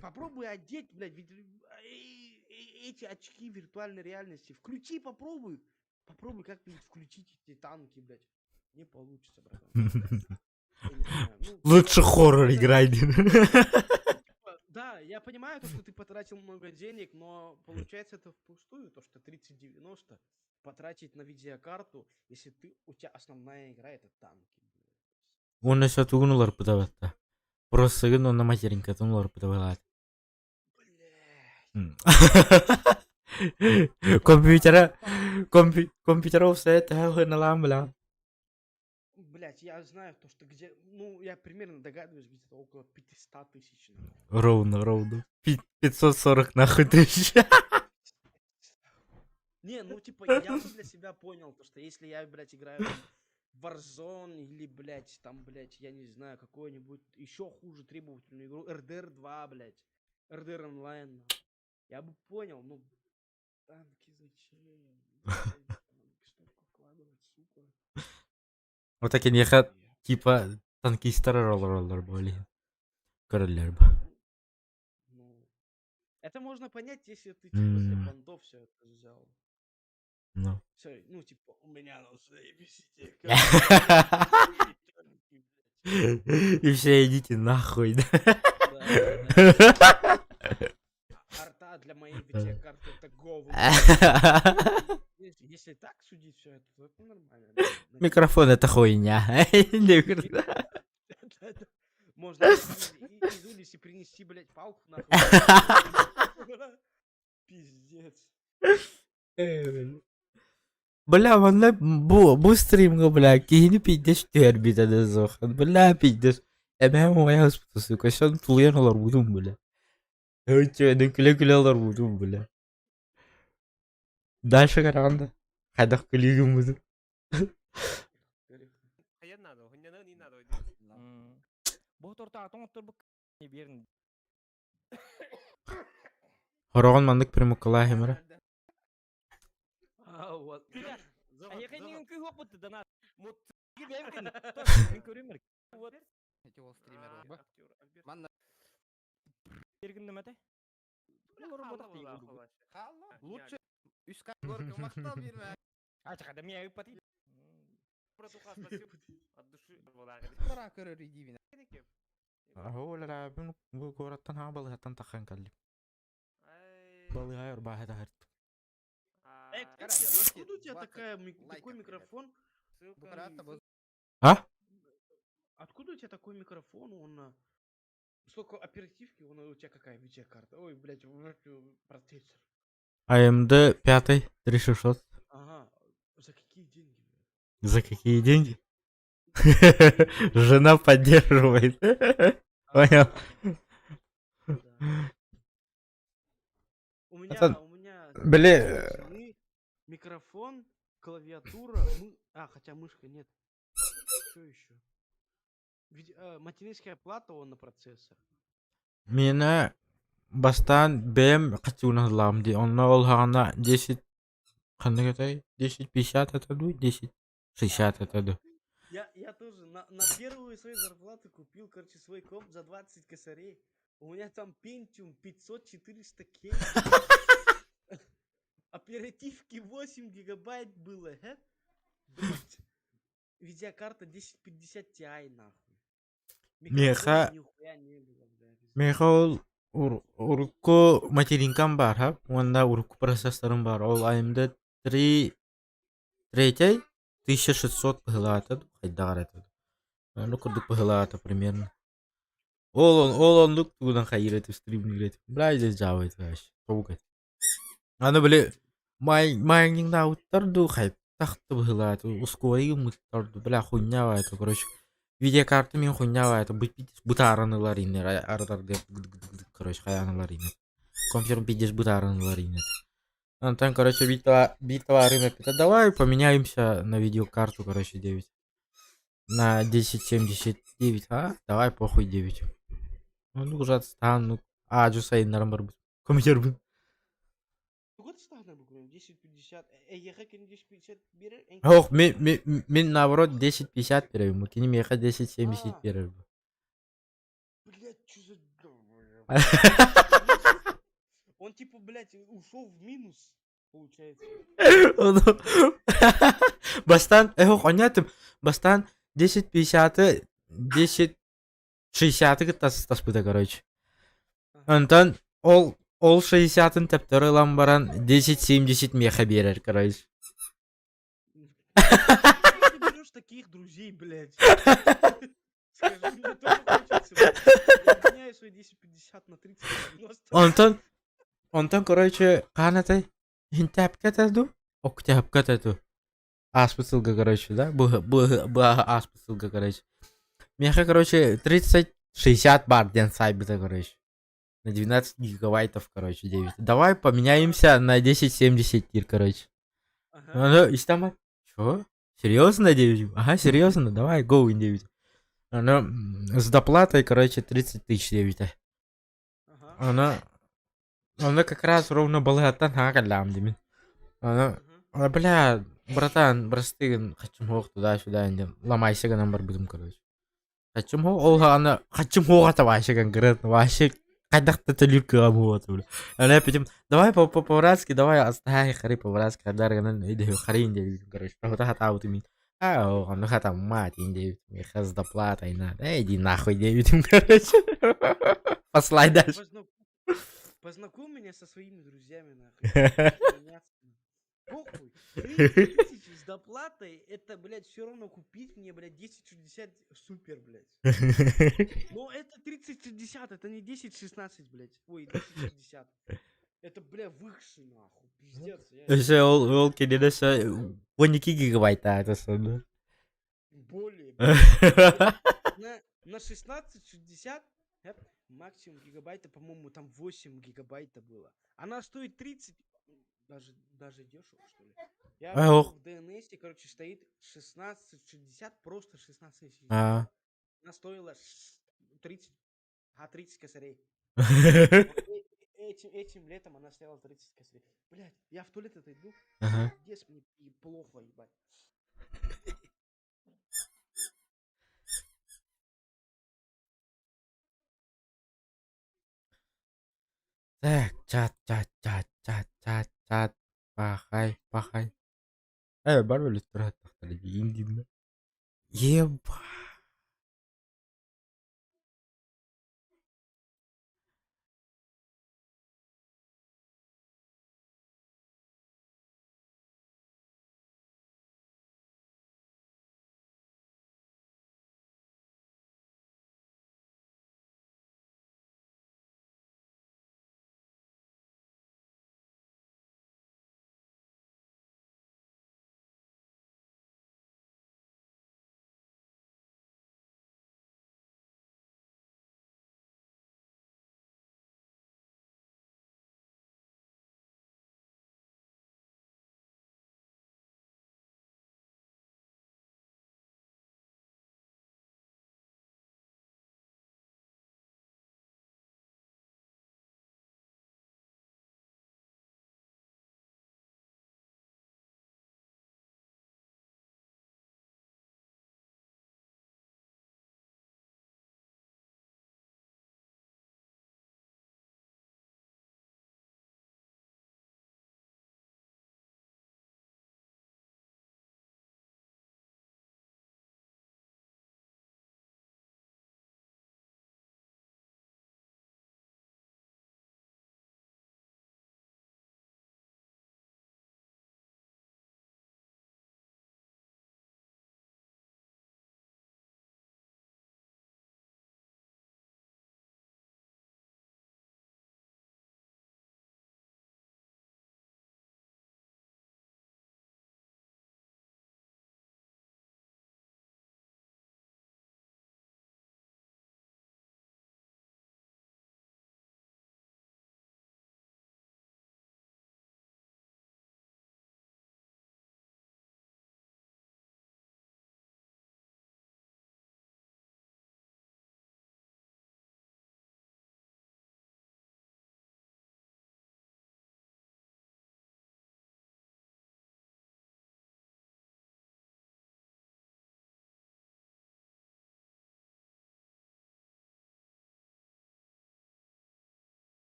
Попробуй одеть, блядь, ведь, эти очки виртуальной реальности. Включи, попробуй. Попробуй как-нибудь включить эти танки, блядь. Не получится, братан. Я не знаю, ну, Лучше хоррор играй. Типа, да, я понимаю то, что ты потратил много денег, но получается это впустую, то, что 3090 потратить на видеокарту, если ты, у тебя основная игра это танки. Уонна сатугун уларпыта батта. Просто онна материнкатын уларпыта балаат. Компьютера компьютер офсет налам бля. Блять, я знаю то, что где, ну, я примерно догадываюсь, где-то около 500 тысяч. Ровно, ровно. 540 нахуй тысяч. Не, ну, типа, я уже для себя понял, то, что если я, блядь, играю в Warzone или, блядь, там, блядь, я не знаю, какую-нибудь еще хуже требовательную игру, RDR 2, блядь, RDR Online, я бы понял, ну, танки зачем? Танки столько вкладывать, сука. Вот так я типа танкистар роллер были. Короллер. Ну, Это можно понять, если ты типа для М. понтов все это взял. Ну. Все, ну типа, у меня на заебись И все идите нахуй, да? Арта для моей видеокарты это говно. Если, если так судить все это, то это нормально. да. На Микрофон это хуйня. Да-да. Можно из, из улицы принести, блядь, палку нахуй. Пиздец. Бля, манна бу бу стримҥа бля киһини пиздец түһэрбитэ да суох. Бля пиздец. Эбээм уойа ыспыта сука, сон тулуйан олорбутум бля. Өйчүөнү күлэ-күлэ олорбутум бля. Дальше көрөҕүн да хайдах күлүүгүммүтүн. Хайан надо, хуннянан не надо. Бу тортаатын отторбук биэрин. Хороҕон маннык примуккалаа химера. А, вот. Эһиэхэ ньыгын кыһуох бутты дана. Мут мин көрүмэр. Вот. Эти ол стример ол. Манна Бергин нэмэтэ. Лучше үс горка мактал бирмэ. А чакада мия ыппати. Братуха, спасибо. От души. Бара көрөр идибин. Ооларабын бу куораттан хаҥа балыһаттан таххан кэллим. Балыһа ырбааһы таһырт. Э, кстати, откуда у тебя такая, такой микрофон? А? Откуда у тебя такой микрофон? Он Сколько оперативки, он у тебя какая видеокарта? Ой, блядь, процессор. AMD 5 3600. Ага, за какие деньги? За какие деньги? Жена поддерживает. Понял. У меня, у меня Бля. микрофон, клавиатура, мы... а, хотя мышка нет. Что еще? Ведь, э, материнская плата он на процессор. Миэнэ бастаан бэйэм хаччыгынан ыллаҕым дии, онно ол саҕана 10 ханнык этэй 10,50 этэ дуу, 10,60 этэ дуу. Я, я тоже на, на первую свою зарплату купил, короче, свой комп за 20 косарей. У меня там Pentium 500-400 К. Оперативки 8 гигабайт было, э? Блять. Видеокарта 1050 Ti, нахуй. Миэхэ Микрофона нихуя не было, бля. миэхэ ол ур- урукку материнкам баар ха уонна урукку процессорым баар. Ол AMD 3 третий 1600 быһыылаата дуу, хайдаҕар этэ дуу. Ону курдук быһыылаата примерно. Ол он ол оннук тугунан хайыыр этим стримниир этим. Бля здесь Java это вообще. Тобук этим. Аны били майнингнаабыттар дуу хайдах да быһыылаата ускуойу гыммыттар дуу бля хуйня это короче видеокарта мин хуйня это бытааран ылар иннер ардарды короче хайаан ылар иннер компьютерым пиздец бытааран ылар иннер Антон, короче, биир товарым эппитэ давай поменяемся на видеокарту, короче, 9. На 1079, а? Давай похуй 9. Ну, уже отстан, ну, а, дьэ сайыннаран барбыт. Компьютербын. Тугу тастаһына бүгүн 1050 эйиэхэ кини 1050 биэрэр Ох, мин, мин, мин наоборот 1050 биэрэбин, кини миэхэ 1070 биэрэр. Блять, что за... Он типа, блядь, ушел в минус, получается. Бастан, эх, онятым, бастан 1050 1060 кытта таспыта, короче. Онтон ол ол 60-ын төптөрү ылан баран 1070 миэхэ биэрэр, короче. Где ты берешь таких друзей, блядь? Скажи, мне тоже хочется. блядь. Я меняю свои 1050 на 3090. Онтон онтон короче хаан этэй Иһинтээпкэ этэ дуу, Октябка этэ дуу. Ааспыт сылга короче, да? Бу бу бу ааспыт сылга короче. Миэхэ короче 30-60 бар диэн саайбыта короче. На 12 гигабайтов, короче, 9. Давай поменяемся на 1070 тир, короче. Ага. Ну, истама. Чё? Серьезно, 9? Ага, серьезно, давай, go in 9. Ну, с доплатой, короче, 30 тысяч 9. Она, она как раз ровно балыһаттан хаҥа кэллэҕим диибин. Аны, бля, братан, бырастыы хаччым суох туда-сюда диэн ламайся гынан барбытым короче. Хаччым суох, ол аны хаччым суох это вообще конкретно, вообще. Хайдах да төлүүр кыаҕым буолуо бля. Аны эппитим, давай по-братски, давай астаһай хары по-братски хандар гынан өйдөһү харыйын диэбитим, короче, тоһута хатаабытым мин. А, ону хатаммат ин диэбитим, хас доплата и надо, иди нахуй диэбитим, короче. Послай дальше. Познакомь меня со своими друзьями, нахуй. Похуй. 30 тысяч с доплатой, это, блядь, все равно купить мне, блядь, 1060 супер, блядь. Но это 3060, это не 1016, блядь. Ой, 1060. Это, бля, выше, нахуй. Пиздец. Я... Өссө ол ол кинини өссө 12 гигабайта это сонно. Более, блядь. На 1660 максимум гигабайта, по-моему, там 8 гигабайта было. Она стоит 30, даже, даже дешево, что ли. Я А, ох. в DNS, короче, стоит 1660, просто 1660. А. Она стоила 30, а 30 косарей. Этим летом она стоила 30 косарей. Блядь, я в туалет отойду. Ага. Пиздец, мне и плохо, ебать. Так, чат, чат, чат, чат, чат, чат. Пахай, пахай. Э, бар өлөттөр аттахтар диин диин. Еба.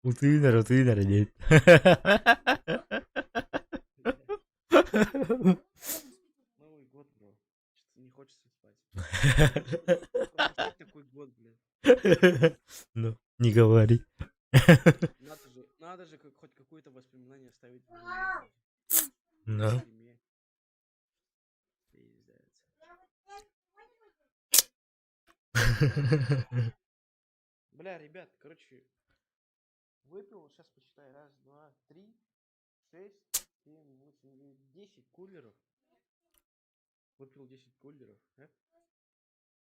Утуйун эрэ, утуйун эрэ диэт. Новый год, бро. Что-то не хочется спать. Такой год, блядь. Ну, не говори. Надо же, надо же как, хоть какое-то воспоминание оставить в Да. Пиздец. Бля, ребят, короче, выпил, сейчас посчитаю, раз, два, три, шесть, семь, восемь, девять, 10 кулеров. Выпил 10 кулеров, а?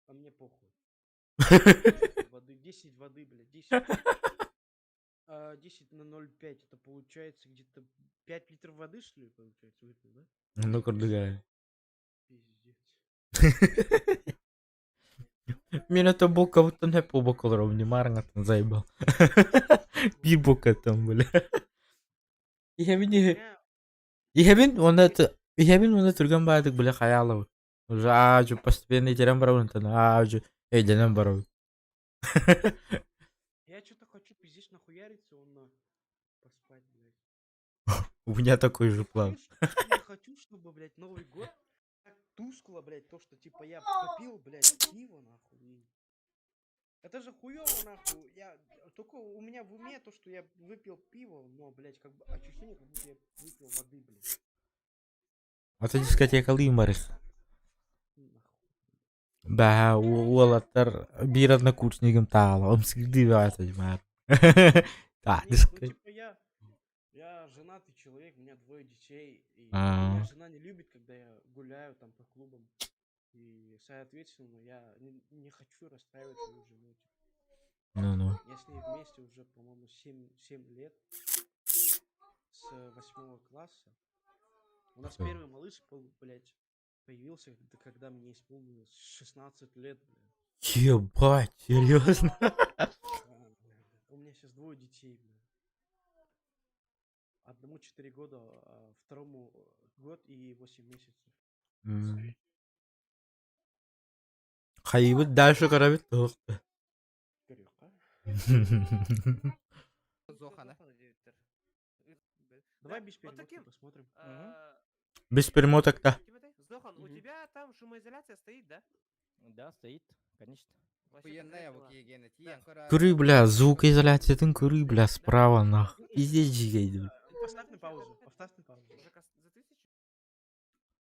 А мне похуй. Воды, 10 воды, блядь, 10. 10 на 0,5, это получается где-то 5 литров воды, что ли, получается, выпил, да? Ну, курдугай. Пиздец. Мин это бокабыттан хеп бокалар не марыңаттан заебал. Биир бокаттан, бля. Иһэбин иһэбин уонна иһэбин уонна түргэн баайдык бля хайаалабыт. Уже аажу постепенно итерен барабын аажу өйдөнөн барабын. Я что-то хочу пиздец нахуяриться, он на поспать, блядь. У меня такой же план. Я хочу, чтобы, блядь, Новый год так тускло, блядь, то, что, типа, я попил, блядь, пиво, нахуй. Это же хуёво, нахуй. Я только у меня в уме то, что я выпил пиво, но, блядь, как бы ощущение, как будто я выпил воды, блядь. А то дискотекалыы барыс. Баа уолаттар биир однокурснигым таала ымсыырдыы баҕата дьимаар. Та Нет, ну, диско. типа, я женатый человек, у меня двое детей, и А. меня жена не любит, когда я гуляю там по клубам. И, соответственно, я не хочу расстраивать свою жену. Типа. Ну-ну. Я с ней вместе уже, по-моему, 7 лет. С восьмого класса. У нас Охуеть. первый малыш был, блядь, появился, когда мне исполнилось 16 лет, блядь. Ебать, серьезно? Да, бля, У меня сейчас двое детей, блядь. Одному 4 года, а второму год и 8 месяцев. Хайыбыт дальше көрөбүт туох. Көрүөххэ. Зохана. Давай без Вот перемотки таким, посмотрим. Без перемоток-то. Зохан, у Мгм. тебя там шумоизоляция стоит, да? Да, стоит, конечно. Вообще Хуенная конкретно. вот Егена, Да. тиен кора. Көрүй, бля, звукоизоляциятын көрүй, бля, справа нах. Пиздец жигейди. Поставь на паузу, поставь на паузу. За 1000?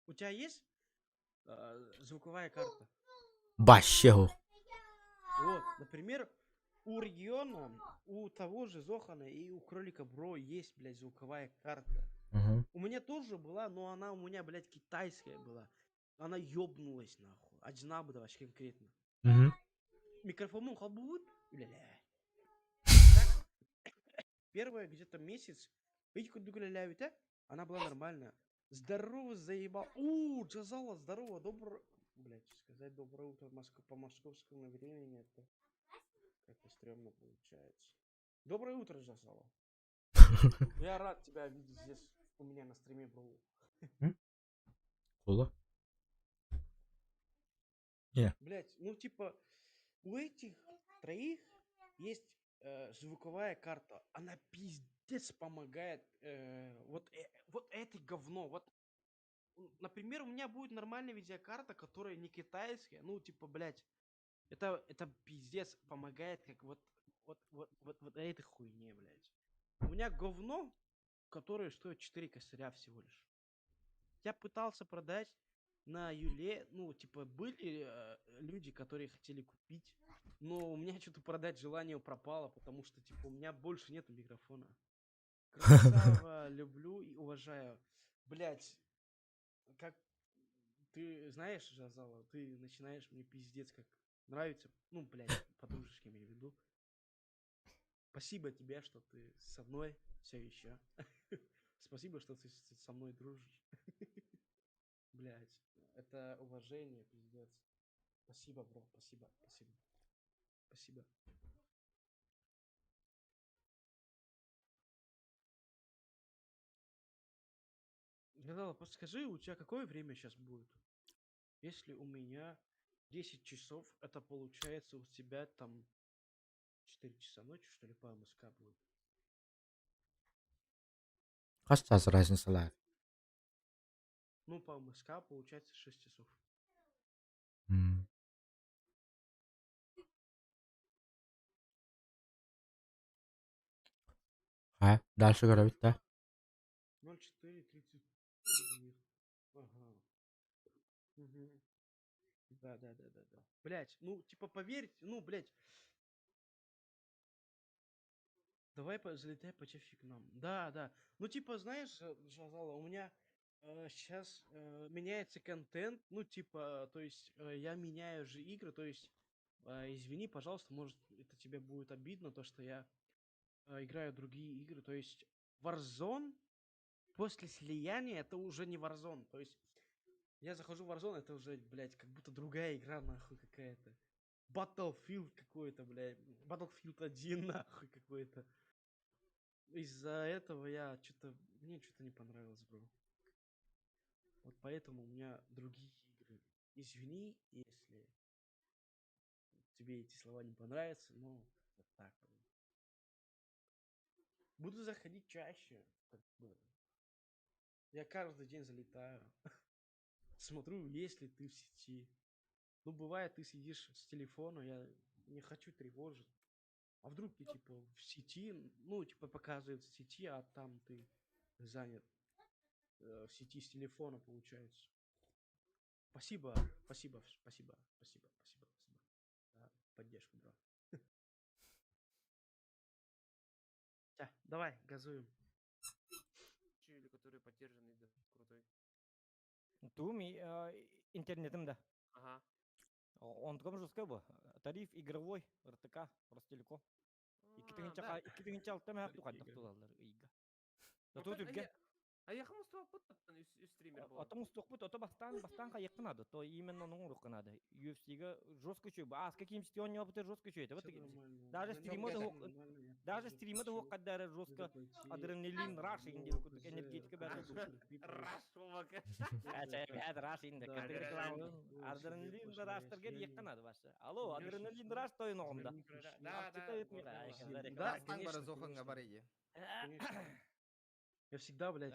У тебя есть звуковая карта? Вообще. Вот, например, у региона, у того же Зохана и у Кролика Бро есть, блядь, звуковая карта. Мгм. У меня тоже была, но она у меня, блядь, китайская была. Она ёбнулась, нахуй. Одна была вообще конкретно. Мгм. Микрофон хабут, ля-ля. Так, первое где-то месяц, видите, куда ля она была нормальная. Здорово, заебал. У, Джазала, здорово, добро... Блять, сказать доброе утро по московскому времени, это как-то стрёмно получается. Доброе утро, Джазала. Я рад тебя видеть здесь у меня на стриме, бро. Кола? Не. Блять, ну типа, у этих троих есть звуковая карта. Она пиздец помогает. Вот это говно. Вот, например, у меня будет нормальная видеокарта, которая не китайская. Ну, типа, блять, это пиздец помогает, как вот этой хуйне, блять. У меня говно, которое стоит 4 косаря всего лишь. Я пытался продать на Юле, ну, типа, были люди, которые хотели купить, но у меня что-то продать желание пропало, потому что, типа, у меня больше нету микрофона. Красава, люблю и уважаю. Блять, как ты знаешь, Жазала, ты начинаешь мне пиздец как нравится, ну, блядь, по-дружески имею в виду. Спасибо тебе, что ты со мной все еще. Спасибо, что ты со мной дружишь. Блять, это уважение, пиздец. Спасибо, бро, спасибо, спасибо. Спасибо. Гадала, подскажи, у тебя какое время сейчас будет? Если у меня 10 часов, это получается у тебя там 4 часа ночи, что ли, по МСК будет. Хас чаас разницалаах? Ну, по МСК получается 6 часов. М. Хайа, дальше көрөбүт да? 04.33 у них. Ага. Мгм. Да, да, да, да, да. Блять, ну, типа, поверь, ну, блять. Давай залетай почаще к нам. Да, да. Ну, типа, знаешь, Жазала, у меня сейчас меняется контент, ну, типа, то есть я меняю же игры, то есть, извини, пожалуйста, может, это тебе будет обидно, то, что я играю в другие игры, то есть Warzone после слияния это уже не Warzone, то есть я захожу в Warzone, это уже, блядь, как будто другая игра, нахуй, какая-то. Battlefield какой-то, блядь. Battlefield 1, нахуй, какой-то. Из-за этого я что-то... Мне что-то не понравилось, бро. Вот поэтому у меня другие игры. Извини, если тебе эти слова не понравятся, но вот так, бро. Буду заходить чаще, как бы. Я каждый день залетаю. Смотрю, есть ли ты в сети. Ну, бывает, ты сидишь с телефона, я не хочу тревожить. А вдруг ты, типа, в сети, ну, типа, показывает в сети, а там ты занят в сети с телефона, получается. Спасибо, спасибо, спасибо, спасибо, спасибо, спасибо за поддержку, бро. Тя, давай, газуем. Или который поддержанный, да, крутой. Туми интернетим да. Ага. Он таком жестко был. Тариф игровой, РТК, Ростелеком. Да. 2006 мэхэ тухайдах тулаллар ыйга. Да тут үгге. А я хамус үс стример был. Отон устуқпут, ото бастан бастан кайыккын ады, то именно onun уруккын ады. UFC-ге жестко чөй, а с каким стионе опыты жестко чөй, вот даже стрима да даже стрима да каддары жестко адреналин раш инде энергетика бәрі. Раш болмак. Әт раш инде адреналин раштырга еккан ады башы. Алло, адреналин раш тойын оғымда. Да, да. Да, конечно. Зоханга бар иди. Я всегда, блядь,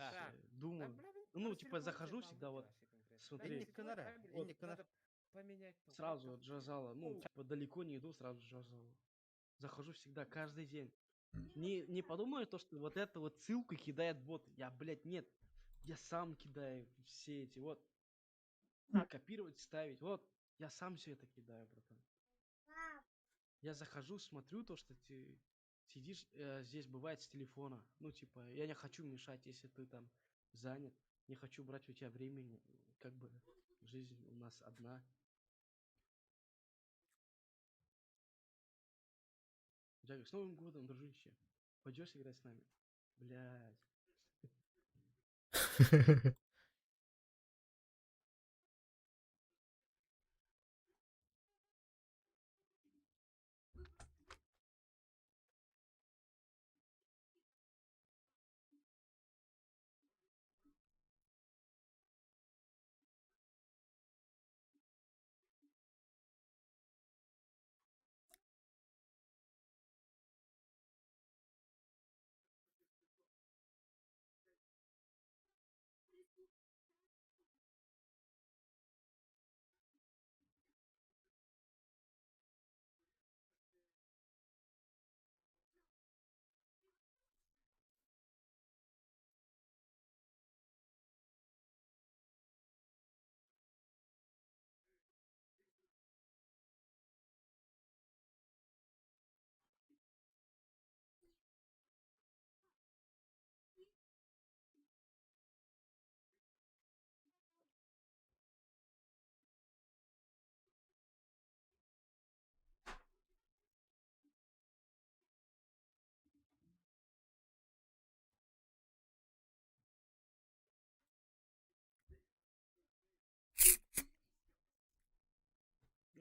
думаю. Ну, типа, захожу всегда вот, смотри. Вот, поменять. Сразу от Джазала. Ну, типа, далеко не иду, сразу Джазала. Захожу всегда, каждый день. Не подумаю то, что вот эту вот ссылку кидает бот. Я, блядь, нет. Я сам кидаю все эти вот. Копировать, ставить. Вот, я сам все это кидаю, братан. Я захожу, смотрю то, что ты сидишь здесь, бывает, с телефона. Ну, типа, я не хочу мешать, если ты там занят. Не хочу брать у тебя времени. Как бы жизнь у нас одна. Джаггер, с Новым годом, дружище. Пойдешь играть с нами? Блядь.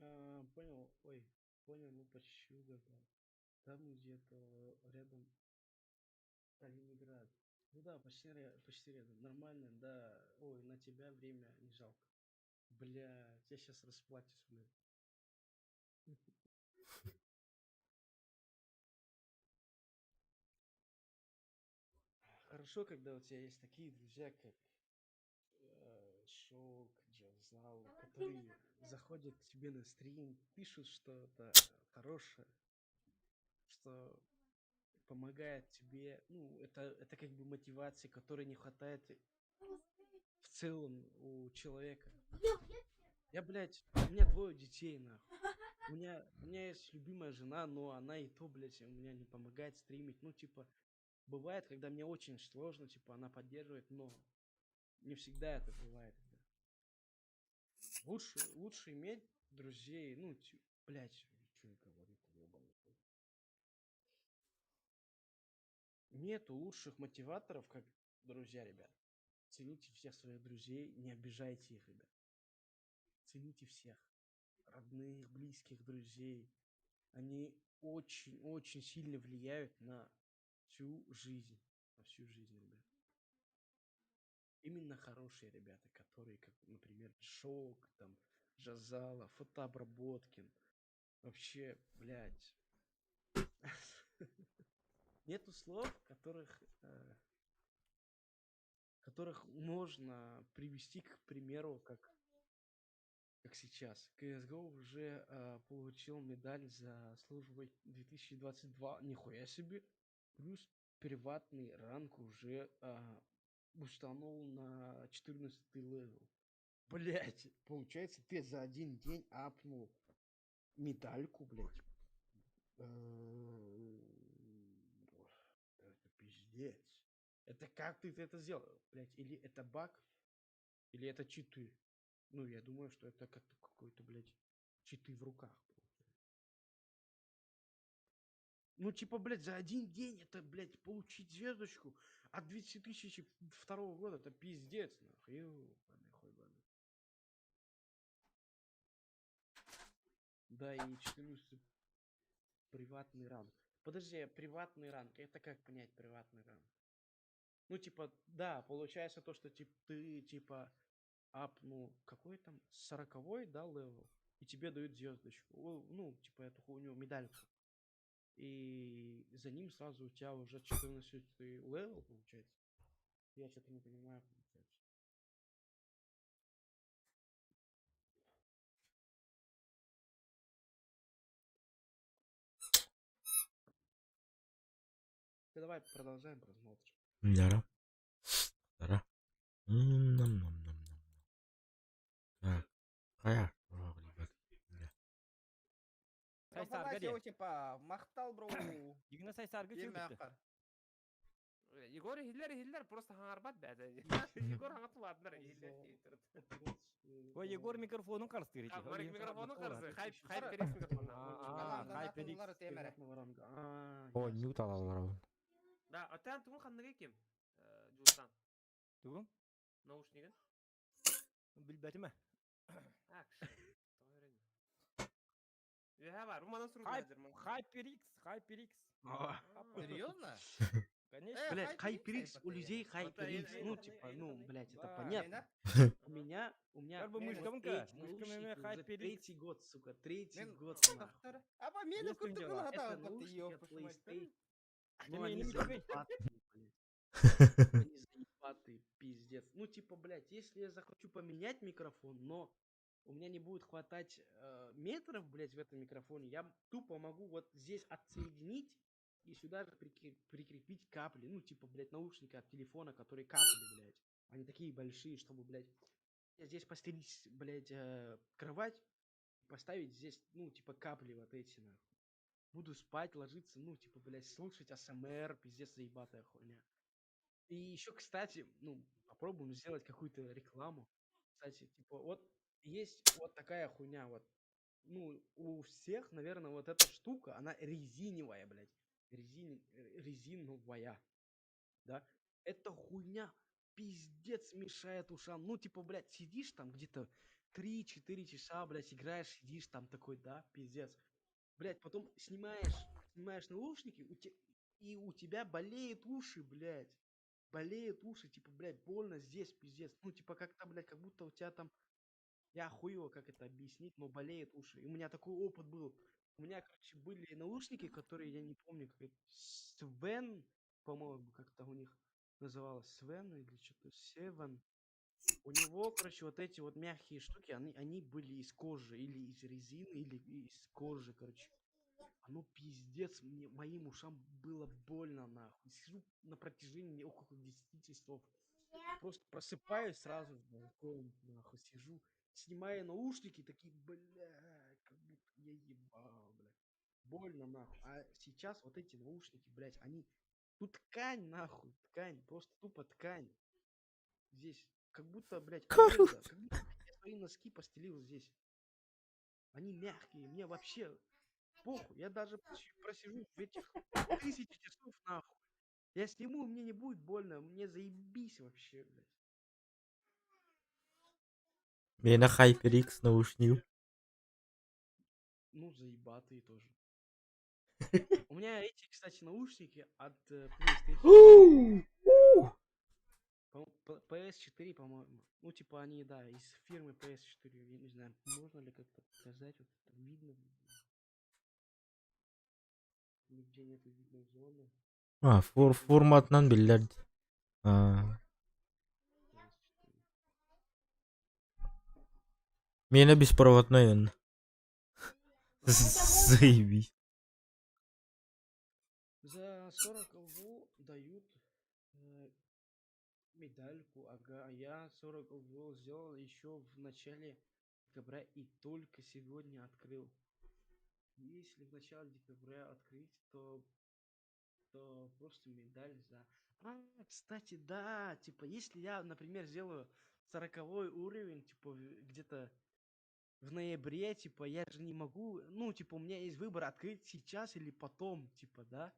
А, понял, ой, понял, ну почти угадал. Там где-то рядом Калининград. Ну да, почти, почти рядом. Нормально, да. Ой, на тебя время не жалко. Блядь, я сейчас расплачусь, блядь. Хорошо, когда у тебя есть такие друзья, как Шок, Джазал, которые заходят к тебе на стрим, пишут что-то хорошее, что помогает тебе, ну, это как бы мотивация, которой не хватает в целом у человека. Я, блядь, у меня двое детей, нахуй. У меня есть любимая жена, но она и то, блядь, у меня не помогает стримить. Ну, типа, бывает, когда мне очень сложно, типа, она поддерживает, но не всегда это бывает, ребят. Лучше иметь друзей, ну, блядь, что я говорю, ёбаный. Нету лучших мотиваторов, как друзья, ребят. Цените всех своих друзей, не обижайте их, ребят. Цените всех. Родных, близких, друзей. Они очень-очень сильно влияют на всю жизнь. На всю жизнь, ребят. Именно хорошие ребята, которые, как, например, Шок, там, Жазала, Фотообработкин. Вообще, блядь. Нету слов, которых можно привести к примеру, как сейчас. CSGO уже получил медаль за службой 2022. Нихуя себе. Плюс приватный ранг уже устанул на 14 level. Блять, получается, ты за один день апнул медальку, блять. Это пиздец. Это как ты это сделал? Блять, или это баг, или это читы. Ну, я думаю, что это как-то какой-то, блядь, читы в руках, получается. Ну, типа, блядь, за один день это, блядь, получить звездочку от 2002 года, это пиздец, нахуй. Ёбаный хуй баный. Да, и 14 приватный ранг. Подожди, приватный ранг, это как понять приватный ранг? Ну, типа, да, получается то, что, типа, ты, типа, апнул, какой там, 40-й, да, level, и тебе дают звездочку, ну, типа, эту хуйню, медальку. И за ним сразу у тебя уже 14 level, получается. Я что-то не понимаю, получается. Да давай продолжаем просмотр. Да. Да. М-нам-нам-нам-нам. Так. Хорошо, ребят. Да. Сайсарга Афанасий де. типа махтал бро. Дигна сайсарга Биир чүгүттэ. мээххар. Егор иһиллэр иһиллэр просто хаҥарбат бэйэтэ. Егор хаҥатылаатынар иһиллэр Ой, Егор микрофонун харыстыыр ити. Микрофону харсы. Хайп хайп микрофон. А, хайп Приватного ранга. А, О, ясно. нют алалар. Да, а тэн тугун ханныгы ким? Жулсан. Тугун? Наушнигин? Билбэтим. Акш. Үһэ бар, бу манан Хайп, сурук HyperX, HyperX. Серьезно? Конечно. Блядь, HyperX HyperX, у людей HyperX, ну, типа, ну, блядь, это понятно. У меня Как бы вот мышкамка, эти мышкам наушники уже HyperX. третий год, сука, третий год, нахуй. Аба мени Есть курдук дела. Это наушники от PlayStation. Ты Ну, меня они не трогай. заебатые, блядь. Они заебатые, пиздец. Ну, типа, блядь, если я захочу поменять микрофон, но у меня не будет хватать метров, блядь, в этом микрофоне, я тупо могу вот здесь отсоединить и сюда же прикрепить капли. Ну, типа, блядь, наушники от телефона, которые капли, блядь. Они такие большие, чтобы, блядь, здесь постелить, блядь, кровать, поставить здесь, ну, типа, капли вот эти, нахуй. Буду спать, ложиться, ну, типа, блядь, слушать АСМР, пиздец, заебатая хуйня. И еще, кстати, ну, попробуем сделать какую-то рекламу. Кстати, типа, вот есть вот такая хуйня, вот. Ну, у всех, наверное, вот эта штука, она резиновая, блядь. Резиновая. Да? Эта хуйня пиздец мешает ушам. Ну, типа, блядь, сидишь там где-то 3-4 часа, блядь, играешь, сидишь там такой, да, пиздец. Блядь, потом снимаешь наушники, и у тебя болеют уши, блядь. Болеют уши, типа, блядь, больно здесь, пиздец. Ну, типа, как-то, блядь, как будто у тебя там... Я хуево, как это объяснить, но болеют уши. И у меня такой опыт был. У меня, короче, были наушники, которые, я не помню, как это, Свен, по-моему, как-то у них. Называлось Свен или что-то Севен. У него, короче, вот эти вот мягкие штуки, они были из кожи или из резины, или из кожи, короче. Оно пиздец, мне, моим ушам было больно, нахуй. Сижу на протяжении около 10 часов. Просто просыпаюсь сразу в комнате, нахуй, сижу, снимаю наушники, такие, блядь, как будто я ебал, блядь. Больно, нахуй. А сейчас вот эти наушники, блядь, они... Тут ткань, нахуй, ткань, просто тупо ткань. Здесь как будто, блядь, одежда, как будто я свои носки постелил здесь. Они мягкие, мне вообще похуй. Я даже просижу в этих тысячи часов, нахуй. Я сниму, мне не будет больно, мне заебись вообще, блядь. Миэнэ HyperX наушник. Ну, заебатые тоже. У меня эти, кстати, наушники от PlayStation. У! PS4, по-моему. Ну, типа они, да, из фирмы PS4. Я не знаю, можно ли как-то показать, вот это видно. Нигде нету видно зоны. А, форматынан биллэр. А. PS4. Миэнэ беспроводной он. Заебись. За 40 LV дают медальку, ага. А я 40 LV сделал еще в начале декабря и только сегодня открыл. Если в начале декабря открыть, то просто медаль за... А, кстати, да, типа, если я, например, сделаю 40 уровень, типа, где-то в ноябре, типа, я же не могу, ну, типа, у меня есть выбор открыть сейчас или потом, типа, да?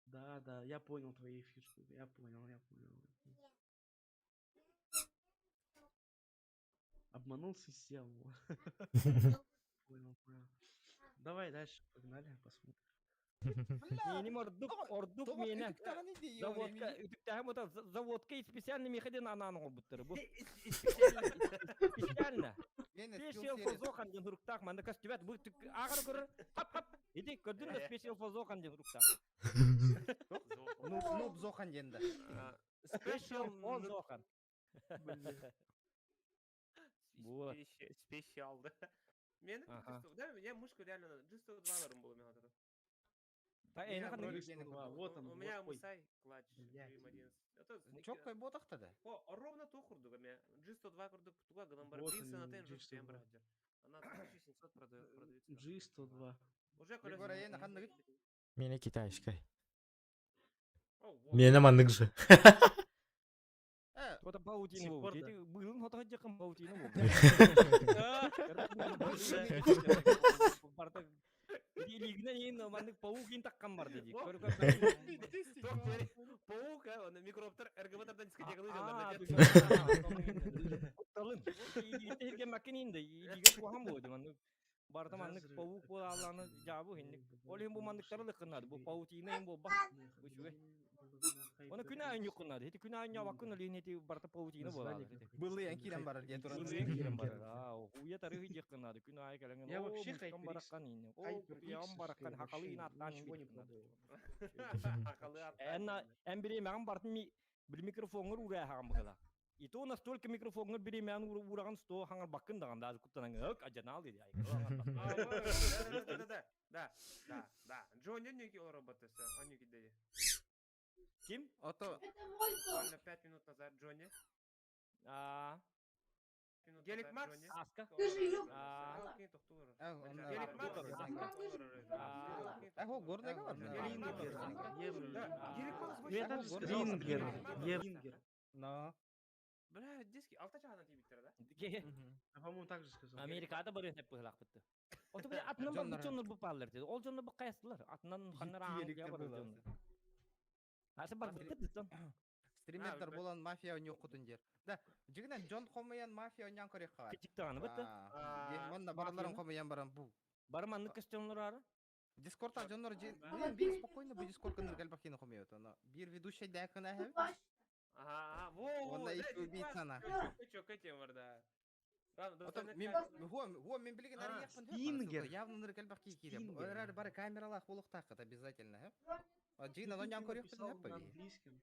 Да, да, я понял твои фишку, я понял, я понял. Обманул систему. Понял, понял. Давай дальше, погнали, посмотрим. Миэнэ ордук, ордук миэнэ. Заводка, үтүктэһэм ота заводка специально миэхэ анаан оҥорбуттар. Бу специально. Special for Зохан диэн суруктаах манна көстүбэт. Бу ааҕар көрөр. Хап хап. Иди көрдүн да Special for Зохан диэн суруктаах. Нуб, нуб Зохан диэн да. Special for Зохан. Вот. Специал, да. Мен да, я мышку реально G102 барым было мен это. Та эйнэ ханнык Вот он, У меня вот, ой. MSI Clutch Блядь. Dream 11. Это Чоккай ботахта да. О, ровно то курдук ме. G102 курдук туга гынан бар. Вот Принц на он, тен же G102. бар. Она 1700 продается. G102. Уже Егор, эйнэ ханнык. Миэнэ китайскай. О, вот. Миэнэ маннык же. Э, Ота паутина Сих бу. пор да. Дети быылын хото хаджакын паутина бу. Барта Илигинен иин маннык паук ин таккан бар деди. Көр көр. Паук, а, он микроптер РГБ-тардан дискотекалы Аа, жолдар. Талын. Илигите макин инде. Илиге кухан бу маннык. Барта маннык паук бу алланы жабу хинник. Ол хим бу манныктары лыкынады. Бу паутина им бу бах. Бу шуге. Оны күнә айын юккынады. Хити күнә айын ябаккын олин хити барта паутина болады. Былыян кирен барар диэн туран. Былыян кирен барар. Аа, уя тарыгы жеккынады. Күнә ай кэлэн. Я вообще мускан HyperX бараккан инне. О, HyperX куян бараккан хакалы вообще инаттан ничего не бит. продаю. Акалы Энна эн бире мяган бартын ми бир микрофонгор урая хаган быгыла. И то настолько микрофонгор бире мяган ураган сто хаңар баккын даган даже куттанан өк ажанал деди. Ай, Да, да, да, да, да, да. Джонни ники роботеса, они деди. Ким? Ото Буквально 5 минут назад Джонни. А, Гелик Макс. Аска. А. Гелик Макс. Э, горный бар. Грингер. Гелик Макс. Грингер. Грингер. Но. Бля, диски, алта чағынан тибиттер, да? Я, по-моему, так же сказал. Америкада бар эсеп быһылаах бытты. Ото бile атынан бар Дьоннор- дьоннор бу паалар деди. Ол дьоннор бу кайсылар. Атынан ханнар аан бар дьоннор. Асы бар бытты дитон. Стримердер болан мафия ойнук дер. Да, жигинен Джон Хомаян мафия ойнян көрек кагар. Кичиктаганы бытты. Манна бараларын Хомаян баран бу. Бар маннык костюмнор ары. Дискордта дьоннор бир спокойно бу Дискорд кыныр галбакин хомает. Она бир ведущий дәкына хәб. Ага, во, Онда их убийца на. Чё, кэтем бар, да. Ото мен хо хо мен билген ары якын Стингер. Явно ныр галбаки кире. Стингер. Орар бар камералар болуктакыт обязательно, хәб. Жигинен ойнян көрек Написал хәб. на английском.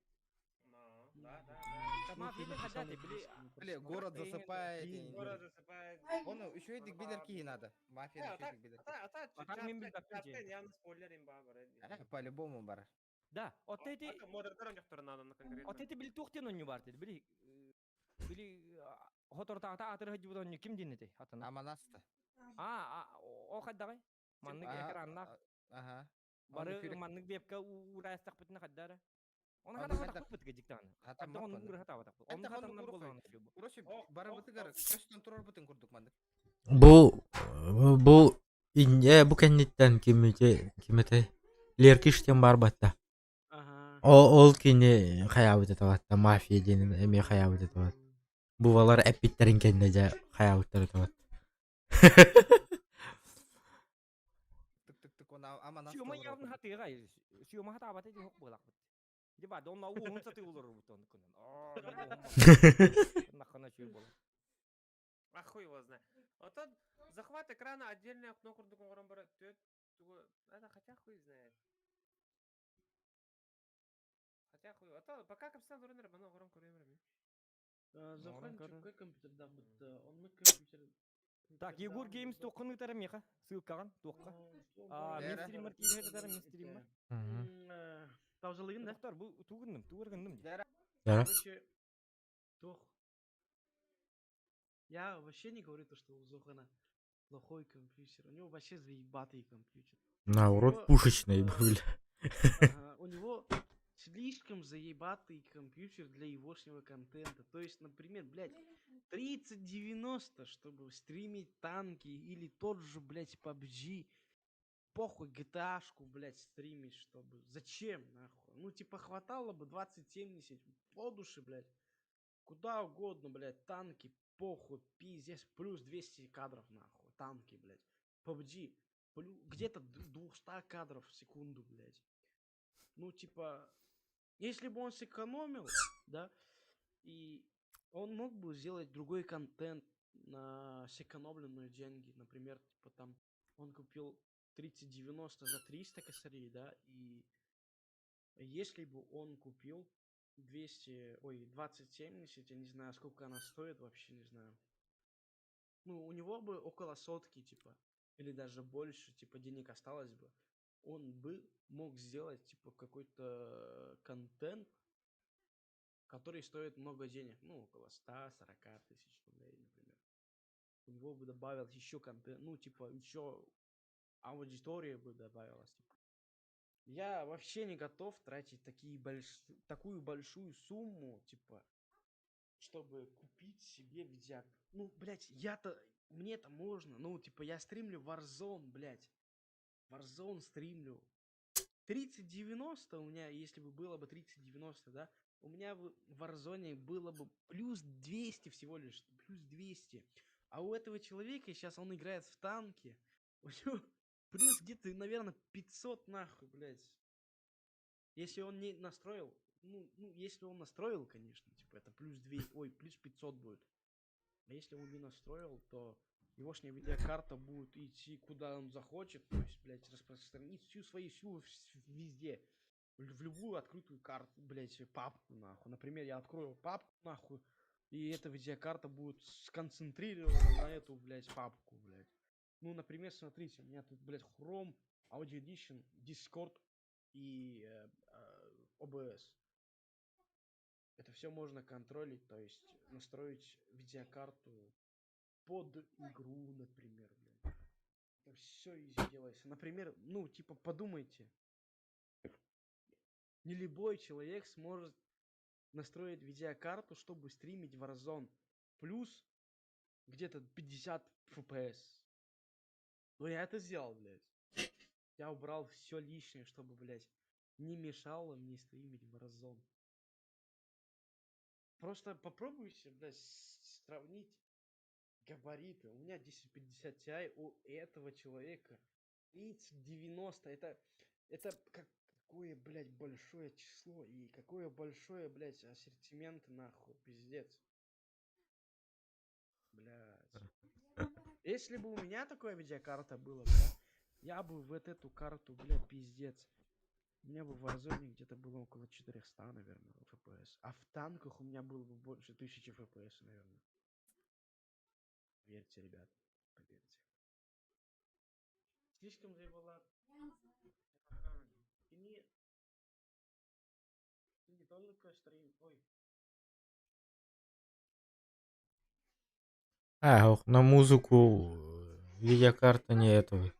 Да, да. Мафия хаддаты били Били, город засыпает. Город засыпает. Оны үчүгэйдик билэр киһи надо. Мафия үчүгэйдик билэр. Ата, А так мен билбэппин же. явно спойлер им бар. По-любому бар. Да, от эти Модератор оньохтору надо на конкретно. От эти били туохтен онню бар dedi. Били били хотортаата атыр хыдьыбыт онню ким диннети атына. Аманаста. А, о хаддагай. Маннык экраннах. Ага. Бары маннык вебка уурайстахпытына хаддара. Оны хатаматахпыт гежиктан. Хатта оны ура хатабатахпыт. Оны хатамнар болған. Короче, барыбытыгар көстөн турар бытын курдук мандык. Бу бу инне бу кэнниттэн кимите кимете Леркиштен бар батта. Ол кини хаябыт этабатта мафия диэн эмиэ хаябыт этабат. Бувалар эппиттерин кэннэ дьэ хаябыттар этабат. Тык-тык-тык она аманас. Сюма явно хатыга. Сюма хатабат эти хок болакпыт. Диба донна уун саты олор бутон кунун. Нахана чуй болар. А хуй его знает. Вот тот захват экрана отдельное окно курдук оҥорон баран Это хотя хуй знает. Хотя хуй. А то пока капсал рунер бана оҥорон көрөм. Зохан какой компьютер да Он компьютер. Так, Егор Геймс тоқын ытара меха. Ссылкаған тоққа. А, мен стример кире ытара мен стример. Паузалыгын да? Доктор, бу тугынным, тугыргынным. Да. Короче, тох. Я вообще не говорю то, что у Зохана плохой компьютер. У него вообще заебатый компьютер. Наоборот, пушечный был. Ага, у него слишком заебатый компьютер для егошнего контента. То есть, например, блядь, 3090, чтобы стримить танки или тот же, блядь, PUBG. Похуй, GTA-шку, блядь, стримить, чтобы... Зачем, нахуй? Ну, типа, хватало бы 2070 по душе, блядь. Куда угодно, блядь, танки, похуй, пиздец, плюс 200 кадров, нахуй, танки, блядь. PUBG, где-то 200 кадров в секунду, блядь. Ну, типа, если бы он сэкономил, да, и он мог бы сделать другой контент на сэкономленные деньги. Например, типа там он купил 3090 за 300 косарей, да, и если бы он купил 200, ой, 2070, я не знаю, сколько она стоит, вообще не знаю. Ну, у него бы около сотки, типа, или даже больше, типа, денег осталось бы. Он бы мог сделать, типа, какой-то контент, который стоит много денег, ну, около 140 тысяч рублей, например. У него бы добавилось еще контент, ну, типа, еще аудитория бы добавилась, типа. Я вообще не готов тратить такую большую сумму, типа, чтобы купить себе видео... Ну, блядь, я-то... Мне-то можно. Ну, типа, я стримлю Warzone, блядь. Warzone стримлю. 3090 у меня, если бы было бы 3090, да, у меня в Warzone было бы плюс 200 всего лишь, плюс 200. А у этого человека сейчас он играет в танки, у него плюс где-то, наверное, 500 нахуй, блядь. Если он не настроил, ну, если он настроил, конечно, типа, это плюс 2, ой, плюс 500 будет. А если он не настроил, то егошняя видеокарта будет идти куда он захочет, то есть, блядь, распространить всю свою силу везде. В любую открытую карту, блядь, папку, нахуй. Например, я открою папку, нахуй, и эта видеокарта будет сконцентрирована на эту, блядь, папку, блядь. Ну, например, смотрите, у меня тут, блядь, Chrome, Audio Edition, Discord и OBS. Это все можно контролить, то есть настроить видеокарту под игру, например, блядь. Это все easy делается. Например, ну, типа, подумайте. Не любой человек сможет настроить видеокарту, чтобы стримить Warzone. Плюс где-то 50 FPS. Но я это сделал, блядь. Я убрал все лишнее, чтобы, блядь, не мешало мне стримить Warzone. Просто попробуйте, блядь, сравнить габариты. У меня 1050 Ti, у этого человека 3090. Это какое, блядь, большое число и какое большое, блядь, ассортимент, нахуй, пиздец. Блядь. Если бы у меня такая видеокарта была, бля, я бы вот эту карту, бля, пиздец. У меня бы в Warzone где-то было около 400, наверное, FPS. А в танках у меня было бы больше 1000 FPS, наверное. Поверьте, ребят, поверьте. Слишком заебала. Кини не только стрим. Ой. А, на музыку видеокарта не этого.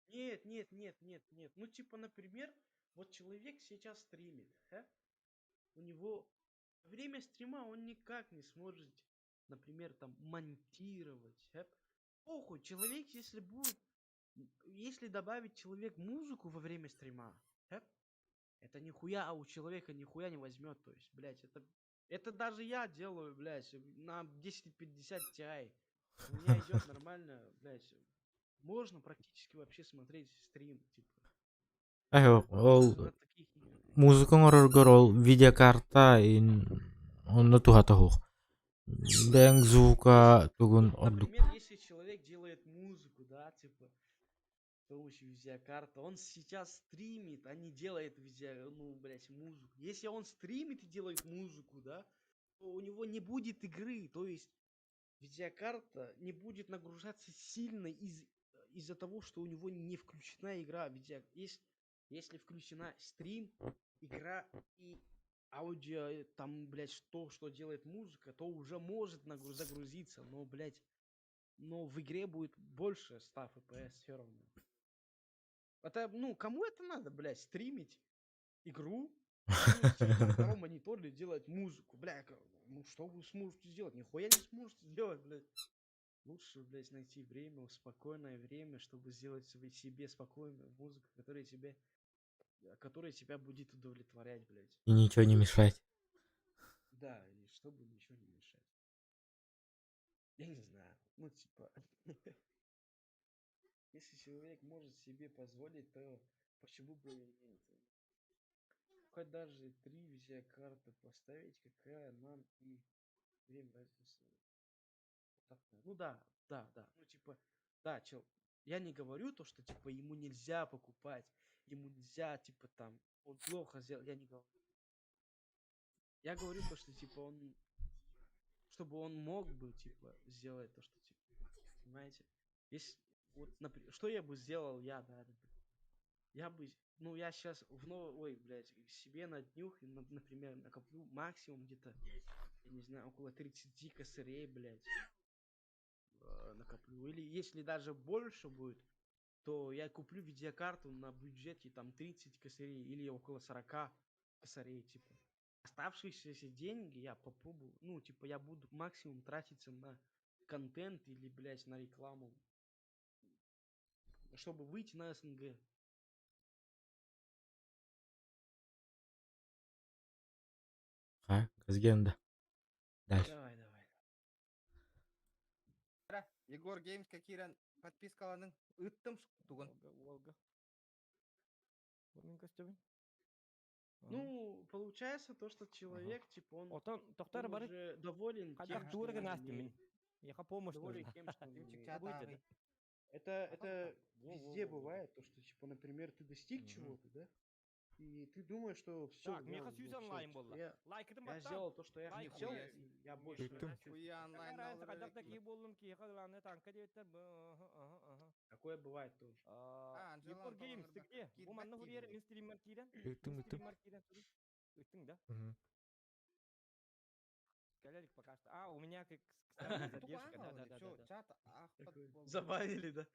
Нет, нет, нет, нет, нет. Ну, типа, например, вот человек сейчас стримит, э? У него время стрима он никак не сможет, например, там, монтировать. Э? Похуй, человек, если будет, если добавить человек музыку во время стрима, э? Это нихуя, а у человека нихуя не возьмет, то есть, блядь, это даже я делаю, блядь, на 1050 Ti. У меня идет нормально, блядь, можно практически вообще смотреть стрим, типа. Ол музыка оҥороргор ол видеокарта онно туһата суох. Бэйэҥ звука тугун ордук. Например, если человек делает музыку, да, типа, с помощью видеокарты, он сейчас стримит, а не делает видео, ну, блядь, музыку. Если он стримит и делает музыку, да, то у него не будет игры, то есть видеокарта не будет нагружаться сильно из-за того, что у него не включена игра. Видео... Если включена стрим, игра и аудио, там, блядь, то, что делает музыка, то уже может загрузиться, но, блядь, но в игре будет больше 100 FPS все равно. Это, ну, кому это надо, блядь, стримить игру, на втором мониторе делать музыку, бля, ну что вы сможете сделать? Нихуя не сможете сделать, блядь. Лучше, блядь, найти время, спокойное время, чтобы сделать себе спокойную музыку, которая тебя будет удовлетворять, блядь. И ничего не мешать. Да, и чтобы ничего не мешать. Я не знаю. Ну, типа, если человек может себе позволить, то почему бы и нет? Хоть даже три видеокарты поставить, какая нам и время разница. Ну да, да, да. Ну типа, да, чел, я не говорю то, что типа ему нельзя покупать, ему нельзя, типа там, он плохо сделал, я не говорю. Я говорю то, что типа он, чтобы он мог бы, типа, сделать то, что типа, понимаете? Если, вот, например, что я бы сделал я, да, например? Я бы, ну, я сейчас в новый, ой, блядь, себе на днюх, например, накоплю максимум где-то, я не знаю, около 30 косарей, блядь, накоплю. Или если даже больше будет, то я куплю видеокарту на бюджете там 30 косарей или около 40 косарей, типа. Оставшиеся деньги я попробую, ну, типа, я буду максимум тратиться на контент или, блядь, на рекламу, чтобы выйти на СНГ. А, Газгенда. Дальше. Давай, давай. Егор Геймс киирэн подпискаланыҥ ыыттым тугун. Волга. Мен көстөбүн. Ну, получается то, что человек, типа, он, Отон, тоқтар он бары уже доволен тем, Хайдах что туурга он настым имеет. мин. Миэхэ помощь Доволен нужна. тем, что он Имчик имеет. чат ааҕый. Это везде Во-во-во-во. бывает, то, что, типа, например, ты достиг Мгм. чего-то, да? И ты думаешь, что все, Так, миэхэ сүүс онлайн буолла. я, Лайкытын я баттаа. сделал то, что я Лайк хотел, Нихуя и я больше не Ыыттым. хочу. Хуя онлайн Какая разница, хайдах олорор да киһи буоллун, киһиэхэ главное танка диэбиттэр. Аха, аха, аха. Такое бывает тоже. А, А, Анжела Егор Геймс, ты Антоновна, где? Бу киирбэт манна дии хуриер буолла. мин стриммэр киирэн. Ыыттым, Мин ыыттым. стриммэр киирэн туруй. Ыыттыҥ да? Мгм. Кэлэлик пока что. А, у меня, как, кстати, задержка. Да, да, да, да, да. Чат аахпат Такое. буолла. Забанили, да?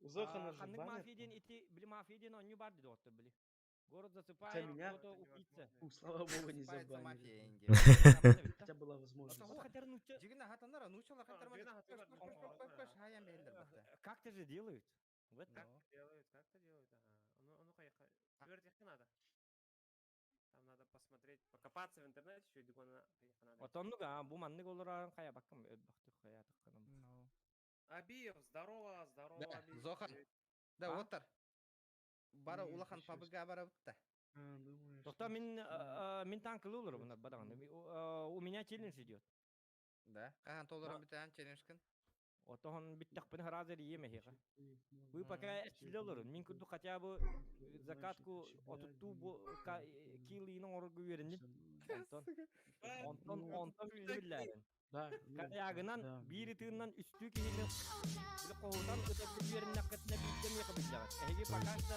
У Зохана же Ханнык банят. мафия диэн ити, били мафия диэн оонньуу баар дии доҕоттор били. Город Хотя засыпает, меня, кто-то убийца. у, слава богу, не Засыпается забанили. мафия инде. Хотя была возможность. Тоҕо хатар нуучча Дьигинэ хатаннара нууччалар хатар хайан бэһэллэр батта. Как-то же делают. Вот Как делают, как-то делают, ага. Ну, ну, хайа, үөрэтиэххэ наада. Там надо посмотреть, покопаться в интернете еще и надо. Отоннук а бу маннык олорон хайабаккам өлбөхтүк хаятыкканам. Абиев, здорово, здорово, Да, Абиев. Зохан. Привет. Да, А? оттар. Бара Нет, улахан еще пабыга барабытта. А, думаешь, Тоқта что мин типа, мин танкылы олоробун бадаҕан. У меня челлендж идет. Да. Хаһан толорон бүтээн челленджкын? Отоһон бүттэхпинэ сразу эрийиэм эһиэхэ. Вы пока эрчиллэ олорун. Мин курдук хотя бы закатку отуттуу килиин оҥорорго үөрэнним. Онтон онтон онтон биллэрин. Да, Корягынан биир ытыынан үстүү киһини били хоһутан ытарга үөрэннэххитинэ биирдэ миэхэ биллэҕит. Эһиги пока что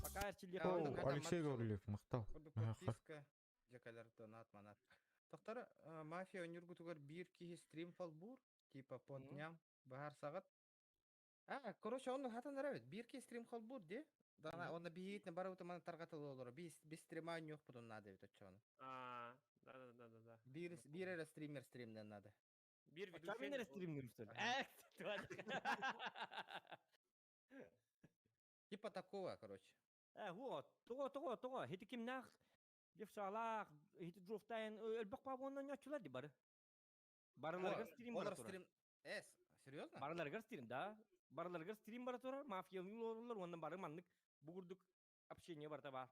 пока эрчиллиэххэ О, Алексей Гаврильев, махтал. Подписка. Дьэ кэлэр донат манат. Тохтор мафия ойнургутугар биир киһи стрим холбуур, типа по дням баһарсаҕыт. А, короче, онну хатан эрэбит. Биир киһи стрим холбуур ди. Дана онно биһиитин барыбыт маны тарҕатылы олоро. Биз биз стрима ойнуохпутун наада эбит оччоҕуна. А, да да да да да. Биир биир эрэ стример стримнен надо. Биир Оччоҕо мин эрэ стримнүүр что ли? Типа такого, короче. Э, вот, тоҕо, тоҕо, тоҕо, хити кимнээх Левшалаах, ити Джофтайн өлбөх пабуонна ньоччулар ди бары. Барыларыгар стрим бара турар. стрим Эс, серьезно? Барыларыгар стрим, да. Барыларыгар стрим бара турар, мафиялыы олороллор уонна бары маннык бу курдук общение барыта баар.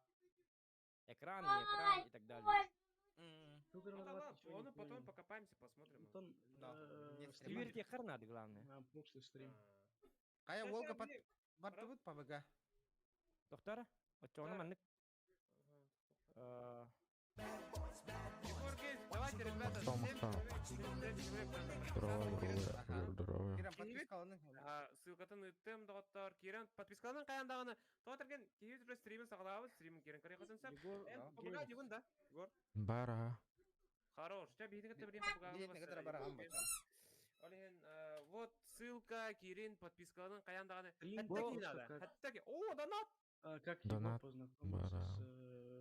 Экран, не экран и так далее. Ну да ладно, оны потом покопаемся, посмотрим. Антон, Стример техар надо, главное. прошлый стрим. Кая Волга под бартыбыт по ВГ. Доктора, оччоҕуна маннык Егор Геймс, давайте, ребята, Махтал, всем махтал. человек, 7 человек надо Здорово, подписаться. здорово, здорово. Киран подпискаланың. Ссылкатын ыттым, доҕоттор. Киран подпискаланың хайаан даҕаны. Тоҕо тэрген киһи түрө стримин саҕалаабыт, стримин кирен көрүөххүтүн сөп. Егор Эн дигун да, Егор. Бар, аха. Хорош. Чэ, биһиги кытта билим Билетни кытары бараҕан бачча. Ол иһин, вот ссылка кирин подпискаланың хайаан даҕаны. Стрим Хатта был, киин что надо. как, Хатта ки. О, донат! как Егор Донат. познакомился Бара.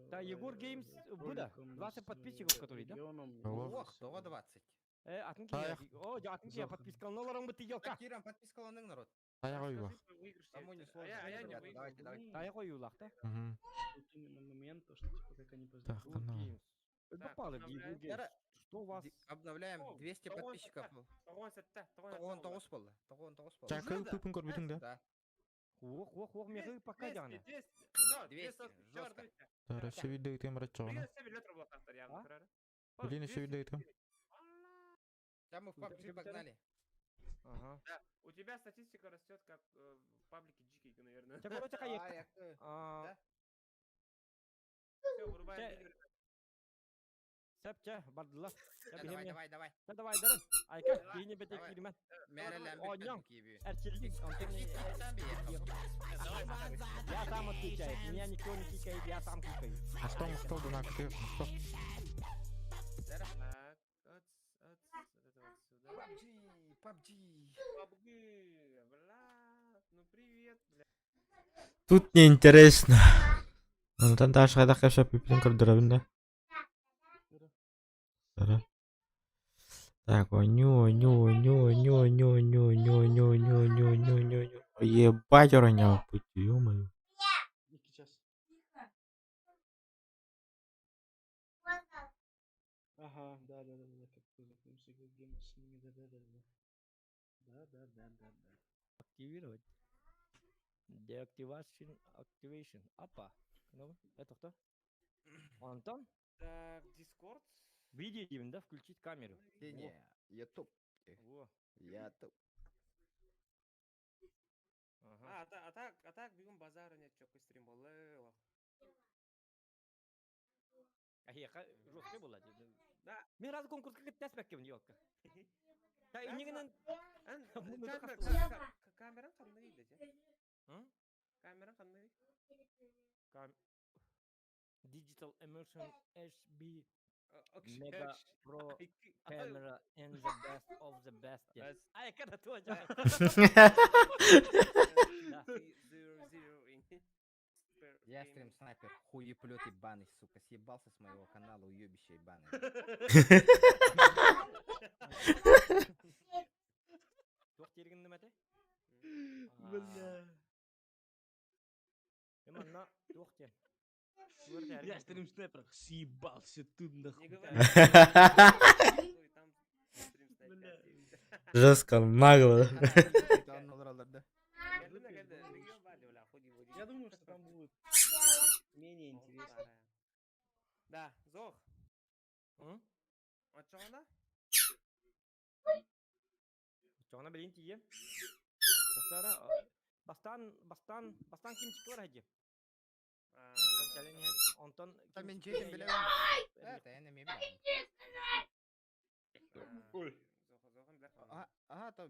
с Да, Егор Геймс бу да, роликом 20 с подписчиков, который, да? регионом. Алло. Ох, тоҕо 20. Э, атын Тайах. киһи. О, атын киһи Зохан. подпискаланаларың быты елка. Киран подпискаланың народ. Таяқ ойула. Скажи про выигрыш. Кому не А сложно, я, а я не ребята, выиграл. давайте, давайте. Тайах ойуулаах да. Мгм. Вот именно момент, то, что типа как они Так, познакомились. канал. Геймс. Так, Попало обновляем. Егор Геймс. Что у вас? Обновляем О, 200 тоҕон подписчиков. Тоҕон сэтте, тоҕон Тоҕон сэтте тоҕус болла. Тоҕон тоҕус болла. Ча, кыл пыпын көрбүтүң да? Да. Ох, ох, ох, мехы пока дьаҕана. 200, да, 200, 200, жестко. Тара, сөйдө ытым бараччоҕуна. Билин өссө билет явно А? көрөр. Билин өссө видео ытым. Сейчас мы в PUBG погнали. Ага. Да, у тебя статистика растет как в паблике GK, наверное. Чэ, короче, А, хайык. я- А, Все, вырубаем Чэ. видео. Сөп, чэ, бардылар. Чэ, Давай, биһиэм давай, давай. Чэ, давай, дарын. Айка, киини бете Давай. киирмэн. Мэрэлэн Оонньоҥ. бүттэн киби. Эрчиллиҥ. Онтон Давай, Я сам отключаю. Меня никто не кикает, я сам кикаю. Махтал, махтал, донат. Махтал. Так, от, от, вот это вот сюда. PUBG, PUBG. PUBG, бля, ну привет, бля. Тут неинтересно. Онтон таашхайдах кэпсэп пиппин көрдөрөбүн да. Тара. Так, оню, оню, оню, оню, оню, оню, оню, оню, оню, оню, оню, оню, оню. Ебать, ороньооппут, ё-моё. Икки час. Ага, да, да, да, да, как познакомился Егор Геймс с ними, да, да, да, да. Да, да, да, да, да. Активировать. Deactivation, activation. Апа. Ну, это кто? Антон? Так, Discord. Видео, да, включить камеру. Не, не, YouTube. Во. YouTube. Ага. А, а так, а так, бүгүн базара нет, чөккө стрим болла. А я жестко была. Да. Мен разы конкурска кыттаспаккын, елка. Та иннигинен Эн, Муну камера, хастылар. камераң ханна дейді, же? М? Камераң ханна Кам... Digital Immersion HB Mega Pro Camera and the best of the best. Best. Ай, когда тоже. Да. Я стрим снайпер, хуеплет ебаный, сука, съебался с моего канала, уебище ебаный. Туох тиэргин нэмэтэ? Бля. Эманна туох тиэн. Я стрим снайпер съебался тут Не нахуй. говори. Там стрим снайпер. Жестко, нагло. да? Я думаю, что там будет менее интересно. Да, Зох. М? Очоҕуна? Оччоҕуна билигин тиийиэм. Тохторо, бастаан, бастаан, бастаан кимчиккэ бар дии. Онтон кэлэн иһэн, онтон Та мин кимчиккэ дьиэтин иһэн билэбин. Э, тэйэн эмиэ билэҕин. Ой. Ага, то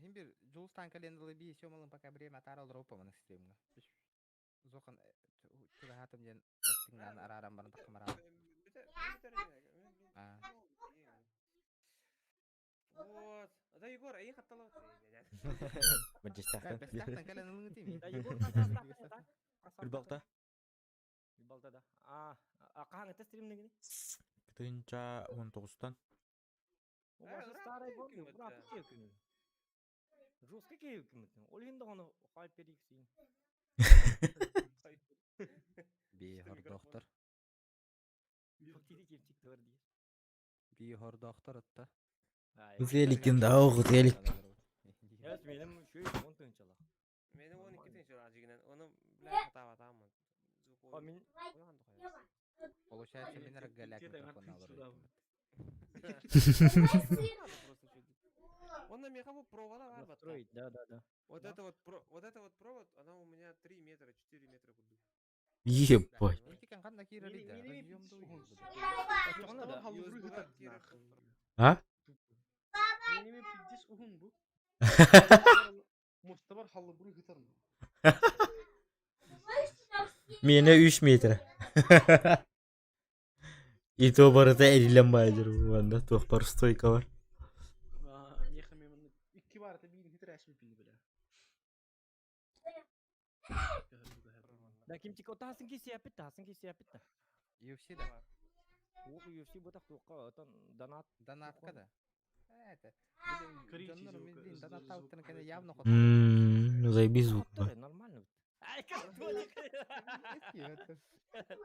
хим бир Жулстан кэлэн дылы би сёмалын пока время атаара олороппа маны стримҥа. Зохан чугаһаатым диэн эттиҥнаан арааран баран таххамараан. Аа. Вот. Да, Егор, а их оттолот. Мадьыстаахтан. Бэстээхтэн кэлэн ылыҥы Да, Егор, хас Үрбалта. Балта да. А, а хаһан стримнигини? Тыынча он тоҕустан. Ваша старый помню, брат, киһи Жестко киһи киммитин. Ол иһин даҕаны HyperX Би хордоохтор. Киһи кимчик тор диир. Би хордоохтор отта. Зеликин да оҕу зелик. Yes, меним үчүгэй он тыынчалах. Меним 12 тыынчалах дьигинен. Оны бля хатаабатааммын. О, мин Получается, мин галяк микрофон алар Он на мехову провода бар Настроить, да, да, да. Вот это вот про, вот это вот провод, она у меня 3 метра, 4 метра курдук. Ебать. А? Менеме пиздец уһун бу. Мостабар халлыбыры хытарм. Миэнэ үс метр. И то барыта эриллэн баайдыр уонна туох бар стойка бар. Миэхэ мен икки барыта биирин хитер әсмиппин бile. Да кимчик отаһасын кисиэппит таһасын кисиэппит да. UFC да. Уох UFC бутах туохха отон донат. Донатка да. Это. Дьоннор мин донат таутын кene явно хот. Заебись звук. Нормально. Ай, как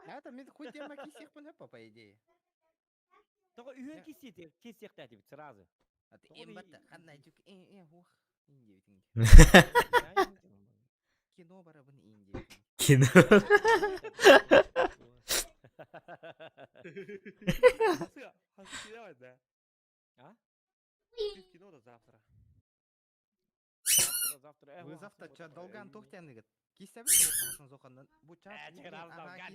Это мен хуй тема кисехпин по по идее. Тоҕо үһүөн кисиэти кисиэхтээтибит сразу. Эмбат ханна жүк э ух индиэбитиң. Кино барабын индиэбитиң. Кино. А? Кино до завтра. Завтра, завтра. Вы завтра ча долган тохтяныгыт. Кисебит туохтаһасын зоханнан бу чаас Долган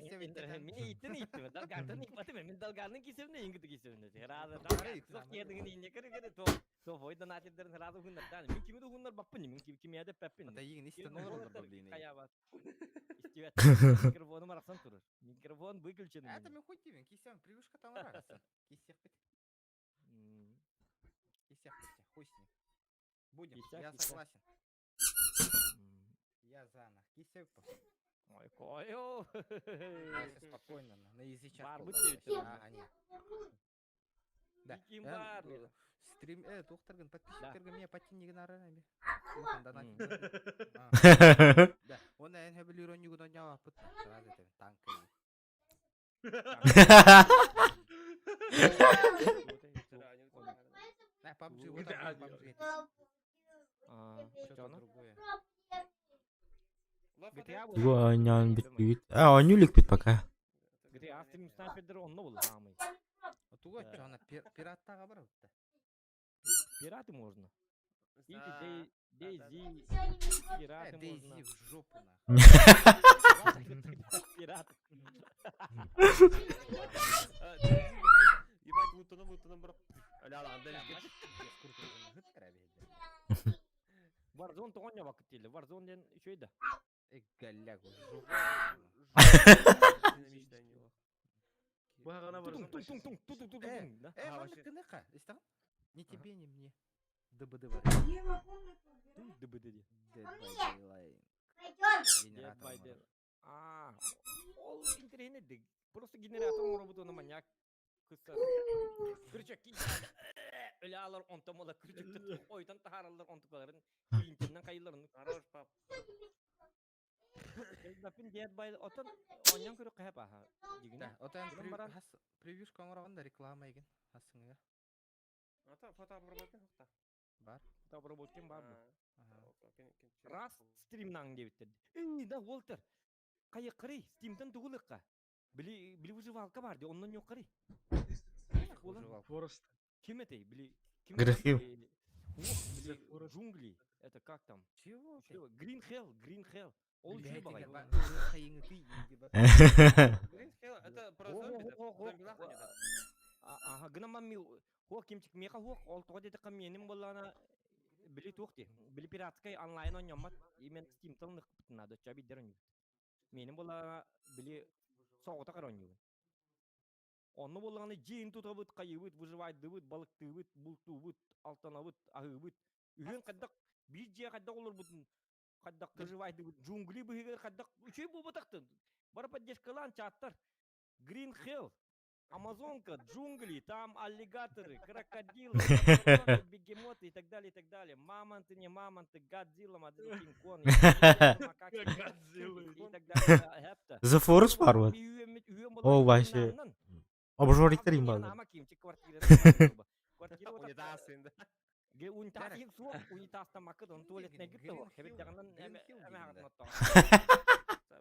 мин иттин иттим. Долгантан икпатым. Мин долганның кисебне иңгити кисебне. Сразу долган киедиңин инне кире кире то то войдан атидерин сразу хуннардан. Мин кими хуннар баппын, мин кими әдеп баппын. Ата игин истен олор блин. Каябат. Истибет. Микрофоным арахсан турur. Микрофон выключен. Это мен хуй тибин. Кисем привычка там арахсан. Кисехпит. Кисехпит. Хуй с ним. Будем. Я согласен. Я за нах. Кисек Ой, кою. Спокойно, на язычах. Бар Ага, нет. Да. Стрим, тухтаргын, подписчиктерге мне патиннигин арарами. Да, он эн хөбүлүр онньугун онньооппут. Сразу это танк. Да, PUBG, вот PUBG. Что-то другое. Бу оонньоон бүттүбүт. А, оонньуу иликпит пока. GTA стрим снайпердер онно буолла хаамый. Туга чана пираттаға бар бітті. Пираты можно. Или DayZ, пираты можно. DayZ в жопу нахуй. Пираты. Ебать, лутаным, лутаным, бро. Аля, ладно, Warzone тоҕонньо бакыт дииллэр. Warzone диэн үчүгэй да. Э, галяк, в жопу. Бағана Тун тун тун тун тун тун тун. Э, маннык гыныка, истэҕин? Не тебе, не мне. ДБД бар. ДБД ди. Dead by Daylight. Dead Генератор by бар. Daylight. А, ол интэриэһинэй Просто генератор оҥоробут уонна маньяк кыса. Күрүчэк өлө онтон буола күрүчэктэн ойутан таһаараллар онтукаларын киинтиннэн хайылларын. Хорош, пап. Элбэппин Dead by отон онньон көрүк хэп аха. Да, отон Онон баран превьюшка оҥороҕун да реклама эгин хассыҥыга. Ата фотообработка хохта. Бар. Фотообработкин бар бу. Раз стримнаң диэбиттэр. Эй, да Уолтер. Хайа кырый, стимтен тугулыкка. Били били выживалка бар ди, оннон yok кырый. Выживалка. Форест. Ким этэй? Били ким Грехив. Ух, джунгли. Это как там? Чего? Green Hell, Green Hell. Ол үчүгэй баҕайы. Green Hell, это про зомби, да? Зомбилах они, да? Ага, гынан ми хуох кимчик миэхэ хуох ол тоҕо диэтэххэ миэним буоллаҕына били туох дии били пиратскай онлайн оонньоммот именно Steamтан ылыахпытын наада оччо биирдэр оонньуубут миэним буоллаҕына били соҕотох эрэ оонньуубун онно буоллаҕына дьиин тутабыт хайыыбыт выживайдыыбыт балыктыыбыт бултуубут алтанабыт аһыыбыт үһүөн хайдах биир дьиэ хайдах олорбутун хайдах выживайдыыбыт джунгли быһыыгар хайдах үчүгэй буолбатахтын бары поддержкалаан чааттар Green Hell Амазонка, джунгли, там аллигаторы, крокодилы, бегемоты и так далее, и так далее. Мамонты, не мамонты, Годзилла, Мадзилла, Кинг-Конг, и так далее. The Forest бар вот. Ол вообще обжориктер им баалар. Унитаз инде. Унитаз суох, унитазтан макыт, он туалетнай гыттого. Хебит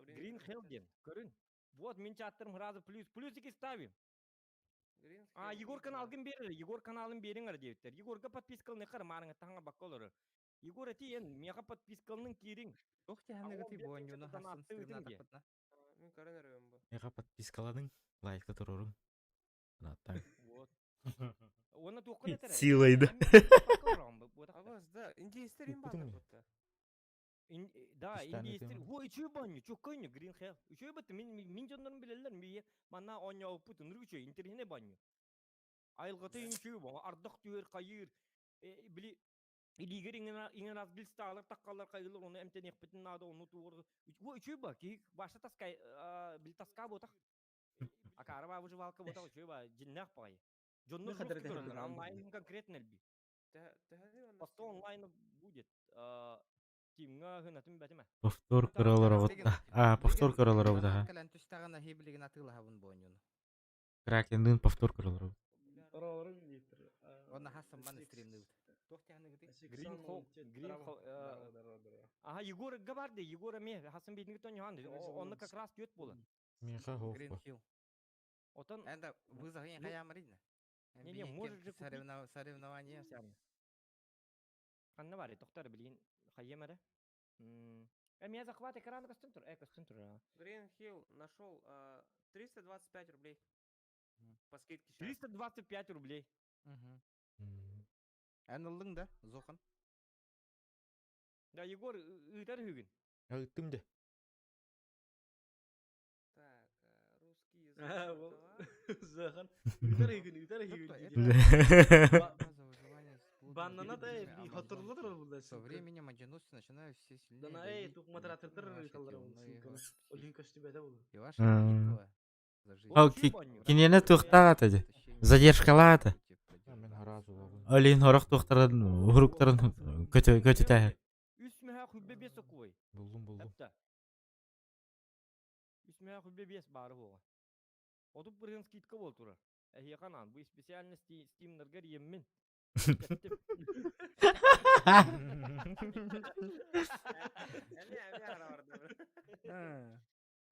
Green Hell диэн, көрүн. Вот мин чаттарым сразу плюс. Плюсики ставим. А, Егор каналгын берер, Егор каналын бериңер диэбиттэр. Егорга подпискалны кар маарыңыттаһаҥа бакка олорор. Егор эти эн миэхэ подпискалның киириҥ. Туох тиһэннэгити буонньуну хассын стримнатахпытна. Мин көрөн эрөм бу. Миэхэ подпискаладың, лайкта туруруҥ. Анааттаҥ. Вот. Уонна туохха да этэр. Силайды. Абас, да, индейстер им баалар будто. Да, индейстер. Во, үчүгэй баанньу, чөккөйнү, Green Hell. Үчүгэй бытты, мин мин дьоннорум билэллэр, мие манна оонньообуппут, ынырык үчүгэй, интэриэһинэй баанньу. Айылҕата үчүгэй бо, ардах түһэр, хайыыр, били илиигэр иҥэн ас бил стаалар таххаллар хайыылар, ону эмтэниэхпитин наада, ону туор. Во, үчүгэй ба, киһи баша таскай, били таска буотах. Акара ба выживалка буотах үчүгэй ба, дьиннээх баҕайы. Дьоннор жестко көрөллөр, онлайн конкретно элби. Потом онлайн будет. Тимҥа хынатын бэтимэ. Повтор көрөлөр А, повтор көрөлөр обут Кэлэн түстэҕин аһыы билигин атыылаһабын буонньуну. Кракендын повтор көрөлөр обут. Онна хассан стримныбыт. Туох тиһэннигити? Green Hall, Green Hall. Ага, Егор габарды, Егор эме хасан битинги тоньхан. Онно как раз түөт буолан. Миха Green Hill. Отон Это вызов я хаямрин. Не-не, можешь же купить. Соревнование. Ханна бар, тоқтар билигин хайым эрэ. Меня захват экрана көстөн тур, көстөн тур. Green Hill нашел 325 рублей. По скидке сейчас. 325 рублей. Эн ыллыҥ да, Зохан? Да, Егор, ыытар үһүгүн. Ыыттым де. Так, русский язык. Зохан, ыытар үһүгүн, ыытар үһүгүн. Баннана да хотурлу турар булда. Со временем одиночцы начинают все сильнее Дана эй, тук модератордар ыыталлар Олин көстүбэтэ булу. И ваша молитва за жизнь. Ол киниэнэ туохтаах ата Задержкалаата. Олин хорох туохтарын уруктарын көтүтэ. Үс мөһө хүббе бес окуой. Булдум булдум. Үс мөһө хүббе бес баары буола. Отуп бырыгын скидка бол турар. Эһиэхэ анаан бу специально стимнаргар иеммин.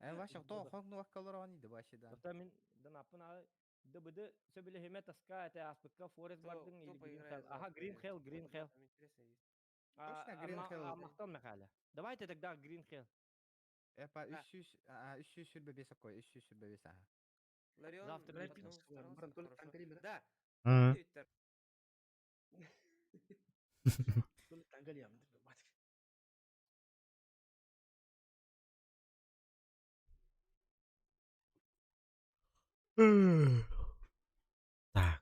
Э, Вася, то хон нуаккалар они да вообще да. Ота мин данаппын ары ДБД сөбүлэһимэ таска это аспыкка Форест бардың или Green Hell. Ага, Green Hell, Green Hell. Точно Green Hell. Махтал Михаила. Давайте тогда Green Hell. Эпа, үш сүрбе бес окой, үш сүрбе бес, ага. Ларион Завтра потом старался хорошо. Да. Так. Пока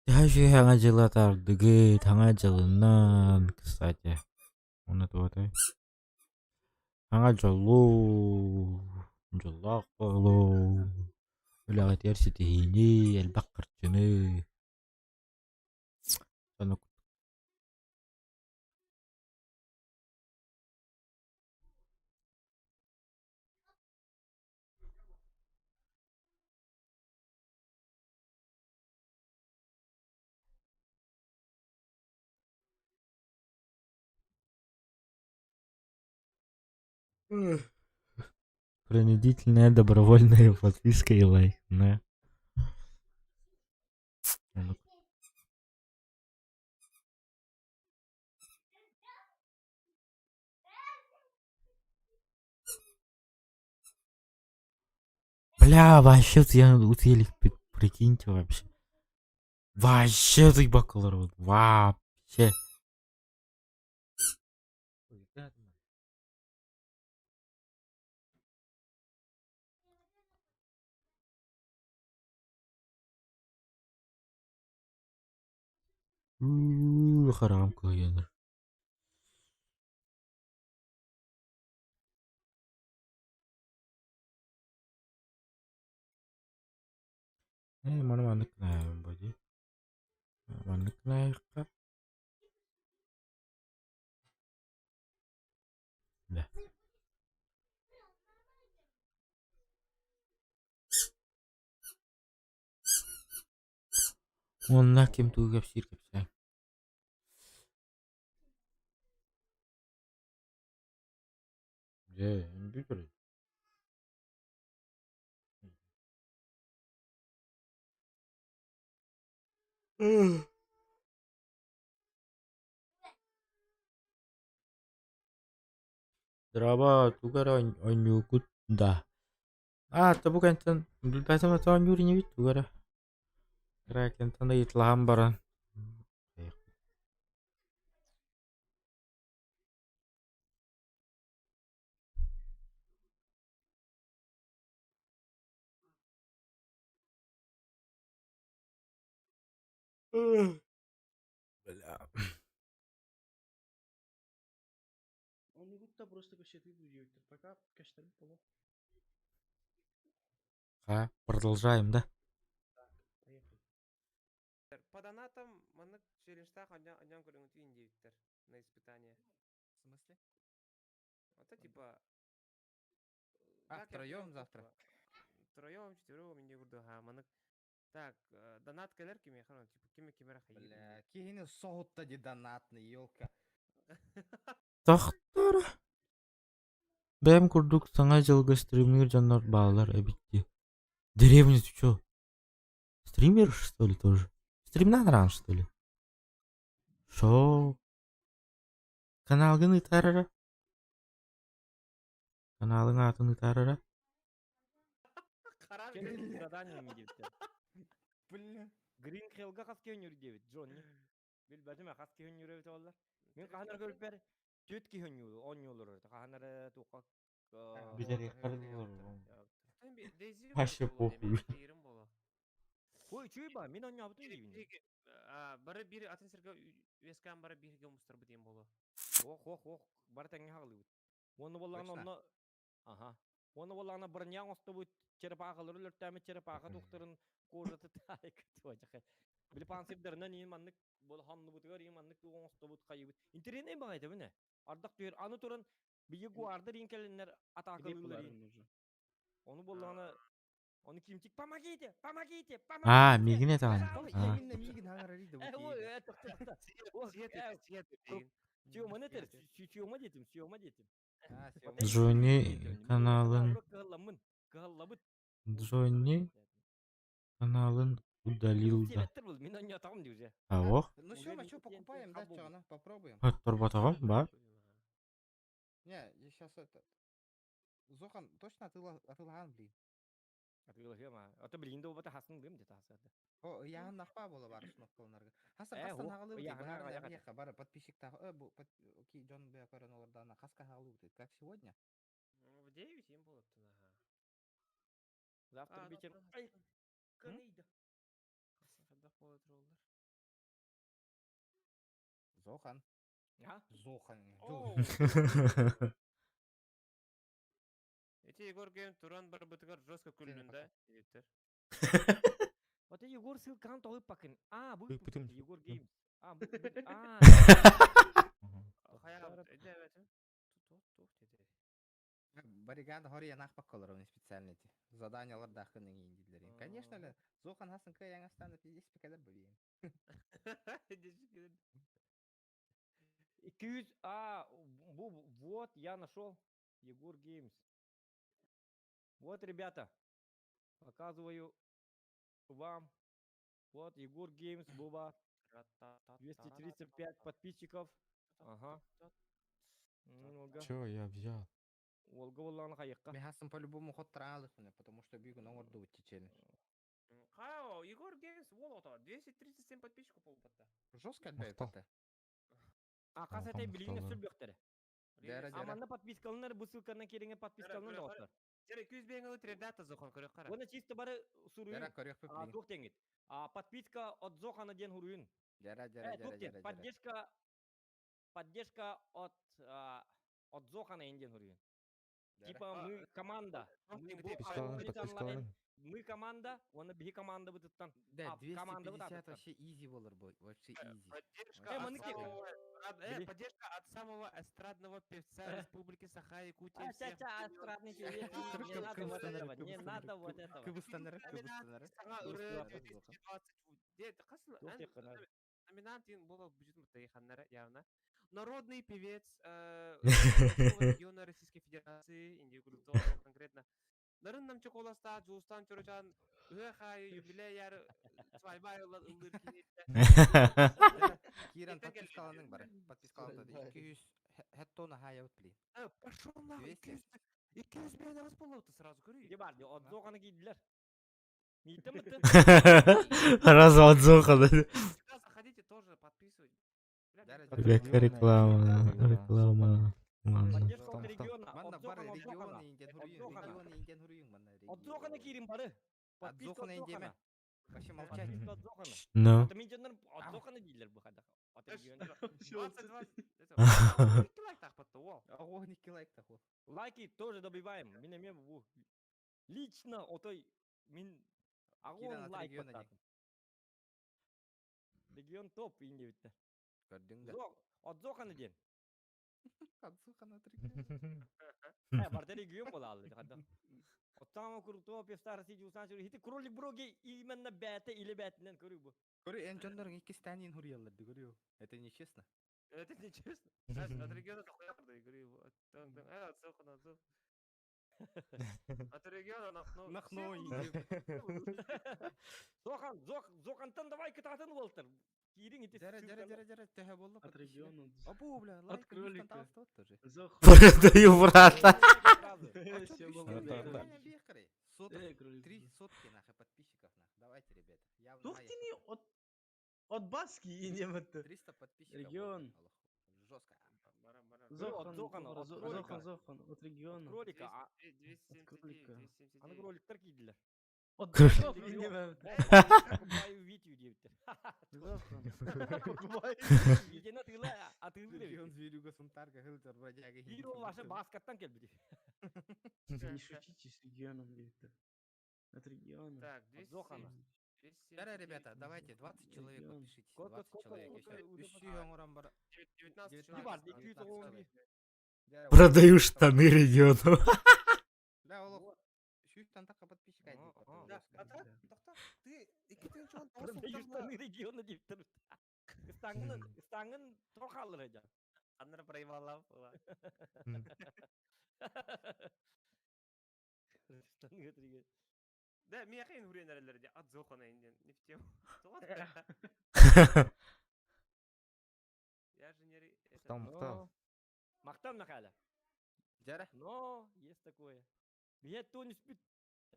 Төһө хаҥа дьыла тардыгыт, хаҥа дьылынан, кстати, уонна туотай хаҥа дьоллуу, дьоллоох буолуу, үлэҕитигэр ситиһиини, элбэх харчыны сонук Принудительная добровольная подписка и лайк. На. Бля, вообще я утелик, прикиньте вообще. Вообще заебакалар вот. Вообще. Хараҕым кыайанар. Ээ, маны маннык гынаайабын бо дии. Маннык гынаайахха. Да. Уонна ким тугу кэпсиир кэпсээн. Дьэ, бүтэр. Драба тугу эрэ оонньуугут да? Аа, тобу кэнтэн билбэтим ата оонньуур инибит тугу эрэ. Кракентан ыйыталаһан баран. Бля. Оннугутта просто кэпсэтии диэбиттэр. Пока кэштэрбит боло. А, продолжаем, да? Поехали. По донатам маннык челленджтаах анньан көрүҥүтүн диэбиттэр на испытание. В смысле? Это типа... А, втроем завтра? Втроем, четвером, не курдук, а маннык Так, донат кэлэр кимиэхэ, типа кими кимэрэ хайыы. Бля, киһини соһутта ди донатный, елка. Тохтор. Бэйэм курдук Саҥа дьылга стримнир дьоннор бааллар эбит дии. Деревня ты чё? Стример, что ли, тоже? Стримнан ран, что ли? Шо? Каналгын ыытаарара? Каналың аатын ыытаарара? Задание диэбиттэр. Бля. Green Hellга хас киһи өннүүр диэбит Джонни. Билбэтим хас киһи өннүүр эбит оллар. Мин хаһан эрэ көрбөр түөрт киһи өннүүр оонньуулар хаһан эрэ туохха Вообще похуй. Ой, үчүгэй ба, мин оонньообутум диибин. Бары биир атын сиргэ үөскээн бары бииргэ мустарбыт диэн буолуо. Ох, ох, ох, бары тэҥҥэ хаҕылыыбыт. Уонна буоллаҕына онно аха. Уонна буоллаҕына броня оҥостобут черепахалары өлөртөөмүт черепаха туохтарын кожаты таайык туочаха. Били панцирдарынан иин маннык бол ханныбытыгар иин маннык туох оҥостобут хайыбыт. Интэриэнэй баҕайы бine. Ардах түһэр. Аны туран биги гуардар иин кэлиннэр атаакалыыллар иин. Ону буоллаҕына Ону кимчик помогите, помогите, помогите. Аа, миигин этэҕин. Аа. Миигин хаҥарар да Сёма этер, Сёма диэтим, Сёма диэтим. Джонни каналын Джонни каналын удалил да. А ох. Ну Сёма, что покупаем, да, что она, попробуем. Торботоҕом бар. Не, я сейчас это... Зохан точно атылахан блин. Атыылаһыам аа. Ото билигин да буолбата хасын ылыам дии таһасыарда. О, ыйааһын нахпаа буола баар кнопкаланарга. Хаса Э, хастан һуох, хаҕалыы ыйааһына быһааран аҕайах этэ. эбиэххэ бары подписчиктаах э бу под ки дьон бэйэ көрөн олордаҕына хаска хаҕалыы как сегодня? В 9 им болуттун аха. Завтра А, вечером. завтра Ай, Каныйда. Хайдах буола тураллар? Зохан. А? Зохан. Оу. Эти Егор Гейм туран барбытыгар жестко күллүн да? Диэбиттэр. Вот Егор ссылкаҕын тоҕо ыппаккын? А, бу Ыыппытым. Егор Геймс. А, бу а. Хайа өйдөөбөтүм. Туох туох диэтэ? Баррикада хоруйан аахпакка олоробун специально эти. Заданиялардааххын эҥин дииллэрин. Конечно эле Зохан хасын кыайан астаана пиздец кэлэр блин. 200, а, бу, вот, я нашел. Егор Геймс. Вот, ребята, показываю вам. Вот, Егор Геймс, Буба. 235 подписчиков. Ага. Много. Чё я взял? Олга болланы хайыққа. Мен хасын по-любому хоттараалыкпын, потому что бүгүн оҥордубут челлендж. Хао, Егор Геймс, вот ото, 237 подписчиков болбатта. Жестко Махтал. отбэппэтэ. А қас әтэй билигин Махтал. сүрбөхтөрө. Дәрә, дәрә. Аманна подпискаланар бу ссылканан кереңе подпискаланар Дәрә, доғыттар. Дәрә, 200 беңгелі ребята зохон көрөк қара. Оны чисто бары суруйун. Дәрә көрүөхпүт А, билигин. туох теңит. А, подписка от Зохана ден хуруйун. Дәрә, дәрә, Э, дәрә, туох дәрә, тен. дәрә. Поддержка поддержка от а, от Зохана инден хуруйун. Дәрә. Типа мы команда. Мы бу- Подпискаланың, Ай, онлайн. подпискаланың. Мы команда, оны биһи команда бытыттан. Да, А, команда 250 бытаттан. вообще изи болар бу, вообще изи. Поддержка Э, от маны кек. самого Били. поддержка от самого эстрадного певца Республики Саха-Якутия А, всех ча-ча, времен. эстрадный певец. Не надо вот этого, не надо вот этого. Кыбыстанары, кыбыстанары. Саҥа Дұрыс ырыа сұрақ. 2020 Де, қасын, Туох ән- тек қана. номинант ең бола бюджет мытайханнары явно. Народный певец Московского региона Российской Федерации, инди конкретно. Нарын намчы коласта, Жулстан Чорочан, Үхай, юбилей свайба ылыр кинетте. Киран Ертең келді. подпискаланың бар. Подпискаланды. 200 хеттона хаябыт блин. Пошел нахуй, 200. 200 миллион раз болуты сразу, көрей. Де бар, от Зохана кийдилер. Мийтен бітті. Раз от Зохана. Всегда заходите тоже, подписывайтесь. Бля, Дәрә, мен- дәрә. Бля, реклама, реклама. Ладно. Поддержка от Махтал. региона. Манна От бар Зохана, от регион Зохана. инден От хуруйун, Зохана. регион инден хуруйун манна. От Зохана кирин бары. От Подписка от Зохана индеме. Зохана. Вообще молчать. Подписка от Зохана. Ну. Это мен жоннор от Зохана дейлер бу хада. От региона. 22, это, 12 лайк тақпатты, о. Ого, 12 лайк таху. Лайки тоже добиваем. Мен эме бу. Лично отой мен Киран агон от лайк региона баттадым. Регион топ инде битти. Көрдүң да. Зох, от Зохана ден. От Зохана от региона. Э, барда регион бола алды хада. От самого крутого певца России Жулсан Чуру. Хити кролик броги именно бәте или бәтинен көрү бу. Көрү, эн жоннорун икки станин хуруялларды көрү. Это нечестно. Это нечестно. Знаешь, от региона дохуя я говорю, вот, от Зохана, от Зохана. От региона нахно. Нахно Зохан, Зох, Зохантан давай кытатын болтыр. Кирин ити Дәрә, дәрә, дәрә, дәрә, төһө болду. От региона. Абу, бля, От лайк кролика. тоже. Зохан. Продаю брата. Всё Сразу. было, Да, да. Соток, Э, кролик. три сотки нахуй подписчиков нахуй. Давайте, ребята. Явно Тух ты не от от Баски и не вот. 300 подписчиков. Регион. Жестко. Зохан, Зохана, от Зохан, кролика. Зохан, Зохан, от региона. Кролика, а 279, кролика. аны 279. кроликтер кийдилер. От Кролик. Зохан и не вот. Покупаю Витю дептер. Зохан. Витяны тыла, атылыр. Регион зверюга сунтарга хылтар бродяга. Бир ол башы баскаттан келбиди. Не шутите с регионом, ребята. От региона. Так, От Зохана. 279. Дара, ребята, давайте 20 человек Регион. подпишитесь. Сколько, 20 сколько, человек сколько еще. уже Үш оңорон бар. 19 19 человек. бар, 19 211. человек. Дәрә, Продаю штаны региону. Бля, олох. Сүүстэн тахса подписчик айдын. А, а. Да, а так, тоқта, ты 2019 Продаю штаны региона дептер. Стаңын, стаңын тоқалыр эжа. Аннар проебала. Штаны от региона. Да, мен қайын хүрен әрелерде от Зохана инден, не в тему. Я же не... это- Махтал, махтал. Мактан Михаила. Дәрә. Но есть такое. Бие Тунис бит.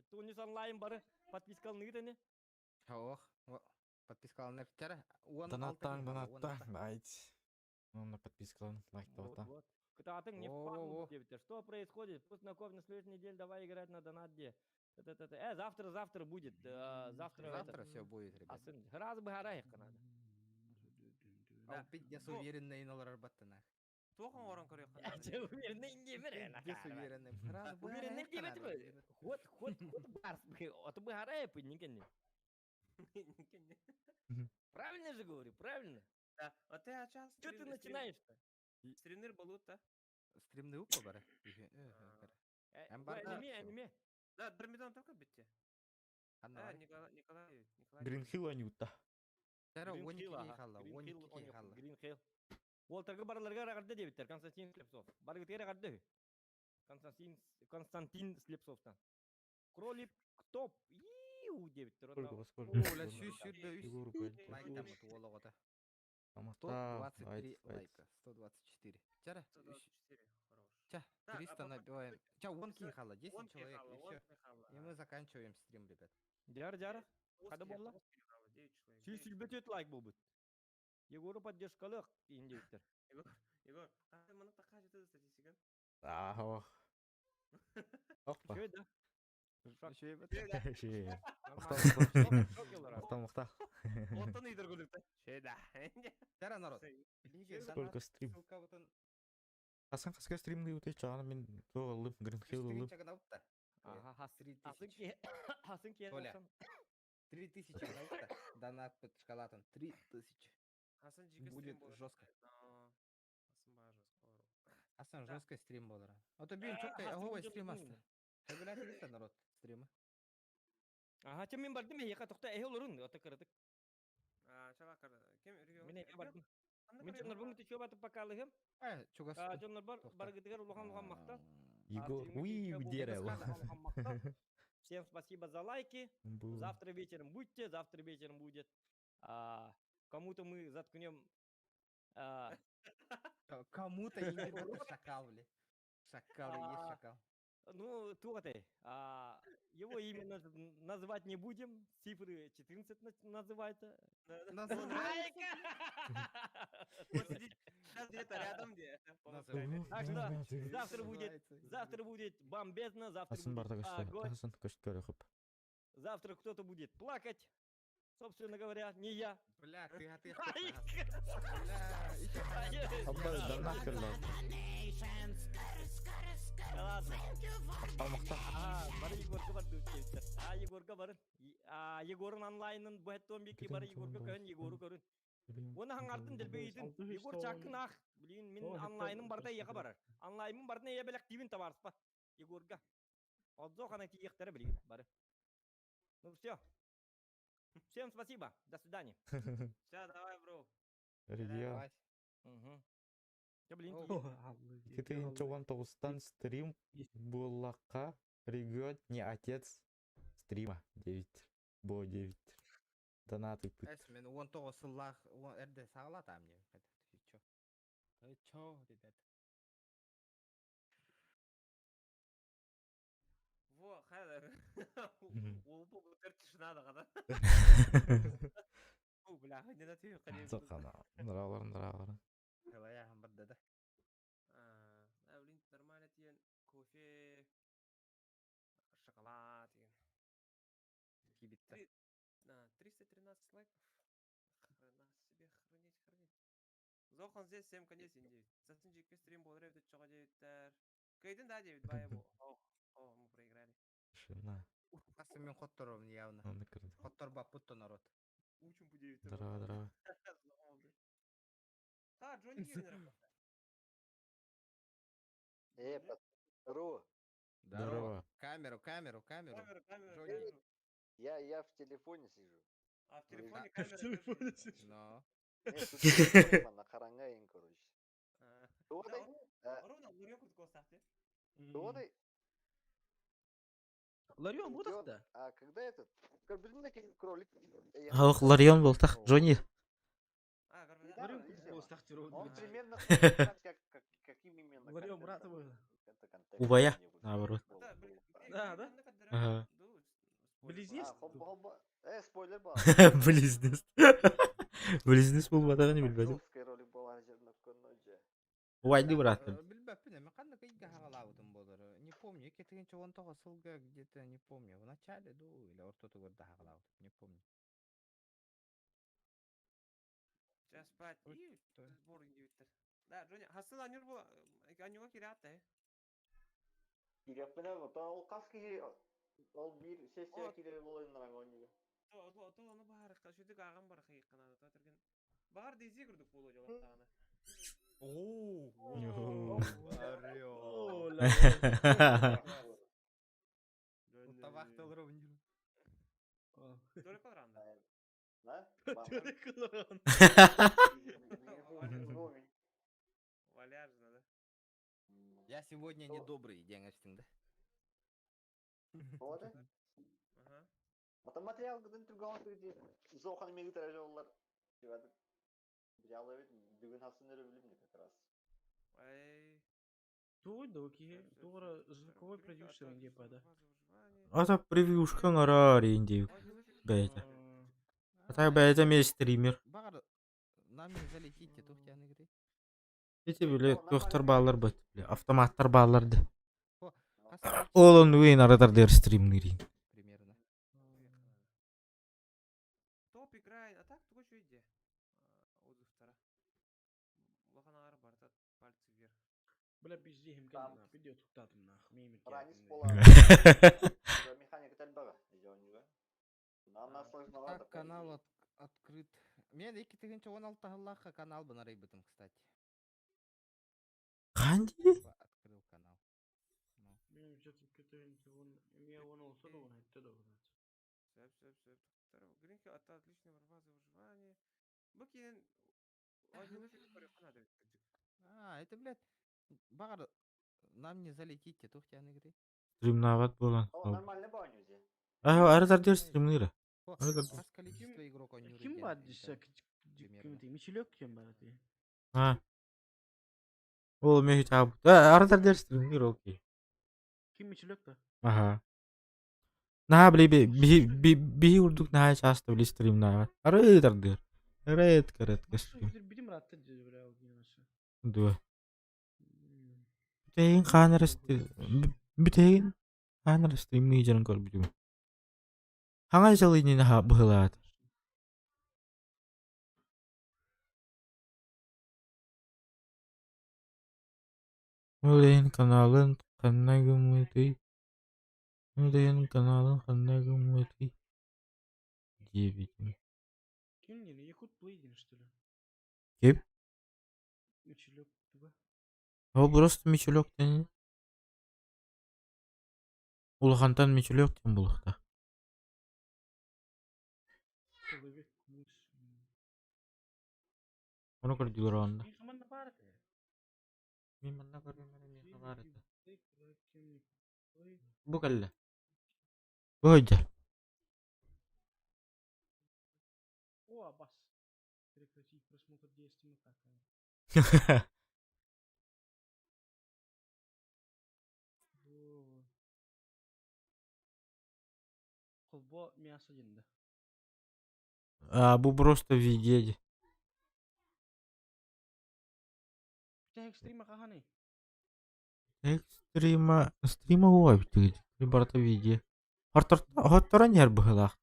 Тунис онлайн бары подпискалны гитене. Ох, подпискаланыр. Дәрә. Донаттан, донаттан. Давайте. Ну, на подписка, лайк Вот, то вот. Кытаатын не О, впадлу о. дептер. Что происходит? Пусть знакомь на следующей неделе давай играть на донат где. Т-т-т-т. Завтра, завтра будет. Завтра. Завтра все будет, ребята. Асын. Раз бы гарай надо. Да. Пиздец уверенный инолар баттына. Тохон орон көрөк. Уверенный не мере. Пиздец уверенный. Раз бы Уверенный не мере. Ход, ход, ход барс. От бы гарай пынникенне. Правильно же говорю, правильно? Да, а ты а час. Что ты начинаешь-то? Стримнер болут, да? Стримны упа бара. Аниме, аниме. Да, бір миллион только бітті. А, Николай, Николай, Николай. Гринхилл анюта. Дәрі 12 халла, 12 халла. Гринхилл. Ол тағы барларға рағарды дебіттер, Константин Клепцов. Баргытер рағарды. Константин, Константин Слепцовтан. Кролик топ. Иу диэбиттэр. Сколько во сколько? Оля, 123 Егор Пальто. лайк там уол оҕото. Амахта, 123 лайка, 124. Чара, 124, хорош. Ча, Так, а 300 потом набиваем. Ча, он кихала, 10 Он человек, кихала, и он все. кихала. И мы заканчиваем стрим, ребят. Дьар, дьар. Хада буолла? 9 человек. 124 лайк буолбут. Егору поддержкалык диин диэбиттэр. Егор, Егор, а маны такая же статистика. Ах, Опа. Үчүгэй да? Ши. Нормально. Махтал, махтал. Оттон ыйдар көлүктэ. Шеда. Чара, народ. Сколько стрим? Ссылка Хасан хаска стрим дыют чаана мен то алып Грин Хилл алып. Ага, хасын ки хасын ки Толя. 3000 гынабытта. Донат под шоколадом. 3000. Хасан жиге Будет стрим болар. жестко. Хасан баа жестко болар. Асан Да. жесткий стрим болар. А то бин чоккай Хасан аговай видео стрим бутын. аста. Хөбүләтигит народ стримы. Ага, чем мен бардым эһиэхэ тохто эһи олорун, ото кыратык. А, чалакар. Кем регион? Мен эһиэхэ бардым. Мин дьоннорбун үтүчүө батып бакалыһым. Э, чугас. А, дьоннорбор барыгытыгар улахан улахан махтал. Егор, уи, дерево. Всем спасибо за лайки. Бу. Завтра вечером будьте, завтра вечером будет. А, кому-то мы заткнем. а, Кому-то именно шакал, бля. Шакал и есть А, шакал. Ну, туготы. А, его имя назвать не будем. Цифры 14 называется. Он сидит сейчас где-то рядом, где? Так что завтра будет, завтра будет бомбезно, завтра Хасан будет бардак огонь. Хасан көстөр хып. Завтра кто-то будет плакать. Собственно говоря, не я. Бля, ты а ты. Абба донат керлер. Да ладно. Мактал мактал. А, бары Егорга бар деп келиптер. А, Егорга барын. А, Егорун онлайнын бу хеттон бики бары Егорга көрүн, Егору көрүн. Оны хаңардын делбейтин. Егор чакын ах. Блин, мен онлайным барда яга барар. Онлайным барда я белек тибин табарыспа. Егорга. Отзо хана тиектері билин бары. Ну все. Всем спасибо. До свидания. Все, давай, бро. Регион. Угу. Я, блин, тиек. 2019 стрим буллака регион не отец стрима 9. Бо 9. Донаты пыт. Эс мен 19 сыллах эрде сагалат а мне. Ты чё? Ты чё, ребят? Во, хайда. Ол бұл көтер тишина да қада. О, бля, не на тебе қане. Сақана. Ныралар, ныралар. Хылая барда да. А, блин, нормально тиен кофе, шоколад деген. Кибитте. На, 313 лайков. Хрена себе, хранить, хранить. Зохан здесь 7 конец 9. Засын жеке стрим болар еді чоға 9-тер. Кейден да 9 бай бу. Ох, о, мы проиграли. Тишина. Асы мен хоттором явно. Аны кырды. Хоттор баппут народ. Учим по 9. Здорово, здорово. Ха, Джонни Гейнер. Э, здорово. Здорово. Камеру, камеру, камеру. Камеру, камеру, Джонни. камеру. Я в телефоне сижу. А в телефоне В камера. телефоне сижу. Но. Нет, тут телефон на Харангаин, короче. Туодай, Ровно Ларьон куртку оставьте. туодай, Ларион бу да. а когда этот? Кролик. Ах, Ларион был так, Джонни. А, короче, Ларион куртку Он оставьте. примерно как, как, каким именно Ларион брата контентом? был. Это контекст Убая, не вышло. наоборот. Был- Да, был блин, правильно. Да, да? Ага. Близнец? А, хоп, хоп, спойлер был. Близнец. Близнец был батагын билбедим. Жесткая ролик была зерноконожа. Убайды братым. Билбэппин эми кандай кыйга хагалаабытым болор. Не помню, 2019 сылга где-то не помню. В начале ду или ортотугар да хагалаабытым, не помню. Сейчас спать. И сбор индивидтер. Да, Джонни, Хасан анюр был, анюга кирят, э. Киреппинэ, ол каски ол бир сессия кире болойын рангонига. То, то, то, аны баар, шүтүк агам бар кыйккана, то терген. Багар дейзи курдук болу жолактаганы. О, Табакты олором Дөрө калранда. Да? Валяжно, да. Я сегодня не добрый диэн эстиҥ да. Вот. Потом материал гытын түргөн түргү зохан меги тәрәжә Материалы бүгүн хасын өрөбүлүм как раз. Тугуй да киһи тугара звуковой продюсер депа да. Ата превьюшка ҥараар индии бэйэтэ. Ата бэйэтэ эмиэ стример. Баҕар нам не залетите туох диэн игры. Ити били туохтар бааллар быт били автоматтар бааллар да. Ол оннугу аратар стримныырин. Примерно. Топ играет, а так тугу үчүгэй отзывтара. Улахан аҥаар барыта пальцы вверх. Бля пиздехим кэллим видео туктаатым нах миимир Ранис буола механика тэлбэҕэ дьонньуга. Нам сложновато. Так канал от, открыт. Мен 2016 сыллаахха каналбын арыйбытым, кстати. Хаан дии? Открыл канал. Мен эмиэ он олса да он этте да Сөп, сөп, сөп. Гринки это отличная борьба за выживание. Бу киин А, это, блядь, баҕар нам не залетите, туох диэн игры. Стримнаабат буолан. Нормально баанньу дии. Аа, арытар стримныыра. Хас количество игрок ойнуур Ким бар десе Мичелек ким бар дии. А. Ол мехи таабыт. Арытар стримныыр окей. Ким Мичелек да? Аха. Наһаа били биһи биһи урдук наһаа часто били стримнаабат. Арыытардыыр. Редко редко стрим. Билим ратта Дуо. Бүтэһигин хаан эрэ бүтэһигин хаан эрэ стримныы дьарын көрбүтүм. Хаҥа дьыл иннинэ быһылаат. Ол иһин каналын ханна гыммытый Ол иһин каналын ханна гыммытый диэбитим. Ким диэн Якут Плей диэн что ли? Ким? Мичелек туга? Ол просто Мичелек диэн Улахантан Мичелек диэн буолуохтаах. Человек мыс. Ону көрдүлэр онно. Мин хаманна баар этэ. Мин манна көрүм эрэ миэхэ баар этэ. Бу кэллэ. Бу сылдьар. О, бас. Прекратить просмотр действий макака. Холбо мясо диэн да. А, бу просто видео. Бүтэһик стрима хаһаный? Стрима стрима уо эбит барыта видео. Хотторон иһэр быһыылаах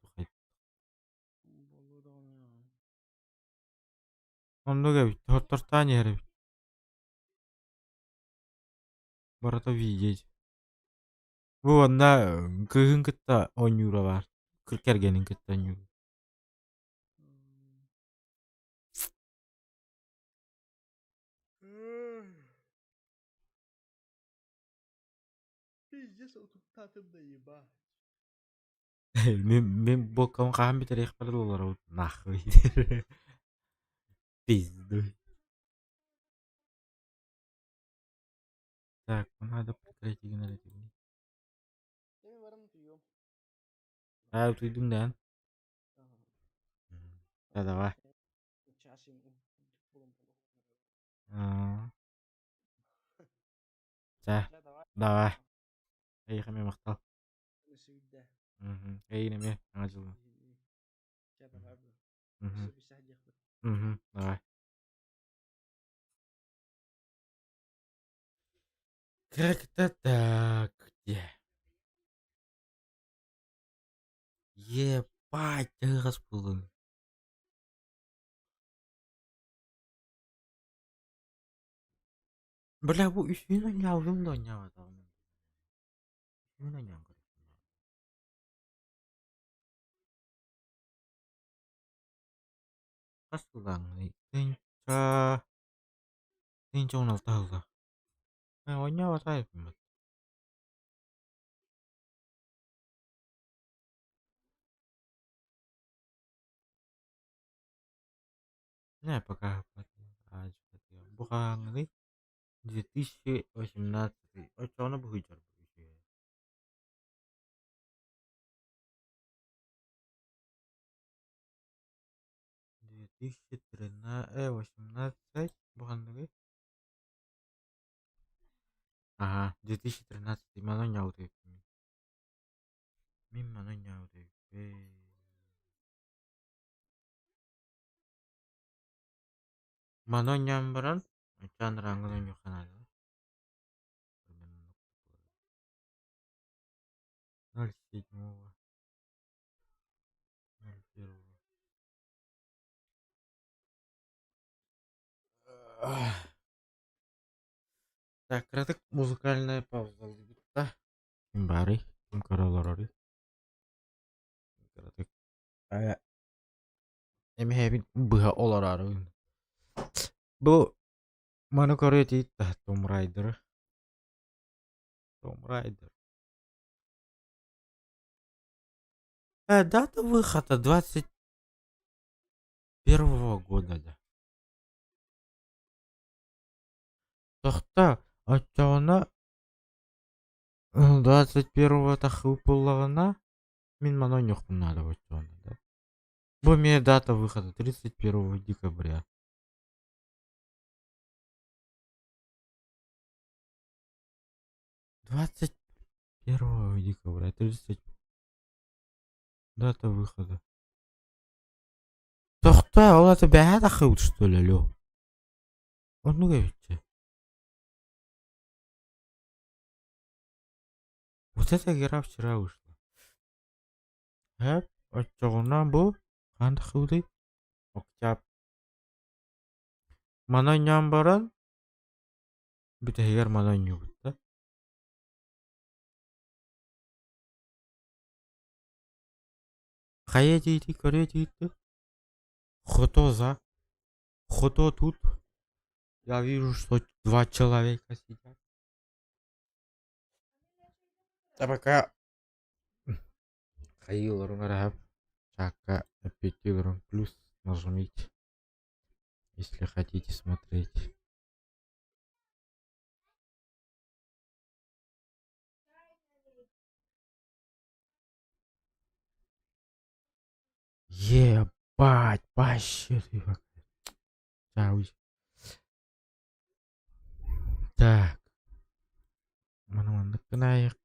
Буолуо даҕаны. Оннук эбит, хоттортоон иһэр эбит. Барыта видео. Бу уонна кыыһын кытта оонньуура баар. Кэргэнин кытта оонньуур. Пиздец, утуктаатым да ебать. Мин мин буоккабын хаһан бүтэриэхпэр олоробут нахуй. Пиздуй. Так, надо прекратить генеративный. Эми баран утуйуом. Аа, утуйдуҥ да? Да, давай. Час булан Аа. Чэ, давай. Эйиэхэ эмиэ махтал. Сүүйдэ. Эйигин эмиэ Саҥа дьылынан. Чэ, давай. Мгм. Сөбүсээх диэхпит. Мгм, давай. Как-то так, где? Ебать, тыгас буолун. Бля, бу үсүһүн оонньообутум да оонньообатаҕым. Үсүһүн оонньоон көрбүтүм. Хас сыллааҥҥыный? Тыһыынча тыһыынча уон алта сыллаах. Ээ, оонньообатах эбиппин. Не, пока бу хаһааҥҥыный? 2018 Оччоҕуна быһыйдьар үчүгэй. 2018 бу ханныгый? Аһаа, 2013 маны оонньообут эбиппин мин. Мин маны оонньообут эбиппин. Маны оонньоон баран, оччоон рангын оонньуохха наада. 07 01. Так, кыратык музыкальная пауза ылбыта. Ким баарый? Ким көрө олороруй? Кыратык эмиһэбин быһа олороорубун. Бу маны көрүө этиит да Том Райдеры. Том Райдер. Дата выхода 21 года да. Тохто, оччоҕуна 21 тахсыбыт буоллаҕына, мин маны оонньуохпун наада оччоҕуна да. Бу эмиэ дата выхода 31 декабря. 21 декабря, 30 дата выхода. Тохто, ол это бэһэ тахсыбыт что ли, алло? Оннук эбит Вот эта игра вчера вышла. Эп, оччоҕуна бу хаан тахсыбытый? Октябрь. Маны оонньоон баран, бүтэһигэр маны оонньуубут да. Хайа диити көрүө диити? Хото за. Хото тут. Я вижу, что два человека сидят. А пока хайыыларын араһап чаакка эппиэттиилэрин плюс нажмите, если хотите смотреть. Ебать, вообще ты Так. Маны маннык гынайык.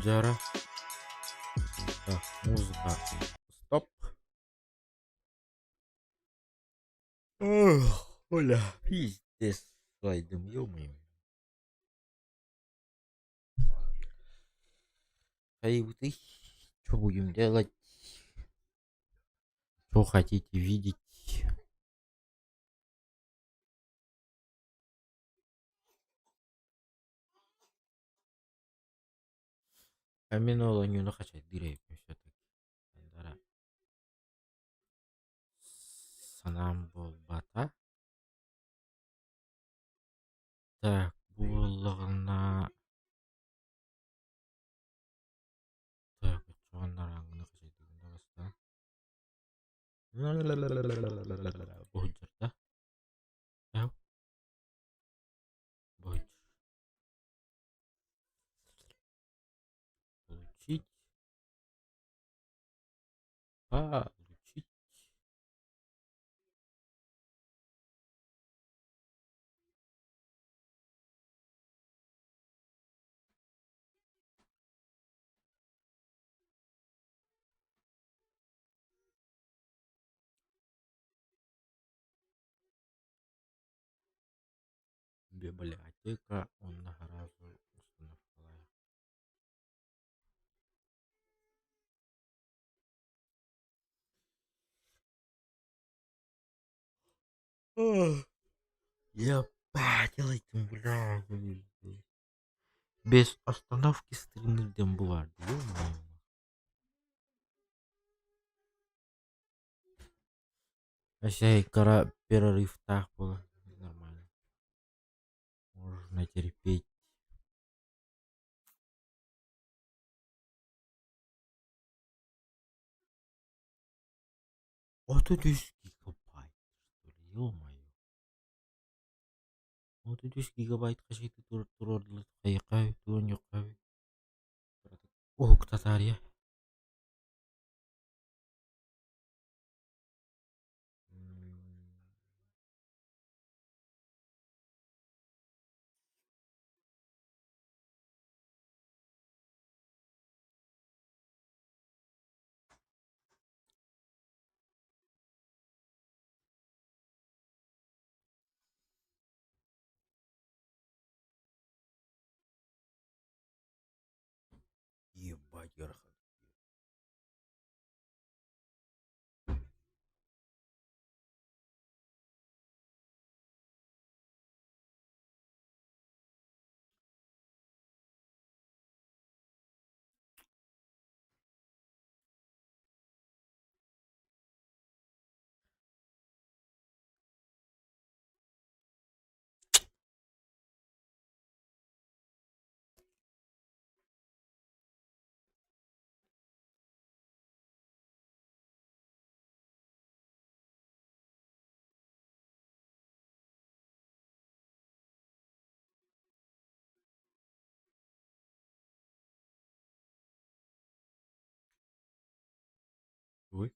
Дьара. Так, музыка. Стоп. Ох, Оля, пиздец, слайдом, ё-моё. Хайбытый, что будем делать? Что хотите видеть? Аминола не хачайдыыр эбиппин всё-таки. Санаам буолбата. Так, бу буоллаҕына Так, оччоҕо арааҥҥыны хачайдыыбын да бастаан. Буһуйдарда. Буһуйдар. Получить. Получить. Библиотека онно сразу установкалаах. Ебать, бля. Без остановки стримнирден бу баар дии, ё-моё. Вообще кыра перерывтаах буолан нормально. Можно терпеть. 33 гигабайт, что ли, ё-моё. 33 гигабайт хачайты туруордулар хайыхха туруонньукка уһукта таарыйа. Ыарахан. Ой.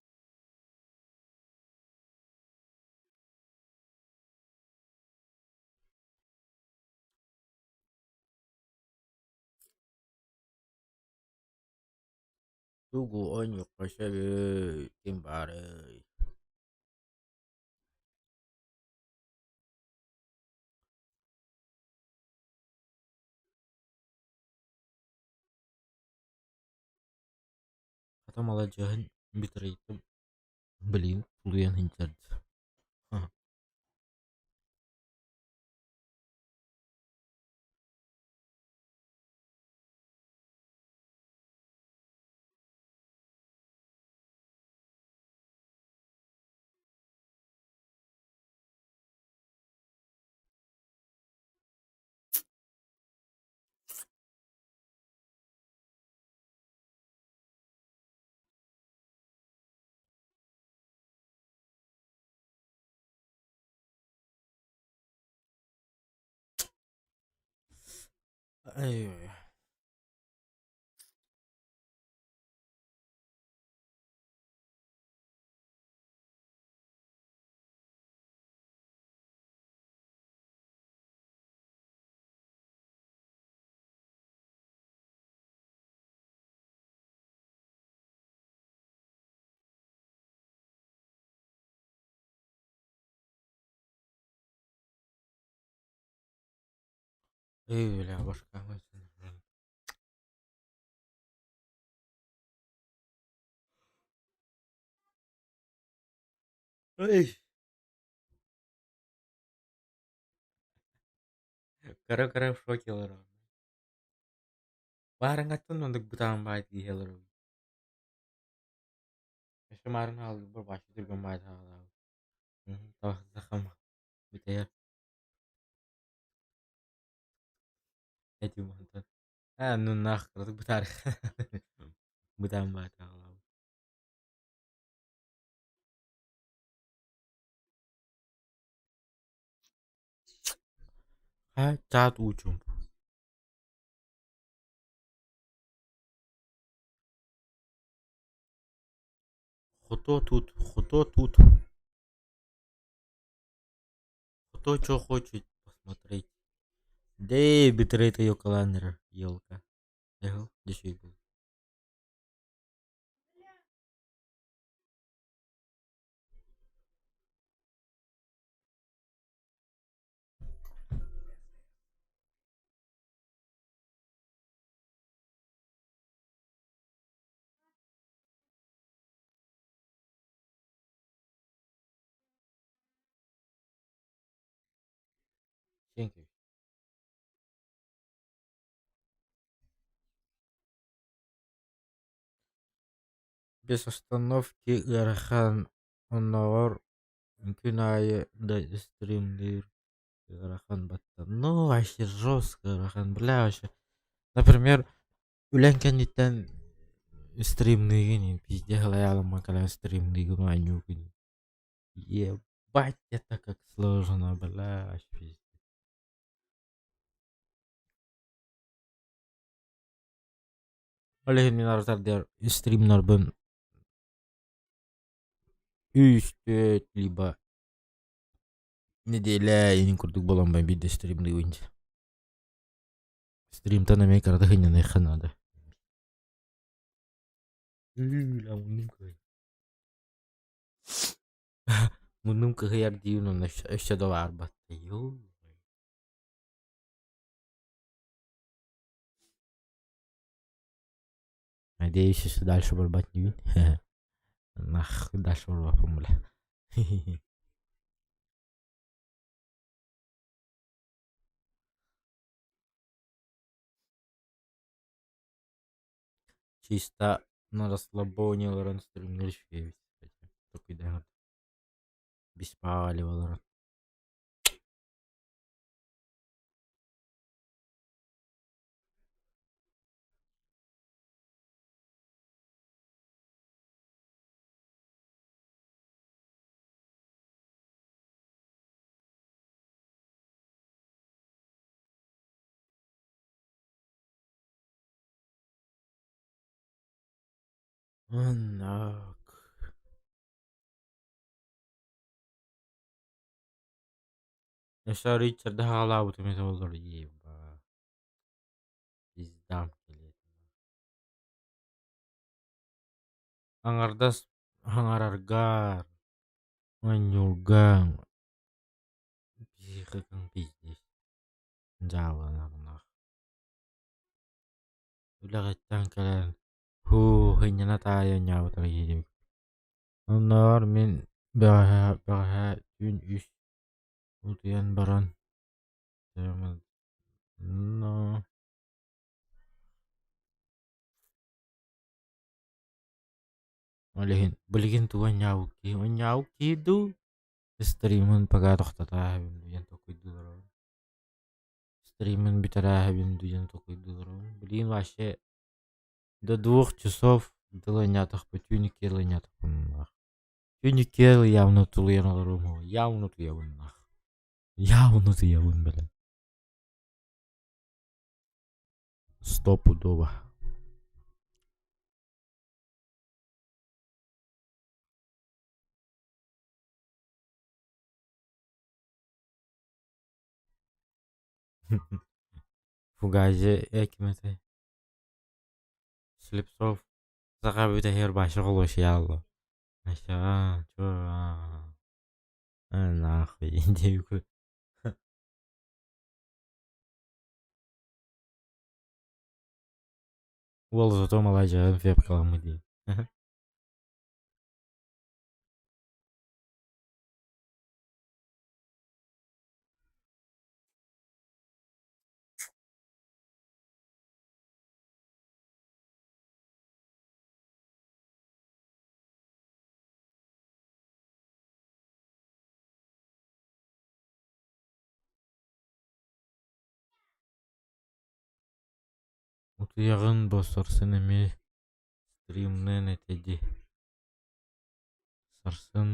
Тугу оонньуохха сөбүй, ким баарый? Хата маладьыаһын битрейты билигин тулуйан сылдьар Ай. Эй, бля, башка Эй! Кыра-кыра в шоке олоробун. Баарыҥҥаттан оннук бытаан баай дии олоробун. Өссө маарын хаалбыппар бааччы түргэн баайда хаалаабыт. Табахтахам бүтэйэр. Этим онтон. Аа, ну нах, кыратык бытаарых. Бытаан баайда хаалаабыт. Ха, чаат уучум. Кто тут? Кто тут? Кто что хочет посмотреть? Дэй, битрейт ёкаланер, елка. Эх, дешевый был. Thank you. Без остановки ыарахан оннооҕор күн аайы да стримниир ыарахан баттан. Ну вообще жестко ыарахан, бля вообще. Например, үлэҥ кэнниттэн стримныыгын пиздец лайаалымма кэлэн стримныыгын оонньуугун. Ебать это как сложно, бля, вообще пиздец. Ол иһин мин арытар стримнарбын үс, түөрт либо неделя иһин курдук буолан баран биирдэ стримныыбын дии. Стримтан эмиэ кыратык сынньаныахха наада. Бля, муннум кыһыйар. Муннум кыһыйар диибин уонна өссө да баарбат. Надеюсь, если дальше барбат не Нах, дальше барбаппын бля. Чисто на расслабоне олорон стримнер үчүгэй эбит. Токуйдаан беспалево олорон. Оннук. Өссө Ричарды хаалаабытым этэ буоллар еба. Пиздам кэлиэ Аҥардас аҥараргар, оонньуургар психикаҥ пиздец дьаабыланарнаах. Үлэҕиттэн кэлэн һуу сынньана таайа оонньообутара киһи Оннооҕор мин бэҕэһээ бэҕэһээ түүн үс утуйан баран Ол иһин билигин тугу оонньообут киһи оонньообут киһи дуу стримын пока тохтотооһубун диэн толкуйдууллар стримин бүтэрээһэбин диэн толкуйдууллар билигин вообще до 2 часов дылы оонньоотохпут түүн икки дылы оонньоотохпун түүн икки дылы явно тулуйан олоруом явно утуйабын явно утуйабын бля стопудово. Фугази ким этэй? Слепцов саха бүтэһигэр баша холуочуйаалла. Нахуй диэбит Уол зато маладьыаһын фепкаламмыт дии. Утуйаҕын бо сарсын эмиэ стримныан этэ дии. Сарсын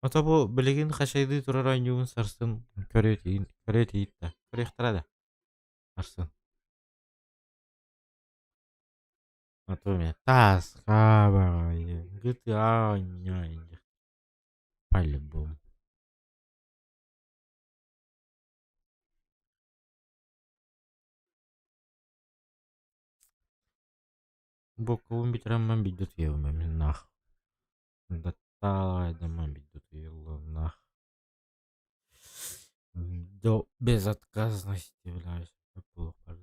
Ото бу билигин хачайдыы турар оонньуубун сарсын көрүө көрүө да көрүөхтэрэ да сарсын. А то меня тоска баҕайы GTA оонньоо по-любому. Бокуун бүтэрэммин биирдэ утуйабын мин нах. Даттаалаайдаммын биирдэ утуйуллуннах. До безотказности блядь буолуохпар.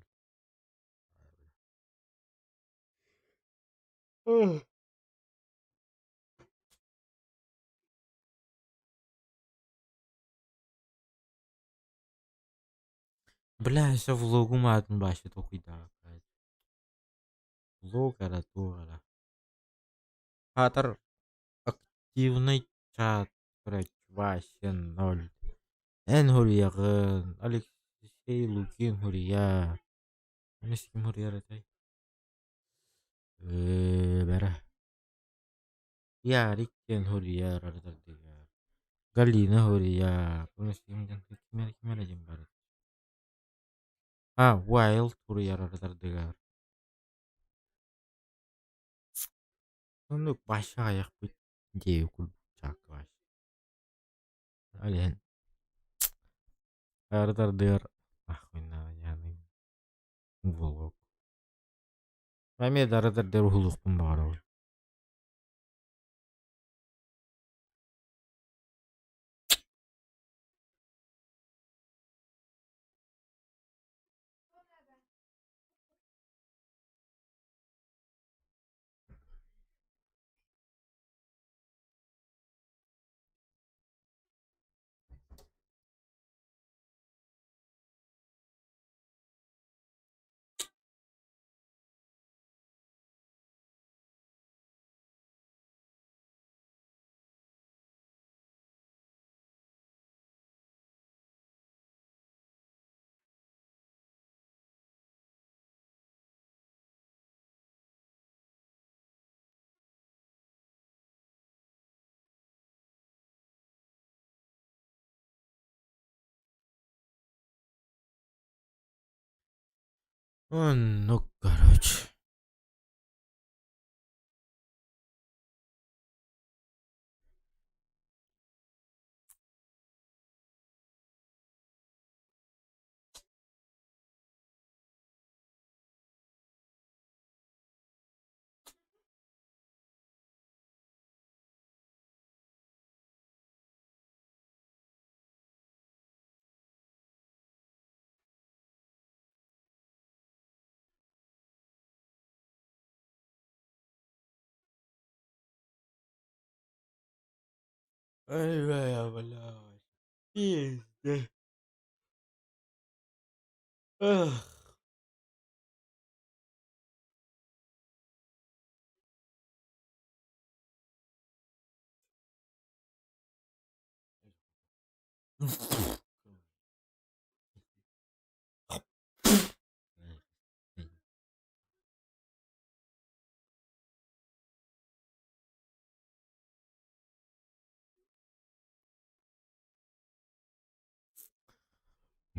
Бля, өссө влогум аатын вообще толкуйдаабакка. Влог эрэ туох эрэ. Аатар активный чат короче вообще ноль. Эн суруйаҕын, Алексей Лукин суруйар. Эмис ким суруйар этэй? Бэрэ. Ярик диэн суруйар ардыгар. Галина суруйар. Ким эрэ ким эрэ диэн баар этэ. А, Wild суруйар ардыгар. Оннук вообще аҕыйахпыт диэби курдук чаакка вообще. Ол иһин ардыгар нахуй влог. Эмиэ да ардыгар уһулуохпун баҕарабын. Оннук, короче. Ай, бля, блядь. Пиздец. Ах.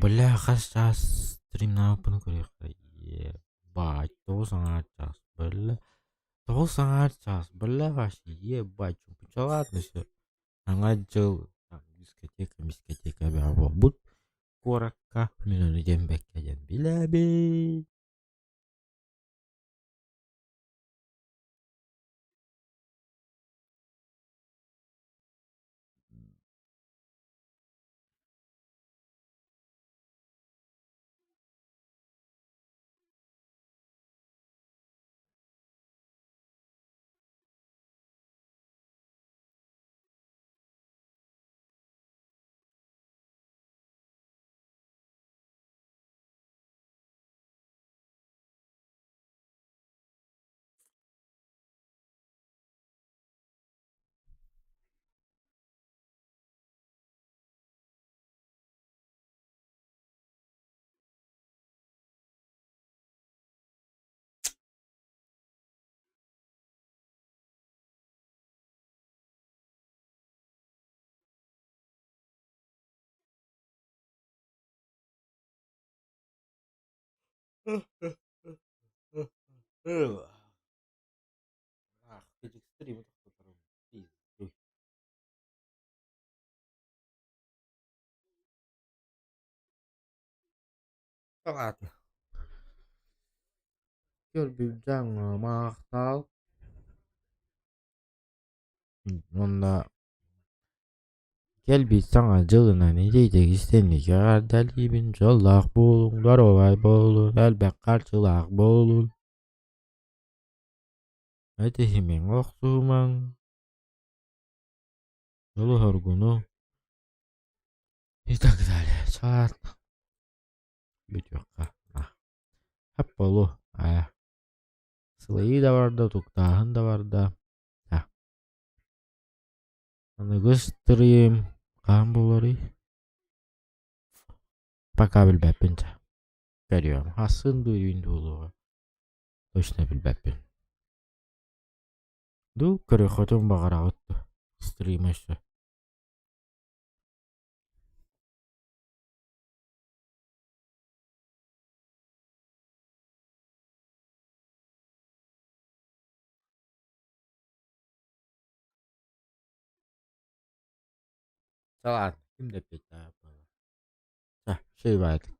Бля, хас чаас стримнаабыппын көрүөххэ. Ебать, тоҕус аҥаар чаас. Бля, тоҕус аҥаар чаас. Бля, вообще, ебать, ладно все. Саҥа дьыл там дискотека, мискотека бөҕө буолбут куоракка. Мин ону диэн бэккэ диэн билэбин. Ах, стримы тохтоторум. Пиздуй. Ладно. Көрбүт махтал. Уонна кэлбит Саҥа дьылынан итиитик-истиҥник эҕэрдэлиибин, дьоллоох буолуҥ, доруобай буолуҥ, элбэх харчылаах буолуҥ. Этиһимэҥ, охсуһумаҥ, дьолу-соргуну и так далее. Ладно. Бүтүөххэ. Хап буолуо. Аа. Сылайыы да барда, утуктааһын да барда. Аныгы стрим хаһан буоларый? Пока билбэппин чэ. Көрүөм. Хасын дуу үүн буолуоҕа. Точно билбэппин. Дуу көрүөххүтүн баҕараҕыт дуо? Стрима еще. Ладно, ким да эппиэттээх буолла. Чэ, үчүгэй баҕайытык.